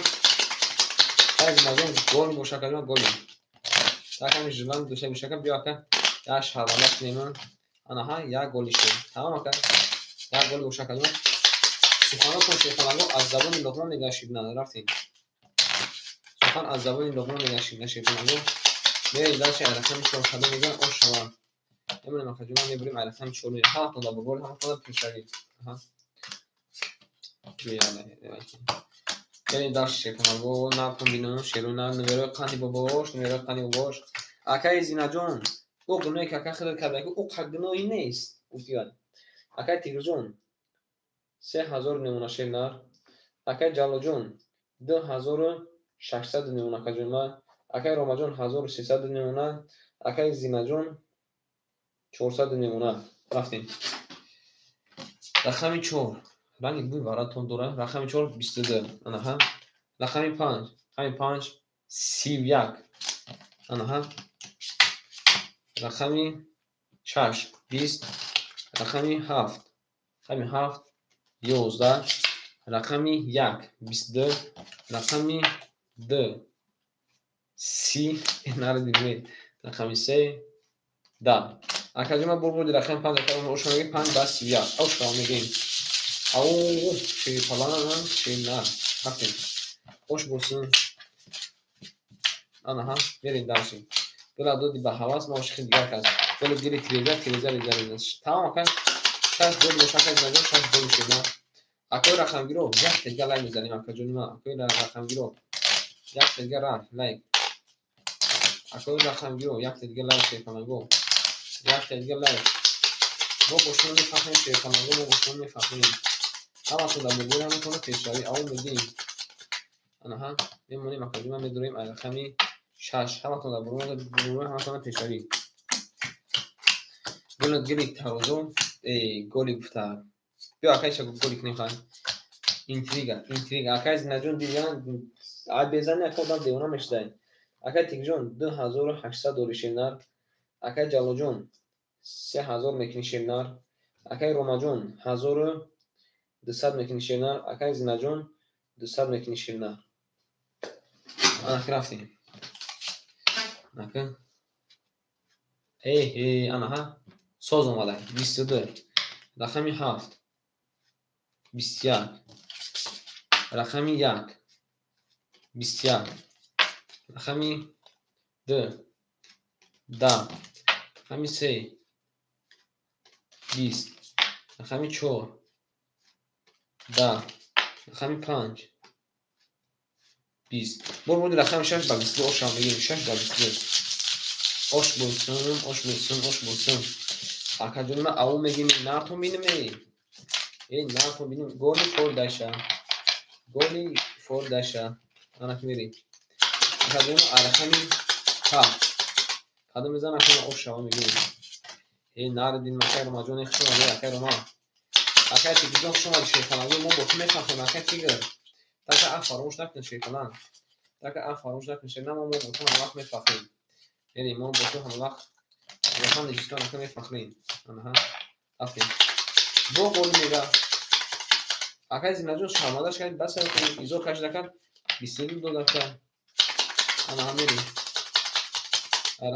Ай Зинаҷон гол боша акадима голи. Так ҳамин жилан душа бошака биё ака. Як шарманда кунем. Анаҳа як голи шуд. Тамом ака. Як гол боша акадима. Суханотон шерпаланго аз забони Луқмон мегашид на рафтем. Сухан аз забони Луқмон мегашид на шерпаланго. Мерем дальше рақами 4 кадом мезанам ошава. Мемонем акаҷон мебурем рақами 4 мерем. Ҳаматон дар бурбор, ҳаматон дар пешравӣ. Аҳа. Мерем дальше шерпаланго, напун бинам шеруна, нуверои қанди бобош, нуверои қанди бобош. Акаи Зинаҷон, ӯ гуноҳе ки ака худат карда, ӯ қа гуноҳи нест. Гуфтиён. Акаи Тигрҷон 3000 мемона шернар. Акаи Ҷалолҷон 2600 мемона акаҷон ма. Акаи Ромаҷон 1300 мемона. Акаи Зинаҷон 400 мемона. Рафтем. Рақами 4. Ранги бӯи варатон дора. Рақами 4 22. Анаҳа. Рақами 5. Рақами 5 31. Анаҳа. Рақами 6 20. Рақами 7. Рақами 7 11. Рақами 1 22. Рақами 2 30. Нарадидме. Рақами 3 10. Акаҷон ма бурбурди рақами 5 акаҷон оша мегӯем 5 ба 31. Оша мегӯем. Ау, шерпалан, шерна. Рафтем. Ош босин. Анаҳа, мерем дальше. Гула доди ба ҳавас, ма ошиқи дигар кас. Гули гири тиреза, тиреза, реза, реза. Тамом ака. 6 гол боша ака Зинаҷон, 6 гол шерна. Акои рақамгиро як дигар лайк мезанем акаҷони ма. Акои рақамгиро як дигар лайк. Акои рақамгиро як дигар лайк шерпаланго. Як дигар лайк. Мо бо шумо мефаҳмем шерпаланго, мо бо шумо мефаҳмем. Ҳаматон дар мурбори ҳаматон пешравӣ. Ав мегӯем. Анаҳа, мемонем акаҷон, ман медурем ай рақами 6. Ҳаматон дар бурбори ҳаматон пешравӣ. Гули гули тарозу, э голи гуфта. Биё, акай, ша голи кунем, хай. Интрига, интрига. Акай Зинаҷон, дидиан, ай безани ака одам девона мешудай. Акай Тикҷон, 2800 дори шернар. Акай Ҷалолҷон, 3000 мекунӣ шернар. Акай Ромаҷон, 1200 мекунӣ шернар. Акай Зинаҷон, 200 мекунӣ шернар. Ана ки рафтем. Ака. Э, анаҳа. Соз омада. 22. Рақами 7. 21. Рақами 1. 21. Рақами 2. 10. Рақами 3. 20. Рақами 4. 10. Рақами 5. 20. Бур бурди рақами 6 ба 22 ошам мегирем. 6 ба 22. Ош булсун, ош булсун, ош булсун. Акаҷони ман, аввал мегим, нартон бинем, э. Э, нартон бинем. Голи фор даша. Голи фор даша. Ана ки мерем. Акаҷони ман, рақами 7. Кадом мезанам, акаҷон, ош шава мегирем. Э, нари дин, акай Ромаҷон, хуш омадӣ, акай Рома. Акай Тигрҷон, хуш омадӣ, шерпаланг. Мо бо ту мефахрем, акай Тигр. Така а фаромӯш накун, шерпаланг. Така а фаромӯш накун, шер. Мо бо ту ҳама вақт мефахрем. Яъне мо бо ту ҳама вақт ватан нишистан, ака, мефахрем. Анаҳа. Рафтем. Бо голи мега. Акай Зинаҷон шармандаш кард, бас изо кашида кард, 22 дод, ака. Анаҳа, мерем.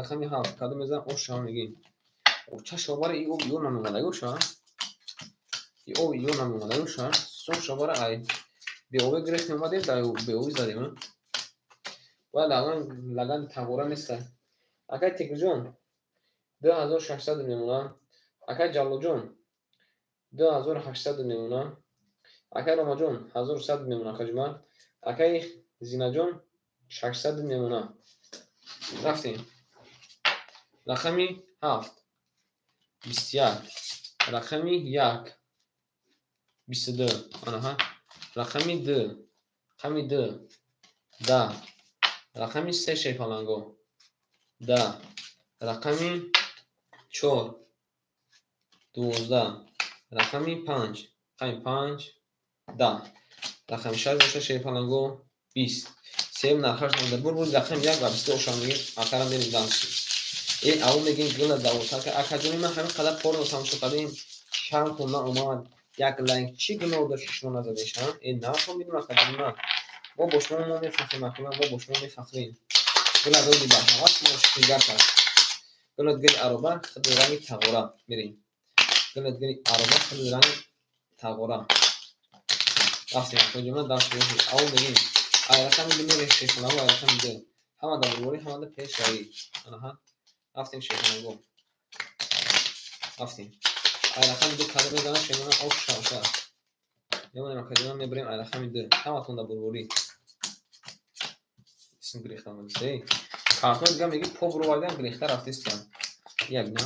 Рақами 7. Кадом мезанам, ош шава мегим. Ча шобара и об ё намемонад, оша? И об ё намемонад, оша? Сом шобара ай. Беобе гирифтем, омадем, дар беобӣ задем. Бояд лаган, лаган тағора неста. Акай Тикрҷон, 2600 мемонад. Акай Ҷаллоҷон, 2800 мемонад. Акай Ромаҷон, 1100 мемонад, акаҷумар. Акай Зинаҷон, 600 мемонад. Рафтем. Рақами 7. 21. Рақами 1. 22. Анаҳа. Рақами 2. Рақами 2. 10. Рақами 3, шерпаланго. 10. Рақами 4. 12. Рақами 5. Рақами 5. 10. Рақами 6 боша, шерпаланго, 20. Сеюм нархаш намуда. Бур бур рақами 1 ва 22 ошам мегим. Акара мерим дальше. Э, аввал мегим, гила давотака. Акаҷони ман, ҳамин қадар порно тамошо кардем. Шармтон наомад. Як лайк чӣ гуноҳ дошт, ки шумо назадеш, ҳа? Э, нартон бинем, акаҷони ман. Мо бо шумо мо мефахрем, акаҷон, мо бо шумо мефахрем. Гула доди ба ҳавас мо шикингар кард. Гулат гули ароба, худи ранги тағора. Мерем. Гулат гули ароба, худи ранги тағора. Рафтем, акаҷони ман, дальше. Аввал мегим. Ай рақами 2 мерем, шерпаланго, ай рақами 2. Ҳама дар бурворӣ, ҳама дар пешравӣ. Анаҳа. Рафтем, шерпаланго. Рафтем. Ай рақами 2 кадом мезанам, шермана, ош шавша. Мемонем, акаҷони ман, мебарем ай рақами 2. Ҳаматон дар бурворӣ. Исм гирехта омадист. Эй. Картои дига меги по буровардиам, гирехта рафтистам. Як на.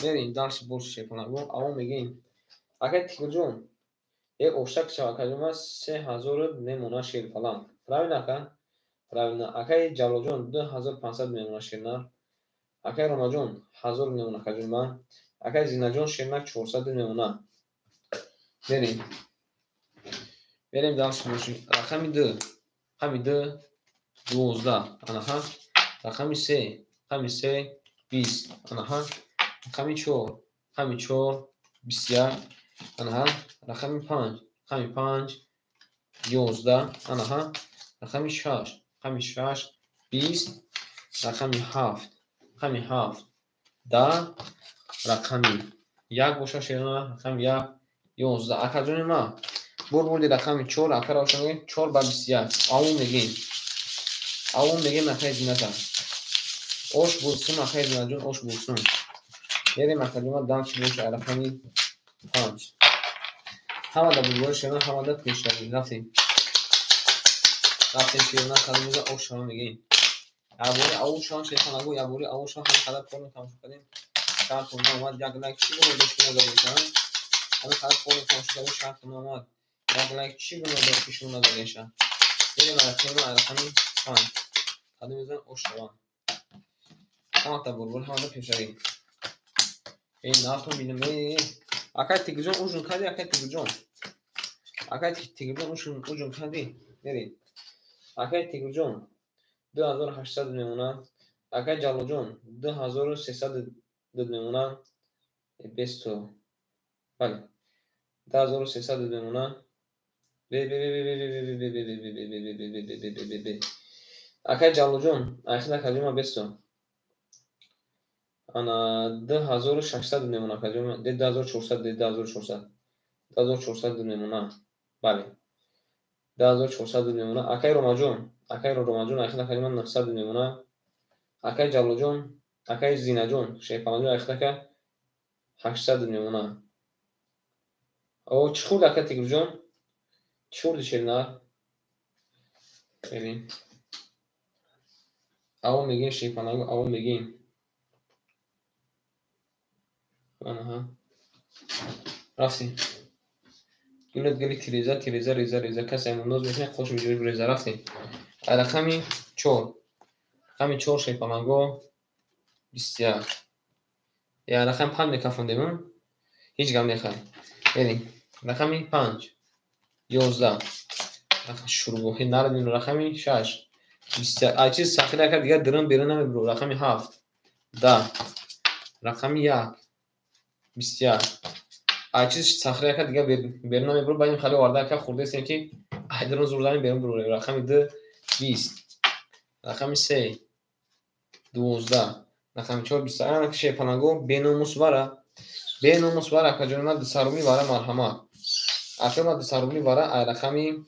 Мерем дальше больше, шерпаланго. Аввал мегем. Акай Тикрҷон, як оштак шава, акаҷон, ман 3000 мемонад, шерпаланг. Правильно, ака? Правильно. Акай Ҷалолҷон, 2500 мемонад, шернар. Акай Ромаҷон, 1000 мемонад, акаҷон ман. Акай Зинаҷон, шернар, 400 мемонад. Мерем. Мерем дальше больше. Рақами 2. Рақами 2. 12. Анаҳа. Рақами 3. Рақами 3. 20. Анаҳа. Рақами 4. Рақами 4. 21. Анаҳа. Рақами 5. Рақами 5. 11. Анаҳа. Рақами 6. Рақами 6. 20. Рақами 7. Рақами 7. 10. Рақами 1 боша, шерона, рақами 1. 11. Акаҷони ман, бур бурди рақами 4, акара оша мегем, 4 ба 21. Аввал мегем. Аввал мегем, акай Зината. Ош булсун, акай Зинаҷон, ош булсун. Мерем, акаҷон ман, дальше боша, рақами 5. Ҳама дар бурбори, шерона, ҳама дар пешравӣ. Рафтем. Рафтем, шерона, кадомиза ош шава мегем. Якбори аввал шаван, шерханаго, якбори аввал шаван, ҳамин қадар порно тамошо кардем. Шартон наомад. Як лайк чӣ гуноҳ дошт, ки назадед, ҳа? Ҳамин қадар порно тамошо кардем, шартон наомад. Як лайк чӣ гуноҳ дошт, ки шумо назадеша? Мерем рақами 5. Кадомиза ош шаван. Ҳамата бурбур, ҳамата пешравӣ. Эй, нартон бинам, э. Акай Тигрҷон ужун кардӣ, акай Тигрҷон. Акай Тигрҷон ужун кардӣ. Мерем. Акай Тигрҷон 2800 мемонад. Акай Ҷалолҷон 2300 мемонад. Бесто. Бале. 2300 мемонад. Бе бе бе бе бе бе бе бе бе бе бе бе бе бе бе бе бе бе бе. Акай Ҷалолҷон, айхида каҷома бесто. Ана 2600 мемонад каҷома, 2400, 2400. 2400 мемонад. Бале. 2400 мемонад. Акай Ромаҷон, акай Ромаҷон, айхида каҷома 900 мемонад. Акай Ҷалолҷон, акай Зинаҷон, Шерпаланҷон айхида ка 800 мемонад. О, чӣ хурд ака Тигрҷон? Чӣ хурди шернар? Бибин. Аво мегем шерпаланго, аво мегем. Аҳа. Рафтем. Гулат гули тиреза, тиреза, реза, реза. Касе ноз мекунад, қош меҷӯрӣ реза. Рафтем. Рақами 4. Рақами 4 шерпаланго 21. Я рақами 5 мекафондем, ҳеҷ гап нехай. Берем. Рақами 5. 11. Шурӯъгоҳи нарадем. Рақами 6. 21. Ай чиз сахира ака дигар дирин берун намебуру. Рақами 7. 10. Рақами 1. 21. Ай чиз сахира ака дигар берун намебуру. Баъд хали оварда ака хурдестем ки ай дирин зур занем берун бурурем. Рақами 2 20. Рақами 3 12. Рақами 4 21. Ана шерпаланго беномус вара. Беномус вара ака ҷони ман 200 рубли вара марҳамат. Ака ман 200 рубли вара ай рақами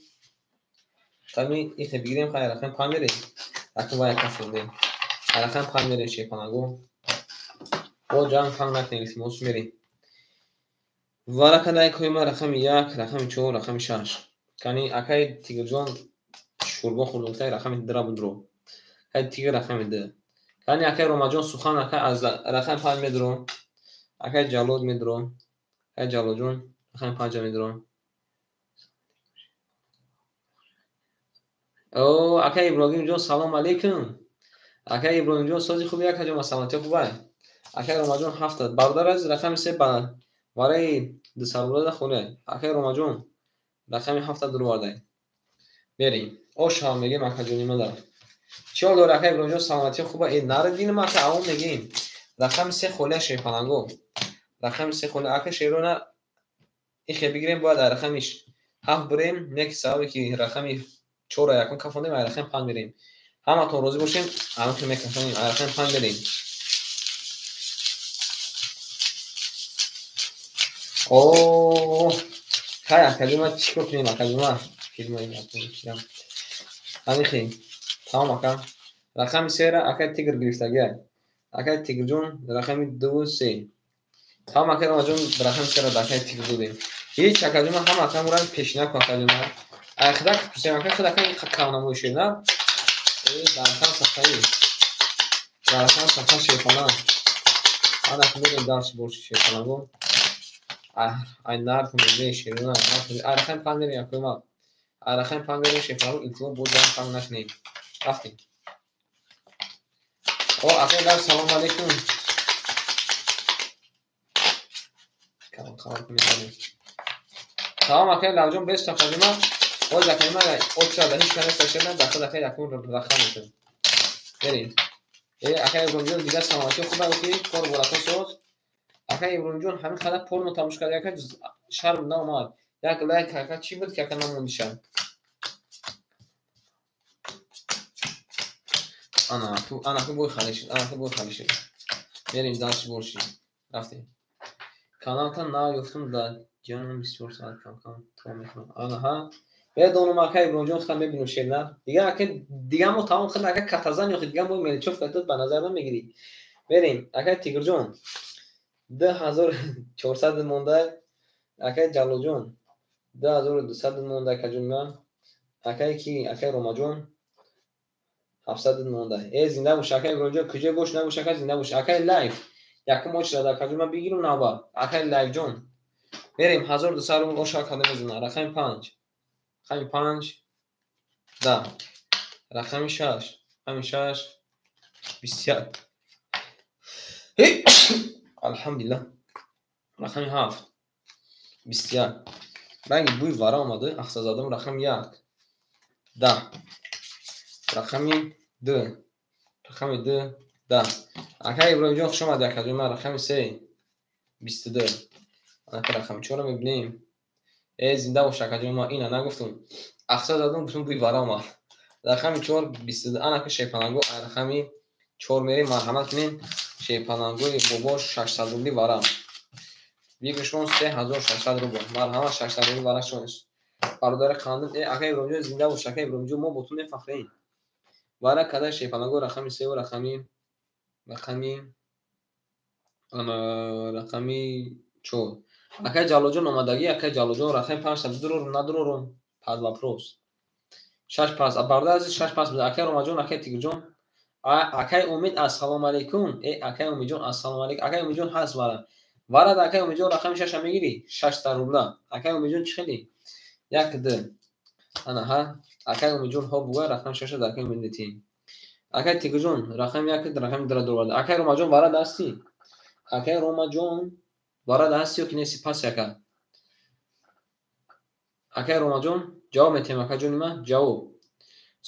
ихе бигирем, хай рақами 5 мерем. Рақами вай ака фурдем. Ай рақами 5 мерем шерпаланго. Бо ҷанг панг накунем, илтимос мерем. Вара кадай коима рақами 1, рақами 4, рақами 6. Кани акай Тигрҷон шӯрбо хӯрд, рақами 2 будро. Акай Тигр рақами 2. Кани акай Ромаҷон сухан ака аз рақами 5 медро. Акай Ҷалол медро. Акай Ҷалолҷон рақами 5 медро. О, акай Иброҳимҷон салом алейкум. Акай Иброҳимҷон сози хуби акаҷон, саломатӣ хубай. Акай Ромаҷон 7. Бародар азиз рақами 3 ба вараи 200 рубла холе. Акай Ромаҷон рақами 7 дурвардай. Берем. Ош ҳам мегем акаҷони мада. Чӣ ҳол дори акай Иброҳимҷон, саломатӣ хуба? Э, нарадинам ака, авом мегем. Рақами 3 холе шерпаланго. Рақами 3 холе ака шерона ихе бигирем, бояд ай рақами 7 бирем, не ки сабабе ки рақами 4 якум кафондем, ай рақами 5 мерем. Ҳаматон розӣ бошем, ҳамахе мекафонем, ай рақами 5 мерем. О, хай акаҷома чӣ кор кунем акаҷома? Ҳамихе. Тамом ака. Рақами 3-ра акай Тигр гирифтагиай. Акай Тигрҷон рақами 2 3. Тамом акай Ромаҷон рақами 3-ра да акай Тигр додем. Ҳеҷ акаҷома ҳама акамура пешина кун акаҷома. Ай худак пурсем ака, худ ака иқа кавнамои шер, на? Э, даракам сафаи. Даракам сафа шерхона. Ана мерем дарси борши шерхонаго. Ай нарх мезе шерона, нарх. Ай рақами 5 мерем акома. Ай рақами 5 мерем шерхонаго, илтимос боз ҷанг панг накунем. Рафтем. О, акай дар салом алейкум. Калон кунем. Салом акай Лавҷон, бес акаҷома. Боз акаҷома оча да ҳеҷ кас шерна, да худ акай якум рақам мекунем. Берем. Э, акай Иброҳимҷон дигар саломатӣ хуба ки кор борако соз. Акай Иброҳимҷон ҳамин қадар порно тамошо кард, ака шарм наомад. Як лайк ака чӣ буд ки ака намондиша? Ана, ана ку бой халишид, ана ку бой халишид. Берем дарси борши. Рафтем. Каналта нав ёфтум да ҷонам 24 соат кам-кам то мекунам. Анаҳа. Медонам ака Иброҳимҷон худам мебинам шерна. Дигар ака дигар мо тамом худ ака катазан ёхи дигар мо мелчов катод ба назар намегирӣ. Берем ака Тигрҷон 2400 монда. Акай Ҷалолҷон 2200 монда акаҷон ман. Акай ки акай Ромаҷон 700 монда. Э, зинда бош акай Иброҳимҷон, куҷо бош набош ака зинда бош. Акай Лайф якум очра да акаҷон ман бигирам навбат. Акай Лайфҷон. Берем 1200 рубл оша када мезана. Рақами 5. Рақами 5 10. Рақами 6. Рақами 6 21. Алҳамдулиллаҳ. Рақами 7 21. Ранги бӯи вара омада, ахса задам. Рақами 1 10. Рақами 2. Рақами 2 10. Акай Иброҳимҷон, хуш омадӣ, акаҷон. Ман рақами 3 22. Анака рақами 4 мебинем. Э, зинда бош, акаҷон, ман ина нагуфтум. Ахса задам, гуфтум, бӯи вара омад. Рақами 4 22. Анака шерпаланго, рақами 4 мерем, марҳамат кунем. Шерпалангои бобо 600 рубли вара. Выигрыш он 3600 рубл. Марҳамат, 600 рубли вара шон. Бародари қандим, э, акай Иброҳимҷон, зинда бош, акай Иброҳимҷон, мо бо ту мефахрем. Вара када шерпаланго рақами 3 ва рақами ана рақами 4. Акай Ҷалолҷон омадагӣ, акай Ҷалолҷон, рақами 5 дурорум, надурорум? Под вопрос. 6 пас, бародари азиз, 6 пас. Акай Ромаҷон, акай Тигрҷон, акай Умид, ассалому алайкум. Э, акай Умидҷон, ассалому алайкум. Акай Умидҷон, ҳаст вара. Варад, акай Умидҷон, рақами 6 мегирӣ? 600 рубла. Акай Умидҷон, чӣ хеле? 1 2. Ана ҳа, акай Умидҷон, ҳо бугӯя, рақами 6 акай Умид метиҳем. Акай Тигрҷон, рақами 1, рақами 2 дурварда. Акай Ромаҷон, варад ҳастӣ? Акай Ромаҷон, варад ҳастӣ ё ки нести? Пас яка. Акай Ромаҷон, ҷавоб метиҳем, акаҷони ман, ҷавоб.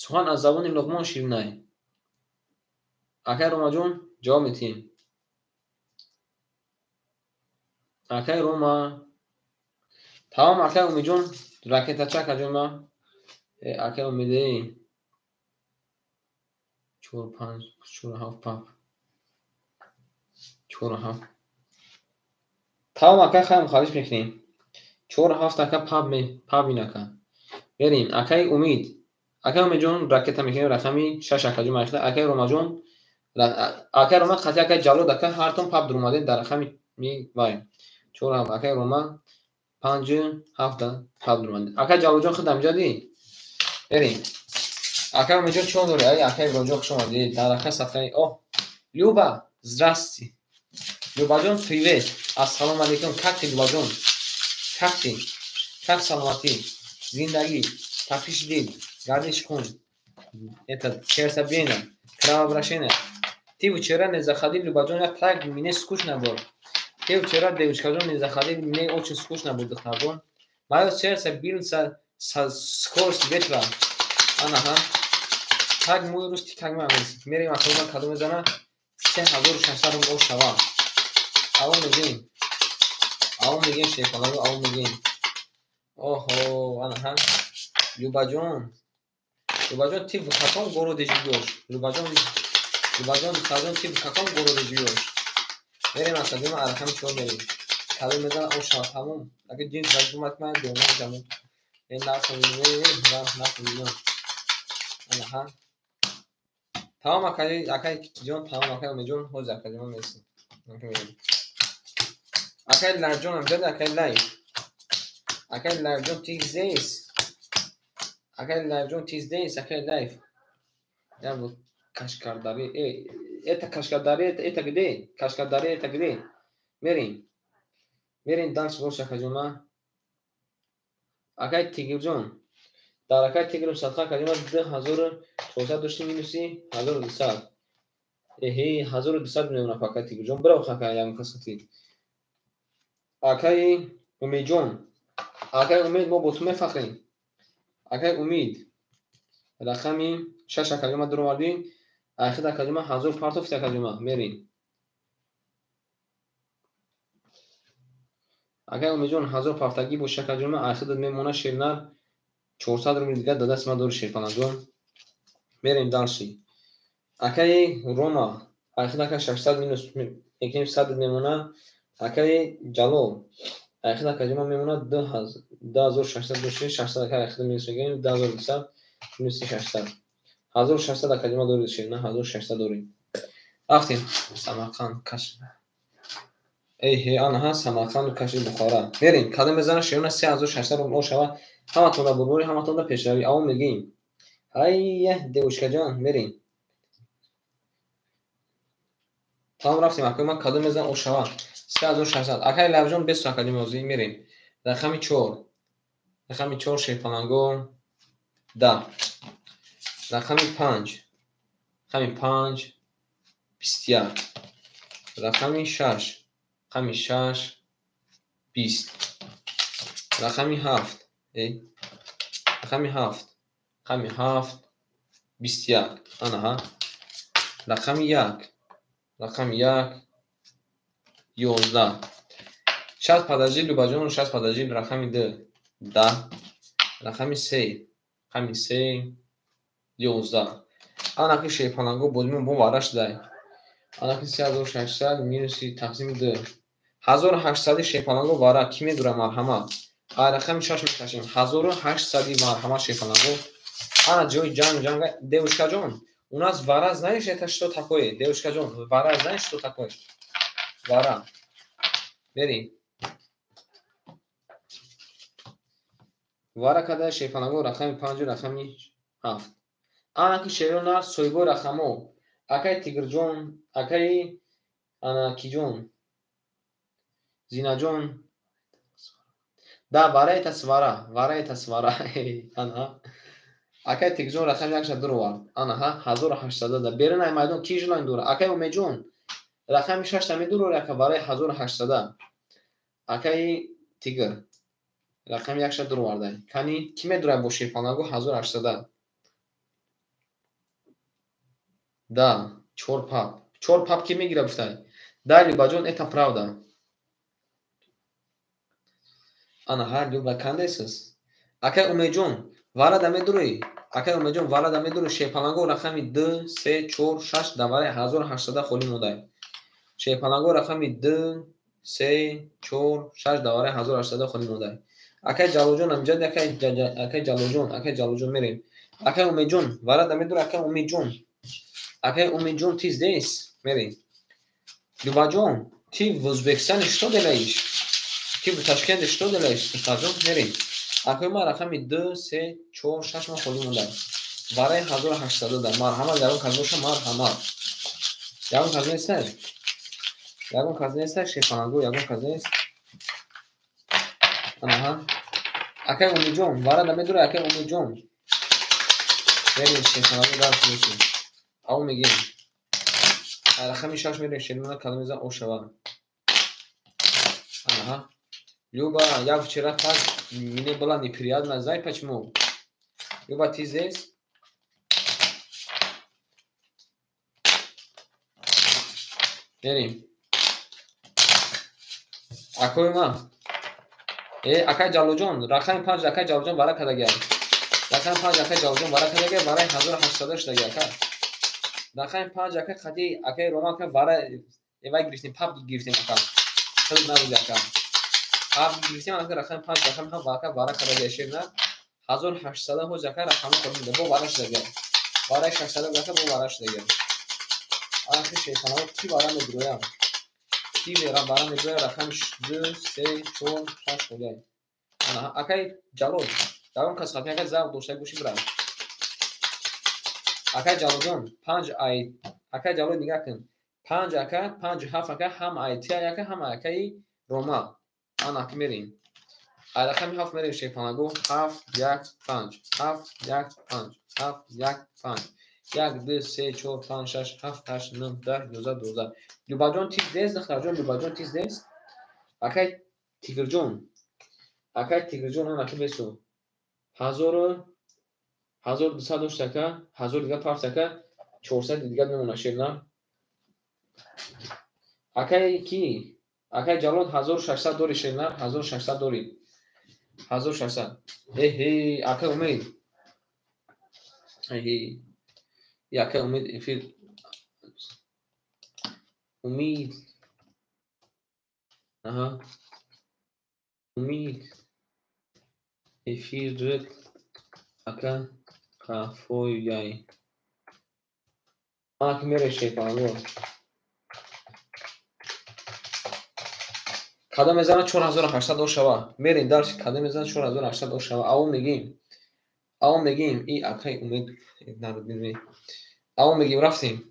Сухан аз забони Луқмон ширинай. Акай Ромаҷон, ҷавоб метиҳем. Акай Рома. Тамом, акай Умидҷон, ракетача, акаҷони ман. Э, акай Умиде. 4 5 4 7 пап. 4 7. Тамом, акай, хайр, мухаллиф мекунем. 4 7, ака, пап пап инака. Берем, акай Умид. Акай Умидҷон, ракета мекунем рақами 6, акаҷон майхта. Акай Ромаҷон, акай Рома қатъи акай Ҷалод, ака ҳартон пап дуромадем дар рақами вай. 4 7, акай Рома 5 7 пап дуромадем. Акай Ҷалолҷон, худ ҳамҷадӣ? Берем. Акай Умидҷон, чӣ дорӣ? Ай, акай Иброҳимҷон, хуш омадӣ. Дар рақа сафраи. О, Люба, здрасти. Любаҷон, привет. Ассалому алайкум. Как ты, Любаҷон? Как ты? Как саломатӣ? Зиндагӣ? Тапиш дил, гардиш хун. Это сердцебиение, кровообращение. Ты вчера не заходил, Любаҷон, я так мне скучно было. Ты вчера, девушкаҷон, не заходил, мне очень скучно было, духтарҷон. Моё сердце бился со скоростью ветра. Анаҳа. Так мой русский, как мой английский. Мерем, акаҷон, кадом мезана? 3600 рубл шава. Аво мегем. Аво мегем, шерпаланго, аво мегем. Оҳо, анаҳа. Любаҷон. Любаҷон, ты в каком городе живёшь? Любаҷон, Любаҷон, духтарҷон, ты в каком городе живёшь? Мерем, акаҷон, рақами 4 мерем. Кадом мезана, о шава, тамом. Ака ҷинс ражумат ман дона тамом. Э, нархо нархо миллион. Анаҳа. Тамом, акай, акай ҷон, тамом, акай Умидҷон, ҳозир акаҷон мерасем. Акай Лайфҷон ҳамҷади, акай Лайф. Акай Лайфҷон, ты здесь? Акай Лайфҷон, ты здесь? Акай Лайф. Я вот Кашкардари. Э, это Кашкардари, это где? Кашкардари, это где? Мерем. Мерем дальше бош, акаҷон ма. Акай Тигрҷон. Дар акай Тигрм садқа, акаҷон ма, 2400 доштим, минуси 1200. Эҳе, 1200 мемонад, акай Тигрҷон. Бирав, акай, ягон кас хати. Акай Умидҷон. Акай Умид, мо бо ту мефахрем. Акай Умид. Рақами 6, акаҷон ма, дуровардӣ. Айхид, акаҷон ма, 1000 партофти, акаҷон ма. Мерем. Акай Умидҷон, 1000 партагӣ бош, акаҷон ма, айхидат мемонад ширнар 400 рубли дигар да даст ма дори, шерпаланҷон. Мерем дальше. Акаи Рома, айхид, ака, 600 минус мекунем, 100 мемонад. Акаи Ҷалол, айхид, акаҷон ма, мемонад 2600 дошти, 600, ака, айхид минус мекунем, 2200 минуси 600. 1600, акаҷон ма, дори ширна, 1600 дорӣ. Рафтем. Самарқанд, каш. Эҳе, анаҳа, Самарқанду каши Бухора. Мерем, кадом мезана ширна 3600 рубл шава. Ҳаматонда бурбори, ҳаматонда пешравӣ. Аво мегӯем. Айя, девушкаҷон, мерем. Тамом, рафтем, акаи ман, кадом мезана о шава. 3600. Акаи Лайфҷон, бесу, акаҷон, ҳозир мерем. Рақами 4. Рақами 4 шерпаланго 10. Рақами 5. Рақами 5 21. Рақами 6, рақами 6, 20. Рақами 7, рақами 7, рақами 7, 21. Анаҳа. Рақами 1, рақами 1, 11. Сейчас подожди, Любаҷон, сейчас подожди, рақами 2, 10. Рақами 3, рақами 3, 11. Анаки шерпаланго бозимон бо вара шудай. Анаки 3600 минуси тақсими 2. 1800 шерпаланго вара ки медура марҳамат? А рақами 6 мекашем. 1800 марҳамат шерпаланго. Ана ҷои ҷанг ҷанг. Девушкаҷон, у нас вара, знаешь, это что такое? Девушкаҷон, вара знаешь, что такое? Вара. Бери. Вара када шерпаланго рақами 5 рақами 7. Анаки шерона соҳибои рақамҳо. Акай Тигрҷон, акай ана Киҷон, Зинаҷон. Да, вара это свара, вара это свара. Ана. Акай Тигрҷон рақами 1 дуровард. Ана ҳа, 1800 да. Берун ай майдон ки желание дора? Акай Умедҷон, рақами 6 та медурори ака вараи 1800. Акай Тигр рақами 1 дуровардай. Кани ки медурад бо шерпаланго 1800? Да, 4 пап. 4 пап ки мегира гуфтай? Да, Любаҷон, это правда. Ана ҳар Люба кандесис. Акай Умедҷон, вара да медурӣ? Акай Умедҷон, вара да медурӣ? Шерпаланго рақами 2, 3, 4, 6 да вараи 1800 холӣ мондай. Шерпаланго рақами 2, 3, 4, 6 да вараи 1800 холӣ мондай. Акай Ҷалолҷон, амҷад акай Ҷалолҷон, акай Ҷалолҷон мерем. Акай Умедҷон, вара да медурӣ? Акай Умедҷон. Акай Умедҷон, ты здесь? Мерем. Любаҷон, ты в Узбекистане что делаешь? Ты в Ташкенте что делаешь? Духтарҷон, мерем. Акай ма рақами 2, 3, 4, 6 ма холӣ мондай. Вараи 1800 да. Марҳамат, ягон кас боша, марҳамат. Ягон кас нестай? Ягон кас нестай? Шерпаланго, ягон кас нест? Анаҳа. Акай Умедҷон, вара да медура, акай Умедҷон. Мерем, шерпаланго дар шудесем. Ав мегем. Рақами 6 мерем, шермона калом мезан ошава. Анаҳа. Люба, я вчера так, мне было неприятно, знаешь почему? Люба, ты здесь? Мерем. Акои ма. Акай Ҷалолҷон, рақами 5 акай Ҷалолҷон вара кадагай. Рақами 5 акай Ҷалолҷон вара кадагай, вараи 1800 шудагай ака. Рақами 5 акай қади акай Роман ака вара эвай гирифтем, паб гирифтем ака. Хеле набуд ака. Паб гирифтем ака рақами 5 рақами 7 ака вара кадагай шерна. 1800 ҳоз ака рақами холӣ бо вара шудагай. Вараи 600 ака бо вара шудагай. Ахи шерпаланго ки вара медуроям? Ки вара медуроя рақами 2, 3, 4, 6 холиай. Ана акай Ҷалол, ягон кас хати акай завқ дошта боши бирав. Акай Ҷалолҷон, 5 ай, акай Ҷалол нигоҳ кун. 5 ака, 5 7 ака, ҳам ай ти ака, ҳам акаи Рома. Ана ки мерем. Ай рақами 7 мерем шерпаланго 7 1 5 7 1 5 7 1 5 1 2 3 4 5 6 7 8 9 10 11 12. Любаҷон ти здесь, духтарҷон, Любаҷон ти здесь? Акай Тигрҷон. Акай Тигрҷон ана ки бесу. 1200 дошт ака, 1000 дига пафт ака, 400 дига мемона шерна. Акай ки? Акай Ҷалол 1600 дори шерна, 1600 дори. 1600. Эҳе, акай Умед. Эҳе. Акай Умед эфир. Умид. Аҳа. Умид. Эфир ака қафояй. Ана ки мере шерпаланго. Кадом мезанад 4800 ошава. Мерем дарси кадом мезанад 4800 ошава. Ав мегим. Ав мегим. И акай Умед народ. Ав мегим рафтем.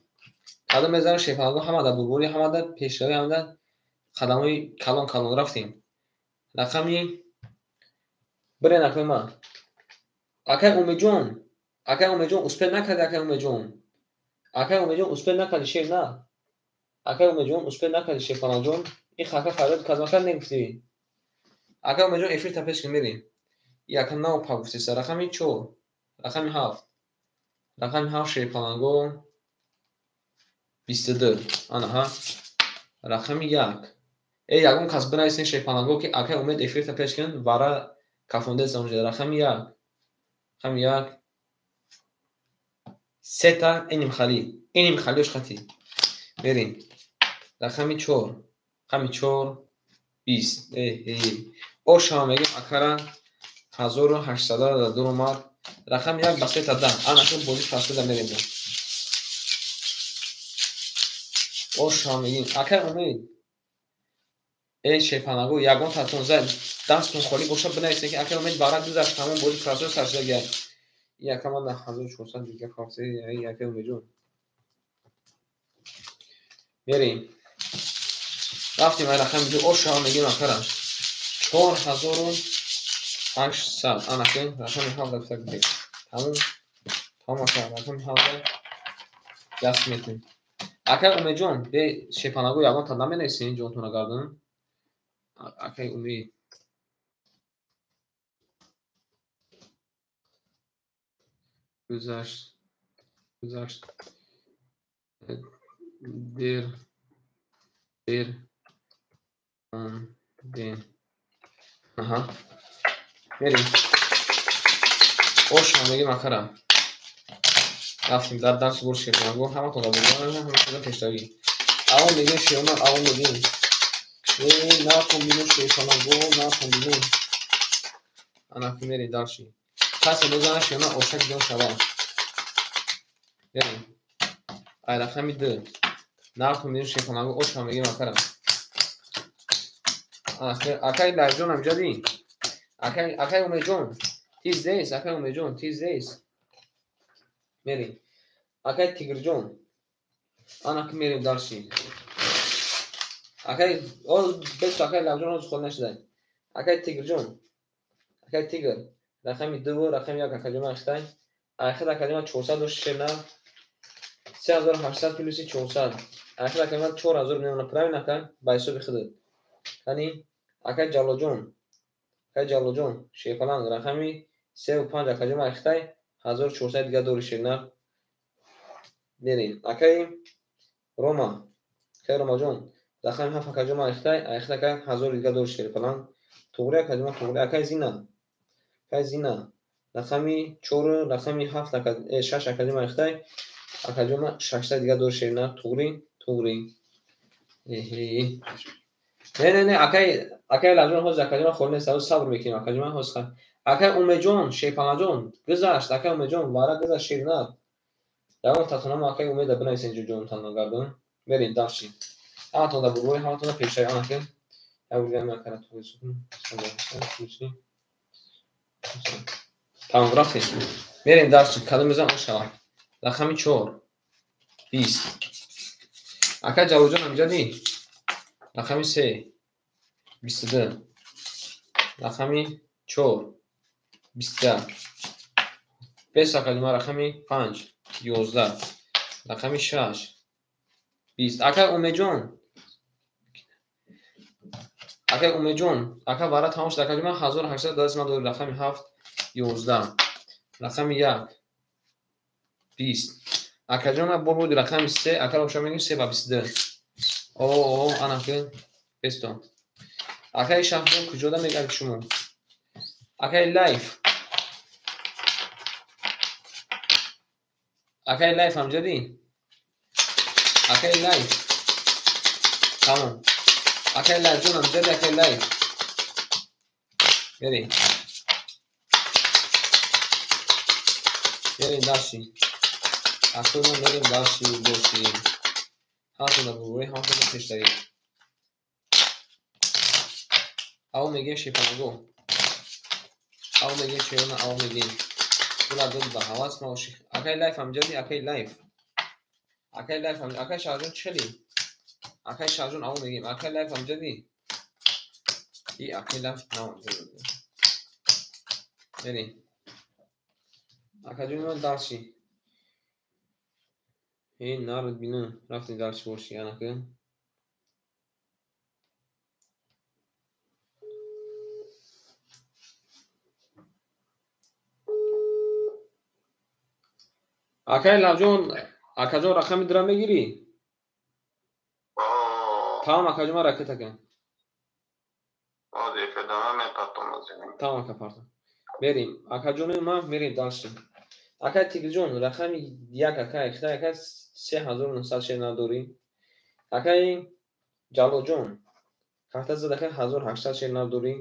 Кадом мезанад шерпаланго ҳама дар бурбури, ҳама дар пешравӣ, ҳама дар қадамҳои калон калон рафтем. Рақами бирен акай ма. Акай Умедҷон, акай Умедҷон успел накарди, акай Умедҷон. Акай Умедҷон успел накарди шер на. Акай Умедҷон, успел накардӣ, Шерпаланҷон. Ин хака фарёд казмакар негуфтӣ. Акай Умедҷон, эфир та пеш кун, мерем. Яка нав па гуфтеса. Рақами 4, рақами 7. Рақами 7 Шерпаланго 22. Анаҳа. Рақами 1. Ягон кас бинависен Шерпаланго, ки акай Умед эфир та пеш кун, вара кафондеса онҷа. Рақами 1. Рақами 1. Сета иним хали. Иним халиош хати. Мерем. Рақами 4. Рақами 4 20. Ошама мегем акара 1800 дар омад. Рақами 1 ба сета 10. Ана кун бозӣ пасида мерем. Ошама мегем. Акай Умед. Шерпанаго, ягон татон зад дастон холӣ боша, бинависед, ки акай Умед бара гузашт, ҳамон бозӣ красои саршуда. Яка ман 1400 дига фавсе, акай Умедҷон. Мерем. Рафтем ай рақами 2, ошама мегем акара. 4800. Ана кун рақами 7 гуфта гуфтем. Тамом. Тамом ака, рақами 7 даст метем. Акай Умедҷон, бе Шерпанаго ягон та наменависен ҷонтона гардан. Акай Умед. Гузашт. Гузашт. Дер. Дер. Ден. Аҳа. Мерем. Ошма мегем акара. Рафтем дар дарси бор Шерпанаго, ҳаматон дар бурдан, ҳаматон пештагӣ. Аво мегем Шерона, аво мегем. Натон бинем Шерпанаго, натон бинем. Ана ки мерем дарши. Касе мезана Шерона ошак ҷон шава. Мерем. Ай рақами 2. Натон бинем Шерпанаго, ошма мегем акара. Акай Лайфҷон амҷадӣ. Акай Умедҷон, тиз нест, акай Умедҷон, тиз нест. Мерем. Акай Тигрҷон. Ана ки мерем дарши. Акай оз бес, акай Лайфҷон оз хол нашуда. Акай Тигрҷон. Акай Тигр. Рақами 2, рақами 1 акаҷон ахтай. Ахир акаҷон 400 дошт шерна. 3800 плюси 400. Ахир акаҷон 4000 мемона, правильно ака? Ба ҳисоби худат. Кани акай Ҷаллоҷон. Акай Ҷаллоҷон, Шерпаланг, рақами 3 ва 5 акаҷон ахтай. 1400 дига дори шерна. Мерем. Акай Рома. Акай Ромаҷон, рақами 7 акаҷон ахтай. Ахир ака 1000 дига дори Шерпаланг. Туғри акаҷон, туғри. Акай Зина. Акай Зина. Рақами 4, рақами 7 ака 6 акаҷон ахтай. Акаҷон 600 дига дори шерна. Туғри, туғри. Эҳе. Не, не, не, акай Лавҷон ҳозир акаҷон холӣ нест, ҳозир сабр мекунем, акаҷон ҳозир. Акай Умедҷон, Шерпаланҷон, гузашт, акай Умедҷон, вара гузашт шернар. Ягон татонам акай Умеда бинависен ҷонтон гардан. Мерем дарши. Ҳаматон дар бурбои, ҳаматон дар пешаи ана ки. Як дига ман кара туғри сукун. Тамом, рафтем. Мерем дарши. Кадом мезан он шава. Рақами 4. 20. Акай Ҷалолҷон амҷадӣ. Рақами 3. 22. Рақами 4. 21. Бес акаҷон рақами 5. 11. Рақами 6. 20. Акай Умедҷон. Акай Умедҷон, ака вара тамом шуд, акаҷон 1800 даст ман дори рақами 7. 11. Рақами 1. 20. Акаҷон бо буд рақами 3, ака ошо мегӯем 3 ба 22. О, ана ки бесто. Акай Шаҳҷон куҷода мегарди шумо? Акай Лайф. Акай Лайф амҷадӣ? Акай Лайф. Тамом. Акай Лайфҷон амҷадӣ, акай Лайф. Мерем. Мерем дарши. Акой мо мерем дарши, боши. Ҳаматон дар бурборӣ, ҳаматон дар пештагӣ. Аво мегем Шерпанаго. Аво мегем Шерона, аво мегем. Пула дод ба ҳавас ма ошиқ. Акай Лайф амҷадӣ, акай Лайф. Акай Лайф, акай Шаҳҷон чӣ хелӣ? Акай Шаҳҷон аво мегем. Акай Лайф амҷадӣ? И акай Лайф на амҷадӣ. Мерем. Акаҷон ман дарши. Нард бину. Рафтем дарши боши, ана ки. Акай Лавҷон, акаҷон рақами дура мегирӣ? Тамом акаҷон, ман ракета кан. Тамом ака партом. Мерим. Акаҷони ман мерим дальше. Акай Тигрҷон, рақами як акай, хитай акай 3900 шер надорӣ. Акай Ҷалолҷон, карта зад акай 1800 шер надорӣ.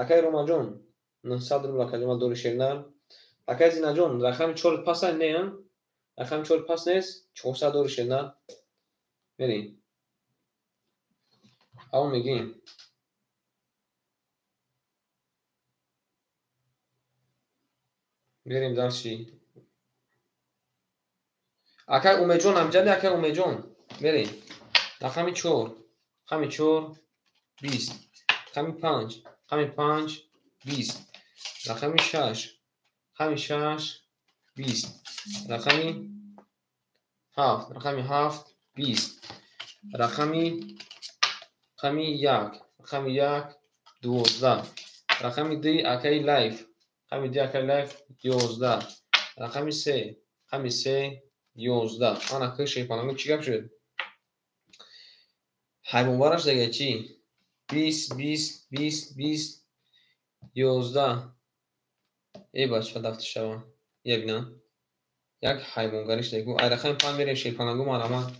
Акай Ромаҷон, 900 рубл акаҷон дорӣ шернар. Акай Зинаҷон, рақами 4 пас не, рақами 4 пас нест, 400 дорӣ шернар. Мерим. Ав мегим. Мерим дальше. Акай Умеҷон, амҷади акай Умеҷон. Мерим. Рақами 4, рақами 4, 20, рақами 5, рақами 5, 20, рақами 6, рақами 6, 20, рақами 7, рақами 7, 20, рақами 1, рақами 1, 12, рақами 2 акай Лайф, рақами 2 акай Лайф 11, рақами 3, рақами 3, 11. Ана ки шейпанаго чӣ гап шуд? Ҳайвонвараш дега чӣ? 20, 20, 20, 20, 11. Эй бача дафти шава. Я бинам. Як ҳайвонгариш дегу. Ай рақами 5 мерем шейпанаго марама.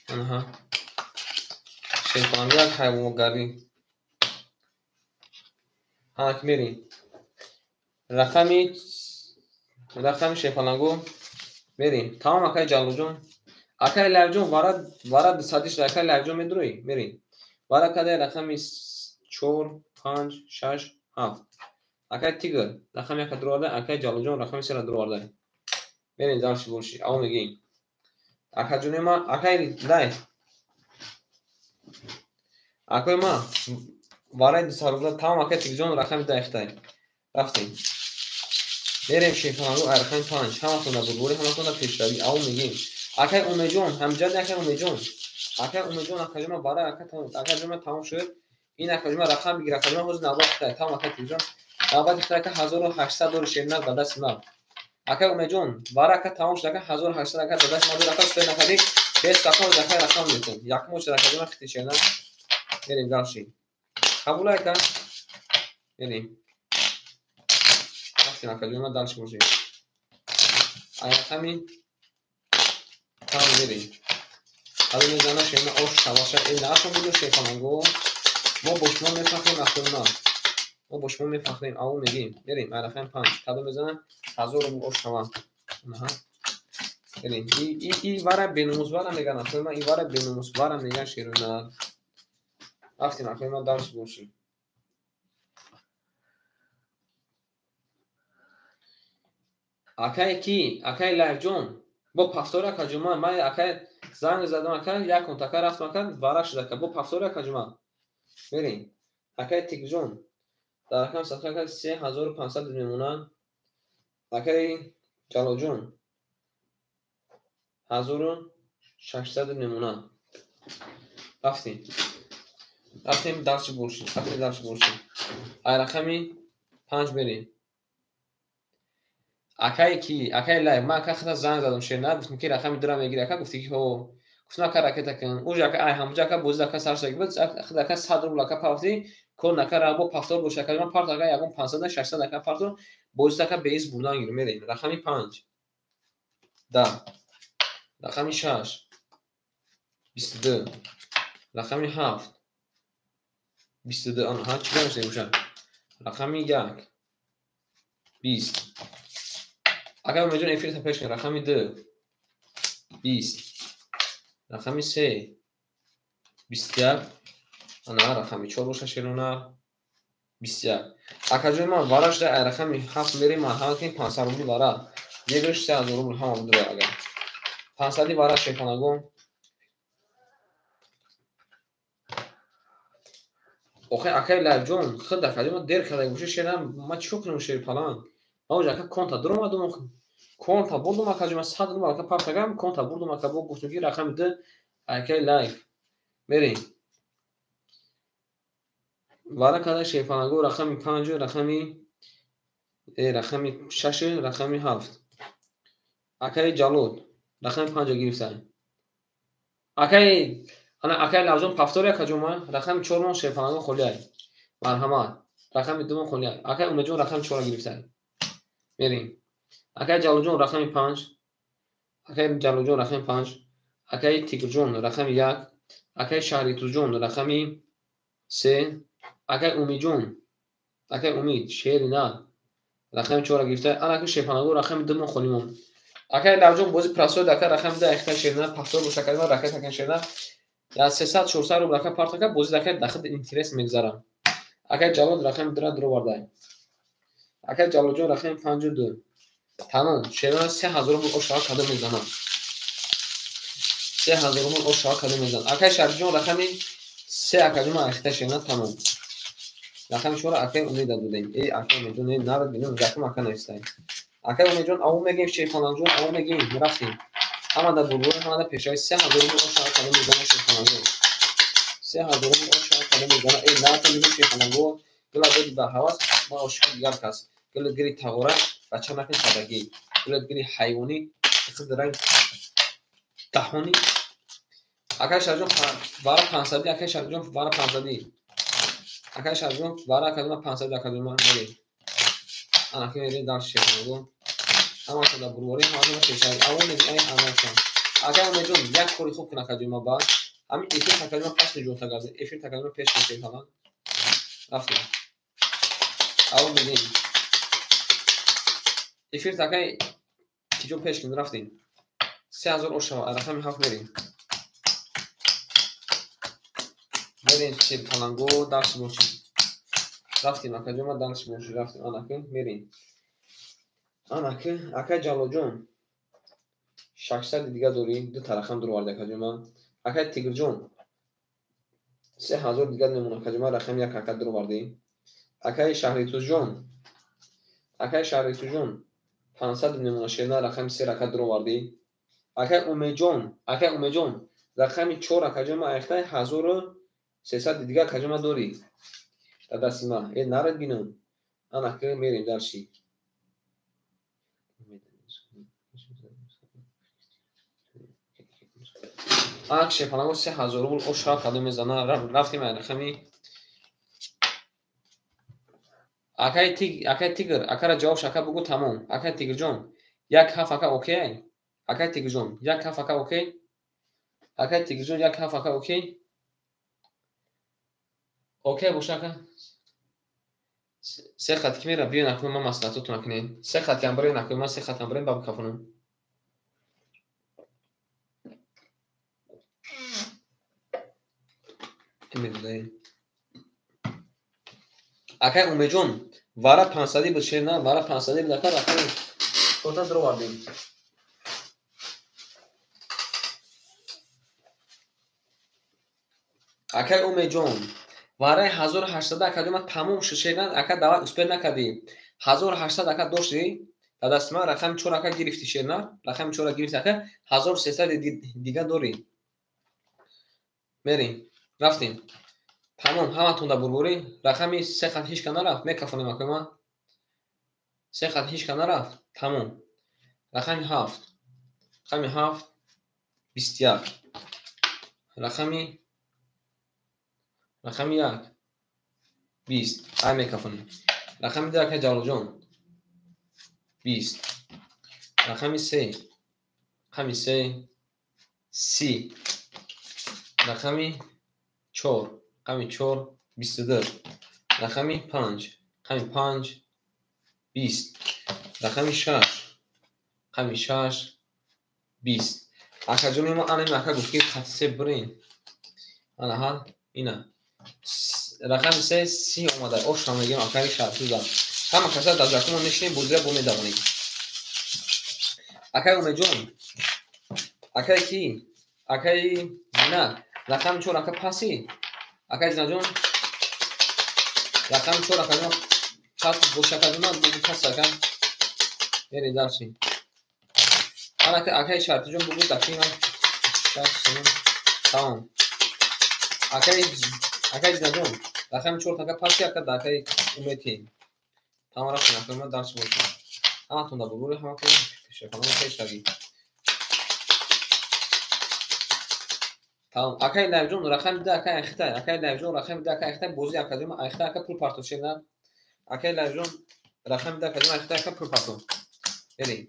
Аҳа. Шейпанаго як ҳайвонгарӣ. Ҳанак мерем. Рақами шейпанаго мерем. Тамом акай Ҷалолҷон. Акай Лайвҷон вара дусадиш акай Лайвҷон медурӣ? Мерем. Вара кадай рақами 4, 5, 6, 7. Акай Тигр рақами 1 дуроварда, акай Ҷалолҷон рақами 3 дуроварда. Мерем дальше больше. Ав мегим. Акаҷони ма, акай Лайв. Акай ма вараи 200 рубла тамом акай Тигрҷон рақами 10 хитай. Рафтем. Мерем шейпанаго ай рақами 5. Ҳаматон бурборӣ, ҳаматон пешравӣ. Ав мегим. Акай Умеҷон, ҳамҷади акай Умеҷон. Акай Умеҷон, акаҷон барай ака тамом. Акаҷон тамом шуд. Ин акаҷон рақам бигир, акаҷон ҳозир навбат хитай. Тамом акай Тигрҷон. Навбати хитай ака 1800 дори шернак ба дасти ман. Акай Умеҷон, барай ака тамом шуд, ака 1800 ака ба дасти ман дор, ака суй накардӣ. Бес рақам акай рақам метон. Якум очер акаҷон хити шернак. Мерем дальше. Қабул ака? Мерем. Рафтем акаҷон, дальше бошем. Ай рақами тамом мерем. Ҳало мезана шена ош шаваша эл наашон буду шейпанаго. Мо бо шумо мефахрем акои ман. Мо бо шумо мефахрем, ав мегим. Мерем ай рақами 5. Кадом мезана 1000 рубл ош шава. Аҳа. Мерем. И вара беномус вара меган акои ман, и вара беномус вара меган шерона. Рафтем акои ман дальше бошем. Акай ки? Акай Лайвҷон. Бо пафтори акаҷон ман акай занг задам ака, як конт ака рафтам ака, вара шуд ака. Бо пафтори акаҷон ман. Мерем. Акай Тигрҷон. Дар рақами садқа ака 3500 мемонад. Акай Ҷалолҷон 1600 мемонад. Рафтем. Рафтем дальше бошем. Рафтем дальше бошем. Ай рақами 5 мерем. Акай ки? Акай Лайв. Ман ака хата занг задам шерна, гуфтам ки рақами 2 мегири ака, гуфти ки ҳо. Гуфтам ака ракета кун. Уж ака ай ҳамҷа ака бозӣ ака сар шуд, буд худа ака 100 рубл ака пафти, кор нака ра бо пафтор бош ака, ман парт ака ягон 500 600 ака парту бозӣ ака беиз бурдан гир мерем. Рақами 5. 10. Рақами 6. 22. Рақами 7. 22. Аҳа, чӣ гап мешавад уша? Рақами 1. 20. Акай Умеҷон эфирта пеш кун. Рақами 2. 20. Рақами 3. 21. Ана рақами 4 боша шерона. 21. Акаҷони ман вара шуда ай рақами 7 мерем, ман ҳама кунем 500 рубл вара. Егриш 3000 рубл ҳама будра агар. 500 вара шефанагон. Охе акай Лайвҷон, худ акаҷон ман дер карда гӯши шерам, ман чӣ кунам шери паланг? Ман уҷа ака конта дуромадум, конта бурдум акаҷон, ман 100 рубл ака партагам, конта бурдум ака, бо гуфтум ки рақами 2 акай Лайв. Мерем. Вара када шерпаланго рақами 5, рақами 6, рақами 7. Акаи Ҷалол рақами 5 гирифтай. Акаи ана акаи Лавҷон повтор якаҷома рақами 4 мон шерпаланго холиай. Марҳамат. Рақами 2 мон холиай. Акаи Умедҷон рақами 4 гирифтай. Мерем. Акаи Ҷалолҷон рақами 5. Акаи Ҷалолҷон рақами 5. Акаи Тигрҷон рақами 1. Акаи Шаҳритузҷон рақами 3. Акаи Умидҷон, акаи Умид шери на рақами 4 гирифта. Ана ака шерпаланго рақами 2 мон холӣ мон. Акаи Лавҷон бози прасоид ака рақами 2 ахта шерина повтор боша калима ракет ака шерина. Я 300-400 рубл ака партака бози ака дахд интерес мегзара. Акаи Ҷалол рақами 2 ра дуровардай. Акаи Ҷалолҷон рақами 5 2. Тамом, шерина 3000 рубл ошава кадом мезанам. 3000 рубл ошава кадом мезанам. Акаи Шарифҷон рақами 3 акаҷон ахта шерина тамом. Рақами 4 акаи Умеда додем. Эй акаи Умедҷон, эй нарад бинем, рақам ака навистай. Акаи Умедҷон, аву мегем шерпаланҷон, аву мегем, рафтем. Ҳама дар бурбур, ҳама дар пешави 3000 рубл ошава кадом мезанам шерпаланҷон. 3000 рубл ошава кадом мезанам. Эй нарад бинем шерпаланго, гила доди ба ҳавас, ма ошиқи дигар кас. Гила гири тағора, бача накун садагӣ. Гила гири ҳайвонӣ, хид ранг даҳонӣ. Акаи Шарифҷон вара 500, акаи Шарифҷон вара 500. Акаи Шарифҷон вара акаҷон 500 акаҷон мерем. Ана ки мерем дар шерпаланго. Ҳамаша дар бурворӣ, ҳамаша пешави. Аввал мегӯем, ай ҳамаша. Акаи Умедҷон, як кори хуб кун акаҷон ма ба. Ҳамин эфир такаҷон пас меҷота газе. Эфир такаҷон пеш мешавад. Рафтем. Аввал мегӯем. Эфир такай киҷо пеш кун рафтем. 3000 ошава, рақами 7 мерем. Мерем шерпаланго дарс боши. Рафтем акаҷон ма дарс боши, рафтем анаки мерем. Анаки акаи Ҷалолҷон 600 дига дорӣ, ду рақам дуроварда акаҷон ма. Акаи Тигрҷон 3000 дига мемон акаҷон ма, рақами 1 ака дуровардӣ. Акаи Шаҳритузҷон, акаи Шаҳритузҷон 500 мемона шерна рақами 3 ака дуровардӣ. Акаи Умедҷон, акаи Умедҷон рақами 4 акаҷон ма айхтай 1300 дига акаҷон ма дорӣ. Дар дасти ма. Э нарад бинам. Анаки мерем дарши. Ак шерпаланго 3000 рубл ошава кадом мезана. Рафтем ай рақами акаи Тиг, акаи Тигр, акара ҷавоб шака бугу тамом. Акаи Тигрҷон, 1 7 ака окей? Акаи Тигрҷон, 1 7 ака окей? Акаи Тигрҷон, 1 7 ака окей? Окей боша ака. Се хат ки мера биё накунам ман маслиҳатотон накунем. Се хат ям бирем накунам ман се хат ям бирем ба бикафонам. Акаи Умедҷон, вара 500 буд шер на, вара 500 буд ака рақами чорта дуровардем. Акаи Умедҷон, вараи 1800 акаҷон ма тамом шуд шер на, ака давай успел накардӣ. 1800 ака доштӣ, дар дасти ман рақами 4 ака гирифтӣ шер на, рақами 4 гирифтӣ ака, 1300 дига дорӣ. Мерем, рафтем. Тамом, ҳаматон дар бурбурӣ, рақами 3 хат ҳеч ка нарафт, мекафонем акаи ма. 3 хат ҳеч ка нарафт, тамом. Рақами 7, рақами 7, 21. Рақами 1, 20. Ай мекафонем. Рақами 2 акаи Ҷалолҷон, 20. Рақами 3, рақами 3, 30. Рақами 4, рақами 4, 22. Рақами 5, рақами 5, 20. Рақами 6, рақами 6, 20. Акаҷони мо ана ин ака гуфт ки хати 3 бирен. Анаҳа, ина. Рақами 3 30 омада. Ошам мегем акаи Шаҳртуза. Ҳама каса дар ҷакумон мешинем, бозира бо медавонем. Акаи Умедҷон, акаи ки? Акаи Зина, рақами 4 ака паси. Акаи Зинаҷон, рақами 4 акаҷон пас боша акаҷон ман бугу пас ака. Мерем дарши. Ана акаи Шаҳртуҷон бугу даки ман 6 7 тамом. Акаи Зинаҷон, Рақами 4 ака паси ака да акаи Умети. Тамом рафтем акаи ман дарс бошем. Ҳаматон да бурбури ҳаматон шерпаланг пешравӣ. Тамом. Акаи Лайвҷон рақами 2 акаи Айхитай. Акаи Лайвҷон рақами 2 акаи Айхитай бозӣ акаҷон Айхитай ака пул партов шена. Акаи Лайвҷон рақами 2 акаҷон Айхитай ака пул партов. Берем.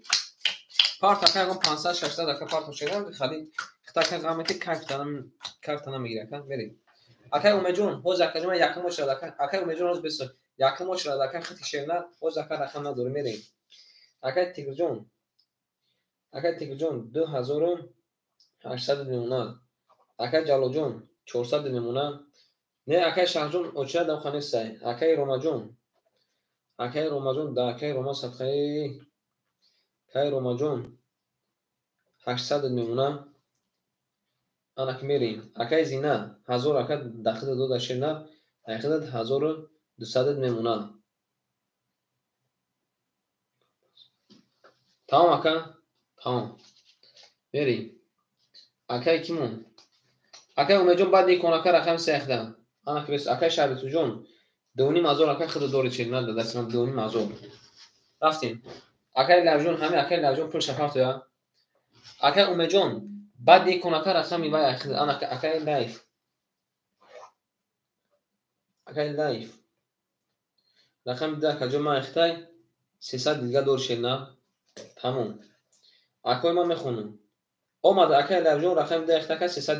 Парт ака ягон 500-600 ака партов шена хали хита ака ғамети кайфтана мегира ака. Берем. Акаи Умеҷон ҳоз акаҷон якум очрад ака. Акаи Умеҷон ҳоз бесо якум очрад ака хити шена ҳоз ака рақам надорем мерем. Акаи Тигрҷон. Акаи Тигрҷон 2800 мемонад. Акаи Ҷалолҷон 400 мемонад. Не акаи Шаҳҷон очрад амха нестай. Акаи Ромаҷон. Акаи Ромаҷон да акаи Рома садқаи. Акаи Ромаҷон 800 мемонад. Анак мерем. Акаи Зина 1000 ака дахида дода шена. Айхида 1200 мемонад. Тамом ака? Тамом. Мерем. Акаи кимон? Акаи Умеҷон баъд икон ака рақами 3 ахда. Анак бес акаи Шабитуҷон 2500 ака худо дори чена да дастман 2500. Рафтем. Акаи Лавҷон ҳами акаи Лавҷон пул шафартоя. Акаи Умеҷон баъд икон ака рақами вай ахда. Анак акаи Лайф. Акаи Лайф. Рақами 2 акаҷон ман ахтай 300 дига дор шена. Тамом. Акои ман мехонам. Омада акаи Лавҷон рақами 2 ахта ака 300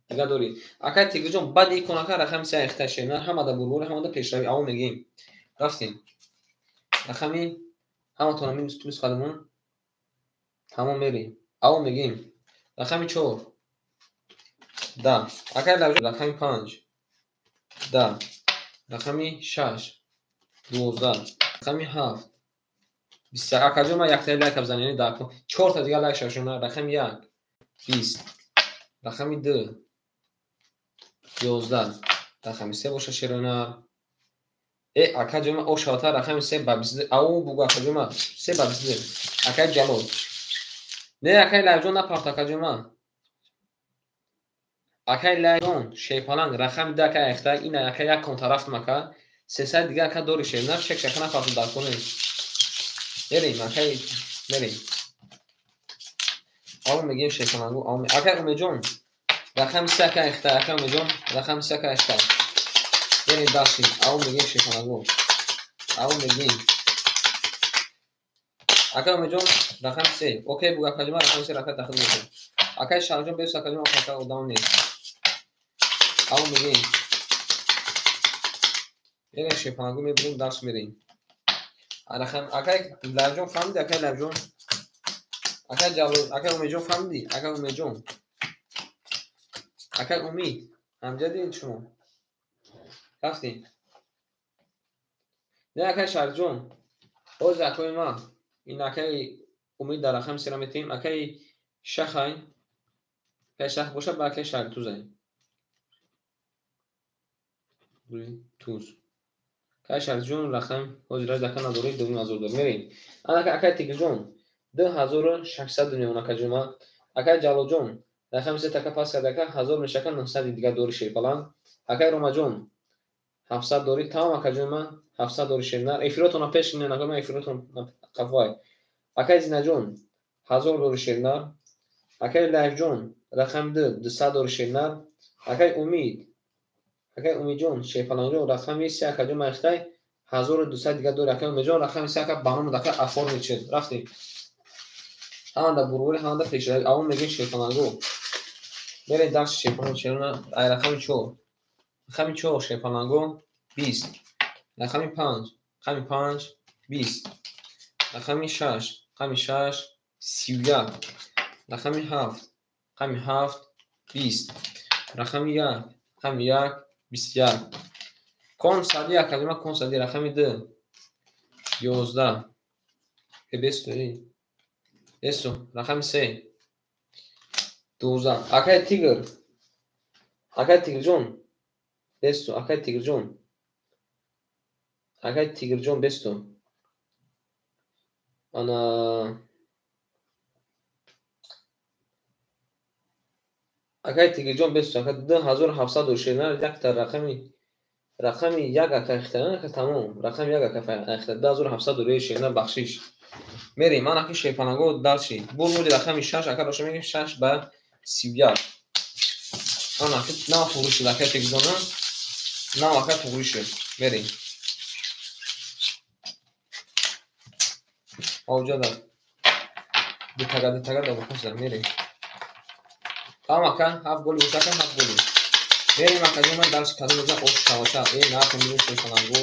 дига дорӣ. Акаи Тигрҷон баъд икон ака рақами 3 ахта шена. Ҳамада бурбури ҳамада пешравӣ аво мегӯем. Рафтем. Рақами ҳаматон минус плюс қадамон. Тамом мерем. Аво мегӯем. Рақами 4. Да. Акаи Лавҷон рақами 5. Да. Рақами 6. 12. Рақами 7. 20. Акаҷон ман яктаи лайк бизанем, яъне даҳ. 4 та дига лайк шашона. Рақами 1. 20. Рақами 2. 11. Рақами 3 боша шерона. Акаҷон ман ошавата рақами 3 ба 22. Ау бугу акаҷон ман 3 ба 22. Акаи Ҷалол. Не акаи Лайвҷон напарт акаҷон ман. Акаи Лайвҷон шерпаланг рақами 2 акаи Айхта. Ина ака як кон тарафтам ака. 300 дига ака дори шерна. Чек шака напартам дар кон нест. Мерем акаи мерем. Аво мегӯем шерпалангу. Аво акаи Умеҷон рақами 3 акаи Айхта. Акаи Умеҷон рақами 3 акаи Айхта. Мерем дашти. Аво мегӯем шерпалангу. Аво мегӯем. Акаи Умеҷон рақами 3. Окей бугу акаҷон рақами 3 рақами дахил мекунем. Акаи Шаҳҷон бес акаҷон ака одам нест. Аво мегӯем. Мерем шерпалангу мебурем дарс мерем. Рақам акаи Лавҷон фаҳмиди акаи Лавҷон. Акаи Ҷалол, акаи Умеҷон фаҳмиди? Акаи Умеҷон. Акаи Умид, ҳамҷа дидед шумо? Рафтем. Не акаи Шаҳҷон. Ҳоз акои ман. Ин акаи Умид дар рақами 3 метем. Акаи Шахай. Акаи Шах бошад ба акаи Шаҳртузай. Туз. Акаи Шаҳрҷон рақам ҳозир раҷ ака надорӣ 2500 дор. Мерем. Анака акаи Тигрҷон 2600 мемон акаҷон ман. Акаи Ҷалолҷон рақами 3 така пас карда ака 1000 мешака 900 дига дори шерпаланг. Акаи Ромаҷон 700 дорӣ. Тамом акаҷон ман 700 дори шернар. Эфиротона пеш не накун ман эфиротон қафвай. Акаи Зинаҷон 1000 дори шернар. Акаи Лайфҷон рақами 2 200 дори шернар. Акаи Умид. Акаи Умидҷон шерпалангҷон рақами 3 акаҷон ман ихтай 1200 дига дори. Акаи Умидҷон рақами 3 ака ба номи ака оформить шуд. Рафтем. Ҳамада бурбури ҳамада пешравӣ. Аво мегӯем шерпалангу. Мерем дарси шерпаланг шерна. Ай рақами 4. Рақами 4 шерпалангу 20. Рақами 5. Рақами 5 20. Рақами 6. Рақами 6 31. Рақами 7. Рақами 7 20. Рақами 1. Рақами 1 21. Кон сади акаҷон кон сади рақами 2 11. Бесто Есо рақами 3 12. Акаи Тигр. Акаи Тигрҷон. Бесто акаи Тигрҷон. Акаи Тигрҷон бесто. Ана акаи Тигрҷон бесто ака 2700 дор шерна якта рақами Рақами 1 ака ихта, ака тамом. Рақами 1 ака ихта. 2700 дори шерна бахшиш. Мерем, ман аки шерпаланго дальше. Бур буди рақами 6 ака роша мегем 6 ба 31. Ана аки нав туғри шуд ака тегзона. Нав ака туғри шуд. Мерем. Овҷада. Дутага да бухашда мерем. Тамом ака, 7 голи боша ака, 7 голи. Мерем ака ҷон, ман дарси кадом мезанам ош шаваша. Э, нархо мирем шерпаланго.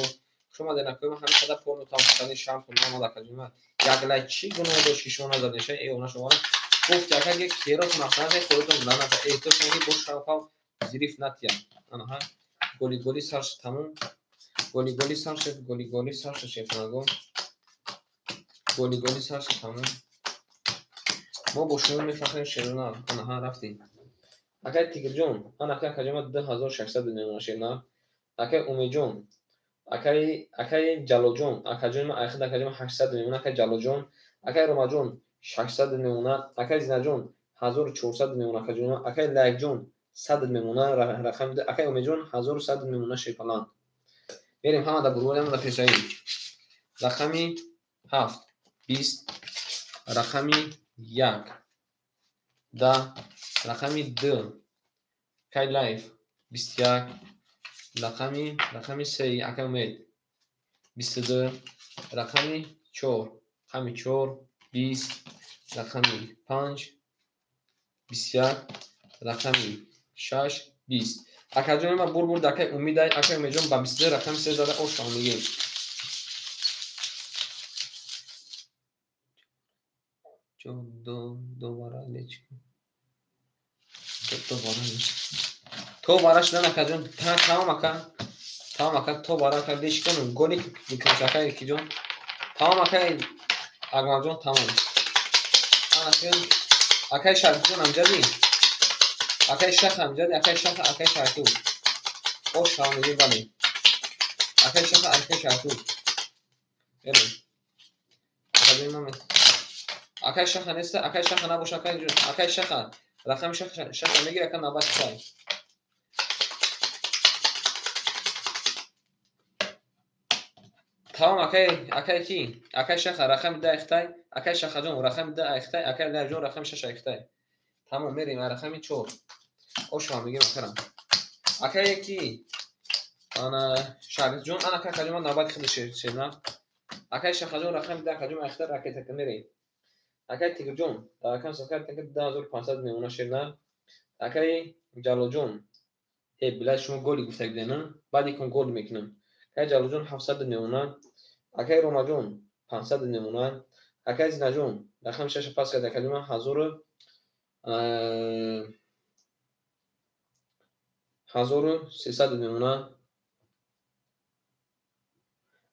Хуш омадед акои ман, ҳамин қадар порно тамошо кардем, шамтон наомад ака ҷон ман. Як лайк чӣ гуноҳ дошт ки шумо назадед? Э, она шуморо гуфт ака ки керотон афтана, худатон лаънат. Эҳтиёт кунед ки бо шавқав зириф натия. Анаҳа, голи голи сар шуд тамом. Голи голи сар шуд, голи голи сар шуд шерпаланго. Голи голи сар шуд тамом. Мо бо шумо мефахрем шерона. Анаҳа, рафтем. Акай Тигрҷон, ана акай акаҷон 2600 мемона шерна. Акай Умедҷон, акай Ҷалолҷон, акаҷон ман айхид акаҷон 800 мемона, акай Ҷалолҷон, акай Ромаҷон 600 мемона, акай Зинаҷон 1400 мемона, акаҷон, акай Лайкҷон 100 мемона, рақами акай Умедҷон 1100 мемона шерпаланг. Мерем ҳама да бурбор, ҳама да пешравӣ. Рақами 7 20, рақами 1 10, рақами 2 кай лайф 21, рақами 3 акай Умед 22, рақами 4, рақами 4 20, рақами 5 21, рақами 6 20. Акаҷон ман бур бурд акай Умидай, акай Умедҷон ба 22 рақами 3 зада ош мегем. То бара шудан акаҷон, тамом ака, тамом ака, то бара ака лечкон голи акай киҷон, тамом акай Акмалҷон, тамом. Акай Шарифҷон амҷади, акай Шах амҷади, акай Шах, акай Шарту. Ош шава мегем бале. Акай Шах, акай Шарту. Мерем. Акаҷон ман акай Шаха неста, акай Шаха набоша, акай Шаха. Рақами Шаха мегир, ака навбат чай. Тамом акай ки? Акай Шаха рақами 10 ихтай, акай Шахаҷон рақами 10 ихтай, акай Лайҷон рақами 6 ихтай. Тамом мерем рақами 4. Ош ҳам мегем акарам. Акай ки? Ана Шарифҷон, ана акай Акаҷон ман навбати худ шерна. Акай Шахаҷон рақами 10 акаҷон ихтай ракета мерем. Акай Тигрҷон, рақами 10500 мемона шерна. Акай Ҷалолҷон, э билай шумо голи гуфта будед, на? Баъди кун гол мекунам. Акай Ҷалолҷон 700 мемона. Акай Ромаҷон 500 мемона. Акай Зинаҷон рақами 6 пас кард, акаҷон ман 1300 мемона.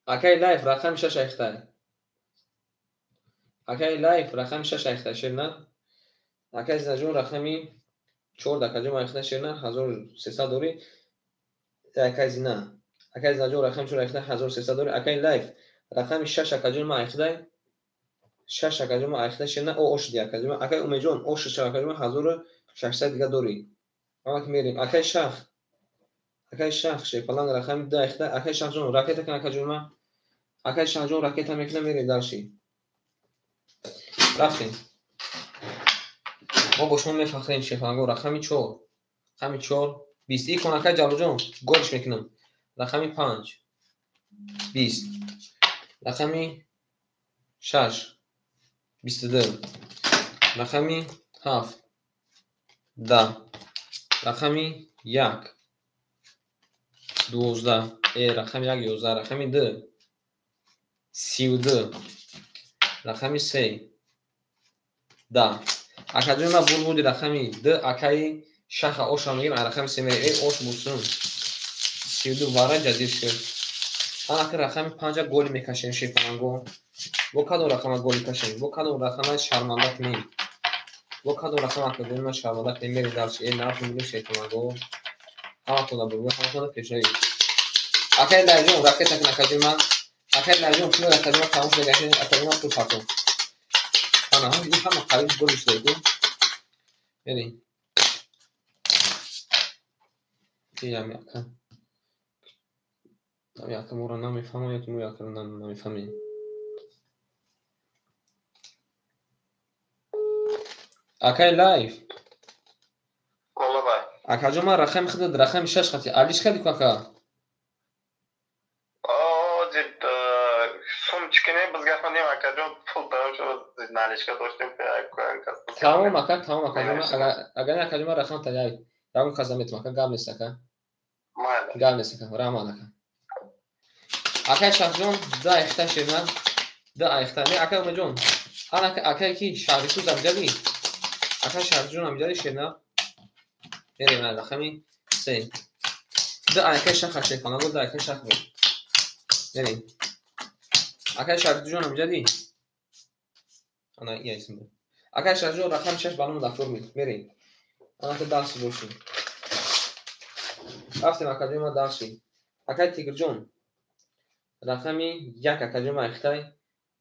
Акай Лайф рақами 6 ихтай. Акай Лайф рақами 6 ихтай шерна. Акай Зинаҷон рақами 4 акаҷон ман ихтай шерна 1300 дори. Акай Зина, акай Зинаҷон рақами 4 ихтай 1300 дори. Акай Лайф рақами 6 акаҷон ман ихтай 6 акаҷон ман ихтай шерна. О ош ди акаҷон. Акай Умедҷон ош 6 акаҷон ман 1600 дига дори. Ама ки мерем. Акай Шах, акай Шах шерпаланг рақами 10 ихтай. Акай Шахҷон ракета кан акаҷон ман. Акай Шахҷон ракета мекунам, мерем дальше. Рафтем. Мо бо шумо мефахрем шерпаланго. Рақами 4, рақами 4 20. Икон акай Ҷалолҷон голиш мекунам. Рақами 5 20, рақами 6 22, рақами 7 10, рақами 1 12, рақами 1 11, рақами 2 32, рақами 3 10. Акаҷон ман бур буди рақами 2 акаи Шаха оша мегем, рақами 3 мерем. Э ош бурсун. 32 вара ҷазир шуд. Ана ки рақами 5 голи мекашем шерпаланго. Бо кадом рақама голи кашем? Бо кадом рақама шарманда кунем? Бо кадом рақама акаҷон ман шарманда кунем? Мерем дальше. Э нарх мегем шерпаланго. Ҳаматон бурбор, ҳаматон пешравӣ. Акай Лайҷон ракета кун акаҷон ман. Акай Лайҷон пул акаҷон ман тамом шуд, акаҷон ман пул партом. Ана ин ҳама қариб гол шуда. Мерем. Иями ака. Яка моро намефаҳмам, ё ки мо якро намефаҳмем. Акай лайф. Акаҷон, ман рақами худат рақами 6 хати. Алиш кардӣ ку, ака? Тамом, ака, тамом, акаҷон. Агар не, акаҷон, ман рақам та як ягон кас наметавонам, ака, гап нест, ака. Гап нест, ака. Раҳмат, ака. Акай Шаҳҷон, ду айхта шерна, ду айхта. Не, акай Умедҷон. Ана акай ки Шаҳритуз амҷади. Акай Шаҳриҷон амҷади шерна. Мерем на рақами 3. Ду айкай шах шерпанаго, ду айкай шах буд. Мерем. Акай Шаҳриҷон амҷади. Ана ия исм буд. Акай Шаҳриҷон рақами 6 ба ном дафтор мед. Мерем. Ана ка дарси боши. Рафтем, акаҷон, ма дарси. Акай Тигрҷон рақами 1, акаҷон, ма айхтай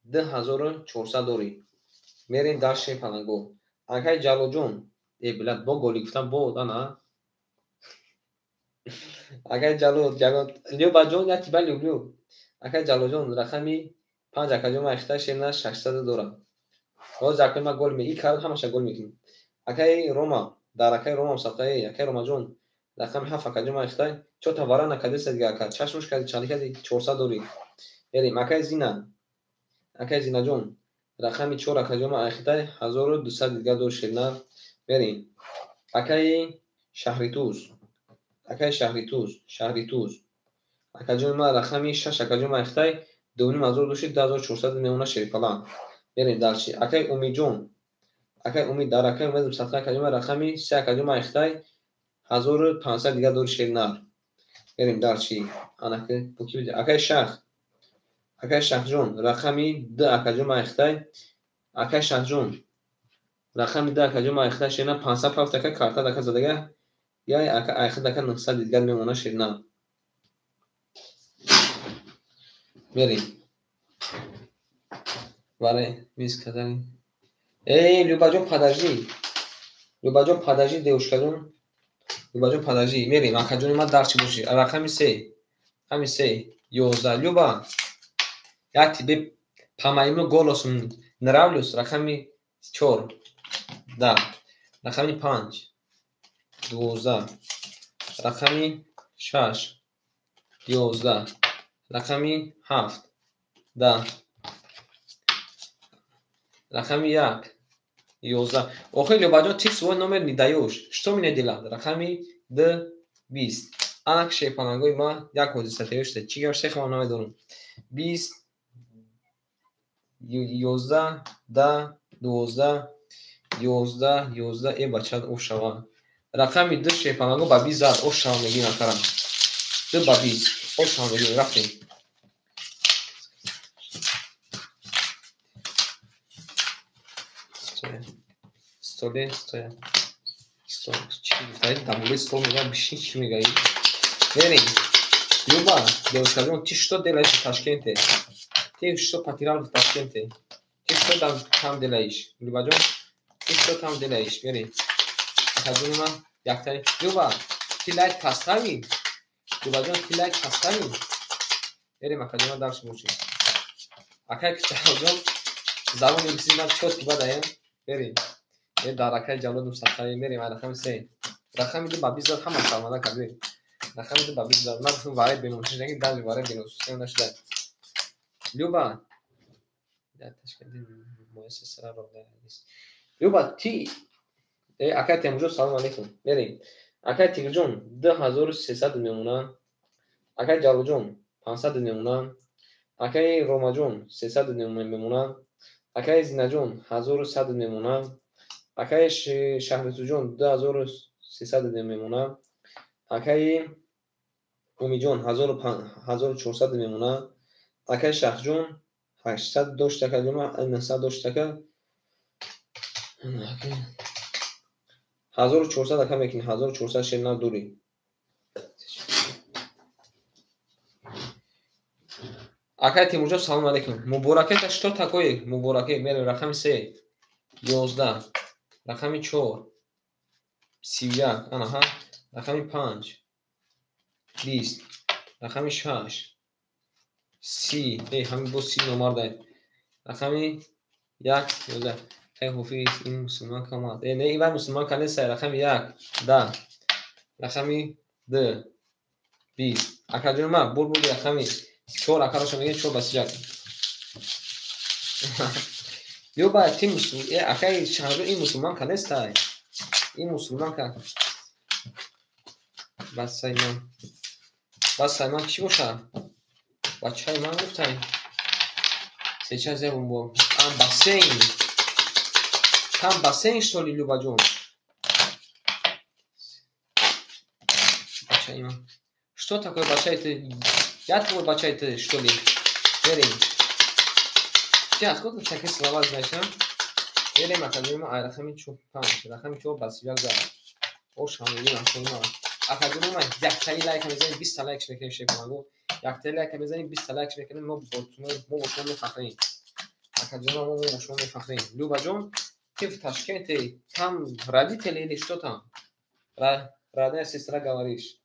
2400 дорӣ. Мерем дар шерпанаго. Акай Ҷалолҷон, э билад бо голи гуфтам бо ана. Акай Ҷалол, Ҷалол, Любаҷон, я тебя люблю. Акай Ҷалолҷон рақами 5, акаҷон, ма айхтай шерна 600 дорам. Ҳозир акай ма гол и кард ҳамаша гол мекунем. Акай Рома, дар акай Ромам сабтаи, акай Ромаҷон рақами 7, акаҷон, ма айхтай чота вара накардеса дига, ака. Чашмуш карди, чанд карди 400 дорӣ. Мерем акай Зина. Акай Зинаҷон рақами 4, акаҷон, ма айхтай 1200 дига дор шерна. Мерем. Акай Шаҳритуз. Акай Шаҳритуз, Шаҳритуз. Акаҷон, ма рақами 6, акаҷон, ма айхтай 2500 дошти 2400 мемона шерпалан. Мерем дарчи. Акай Умидҷон. Акай Умид дар акай Умед садқа, акаҷон, ма рақами 3, акаҷон, ма айхтай 1500 дига дори шернар. Мерем дарчи. Анаки буки биди. Акай Шах. Акай Шахҷон рақами 2, акаҷон, ма айхтай. Акай Шахҷон рақами 2, акаҷон, ма айхтай шерна 500 пафт, ака, карта дака задага. Яй ака айхта дака 900 дигар мемона шерна. Мерем. Варе, мы сказали. Эй, Любаҷон, подожди. Любаҷон, подожди, девушкаҷон. Любаҷон, подожди. Мерем, акаҷони ман дарчи боши. Рақами 3. Рақами 3. 11. Люба, я тебе по моему голосу нравлюсь. Рақами 4. Да. Рақами 5. 12. Рақами 6. 11. Рақами 7. Да. Рақами 1. 11. Охи, Любаҷон, ты свой номер не даёшь. Что мне делать? Рақами 2 20. Анак шерпанагои ма як ҳодиса тайёр шуда. Чӣ гап шехам намедонам. 20 11 10 12 11 11. Э бача, оф шава. Рақами 2 шерпанаго ба 20 зад. Оф шава мегим акарам. 2 ба 20. Оф шава мегим. Рафтем. Столе, стоя. Стол. Чӣ гуфтаи? Дар стол мегӯям, бишин, чӣ мегаӣ? Мерем. Люба, девушкаҷон, ты что делаешь в Ташкенте? Ты что потерял в Ташкенте? Ты что там делаешь? Любаҷон, ты что там делаешь? Мерем. Акаҷони ман яктари. Люба, ты лайк постави? Любаҷон, ты лайк постави? Мерем, акаҷон, ман дарси боши. Акай Ҷалолҷон, забони русии ман чётки бадаем. Мерем. Е дар акай Ҷалолдум садқаи. Мерем ай рақами 3. Рақами 2 ба 20 зад, ҳама шарманда кардем. Рақами 2 ба 20 зад. Ман гуфтам вараи беномусиш, ки даже вараи беномусиш нашуда. Люба, я Ташкенте моя сестра родная есть. Люба, ты акай Темурҷон, салом алейкум. Мерем. Акай Тигрҷон 2300 мемона. Акай Ҷалолҷон 500 мемона. Акай Ромаҷон 300 мемона. Акай Зинаҷон 1100 мемона. Акай Шаҳритуҷон 2300 мемона. Акай Умиҷон 1400 мемона. Акай Шаҳҷон 800 дошт, акаҷон, 900 дошт, ака. 1400 ака мекунӣ, 1400 шерна дурӣ. Акай Тимурҷон, салом алейкум. Мубораке это что такое? Мубораке. Мерем рақами 3. 11. Рақами 4. 31. Анаҳа. Рақами 5. 20. Рақами 6. 30. Ҳамин боз 30 номардай. Рақами 1 11. Хай ҳофиз, ин мусулман камад. Не, ин вай мусулман ка нестай. Рақами 1 10. Рақами 2 20. Акаҷони ман бур бурди рақами 4 акароша мегӯем 4 ба 31. Ё ба ти мусулман, акаи шаҳрҷон, ин мусулман ка нестай. Ин мусулман ка. Басай ман. Басай ман чӣ бошад? Бачаи ман гуфтай. Сейчас я вам... А, бассейн. Там бассейн, что ли, Любаджон? Бачаи ман. Что такое бачай ты? Я твой бачай ты, что ли? Верим. Ты откуда такие слова знаешь, а? Верим, академия, а рахами чо панч, рахами чо басияк за. Ош хамидин ахойма. Академия, яктаи лайк мезанем, 20 лайк мекунем шефмагу. Яктаи лайк мезанем, 20 лайк мекунем, мо бо шумо мефахрем. Академия, мо бо шумо мефахрем. Любаҷон, ты в Ташкенте, там родители или что там? Родная сестра говоришь.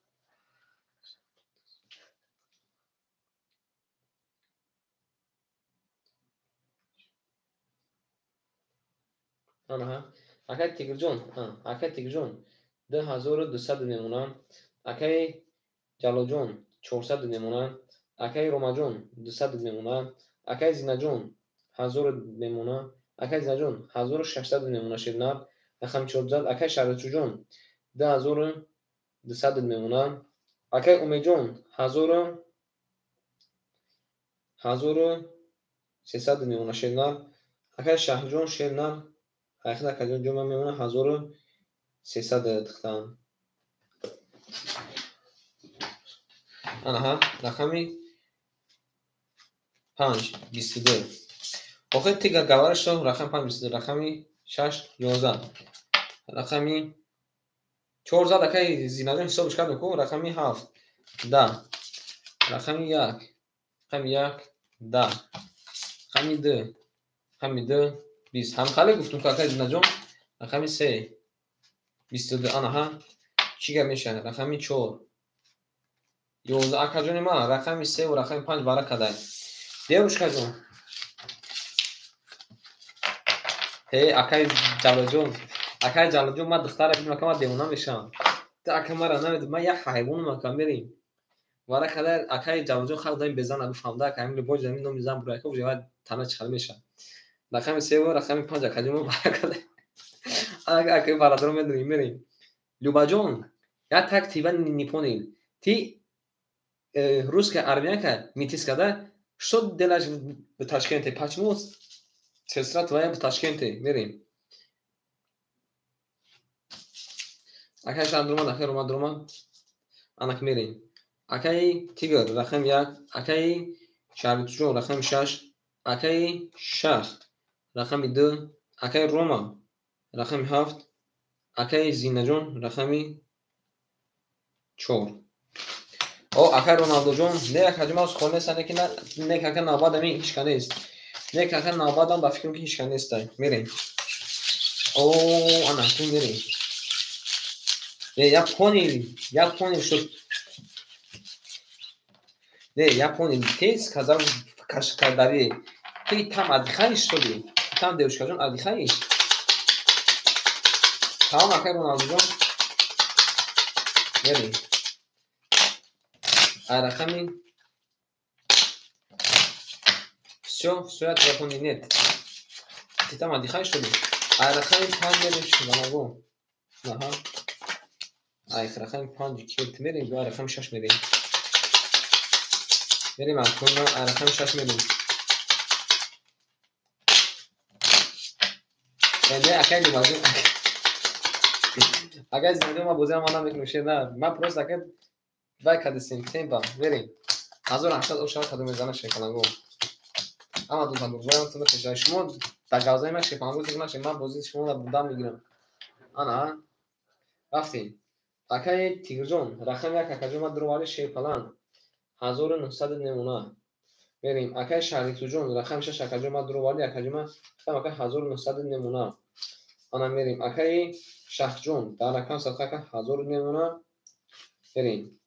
Анаҳа. Акай Тигрҷон, акай Тигрҷон, 2200 мемонам. Акай Ҷалолҷон, 400 мемонам. Акай Ромаҷон, 200 мемонам. Акай Зинаҷон, 1000 мемонам. Акай Зинаҷон, 1600 мемона ширнар. Рақами 400. Акай Шаҳритуҷон, 2200 мемонам. Акай Умедҷон, 1300 мемона ширнар. Акай Шаҳрҷон, ширнар. Ҳақиқат акаҷон ҷон ман мемонам 1300 духтан. Анаҳа, рақами 5 22. Охир ти говоришь, что рақами 5 22, рақами 6 11. Рақами 4 зад акай Зинаҷон ҳисобиш кардем ку, рақами 7 10. Рақами 1, рақами 1 10. Рақами 2, рақами 2 20. Ҳамхале гуфтум ку акай Зинаҷон, рақами 3 22. Анаҳа, чӣ гап мешавад? Рақами 4 11. Акаҷони ман, рақами 3 ва рақами 5 бара кадай. Девушкаҷон. Акай Ҷалолҷон, акай Ҷалолҷон, ман духтара бинам, ака ман девона мешавам. Ту ака мара намедонӣ, ман як ҳайвонам ака, мерем. Вара кадай акай Ҷалолҷон халқ даим безана бифаҳмда, ака ҳамин любой замин номи зан бура, ака уже вай тана чӣ хел мешавад. Рақами 3 ва рақами 5 акаҷон ман бара кадай. Ака акай бародаро медонем, мерем. Любаҷон, я так тебя не понял. Ты русская армянка, метиска, да? Что делаешь в Ташкенте? Почему сестра твоя в Ташкенте? Мерем. Акай Шандрума, акай Рома Друма. Анак мерем. Акай Тигр, рақами 1. Акай Шаҳритуҷон, рақами 6. Акай Шах, рақами 2. Акай Рома, рақами 7. Акай Зинаҷон, рақами 4. О, акай Роналдоҷон, не акаҷон, ман хона нестам, не ки не ака навбатам ҳеҷ ка нест. Не ака навбатам ба фикрам ки ҳеҷ ка нестай. Мерем. О, ана, ту мерем. Не, я понял, что не, я понял, ты сказал в Кашкадаре. Ты там отдыхаешь, что ли? Ты там, девушка-ҷон, отдыхаешь? Тамом, акай Роналдоҷон. Мерем. А рақами всё, всё, я тебя понял, нет. Ты там отдыхаешь, что ли? А рақами 5 мерем, шибанагу. Аҳа. Ай, рақами 5 ки мерем, ё рақами 6 мерем. Мерем, акуна, а рақами 6 мерем. Не, акай Любаҷон. Акай Зинаҷон, ман бозиам ман намекунам, шер на. Ман просто акай вай кадисем, темпа, мерем. 1800 ошава кадом мезана шекалангу. Ама ду тамбур, боям тунда пеша. Шумо дар гавзаи ман шекалангу зик нашед, ман бозии шуморо дам мегирам. Ана, рафтем. Акай Тигрҷон, рақами 1 акаҷон, ман дуровари шерпаланг. 1900 намуна. Мерем. Акай Шаҳритуҷон, рақами 6 акаҷон, ман дуровари акаҷон, ман гуфтам ака 1900 намуна. Ана мерем. Акай Шаҳҷон, дар рақам садқа ака 1000 намуна. Мерем.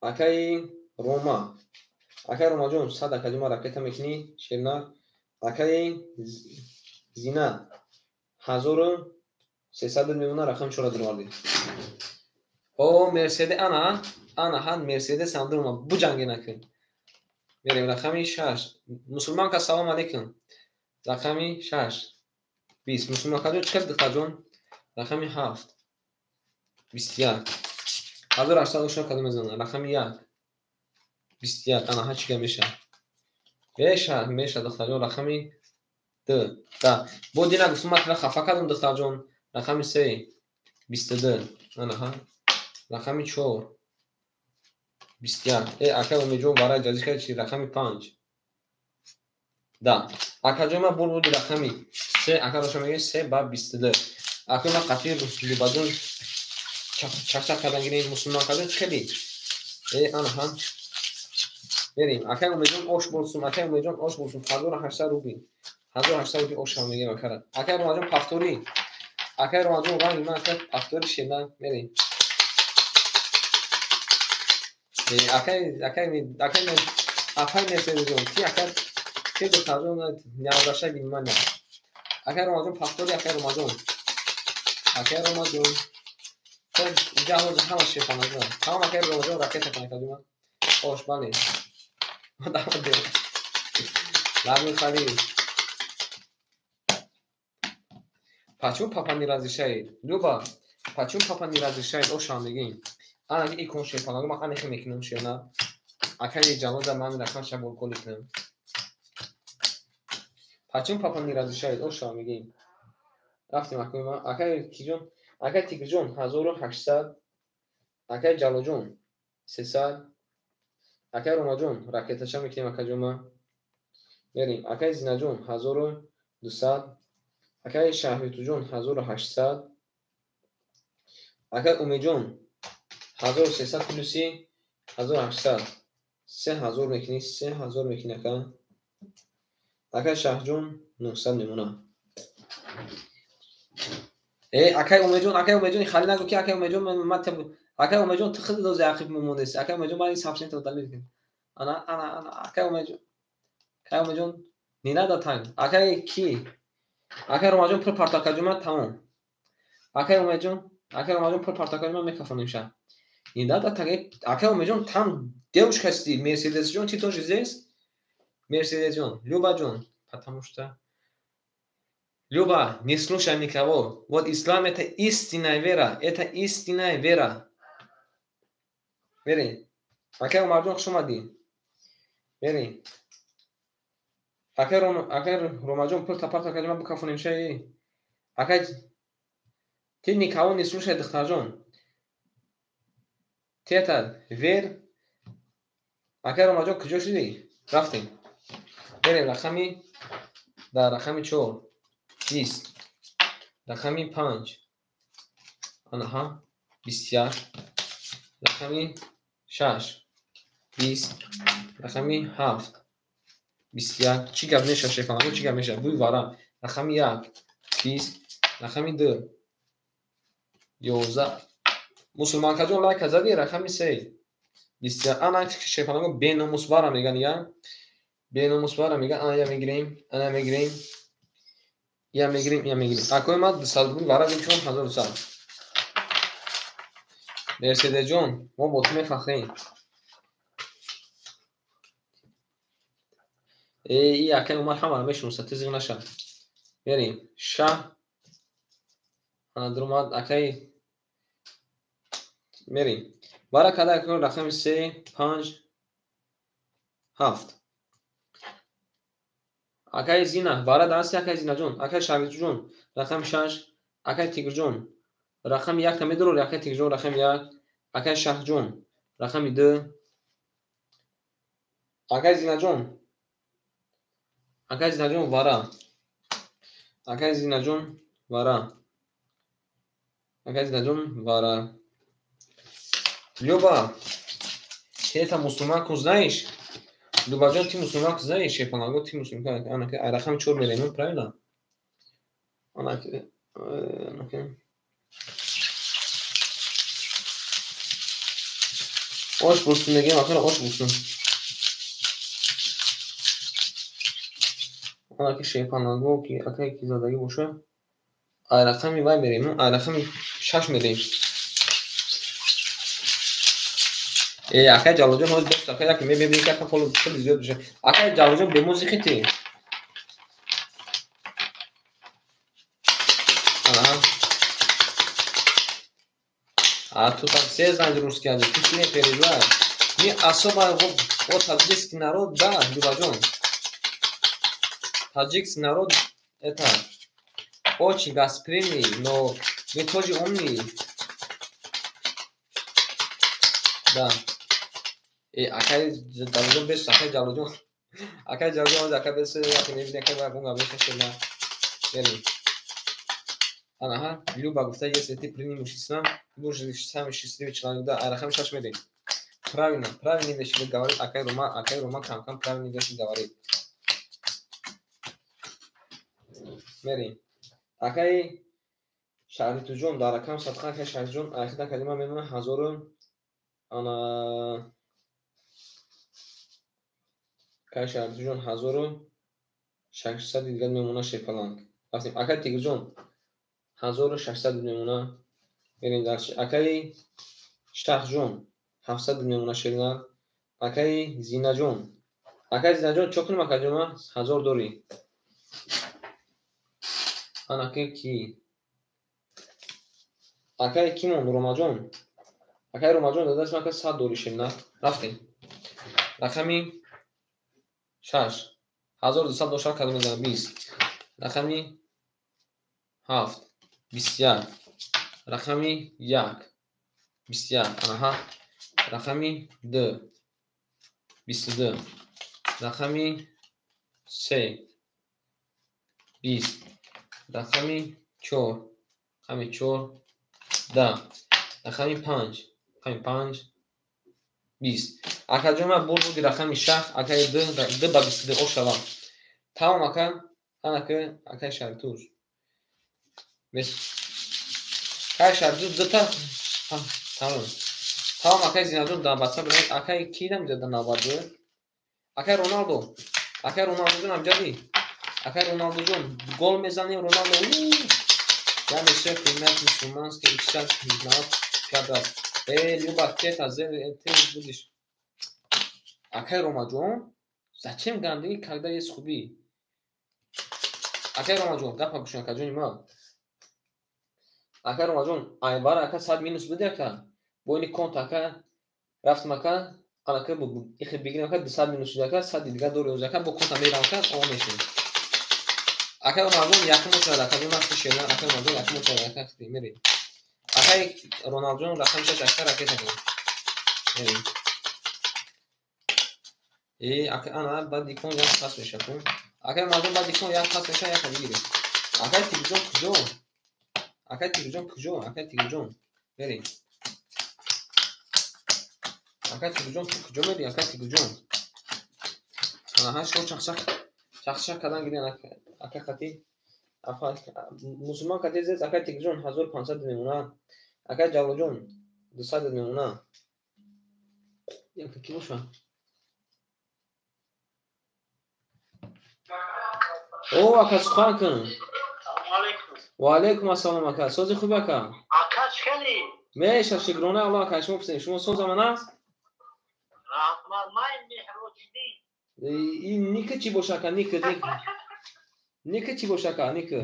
Акай Рома, Акай Ромаҷон, 100 акаҷон ракета мекунӣ, шернар. Акаи Зина, 1300 мемона, рақами 4 дурвардӣ. О, Мерседес, ана, ана, ҳан Мерседес ҳам дурума, буҷанге накун. Мерем рақами 6. Мусулманка, салом алейкум. Рақами 6. 20. Мусулманкаҷон, чӣ хел духтарҷон? Рақами 7. 21. 1800 ошно кадом мезанад? Рақами 1. 21. Ана, ҳа чӣ гап мешавад? Мешавад, мешавад, духтарҷон. Рақами 2. Да. Бо дина гуфтум, ман тура хафа кардам, духтарҷон. Рақами 3. 22. Ана, ҳа. Рақами 4. 21. Э, акай Умедҷон, барои ҷазӣ кард чи? Рақами 5. Да. Акаҷон, ман бур буди рақами 3, ака доша мегӯем 3 ба 22. Акай ман қатъи Любаҷон чақчақ кардан гирем, мусулманкаҷон чӣ хели? Э, ана, ҳа. Мерем. Акай Умедҷон, ош бурсум, акай Умедҷон, ош бурсум, 1800 рубл. 1800 рубл ош ҳам мегӯем акара. Акай Ромаҷон, пафтори. Акай Ромаҷон, ранги ман ака пафтори шена. Мерем. Акай, акай, акай, акай Мерседесҷон, ти ака, ти духтарҷон, не обращай внимания. Акай Ромаҷон, пафтори, акай Ромаҷон. Акай Ромаҷон. Инҷа ҳозир ҳама шефаназа. Тамом, акай Ромаҷон, ракета кан акаҷон. Ош, бале. Лаги хали. Почему папа не разрешает? Люба, почему папа не разрешает? Ош ҳам мегӯем. Ана ки икон шефанага, ман анехе мекунам шена. Акаи Ҷалода ман рақам шаболколи кунам. Почему папа не разрешает? Ош ҳам мегӯем. Рафтем акаи ман. Акаи Киҷон, акаи Тигрҷон 1800, акаи Ҷалоҷон 300, акаи Ромаҷон ракетача мекунем акаҷон ман. Мерем. Акаи Зинаҷон 1200, акаи Шаҳритуҷон 1800, акаи Умедҷон 1300 плюси 1800, 3000 мекунӣ, 3000 мекунӣ ака. Акаи Шаҳҷон 900 мемонад. Э, акаи Умедҷон, акаи Умедҷон, хали нагӯ ки акаи Умедҷон, ман акаи Умедҷон, ту худ дози ақиб мемондеси. Акаи Умедҷон, ман ин сообщение удалить кунам. Ана, ана, ана, акаи Умедҷон. Акаи Умедҷон, не надо танг. Акаи ки? Акаи Ромаҷон, пул партакаҷон, ман тамом. Акаи Умедҷон, акаи Ромаҷон, пул партакаҷон, ман мекафонем ша. Не надо танг. Акаи Умедҷон, там девушка сидит. Мерседесҷон, ты тоже здесь? Мерседесҷон, Любаҷон, потому что Люба, не слушай никого. Вот ислам это истинная вера. Это истинная вера. Бери. Акай Умарҷон, хуш омадӣ. Бери. Акай Ром, акай Ромаҷон, пул тапарта кардем, ман бикафонем шай. Акай, ты никого не слушай, духтарҷон. Ты это вер. Акай Ромаҷон, куҷо шудӣ? Рафтем. Берем рақами дар рақами 4. 20. Рақами 5. Анаҳа, 21. Рақами 6. 20. Рақами 7. 21. Чӣ гап мешавад, шефанаго, чӣ гап мешавад? Бӯи вара. Рақами 1. 20. Рақами 2. 11. Мусулманкаҷон, лайка задӣ? Рақами 3. 21. Ана шефанаго, беномус вара меган, я. Беномус вара меган. Ана я мегирем, ана мегирем. Я мегирем, я мегирем. Акои ман 200 рубл вара мекунам, 1100. Мерседесҷон, мо бо ту мефахрем. Э, и акаи Умар ҳамаро мешиносад, ту зиқ наша. Мерем. Шаҳ. Ана дуромад акаи. Мерем. Вара када акаи рақами 3, 5, 7. Акаи Зина, вара дасти акаи Зинаҷон, акаи Шаҳритуҷон, рақами 6, акаи Тигрҷон, рақами 1 та медурори, акаи Тигрҷон, рақами 1, акаи Шаҳҷон, рақами 2, акаи Зинаҷон, акаи Зинаҷон вара, акаи Зинаҷон вара, акаи Зинаҷон вара. Люба, ты это мусульманку знаешь? Любаҷон, ты мусульманку знаешь? Шефанаго, ты мусульманку. Ана, рақами 4 мерем, правильно? Ана, ана. Ош бурсун мегем, акара ош бурсун. Анаки шерпаланго ки акае ки задагӣ боша. Ай рақами вай мерем, ай рақами 6 мерем. Акай Ҷалолҷон, ҳозир бос акай яке мебинем ки ака пол хеле зиёд мешавад. Акай Ҷалолҷон, бе музики ти. А тут там все знают русский язык, ты не переживай. Не особо вот таджикский народ, да, Любаджон. Таджикский народ это очень гостеприимный, но мы тоже умный. Да. Акай Ҷалолҷон бес, акай Ҷалолҷон. Акай Ҷалолҷон, акай бес, яке мебинем, акай ва гунга бес шена. Берем. Анаха, Люба гуфта, если ты примешь ислам, ты будешь самый счастливый человек. Да, а рақами 6 мерем. Правильно, правильные вещи говорит акай Рома кам-кам правильные вещи говорит. Мерем. Акай Шаритуҷон, дар рақам садқа акай Шаритуҷон, айхида калима мемона 1000 ана акай Шаритуҷон 1600 дигар мемона шерпаланг. Рафтем. Акай Тигрҷон 1600 мемона. Мерем дальше. Акай Шахҷон 700 мемона шернар. Акай Зинаҷон. Акай Зинаҷон чо кунем акаҷон? 1000 дорӣ. Анаке ки? Акай кимон? Ромаҷон. Акай Ромаҷон дадаш мака 100 дорӣ шернар. Рафтем. Рақами 6. 1200 дошта кадом мезанам 20. Рақами 7 21. Рақами 1 21. Анаҳа. Рақами 2 22. Рақами 3 20. Рақами 4 рақами 4 10. Рақами 5 рақами 5 20. Акаҷон ман бурд буди рақами 6 акаи 2 ба 22 ошава. Тамом ака, анака акаи Шаритуз. Акаи Шаритуз дута тамом. Тамом акаи Зинаҷон дар WhatsApp бинавис. Акаи ки намиҷа дар навбат ду? Акаи Роналдо. Акаи Роналдоҷон амҷади. Акаи Роналдоҷон гол мезанем Роналдо. Я мешав принять мусульманский и сейчас 5 раз. Люба, тихо, ты будешь. Акай Ромаҷон, зачем гандагӣ, когда есть хуби? Акай Ромаҷон, гапа гӯш акаҷони ма. Акай Ромаҷон, айбара ака 100 минус буди ака. Бо ини конт ака рафтам ака, анака ихе бигирам ака 200 минус шуд ака, 100 дигар дори оз ака, бо конта мерам ака, о мешем. Акай Ромаҷон якум очарад акаҷон нақши шена, акай Ромаҷон якум очарад ака, мерем. Акай Роналдҷон рақами 6 ака ракета кун. Мерем. Акай ана баъд икон як пас меша кун. Акай Ромаҷон баъд икон як пас меша, яка бигирем. Акай Тигрҷон куҷо? Акай Тигрҷон куҷо? Акай Тигрҷон мерем. Акай Тигрҷон ту куҷо мери? Акай Тигрҷон. Анаҳа шо чақчақ чақчақ кардан гирен ака қати. Мусулман қати зез акай Тигрҷон 1500 мемона. Акай Ҷалолҷон 200 мемона. Яка ки боша? О, ака сухан кун. Ва алайкум ассалом ака. Сози хуб ака? Ака чхели? Меша шукрона Аллоҳ ака, шумо пурсед, шумо соз аман аст? Раҳмат, ман Меҳроҷиддин. Ин ника чӣ боша ака? Ника, ника. Ника чӣ боша ака? Ника.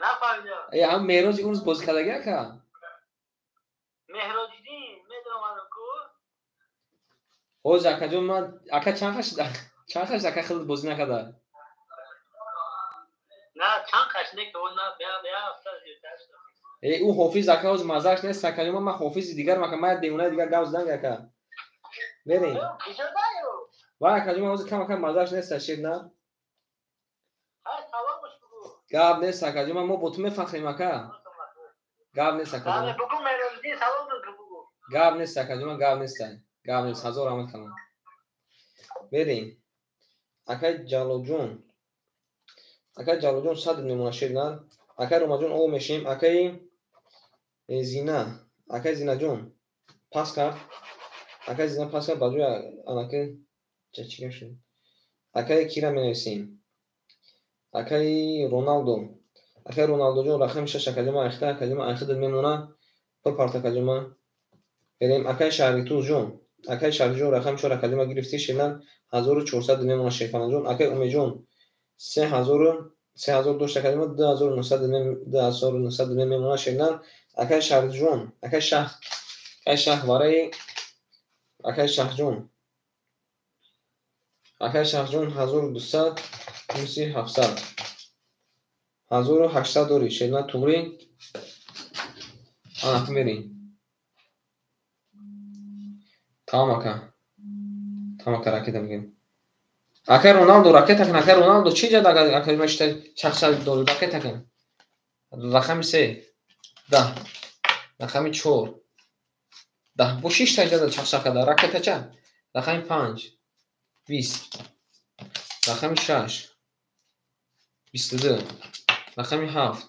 Нафаҳмидам. Ҳам Меҳроҷ он рӯз бозӣ кардаги ака? Меҳроҷиддин медонам ку? Ҳозир акаҷон ман ака чанд қаш ака хеле бозӣ накарда? На, чанд қаш не ки на бя ҳафта зиёдтар шуд. Ӯ ҳофиз ака ҳозир маззааш нест акаҷон, ман ҳофизи дигарам ака, ман як девонаи дигар гап задан ака. Мерем. Куҷодаю? Вай акаҷон, ман ҳозир кам ака маззааш нест шир на? Ҳай саломаш бугу. Гап нест акаҷон, мо бо ту мефахрем ака. Гап нест акаҷон. Бугу Меҳроҷиддин салом бугу. Гап нест акаҷон, гап нест. Гап нест, ҳазор раҳмат калом. Мерем. Акай Ҷалолҷон. Акай Ҷалолҷон 100 мемона шир на? Акай Ромаҷон о мешем. Акай Зина. Акай Зинаҷон пас кард. Акай Зина пас кард ба ҷои анака чӣ гап шуд? Акаи кира менависем? Акаи Роналдо. Акаи Роналдоҷон, рақами 6 акаҷома айхта, акаҷома айхидат мемона. Пур парт акаҷома. Берем акаи Шаҳритузҷон. Акаи Шаҳриҷон, рақами 4 акаҷома гирифтӣ, шернар 1400 мемона шерпаланҷон. Акаи Умедҷон 3000 дошт акаҷома 2900 мемона шернар. Акаи Шаҳриҷон, акаи Шаҳ, акаи Шаҳ вараи акаи Шаҳҷон. Акаи Шаҳҷон 1200 плюси 700. 1800 дорӣ, шернар туғрӣ. Ана мерем. Тамом ака. Тамом ака, ракета мегирем. Акаи Роналдо ракета кун, акаи Роналдо чӣ ҷад акаи ма шита чақчақ дорӣ, ракета кун. Рақами 3 10, рақами 4 10. Бо 6 та ҷада чақчақ карда, ракета ча? Рақами 5 20, рақами 6 22, рақами 7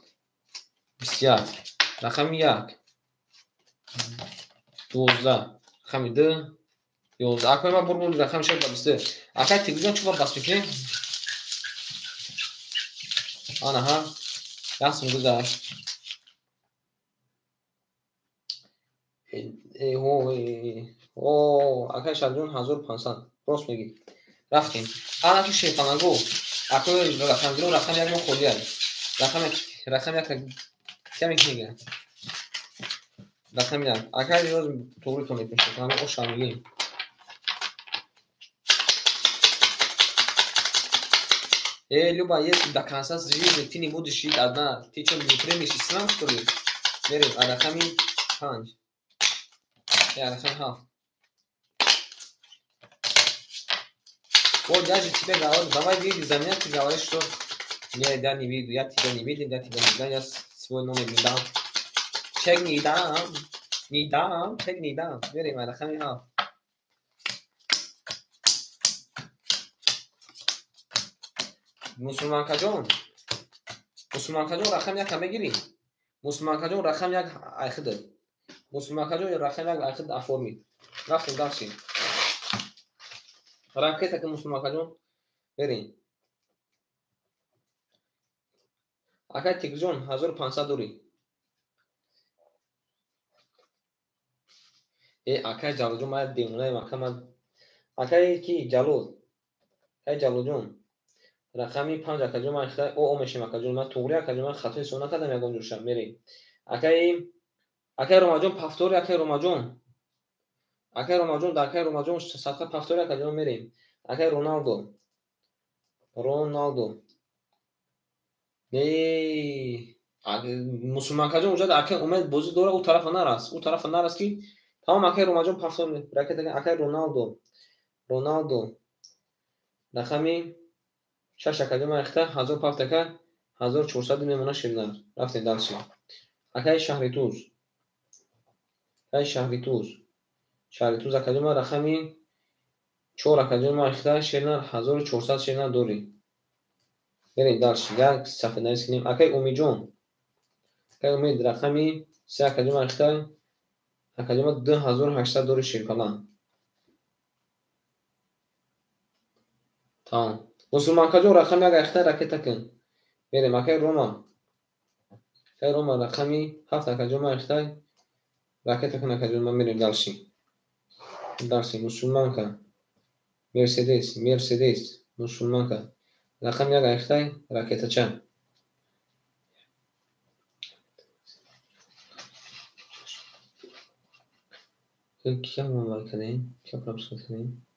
21, рақами 1 12, рақами 2 11. Акаи ма бур рақами 6 ба 22. Акаи Тигриҷон чӣ бас мекунем? Анаҳа, як сум гузашт. Акаи Шаҳриҷон 1500. Рост мегӣ. Рафтем. Ана ки шерпаланго. Акаи рақамгиро рақами 1 мо холия. Рақами 1 каме мегирад. Рақами 1. Акаи роз туғри то мекунем. Шерпаланго оша мегирем. Люба, если до конца жизни ты не будешь жить одна, ты что, не примешь ислам, что ли? Мерем, а рақами 5. Рақами 7. Вот я же тебе говорю, давай выйди за меня, ты говоришь, что нет, я не виду, я тебя не видел, я тебя не дам, я свой номер не дам. Чек не дам, не дам, чек не дам. Мерем, а рақами 7. Мусулманкаҷон, мусулманкаҷон рақами 1 мегирӣ? Мусулманкаҷон рақами 1 айхидат. Мусулманкаҷон рақами 1 айхид оформи. Рафтем дальше. Ракета ки мусулманкаҷон берем. Акай Тигриҷон 1500 дорӣ. Акай Ҷалолҷон, ман девонаем, ака ман. Акай ки Ҷалол. Акай Ҷалолҷон. Рақами 5 акаҷон ман хитай о мешем акаҷон, ман туғри акаҷон, ман хатои ҳисоб накардам ягон ҷурша. Мерем. Акаи Ромаҷон пафтори, акаи Ромаҷон. Акаи Ромаҷон, дар акаи Ромаҷон садқа пафтори акаҷон мерем. Акаи Роналдо. Роналдо. Мусулманкаҷон уҷа акаи Умед бозӣ дора, ӯ тарафа нарас. Ӯ тарафа нарас ки тамом акаи Ромаҷон пафтори, ракета акаи Роналдо. Роналдо. Рақами 6 акаҷон ман ихта 1000 пафт ака 1400 мемона ширнар. Рафтем дальше. Акаи Шаҳритуз. Акаи Шаҳритуз. Шаҳритуз акаҷон ман рақами 4 акаҷон ман ихта ширнар 1400 ширнар дорӣ. Берем дальше. Як сафеднавис кунем. Акаи Умиҷон. Акаи Умид рақами 3 акаҷон ман ихта акаҷон ман 2800 дорӣ ширпалан. Тамом. Мусулманкаҷон рақами 1 айхта ракета кун. Мерем акаи Рома. Акаи Рома рақами 7 акаҷон ман айхта ракета кун акаҷон ман мерем дальше. Дальше мусулманка. Мерседес, Мерседес, мусулманка. Рақами 1 айхта ракетача. Кия ман кардем? Кия пропуск кардем?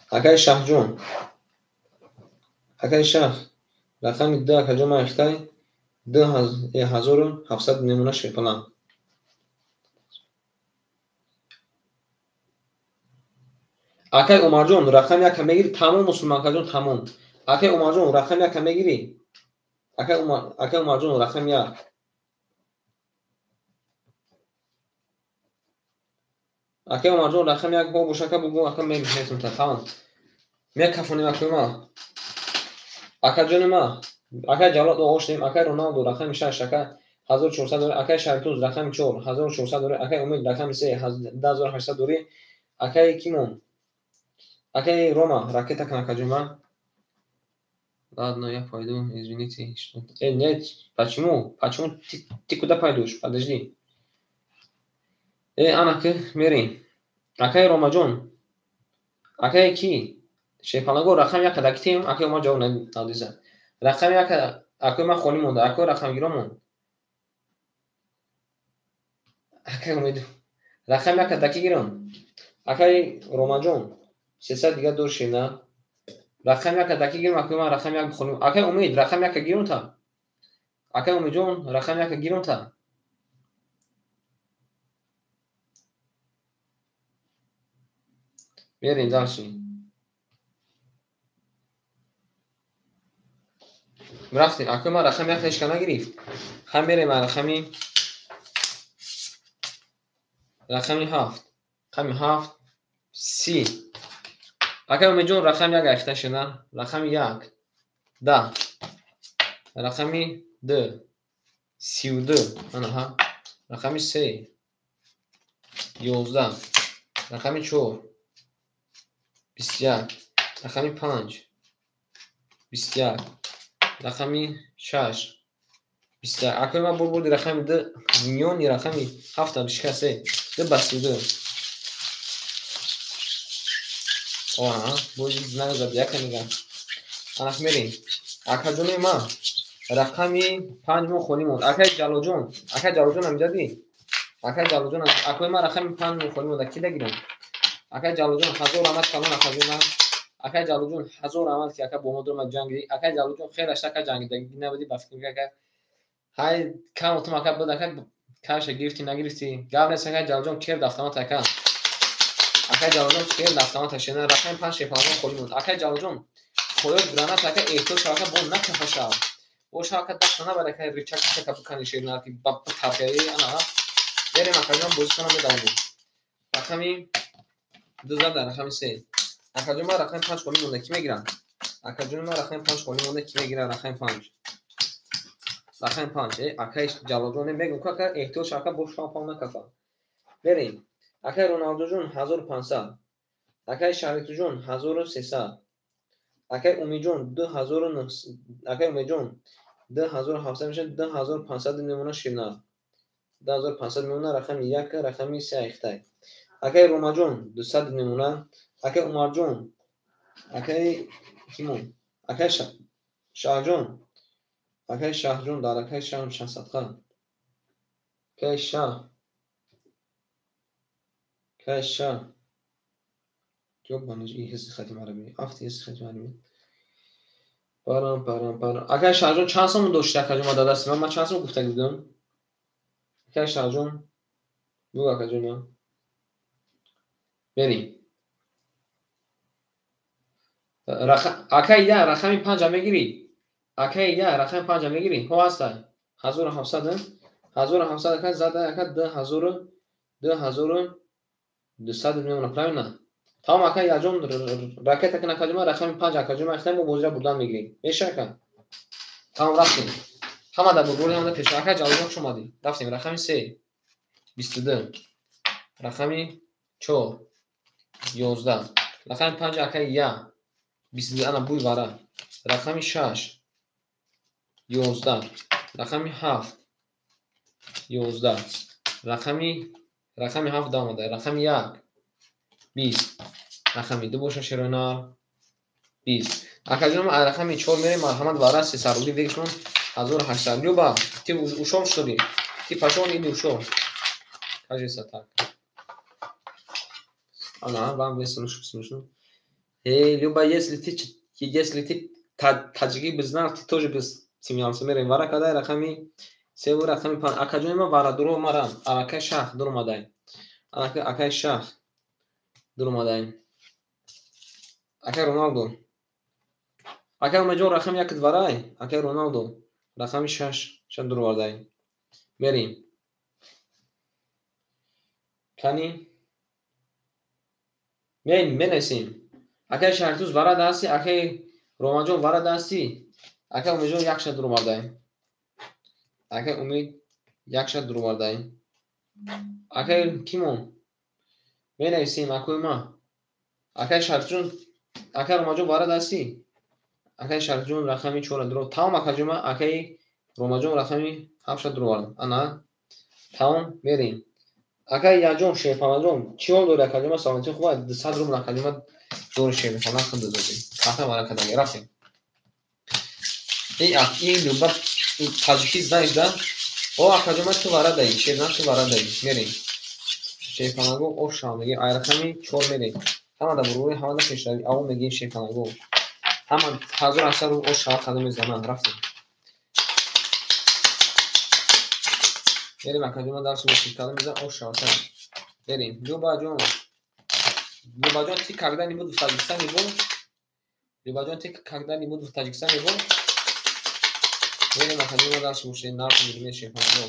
Акаи Шаҳҷон. Акаи Шаҳ рақами 2 акаҷон ман ихтай 2700 мемона шерпалан. Акаи Умарҷон рақами 1 мегирӣ, тамом мусулманкаҷон тамом. Акаи Умарҷон рақами 1 мегирӣ? Акаи Умарҷон рақами 1. Акаи Умарҷон рақами 1 бо бошака бугу ака мехестам та тамом. Мекафонем акаи ма. Акаҷони ма. Акаи Ҷалол оштем, акаи Роналдо рақами 6, ака 1400 дорӣ, акаи Шаҳритуз рақами 4 1400 дорӣ, акаи Умид рақами 3 10800 дорӣ, акаи Кимон. Акай Рома, ракета кан, акаҷон. Ладно, я пойду, извините. Что... Нет, почему? Почему ты куда пойдешь? Подожди. Анаки, мерем. Акай Ромаҷон. Акай ки? Шепалаго рақам як кадакитем, акай ма ҷавоб надиса. Рақам як акай ма холӣ монда, акай рақамгиромон. Акай умед. Рақам як кадаки гирам. Акай Ромаҷон. 300 дига доршем, на? Рақам як кадаки гирам, акай ма рақам як холӣ. Акай Умед, рақам як гирам та. Акай Умедҷон, рақам як гирам та. Мерем дальше. Рафтем. Акай ма рақам як ҳеч ка нагирифт. Ҳам мерем рақами 7. Рақами 7 30. Акай Умедҷон, рақами 1 айхта шуда. Рақами 1 10. Рақами 2 32. Анаҳа. Рақами 3 11. Рақами 4 21. Рақами 5 21. Рақами 6 21. Акай ма бурди рақами 2 миёни рақами 7 бишкасе. 2 ба 32. Оҳа, бози знак зодиака мегам. Анак мерем. Акаҷони ма рақами 5 мо холӣ монд. Акай Ҷалолҷон, акай Ҷалолҷон амҷадӣ. Акай Ҷалолҷон, акои ма рақами 5 мо холӣ монда. Ки дагирам? Акай Ҷалолҷон, ҳазор раҳмат калон акаҷон. Акай Ҷалолҷон, ҳазор раҳмат ки ака бо мо дур ҷангидӣ. Акай Ҷалолҷон, хеле ашта ака ҷангидагӣ набудӣ, ба фикр ака. Ҳай кам отум ака буд, ака каша гирифтӣ, нагирифтӣ. Гап нест, акай Ҷалолҷон, керд автомат ака. Акай Ҷалолҷон, керд автомат ашена. Рақами 5 шепалон холӣ монд. Акай Ҷалолҷон, хоёт гранат ака эҳтиёт шав, ака бо накафа шав. Боша ака даст набар, ака ричак чака бикани шерна ки ба таркаи ана. Берем акаҷон, бозикона медавонем. Рақами 2 зада, рақами 3. Акаҷон ма рақами 5 холӣ монда, ки мегирам? Акаҷон ма рақами 5 холӣ монда, ки мегирам рақами 5? Рақами 5. Акай Ҷалолҷон, мегӯм ки ака эҳтиёт шав, ака бо шав пав накафа. Берем. Акай Роналдуҷон 1500. Акай Шарифҷон 1300. Акай Умидҷон 2900. Акай Умидҷон 2700 мешавад, 2500 мемона ширна. 2500 мемона рақами 1, рақами 3 айхтай. Акай Ромаҷон 200 мемона. Акай Умарҷон, акай кимон? Акай Шаҳҷон. Акай Шаҳҷон дар акай Шаҳ 600. Акай Шаҳ. Акай Шаҳ. Ёбаниш, ин ҳисси хати мараби. Афти ҳисси хати мараби. Парам, парам, парам. Акай Шаҳҷон чанд сом дошти акаҷон ма дар дасти ман? Ман чанд сом гуфта будам? Акай Шаҳҷон, бугу акаҷон ман. Берем. Акай я рақами 5 мегирӣ? Акай я рақами 5 мегирӣ? Ҳо ҳастай. 1700, 1700 ака зада ака 2000, 2200 мемона, правильно? Тамом ака яҷон, ракета кан акаҷон, рақами 5 акаҷон, ахта мо бозира бурдан мегирем. Меша ака? Тамом рафтем. Ҳама дар бурбури ҳама пеш. Ака Ҷалолҷон хуш омадӣ. Рафтем рақами 3 22. Рақами 4 11. Рақами 5 ака я 22 ана буй вара. Рақами 6 11. Рақами 7 11. Рақами 7 омада. Рақами 1 20. Рақами 2 боша шерона 20. Акаҷон, рақами 4 мерем, марҳамат вара 300 рубли вегшон 1800. Люба, ты ушел что ли? Ты пошел или ушел? Кажется так. Ана, вам весело, смешно. Эй, Люба, если ты таджики бы знал, ты тоже бы смеялся. Мерем вара кадай рақами 3 рақами 5. Акаҷон ма вара дуро марам. Акай Шаҳ дур омадай. Акай Шаҳ дур омадай. Акай Роналдо. Акай Умедҷон рақами 1 варай. Акай Роналдо рақами 6 шад дур овардай. Мерем. Кани? Менависем. Акай Шаҳртуз вара дасти, акай Ромаҷон вара дасти, акай Умедҷон 1 шад дур овардай. Акай Умед 1 шад дур овардай. Акай кимон? Менависем акои ма. Акай Шарифҷон, акай Ромаҷон вара дастӣ? Акай Шарифҷон рақами 4 дро. Тамом акаҷон, акай Ромаҷон рақами 7 дровард. Ана тамом мерем. Акай Яҷон Шерпанаҷон, чӣ ҳол дори акаҷон? Саломатӣ хуб аст? 200 рубл акаҷон дори Шерпана худ додем. Карта вара кадаги рафтем. Ин Люба таҷикӣ знаешь, да? О акаҷон, ту вара даи, Шерна ту вара даи. Мерем. Шерпанаго ош шав мегем, ай рақами 4 мерем. Ҳамада бурбури, ҳамада пешравӣ. Аво мегем Шерпанаго. Ҳама 1800 рубл ош шава кадом мезананд. Рафтем. Мерем акаҷон, дарс мешид кадом мезан ош шава. Мерем. Любаҷон. Любаҷон, ты когда-нибудь в Таджикистане был? Любаҷон, ты когда-нибудь в Таджикистане был? Мерем акаҷон, дарс мешид нарх мегирем Шерпанаго.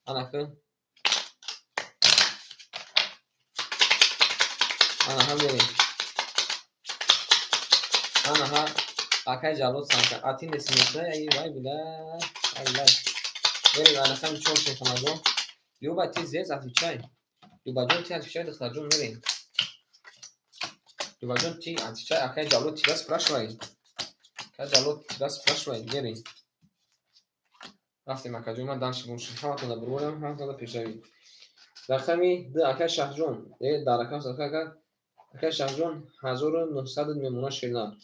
Анака. Анаҳа мерем. Анаҳа акай ҷаллод санка. А ты не смешная, ай вай бля. Ай бля. Мерем рақами 4 Шерпанаго. Люба, ты здесь, отвечай. Любаҷон, ты отвечай, духтарҷон, мерем. Любаҷон, ты отвечай, акай ҷаллод тебя спрашивает. Акай ҷаллод тебя спрашивает, мерем. Рафтем акаҷон, ман дальше бошем. Ҳаматонда бурборам, ҳаматонда пешравӣ. Рақами 2 акай Шаҳҷон. Дар рақам ака акай Шаҳҷон 1900 мемона шерна.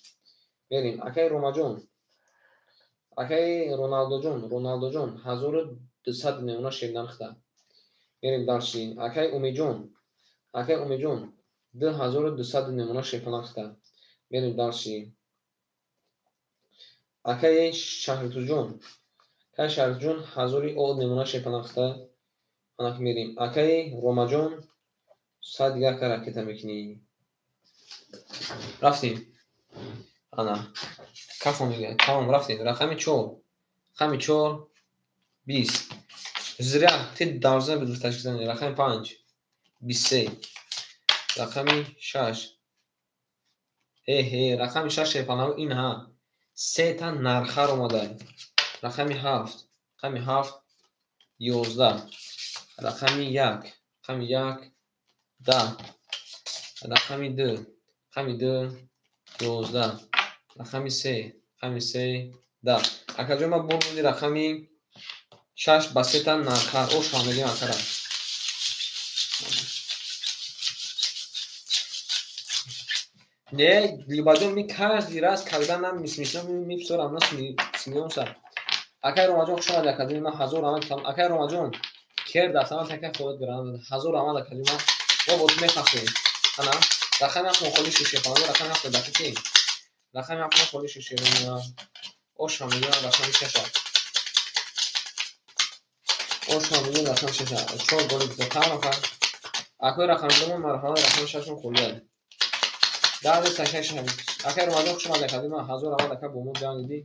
Мерем. Акай Ромаҷон. Акай Роналдоҷон, Роналдоҷон 1200 мемона шерна хта. Мерем дальше. Акай Умиҷон. Акай Умиҷон 2200 мемона шерпана хта. Мерем дальше. Акай Шаҳритуҷон. Акай Шаҳритуҷон 1000 о мемона шерпана хта. Анак мерем. Акай Ромаҷон сад дигар ака ракета мекунӣ. Рафтем. Ана. Кафо мегӯяд. Тамом рафтем. Рақами 4. Рақами 4 20. Зря ты должна быть в Таджикистане. Рақами 5 23. Рақами 6. Эҳе, рақами 6 Шерпанаго ин ҳа. Сета нархар омада. Рақами 7. Рақами 7 11. Рақами 1. Рақами 1 10. Рақами 2. Рақами 2 11. Рақами 3. Рақами 3 10. Акаҷон, ман бурди рақами 6 ба сета нархар. Ош ҳам мегем акара. Не, Любаҷон, мы каждый раз, когда нам смешно, мы всё равно смеёмся. Акай Ромаҷон, хуш омадӣ акаҷон, ман 1000 рамад. Акай Ромаҷон, кер дафтарам така хоҳад гиранд. 1000 рамад акаҷон, ман мо бо ту мехахем. Ана, рақами 7 холӣ шуд Шерпанаго, рақами 7 дақиқи. Рақами 7 холӣ шуд Шерпанаго. Ош ҳам мегирам рақами 6. Ош ҳам мегирам рақами 6. 4 голи гуфта. Тамом ака. Акои рақами 2 марҳама рақами 6 холӣ аст. Дар акай шаш. Акай Ромаҷон, хуш омадӣ акаҷон, ман 1000 рамад ака бо мо ҷанг дидӣ.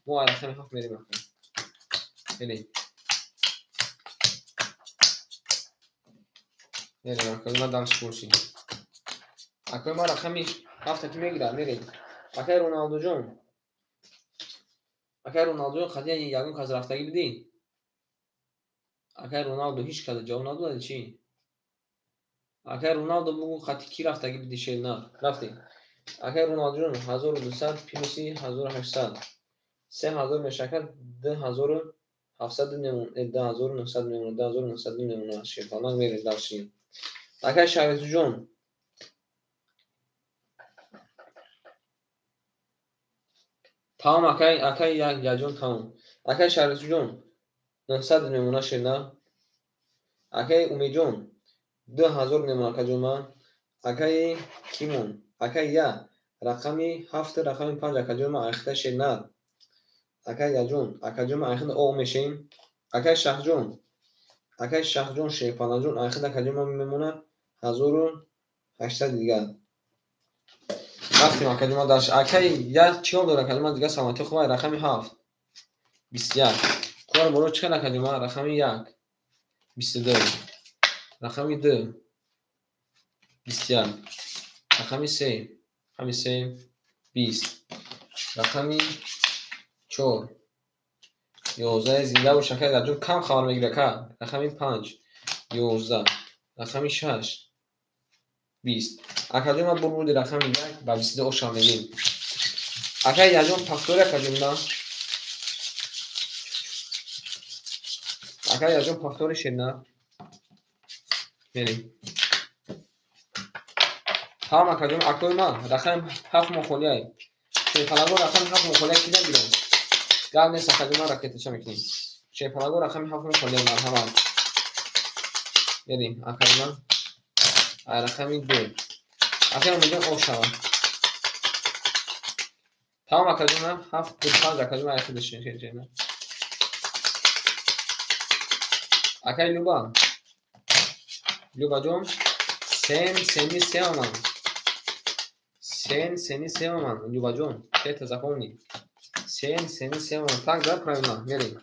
Мо ай рақами 7 мерем ака. Мерем. Мерем акаҷон, ман дальше бошем. Акои ман рақами 7 ки мегирад, мерем. Акай Роналдоҷон. Акай Роналдоҷон, қадия ягон кас рафтагӣ бидӣ? Акай Роналдо ҳеҷ кас ҷавоб надодади чӣ? Акай Роналдо бугу қати кӣ рафтагӣ бидӣ шерна? Рафтем. Акай Роналдоҷон 1200 плюси 1800. 3000 мешакад 2700 мемон, 2900 мемон, 2900 мемон Шерпана мерем дальше. Акай Шаҳритуҷон. Тамом акай, акай Яҷон тамом. Акай Шаҳритуҷон 900 мемона шерна. Акай Умиҷон 2000 мемона акаҷон ман. Акай Кимон, акай Я рақами 7 рақами 5 акаҷон ман айхта шерна. Акай Яҷон, акаҷон ман айхта о мешем. Акай Шаҳҷон, акай Шаҳҷон Шерпанаҷон айхта акаҷон ман мемона 1800 дигар. Рафтем акаҷон, ман дальше. Акай Я чӣ ҳол дорад акаҷон ман дигар саломатӣ хуб аст. Рақами 7 21. Кор боро чӣ хел акаҷон ман рақами 1 22. Рақами 2 21. Рақами 3. Рақами 3 20. Рақами 4 11. Зинда бош акай Яҷон, кам хабар мегирӣ ака. Рақами 5 11. Рақами 6 20. Акаҷон, ман бурбуди рақами 1 ба 22 оша мегим. Акай яҷон пахтори акаҷон на. Акай яҷон пахтори шерна. Мерем. Ҳам акаҷон акои ман рақами 7 мо холиай. Шерпалаго рақами 7 мо холиай ки нагирем. Гап нест акаҷон, ман ракетача мекунем. Шерпалаго рақами 7 мо холиай, марҳамат. Мерем акаи ман. Ай рақами 2. Акай умедон об шавад. Тамом акаҷон, 7 2 5 акаҷон ай худаш шерна. Акай Люба. Любаҷон, сен сени сеоман. Сен сени сеоман. Любаҷон, это запомни. Сен сени сеоман. Так, да, правильно, мерем.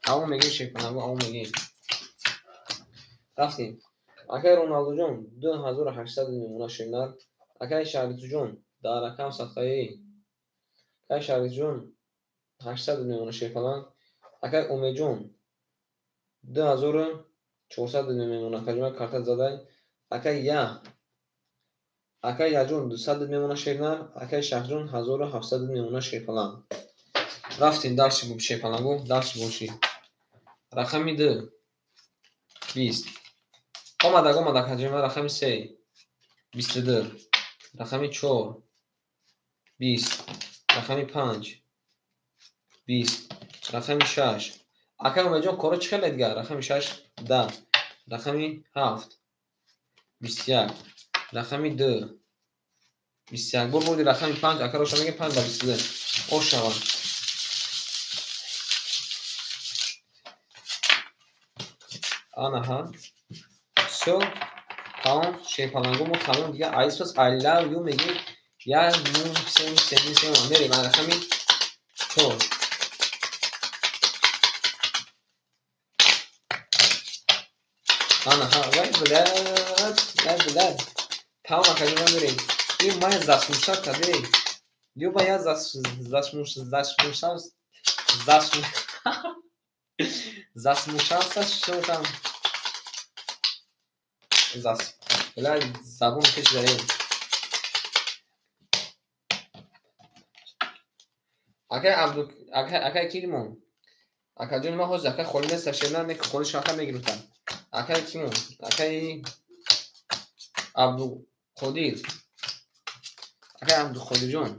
Ао мегим шефанаго, ао мегим. Рафтем. Акай Роналдуҷон, 2800 мемона шернар. Акай Шарифҷон, дар рақам садқаи. Акай Шарифҷон, 800 мемона шерфалан. Акай Умедҷон, 2400 мемона акаҷон карта задай. Акай Я. Акай Яҷон 200 мемона шернар. Акай Шаҳҷон 1700 мемона шерфалан. Рафтем дарси шерфалангу, дарси боши. Рақами 2 20. Омадак, омадак акаҷон, рақами 3 22. Рақами 4 20. Рақами 5 20. Рақами 6. Акай Умедҷон, коро чӣ хеле дигар? Рақами 6 10. Рақами 7 21. Рақами 2 21. Бур бурди рақами 5, ака роша мегем 5 ба 22. Ош шавад. Анаҳа. Всё. Тамом, шерпаланго мо тамом дигар. Айс пас I love you мегем. 1 9 3 3 3 мерем рақами 4. Анаҳа, вай блядь, вай блядь. Тамом акаҷон, мерем. Ин мая засмушал каде. Люба я засмушался, что там? Зас. Блядь, забон пеш дарем. Акай Абду, акай, акай килмон. Акаҷон, ман ҳозир акай холӣ нест, шерна не холӣ шаха мегирифтам. Акай кимон? Акай Абдуқодир. Акай Абдуқодирҷон.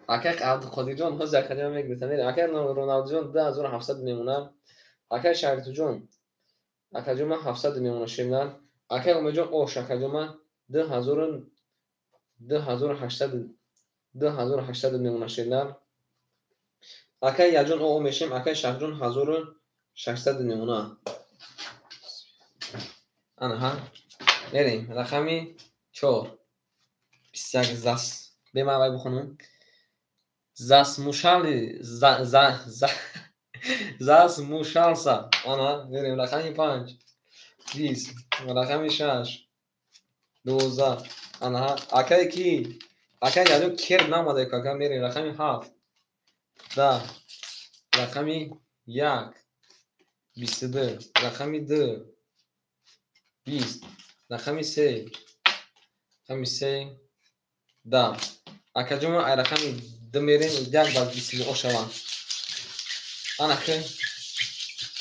Акай Абдуқодирҷон ҳозир акаҷон мегирифтам. Акай Роналдуҷон 2700 мемонам. Акай Шарифҷон, акаҷон ман 700 мемонам шерна. Акай Умедҷон ош, акаҷон ман 2800 2800 мемонам шерна. Акай Яҷон о мешем, акай Шаҳҷон 1600 мемона. Анаҳа. Мерем рақами 4. 21 зас. Бема вай бихонам. Засмушали за за за засмушалса. Ана, мерем рақами 5. 20. Рақами 6. 12. Анаҳа. Акай ки? Акай Яҷон кер намада ака, мерем рақами 7. 10. Рақами 1. 22. Рақами 2. 20. Рақами 3. Рақами 3. 10. Акаҷон, мо ай рақами 2 мерем, 1 ба 22 ошаванд. Ана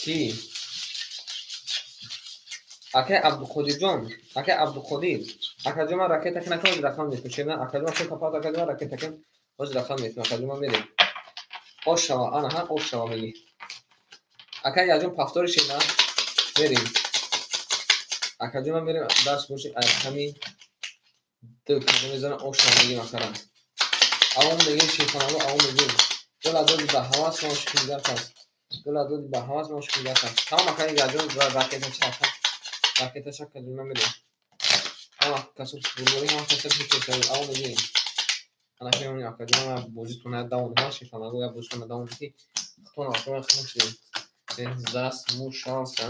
ки? Акай Абдуқодирҷон, акай Абдуқодир. Акаҷон, ман ракета ки накунам, рақам метум. Шерна, акаҷон, ман папат, акаҷон, ман ракета кун, ҳозир рақам метум. Акаҷон, ман мерем. Ош шава, анаҳа, ош шава мегӣ. Акай Яҷон пафтори шерна, мерем. Акаҷон, ман мерем, дарс боши, ай рақами 2 кадом мезанам, ош шава мегим акара. Авом мегим шерхонаго, авом мегим. Гула доди ба ҳавас мо шукрига аст. Гула доди ба ҳавас мо шукрига аст. Тамом акай Яҷон ракета чака. Ракета чака ҷон мерем. Ама касо бурбори ҳама касо печа, авом мегим. Ана мемонем акаҷон, ман бозитона давом ҳа шерхонаго, я бозитона давом ки хутона акаҷон хунук шудем. Засмушался,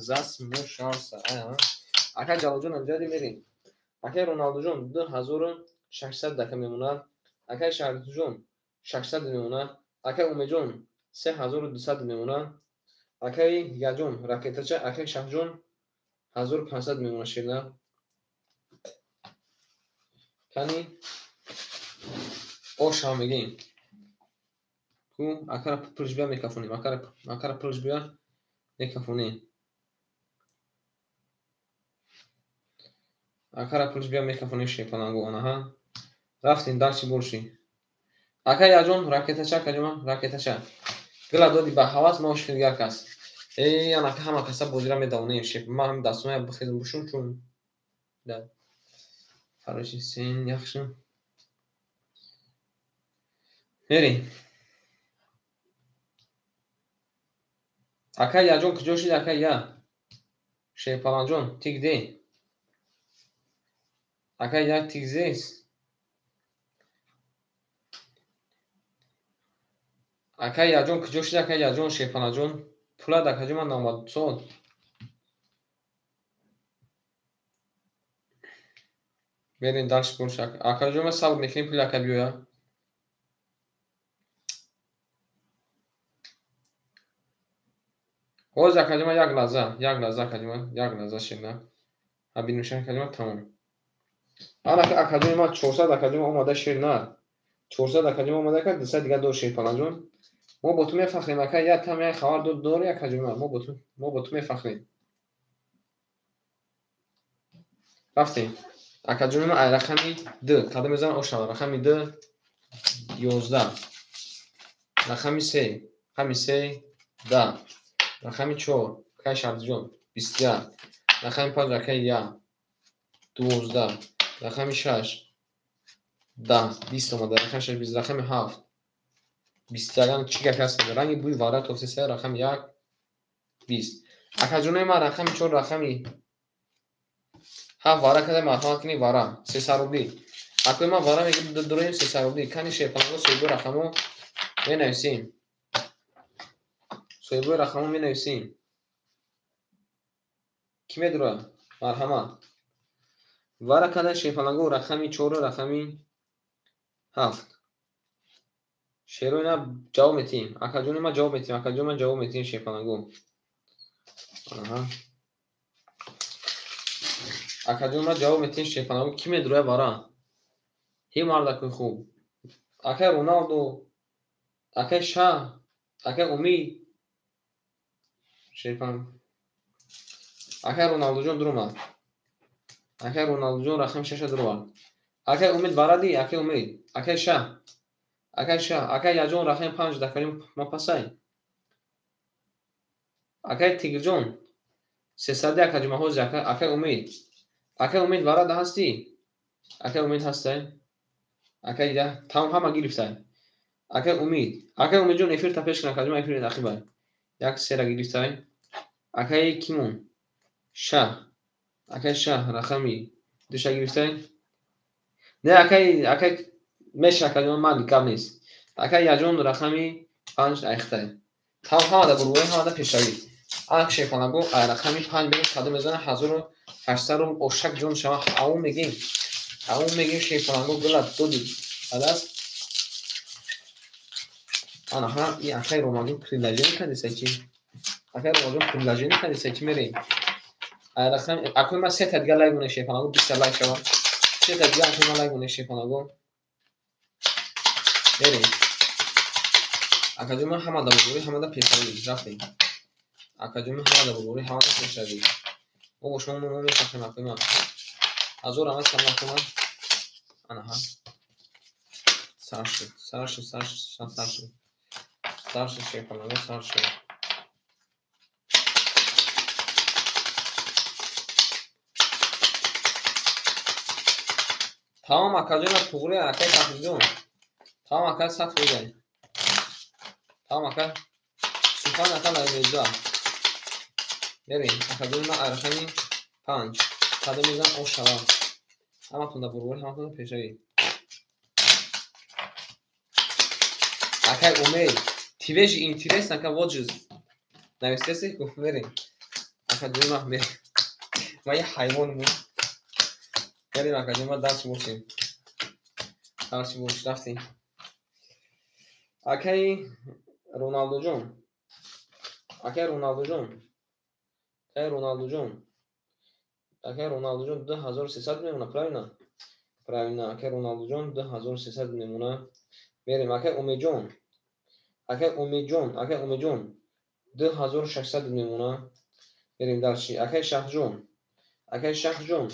засмушался. Ая. Акай Ҷалолҷон амҷади мерем. Акай Роналдуҷон 2600 дака мемонад. Акай Шарифҷон 600 мемонад. Акай Умедҷон 3200 мемонад. Акай Яҷон ракетача, акай Шаҳҷон 1500 мемона шерна. Кани оша мегем. Ку акара пулш бия мекафонем. Акара пулш бия мекафонем. Акара пулш бия мекафонем шерпаланго анаҳа. Рафтем дальше больше. Ака яҷон ракетача акаҷома ракетача. Гила доди ба ҳавас ма ошиқи дигар кас. Эй анака ҳама каса бозира медавонем шеп. Ма ҳам дастуна бихезм бушум чун. Да. Короче, сен яхши. Мерем. Ака яҷон куҷо шид ака я? Шерпаланҷон тигде. Ака я тигзес. Ака яҷон куҷо шид ака яҷон шерпаланҷон? Пулад акаҷон ман 90 сол. Мерем дальше больше. Акаҷон ман сабр мекунем пули ака биёя. Ҳозир акаҷон ман як лаҳза акаҷон ман як лаҳза шерна. Ҳа бинӯшам акаҷон ман тамом. Ана акаҷони ман 400 акаҷон ман омада шерна. 400 акаҷон ман омада ка 200 дигар дор шерпаланҷон. Мо бо ту мефахрем ака, я там як хабар дори акаҷон ман. Мо бо ту мефахрем. Рафтем. Акаҷони ман ай рақами 2 қадам мезанам ошава. Рақами 2 11. Рақами 3, рақами 3 10. Рақами 4 акаи Шаҳрзиҷон 21. Рақами 5 акаи Я 12. Рақами 6 10 20 омада. Рақами 6 20. Рақами 7 21. Чӣ гап ҳаст? Ранги бӯи вара тофтеса. Рақами 1 20. Акаҷонои ман рақами 4 рақами 7 вара када марҳамат кунӣ вара. 300 рубли. Акои ман вара мегирем дуроем 300 рубли. Кани шерпаланго соҳибои рақамо менависем. Соҳибои рақамо менависем. Кӣ медура? Марҳамат. Вара када шерпаланго рақами 4 рақами 7. Шерои на ҷавоб метиҳем. Акаҷони ман ҷавоб метиҳем. Акаҷони ман ҷавоб метиҳем шерпаланго. Аҳа. Акаҷони ман ҷавоб метиҳем шерпаланго. Кӣ медура вара? Ҳе мардакои хуб. Акай Роналдо, акай Шаҳ, акай Умид. Шерпаланго. Акай Роналдуҷон дуромад. Акай Роналдуҷон рақами 6 дуровард. Акай Умид варади, акай Умид, акай Шаҳ. Акай Шаҳ, акай Яҷон рақами 5 дакари ма пасай. Акай Тигрҷон 300 акаҷума ҳозир акай Умид. Акай Умид варада ҳастӣ? Акай Умид ҳастай? Акай я тамом ҳама гирифтай. Акай Умид, акай Умидҷон эфир та пеш кун акаҷума эфир тақрибан. Як сера гирифтай. Акай кимон? Шаҳ. Акай Шаҳ рақами 2 гирифтай. Не акай меша акаҷума ман гап нест. Акай Яҷон рақами 5 айхтай. Тамом ҳамада бурбурӣ ҳамада пешравӣ. Ак шерпаланго ай рақами 5 бигир қадам мезана 1800 рубл ошак ҷон шава. Аву мегим. Аву мегим шерпаланго гула доди. Адаст. Анаҳа и акай Ромаҷон предложение кардеса чи? Акай Ромаҷон предложение кардеса чи мерем? Ай рақами акои ман 3 та дигар лайк монед шерпаланго 20 та лайк шава. 3 та дигар акои ман лайк монед шерпаланго. Мерем. Акаҷон ман ҳамада бурбурӣ ҳамада пешравӣ. Рафтем. Акаҷон ман ҳамада бурбурӣ ҳамада пешравӣ. Мо бо шумо мо мефахрем акои ман. Ҳазор раҳмат салом акои ман. Анаҳа. Сар шуд, сар шуд, сар шуд, сар шуд. Сар шуд шерпаланго сар шуд. Тамом акаҷон ман туғри акаи Фахриҷон. Тамом ака 100 фоизай. Тамом ака. Сухан ака лайвеза. Мерем. Акаҷони ман рақами 5. Қадам мезанам ош шава. Ҳаматон дар бурбурӣ ҳаматон пешравӣ. Акай Умед, тебе же интересно, ака вот же нависеси гуфт мерем. Акаҷони ман мерем. Ман як ҳайвон буд. Мерем акаҷони ман дарси бошем. Дарси бош рафтем. Акай Роналдуҷон. Акай Роналдуҷон. Акай Роналдуҷон. Акай Роналдуҷон 2300 мемона, правильно? Правильно, акай Роналдуҷон 2300 мемона. Мерем, акай Умедҷон. Акай Умедҷон, акай Умедҷон 2600 мемона. Мерем дальше. Акай Шаҳҷон. Акай Шаҳҷон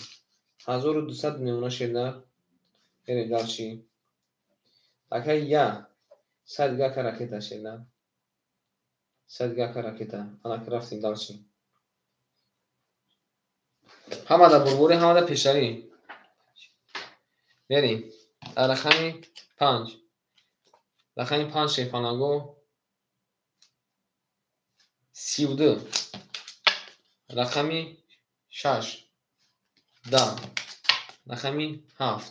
1200 мемона шернар. Мерем дальше. Акай Я. Сад гака ракета шернар. Сад гака ракета. Ана рафтем дальше. Ҳамада бурбурӣ, ҳамада пешравӣ. Мерем. Рақами 5. Рақами 5 шерпанаго 32. Рақами 6 10. Рақами 7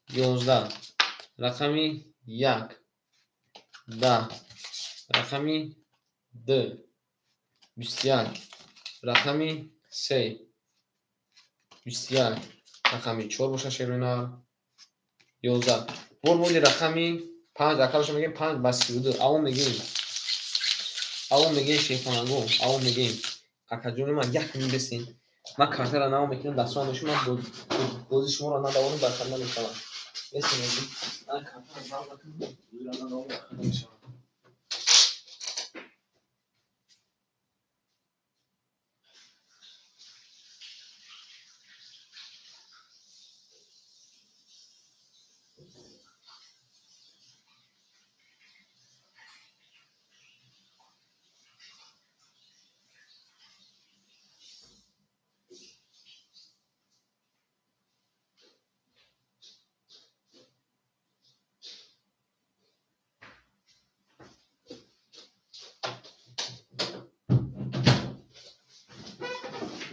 11. Рақами 1 10. Рақами 2 21. Рақами 3 21. Рақами 4 боша шерӯнар 11. Бурбуди рақами 5 акалаша мегем 5 ба 32. Авон мегем. Авон мегем шерпанаго, авон мегем. Акаҷони ман як мин бесин. Ман картара нао мекунам, дастон мешум, ман бози шуморо надавонам, бархат намешавам. Бесин мегем. Ман картара нао мекунам, бозиро надавонам, бархат намешавам.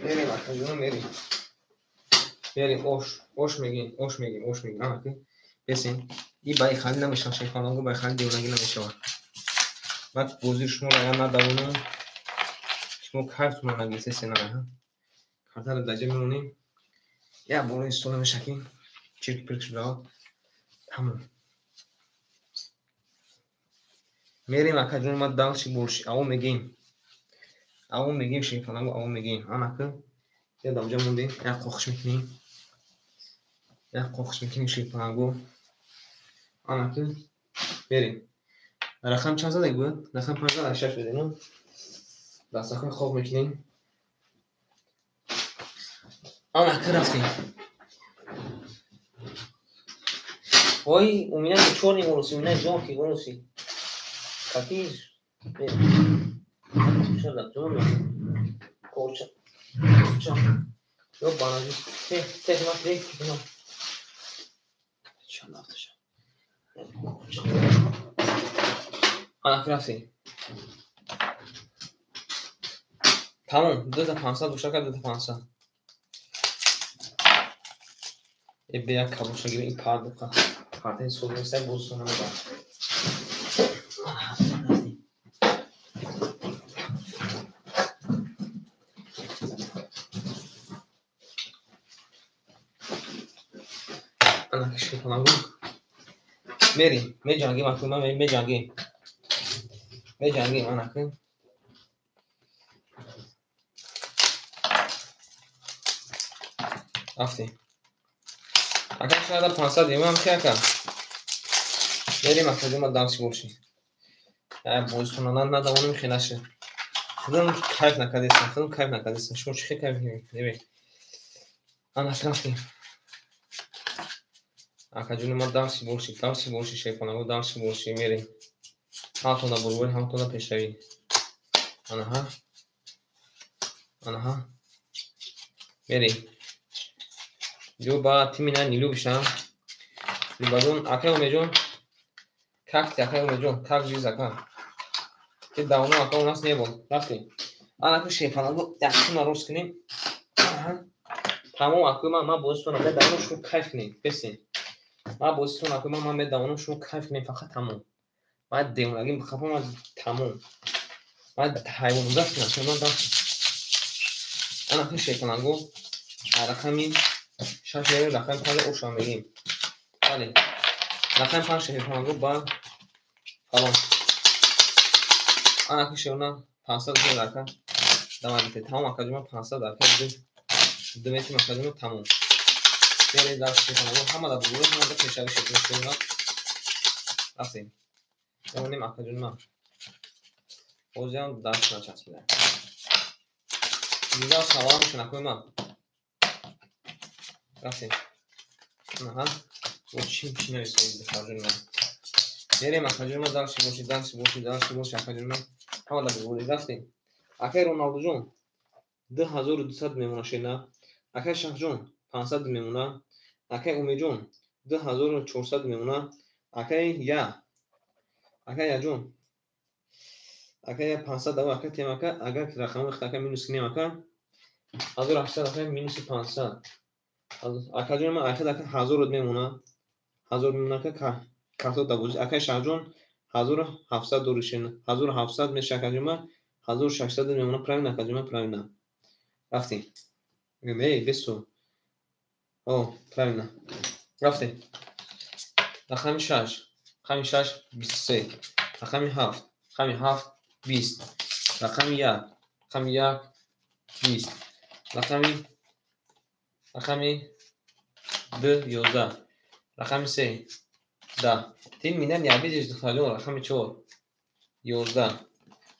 Мерем, акаҷон, мерем. Мерем, ош, ош мегем, ош мегем, ош мегем. Ана ки бесин. И бай хали намешавад, шерпанаго бай хали девонагӣ намешавад. Баъд бозири шуморо агар надавонам, шумо кайфтонро нагирифтесен ана. Картаро дар ҷо мемонем. Як болои стол намешавад ки чирк пирк шуда. Тамом. Мерем, акаҷон, ман дальше больше. Аво мегем. Аво мегем, шерпанаго, аво мегем. Ана ки я дамҷа мондем, як қоқиш мекунем. Як қоқиш мекунем шерпанаго. Ана ки мерем. Рақам чанд задак буд? Рақам 5 задак, 6 додем. Дастархон хоб мекунем. Ана ки рафтем. Ой, у меня не чёрные волосы, у меня жёлтые волосы. Какие? Что за тёмные? Колча. Колча. Ёбана, те, те, смотри, ну. Чё надо же? Ана рафтем. Тамом, 2500 боша, 2500. Э бе як кабоша гирем, ин парда. Пардаи соз нест, боз намебарад. Ана шерпанаго. Мерем, меҷангем, акун ман меҷангем. Меҷангем, ана ки. Рафтем. Ака шояд 500 имам ки ака. Мерем, акаҷон, ман дарси боши. Бозитона надавонем, хе нашед. Худам кайф накардесам, худам кайф накардесам. Шумо чӣ хе кайф мекунед? Ана рафтем. Акаҷони ман дарси боши, дарси боши, шерпанаго, дарси боши, мерем. Ҳаматонда бурбурӣ, ҳаматонда пешравӣ. Анаҳа. Анаҳа. Мерем. Люба, ты меня не любишь, а? Любаҷон, акай Умедҷон, как ты, акай Умедҷон, как жизнь, ака? Ты давно, ака, у нас не был. Рафтем. Ана ку шерпанаго, яксуна рост кунем. Тамом, акӯ ман бозитона медавонам, шумо кайф кунед. Бесен. Ман бозитон акӯ ман медавонам, шумо кайф кунед, фақат тамом. Ман девонагӣ бихапам, ман тамом. Ман ҳайвон даст кунам, ман даст. Ана ку шерпанаго, рақами 6 мерем, рақами 5 оша мегем. Бале. Рақами 5 шерпанаго ба фалон. Ана ку шерона 500 ака. Давай бите. Тамом, акаҷон, ман 500 ака бите. Ду метим акаҷон, тамом. Мерем дар шефанаго, ҳама дар бугӯ, ҳама дар пешави шефанаго. Рафтем. Мемонем акаҷон ман. Ҳозирам дарс начаспида. Дигар савол мешавад акои ман. Рафтем. Аҳа. Бо чӣ чӣ нависем духтарҷони ман? Мерем акаҷони ман, дарси боши, дарси боши, дарси боши акаҷони ман. Ҳама дар бугӯ рафтем. Акай Роналдуҷон 2200 мемона шена. Акай Шаҳҷон 500 мемона. Акай Умедҷон 2400 мемона. Акай Я. Акай Яҷон. Акай Я 500 дава акай тем ака, агар рақами хат ака минус кунем ака. 1800 ака минуси 500. Акаҷон ман ахир ака 1000 мемона. 1000 мемона ака карто дабози. Акай Шаҳҷон 1700 дори шена. 1700 меша акаҷон ман 1600 мемона. Правильно акаҷон ман, правильно. Рафтем. Эй, бесу. О, правильно. Рафтем. Рақами 6. Рақами 6 23. Рақами 7. Рақами 7 20. Рақами 1. Рақами 1 20. Рақами 2 11. Рақами 3 10. Ты меня не обидишь, духтарҷон. Рақами 4 11.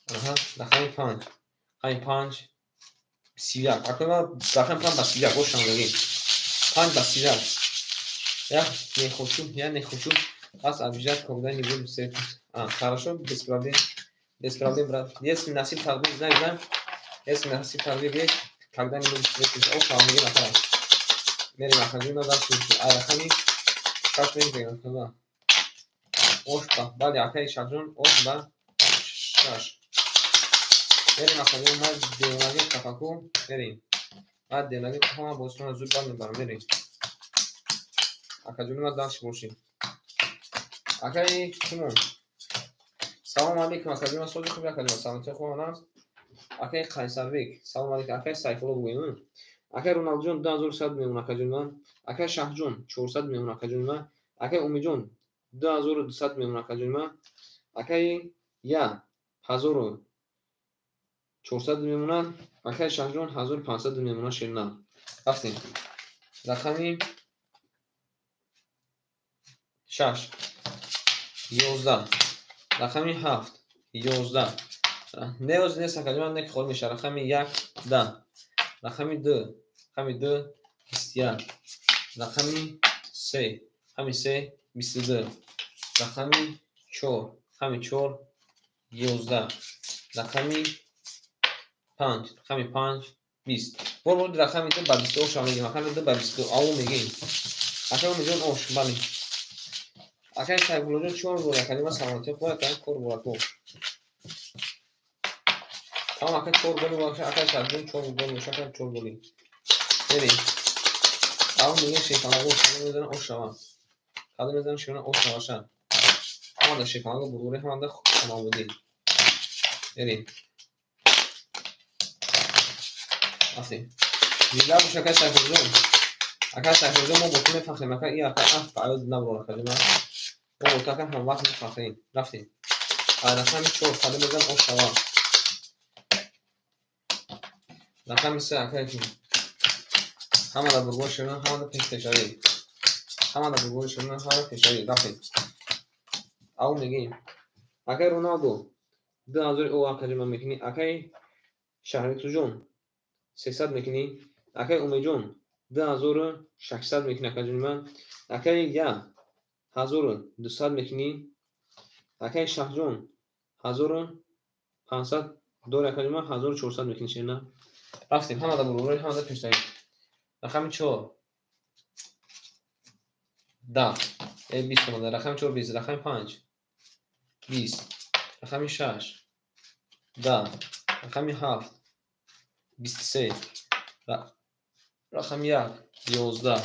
Аҳа, рақами 5. Рақами 5 31. Акои ман рақами 5 ба 31 бошам дагӣ. 5 ба 31. Я не хочу, я не хочу вас обижать, когда-нибудь встретимся. А, хорошо, без проблем. Без проблем, брат. Если насиб тақдир, знай, знай. Если насиб тақдир есть, когда-нибудь встретимся. О, шавмеги нафар. Мерем акаҷон, ман дарс мекунам. Ай рақами 6 мегирем, акаҷон. Ош ба, бале, акаи Шаҳҷон, ош ба 6. Мерем акаҷон, ман девонагӣ қафаку, мерем. Ман девонагӣ қафа, ман бозитонро зуд бад мебарам, мерем. Акаҷони ман дарси бошӣ. Акаи Кимон. Салом алейкум, акаҷон, ман сози хуби акаҷон, саломатии хуб аст. Акаи Қайсарбек, салом алейкум, акаи Сайфулло бугӯем. Акаи Роналдуҷон 2100 мемон акаҷони ман. Акаи Шаҳҷон 400 мемон акаҷони ман. Акаи Умидҷон 2200 мемон акаҷони ман. Акаи Я 1400 мемонад. Акаи Шаҳҷон 1500 мемонад ширина. Рафтем. Рақами 6 11. Рақами 7 11. Неоз нест акаҷон, не хол меша. Рақами 1 10. Рақами 2, рақами 2 21. Рақами 3, рақами 3 22. Рақами 4, рақами 4 11. Рақами 5, рақами 5 20. Бор бор рақами 2 ба 20 ош мегим. Рақами 2 ба 22 аву мегим. Акаи Умидҷон ош, бале. Акаи Сайфуллоҷон чор бор акаи ман саломатии хуб, акаи кор бораку. Тамом акаи чор голи боша, акаи Шаҳҷон чор гол боша, акаи чор голи. Мерем. Аву мегим шефанаго, кадом мезанам ош шава. Кадом мезанам шевана ош шаваша. Ҳама дар шефанаго бурбури, ҳама дар хонаводӣ. Мерем. Рафтем. Зинда бош акаи Сайфуллоҷон. Акаи Сайфуллоҷон мо бо ту мефахрем, акаи и акаи аф ба аёд наброр акаи ман. Мо бо ту ака ҳама вақт мефахрем. Рафтем. Рақами 4 кадом мезанам ош шава. Рақами 3 акаи ки. Ҳама дар бурбури шевана, ҳама дар пешпешавӣ. Ҳама дар бурбури шевана, ҳама дар пешавӣ. Рафтем. Аву мегим. Акаи Роналду 2000 о акаҷон ман мекунӣ. Акаи Шаҳритуҷон 300 мекунӣ. Акаи Умедҷон 2600 мекунӣ акаҷони ман. Акаи Я 1200 мекунӣ. Акаи Шаҳҷон 1500 дори акаҷони ман 1400 мекунӣ шена. Рафтем, ҳама дар бурбури, ҳама дар пешравӣ. Рақами 4 10. 20 омада. Рақами 4 20. Рақами 5 20. Рақами 6 10. Рақами 7 23. Рақами 1 11.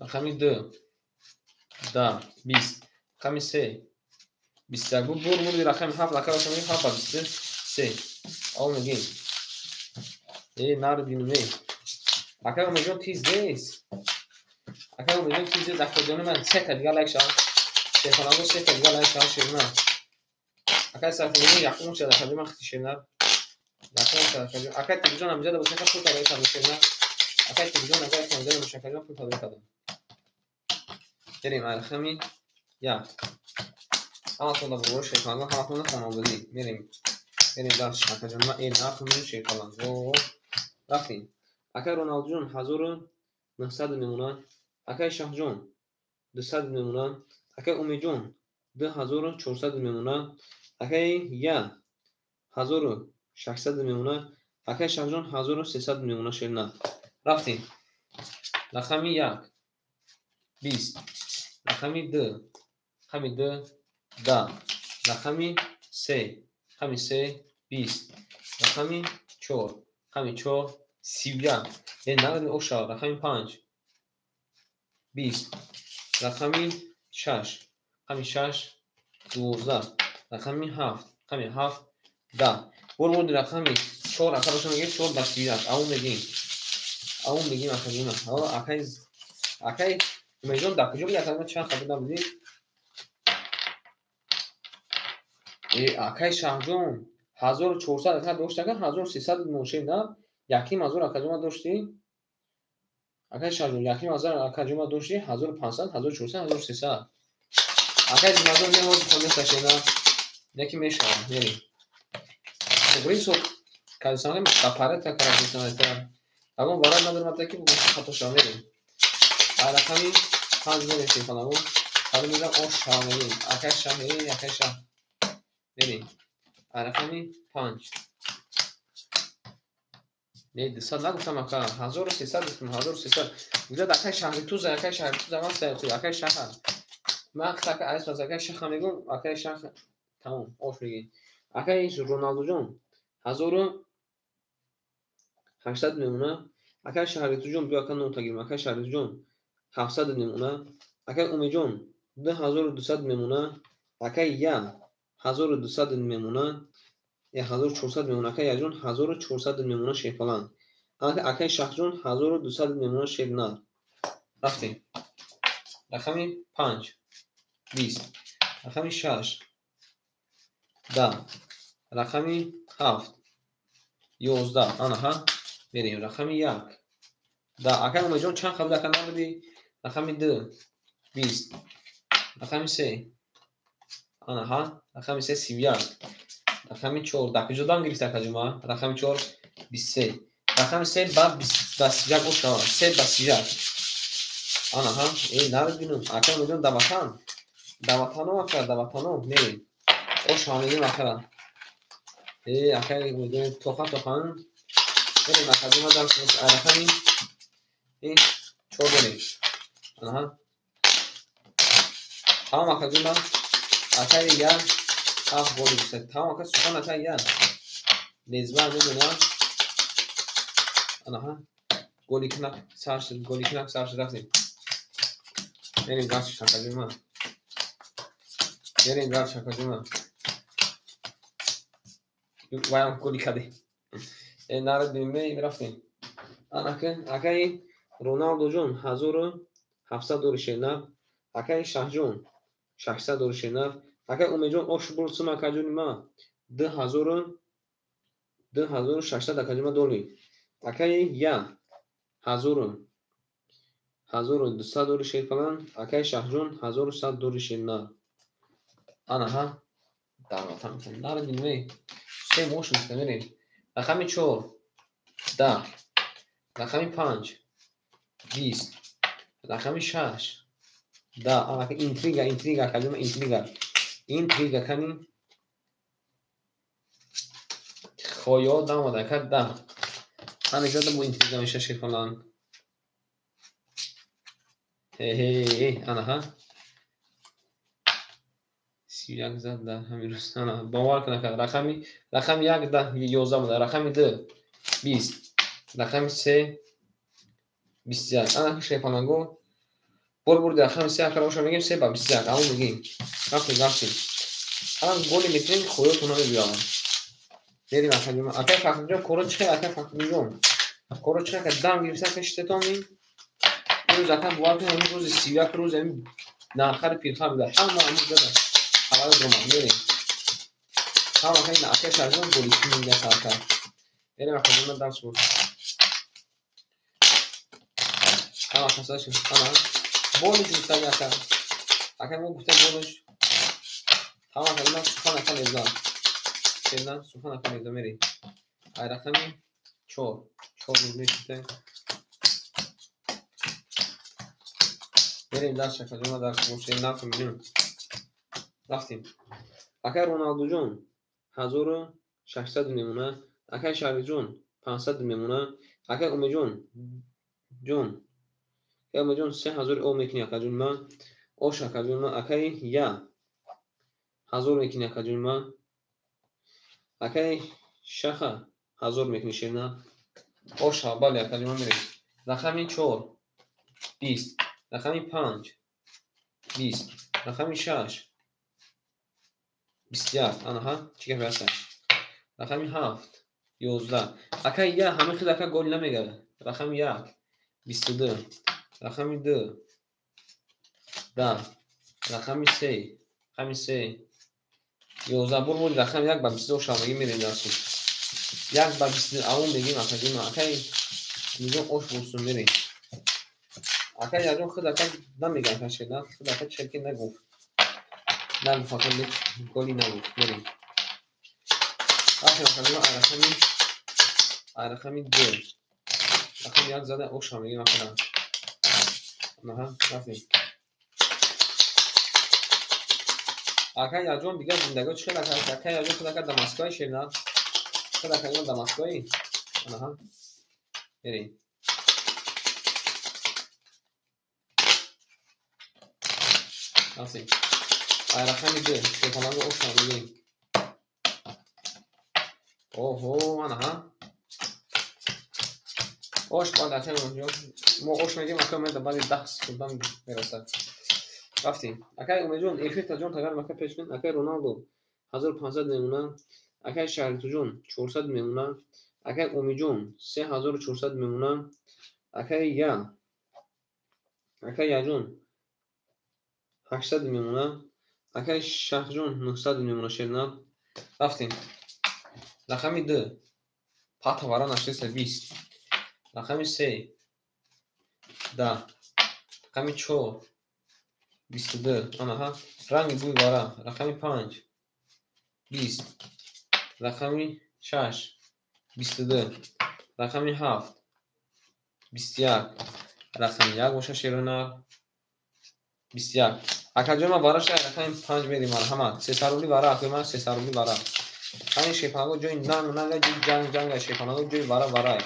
Рақами 2 10 20. Рақами 3 21. Бур мурди рақами 7 ака рақами 7 ба 23. Ав мегим. Э, нар бинум, э. Ака Умедҷон тиз нест. Ака Умедҷон тиз нест. Акаҷони ман се та дигар лайк шавад. Шефанаго се та дигар лайк шавад ширина. Акаи Сайфуллоҷон якум шуд акаҷон ман хити ширина. Якум шуд акаҷон. Акаи Тибҷон ҳам ҷада бошад, пул та лайк шавад ширина. Акай Тегиҷон, акай Камзари Мушакаҷон пул подарок кардам. Берем рақами 1. Ҳаматон да бобои шерпалангон, ҳаматон да хонободӣ. Мерем. Мерем дарс акаҷон. Ма нарху шерпаланго. Рафтем. Акай Роналдуҷон 1900 мемонад. Акай Шаҳҷон 200 мемонад. Акай Умедҷон 2400 мемонад. Акай Я 1600 мемонад. Акай Шаҳҷон 1300 мемонад шерна. Рафтем. Рақами 1 20, рақами 2, рақами 2 10, рақами 3, рақами 3 20, рақами 4, рақами 4 31. Нагадем оша. Рақами 5 20, рақами 6, рақами 6 12, рақами 7, рақами 7 10. Бор бурди рақами 4 ака боша мегӯем 4 ба 31. Аву мегӯем. Аву мегӯем акаҷона. Ҳоло акай Умедҷон дар куҷо буди? Акаҷон чанд хабар набудӣ? Акай Шаҳҷон 1400 ака дошт, ака 1300 мошин на? Яким ҳазор акаҷома доштӣ? Акай Шаҳҷон, яким ҳазор акаҷома доштӣ? 1500, 1400, 1300. Акай Ҷумаҷон, не ҳозир хонда на? Неки мешавад, мерем. Туғри со кадисанга сапарата карадисаната. Ягон варад надорам ата ки хато шава, мерем. Рақами 5 мерем шефанаго. Ҳазор мегӯям ош шава мерем. Акай шаҳ, акай шаҳ. Мерем. Рақами 5. Не, 200 нагуфтам ака. 1300 гуфтам, 1300. Гуфтад акай шаҳри Туза, акай шаҳри Туза ман сай акай шаҳр. Ман ака айс пас акай шаҳр мегӯм, акай шаҳр тамом, ош мегӯем. Акай Роналдуҷон 1800 мемонад. Акай Шаҳритуҷон биё ака нота гирем. Акай Шаҳритуҷон 700 мемонад. Акай Умедҷон 2200 мемонад. Акай Я 1200 мемонад. 1400 мемонад. Акай Яҷон 1400 мемонад шерпаланг. Акай Шаҳҷон 1200 мемонад шернар. Рафтем. Рақами 5 20, рақами 6 10, рақами 7 11. Анаҳа мерем. Рақами 1 10. Акай Умедҷон чанд хабар ака набудӣ? Рақами 2 20, рақами 3 анаҳа, рақами 3 31, рақами 4 дар куҷо дам гирифта акаҷума? Рақами 4 23, рақами 3 ба 31 ошава, 3 ба 31. Анаҳа, нарид бинум. Акай Умедҷон дар ватан, дар ватано ака, дар ватано мерем. Ошава мегӯем акара. Акай Умедҷон тоха тохан. Мерем акаҷума дар рақами 4 мерем. Анаҳа. Тамом акаҷума. Акай Я 7 гол гирифта. Тамом ака сухан акай Я. Мезбан медонам. Анаҳа. Голи кинак сар шуд, голи кинак сар шуд, рафтем. Мерем дарс акаҷума. Мерем дарс акаҷума. Ваям голи каде. Нарид бинем, рафтем. Анака акай Роналдуҷон 1700 дори шернар. Акай Шаҳҷон 600 дори шернар. Акай Умедҷон ош бурд сум акаҷони ма 2600 акаҷома доли. Акай Я 1200 дори шерпаланг. Акай Шаҳҷон 1100 дори шернар. Анаҳа дар ватан нарид бинем. Се мош гуфта мерем. Рақами 4 10, рақами 5 20, рақами 6 10. Анака интрига, интрига акаҷома, интрига. Интрига кани хоё дамода ака 10. Ана зада бо интрига меша шерпаланг. Хе анаҳа. 31 зад дар ҳамин рӯз. Ана бовар кун ака. Рақами 1 10 11 буда. Рақами 2 20, рақами 3 21. Ана шерпаланго бор бурди рақами 3 ака боша мегӯем 3 ба 21. Аву мегӯем. Рафтем, рафтем. Ана голи метавонем хоётон намебиёвам. Мерем акаҷума. Акай Фахриҷон коро чӣ хел? Акай Фахриҷон коро чӣ хел? Дам гирифта ака шитетон ин рӯз ака бовар кунед ҳамин рӯзи 31 рӯз ҳамин нархари пирха буда. Ҳама ҳамин зада. Хабар дорам. Мерем. Ҳама ака ин акай Шаҳҷон голи мегӯяд ака. Мерем акаҷума дарс буд. Ҳама касаш ана болиш гуфтаги ака. Ака мо гуфта болиш. Ҳама калима сухан ака мезан. Шерна сухан ака мезан мери. Ай рақами 4. 4 рубли шуда. Мерем дар шакаҷона дар шер нарху миллион. Рафтем. Акай Роналдуҷон 1600 мемона. Акай Шарифҷон 500 мемона. Акай Умеҷон ҷон. Акай Умеҷон 3000 о мекунӣ акаҷон ма. Ош акаҷон ма. Акай я 1000 мекунӣ акаҷон ма. Акай Шаха 1000 мекунӣ шерна. Оша бале акаҷон ма мерем. Рақами 4 20. Рақами 5 20. Рақами 6 21. Анаҳа чӣ гап ҳаст? Рақами 7 11. Акай я ҳамин хел ака гол намегара. Рақами 1 22. Рақами 2 10. Рақами 3 рақами 3 11. Бур бур рақами 1 ба 22 шав мегим мерем дарсу. 1 ба 22 авон мегим акаҷон. Акай мизон ош бурсун мерем. Акай яҷон худ ака намега ака шена. Худ ака чеки нагуфт. Нагуфт ака голи нагуфт. Мерем. Рафтем акаҷон рақами 2. Рақами 1 зада оша мегим акада. Аҳа, рафтем. Акай яҷон дигар зиндагиҳо чӣ хел ака? Акай яҷон худ ака дар Москваи шена. Худ ака ҷон дар Москваи. Аҳа. Мерем. Рафтем. Ай рақами 2 шепаланго оша мегим. Оҳо, анаҳа. Ош баъд акай мо ош мегим, ака умеда баъди 10 секундан мерасад. Рафтем. Акай Умеҷон, эфирта ҷон тагар мака пеш кун. Акай Роналдо 1500 мемона. Акай Шаҳритуҷон 400 мемона. Акай Умиҷон 3400 мемона. Акай Я. Акай Яҷон 800 мемона. Акай Шаҳҷон 900 мемона шерна. Рафтем. Рақами 2 пата вара наштеса 20. Рақами 3 10. Рақами 4 22. Анаҳа. Ранги бӯи вара. Рақами 5 20. Рақами 6 22. Рақами 7 21. Рақами 1 боша шерона 21. Акаҷон ма вара шай рақами 5 мерем марҳамат. 300 рубли вара акои ман 300 рубли вара. Ҳамин шепанаго ҷои нанг нанга ҷои ҷанг ҷанга шепанаго ҷои вара варай.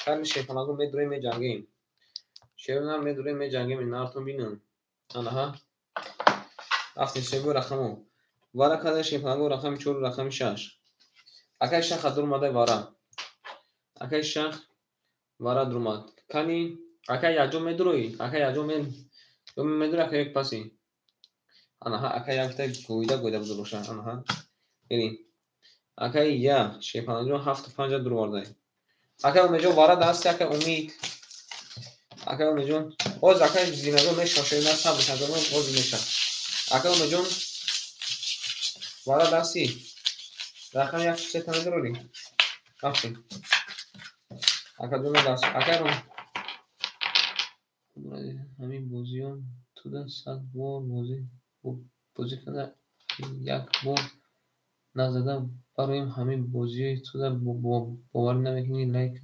Ҳамин шепанаго медурем меҷангем. Шерона медурем меҷангем нартон бинам. Анаҳа. Рафтем себу рақамо. Вара када шепанаго рақами 4 рақами 6. Акай шаха дурмадай вара. Акай шах вара дурмад. Кани акай яҷо медурои. Акай яҷо медурои акай як паси. Анаҳа акай якта гӯйда гӯйда буда боша. Анаҳа. Мерем. Акай я шепанаҷон 7 5 дурвардай. Акай Умеҷон вара дасти акай Умид. Акай Умеҷон боз акай зинаҷон меша шена сабр кардам боз меша. Акай Умеҷон вара дасти. Рақами 1 3 та медурори. Рафтем. Акаҷон даст. Акай Ром. Ҳамин бозиён туда 100 бор бозӣ карда як бор назада барои ҳамин бозиҳои туда боварӣ намекунӣ лайк.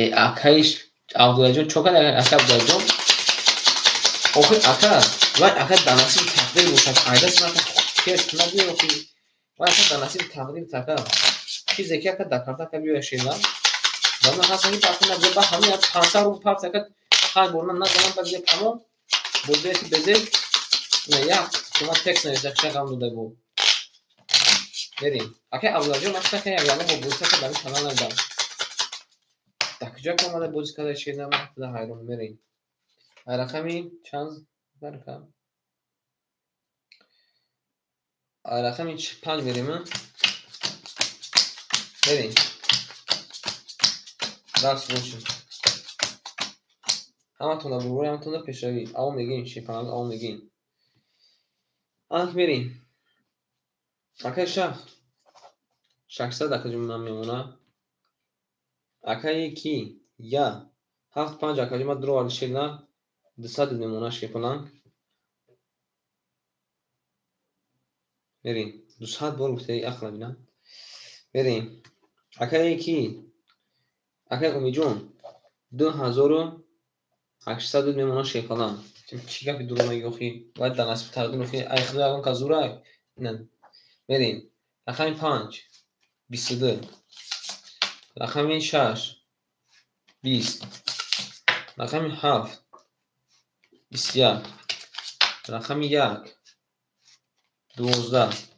Э акаи Абдуллаҷон чо кард ака Абдуллаҷон? Охир ака вай ака дар насиби тақдир бошад. Айдас ака кес набиё охир. Вай ака дар насиби тақдир ака. Чизе ки ака дар карта ака биёя шена. Замон ҳаст ки ака набиё ба ҳамин 500 рубл парт ака 5 бор назанам ба дига тамом. Бозие ки безеб на як шума текст нависта шағам дода бу. Мерем. Акай Абдуллаҷон ман ака як ягон бо бозӣ ака дар ин канал надидам. Дар куҷо ки омада бозӣ карда шена ман худа ҳайрон мерем. Ай рақами чанд барка? Ай рақами 5 мерем. Мерем. Дарс бошем. Ҳаматонда бурбур, ҳаматонда пешравӣ. Ав мегем, шепанаг ав мегем. Анак мерем. Акай шах 600 акаҷон ман мемона. Акае ки я 7 5 акаҷон ма дуроварди шерна 200 мемона шерпаланг. Мерем. 200 бор гуфтаи ақла бинам. Мерем. Акае ки? Акаи Умиҷон 2800 мемона шерпаланг. Чӣ гапи дурӯғ мегӣ охи? Бояд дар насиб тақдир охи. Ай худо ягон кас зурай. Мерем. Рақами 5 22. Рақами 6 20. Рақами 7 21. Рақами 1 12.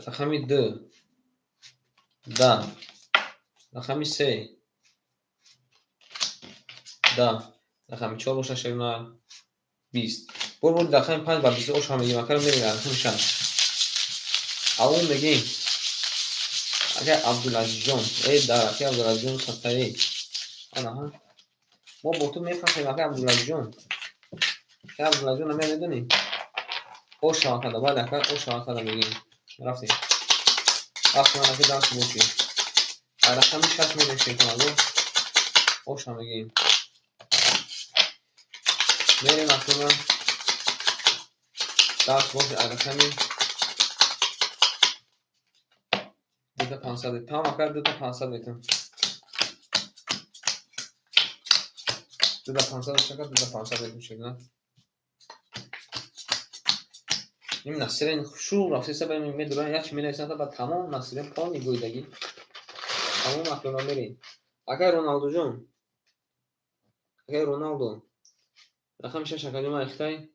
Рақами 2 10. Рақами 3 10. Рақами 4 боша шерна 20. Бор бор рақами 5 ба 20 ош ҳам мегим. Акара мерем рақами 6. Аввал мегим. Агар Абдулазизҷон, дар акаи Абдулазизҷон садқаи. Анаҳа. Мо бо ту мефаҳмем акаи Абдулазизҷон. Акаи Абдулазизҷон ҳама медонӣ? Ош шава када, бале ака ош шава када мегим. Рафтем. Рафтем анаки дарс боши. Рақами 6 мерем шерпаланго. Ош ҳам мегим. Мерем акуна. Дарс боши рақами 2500. Тамом ака 2500 метам. 2500 ака 2500 метам шерна. Ин Насирин хушу рафтеса ба медуран як менависанд ба тамом Насирин полни гӯйдагӣ. Тамом акуна мерем. Акай Роналдуҷон. Акай Роналдо. Рақами 6 акаҷон ма ихтай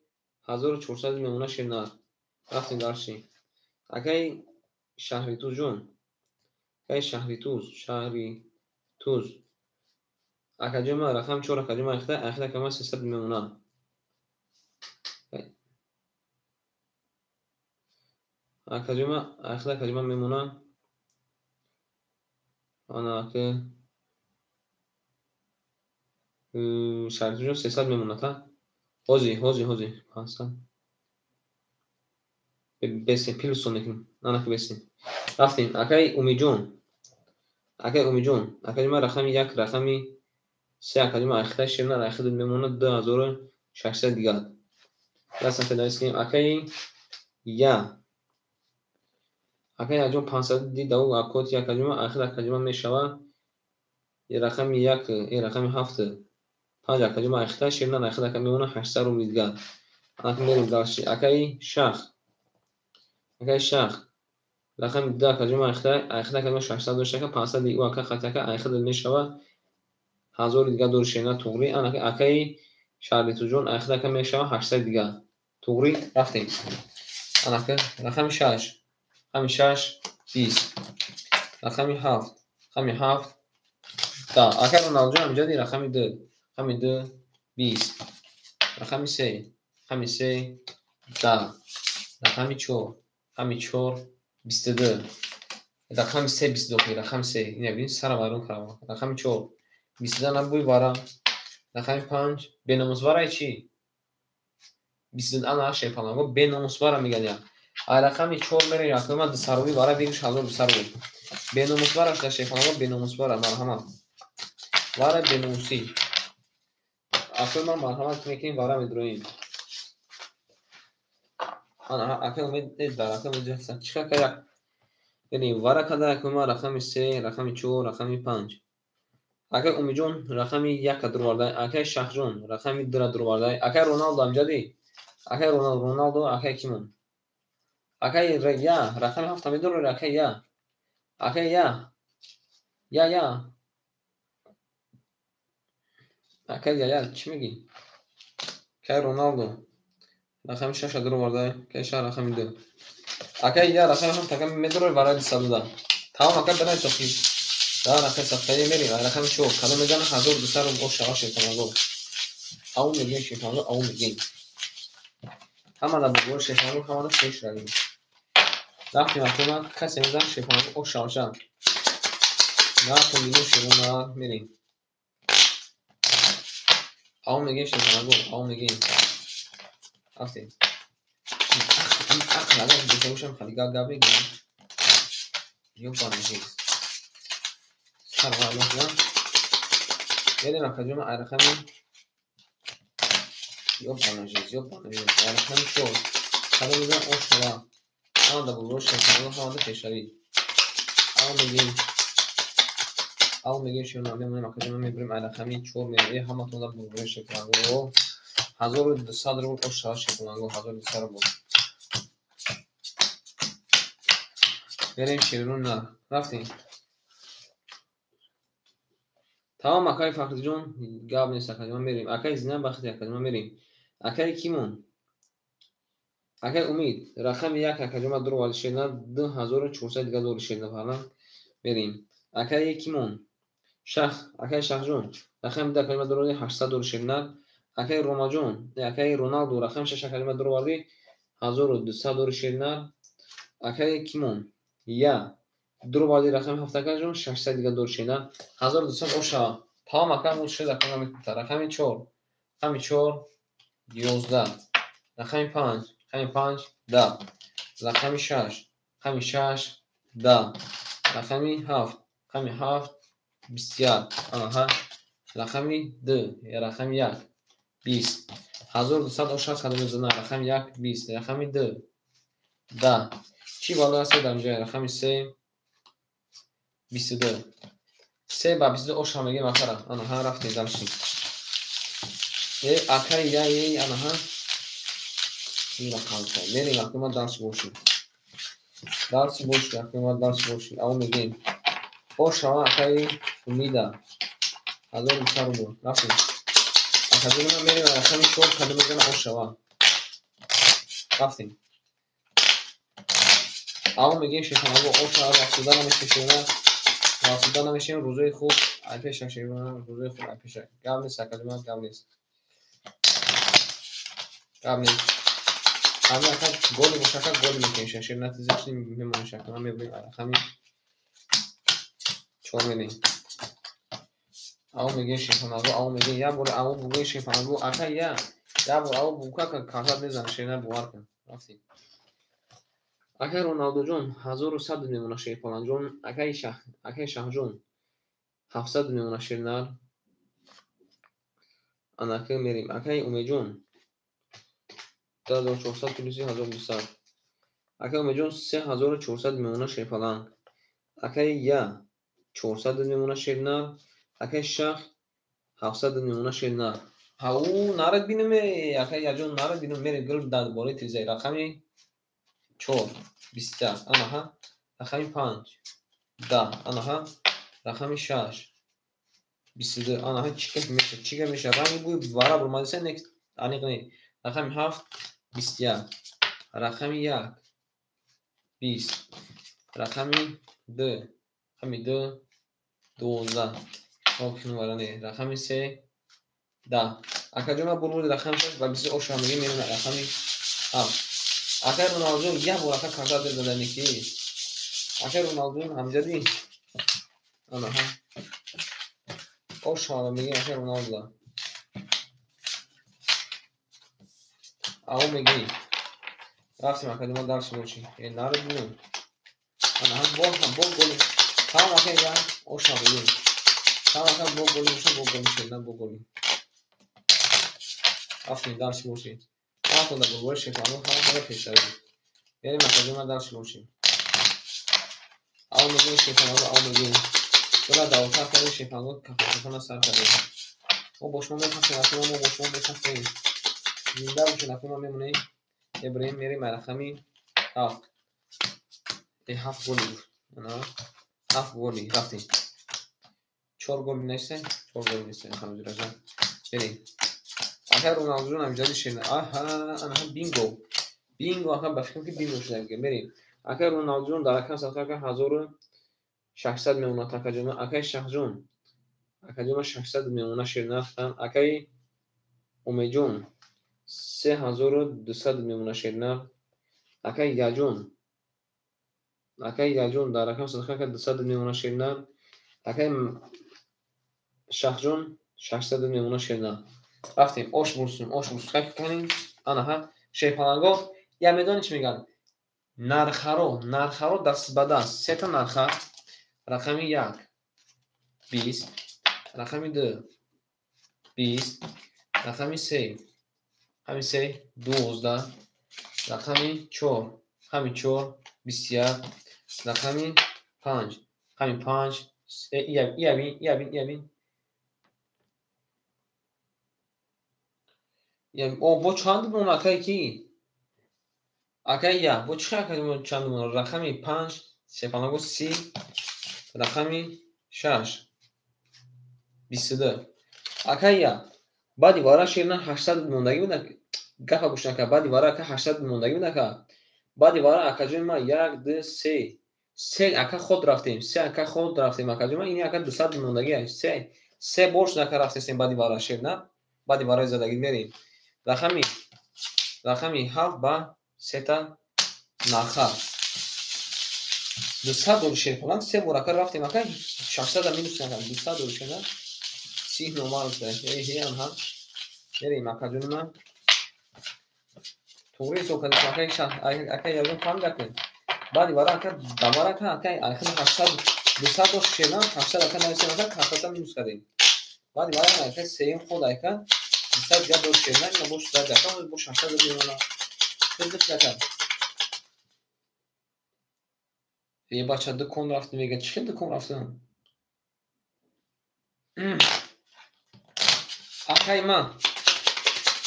1400 мемона шерна. Рафтем дарши. Акай Шаҳритузҷон. Акай Шаҳритуз, Шаҳритуз. Акаҷон ма рақами 4 акаҷон ма ихтай, ахир акаҷон ма 300 мемона. Акаҷон ма ахир акаҷон ма мемона. Ана ака Шаҳритузҷон 300 мемона та. Ҳози, ҳози, ҳози. 500. Бесем, плюсон мекунем. Анаки бесем. Рафтем. Акаи Умиҷон. Акаи Умиҷон. Акаҷон ма рақами 1, рақами 3 акаҷон ма ахираш шерна, ахир мемона 2600 дигар. Дастам федавис кунем. Акаи Я. Акаи Яҷон 500 ди дау акоти акаҷон ма ахир акаҷон ма мешава рақами 1, рақами 7. 5 акаҷон ма ахираш шерна, ахир ака мемона 800 рубли дигар. Анаки мерем дарши. Акаи Шах. Акаи Шах. Рақами 2 акаҷон ма ахир акаҷон ма 600 дошта ака 500 ди ака хати ака ахир мешава 1000 дигар дори шерна туғри. Анаки акаи Шаҳритуҷон ахир ака мешава 800 дигар. Туғри рафтем. Анаки рақами 6. Рақами 6 20. Рақами 7. Рақами 7 10. Акаи Роналдуҷон ҳамҷоди рақами 2. Рақами 2 20. Рақами 3. Рақами 3 10. Рақами 4. Рақами 4 22. Рақами 3 22. Рақами 3. Ина бин сара вайрон кардам. Рақами 4 22 набуй вара. Рақами 5 беномус вараи чӣ? 22 ана шерпаланго беномус вара меган я. А рақами 4 мерем якума 200 рубли вара бигиш 1200 рубл. Беномус вара шуда шерпаланго беномус вара марҳамат. Вара беномусӣ. Акума марҳамат мекунем вара медроем. Ана ака умед дар ака умед чӣ кар як. Яъне вара када якума рақами 3, рақами 4, рақами 5. Акаи Умиҷон рақами 1 дуровардай, акаи Шахҷон рақами 2 дуровардай, акаи Роналдо амҷади, акаи Роналдо, акаи кимон? Акаи Я, рақами 7 медорӣ, акаи Я. Акаи Я. Я, Я. Акаи Я, Я, чӣ мегӣ? Акаи Роналдо рақами 6 дуровардай, акаи Шах рақами 2. Акаи Я рақами 7 ака медорӣ барои 210. Тамом ака бинай тоқи. Да рақами садқаи мерем, рақами 4. Кадом мезанад 1200 рубл ош шава шерпаланго. Ав мегем шерпаланго, ав мегем. Ҳама дар бозори шерпаланго, ҳама дар пеш равем. Рафтем акуна касе мезанад шерпаланго ош шаваша. Рафтем бинем шерона мерем. Ав мегем шерпаланго, ав мегем. Рафтем. Ақл агар дошта бошам хали гап гап мегӯям. Ёбаный жизнь. Сар вайрон кунам. Мерем акаҷон рақами рақами 4. Кадом мезан ошава. Ҳамада бузург шефаланго, ҳамада пешравӣ. Ав мегем шерна мемонем акаҷон, мебарем рақами 4 мерем. Ҳаматонда бузург шефаланго. 1200 рубл ошава шефаланго, 1200 рубл. Мерем шерун на. Рафтем. Тамом акай Фахриҷон, гап нест акаҷон, мерем. Акай Зина Бахти акаҷон, мерем. Акай Кимон. Акай Умид, рақами 1 акаҷон ма дур варди шерна 2400 дига дори шерна фалан. Мерем. Акай Кимон. Шах, акай Шахҷон, рақами 2 акаҷон ма дур варди 800 дори шерна. Акай Ромаҷон, акай Роналду, рақами 6 акаҷон ма дур варди 1200 дори шерна. Акай Кимон. Я дур варди рақами 7 акаҷон 600 дига дори шерна. 1200 ошава. Тамом ака муд шед акаҷон мекута. Рақами 4. Рақами 4 11. Рақами 5. Рақами 5 10. Рақами 6. Рақами 6 10. Рақами 7. Рақами 7 21. Аҳа. Рақами 2, рақами 1 20. 1200 ошава кадом мезана. Рақами 1 20. Рақами 2 10. Чӣ бало аст дар инҷо? Рақами 3 22. 3 ба 22 ошава мегем акара. Анаҳа рафтем дальше. Акай я е анаҳа. Ин рақамҳо. Мерем акма дальше бошем. Дальше бошем, акма дальше бошем. Ав мегем. Ошава акай Умида. 1200 рубл. Рафтем. Акаҷон мерем рақами 4 кадом мезана ошава. Рафтем. Ав мегем шефанаго ошава рафтуда намешем. Рафтуда намешем. Рӯзои хуб айпеша шефана, рӯзои хуб айпеша. Гап нест акаҷон, гап нест. Гап нест. Ҳамин ака голи бошака голи мекунем шер натиҷа мемонем шакла мебарем рақами 4 мерем. Ав мегем шефанаго, ав мегем як бор ав бугӯи шефанаго ака я як бор ав бука касат мезанад шерна бовар кун. Рафтем. Акай Роналдуҷон 1100 мемона шерпаланҷон. Акай Шах, акай Шахҷон 700 мемона шернар. Анака мерем. Акай Умедҷон 2400 плюс 1200. Акай Умедҷон 3400 мемона шерпаланг. Акай Я 400 мемона шернар. Акай Шах 700 мемона шернар. Ҳау нарад бинем, акай Яҷон нарад бинем, мерем гул дар бораи тирзаи. Рақами 4 21. Анаҳа. Рақами 5 10. Анаҳа. Рақами 6 22. Анаҳа чӣ гап мешавад? Чӣ гап мешавад? Ранги бӯи вара бурмадиса не аниқ не. Рақами 7 21. Рақами 1 20. Рақами 2. Рақами 2 12. Хоб вара не. Рақами 3 10. Акаҷон ма бурмуди рақами 6 ба 20 ошава мегем мерем рақами 7. Акай Роналдуҷон як бор ака касат мезадани ки. Акай Роналдуҷон ҳамҷади. Анаҳа. Ошава мегем акай Роналду. Ав мегем. Рафтем акаҷон дальше бошем. Нарад бинем. Анаҳа боз ҳам боз голи. Тамом акай я ошава мегем. Тамом ака бо голи боша, бо голи шерна, бо голи. Рафтем дальше бошем. Ҳаматонда бурбори шефану ҳаматонда пешравӣ. Мерем акаҷон дальше бошем. Ав мегем шефану, ав мегем. Дора давотар кардем шефану, кафакафана сар кардем. Мо бо шумо мехастем, акаҷон мо бо шумо мехастем. Зинда бошед, акаҷон мемонем. Ебрем мерем рақами 7. 7 голи гуфт. Ана 7 голи рафтем. 4 голи нест, 4 голи нест, алҳамдулиллаҳ. Мерем. Акай Роналдуҷон ҳамҷади шерна. Аҳа, анаҳа бинго. Бинго ака ба фикрам ки бинго шуда. Мерем. Акай Роналдуҷон дар рақами 7 ака 1600 мемонад акаҷон. Акай Шахҷон акаҷон 600 мемонад шерна. Акай Умедҷон 3200 мемонад шерна. Акай Яҷон, акай Яҷон дар рақами 7 ака 200 мемонад шерна. Акай Шахҷон 600 мемонад шерна. Рафтем, ош бурсум, ош бурсум. Канем, анаҳа, шерпаланго. Я медонӣ чӣ мегӯянд? Нархаро, нархаро даст ба даст. Сета нарха. Рақами 1 20, рақами 2 20, рақами се, рақами се 12, рақами чор, рақами чор 21, рақами панҷ, рақами панҷ, иябин, иябин, иябин. О, бо чанд мон акай ки? Акай я, бо чӣ акай чанд мон? Рақами панҷ, сепанаго 30, рақами шаш, 22. Акай я, баъди вара шерна 800 мондагӣ буд, гапа гӯш нака, баъди вара ака 800 мондагӣ буд ака. Баъди вара акаҷони ма як, ду, се, се ака ход рафтем, се ака ход рафтем акаҷони ма, ини ака 200 мондагӣ, се бор шуд ака рафтесем баъди вара шерна, баъди вараи задагӣ мерем. Рақами ҳафт ба сета нарха. 200 дори шерпаланг, се бор ака рафтем ака, 600 минус ака, 200 дори шерна, 30 номар ҳа. Мерем акаҷони ман. Туғри ҳисоб кардем ака, ягон фаҳм накунед. Баъди вара ака давара ака ака айхел 800 200 дошт шерна, 800 ака нависем ака, картата минус кардем. Баъди вара ака сеюм ход ака 200 дигар дошт шерна, ина бош зад ака, бо 600 мемона. Хеле ака. Е бача дукон рафтем, мега чӣ хел дукон рафтем? Акай ман.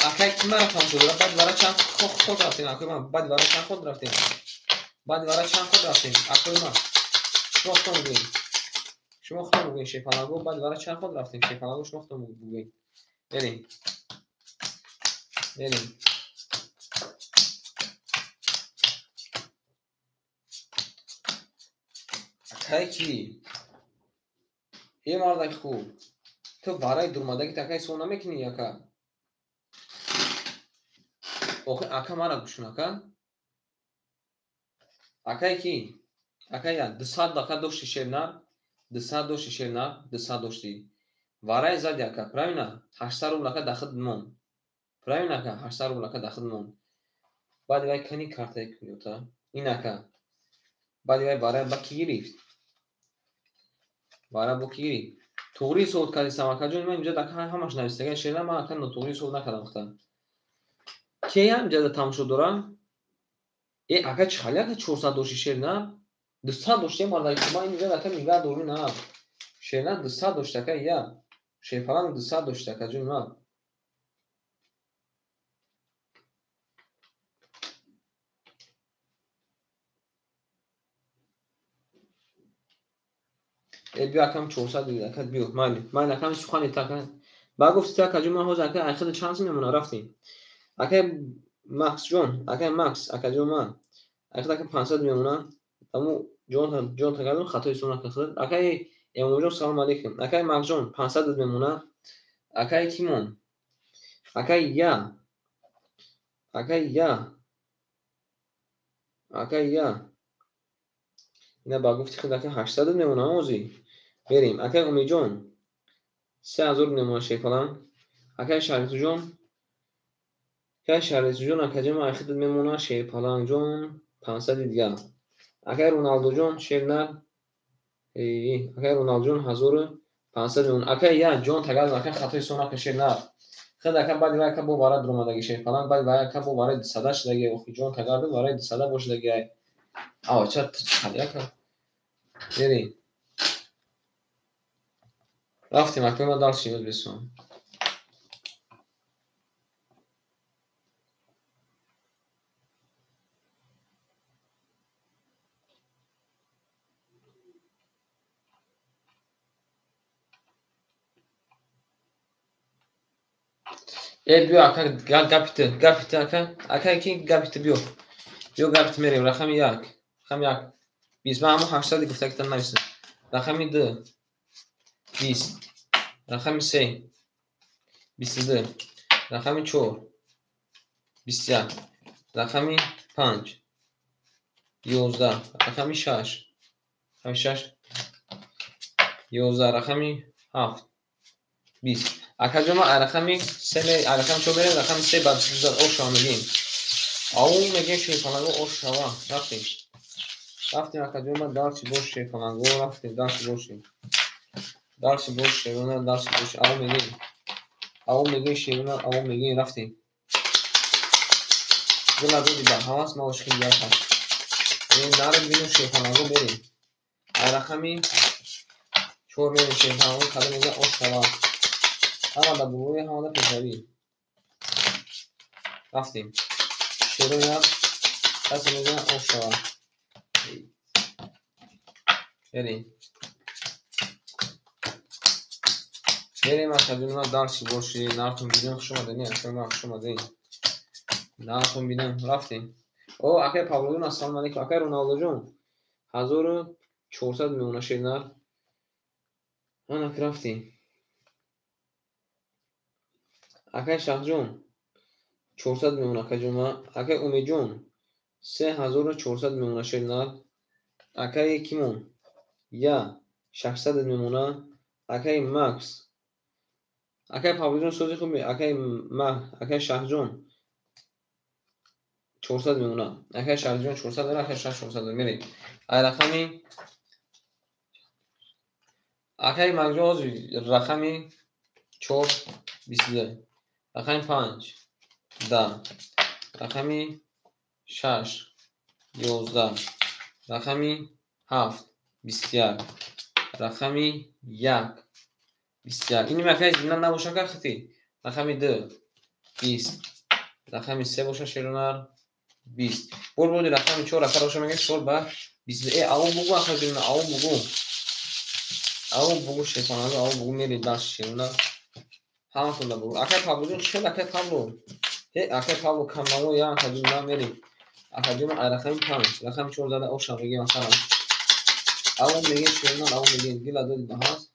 Акай ки мара тамошо дора, баъди вара чанд ход рафтем, акай ман, баъди вара чанд ход рафтем? Баъди вара чанд ход рафтем, акай ман. Шумо худтон бигӯед. Шумо худтон бигӯед, шефанаго, баъди вара чанд ход рафтем, шефанаго, шумо худтон бигӯед. Мерем. Мерем. Акай ки? Е мардаки хуб. Ту вараи дурмадагит ака ҳисоб намекунӣ ака? Охи ака мара гӯш кун ака. Акай ки? Ака я 200 ака дошти шерна, 200 дошти шерна, 200 дошти. Вараи зади ака, правильно? 800 рубл ака дахид мон. Правильно ака? 800 рубл ака дахид мон. Баъди вай кани картаи куниёта? Ин ака. Баъди вай вараи ба ки гирифт? Вара бо ки гирифт? Туғри ҳисоб кардисам акаҷон, ман инҷо ака ҳамаш навистаган шерна, ман ака нотуғри ҳисоб накардам хата. Ке ям инҷа тамошо дора? Э ака чӣ хали ака 400 дошти шерна? 200 дошти мардаки, ман инҷо ака нигаҳ дорӣ на. Шерна 200 дошти ака я. Шерпаланг 200 дошти акаҷон ман. Э биё акам 400 дид ака биё, майли. Майли акам сухани та ака. Ба гуфти та акаҷон ман ҳозир ака айхел чанд сум мемона рафтем. Акай Максҷон, акай Макс, акаҷон ман. Айхел ака 500 мемона. Аму ҷон ҷон та кардам хато ҳисоб накард. Акай Эмомҷон салом алейкум. Акай Максҷон 500 мемона. Акай кимон? Акай я. Акай я. Акай я. Ина ба гуфти худ ака 800 мемона ҳозир. Берем. Акай Умедҷон 3000 мемона шефалан. Акай Шарифҷон, акай Шарифҷон акаҷон айхид мемона шефаланҷон 500 дигар. Акай Роналдоҷон шернар, акай Роналдоҷон 1500 мемона. Акай я ҷон тагаз ака хато ҳисоб накун шернар. Худ ака баъди вай ака бо вара дуромадаги шефалан, баъди вай ака бо вараи 200 шудаги, охи ҷон тагарду вараи 200 бошудаги. Ава ча чали ака. Берем. Рафтем акай ма дальше ёд бесом. Э биё ака гапите, гапите ака, ака ки гапите биё. Биё гапите мерем, рақами як, рақами як. 20 ман ҳамон 800 гуфтагитан нависам. Рақами ду 20, рақами се 22, рақами чор 21, рақами панҷ 11, рақами шаш, рақами шаш 11, рақами ҳафт 20. Акаҷон ман рақами се рақами чор мерем, рақами се ба 22 ош шава мегӯем. Ау мегӯем шерпаланго ош шава. Рафтем. Рафтем акаҷон ман дарчи бош шерпаланго рафтем, дарчи бошем. Дарчи бош шерона, дарчи бош. Ау мегӯем. Аво мегӯем шерона, аво мегӯем рафтем. Дила доди ба ҳавас, ма ошиқи дигар кас. Наро бинем шерпаланго мерем. Ай рақами 4 мерем шерпаланго кадом мегӯяд ош шавад. Ҳама да бурӯи, ҳама да пешравӣ. Рафтем. Шероя касе мегӯяд ош шавад. Мерем. Мерем акаҷон, дарси боши, нартон бинем, хуш омадед, акаи ман хуш омадед. Нартон бинем, рафтем. О, акаи Павлоҷон, ассалому алайкум. Акаи Роналдоҷон, 1400 мемона шернар. Анак рафтем. Акаи Шаҳҷон, 400 мемона акаҷон. Акаи Умедҷон, 3400 мемона шернар. Акаи Кимон, я 600 мемона. Акаи Макс, акаи Павлоҷон сози хуби, акаи Мах, акаи Шаҳҷон 400 мемона. Акаи Шаҳҷон 400 дора, акаи Шаҳ 400 дора. Мерем. Ай рақами акаи Макҷон рақами 4 22, рақами 5 10, рақами 6 11, рақами 7 21, рақами 1 21. Ин акаи зина набоша ка хати. Рақами 2 20, рақами 3 боша шеронар 20. Бор боди рақами 4 ака боша мегӯяд 4 ба 22. Э, ау бугу ака зина, ау бугу. Ау бугу шерпаланго, ау бугу мери даст шеронар. Ҳаматон да бугу. Акаи Павлоҷон чӣ акаи Павло? Э, акаи Павло камнаво я ака ҷон мери. Ака ҷон ай рақами 5, рақами 4 зада оша мегӯям масалан. Ау мегӯем шеронар, ау мегӯем дила доди ба ҳаст.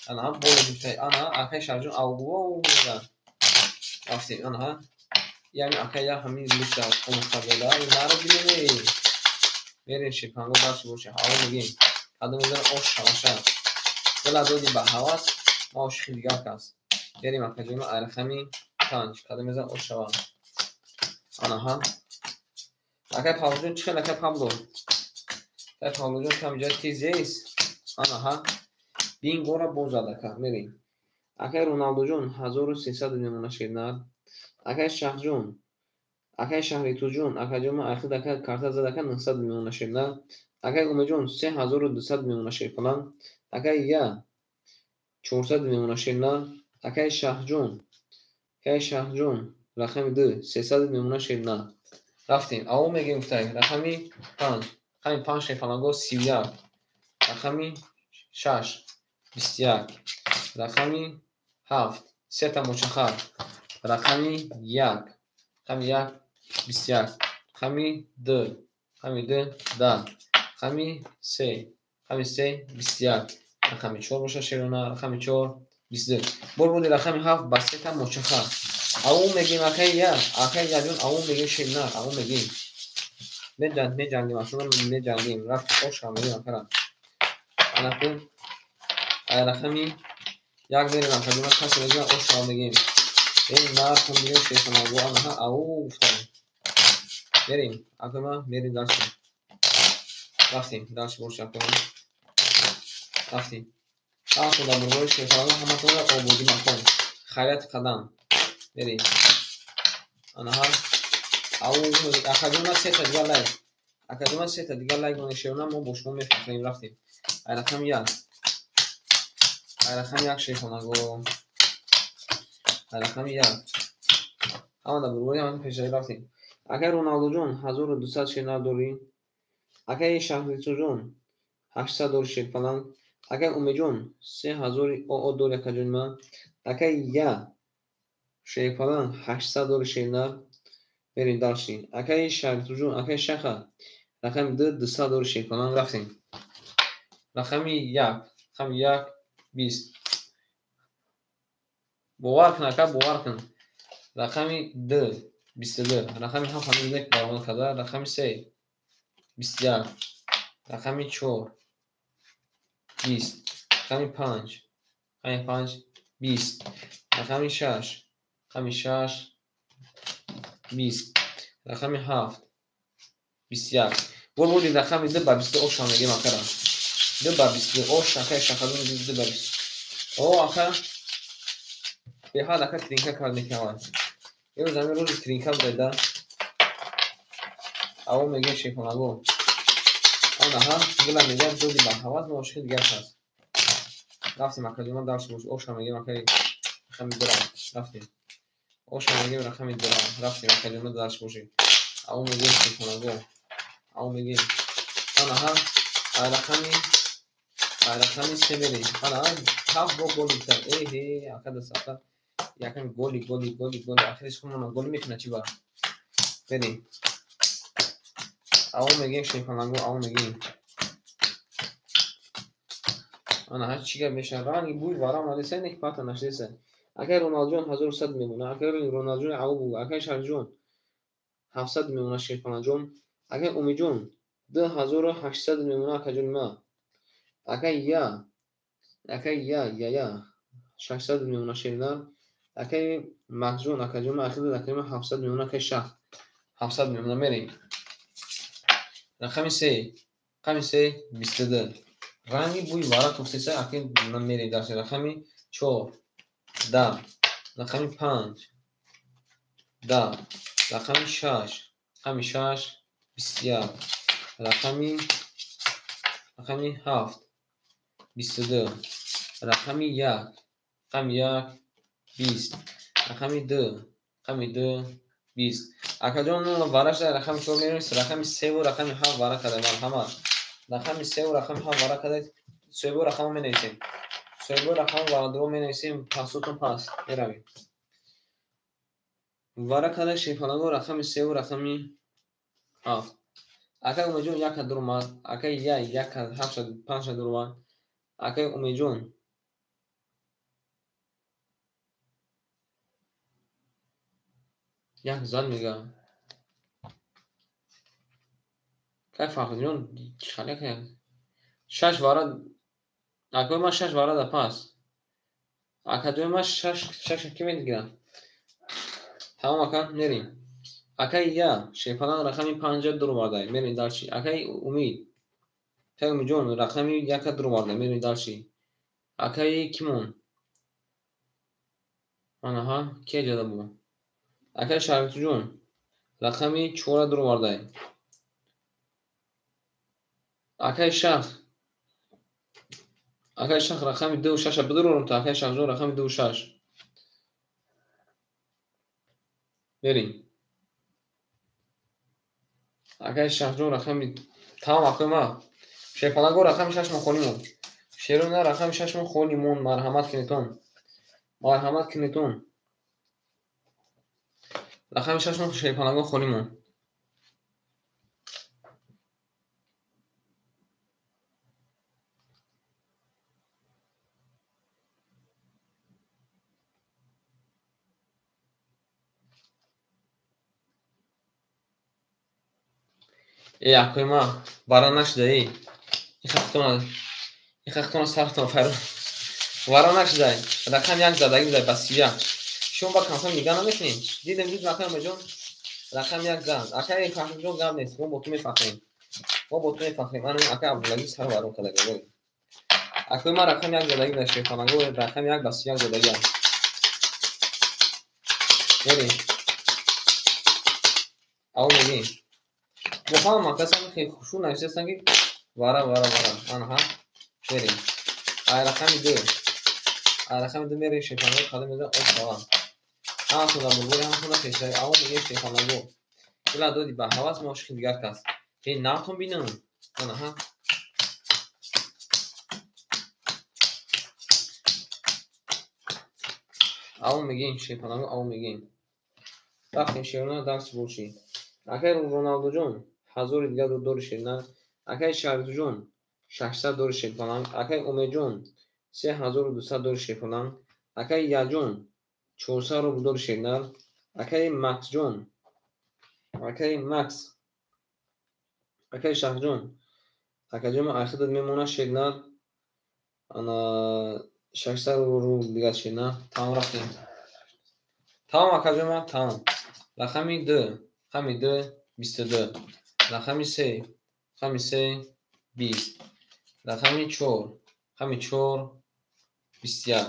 Ана боло гуфтай, ана акаи Шаҳҷон ау бугу рафтем, ана яъне акаи я ҳамин листа омӯхта дода, наро бинем. Мерем шерпанго дарси боша, ау мегӯем. Кадом мезанад ош шаваша. Дила доди ба ҳавас, ма ошиқи дигар кас. Мерем акаҷон ай рақами 5, кадом мезанад ош шава. Анаҳа. Акаи Павлоҷон чӣ хел акаи Павло? Акаи Павлоҷон кам ҷа тизест. Анаҳа. Бингора боз зад ака, мерем. Акаи Роналдоҷон 1300 мемона шернар. Акаи Шаҳҷон, акаи Шаҳритуҷон, акаҷон ман айхид ака карта зад ака 900 мемона шернар. Акаи Умедҷон 3200 мемона шерпаланг. Акаи Я 400 мемона шернар. Акаи Шаҳҷон, акаи Шаҳҷон рақами 2 300 мемона шернар. Рафтем. Аво мегӯем гуфтай рақами 5, рақами 5 шерпаланго 31, рақами 6 21, рақами 7 сета мочахар, рақами 1, рақами 1 21, рақами 2, рақами 2 10, рақами 3, рақами 3 21, рақами 4 боша шерона, рақами 4 22. Бор боди рақами 7 ба сета мочахар. Аво мегӯем акаи я, акаи яҷон аво мегӯем шернар, аво мегӯем. Меҷангем, аслан меҷангем. Рафт оша мегӯем акара. Анакун ай рақами 1 мерем акаҷон, касе мегӯяд оша мегӯем. Э, нартон бинем шерпаланго, анаҳа ау гуфтам. Мерем, акама мерем дарси. Рафтем, дарси боша акама. Рафтем. Ҳаматон дар бурбори шерпаланго, ҳаматонро ободӣ макон. Хайрияти қадам. Мерем. Анаҳа. Ау акаҷон сета дигар лайк. Акаҷон сета дигар лайк монед шерона, мо бо шумо мефахрем. Рафтем. Ай рақами 1. Ай рақами 1 шерпаланго. Ай рақами 1. Ҳама дар бурбори, ҳама пешравӣ рафтем. Акаи Роналдоҷон 1200 шернар дорӣ. Акаи Шаҳритуҷон 800 дори шерпаланг. Акаи Умедҷон 3000 оо дори акаҷони ман. Акаи Я шерпаланг 800 дори шернар. Мерем дарси. Акаи Шаҳритуҷон, акаи Шаха рақами 2 200 дори шерпаланг рафтем. Рақами 1, рақами 1 20. Бовар кун ака, бовар кун. Рақами 2 22, рақами 7 ҳамин нек баромад карда, рақами 3 21, рақами 4 20, рақами 5, рақами 5 20, рақами 6, рақами 6 20, рақами 7 21. Бор боди рақами 2 ба 22 оша мегӯем акара. 2 ба 22 ош акаи Шаҳритуҷон 2 ба 20. О ака Беҳад ака тринка кард мекавад. Имрӯз ҳамин рӯзи тринка буда. Аво мегӯем шерпаланго. Анаҳа, гула мегӯям доди ба ҳавас мо ошиқи дигар ҳаст. Рафтем акаҷон, дарс бош. Оша мегӯем акаи рақами дура. Рафтем. Оша мегӯем рақами дура. Рафтем акаҷон, дарс бошед. Аво мегӯем шерпаланго. Аво мегӯем. Анаҳа, рақами се мерем. Анаҳа, ҳафт бор гол гирифта. Эҳе, ака дастафта. Якам голи, голи, голи, голи. Ахириш худмона голи мекунад чи ба? Мерем. Аво мегӯем шерпаланго, аво мегӯем. Анаҳа, чӣ гап мешавад? Ранги бӯи варам надеса, не ки пата нашдеса. Акай Роналдҷон 1100 мемона. Акай Роналдҷон аво бугӯ. Акай Шарифҷон 700 мемона шерпаланҷон. Акай Умидҷон 2800 мемона акаҷони ма. Акай Я, акай Я, Я, 600 мемона шернар. Акай Максҷон, акаҷони ма, ахир акаи ма 700 мемона, акай Шах 700 мемона. Мерем. Рақами се, рақами се 22. Ранги бӯи вара тофтеса, акай мерем дарси. Рақами 4 10, рақами 5 10, рақами 6, рақами 6 21, рақами 7 22, рақами 1, рақами 1 20, рақами 2, рақами 2 20. Акаҷон, вара шуда рақами 4 мерем, рақами 3 ва рақами 7 вара карда. Марҳамат. Рақами 3 ва рақами 7 вара карда. Соҳибои рақамро менависем. Соҳибои рақамро варадро менависем, пасотон пас меравем. Вара карда шерпаланго рақами 3 ва рақами 7. Акай Умедҷон 1 дуромад, акай Я 1 7 5 дуромад. Акай Умедҷон як зад мега. Кай Фахриддинҷон чӣ хеле як 6 вара. Акои ман 6 вара да пас. Акаҷои ман 6 ки мегирам. Тамом ака, мерем. Акаи Я шерпаланг рақами 5 дуроварда. Мерем дарчи. Акаи Умид, акаи Умидҷон рақами 1 дуроварда. Мерем дарчи. Акаи кимон? Анаҳа, ки ҷада бу? Акаи Шарифҷон рақами 4 дуроварда. Акаи Шах, акаи Шах рақами 2 6 бидурорам то акаи Шахҷон рақами 2 6. Мерем. Акаи Шахҷон рақами тамом акои ма. Шерпаланго рақами 6 мо холӣ монд. Шерона рақами 6 мо холӣ монд. Марҳамат кунедон. Марҳамат кунедон. Рақами 6 мо шерпаланго холӣ монд. Э, акои ма, вара нашуда, э. Ихахтона сархтон файрон. Вара нашуда. Рақам 1 задагӣ буда ба 31. Шумо ба камкам нигаҳ намекунед? Дидем, дидем акаи Умедҷон рақам 1 зад. Акаи Фахриҷон гап нест, мо бо ту мефахрем. Мо бо ту мефахрем. Ана акаи Абдулазиз сар варон карда. Акои ма рақам 1 задагӣ буда шерпаланго, рақам 1 ба 31 задагӣ. Мерем. Аво мегӯем. Бо ҳама касам хеле хушу нависастанд ки вара, вара, вара. Анаҳа, мерем. Ай рақами 2. Ай рақами 2 мерем шерпаланго қадам мезанем об шава. Ҳаматон дар бурбори, ҳаматон дар пешравӣ. Аво мегӯем шерпаланго. Дила доди ба ҳавас мо ошиқи дигар кас. Э, натон бинам. Анаҳа. Аво мегӯем шерпаланго, аво мегӯем. Рафтем шерона дарс бошӣ. Акай Роналдуҷон 1000 дигар дори шернар. Акай Шарифҷон 600 дори шерпаланг. Акай Умедҷон 3200 дори шерпаланг. Акай Яҷон 400 рубл дори шернар. Акай Максҷон, акай Макс, акай Шахҷон, акаҷон ма ахират мемона шернар. Ана 600 рубл дигар шернар. Тамом рафтем. Тамом акаҷон ма, тамом. Рақами 2, рақами 2 22, рақами 3, рақами 3 20, рақами 4, рақами 4 21,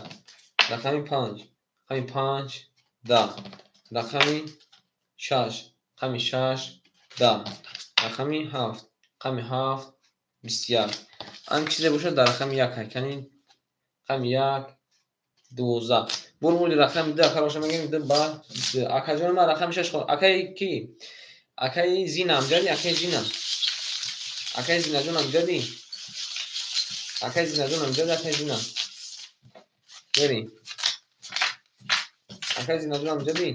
рақами 5, Рақами 5 10. Рақами 6. Рақами 6 10. Рақами 7. Рақами 7 21. Ан чизе бошад дар рақами 1 ҳайкани. Рақами 1 12. Бурмули рақами 2 ака боша мегӯем 2 ба 22. Акаҷон ман рақами 6 хо. Акаи ки? Акаи Зина амҷади, акаи Зина. Акаи Зинаҷон амҷади. Акаи Зинаҷон амҷади, акаи Зина. Бери. Акаи Зинаҷон амҷади.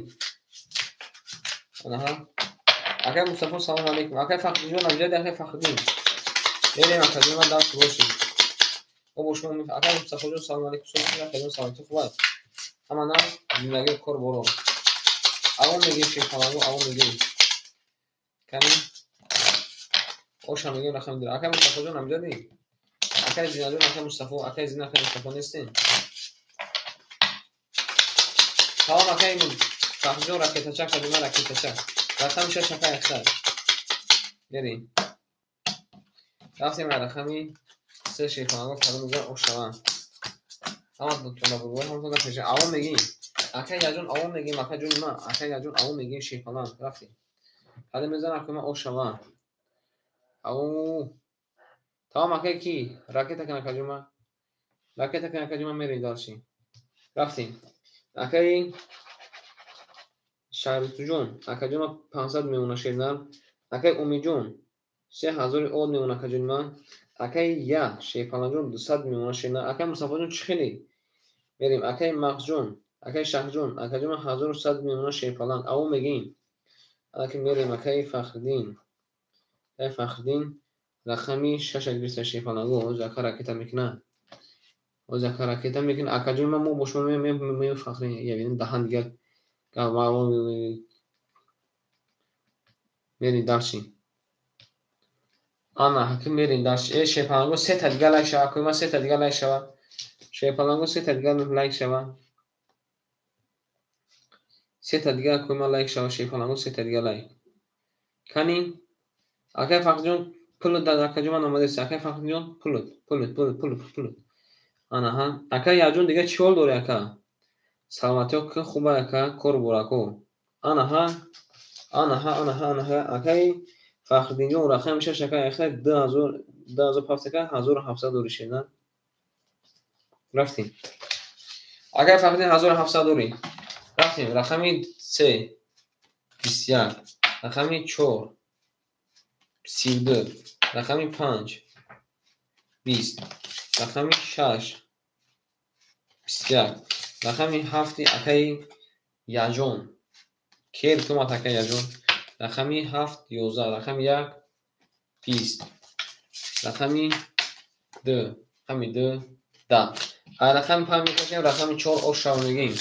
Аҳа. Акаи Мустафо салом алейкум. Акаи Фахриддинҷон амҷади, акаи Фахриддин. Берем акаҷон ман дарс бошем. Мо бо шумо акаи Мустафоҷон салом алейкум. Салом акаҷон саломатӣ хуб аст. Ҳама нав зиндагӣ кор боро. Авом мегӯем шерпалангу авом мегӯем. Кани оша мегӯем рақами 2. Акаи Мустафоҷон амҷади. Акаи Зинаҷон, акаи Мустафо, акаи Зина, акаи Мустафо нестем. Салом акаи Фахриҷон ракетача, кадима ракетача. Рақами 6 акаи Ахтар. Берем. Рафтем рақами 3 шерпалангу кадом мегӯяд ошава. Ҳама тонда бурбор ҳама тонда пеша. Авом мегӯем. Акаи Яҷон авом мегӯем, акаи ҷони ман, акаи Яҷон авом мегӯем шерпаланг. Рафтем. Кадом мезанад акаи ман ошава. Ау. Тамом акаи ки? Ракета кана акаҷон ман. Ракета кана акаҷон ман мерем дальше. Рафтем. Акаи Шаҳритуҷон, акаҷон ман 500 мемона шернар. Акаи Умиҷон 3000 од мемона акаҷони ман. Акаи Я Шерпаланҷон 200 мемона шернар. Акаи Мустафоҷон чӣ хеле? Мерем. Акаи Мағзҷон, акаи Шаҳҷон, акаҷон ман 1100 мемона шерпаланг. Авом мегӯем. Аки мерем акаи Фахриддин. Акаи Фахриддин рақами 6 гирифта шерпалангу. Ҳозир ака ракета мекунад. Ҳозир ака ракета мекунад. Акаҷон ман мо бо шумо меоем Фахриддин. Я бинем даҳан дигар. Мерем дальше. Ана ҳаким мерем дальше. Э шерпалангу сета дигар лайк шава. Акои ман сета дигар лайк шава. Шерпалангу сета дигар лайк шава. Сета дигар акои ман лайк шава. Шерпалангу сета дигар лайк. Кани акаи Фахриҷон пулут дад акаҷон ман омадааст. Акаи Фахриҷон пулут, пулут, пулут, пулут, пулут. Ана ҳа. Акаи Яҷон дигар чӣ ҳол дорӣ ака? Саломатиё ки хуба ака, кор борако. Ана ҳа. Ана ҳа, ана ҳа, ана ҳа. Акаи Фахриддинҷон рақами 6 акаи Ахтар 2000 2007 ака 1700 дорӣ шена. Рафтем. Акаи Фахриддин 1700 дорӣ. Рафтем. Рақами 3 21, рақами 4 32, рақами 5 20, рақами 6 21, рақами 7 акаи Яҷон. Кер тумат акаи Яҷон. Рақами 7 11, рақами 1 20, рақами 2, рақами 2 10. А рақами 5 мекашем, рақами 4 ошава мегӯем.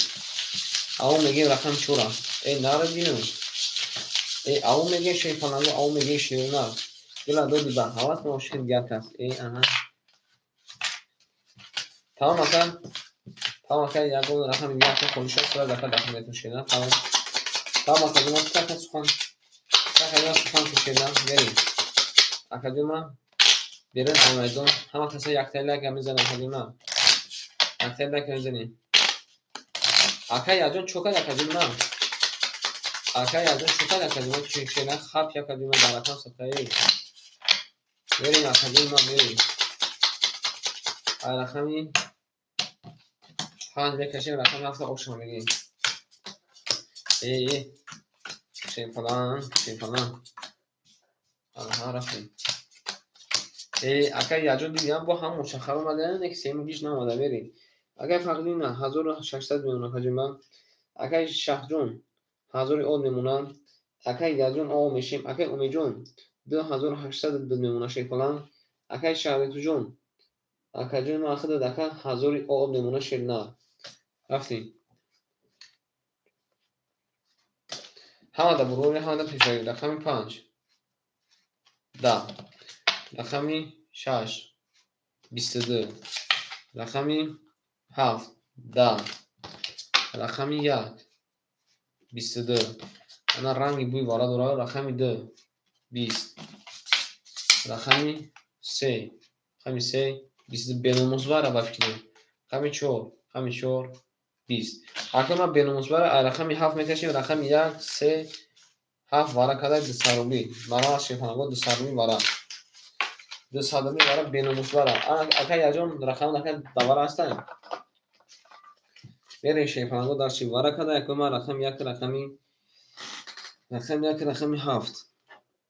Авом мегӯем рақами 4. Э нара бинам. Э авом мегӯем шерпалангу, авом мегӯем шернар. Дила доди ба ҳавас ма ошиқи дигар кас. Э аҳа. Тамом ака. Тамом ака, ягон рақами дигар ака холиш аст, сурат ака дахл метон шернар. Тамом. Тамом ака ҷон, ака сухан. Ака ҷон сухан шернар. Мерем. Ака ҷон ман берун омадон. Ҳама каса яктаи лайк мезанам ака ҷон ман. Яктаи лайк мезанем. Ака Яҷон чо кард ака ҷон ман? Ака Яҷон чо кард ака ҷон ман? Шернар хап ака ҷон ман дар рақам сатаи. Мерем ака ҷон ман мерем. Рақами 5 мекашем, рақами 7 ошо мегӯем. Э э шерпаланг, шерпаланг. Аҳа рафтем. Э акаи Яҷон дидиам бо ҳам мушаххар омада, не ки сеюм гиш наомада мерем. Акаи Фахриддин 1600 мемонад акаҷон ман. Акаи Шаҳҷон 1000 од мемонад. Акаи Яҷон о мешем. Акаи Умиҷон 2800 мемонад шерпаланг. Акаи Шаҳритуҷон акаҷон ман худат ака 1000 од мемонад шернар. Рафтем. Ҳама да бурори, ҳама да пешравӣ. Рақами 5 10, рақами 6 22, рақами 7 10, рақами 1 22. Ана ранги бӯи вара дорад. Рақами 2 20, рақами 3, рақами 3 22. Беномусвара ба фикрам. Рақами 4, рақами 4 20. Акай ма беномусбара рақами 7 мекашем, рақами 1, 3, 7 вара када 200 рубли. Мара шефанаго 200 рубли вара. 200 рубли вара беномусбара. Акай яҷон рақам ака давара ҳастанд. Мерем шефанаго дарчи вара када акай ма рақами 1 рақами 1 рақами 7.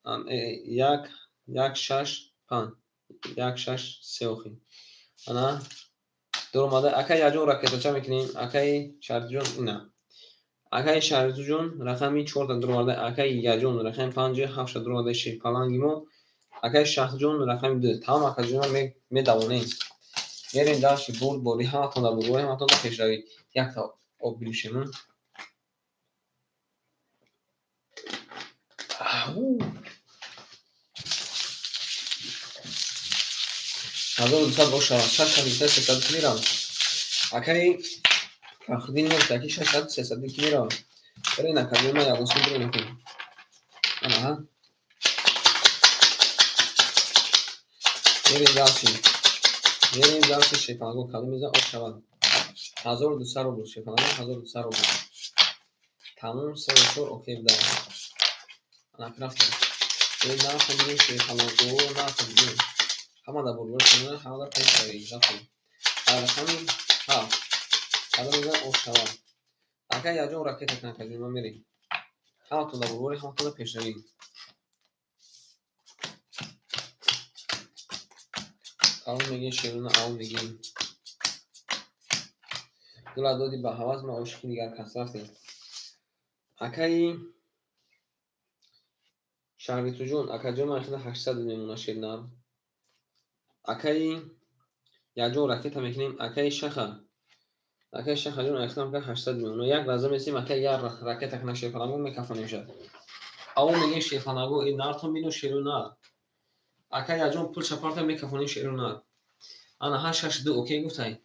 1 1 6 5 1 6 3 охи. Ана дуромада акай яҷон ракетача мекунем, акай Шарифҷон ина. Акай Шарифҷон рақами 4 та дуромада, акай Яҷон рақами 5 7 та дуромада шерпаланги мо, акай Шаҳҷон рақами 2. Тамом акаҷон медавонем. Мерем дарши бурд бори ҳаматон дар бурд, ҳаматон дар пешравӣ. Якта об билӯшем. Ау! 1200 боша, 600 300 мирам. Акай Фахриддин мегуфт, ки 600 300 ки мирам. Барои накардем ма ягон сум мекунем. Ана мерем дарси. Мерем дарси шефанго кадом мезан об шавад. 1200 рубл шефанго 1200 рубл. Тамом 3 4 окей буда. Ана рафтем. Э нархо шефанго нархо бигем. Ҳама дар бурбори шумо, ҳама дар пешравӣ. Рафтем. Рақами 7. Кадом мезан об шавад. Акай яҷон ракета накардем, ма мерем. Ҳаматон дар бурбори, ҳаматон дар пешравӣ. Ав мегем шеруна, ав мегем. Гула доди ба ҳавас, ма ошиқи дигар кас рафтем. Акаи Шаҳритуҷон, акаҷон ман 800 мемона шернар. Акаи яҷон ракета мекунем, акаи Шаха. Акаи Шахаҷон айхтам ка 800 мемона. Як лаҳза месем, акаи як ракета кна шерпаланго мекафонем шад. Ав мегем шерпаланго, э нартон бино шеру нар. Акаи яҷон пул шапарта мекафонем шеру нар. Ана ҳа 6 2 окей гуфтай.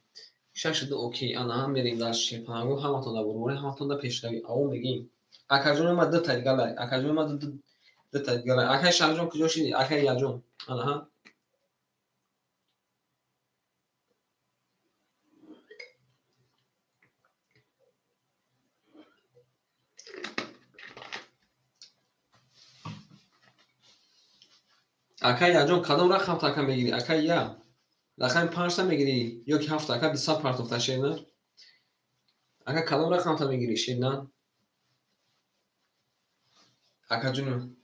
6 2 окей. Ана ҳа мерем дар шерпаланго, ҳаматон дар бурбори, ҳаматон дар пешравӣ. Ав мегем. Акаҷон ма ду та дигалай. Акаҷон ма ду та дигалай. Акаи Шаҳҷон куҷо шиди? Акаи яҷон. Ана ҳа. Акай яҷон кадом рақам така мегирӣ? Акай я. Рақами 5 та мегирӣ ё ки 7 та? Ака 200 партофта шерна. Ака кадом рақам та мегирӣ шерна? Акаҷон.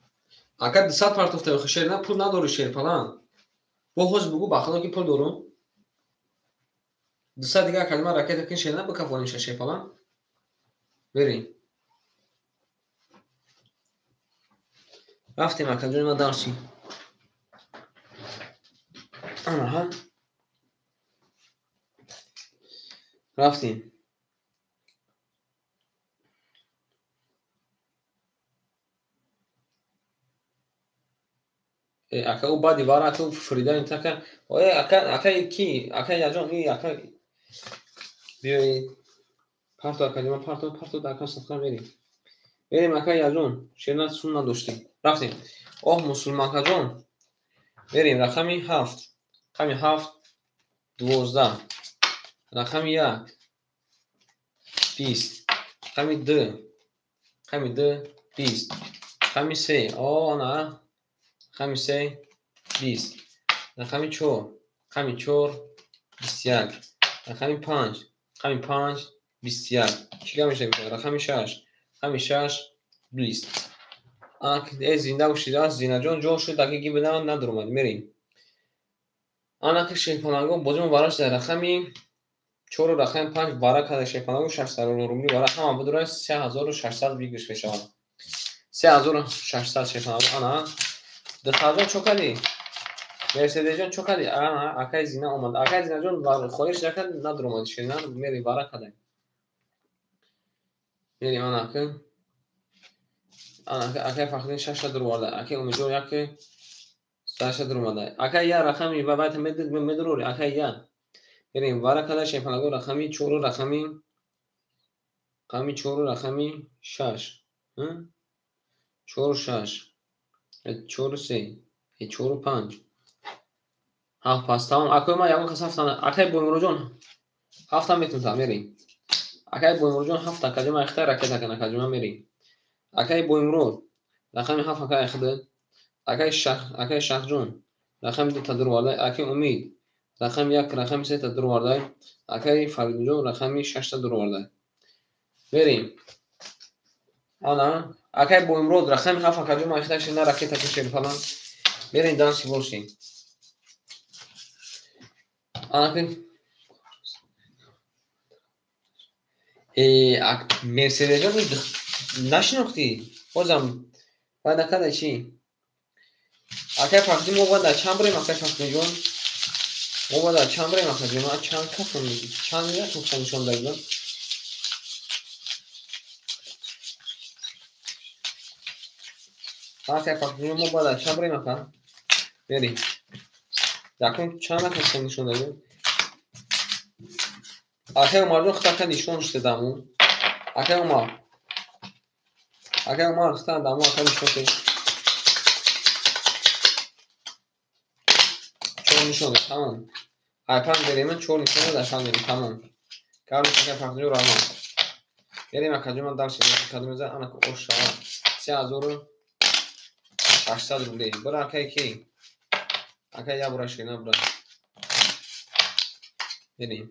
Ака 200 партофта ё шерна пул надорӣ шерпалан. Бо ҳоз бугу ба худо ки пул дорум. 200 дига акаҷон ракета кин шерна бикафоним шерпалан. Берем. Рафтем акаҷон ма дарси. Аҳа. Рафтем. Ака ӯ баъди вара ака ӯ фуридани така. Ое ака ака ки? Ака яҷон и ака биёед. Парто акаҷон парто парто ака сафар мерем. Мерем ака яҷон. Шерна сум надоштем. Рафтем. Оҳ мусулманкаҷон. Мерем рақами 7. Рақами 7 12. Рақами 1 20. Рақами 2. Рақами 2 20. Рақами 3. О, ана. Рақами 3 20. Рақами 4. Рақами 4 21. Рақами 5. Рақами 5 21. Чӣ гап мешавад? Рақами 6. Рақами 6 20. Ана зинда бошида, Зинаҷон ҷо шуд, аки ги бидан надуромад. Мерем. Ана ки шерпаланго бозимо вараш дар рақами 4 рақами 5 вара када шерпаланго 600 рубли вара ҳама будура 3600 выигрыш мешавад. 3600 шерпаланго. Ана духтарҷон чо кардӣ? Мерседесҷон чо кардӣ? Ана акаи Зина омад. Акаи Зинаҷон хоҳиш накард надуромад шерна мери вара када. Мерем ана ки ана акаи Фахриддин 6 дуроварда. Акаи Умидҷон 1 6 дуромада. Акаи я рақами ва байта медурори акаи я. Мерем вара када шерпаланго рақами 4 рақами 4 рақами 6. 4 6 4 3 4 5 7 пас тамом. Акаи ма ягон кас ҳафта акаи Боимуроҷон ҳафта метунта мерем. Акай Боимуродҷон 7 акаҷон ман ихта ракета кан акаҷон ман мерем. Акай Боимурод рақами 7 ака айхда. Акай Шах, акай Шахҷон рақами 2 та дуровардай. Акай Умид рақами 1, рақами 3 та дуровардай. Акай Фаридунҷон рақами 6 та дуровардай. Мерем. Ана, акай Боимурод рақами 7 акаҷон ман ихта шина ракета ки шерфалан. Мерем данси бошем. Ана ки Мерседесҷон нашинохтӣ? Бозам вай накарда чӣ? Акай Фахриддин мо бояд дар чанд бирем, акай Фахриддинҷон? Мо бояд дар чанд бирем, акаҷон? Ман чанд касам, чанд як нуқта нишон додам? Акай Фахриддинҷон, мо бояд дар чанд бирем, ака? Берем. Якум чанд нуқта нишон додем? Акай Умарҷон хита ака нишон шуда даму. Акай Умар. Акай Умар хита даму ака нишон шуда. 4 нишон дод, тамом. Айпан берем, 4 нишон дод, айпан берем, тамом. Карлос акай Фахриддин Раҳмон. Берем акаҷон, ман дарси кадом мезанам, ана ки ош шава. 3800 рублей. Бира акай ки? Акай я бура шина бура. Берем.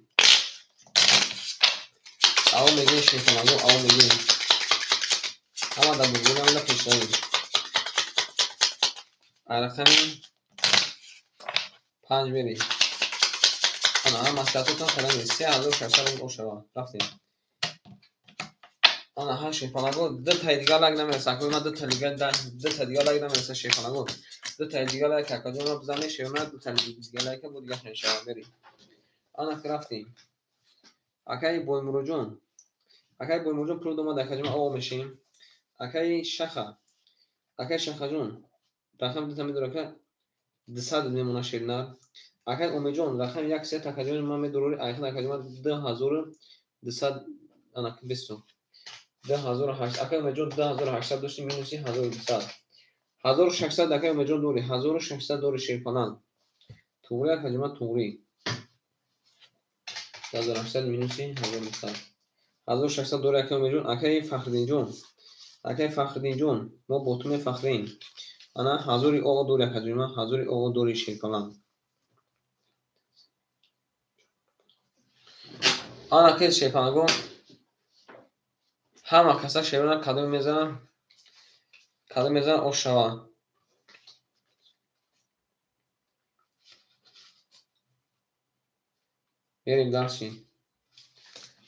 Ао мегӯем шерхонаго, ао мегӯем. Ҳама дар бурбурам ла пешравӣ. Рақами 5 берем. Ана, ҳама маслиҳатотон кардам. 3600 рубл ошава. Рафтем. Ана, ҳа шерхонаго, ду таи дигар лайк намераса. Акои ман ду та дигар лайк намераса шерхонаго. Ду таи дигар лайк акаҷон ман бизанем шерхона, ду таи дигар лайка бо дигар мешава. Берем. Ана ки рафтем. Акаи Боимуродҷон. Акаи Боимуродҷон пул домад, акаҷон ман оғо мешем. Акаи Шаха. Акаи Шахаҷон рақами 2 та медорад, ака 200 мемона шернар. Акаи Умедҷон рақами 1 3 акаҷон ман медорори, айхна акаҷон ман 2200 ана бисту. 2800. Акаи Умедҷон 2800 дошти минуси 1200. 1600 акаи Умедҷон дори, 1600 дори шерпалан. Туғри акаҷон ман туғри. 1800 минуси 1200. 1600 дори акаи Умедҷон. Акаи Фахриддинҷон. Акаи Фахриддинҷон, мо бо ту мефахрем. Ана 1000 оғо дори акаҷон ман, 1000 оғо дори шерпалан. Ана ки шерпалагон ҳама каса шерона кадом мезанам, кадом мезанам ош шава. Берем дарси.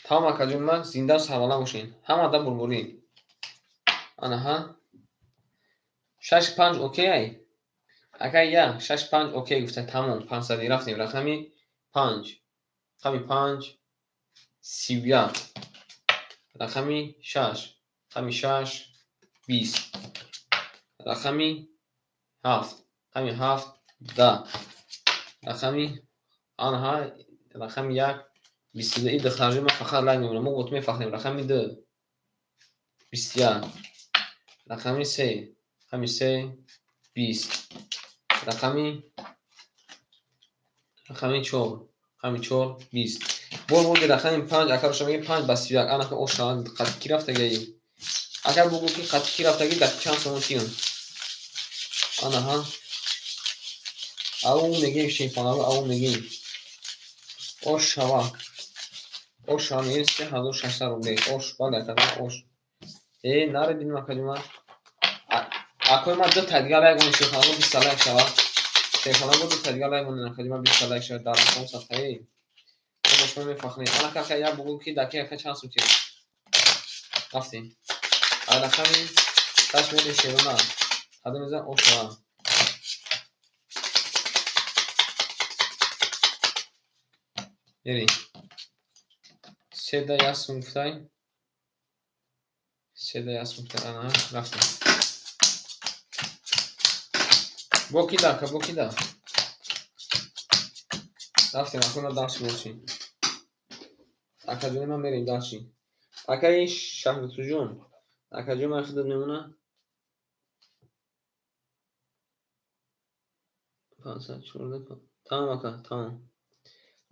Тамом акаҷон ман зинда сарбаланд бошед. Ҳама да бурбурӣ. Ана ҳа. 6 5 окей ай? Акай я 6 5 окей гуфта тамом 500 рафтем рақами 5. Рақами 5 31. Рақами 6. Рақами 6 20. Рақами 7. Рақами 7 10. Рақами ана ҳа рақами 1 22. И духтарҷон ман фақат лайк мемонам. Мо бо ту мефахрем. Рақами 2 21. Рақами 3. Рақами 3 20. Рақами 4. Рақами 4 20. Бор бурди рақами 5 акар шумо мегӯед 5 ба 31. Ана ки ош қати ки рафтаги? Агар бугӯ ки қати ки рафтаги дар чанд сомон тиён? Ана ҳа. Ау мегӯем шерхонаро, ау мегӯем. Ош шава. Ош шава мегӯем 3600 рублей. Ош, бале акаҷон ош. Наре бинем акаҷон ман. Акои ман ду та дигар лайк монед шерхонаро 20 та лайк шава. Шерхонаро ду та дигар лайк монед акаҷон ман 20 та лайк шава. Дар рақам садқаи. Мо шумо мефахрем. Ана ка як бугӯ ки дар ки ака чанд сум тиён? Рафтем. Рақами 6 мерем шерона. Кадом мезанам ош шава. Берем. 3 да 1 сум гуфтай. 3 да 1 сум гуфтай. Ана рафтем. Бо ки да, ака, бо ки да? Рафтем, акуна дарси бошем. Акаҷони ман мерем дарси. Акаи Шаҳртуҷон. Акаҷон ман худат мемона. 514. Тамом ака, тамом.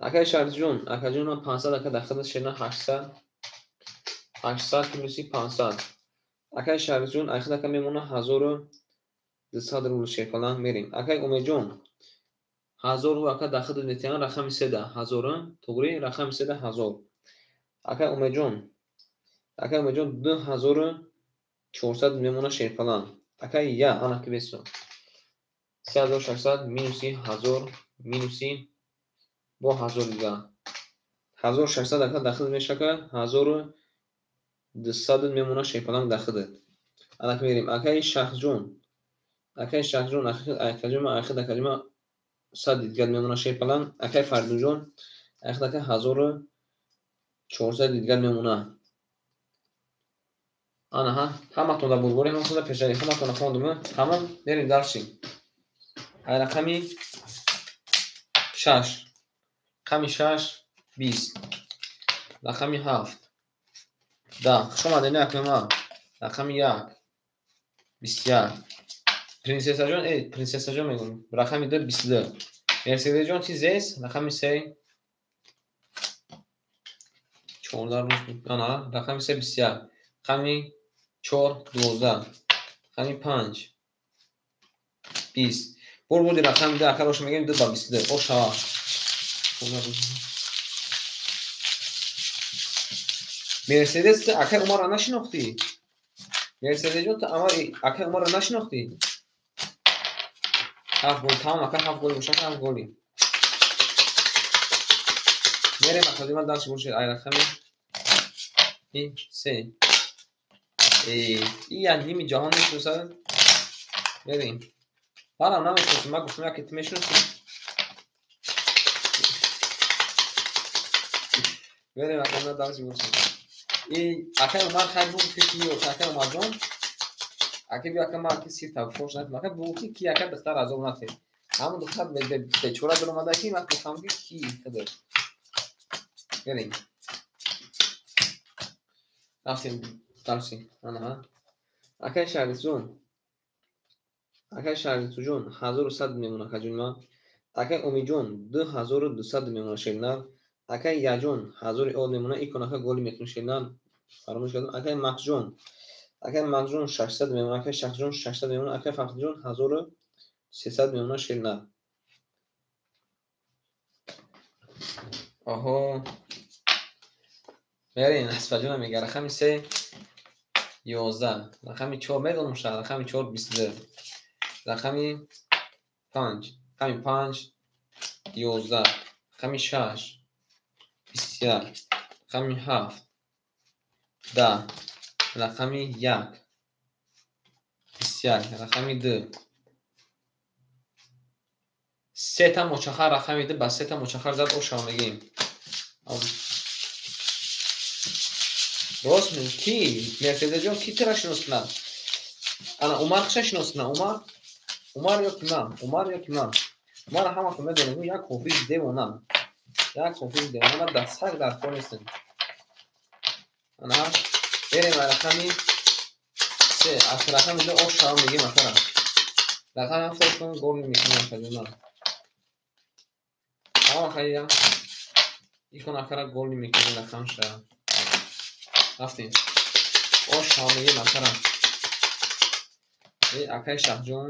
Акаи Шаҳртуҷон, акаҷон ман 500 ака дар худат шерна 800. 800 плюси 500. Акай Шарифҷон, айхид ака мемона 1200 рубл шерпаланг мерем. Акай Умедҷон, 1000 рубл ака дахид метиҳан, рақами 3 1000, туғри, рақами 3 1000. Акай Умедҷон, акай Умедҷон 2400 мемона шерпаланг. Акай я, ана ки бесо. 3600 минуси 1000 минуси бо 1000 дига. 1600 ака дахил мешака, 1200 мемона шерпаланг дахилд. Ана ки мерем. Акай Шахҷон, акай Шахҷон, акаҷон, айхид акаҷон 100 дигар мемона шерпаланг. Акай Фардунҷон, айхид ака 1400 дигар мемона. Ана ҳа, ҳаматон дар бурбори, ҳаматон дар пешравӣ, ҳаматон хондум, тамом, мерем дарси. Ай рақами 6, рақами 6 20, рақами 7 10. Хуш омадед акама. Рақами 1 21. Принсессаҷон, принсессаҷон мегӯм. Рақами 2 22. Мерседесҷон чи зес? Рақами 3 14 рӯз. Ана, рақами 3 21. Рақами 4 12. Рақами 5 20. Бурбуди рақами 2 ака рош мегӯем 2 ба 22. О шава. Мерседес, ту акай Умарро нашинохтӣ? Мерседесҷон, ту акай Умарро нашинохтӣ? 7 гол, тамом ака, 7 голи бошад, 7 голи. Мерем академия дарс бошед, ай рақами 3. И як ними ҷаҳон мешиносад. Мерем. Барам намешиносам, ман гуфтам яке ту мешиносӣ. Мерем академия дарс бошед. И акай Умар хай бугу ки ки акай Умарҷон, аки би ака ман ки сир тафош накунам, ака бугу ки ки ака духтар азоб натед. Ҳамон духтар бечора даромада ки ман гуфтам ки ки худо. Мерем. Рафтем дарси. Ана. Акай Шарифҷон, акай Шарифҷон 1100 мемона акаҷон ман. Акай Умидҷон 2200 мемона шернар. Акай Яҷон 1000 од мемона, икон ака голи мекунӣ шернар. Фаромӯш кардам. Акай Мақҷон, акай Мақҷон 600 мемона, акай Шахҷон 600 мемона, акай Фахрҷон 1300 мемона шернар. Оҳо. Мерем, Асфаҷон мега рақами 3 11, рақами 4 медонам ша, рақами 4 22, рақами 5, рақами 5 11, рақами 6 21, рақами 7 10, рақами 1 21, рақами 2 сета мочахар, рақами 2 ба сета мочахар зад, ошава мегӯем. Рост мегӯ, ки Мерседесҷон ки тура шинос кунад? Ана Умар киша шинос кунад? Умар, Умар ё ки ман? Умар ё ки ман? Умар ҳаматон медонем, як ҳофизи девона. Як ҳофизи девона, ман дар саг дар кор нестем. Ана берем рақами 3, аз рақами 2 ош шава мегӯем акара. Рақами 7 кун гол мекунем акаҷон. Тамом акая. Икон акара гол мекунем рақам ша. Рафтем. Ош шава мегӯем акара. Акай Шаҳҷон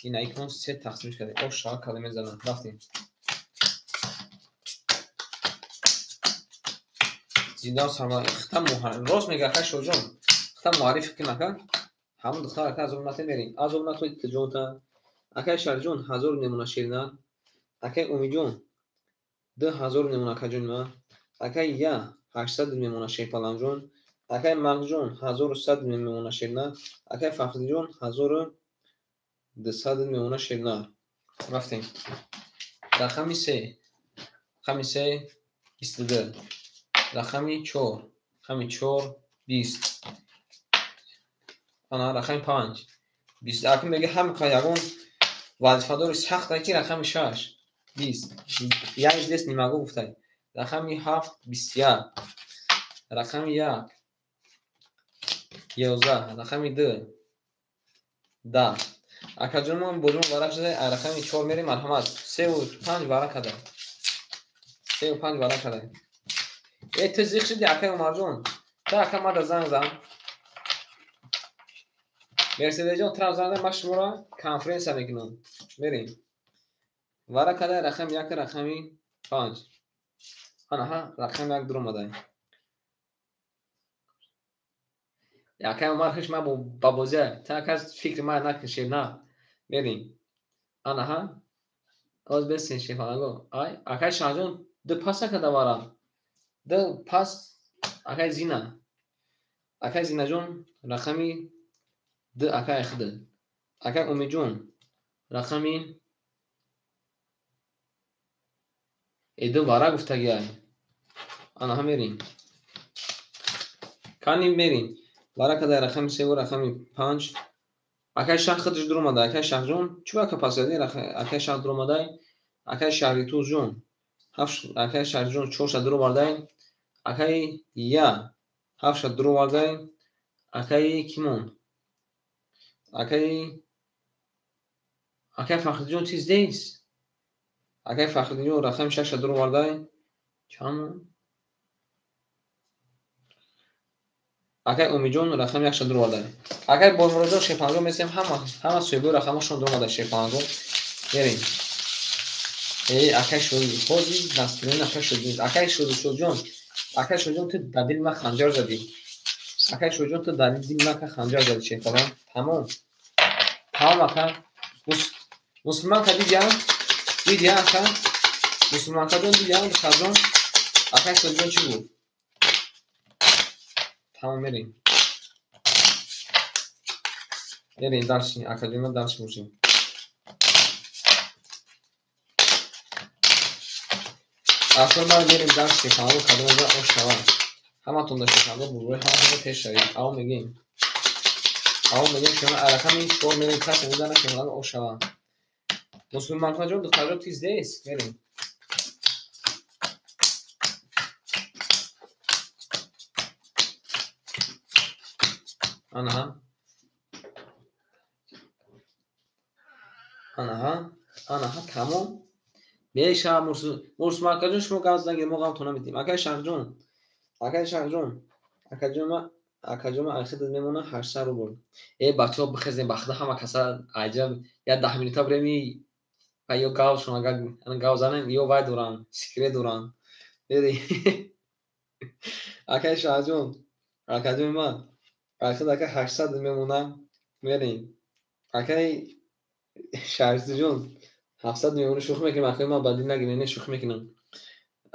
ина икон 3 тақсим кардем. Ош шава калима занам. Рафтем. Зинда сарма хитам рост мега акай Шоҳҷон. Хитам муарриф кун ака. Ҳамон духтар ака азоб натен мерем. Азоб натои тиҷонта. Акай Шарҷон 1000 мемона ширина. Акай Умидҷон 2000 мемона акаҷон ма. Акай Я 800 мемона шерпаланҷон. Акай Мағҷон 1100 мемона ширина. Акай Фахриҷон 1200 мемона ширина. Рафтем. Рақами 3, рақами 3 22, рақами 4, рақами 4 20. Ана рақами 5 20. Аки мега ҳам ягон вазифадори сахт ки рақами 6 20. Я здесь не могу гуфтай. Рақами 7 21, рақами 1 11, рақами 2 10. Акаҷонмон бозмон варақ шуда, рақами 4 мерем, марҳамат. 3 ва 5 варақ када. 3 ва 5 варақ када. Ту зиқ шуди акай Умарҷон. Та ака мада занг зан. Мерседесҷон, трам занг зан, ман шуморо конференсия мекунам. Мерем. Вара кадай рақами як, рақами панҷ. Анаҳа, рақами як дуромадай. Акай Умар хиш ман ба бозия. Та ака фикри ман накун, шебна. Мерем. Анаҳа. Оз бесин шефанаго. Ай, акай Шаҳҷон ду пас акада вара. Ду пас акай Зина. Акай Зинаҷон рақами ду акай хд. Акай Умиҷон рақами ду вара гуфтагиай. Анаҳа мерем. Кани мерем. Вара кадай рақами севу рақами панҷ. Акай Шаҳ худаш дуромада. Акай Шаҳҷон чӣ ака пас кардӣ? Акай Шаҳ дуромадай. Акай Шаҳритузҷон акай Шаҳриҷон чорша дуровардай. Акай Я ҳафтша дуровардай. Акай кимон? Акай Фахриддинҷон чиз нест. Акай Фахриддинҷон рақами шашша дуровардай. Чанд? Акай Умиҷон рақами якша дуровардай. Акай Боймуроджон шерпалангон месем, ҳама соҳибои рақамошон дуромада шерпалангон. Мерем. Эй, акай Шоди, ҳозир дастгирёни акай Шоди. Акай Шоди Шодиҷон, акай Шодиҷон, ту дар дили ман ханҷар задӣ. Акай Шодиҷон, ту дар дили ман ханҷар задӣ шерпаланг. Тамом. Тамом ака. Мусулманка дидя? Дидя ака? Мусулманкаҷон дидя? Духтарҷон? Акай Шодиҷон чӣ гуфт? Тамом мерем. Мерем дарси, акаҷона дарси бошем. Аслан ман мерем дарси шерпалангон кадомеда ош шавад. Ҳаматон дар шерпалангон бурбури ҳаматонро пеш шавед. Аво мегем. Аво мегем шумо рақами чор мерем, касе мезанад шерпалангон ош шавад. Мусулманкаҷон, духтарҷон тиз нест? Мерем. Анаҳа. Анаҳа. Анаҳа, тамом. Мешавад Мусулманкаҷон, шумо гап занед, мо ғамтон намедиҳем. Акай Шаҳҷон, акай Шаҳҷон, акаҷон, айхидат мемонад 800 рубл. Э, бачаҳо бихезем, ба худо ҳама каса аҷаб, як 10 минута бирем, ва ё гавшон, агар гав занем, ё вай доранд, секрет доранд. Бери. Акай Шаҳҷон, акаҷони ман, айхид ака 800 мемонад, мерем. Акай Шаҳриҷон 700 мемонад, шӯхӣ мекунем, акаи ман ба дил нагиред, не шӯхӣ мекунам.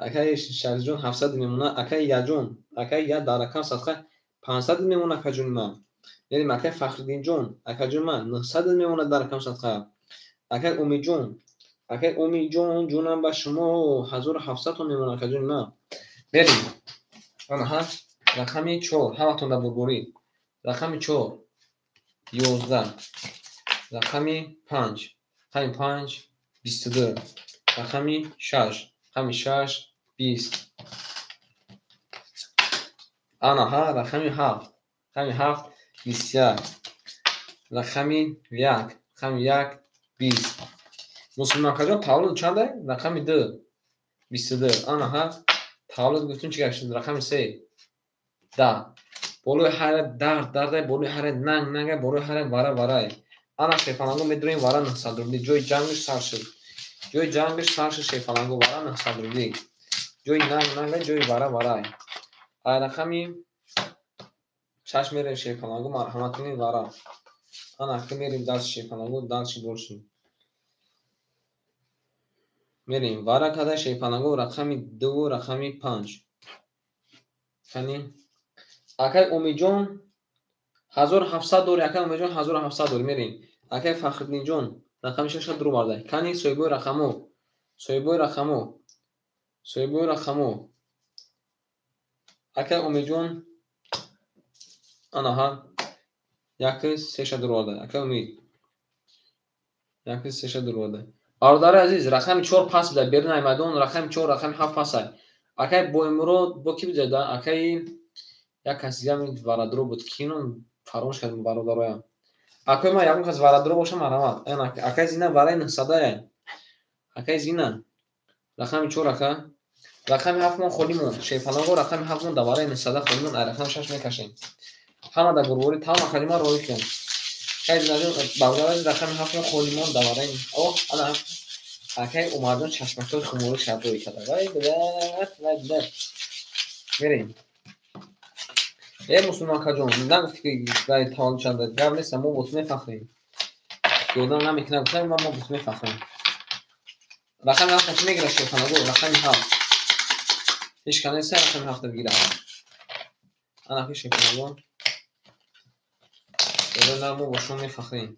Акай Шаҳриҷон 700 мемонад, акай Яҷон, акай Я дар рақам садқа 500 мемонад, акаҷони ман. Мерем акай Фахриддинҷон, акаҷони ман 900 мемонад дар рақам садқа. Акай Умиҷон, акай Умиҷон, ҷонам ба шумо 1700 тон мемонад, акаҷони ман. Мерем. Анаҳа, рақами 4, ҳаматон дар бурбурӣ. Рақами 4 11, рақами 5, рақами 5 22, рақами 6, рақами 6 20. Анаҳа, рақами 7, рақами 7 21, рақами 1, рақами 1 20. Мусулманкаҷон таваллуд чанда? Рақами 2 22. Анаҳа, таваллуд гуфтем чӣ гап шуд? Рақами 3 10. Болои ҳара дард дардай, болои ҳара нанг нангай, болои ҳара вара варай. Ана шерпаланго медурем вара 900 рубли. Ҷои ҷангш сар шуд. Ҷои ҷангш сар шуд шерпаланго вара 900 рубли. Ҷои нанг нангай, ҷои вара варай. Ай рақами 6 мерем шерпаланго, марҳамат кунед вара. Ана ки мерем дарси шерпаланго, дарси борши. Мерем вара када шерпаланго рақами 2 рақами 5. Кани акай Умиҷон 1700 дори, акай Умиҷон 1700 дори, мерем. Акай Фахриддинҷон рақами 6 дуровардай. Кани соҳибои рақамо, соҳибои рақамо, соҳибои рақамо. Акай Умиҷон анаҳа 1 3 дуровардай. Акай Умид 1 3 дуровардай. Бародари азиз, рақами 4 пас бидай, берун ай майдон, рақами 4, рақами 7 пас ай. Акай Боймурод бо ки бидай? Акай як кас дигар варадро буд, кином фаромӯш кардем бародароям. Акай ман ягон кас варадро бошам, марҳамат. Акай Зина вараи 900 ай. Акай Зина рақами 4 ака. Рақами 7 мон холӣ мон. Шерпаланго рақами 7 мон давараи 900 холӣ мон, ай рақами 6 мекашем. Ҳама да бурборӣ тамом калима роӣ кун. Хай Зинаҷон, бародари рақами 7 мон холӣ мон давараи. О, ана акай Умарҷон чашмакҳои хуморӣ шаб рӯй карда. Вай билад, вай билад. Мерем. Э мусулманкаҷон, нагуфти ки вай таваллуд чанда, гап нест, мо бо ту мефахрем. Ёдам намекунад, гуфтам мо бо ту мефахрем. Рақами 7 чӣ мегирад шерпаланго? Рақами 7. Ҳеҷ кас нест рақами 7 бигирад. Ана ки шерпаланго. На мо бо шумо мефахрем.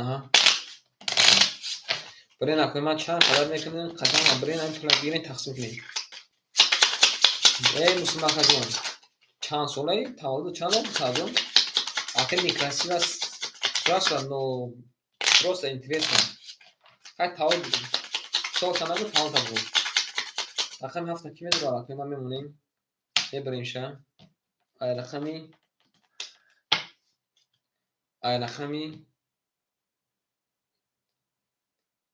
Аҳа. Бирен акои ман чанд қадар мекунем, қасам бирен ҳамин пула бигирем тақсим кунем. Эй мусулманкаҷон, чанд солаи таваллуд чанд писарҷон? Ака некрасиво спрашивать, но просто интересно. Хай таваллуд сол та нагу, таваллуд та бугу. Рақами 7 ки медорад? Акои ман мемонем. Мебарем ша. Ай рақами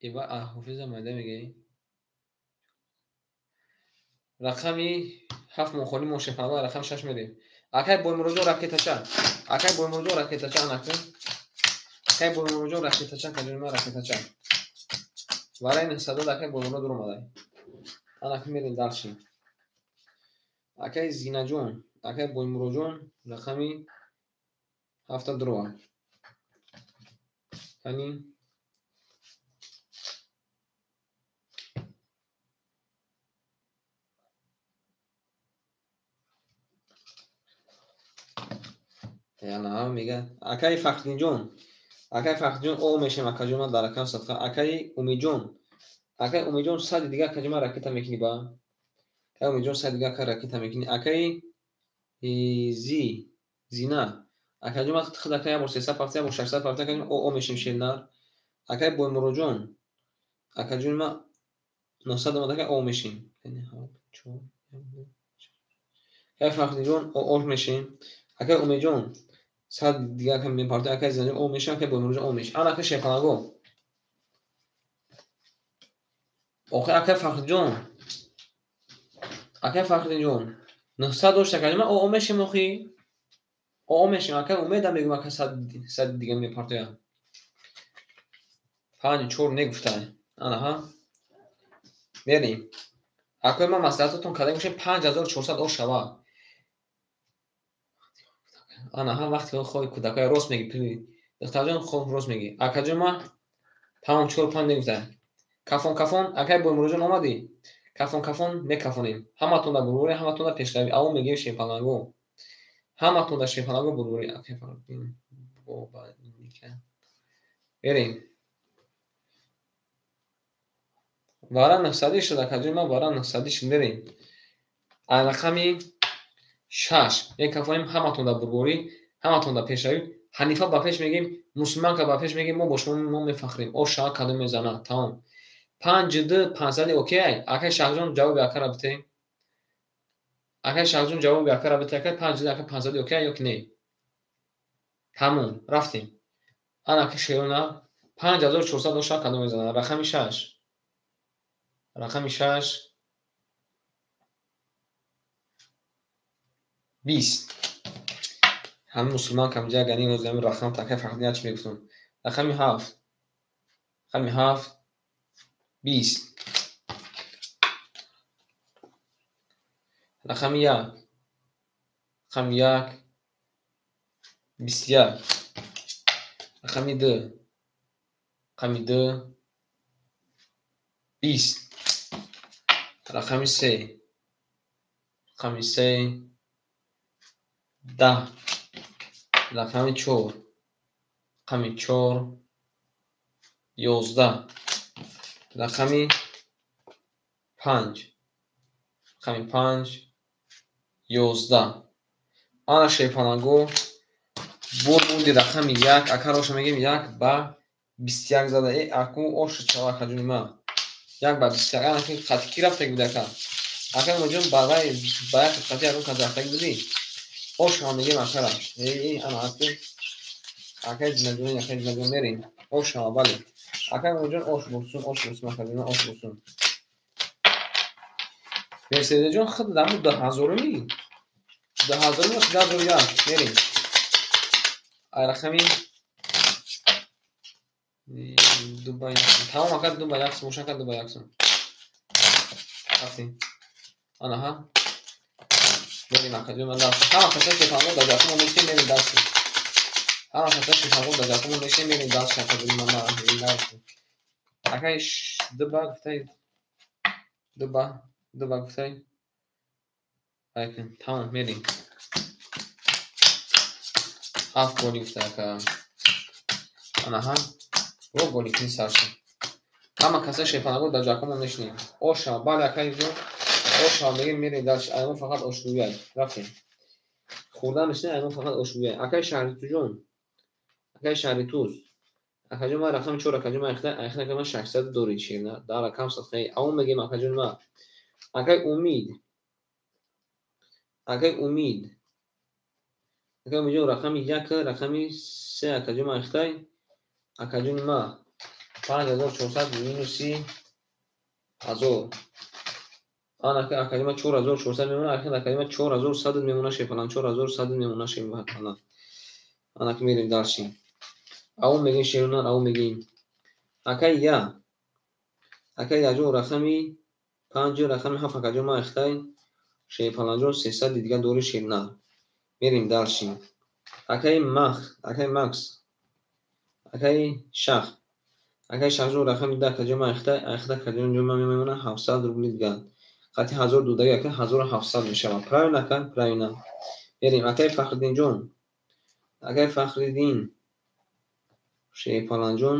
ива ҳофиза майда мегӯӣ. Рақами 7 мон холӣ мон шефанго, рақами 6 мерем. Акай Боймуроҷон ракетача. Акай Боймуроҷон ракетача анаку. Акай Боймуроҷон ракетача, каҷои ман ракетача. Вараи 900 акай Боймурод омадай. Анаку мерем дальше. Акай Зинаҷон, акай Боймуроҷон рақами 7 дуроа. Кани яна мега акай Фахриддинҷон, акай Фахриддинҷон о мешем акаҷон ман дар рақам садқа. Акай Умидҷон, акай Умидҷон сади дига акаҷон ман ракета мекунӣ ба. Акай Умидҷон сади дига ака ракета мекунӣ. Акай зи Зина, акаҷон ман худ ака як бор 300 партия, як бор 600 партия акаҷон о мешем шернар. Акай Боймуроҷон, акаҷон ман 900 омад ака о мешем. Акай Фахриддинҷон о мешем. Акай Умидҷон сад дига ака мепартия, акай Зинаҷон о мешем, акай Боймуроҷон о мешем. Ана ака шерпаланго. Охи акай Фахриддинҷон, акай Фахриддинҷон 900 дошт акаҷон ман о мешем охи. О мешем акай Умедам мегӯм ака сад дига мепартия. 5 4 негуфтай. Ана ҳа. Мерем. Акои ман маслиҳатотон карда бошем 5400 о шава. Ана ҳа вақте хоҳи кӯдакҳои рост мегӣ, духтарҷон хоҳ рост мегӣ. Акаҷон ман тамом 4 5 негуфтай. Кафон кафон акай Боймуроҷон омадӣ? Кафон кафон мекафонем. Ҳаматон да бурбурӣ, ҳаматон да пешравӣ. Аво мегӯем шерпаланго. Ҳаматон да шерпаланго бурбурӣ. Акай Фариддин бобаника. Берем. Вара 900 шуд акаҷон ман вара 900 шуд мерем. Ай рақами 6 мекафонем ҳаматон да бурбурӣ, ҳаматон да пешравӣ. Ҳанифа ба пеш мегӯем, мусулманка ба пеш мегӯем, мо бо шумо мо мефахрем. О шава кадом мезана, тамом. 5 2 500 окей. Акай Шаҳҷон ҷавоби акара бите. Акай Шаҳҷон ҷавоби акара бите. Акай 5 2 акай 500 окей ё ки не? Тамом, рафтем. Ана ака шерона 5400 оша кадом мезана. Рақами 6. Рақами 6 20. Ҳамин мусулман камҷа гани ҳозир ҳамин рақам такай Фахриддин чӣ мегуфтам. Рақами 7. Рақами 7 20. Рақами 1. Рақами 1 21. Рақами 2. Рақами 2 20. Рақами 3. Рақами 3 10. Рақами 4. Рақами 4 11. Рақами 5. Рақами 5 11. Ана шерпаланго бурди рақами 1. Ака роша мегӯем 1 ба 21 зада. Э аку ошу чава акаҷони ман. 1 ба 21. Ана ки хати ки рафтаги буд ака? Ака Умедҷон ба вай ба як хати ягон кас рафтаги будӣ? Ош ҳам мегӯем акара. Э ана аку. Акай Зинаҷон, акай Зинаҷон мерем. Ош ҳама бале. Акай Умидҷон, ош бурсун, ош бурсун, акаҷон, ош бурсун. Мерседесҷон, худ даму 2000-ми? 2000-ми, 2001. Мерем. Ай рақами 2 ба 1. Тамом, ака, 2 ба 1 сум, ака, 2 ба 1 сум. Рафтем. Анаҳа. Мерем, акаҷон, ман дарс. Ҳама каса шефанго дар ҷафмо мешем, мерем дарс. Ҳама каса шефанго дар ҷафмо мешем, мерем дарс, акаҷон, ман мерем дарс. Акай 2 ба гуфтай, 2 ба 2 гуфтай. Айкун, тамом, мерем. 7 голи гуфтай, ака. Анаҳа. Во голи кини сар шуд. Ҳама каса шефанго дар ҷафмо мешинем. Оша, бале, акаҷон. Оша мегем, мерем дарс. Аймон фақат ошгӯяй. Рафтем. Хӯрдан мешинем, аймон фақат ошгӯяй. Акай Шаҳритуҷон. Акай Шаҳритуз. Акаҷон, ман рақами 4, акаҷон, ман айхта, ака, ман 600 дорӣ ширна. Дар рақам сахтаи. Авон мегем, акаҷон, ман. Акай Умид. Акай Умид. Акай Умидҷон, рақами 1, рақами 3, акаҷон, ман айхтай. Акаҷон, ман 5400 минуси 1000. Ана акаҷон, ман 4400 мемона, акаҷон, акаҷон, ман 4100 мемона, шефалан, 4100 мемона, шефалан. Ана ки мерем дальше. Авон мегем, шерунар, авон мегем. Акай я. Акай Яҷон, рақами 5, рақами 7, акаҷон, ман айхтай. Шерпаланҷон, 300 дигар дори, шернар. Мерем дальше. Акай Мах, акай Макс. Акай Шах. Акай Шахҷон, рақами 10, акаҷон, ман айхтай, айхта, акаҷон, ҷон, ман мемона 700 рубли дигар. Қати 1000 дудаги, ака, 1700 мешавад. Правильно, ака? Правильно. Мерем. Акай Фахриддинҷон. Акай Фахриддин. Шерпаланҷон,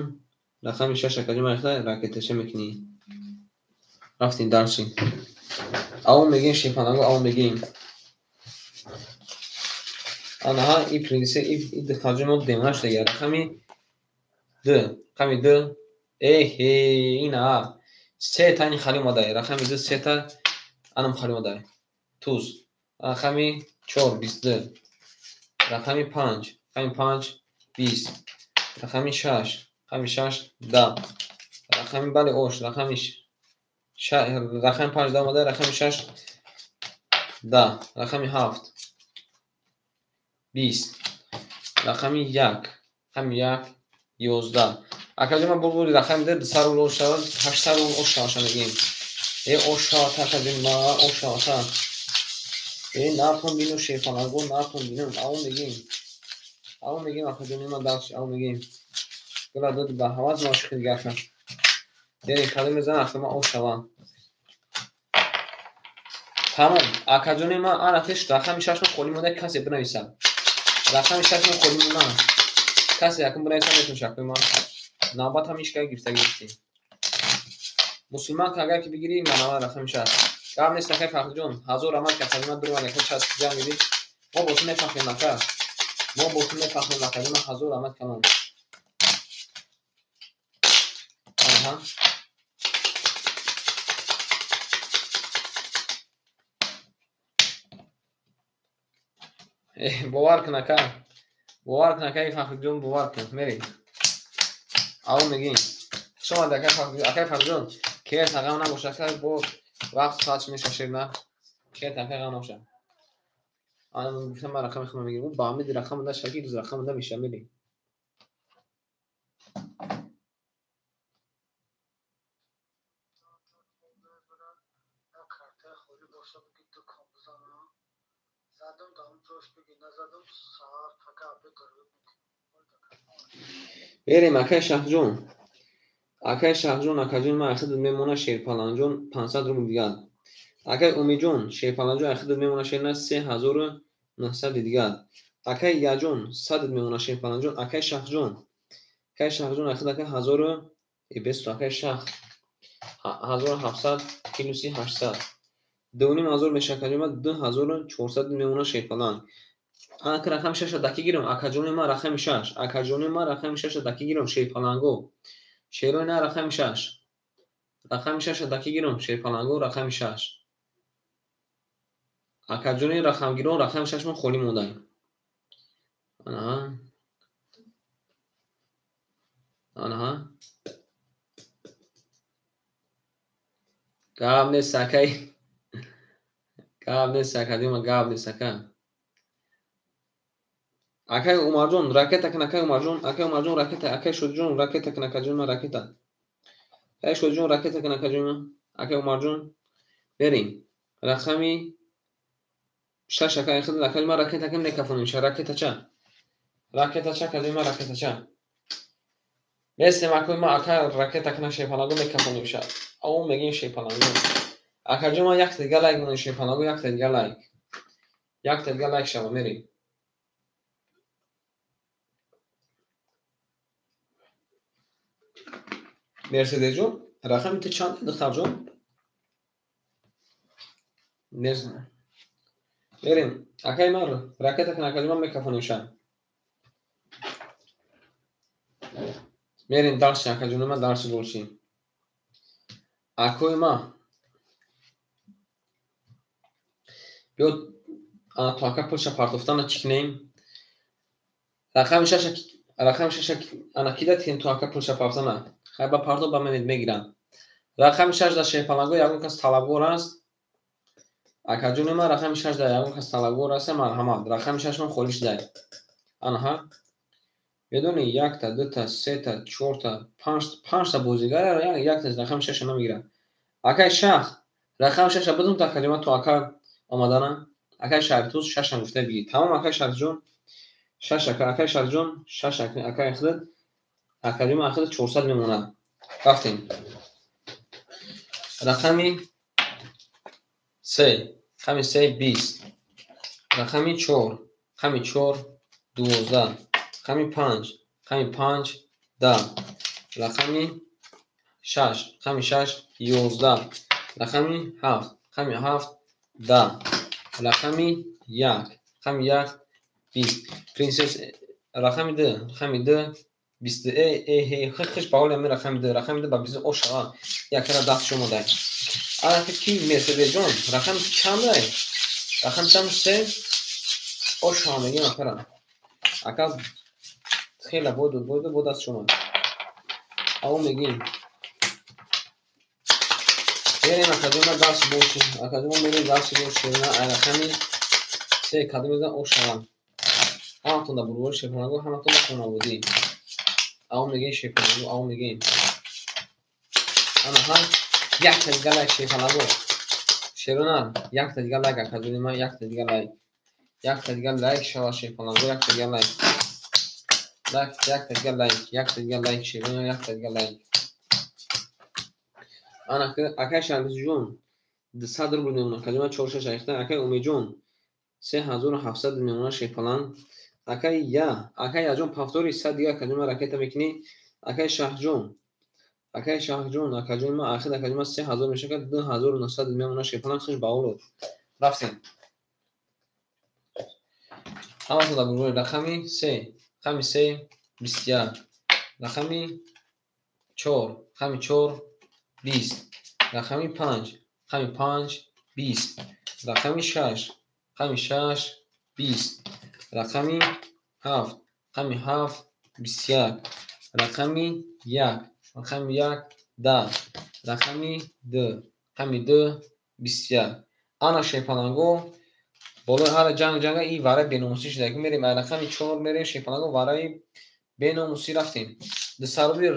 рақами 6, акаҷон, ман айхтай, ракеташа мекунӣ. Рафтем дальше. Авон мегем, шерпаланго, авон мегем. Анаҳа, и принсе, и духтарҷон мо демона шуда. Рақами 2, рақами 2. Эҳе, ина. Се та ин хали омадай. Рақами 2 се та анам хали омадай. Туз. Рақами 4 22. Рақами 5, рақами 5 20. Рақами 6, рақами 6 10. Рақами, бале, ош, рақами 5 10 омадай, рақами 6 10, рақами 7 20, рақами 1, рақами 1 11. Акаҷон, ман бурбури рақами 2 200 рубл ош шавад, 800 рубл ош шавад, мегем. Э, ош шавад, акаҷон, ма ош шавад. Э, нартон бину, шерпаланго, нартон бину, авон мегем. Авон мегем, акаҷон, ман дарс, авон мегем. Гула дод ба ҳаваз ма шухи дигар шад. Берем, кадом мезанам, ахта ман ош шавам. Тамом, акаҷони ман, ана теш рақами 6 ма холӣ монда, касе бинависад. Рақами 6 ма холӣ монда. Касе якум бинависа метавон, шакои ман. Навбат ҳам ишка гирифта гирифтем. Мусулман агар ки бигирӣ, манава рақами 6. Гап нест, акай Фахриҷон, ҳазор раҳмат, ки акаҷон дур яка час ҷамъ гирӣ. Мо бо ту мефахрем, ака. Мо бо ту мефахрем, акаҷон, ҳазор раҳмат калон. Аҳа. Бовар кун, ака. Бовар кун, акай Фахриҷон, бовар кун. Мерем. Авон мегем. Хуш омадед, акай Фахриҷон. Акай Фахриҷон, кер тағам набоша, ака, бо вақт соат чӣ меша, шер на. Кер ака ғам набоша. Ана гуфтам, ман рақами худам мегирам. Ба ҳамиди рақам да шаки рӯз рақам да меша, мерем. Картаи холӣ боша, биги, дукон бизанам. Задам, дар ҷош биги, назадам, саҳар пага обед дарвед мекунем. Берем, акай Шаҳҷон. Акай Шаҳҷон, акаҷон, ман айхидат мемона, шерпаланҷон, 500 рубл дигар. Акай Умидҷон, шерпаланҷон, айхидат мемона, шерна, 3900 дигар. Акай Яҷон, 100 мемона, шерпаланҷон. Акай Шаҳҷон. Акай Шаҳҷон, айхид ака ҳазору бесту, акай Шаҳ. 1700 плюси 800. 2500 меша, акаҷон, ман 2400 мемона, шерпаланг. Анака рақами 6 даки гирам, акаҷони ман, рақами 6. Акаҷони ман, рақами 6 даки гирам, шерпаланго. Шерои на, рақами 6. Рақами 6 даки гирам, шерпаланго, рақами 6. Акаҷони рақамгирон, рақами 6 ман холӣ мондаем. Анаҳа. Анаҳа. Гап нест, акай. Гап нест, академа, гап нест, ака. Акай Умарҷон, ракета кун, акай Умарҷон, акай Умарҷон, ракета, акай Шодиҷон, ракета кун, акаҷон, ракета. Акай Шодиҷон, ракета кун, акаҷон, акай Умарҷон. Берем. Рақами 6, акай худ, акай ма ракета кун, мекафонем ша, ракета ча. Ракета ча, акаҷон ма ракета ча. Местем, акой ма, ака ракета куна, шепалаго мекафонем ша. Ау мегим шепалаго. Акаҷон ма якта дига лайк монем шепалаго, якта дига лайк. Якта дига лайк шава, мерем. Мерседесҷон, рақами ту чанд, духтарҷон? Мерем. Акай ман ракета кун, акаҷон, ман мекафонем ша. Мерем дальше, акаҷони ман, дальше больше. Акои ма. Биё то ака пулша партофтана чӣ кунем? Рақами шаша, рақами шаша ана кида тиҳем то ака пулша партофтана? Хай ба партоф ба менед мегирам. Рақами 6 дар шерпаланго ягон кас талабгор аст? Акаҷони ман, рақами 6 дар ягон кас талабгор аст? Марҳамат. Рақами 6 ман холӣ шудай. Анаҳа. Медонӣ, якта, дута, сета, чорта, панҷта бозигар якта рақами шаша намегирад. Акай шах, рақами шаша бидум та калима то ака омадана. Акай Шарифтуз шашам гуфта бигир. Тамом, акай Шарифҷон, шаш ака, акай Шарифҷон, шаш акай худат, акаҷон ман худат 400 мемонад. Рафтем. Рақами 3, рақами 3 20. Рақами 4, рақами 4 12. Рақами 5, рақами 5 10. Рақами 6, рақами 6 11. Рақами 7, рақами 7 10. Рақами 1, рақами 1 20. Принсесс, рақами 2, рақами 2 20. Э, э, э, хиш ба ҳоли ҳамин рақами 2, рақами 2 ба 20 ошава. Якара даст шумодай. Ана ки Мерседесҷон, рақами чандай? Рақами чанд? 3 ошава мегем акара. Ака хеле бойдод, бойдод, бо даст шумо. Аво мегим. Мерем, акаҷон, даст боши. Акаҷон, мерем даст боши. На рақами 3 кадом мезан ошава. Ҳаматон дар бурбори шепанаго, ҳаматон дар хонаводӣ. Аво мегем шепанаго, аво мегем. Ана ҳа, якта дига лайк шепанаго. Шерона, якта дига лайк, акаҷони ман, якта дига лайк. Якта дига лайк шава шепанаго, якта дига лайк. Лайк, якта дига лайк, якта дига лайк шерона, якта дига лайк. Ана акай Шамсҷон 200 рубл мемонад. Акаҷон ман 4 6 айхта, акай Умедҷон 3700 мемонад шепаланг. Акай я, акай Яҷон повтори 100 дига, акаҷон ман ракета мекунӣ. Акай Шаҳҷон, акай Шаҳҷон, акаҷон ман ахир, акаҷон ман 3000 мешавад, 2900 мемонад шепаланг, хуш ба ҳолот. Рафтем. Ҳаматон дар гурӯҳи рақами 3, рақами 3 21, рақами 4, рақами 4 20, рақами 5, рақами 5 20, рақами 6, рақами 6 20, рақами 7, рақами 7 21, рақами 1, рақами 1 10, рақами 2, рақами 2 21. Ана шепаланго болои ҳара ҷанг ҷанга и вараи беномусӣ шуда. Мерем ай рақами 4, мерем шепаланго вараи беномусӣ рафтем. Дусаруби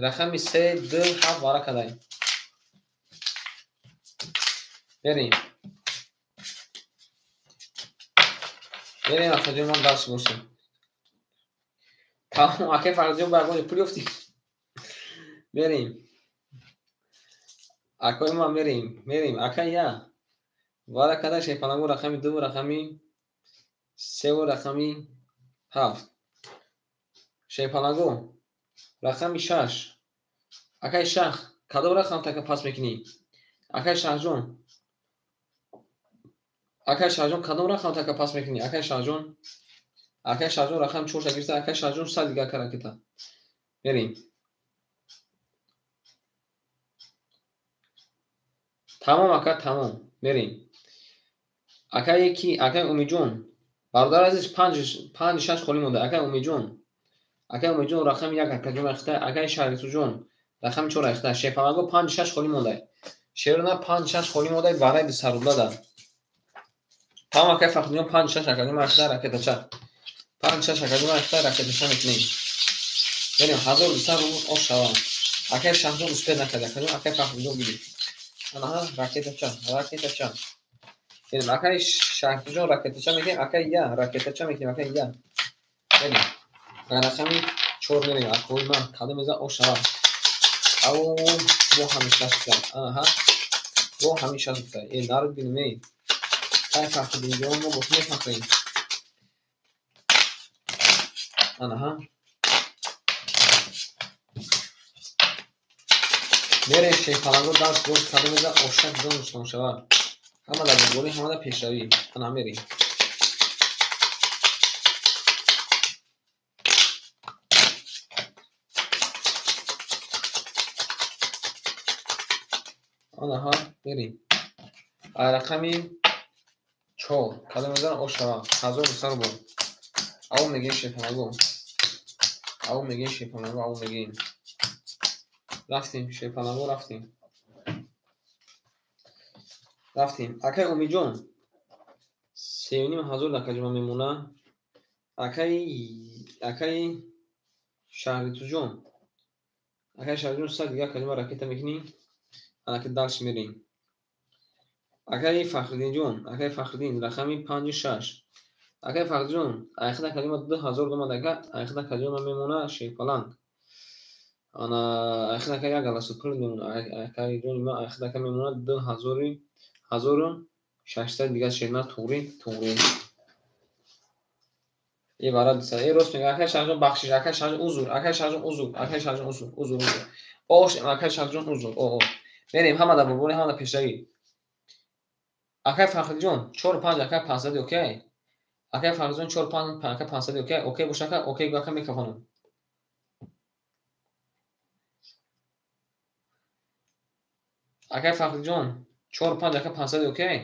рақами 3, 2, 7 вара кадаем. Мерем. Мерем, акаҷон ман, дарс бошем. Тамом, акай Фарзиён, ба ягон пул ёфтӣ? Мерем. Акои ман, мерем, мерем. Акай я. Вара када шепаланго рақами 2, рақами 3, рақами 7. Шепаланго рақами 6. Акай Шах, кадом рақам така пас мекунӣ? Акай Шаҳҷон. Акай Шаҳҷон, кадом рақам така пас мекунӣ? Акай Шаҳҷон. Акай Шаҳҷон рақами 4 гирифта, акай Шаҳҷон 100 дига ака ракета. Мерем. Тамом, ака, тамом. Мерем. Акай ки, акай Умидҷон. Бародар азиз, 5 5 6 холӣ монда. Акай Умидҷон. Акай Умидҷон рақами 1 акаҷон айхта, акай Шарифуҷон рақами 4 айхта. Шепалаго 5 6 холӣ монда. Шерона 5-6 холи модай барай 200 рубла да. Тамом акай Фахриддин 5-6 акаҷон ман ахта ракетача. 5-6 акаҷон ман ахта ракетача мекунем. Берем 1200 рубл ош шава. Акай Шаҳзод успед накард акаҷон, акай Фахриддин гирифт. Анаҳа ракетача, ракетача. Берем акай Шаҳзодҷон ракетача мекунем, акай я ракетача мекунем, акай я. Берем. Рақами 4 мерем, акои ман кадом мезан ош шава. Ау бо ҳамин 6 рубла. Анаҳа бо ҳамин 6 рубла. Э нард бинем эй. Акай Фахриддинҷон мо бо ту мефахрем. Анаҳа. Мерем шерпаланго дарс боз кадом мезан ошак ҷон нуқсон шавад. Ҳама дар бурдборӣ, ҳама дар пешравӣ. Ана мерем. Анаҳа мерем. Рақами 4 кадом мезан ош шавад. 1200 рубл. Ав мегем шерпаланго. Ав мегем шерпаланго, ав мегем. Рафтем шерпаланго, рафтем. Рафтем. Акай Умидҷон 3500 акаҷон мемона. Акай Шаҳритуҷон. Акай Шаҳритуҷон 100 дига акаҷон ракета мекунӣ. Анаки дарс мерем. Акай Фахриддинҷон, акай Фахриддин рақами 5-6. Акай Фахриддинҷон, айхид акаҷон 2000 омад ака, айхид акаҷон мемона шерпаланг. Ана айхид ака як галасу пул мемона. Акайҷон ма айхид ака мемона 2600 дига шерна туғри, туғри. Э барад са, э рост мега акай Шаҳрҷон бахшиш, акай Шаҳрҷон узр, акай Шаҳрҷон узр, акай Шаҳрҷон узр, узр, узр. Ош, акай Шаҳрҷон узр. О, о. Мерем ҳама дар бурборӣ, ҳама дар пешравӣ. Акай Фахридҷон 4-5 акай 500 окей. Акай Фахридҷон 4-5 акай 500 окей. Окей боша ака, окей гу ака микрофонам. Акай Фахридҷон 4-5 ака 500 окей.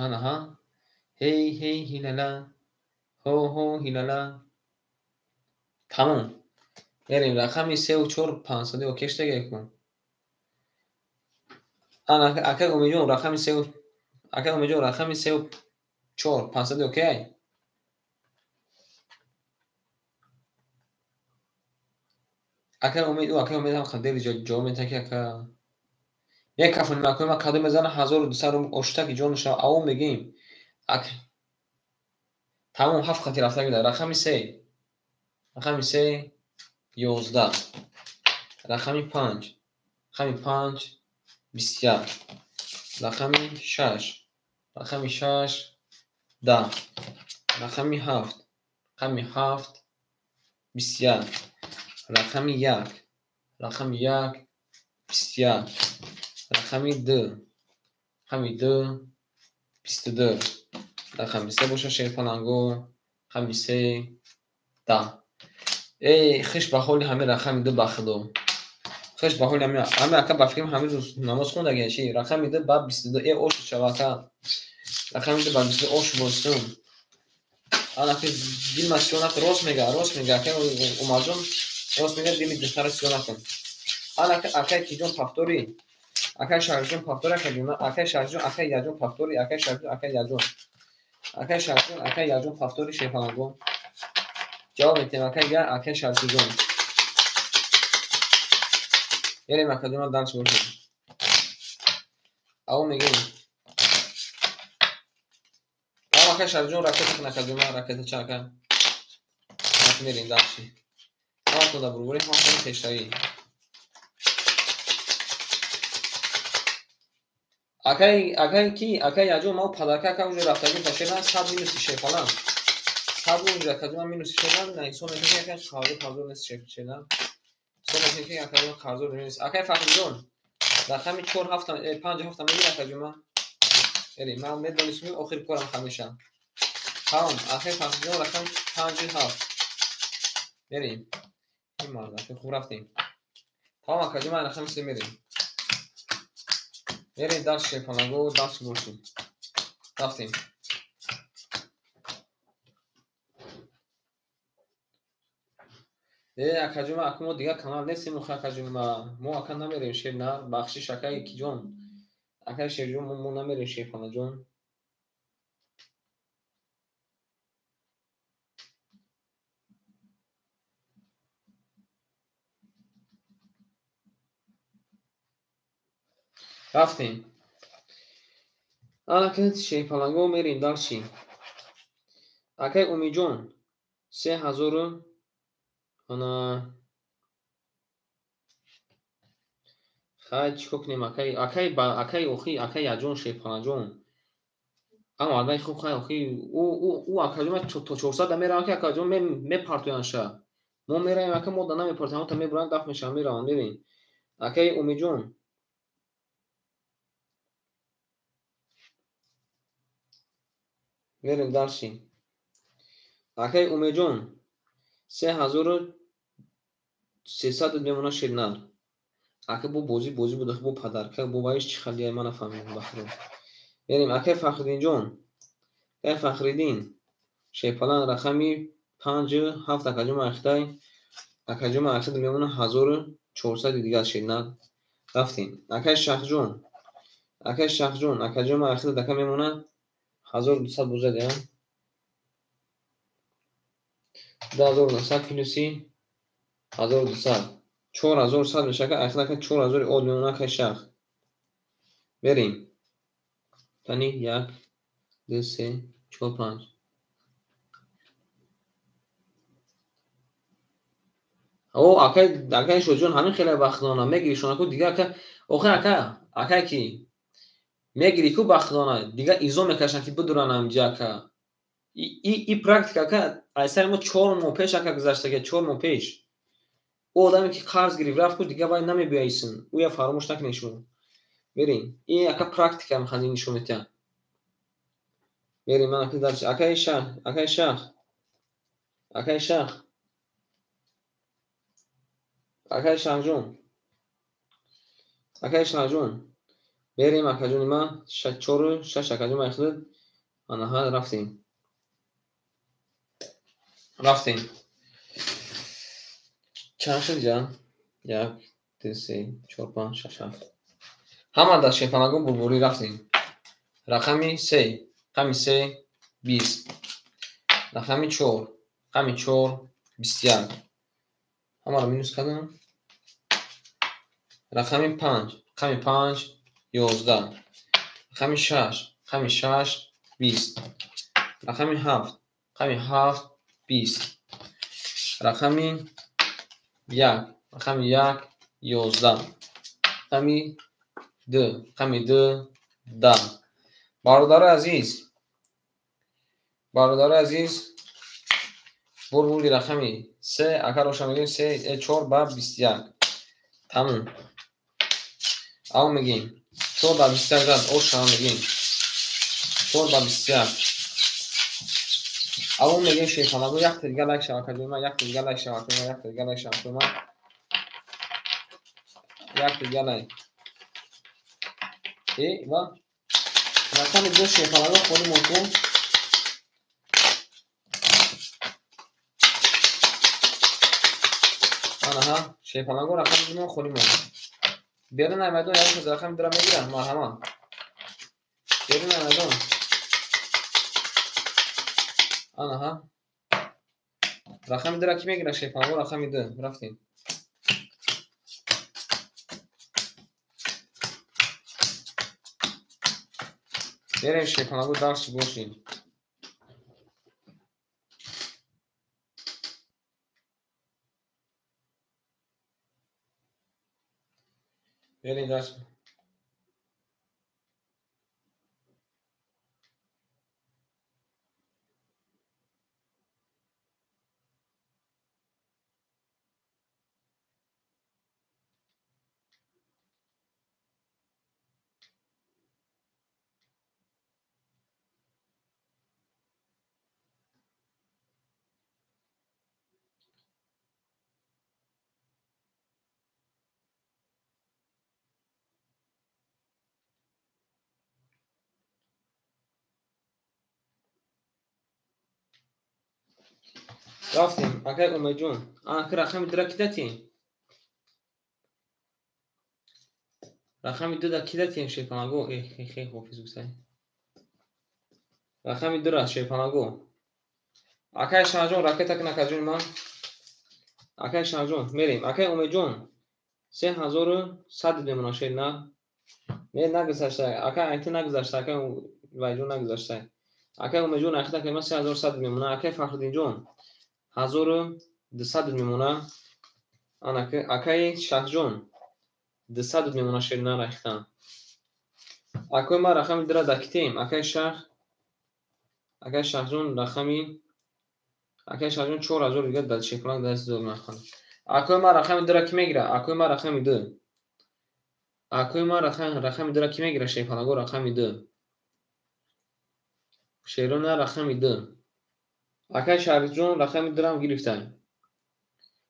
Анаҳа. Ҳей ҳей ҳилала. Ҳо ҳо ҳилала. Тамом. Мерем рақами 3 ва 4 500 окей штага кун. Ана акай Умидҷон рақами 3 акай Умидҷон рақами 3 ва 4 500 окей. Акай Умид, акай Умид ҳам қадри ҷо метаки ки ака. Мекафонем акай ма кадом мезана 1200 рубл оштаки ҷон шава. Ав мегем. Ак тамом 7 хати рафта гида. Рақами 3. Рақами 3 11. Рақами 5. Рақами 5 21. Рақами 6. Рақами 6 10. Рақами 7. Рақами 7 21. Рақами 1. Рақами 1 21. Рақами 2. Рақами 2 22. Рақами 3 боша шерпаланго. Рақами 3 10. Эй хиш ба ҳоли ҳамин рақами 2 ба худо. Хиш ба ҳоли ҳамин ака ба фикрам ҳамин рӯз намоз хондаги чи рақами 2 ба 22. Э ош шава ака. Рақами 2 ба 22 ош босум. Ана ки дилма сиё накун, рост мега, рост мега ака Умарҷон рост мега, дили духтара сиё накун. Ана акай Киҷон пафтори, акай Шаҳриҷон пафтори, акаҷон, акай Шаҳриҷон, акай Яҷон пафтори, акай Шаҳриҷон, акай Яҷон. Акай Шаҳриҷон, акай Яҷон пафтори шерпаланго. Ҷавоб метиҳем акай Я, акай Шаҳриҷон. Мерем акаҷон дарс бошем. Ав мегем. Ав акай Шаҳриҷон ракета кун акаҷон, ракета ча ака. Мерем дарси. Ҳаматон дар бурборӣ, ҳаматон пешравӣ. Акай акай ки акай Яҷон ма падарка ака уже рафтагӣ ташена 100 минуси шерпаланг. 100 уже акаҷон минуси шерпаланг, на ҳисоб мекунем ки акай қарзо қарзо нест шерпаланг. Ҳисоб мекунем ки акаҷон қарзо нест. Акай Фахриҷон рақами 4 7 5 7 мегир акаҷон ма. Эри ман медонистам охири корам ҳамеша. Тамом акай Фахриҷон рақами 5 7. Мерем. Ин мард акай хуб рафтем. Тамом акаҷон ман рақами 3 мерем. Мерем дарс шерпаланго, дарс бошем. Рафтем. Акаҷон, ака мо дигар канал нестем, охи акаҷон, мо ака намерем шер нар, бахшиш акаи киҷон. Акаи шерҷон, мо намерем шерпанаҷон. Рафтем. Анака шерпаланго мерем дарчи. Акаи Умиҷон, 3000 ана хай чӣ кор кунем акаи акаи ба акаи охи акаи яҷон шерпаланҷон. Ама адаи хуб хай охи ӯ акаҷон то 400 мераванд ки акаҷон мепартоянд ша. Мо меравем ака мо да намепартоем, ҳамонта мебуранд дафт мешаванд мераванд мерем. Акаи Умиҷон мерем дарчи. Акаи Умеҷон 3300 мемона шернар. Ака бо бозӣ бозӣ буд, бо падарка, бо ваиш чӣ халия ман нафаҳмидам ба худо. Мерем акаи Фахриддинҷон. Акаи Фахриддин шерпалан рақами 5 7 акаҷон Ахтай. Акаҷон Ахтай мемона 1400 дигар шернар. Рафтем. Акаи Шахҷон. Акаи Шахҷон, акаҷон Ахтай дака мемона 1200 бузад, я? 2900 плюси 1200. 4100 мешава, ахир ака 4000 од мемона акаи Шах. Мерем. Тани 1 2 3 4 5. О, акай акай Шоҷон ҳамин хеле бахтона мегири шонаку дигар ака охи ака акай ки мегири ку бахтона дигар изо мекашанд ки бидуранд ҳамҷа ака. И практика ака айсари мо 4 моҳ пеш ака гузаштага 4 моҳ пеш. Ӯ одаме ки қарз гирифт рафт ку дигар вай намебиёисн. Ӯя фаромӯш накунед шумо. Мерем. Ин ака практика мехоҳад нишон медиҳад. Мерем ман ака дарчи. Акаи Шах, акаи Шах. Акаи Шах. Акаи Шахҷон. Акаи Шахҷон. Мерем акаҷони ман 4 6 акаҷон ман худат. Анаҳа рафтем. Рафтем. Чанд шуд ҷа? 1 2 3 4 5 6 7. Ҳама дар шерпалагон бурбурӣ рафтем. Рақами 3, рақами 3 20. Рақами 4, рақами 4 21. Ҳамаро минус кардам. Рақами 5, рақами 5 11. Рақами 6, рақами 6 20. Рақами 7, рақами 7 20. Рақами 1, рақами 1 11. Рақами 2, рақами 2 10. Бародарои азиз, бародарои азиз, бурбури рақами 3 ака роша мегӯем 3 4 ба 21. Тамом. Ав мегӯем 4 ба 21 зад, оша мегӯем 4 ба 21. Ав мегӯем шерпалаго якта дигар лайк шава акаҷон ман, якта дигар лайк шава акаҷон ман, якта дигар лайк шава акаҷон ман. Якта дигар лайк. Ва рақами 2 шерпалаго холӣ мон. Анаҳа, шерпалаго рақами 2 холӣ мон. Берун ай майдон як рақами 2-ра мегирам, марҳамат. Берун ай майдон. Анаҳа. Рақами 2-ра ки мегирад шерпалаго рақами 2. Рафтем. Мерем шерпалаго дарси бошем. Мерем дарс. Рафтем, акай Умедҷон. Ака рақами дура кидатем? Рақами дуда кидатем шерпанаго? Хе ҳофиз гусай. Рақами дура шерпанаго. Акай Шаҳҷон ракета кун акаҷони ман. Акай Шаҳҷон, мерем. Акай Умедҷон, 3100 мемона шер на? Не, нагузашта. Акай айти нагузашта, акай Вайҷон нагузашта. Акай Умедҷон, ахита акай ман 3100 мемона. Акай Фахриддинҷон, 1200 мемона. Ана акай Шаҳҷон, 200 мемона шер на рахтан. Акои ман рақами дура дакитем. Акай Шаҳ, акай Шаҳҷон рақами акай Шаҳҷон 4000 дига дар шеколак даст дод махан. Акои ман рақами дура ки мегира? Акои ман рақами ду. Акои ман рақами дура ки мегира? Шерпанаго рақами ду. Шерона рақами ду. Акай Шарифҷон рақами дурам гирифта.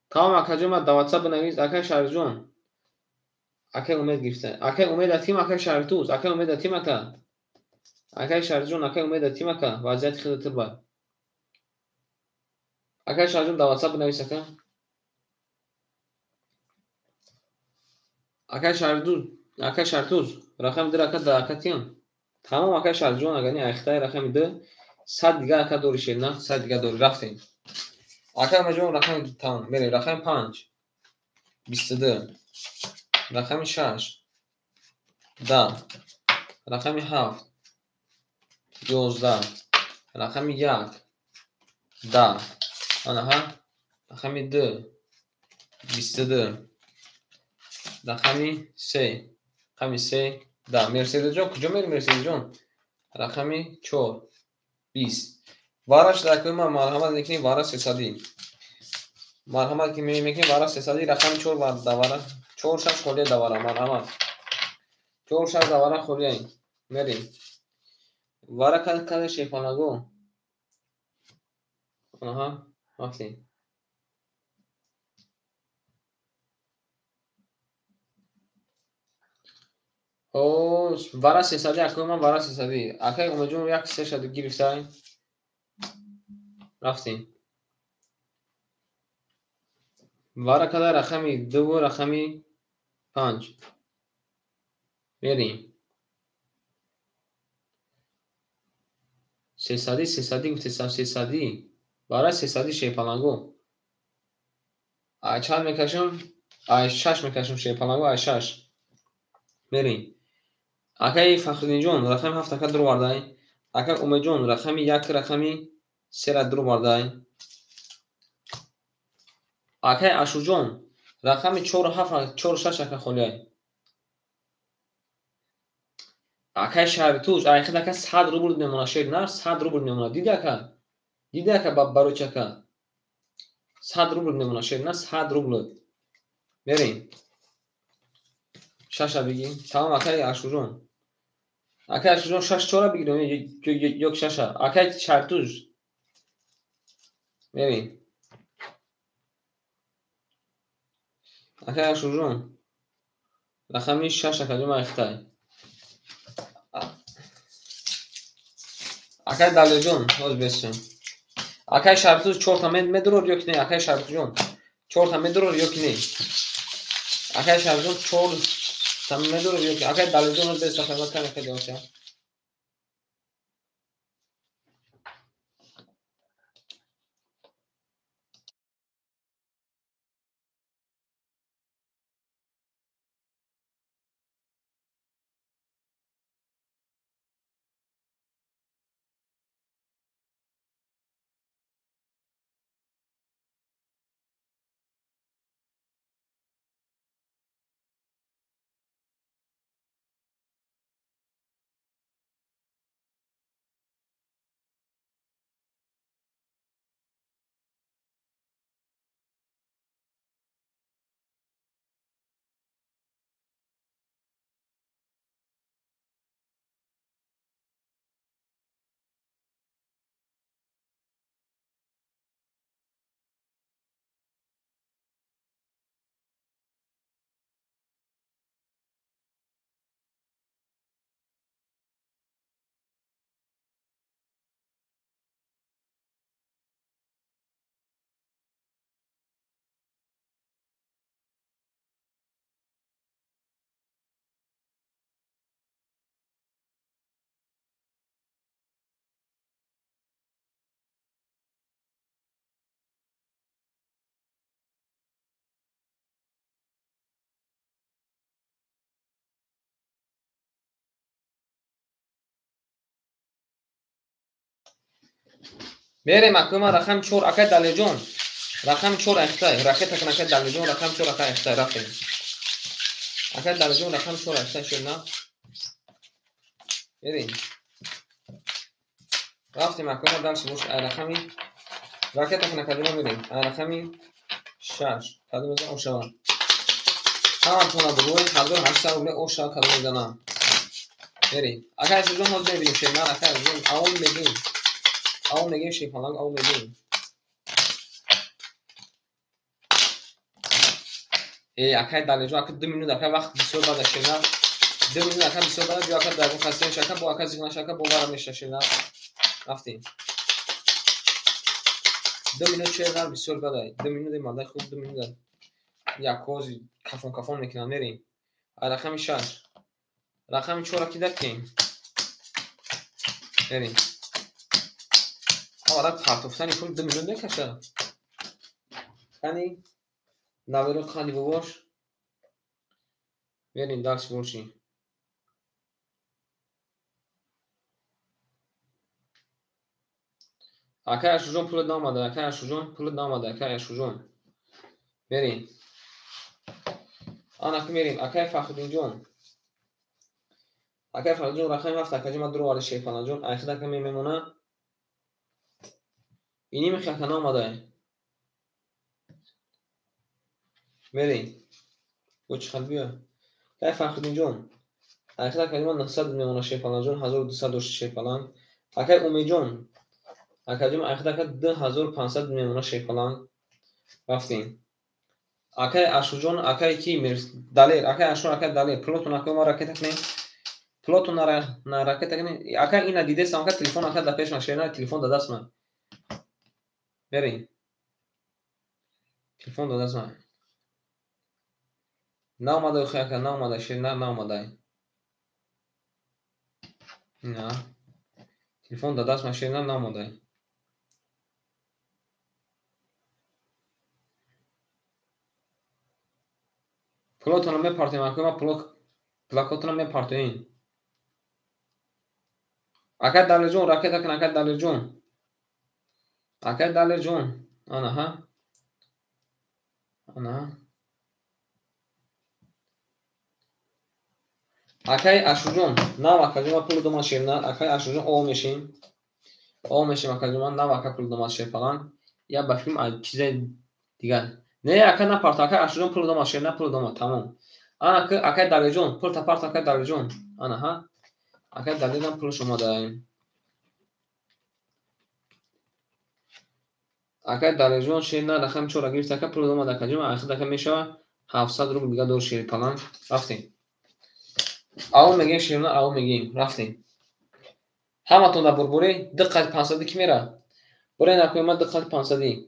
Тамом акаҷон, ман дар WhatsApp бинавис. Акай Шарифҷон. Акай Умед гирифта. Акай Умед атим, акай Шарифтуз. Акай Умед атим ака. Акай Шарифҷон, акай Умед атим ака. Вазъияти хеле тирба. Акай Шарифҷон дар WhatsApp бинавис ака. Акай Шарифтуз, акай Шарифтуз, рақами дура ака да ака тим. Тамом акай Шарифҷон, агар не айхтаи рақами ду, 100 дига ака дори шер на, 100 дига дори. Рафтем. Акай Умедҷон рақами тамом, мерем. Рақами 5 22, рақами 6 10, рақами 7 11, рақами 1 10, анаҳа, рақами 2 22, рақами 3, рақами 3 10. Мерседесҷон, куҷо мери Мерседесҷон? Рақами 4 20. Вараш дакои ман марҳамат мекунем, вара 300. Марҳамат ки мекунем вара 300, рақами 4 ва давара 4 6 холия давара, марҳамат. 4 6 давара холия. Мерем. Вара када шефанаго. Аҳа, рафтем. О, вара 300 акои ман вара 300. Акай Умедҷон як сеша гирифта. Рафтем. Вара када рақами 2 рақами 5. Мерем. 300 300 гуфтесам 300. Вара 300 шерпаланго. Ай чанд мекашам? Ай 6 мекашам шерпаланго, ай 6. Мерем. Акай Фахриддинҷон рақами 7 ака дур вардай. Акай Умедҷон рақами 1 рақами 3 ра дур вардай. Акай Ашурҷон рақами 4 7 4 6 ака холияй. Акай Шаритуз, ай хид ака 100 рубл мемона шер на 100 рубл мемона. Диди ака? Диди ака барои чи ака? 100 рубл мемона шер на 100 рубл. Мерем. 6 биги. Тамом акай Ашурҷон. Акай Ашурҷон 6 4 бигирем ё 6. Акай Шаритуз. Мерем. Акай Ашурҷон. Рақами 6 ака ҷома ихтай. Акай Далерҷон, ҳоз бесчам. Акай Шаритуз 4 та медурор ё ки не? Акай Шаритуҷон 4 та медурор ё ки не? Акай Шаритуҷон 4 та медурор ё ки? Акай Далерҷон ҳоз бес ака кан ака ҷавоб. Мерем акума рақами 4 акай Далерҷон. Рақами 4 айхтай. Ракета кун акай Далерҷон, рақами 4 акай айхтай рафтем. Акай Далерҷон рақами 4 айхтай шуд на? Мерем. Рафтем акума дальше бош ай рақами ракета кун акай Далерҷон мерем. Ай рақами 6. Кадом мезан ошава. Ҳаматона бугӯй 1800 рубле ошава кадом мезанам. Мерем. Акай Ашурҷон ҳозир мебинем шернар, акай Ашурҷон аввал мегӯем. Аввал мегӯем шерпаланг, аввал мегӯем. Акай Далерҷон, ака 2 минут, ака вақт бисёр бада шернар. 2 минут ака бисёр бада, биё ака дар хастем шака, бо ака зиғна шака, бо вара меша шернар. Рафтем. 2 минут шернар бисёр бада. 2 минут мадай хуб 2 минут. Як ҳози кафон кафон мекунам, мерем. Рақами 6. Рақами 4 ки дакем. Мерем. Ара партофтани пул 2 минут мекашад. Қани наверо қани бобош. Мерем дарс боши. Акай Ашурҷон пулат наомада, акай Ашурҷон пулат наомада, акай Ашурҷон. Мерем. Ана ки мерем, акай Фахриддинҷон. Акай Фахриддинҷон рақами 7 акаҷон ман дуроварди Шерпаланҷон, айхид ака мемона. Ини михи ака наомада. Мерем. Бо чӣ хел биё. Акай Фахриддинҷон. Айхид акаҷон ман 900 мемона Шерпаланҷон, 1200 дошти Шерпаланг. Акай Умедҷон. Акаҷон айхид ака 2500 мемона Шерпаланг. Рафтем. Акай Ашурҷон, акай ки Далер, акай Ашур, акай Далер, пулотон акай ма ракета кунем. Пулотон на ракета кунем. Акай ина дидесам, ака телефон ака да пешма шерна, телефон да дастма. Мерем. Телефон да дастма. Наомада охи ака, наомада, шерна наомада. На. Телефон да дастма, шерна наомада. Пулотонро мепартоем, акай ма плакотонро мепартоем. Акай Далерҷон, ракета кун, акай Далерҷон. Акай Далерҷон. Ана ҳа. Ана. Акай Ашурҷон, нав акаҷон ма пул дома шерна, акай Ашурҷон ов мешем. Ов мешем акаҷон ма нав ака пул дома шерпалан. Я ба филм чизаи дигар. Не, ака напарто, акай Ашурҷон пул дома шерна, пул дома, тамом. Ана акай Далерҷон, пул тапарто акай Далерҷон. Ана ҳа. Акай Далерам пулш омада. Акай Далерҷон шерна рақами 4 гирифт, ака пул дома акаҷон, ахир ака мешава 700 рубл дига дор шерпалан. Рафтем. Аввал мегӯем шерна, аввал мегӯем. Рафтем. Ҳаматон дар бурбурӣ 2 қати 500 ки мера? Буре накунем ма 2 қати 500.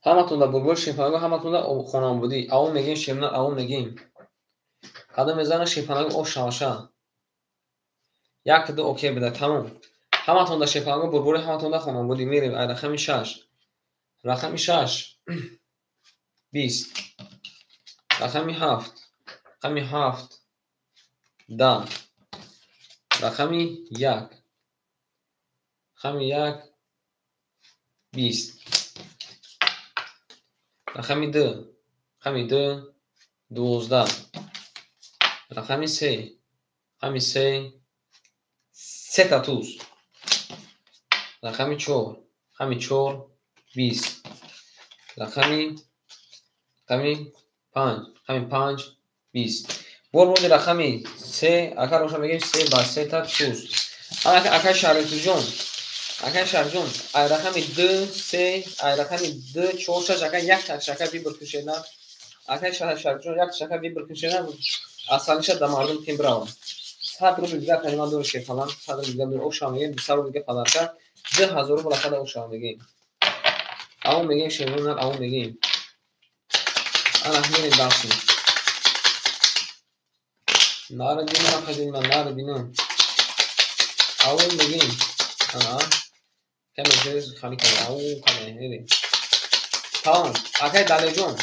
Ҳаматон дар бурбури шерпаланг, ҳаматон дар хонаободӣ. Аввал мегӯем шерна, аввал мегӯем. Кадом мезана шерпаланг ош шаваша. 1 2 окей буда, тамом. Ҳаматон дар шерпаланг бурбури, ҳаматон дар хонаободӣ. Мерем ай рақами 6. Рақами 6 20. Рақами 7. Рақами 7 10. Рақами 1. Рақами 1 20. Рақами 2. Рақами 2 12. Рақами 3. Рақами 3 сета туз. Рақами 4. Рақами 4 20. Рақами 5. Рақами 5 20. Бор бози рақами 3, ака роша мегӯем 3 ба 3 та туз. Ана акай Шарифҷон. Акай Шарифҷон, ай рақами 2 3, ай рақами 2 4 6 ака як та шака вибр кушена. Акай Шарифҷон як шака вибр кушена. Асалиша да мардум кем бирава. 100 рубл дига калима дор шефалан, 100 рубл дига дор оша мегӯем, 200 рубл дига подарка, 2000 рубл акада оша мегӯем. Аввал мегӯем шервон, аввал мегӯем. Ана мерем дарси. Нара динам, акаҷон, нара динам. Аввал мегӯем. Ана каме зер хали кардем. Аввал каме мерем. Тамом. Акай Далерҷон.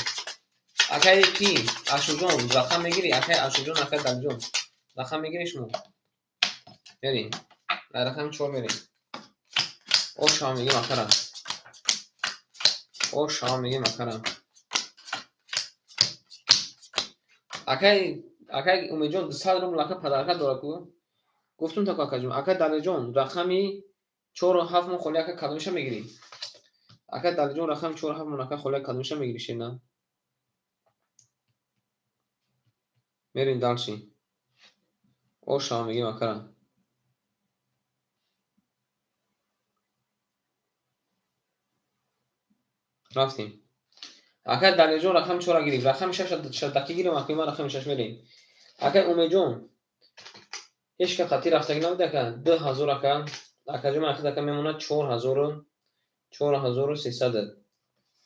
Акай ки? Ашурҷон, рақам мегирӣ? Акай Ашурҷон, акай Далерҷон. Рақам мегирӣ шумо? Мерем. Рақами 4 мерем. Ошава мегем акара. Ошава мегем акара. Акай, акай Умедҷон 200 рубл ака подарка дора ку. Гуфтум таку акаҷон. Акай Далерҷон рақами 4 7 мо холи ака кадомиша мегирӣ? Акай Далерҷон рақами 4 7 мо ака холи кадомиша мегирӣ шена? Мерим дальше. Ошава мегем акара. Рафтем. Акай Далерҷон рақами 4 гирифт. Рақами 6 даки гирем, акай ман рақами 6 мерем. Акай Умедҷон ҳеч ка қатъи рафтагӣ набуд ака. 2000 ака. Акаҷон ман ака мемонад 4000 4300.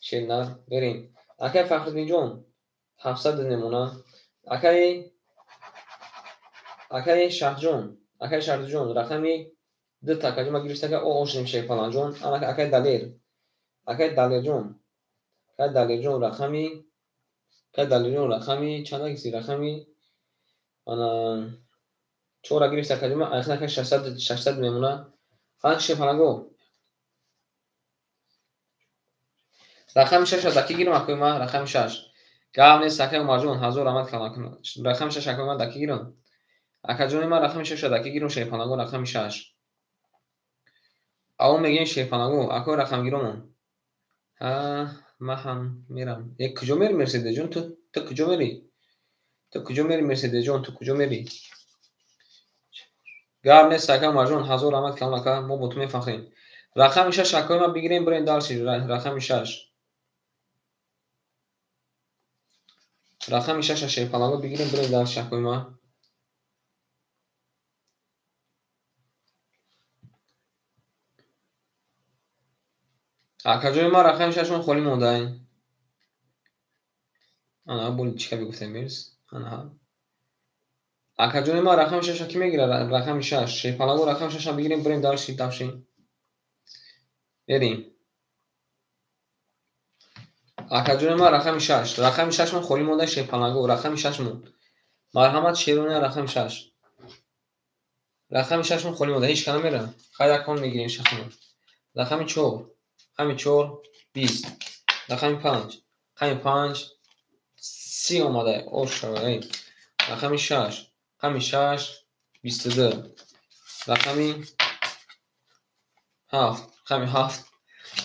Шернар мерем. Акай Фахриддинҷон 700 мемонад. Акай акай Шаҳҷон, акай Шаҳрҷон рақами 2 та акаҷон ман гирифт ака. О ошнем Шерпаланҷон. Анака акай Далер. Акай Далерҷон. Акай Далерҷон рақами акай Далерҷон рақами чанд гирифти? Рақами ана 4 гирифт акаҷон ман айхна ака 600 600 мемонад. Ана Шерпаланго. Рақами 6 даки гирам акои ман рақами 6. Гап нест акай Умарҷон, ҳазор раҳмат калон. Рақами 6 акои ман даки гирам. Акаҷони ман рақами 6 даки гирам Шерпаланго рақами 6. Аво мегем Шерпаланго, акои рақамгиромон. Ҳа, ман ҳам мерам. Е куҷо мери Мерседесҷон? Ту куҷо мери? Ту куҷо мери Мерседесҷон? Ту куҷо мери? Гап нест ака Умарҷон, ҳазор раҳмат калон ака, мо бо ту мефахрем. Рақами 6 акои ман бигирем, бирем дальше. Рақами 6. Рақами 6 Шерпаланго бигирем, бирем дальше акои ман. Акаҷони ман рақами 6 мон холӣ мондаем. Ана боли чика бигуфтем мерс. Ана. Акаҷони ман рақами 6 ки мегирад? Рақами 6. Шерпаланго рақами 6 бигирем, бирем дальше, дальше. Берем. Акаҷони ман рақами 6. Рақами 6 мон холӣ монда Шерпаланго, рақами 6 мон. Марҳамат Шерония рақами 6. Рақами 6 мон холӣ монда, ҳеч ка намера. Хайр як кон мегирем шахмон. Рақами 4. Рақами 4 20. Рақами 5. Рақами 5 30 омада. Ошава. Рақами 6. Рақами 6 22. Рақами 7. Рақами 7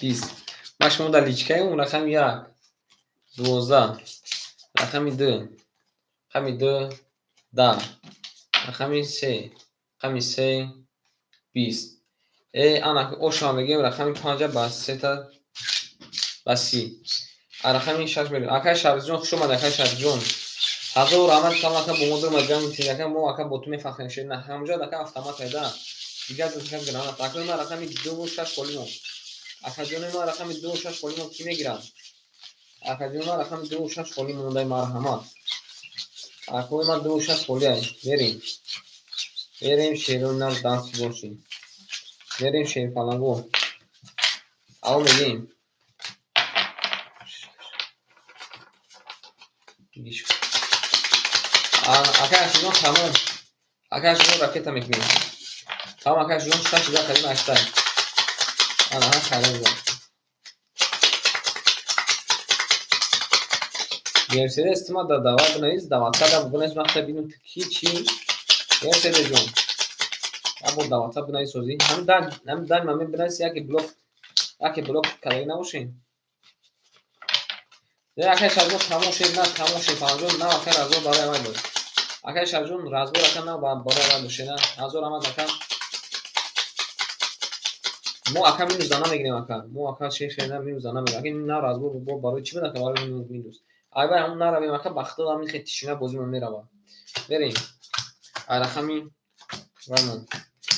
20. Ман шумо дар личкаем рақами 1 12. Рақами 2. Рақами 2 10. Рақами 3. Рақами 3 20. Э ана ошава мегем рақами 5 ба 3 та ба 30. Рақами 6 мерем. Акай Шаҳрҷон хуш омад, акай Шаҳрҷон. Ҳазор раҳмат калон ака бо мо дур омад ҷанг тин ака, мо ака бо ту мефахрем шерина. Ҳамҷо ака автомат айда. Дигар ҷо ака гранат. Акои ман рақами 2 6 холӣ монд. Акаҷони ман рақами 2 6 холӣ монд, ки мегирам? Акаҷони ман рақами 2 6 холӣ мондай, марҳамат. Акои ман 2 6 холӣ ай. Мерем. Мерем Шеронар даст бошем. Мерем Шерпаланго. Аво мегем. Акай Ашурҷон тамом. Акай Ашурҷон ракета мекунем. Тамом акай Ашурҷон 6 дар калима 8. Ана ҳа хайрон зад. Мерседес тима да давай бинавис, даватка да бинавис, ман хеле бинам ту ки чи. Мерседесҷон. Як бор даватка бинавис созӣ. Ҳамин дар, ҳамин дар ман бинавис яке блок кардагӣ набошем. Не акай Шаҳрҷон тамом шед, на тамом шед, Паланҷон, на акай разбор барои аввал буд. Акай Шаҳрҷон разбор ака на барои аввал буд шена. Ҳазор раҳмат ака. Мо ака минус да намегирем ака. Мо ака шена минус да намегирем. Ака на разбор бо барои чӣ буд ака барои минус минус. Айбай ҳамон наравем ака ба худо ҳамин хел тишина бозимон мерава. Мерем. Ай рақами ваймон.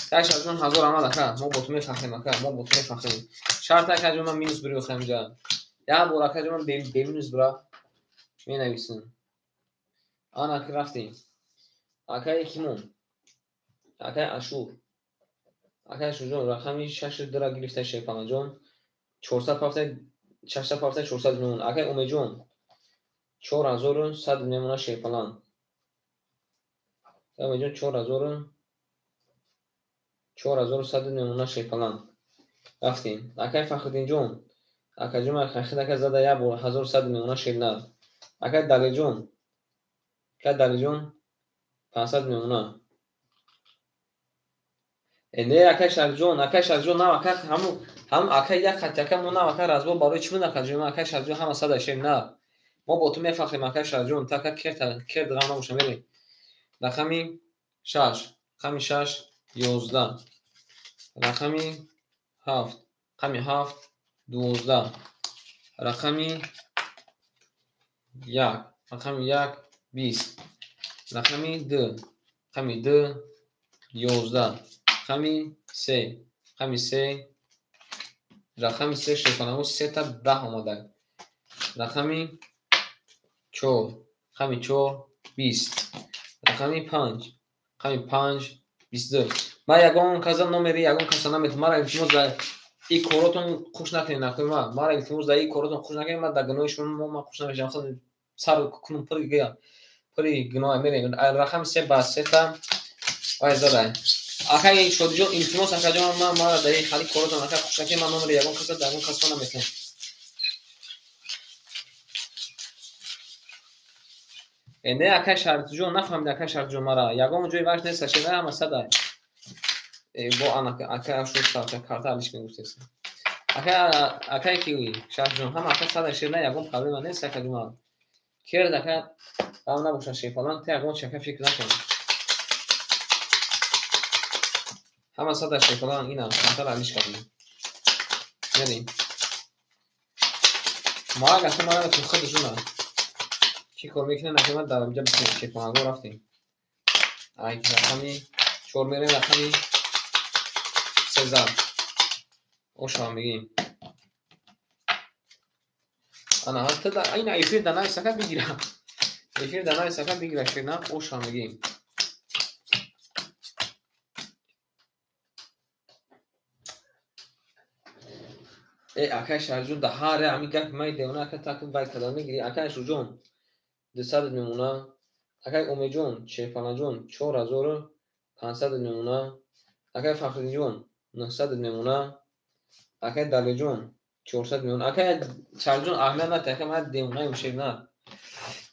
Акай Шаҳрҷон ҳазор раҳмат ака. Мо бо ту мефахрем ака. Мо бо ту мефахрем. Шарт ака ҷон ман минус бирӣ охам ҷа. Як бор ака ҷон ман бе минус бира менависам. Ана ки рафтем. Акай кимон? Акай Ашур. Акай Ашурҷон рақами 6 дира гирифта Шерпаланҷон. 400 пафта 600 пафта 400 мемон. Акай Умедҷон 4100 мемона Шерпалан. Акай Умедҷон 4100 мемона Шерпалан. Рафтем. Акай Фахриддинҷон, акаҷон, хахид ака зада як бор 1100 мемона шернар. Акай Далиҷон, акай Далиҷон 500 мемона. Не, акай Шарифҷон, акай Шарифҷон, нав ака ҳаму ҳам акай як хати ака мо нав ака разбор барои чӣ буд акаҷон? Акай Шарифҷон ҳама сада шернар. Мо бо ту мефахрем, акай Шарифҷон, та ака керт ғам набоша, мерем. Рақами 6, рақами 6, 11. Рақами 7, рақами 7, 12. Рақами 1, рақами 1, 20. Рақами 2, рақами 2, 11. Рақами 3, рақами 3, рақами 3 шефанамо 3 та 10 омада. Рақами 4, рақами 4, 20. Рақами 5, рақами 5, 22. Ман ягон каса номери ягон каса наметавонам. Мара илтимос дар ин коротон хуш накунед, накунед ман. Мара илтимос дар ин коротон хуш накунед, ман дар гуноҳи шумо ман хуш намешавам. Сар кунум пури пури гуноҳ мерем. Рақами 3 ба 3 та вай задай. Акай Шодиҷон, илтимос акаҷон, ман мара дар ин хали коротон ака хуш накунед, ман номери ягон каса дар ягон каса наметавонам. Не, акай Шарифҷон, нафаҳмид акай Шарифҷон мара. Ягон ҷои ваш нест, шена ҳама сада. Бо ана акай ашур сарта карта алиш кун гуфтест. Акай акай ки Шарифҷон, ҳама ака сада шена ягон проблема нест акаҷон. Керд ака ғам набоша шефалан, те ягон чака фикр накун. Ҳама сада шефалан ина карта алиш кардем. Мерем. Ма ака мара ту худашуна. Чӣ кор мекунем? Ака ман дар инҷа бикунем шефаланго рафтем. Ай рақами 4 мерем, рақами 3 зад. Ошава мегим. Ана ҳатта да ина эфир да навис ака бигира. Эфир да навис ака бигира шерна ошава мегим. Акай Шарифҷон, да ҳар ҳамин гапи май девона ака так вай када мегири. Акай Ашурҷон 200 мемона. Акай Умедҷон, Шерфалаҷон 4500 мемона. Акай Фахриддинҷон 900 мемона. Акай Далиҷон 400 мемона. Акай Шарифҷон аҳамият натиҳ, акай ман девонаем шерна.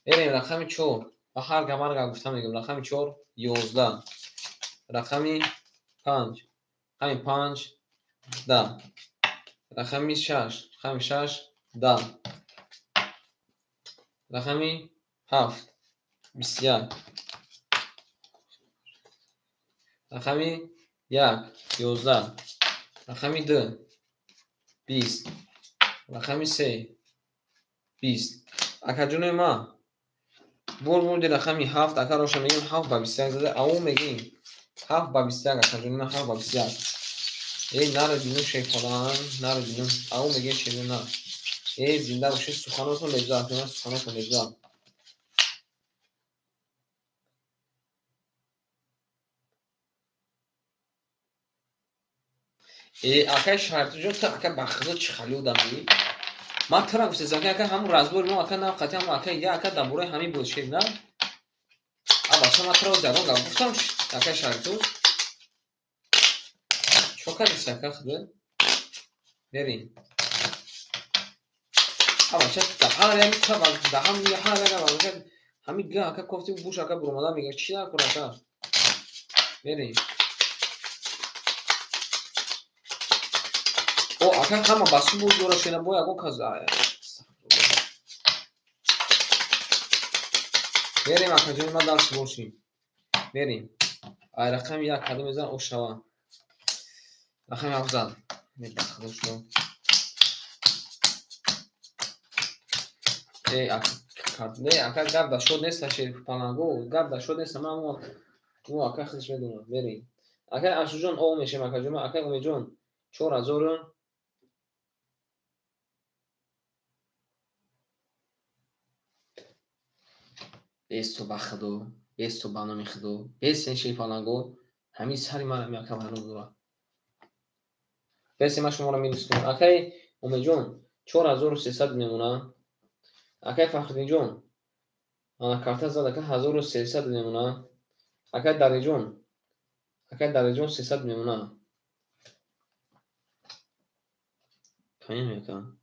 Мерем рақами 4. Ба ҳар гап ҳар гап гуфта мегӯям. Рақами 4 11. Рақами 5, рақами 5 10. Рақами 6, рақами 6 10. Рақами 7 21. Рақами 1 11. Рақами 2 20. Рақами 3 20. Акаҷонои ман бурди рақами 7 ака роша мегӯем 7 ба 21 зада, ау мегӯем 7 ба 21 акаҷони ман 7 ба 21. Эй наро бинум шефалан, наро бинум, ау мегӯем шерина. Эй зинда бошед, суханотон леззат, ман суханотон леззат. Акай Шарифҷон, ту ака ба худо чӣ хали одамӣ? Ман тура гуфтам, ака ҳамун разбори мо ака нав қатъи ҳамун ака я ака дар бораи ҳамин буд шерина. А бача ман тура ягон гап гуфтам, акай Шарифҷон. Чо кардиси ака худо? Мерем. А бача ҳар ями та да ҳам ҳар яга бача ҳамин га ака кофти буш ака буромада мега чӣ накун ака? Мерем. О, ака ҳама ба су буд дора шена бо ягон кас. Мерем акаҷони ман дарс бошем. Мерем. Ай рақами 1 кадом мезан ошава. Рақами 7 зад. Мебахшед шумо. Не, ака гап да шод нест шериф паланго, гап да шод нест, ман мо ака худаш медонам. Мерем. Акай Ашурҷон о мешем акаҷон, акай Умедҷон 4000 бесту ба худо, бесту ба номи худо, бесен шериф паланго, ҳамин сари ман ҳамин ака вайрон дорад. Бесе ман шуморо минус кунам. Акай Умедҷон 4300 мемона. Акай Фахриддинҷон ана карта зад ака 1300 мемона. Акай Далиҷон, акай Далиҷон 300 мемона. Канем яка.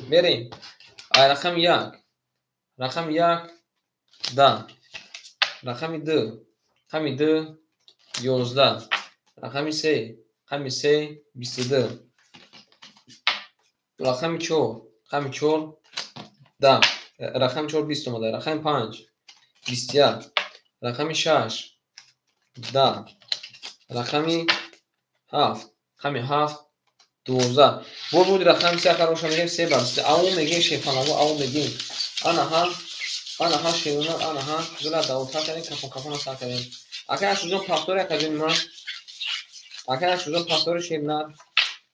Мерем. Ай рақами 1. Рақами 1 10. Рақами 2. Рақами 2 11. Рақами 3. Рақами 3 22. Рақами 4. Рақами 4 10. Рақами 4 20 омада. Рақами 5 21. Рақами 6 10. Рақами 7. Рақами 7 12. Боз буди рақами 3 акар мегем 3 бар 3. Ау мегем шефанаво, ау мегем. Анаҳа, анаҳа шеруна, анаҳа гула давота кардем, кафон кафона сар кардем. Акар ашуҷон пахтори акаҷони ман. Акар ашуҷон пахтори шернар.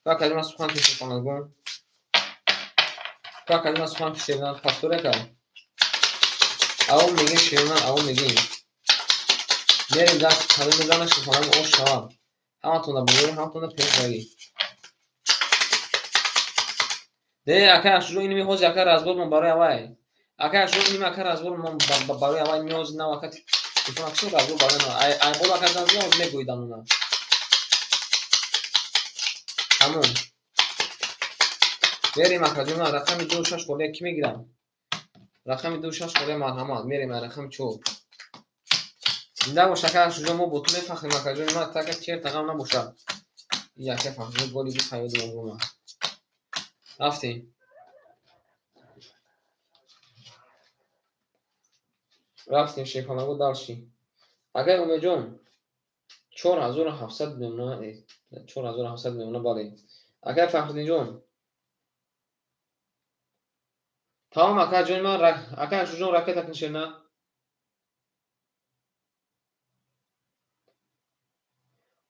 Ту акаҷон ман сухан ки шефанагон. Ту акаҷон ман сухан ки шернар пахтори акар. Ау мегем шеруна, ау мегем. Мерем даст кадом мезана шефанаго ош шавад. Ҳаматонда бузург, ҳаматонда пешравӣ. Не, ака ашуҷон инми ҳози ака разбор мон барои авай. Ака ашуҷон инми ака разбор мон барои авай инми ҳози нав ака телефон акшон разбор барои нав. Ай бол ака зан зиёд мегӯидам уна. Тамом. Мерем акаҷон ман рақами 2 6 холия ки мегирам? Рақами 2 6 холия марҳамат. Мерем ай рақами 4. Зинда бош ака ашуҷон, мо бо ту мефахрем акаҷон ман, така чер тағам набошад. Ин ака фахрҷон голи ду хаёди мо. Рафтем. Рафтем шефанаго дарши. Акай Умедҷон 4700 мемона, 4700 мемона бале. Акай Фахриддинҷон Тамом ака ҷони ман, ака Ашурҷон ракета кун шерна.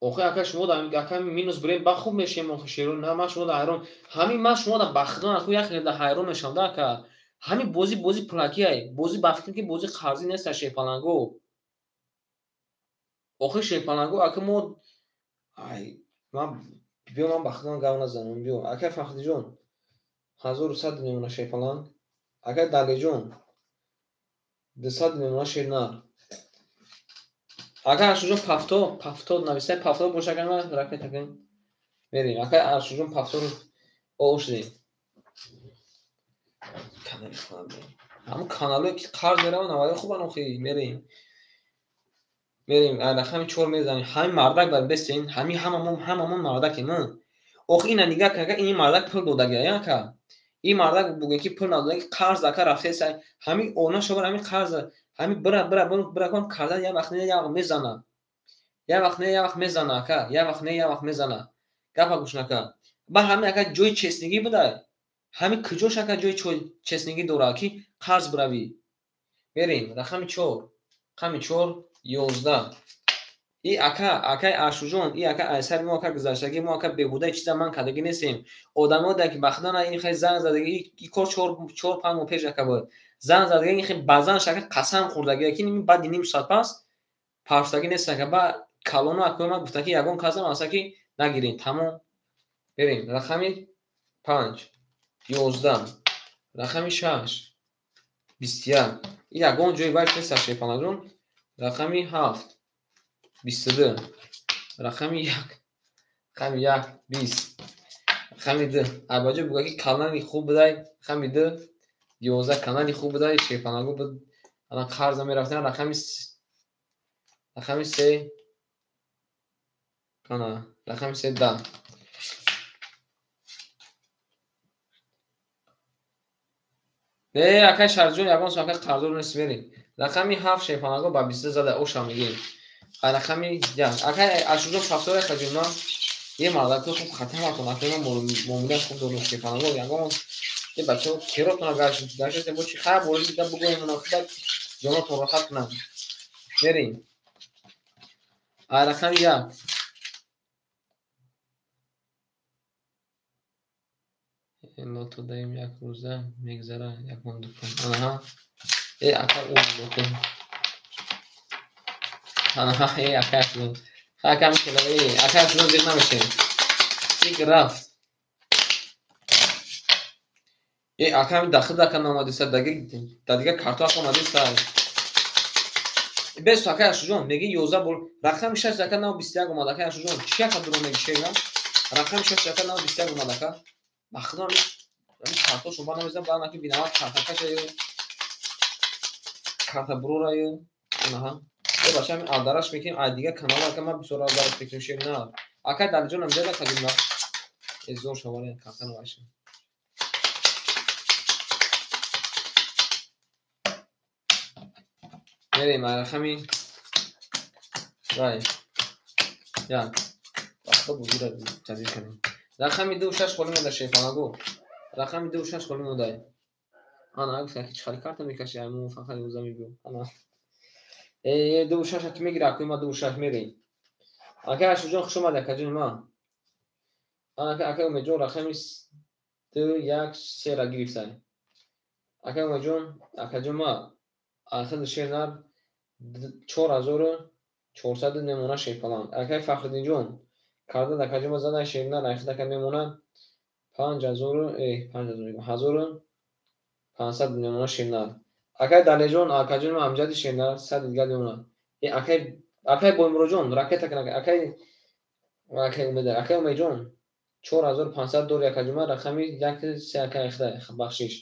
Охи ака шумо да ака минус бирем ба хуб мешем охи шеро. На ман шумо да ҳайрон. Ҳамин ман шумо да ба худо аку як хеле да ҳайрон мешам да ака. Ҳамин бозӣ бозӣ пулакиай. Бозӣ ба фикр ки бозӣ қарзӣ нест шерпаланго. Охи шерпаланго ака мо ай ман биё ман ба худо гап назанам биё. Ака Фахриҷон 1100 мемона шерпаланг. Ака Далеҷон 200 мемона шернар. Ака Ашурҷон пафто нависай, пафто боша ака ман ракета кунем. Мерем. Ака Ашурҷон пафторо ошдем. Ҳамун каналое ки қарз мераванд аввало хубан охи мерем. Мерем рақами 4 мезанем. Ҳамин мардак бар бесен, ҳамин ҳамамон мардакем. Охи ина нигаҳ кун ака, ин мардак пул додагия ака. Ин мардак бугӯем ки пул надодаги қарз ака рафтеса. Ҳамин она шобар ҳамин қарз ҳамин бира бира бира кун кардан як вақт не як вақт мезана. Як вақт не як вақт мезана ака, як вақт не як вақт мезана. Гапа гӯш нака. Ба ҳамин ака ҷои честнигӣ будай. Ҳамин куҷош ака ҷои честнигӣ дорад ки қарз биравӣ. Мерем рақами 4. Рақами 4 11. И ака, акай Ашурҷон, и ака айсари мо ака гузаштагӣ мо ака беҳудаи чиза ман кардагӣ нестем. Одамое да ки ба худо на ин хел занг задагӣ, и кор 4-5 моҳ пеш ака буд. Занг задагӣ ин хел ба занаш ака қасам хӯрдагӣ ки ин баъди ним соат пас парфтагӣ нест ака. Ба калоно акои ман гуфтанд ки ягон касам аса ки нагирем. Тамом. Мерем рақами 5 11 рақами 6 21. Ин ягон ҷои вайш нест шерпаланҷон. Рақами 7 22 рақами 1 рақами 1 20 рақами 2. Абаҷо буга ки канали хуб будай. Рақами 2 11 канали хуб будай. Шерпаланго буд. Ана қарза мерафтан. Рақами 3 кана рақами 3 10. Не акай Шарҷон ягон сум ака қарздор нест мерем. Рақами 7 шерпаланго ба 22 зада оша мегирем. Рақами 1. Акай Ашурҷон пафтора хаҷуна. Е мардако хуб хатаматон акай ман муомила хуб дорам шерпаланго ягон е бачаҳо керотона гаштем бо чи хайр бори дига бугӯем она худат ҷонотон роҳат кунам. Мерем. Рақами 1. Лото даим як рӯза мегзара ягон дукон. Анаҳа. Э ака ӯ лото. Анаҳа э ака Ашурҷон. Ака мекела э ака Ашурҷон зиқ намешем. Ик рафт. Э ака ҳамин дахил ака наомадиса да дигар карто ака омадиса. Бес ака Ашурҷон меги 11 бор рақами 6 ака нав 21 омад ака Ашурҷон. Чӣ ака дурӯғ меги шерна? Рақами 6 ака нав 21 омад ака. Ба худо ҳамин картошон ба намезанам, ба наки бинавад картакаша ё карта бурора ё анаҳа. Э бача ҳамин алдараш мекунем, ай дигар канал ака ман бисёр алдараш мекунем шер на. Ака Далиҷон ҳам зада кадим на. Э зор шаваре карта наваша. Мерем рақами вай як. Ба худо бузира таҷриб кардем. Рақами 2 6 холӣ монда шерпаланго. Рақами 2 6 холӣ монда. Ана гуфта ки чӣ карта мекаши, ай мо фақат ёзда мебиём. Ана. Э 2 6 ки мегира, акои ма 2 6 мерем. Ака Ашурҷон хуш омадӣ акаҷони ман. Ана ака Умедҷон рақами 2 1 3 ра гирифтай. Ака Умедҷон, акаҷон ма ахир шернар 4400 мемона шерпаланг. Акаи Фахриддинҷон карда акаҷон ма зада шернар ахир ака мемона 5500 мемона шернар. Акаи Далеҷон, акаҷон ма амҷади шернар 100 дигар мемона. Э акаи Боймуроҷон ракета кун акаи Умеда, акаи Умедҷон 4500 дори акаҷон ма рақами 1 3 акаи ахир бахшиш.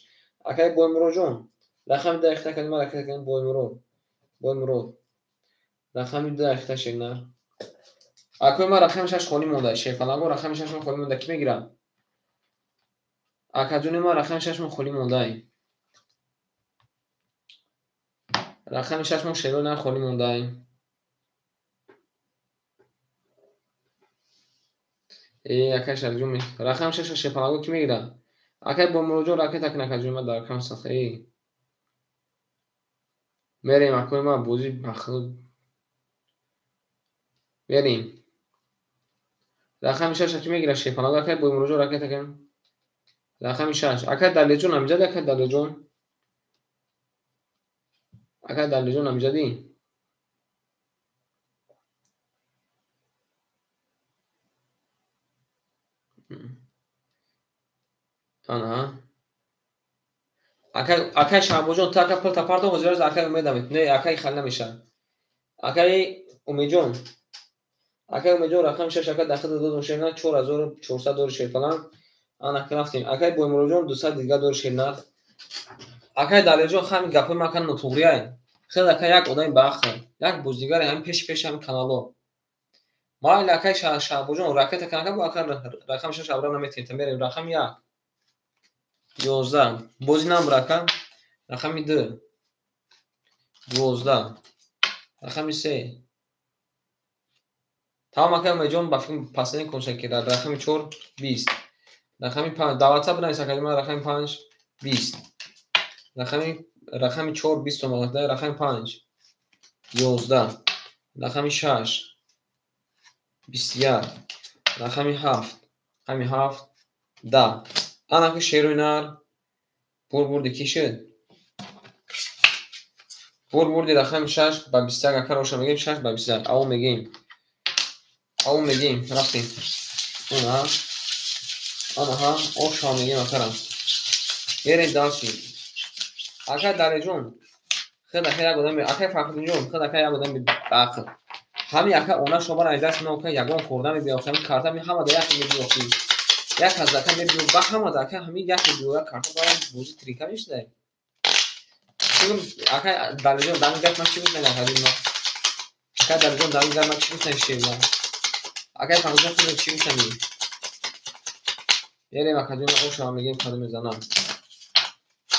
Акаи Боймуроҷон рақами 2 ахир акаҷон ма ракета кун Боймурод. Боймурод. Рақами 2 ахир шернар. Акои ма рақами 6 холӣ монда. Шерпаланго рақами 6 мо холӣ монда. Кӣ мегирад? Акаҷони ма рақами 6 мо холӣ монда. Рақами 6 мо шерона холӣ монда. Э акаи Шарифҷон, рақами 6 шерпаланго кӣ мегирад? Акай Бомуроҷон ракета кун акаҷон ма дар рақами садқаи. Мерем акои ма бозӣ бахл. Мерем. Рақами 6 ки мегирад шефаланг акай Бомуроҷон ракета кун. Рақами 6. Акай Далерҷон ҳамиҷади акай Далерҷон. Акай Далерҷон ҳамиҷади. Ана. Акай акай Шаҳбозҷон ту ака пулта партов ҳозир акай Умед амед. Не, акай хал намешавад. Акай Умедҷон. Акай Умедҷон рақами 6 ака дахта додум шерна 4400 дори шерфаланг. Ана рафтем. Акай Боймуроҷон 200 дига дори шернар. Акай Далерҷон ҳамин гапҳои ман ака нотуғрияй. Хел ака як одами баақл, як боздигаре ҳамин пеши пеши ҳамин канало. Майли акай Шаҳбозҷон ракета кан ака бо ака рақами 6 абра наметавонем. Мерем рақами 1. 11. Бозӣ намбар ака. Рақами 2. 12. Рақами 3. Тамом акай Умедҷон ба фикр последний консерт ки рақами 4 20. Рақами 5 дар WhatsApp бинавис акаҷон ман рақами 5 20. Рақами 4 20 омад рақами 5 11. Рақами 6 21. Рақами 7 рақами 7 10. Ана ки шеруи нар бурбурди кӣ шуд? Бурбурди рақами 6 ба 21 ака роша мегӯем 6 ба 21. Ав мегӯем. Ав мегӯем. Рафтем. Ана. Анаҳа, оша мегӯем акара. Мерем дальше. Акай Далерҷон, хел ака як одами, акай Фахриддинҷон, хел ака як одами баақл. Ҳамин ака она шобара аз даст меока ягон хӯрда мебиёхи, ҳамин карта ми ҳама да як мебиёхи. Як аз ака мебиё, ба ҳама да ака ҳамин як мебиё, як карта ба бозӣ трика мешудай. Чун акай Далерҷон дар ин гап ман чӣ гуфтам акаҷон ма? Акай Далерҷон дар ин гап ман чӣ гуфтам шерна? Акай Фахриддин худам чӣ гуфтам? Мерем акаҷон оша мегӯем кадом мезанам.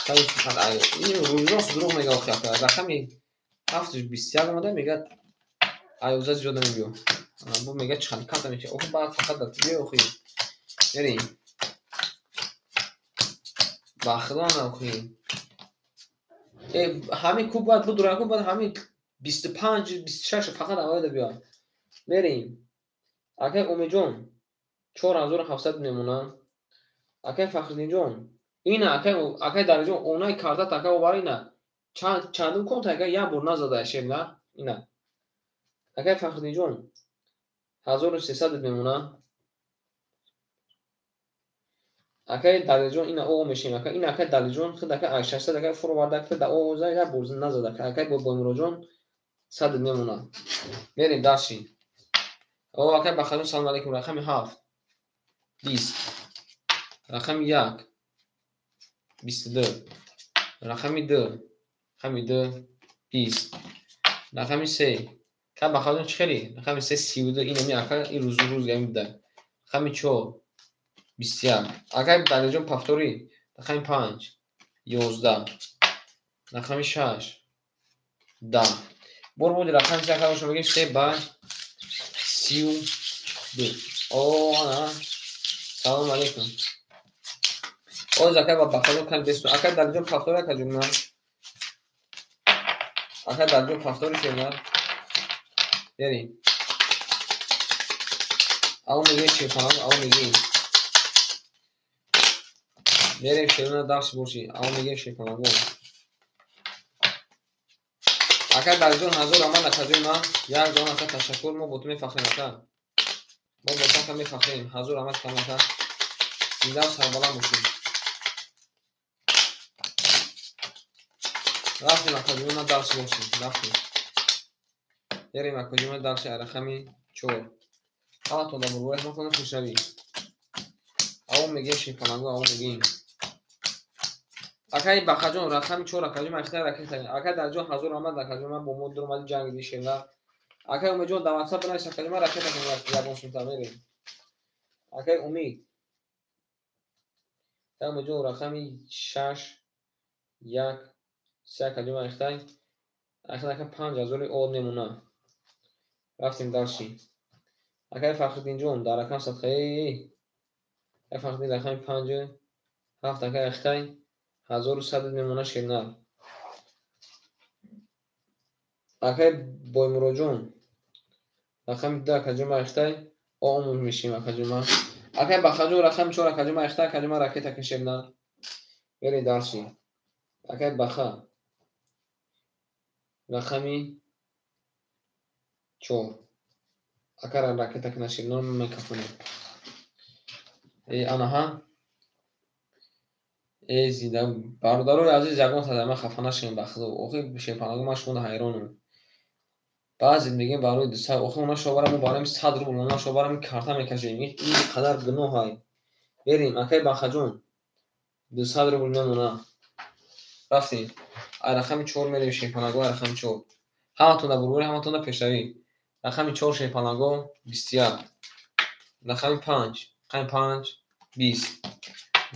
Ин рӯзрост дурӯғ мега охи ака. Рақами 7 21 омада мегӯяд айоза зиёд намебиё. Бу мегӯяд чӣ карта мешавад. Охи баъд фақат дар биё охи. Мерем. Ба худо на охи. Ҳамин куб бояд будура куб бояд ҳамин 25 26 фақат аввалда биё. Мерем. Акай Умедҷон 4700 мемонад. Акай Фахриддинҷон ина акай акай Далерҷон онаи картат ака овар ина. Чандум конта ака як бор назада шерна ина. Акай Фахриддинҷон 1300 мемонад. Акай Далерҷон ина о мешем ака ина акай Далерҷон худ ака 600 ака фуроварда ака да овоза як бор назада ака. Акай Боймуроҷон 100 мемонад. Мерем дальше. О акай Бахарҷон салом алейкум рақами 7 20. Рақами 1 22. Рақами 2 рақами 2 20. Рақами 3 ка Бахарҷон чӣ хеле? Рақами 3 32 ин ами ака ин рӯз рӯз гами буда. Рақами 4 21. Акай Далерҷон повтори. Рақами 5 11. Рақами 6 10. Бурбуди рақами 3 ака шумо мегӯем 3 ба 32. О ана. Салом алейкум. Оз акай ба Бахарҷон кан бесу. Акай Далерҷон повтори акаҷон ман. Акай Далерҷон повтори шерна. Берем. Ав мегӯем шерфаланг, ав мегӯем. Мерем шерна дарс боши. Ав мегӯем шерфалангон. Акай Далерҷон ҳазор раҳмат акаҷои ман. Як ҷон ака ташаккур. Мо бо ту мефахрем ака. Мо бо ту ака мефахрем. Ҳазор раҳмат кам ака. Зиндаву сарбаланд бошед. Рафтем акаҷои ман дарс бошем. Рафтем. Берем акаҷои ман дарси рақами 4. Ҳаматон дар мурвои ҳаматон хушравӣ. Ав мегӯем шерфаланго, ав мегӯем. Акай Бахарҷон рақами 4 акаҷон ман ихтиёр ракета. Акай Далерҷон ҳазор раҳмат акаҷон ман бо мо дуромади ҷанг шерна. Акай Умедҷон дар WhatsApp бинавис акаҷон ман ракета кунам ягон сумта мерем. Акай Умид. Акай Умедҷон рақами 6 1 3 акаҷон ман ихтай. Ахир ака 5000 од мемонад. Рафтем дальше. Акай Фахриддинҷон дар рақам садқаи. Акай Фахриддин рақами 5 Ҳафт акай ахтай 1100 мемона шернар. Акай Боймуроҷон рақами 2 акаҷон ахтай омӯз мешим акаҷон. Акай Бахаҷон рақами 4 акаҷон ахтай акаҷон ракета ки шернар. Берин дарси. Акай Баха рақами 4 акара ракета ки нашернар мекафонем. Анаҳа э зинда бародарои азиз, ягон садама хафа нашавем ба худо. Охи шерпанаго ман шумода ҳайронам. Баъзе мегӯем барои 200, охи она шобара мо барои 100 рубл, она шобара ми карта мекашем. Ин қадар гуноҳай. Берем акай Бахаҷон 200 рубл мемона. Рафтем. Ай рақами 4 мерем шерпанаго, ай рақами 4. Ҳаматон дар бурбури, ҳаматон дар пешравӣ. Рақами 4 шерпанаго 21. Рақами 5, рақами 5 20.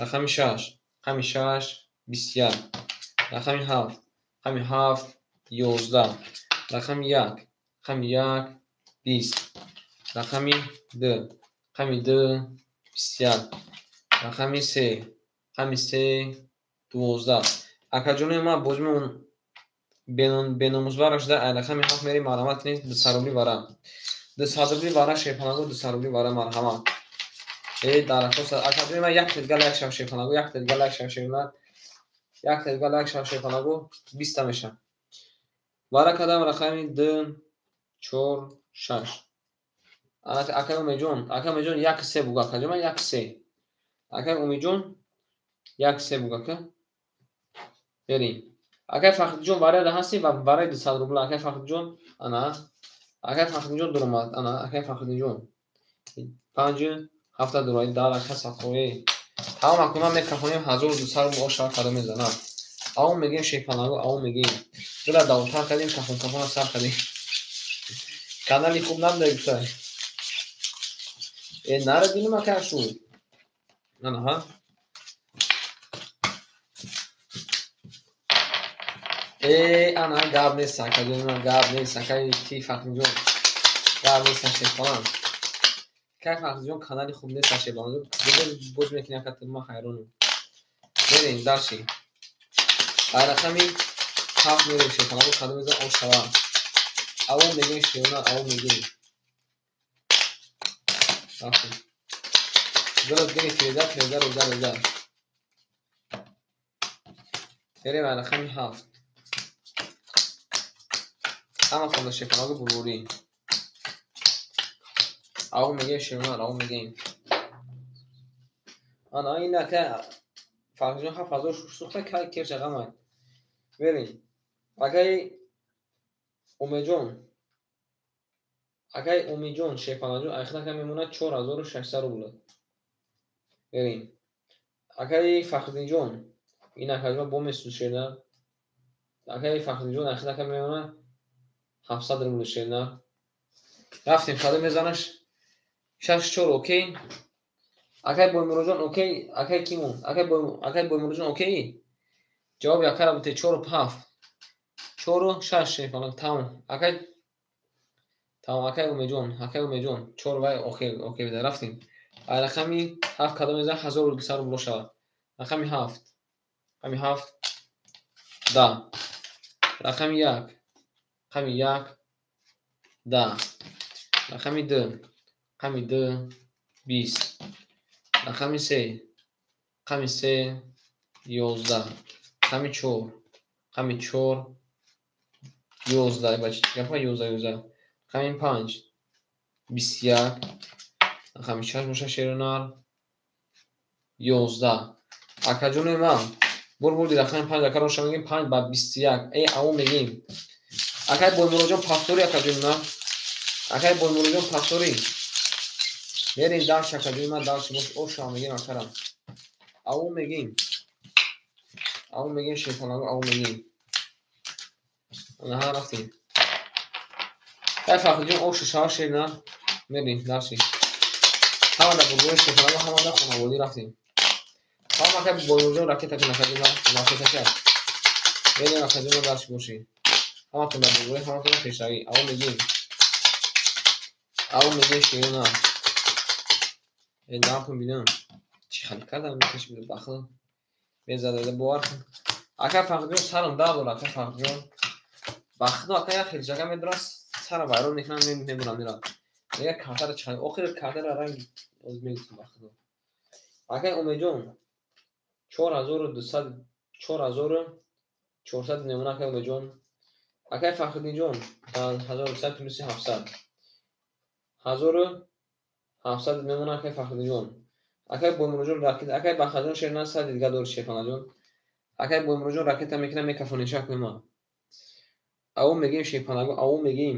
Рақами 6, рақами 6 21. Рақами 7, рақами 7 11. Рақами 1, рақами 1 20. Рақами 2, рақами 2 21. Рақами 3, рақами 3 12. Акаҷонои ман бозимон беномузвара шуда ай рақами 7 мерем марҳамат кунед 200 рубли вара. 200 рубли вара шерпанаго 200 рубли вара марҳамат. Э дарахост акаҷони ман як тедга лайк шав шерпанаго, як тедга лайк шав шерпанаго, як тедга лайк шав шерпанаго 20 та мешавад. Вара кадам рақами 2 4 6. Акай Умедҷон, акай Умедҷон 1 3 буга, акаҷон ман 1 3. Акай Умедҷон 1 3 буга ака. Берем. Акай Фахриҷон варада ҳастӣ ва вараи 200 рубл акай Фахриҷон ана. Акай Фахриҷон дуромад ана акай Фахриҷон. 5 7 дурои дар ака сафои. Тамом акуна мекафонем 1200 рубл ош шава кадом мезанад. Аум мегем шерпанаго, аум мегем. Дила давотар кардем, кафон кафона сар кардем. Канали хуб набуда гуфта. Э нара дилим ака шу. Анаҳа. Э ана гап нест акаҷон, гап нест акаи ти Фахриҷон. Гап нест шерпалан. Кай Фахриҷон канали хуб нест шерпалан. Боз мекунӣ ака ман ҳайронам. Берем дарси. Ай рақами 7 мерем шерпанаго кадом мезан ош шава. Авом мегем шерона, авом мегем. Рафтем. Дилат гирифт реза, реза, реза, реза. Берем ай рақами 7. Ҳама хонда шерпанаго бурбурӣ. Авом мегем шерона, авом мегем. Ана ин ака Фахриҷон 7000 сӯхта кай керша ғамай. Берем. Акай Умедҷон. Акай Умедҷон шерпанаҷон айхнака мемонад 4600 рубл. Берем. Акай Фахриддинҷон ин акаҷон бо месӯз шерна. Акай Фахриддинҷон айхнака мемонад 700 рубл шерна. Рафтем кадом мезанаш 6 4 окей. Акай Боймуроҷон окей, акай кимон, акай Боймуроҷон окей. Ҷавоби акара бите 4 7. 4 6 шерпалан тамом. Акай тамом акай Умедҷон, акай Умедҷон 4 вай окей, окей бида рафтем. Ай рақами 7 кадом мезан 1200 рубл шавад. Рақами 7. Рақами 7 10. Рақами 1. Рақами 1 10. Рақами 2. Рақами 2 20. Рақами 3. Рақами 3 11. Рақами 4. Рақами 4 11. Бачи гапа 11 11. Рақами 5 21. Рақами 6 боша шеронар 11. Акаҷони ман бурбурди рақами 5 акаро ша мегем 5 ба 21. Э авом мегем. Акай Боймуроҷон пафтори акаҷони ман. Акай Боймуроҷон пафтори. Берем дарш акаҷони ман дарш бош оша мегем акарам. Авом мегем. Авом мегем шерпанаго авом мегем. Анаҳа рафтем. Кай Фахриҷон ошу шава шерна мерем дарши. Ҳама дар бурбури шерпанаго, ҳама дар хонаводӣ рафтем. Ҳама акай Боймуроҷон ракета ки накардем ракета. Берем акаҷони ман дарши боши. Ҳаматон дар бурбури, ҳаматон дар пешравӣ. Авом мегем. Авом мегем шерна. Э нархм бинам. Чӣ хали кардам мекаши бахл. Мезада бовар кун. Ака Фахриддин сарам дард дорад, ака Фахриддин. Ба худо ака як хелчака медорад, сара вайрон мекунам, мебурам мерам. Мега картара чӣ охир картара ранг оз мегӯфтам ба худо. Акай Умедҷон 4200 4400 мемона акай Умедҷон. Акай Фахриддинҷон 1200 плюси 700. 1700 мемона акай Фахриддинҷон. Акай Боймуродҷон ракета, акай Бахаҷон шерна 100 дига дор Шерпанаҷон. Акай Боймуродҷон ракета мекунам мекафонем шак ма. Аво мегем Шерпанаго, аво мегем.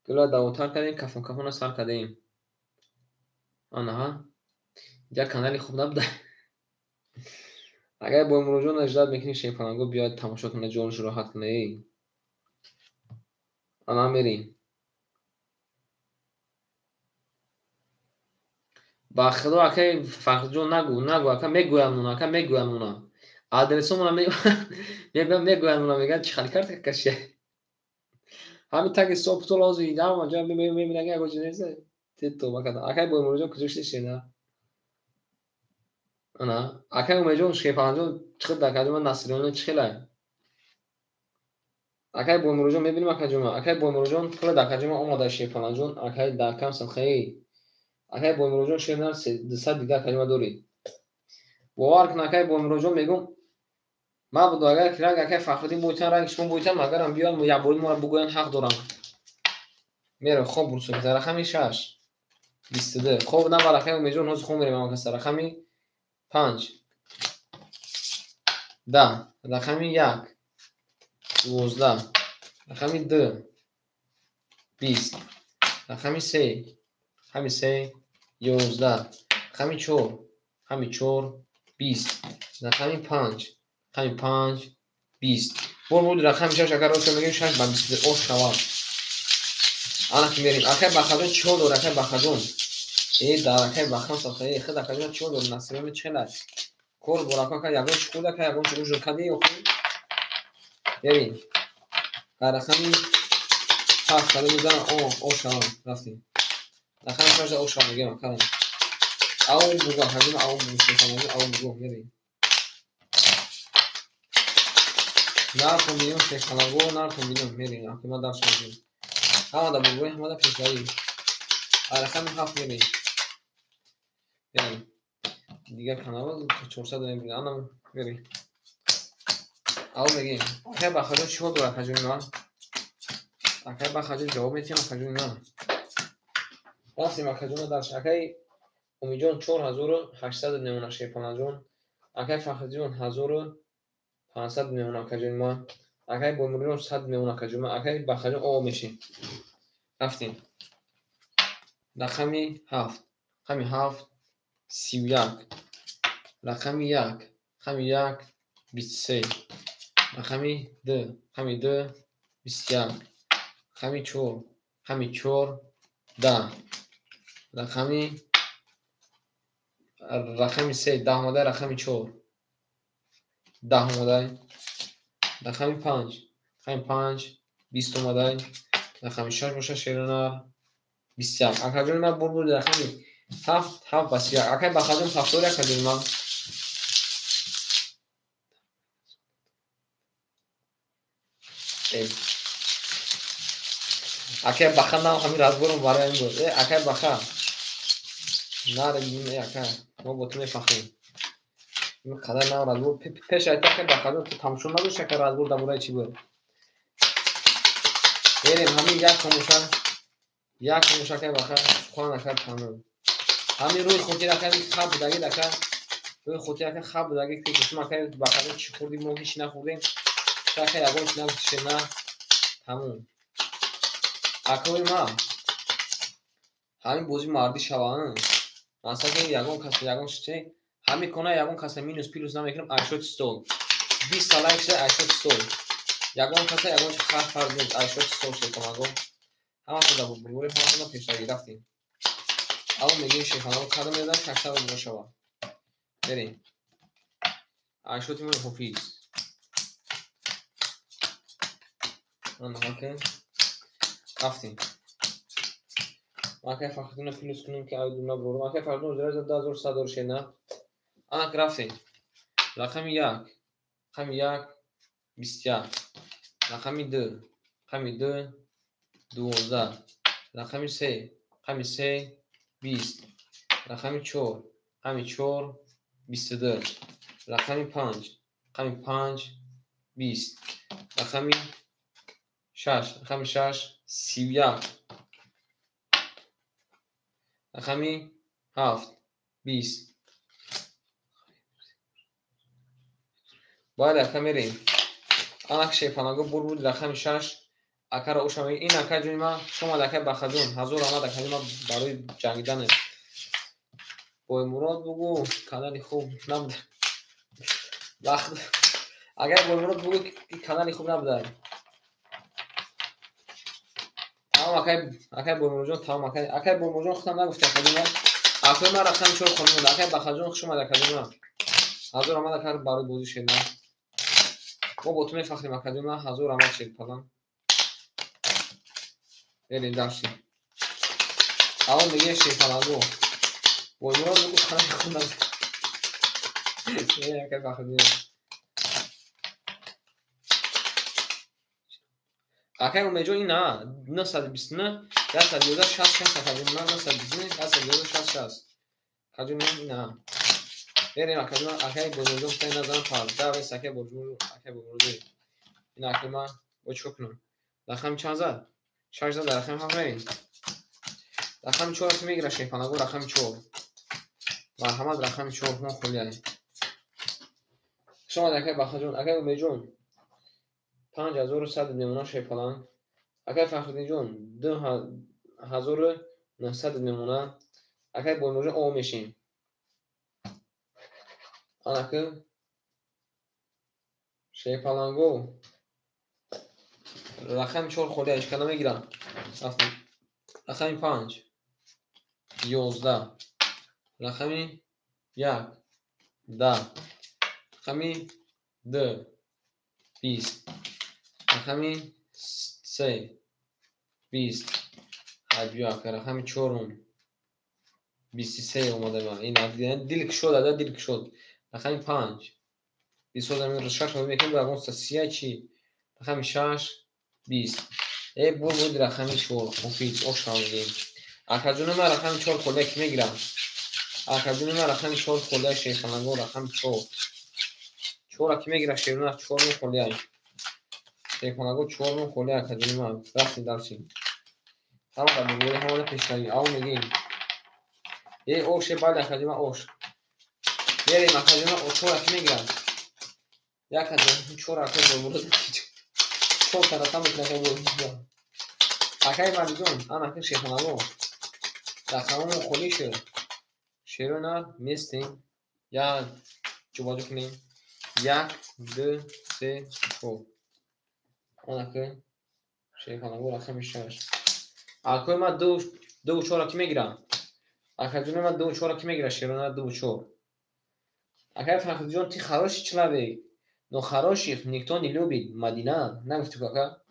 Гула давотар кардем, кафон кафона сар кардем. Анаҳа. Дигар канали хуб набуда. Агар Боймуродҷон аждад мекунем Шерпанаго биёяд тамошо кунад, ҷонашро роҳат кунад. Эй. Ана мерем. Ба худо акай Фахридҷон нагӯ, нагӯ ака мегӯянд мона, ака мегӯянд мона. Адресомона мегӯянд мона, мегӯянд чӣ хали карта кашия. Ҳамин таги стоп-стол ҳозир ҳама ҷо мебинам ягон чиз нест. Тито бакада. Акай Боймуродҷон куҷо шуди шена? Ана, акай Умедҷон Шерпанаҷон чӣ хел дар каҷома Насриёна чӣ хелай? Акай Боймуродҷон мебинем акаҷома. Акай Боймуродҷон пула дар каҷома омада Шерпанаҷон, акай дар кам садқаи. Акай Боймуродҷон шерна 200 дига акаҷома дорӣ. Бовар кун акай Боймуродҷон мегӯм ман буду агар ки ранг акай Фахриддин бойтан ранги шумо бойтан агарам биёянд якбори моро бугӯянд ҳақ дорам. Меро хоб бурсу рақами 6 22. Хоб набар акай Умедҷон ҳозир хоб мерем ҳама каса рақами 5 10 рақами 1 12 рақами 2 20 рақами 3 рақами 3 11 рақами 4 рақами 4 20 рақами 5 рақами 5 20. Бор буд рақами 6 агар рост мегӯем 6 ба 22 ош шавад. Ана ки мерем. Акай Бахаҷон чиҳо дор акай Бахаҷон? Э дар акай Бахан садқа э худ акаҷон чиҳо дор Насриёна чӣ хел аст? Кор бор ака ака ягон чӣ хӯрд ака ягон чӣ ужин кардӣ охир? Мерем. Дар рақами 7 кадом мезанам о ош шавад рафтем. Рақами 6 ош шавад мегӯям ака. Ав бугӯ акаҷон ав бугӯ шефанаҷон ав бугӯ мерем. Нартон миллион шефанаго нартон миллион мерем. Ака ма дарс мегӯем. Ҳама да бугӯи ҳама да пешравӣ. Рақами 7 мерем. Мерем. Дигар канал 400 мебинем. Ана мерем. Ав мегӯем. Акай Бахаҷон чиҳо дор акаҷони ман? Акай Бахаҷон ҷавоб медиҳем акаҷони ман. Рафтем акаҷона дарс. Акай Умидҷон 4800 мемона Шерпанаҷон. Акай Фахриддинҷон 1500 мемона акаҷони ман. Акай Боймуродҷон 100 мемона акаҷони ман. Акай Бахаҷон о мешем. Рафтем. Рақами 7. Рақами 7 31. Рақами 1. Рақами 1 23. Рақами 2. Рақами 2 21. Рақами 4. Рақами 4 10. Рақами 3 10 омада, рақами 4 10 омада, рақами 5 рақами 5 20 омада, рақами 6 боша шерона 21. Акаҷони ман бур буд рақами 7 7 ба 31. Акай Бахаҷон 70 акаҷони ман. Акай Баха нам ҳамин разборам барои ин буд. Акай Баха наре ака мо бо ту мефахрем. Ин қадар нам разбор пеш айта акай Бахаҷон ту тамошо надошт ака разбор дар бораи чӣ буд. Мерем ҳамин як хомӯша як хомӯша акай Баха сухан ака тамом. Ҳамин рӯи хотир ака хаб будагид ака рӯи хотир ака хаб будагид ки гуфтем акай Бахаҷон чӣ хӯрдем мо ҳеч нахӯрдем. Ака ягон чӣ нагуфтише на тамом. Акои ман ҳамин бозӣ мардӣ шаванд. Масалан ягон кас ягон чизе ҳамин кона ягон каса минус плюс намекунам айшоти стол. 20 лайк шуда айшоти стол. Ягон каса ягон чи фарз нест айшоти стол шефанаго. Ҳаматон да бурбури ҳаматон пешравӣ рафтем. Ав мегӯем шефанаго кадом медам 600 рубл шава. Мерем. Айшоти мо ҳофиз. Ана рафтем. Акай Фахриддинро плюс кунем ки айду набурам. Акай Фахриддин зира 2100 дор шена. Ана рафтем. Рақами 1, рақами 1, 21. Рақами 2, рақами 2, 12. Рақами 3, рақами 3, 20. Рақами 4, рақами 4, 22. Рақами 5, рақами 5, 20. Рақами 6, рақами 6, 31. Рақами 7, 20. Бале, ака мерем. Анак шерпаланго бур буд рақами 6. Акаро оша мегӣ. Ин ака ҷони ма, шумо ака Бахаҷон, ҳазор раҳмат акаи ма барои ҷангиданет. Боймурод бугу, канали хуб набуда. Вақт агар Боймурод бугу, ки канали хуб набуда. Тамом акай, акай Боймуродҷон, тамом акай, акай Боймуродҷон худам нагуфти акаи ма. Акаи ма рақами 4 хонӣ монда. Акай Бахаҷон хуш омад акаи ма. Ҳазор раҳмат ака барои бозӣ шерна. Мо бо ту мефахрем акаи ма, ҳазор раҳмат шерпалан. Мерем дарси. Аввал мегӯем шерпаланго. Боймурод бугу канали хуб набуда. Э, акай Бахаҷон. Акай Умедҷон ин на 929 111 60 60 акаҷон на 929 111 60 60. Акаҷон ин на. Мерем акаҷон, акай Боймуродҷон гуфтани назарам парда вес акай Боймуродҷон, акай Боймуродҷон. Ин акай ма бо чикор кунам? Рақами чанд зад? 6 зад, дар рақами 7 мерем. Рақами 4 ки мегирад шерпанаго, рақами 4. Марҳамат, рақами 4 мо холиаем. Хуш омад акай Бахаҷон, акай Умедҷон. 5100 мемона шерпалан. Акай Фахриддинҷон 2900 мемона. Акай Боймуродҷон о мешем. Анаки шерпаланго рақами 4 холия ҳеч када мегирам. Рафтем. Рақами 5 11. Рақами 1 10. Рақами 2 20. Рақами 3 20. Ҳай биё ака, рақами 4 23 омада ма. Ин дил кушод, ада дил кушод. Рақами 5 20 ҳозир шаш мекунем, ягон сия чи? Рақами 6 20. Э, бур буд рақами 4. Ҳофиз, ош мегӯем. Акаҷони ман рақами 4 холия ки мегирам? Акаҷони ман рақами 4 холия шерпаланго, рақами 4. 4 ки мегирад шерона, 4 холия. Шерпаланго 4 холия акаҷони ман. Рафтем дарси. Ҳама дар бораи ҳамона пешравӣ. Ав мегӯем. Э, ош, э, бале акаҷони ман ош. Мерем акаҷони ман 4 ки мегирад? Як акаҷони 4 акаи Боймурод. 4 та рақам мекунад акаи Боймурод. Акаи Валиҷон, ана ака шерпаланго. Рақамҳо холӣ шуд. Шерона местем. Як ҷобаҷо кунем. 1 2 3 4. Ана ака шерпаланго рақами 6. Акои ман 2 2 4 ки мегирам? Акаҷони ман 2 4 ки мегирад шерона 2 4. Акай Фахриддинҷон, ты хороший человек, но хороших никто не любит. Мадина, нагуфтӣ ака?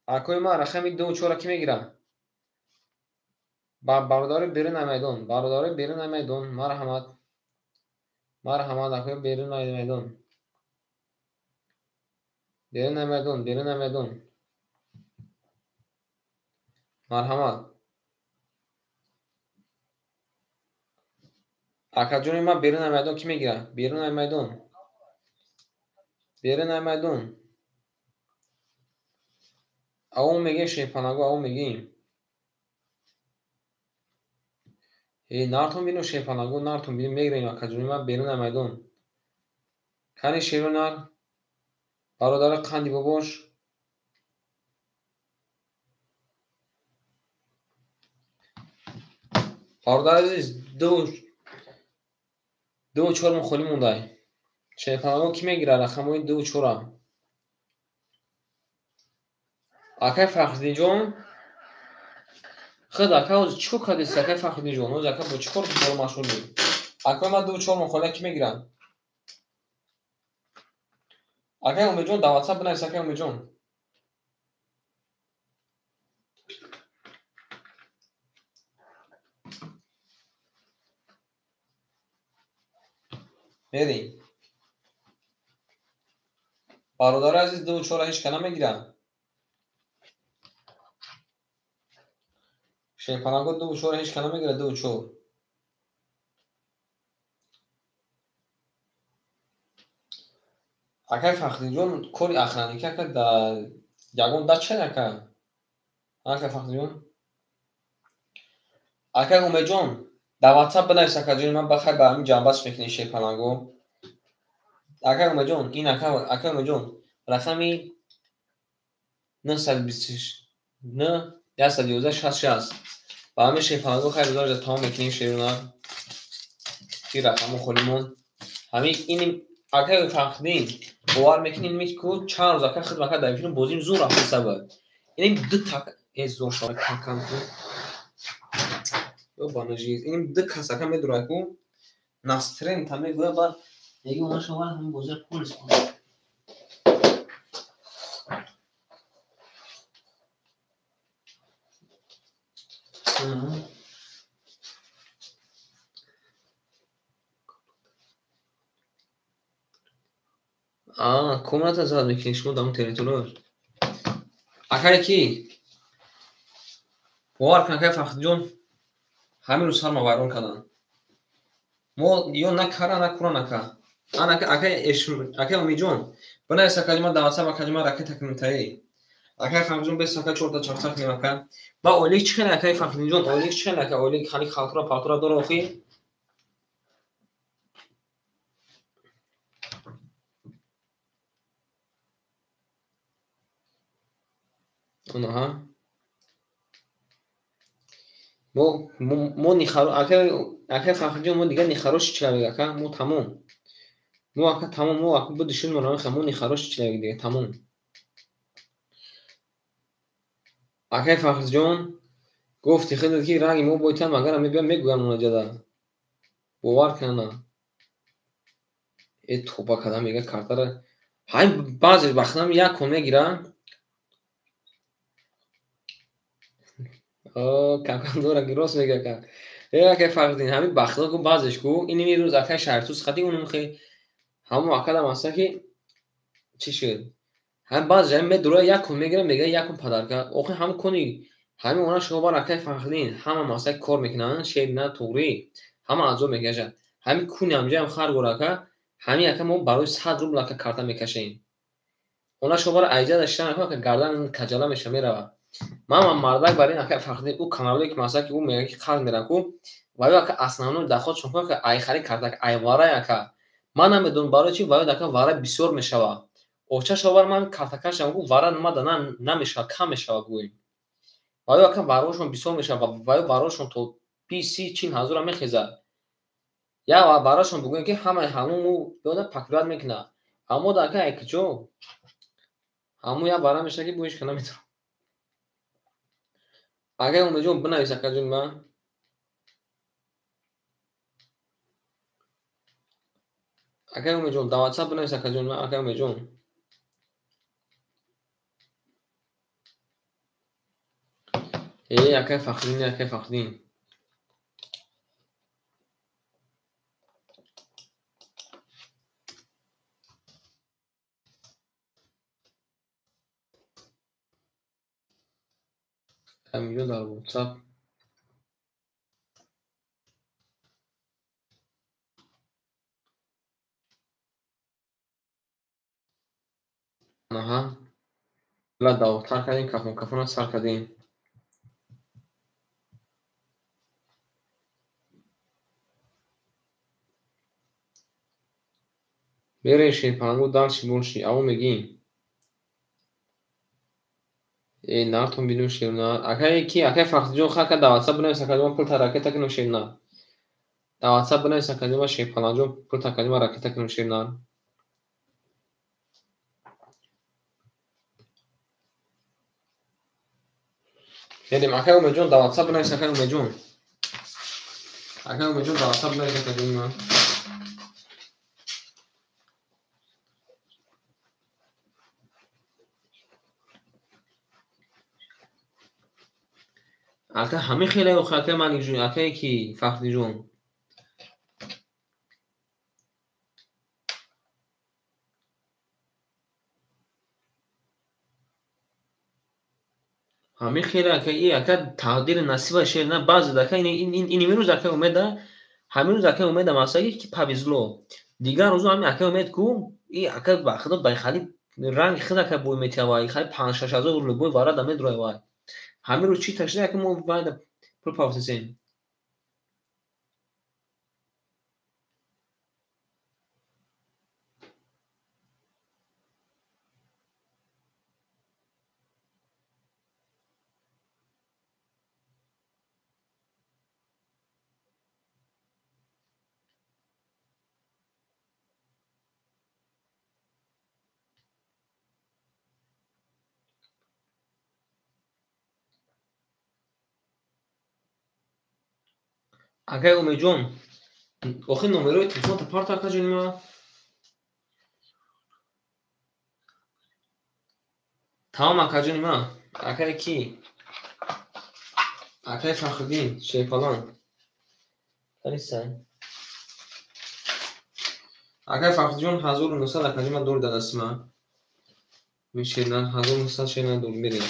Акои ман рақами 2 4 ки мегирам? Бародари берун майдон, бародари берун майдон, марҳамат. Марҳамат, акои берун майдон. Берун майдон, берун майдон. Марҳамат. Акаҷони ман берун майдон ки мегирад? Берун майдон. Берун майдон. Авом мегӯем шерпанаго, авом мегӯем. Э, нартон бинем шерпанаго, нартон бинем, мегирем акаҷони ман берун майдон. Кани шеро нар? Бародари қанди бобош. Бародари азиз, 2 4 холӣ мондай. Шерпанаго ки мегирад рақамҳои 2 4-а? Акай Фахриддинҷон, худ ака ҳозир чӣ кор кардеси акай Фахриддинҷон? Ҳозир ака бо чӣ кор боро машғул буд? Акои ман 2 4 холия ки мегирад? Акай Умедҷон, дар WhatsApp бинавис акай Умедҷон. Мерем. Бародари азиз, 2-4 ҳеч ка намегирад. Шерпаланго 2-4 ҳеч ка намегирад, 2-4. Акай Фахриддинҷон, кори охранники ака дар ягон дача ака? Акай Фахриддинҷон? Акай Умедҷон, дар WhatsApp бинавис акаҷони ман, бахай ба ҳамин ҷанбаш мекунем Шерпаланго. Акай Умедҷон, ин акай Умедҷон, рақами 929 111 60 60. Ба ҳамин Шерпаланго хайр гузарҷа тамом мекунем шерона. Ки рақамҳо холӣ монд. Ҳамин ин акай Фахриддин, бовар мекунем ку чанд рӯз ака хидм ака дар эфирм бозим зур рафта сабаб. Инем ду так э зур шава кам кам ку. Ё банажиз. Инем ду кас ака медурад ку. Настрен та мегӯя ба меги она шава ҳамин бозиро полис кун. Комната зад мекунед шумо дар он территория. Акае ки бовар кун, акай Фахриддинҷон, ҳамин рӯз сарма вайрон карданд. Мо ё на кара, на кура нака. Ан акай Умидҷон, бинавис акаҷи ман дар WhatsApp, акаҷи ман ракета кунем таи. Акай Фахриддинҷон, бес ака чорта чақчақ кунем ака. Ба ойлик чӣ хеле, акай Фахриддинҷон, ойлик чӣ хеле ака, ойлик хали халтура палтура дора охи? Онаҳа. Мо нихаро акай Фахриддинҷон, мо дигар нихароши человек ака, мо тамом. Мо ака тамом, мо ака буди шуд мо намехоҳем, мо нихароши человек дига тамом. Акай Фахриддинҷон, гуфти худат ки ранги мо бойтан, магар мебиям мегӯям онаҷада. Бовар кунана. Э тоба кардам, мега картара. Ҳамин баъзе вақтам як кон мегира. Камкам дора ки рост мега ака. Э акай Фахриддин, ҳамин бахтҳо ку баъзеш ку ин рӯз акай Шаҳртӯз хати унум хе ҳамон акадам аста ки чӣ шуд? Ҳамин баъзе ҷай медура як кон мегира, мега як кон падарка. Охи ҳамин кони ҳамин она шумо бар акай Фахриддин ҳама масъала кор мекунанд, шер на туғрӣ, ҳама азоб мекашад. Ҳамин куни ҳамҷаям хар гор ака, ҳамин ака мо барои 100 рубл ака карта мекашем. Она шумо бар айҷа даштан ака гардан каҷала меша мерава. Ман мардак бар ин акай Фахриддин, ӯ каналое ки масалан ки ӯ мегӯяд ки қарз мерам ку, ва ё ака основной доходшон ку ака айхари карта ака айварай ака. Ман намедонам барои чӣ ва ё ака вара бисёр мешавад. Оча шовар ман картакашам ку вара мада намешавад, кам мешавад гӯем. Ва ё ака варошон бисёр мешавад, ва ё варошон то 20, 30, 40 ҳазора мехезад. Я варашон бигӯем ки ҳамаи ҳамун ӯ ёда покрывать мекунад. Аммо да ака айкиҷо ҳамун як вара мешавад ки бо ҳеч ка наметавонад. Акай Умедҷон, бинавис акаҷони ман. Акай Умедҷон, дар WhatsApp бинавис акаҷони ман, акай Умедҷон. Э, акай Фахриддин, акай Фахриддин. Умедҷон дар WhatsApp. Аҳа. Ла давтар кардем, кафон кафона сар кардем. Мерем Шерпалангу дальше больше, аво мегим. Э, нартон бинем шерна. Акай ки, акай Фахриддинҷон, хака дар WhatsApp бинавис акаҷон, пул та ракета кунем шерна. Дар WhatsApp бинавис акаҷон, Шерпаланҷон, пул та акаҷон ракета кунем шерна. Мерем, акай Умедҷон, дар WhatsApp бинавис акай Умедҷон. Акай Умедҷон, дар WhatsApp бинавис акаҷони ман. Ака ҳамин хеле охи акай Маликҷон, акае ки Фахриддинҷон. Ҳамин хеле ака, и ака тақдири насиба шер на баъзе ака ин имрӯз ака Умеда, ҳамин рӯз ака Умеда масаги ки повезло. Дигар рӯзо ҳамин ака Умед ку и ака ба худо ба хали ранги худ ака бой метиҳад вай, хали 5-6 ҳазор любой варада медурад вай. Ҳамин рӯз чӣ ташда ака мо вайда пул пафтисем. Акай Умедҷон, охир номерои телефонта парто акаҷони ман. Тамом акаҷони ман. Акай ки? Акай Фахриддин Шерпалан. Канистай? Акай Фахриддинҷон 1900 акаҷони ман дори дар дасти ман. Мешена 1900 шена дори мерем.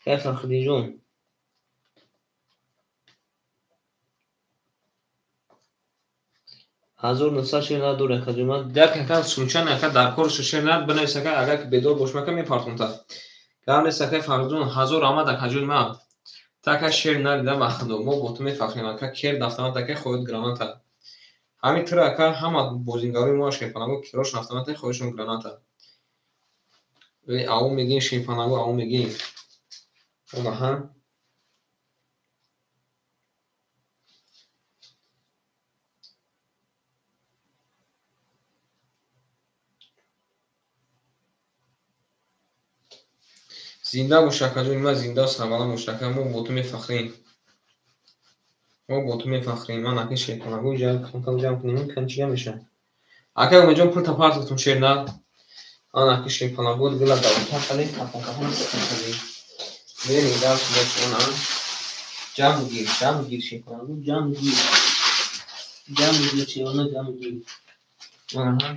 Акай Фахриддинҷон 1900 шер надори акаҷони ман. Як ака сумчан ака дар кор шер над бинавис ака, агар ки бедор бошам ака мепартом та. Гап нест акай Фахриддин 1000 омад акаҷони ман. Та ака шер надида ба худо мо бо ту мефахрем ака, кер автомат ака хоҳед граната. Ҳамин тур ака ҳама бозингарои мо шерпанаго кирошон автомат хоҳишон граната. Ау мегем шерпанаго, ау мегем. Онаҳа. Зинда бош акаҷони ман, зинда сарбаланд бош ака, мо бо ту мефахрем. Мо бо ту мефахрем. Ман ака шерпанаго ҷамъ ҷамъ кунем, кан чӣ мешавад? Акай Умедҷон пул тапартуфтум шер на. Ан ака шерпанаго гила давлата кардем, кафон кафон кардем. Мерем дарс бош она. Ҷамъ гир, ҷамъ гир шерпанаго, ҷамъ гир. Ҷамъ гир шерона, ҷамъ гир. Аҳа.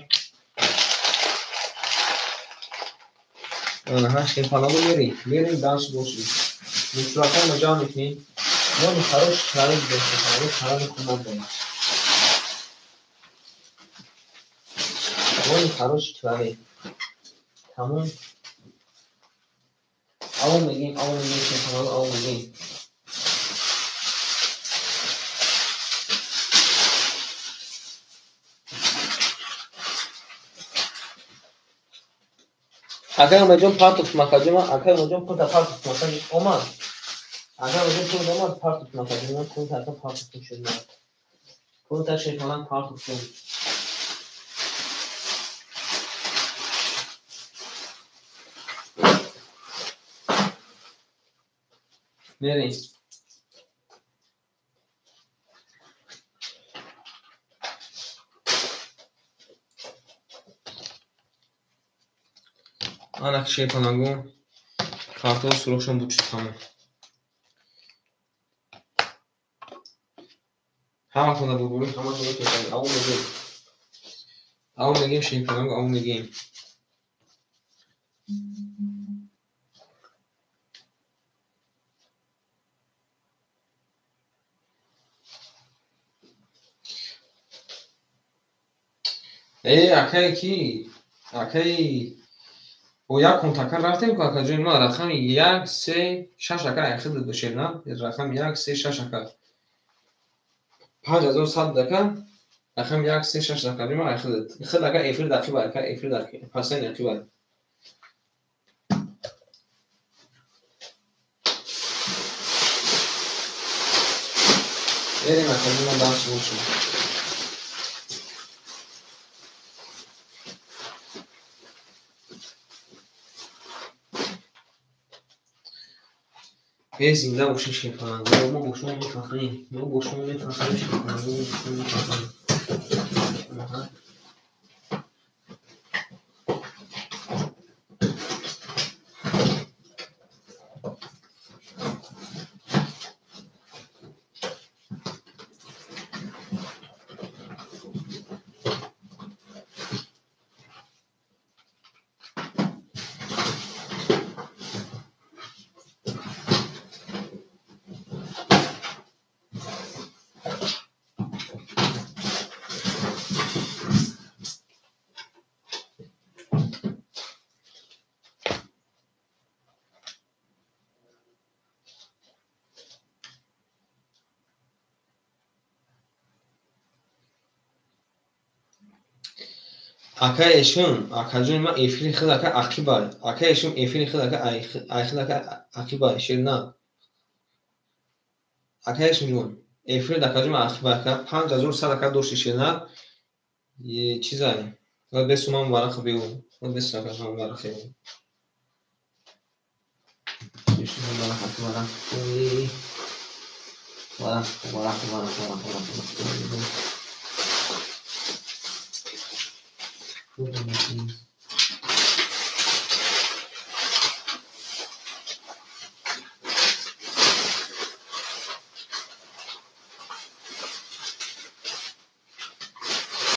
Аҳа, шерпанаго мерем, мерем дарс бошем. Мусрафонро ҷамъ мекунем. Нони хорош человек бошем, шерпанаго хараби хуб надорад. Нони хорош человек. Тамом. Ав мегем, ав мегем, шерпанаго ав мегем. Акай Умедҷон партофтум акаҷони ман, акай Умедҷон пулта партофтум акаҷон омад. Акай Умедҷон пул омад, партофтум акаҷони ман, пулта ака партофтум шуд ман. Пулта шерпалан партофтум. Мерем. Ана шерпанаго картои сурохшон буд шуд тамом. Ҳаматонда бурбурӣ, ҳаматонда пешравӣ. Ав мегем. Ав мегем шерпанаго, ав мегем. Акай ки? Акай бо як контакта рафтем ку акаҷони ман, рақами 1 3 6 ака айхид бошед на? Рақами 1 3 6 ака. 5100 ака, рақами 1 3 6 ака ман айхид. Хид ака эфир дақиба ака, эфир дақиба, пасен дақиба. Мерем акаҷони ман дарс бошем. Зинда бошед шерпанаго, мо бо шумо мефахрем, мо бо шумо мефахрем шерпанаго, мо бо шумо мефахрем. Акай эшум, акаҷони ман, эфири худ ака ақибай. Акай эшум, эфири худ ака ай худ ака ақибай, шерна. Акай эшумҷон, эфири акаҷони ман ақибай ака 5100 ака дошти шерна. Чизай. Бесумам варақа биу. Бесум ака варақа биу. Варақа, варақа, варақа, варақа, варақа, варақа, варақа.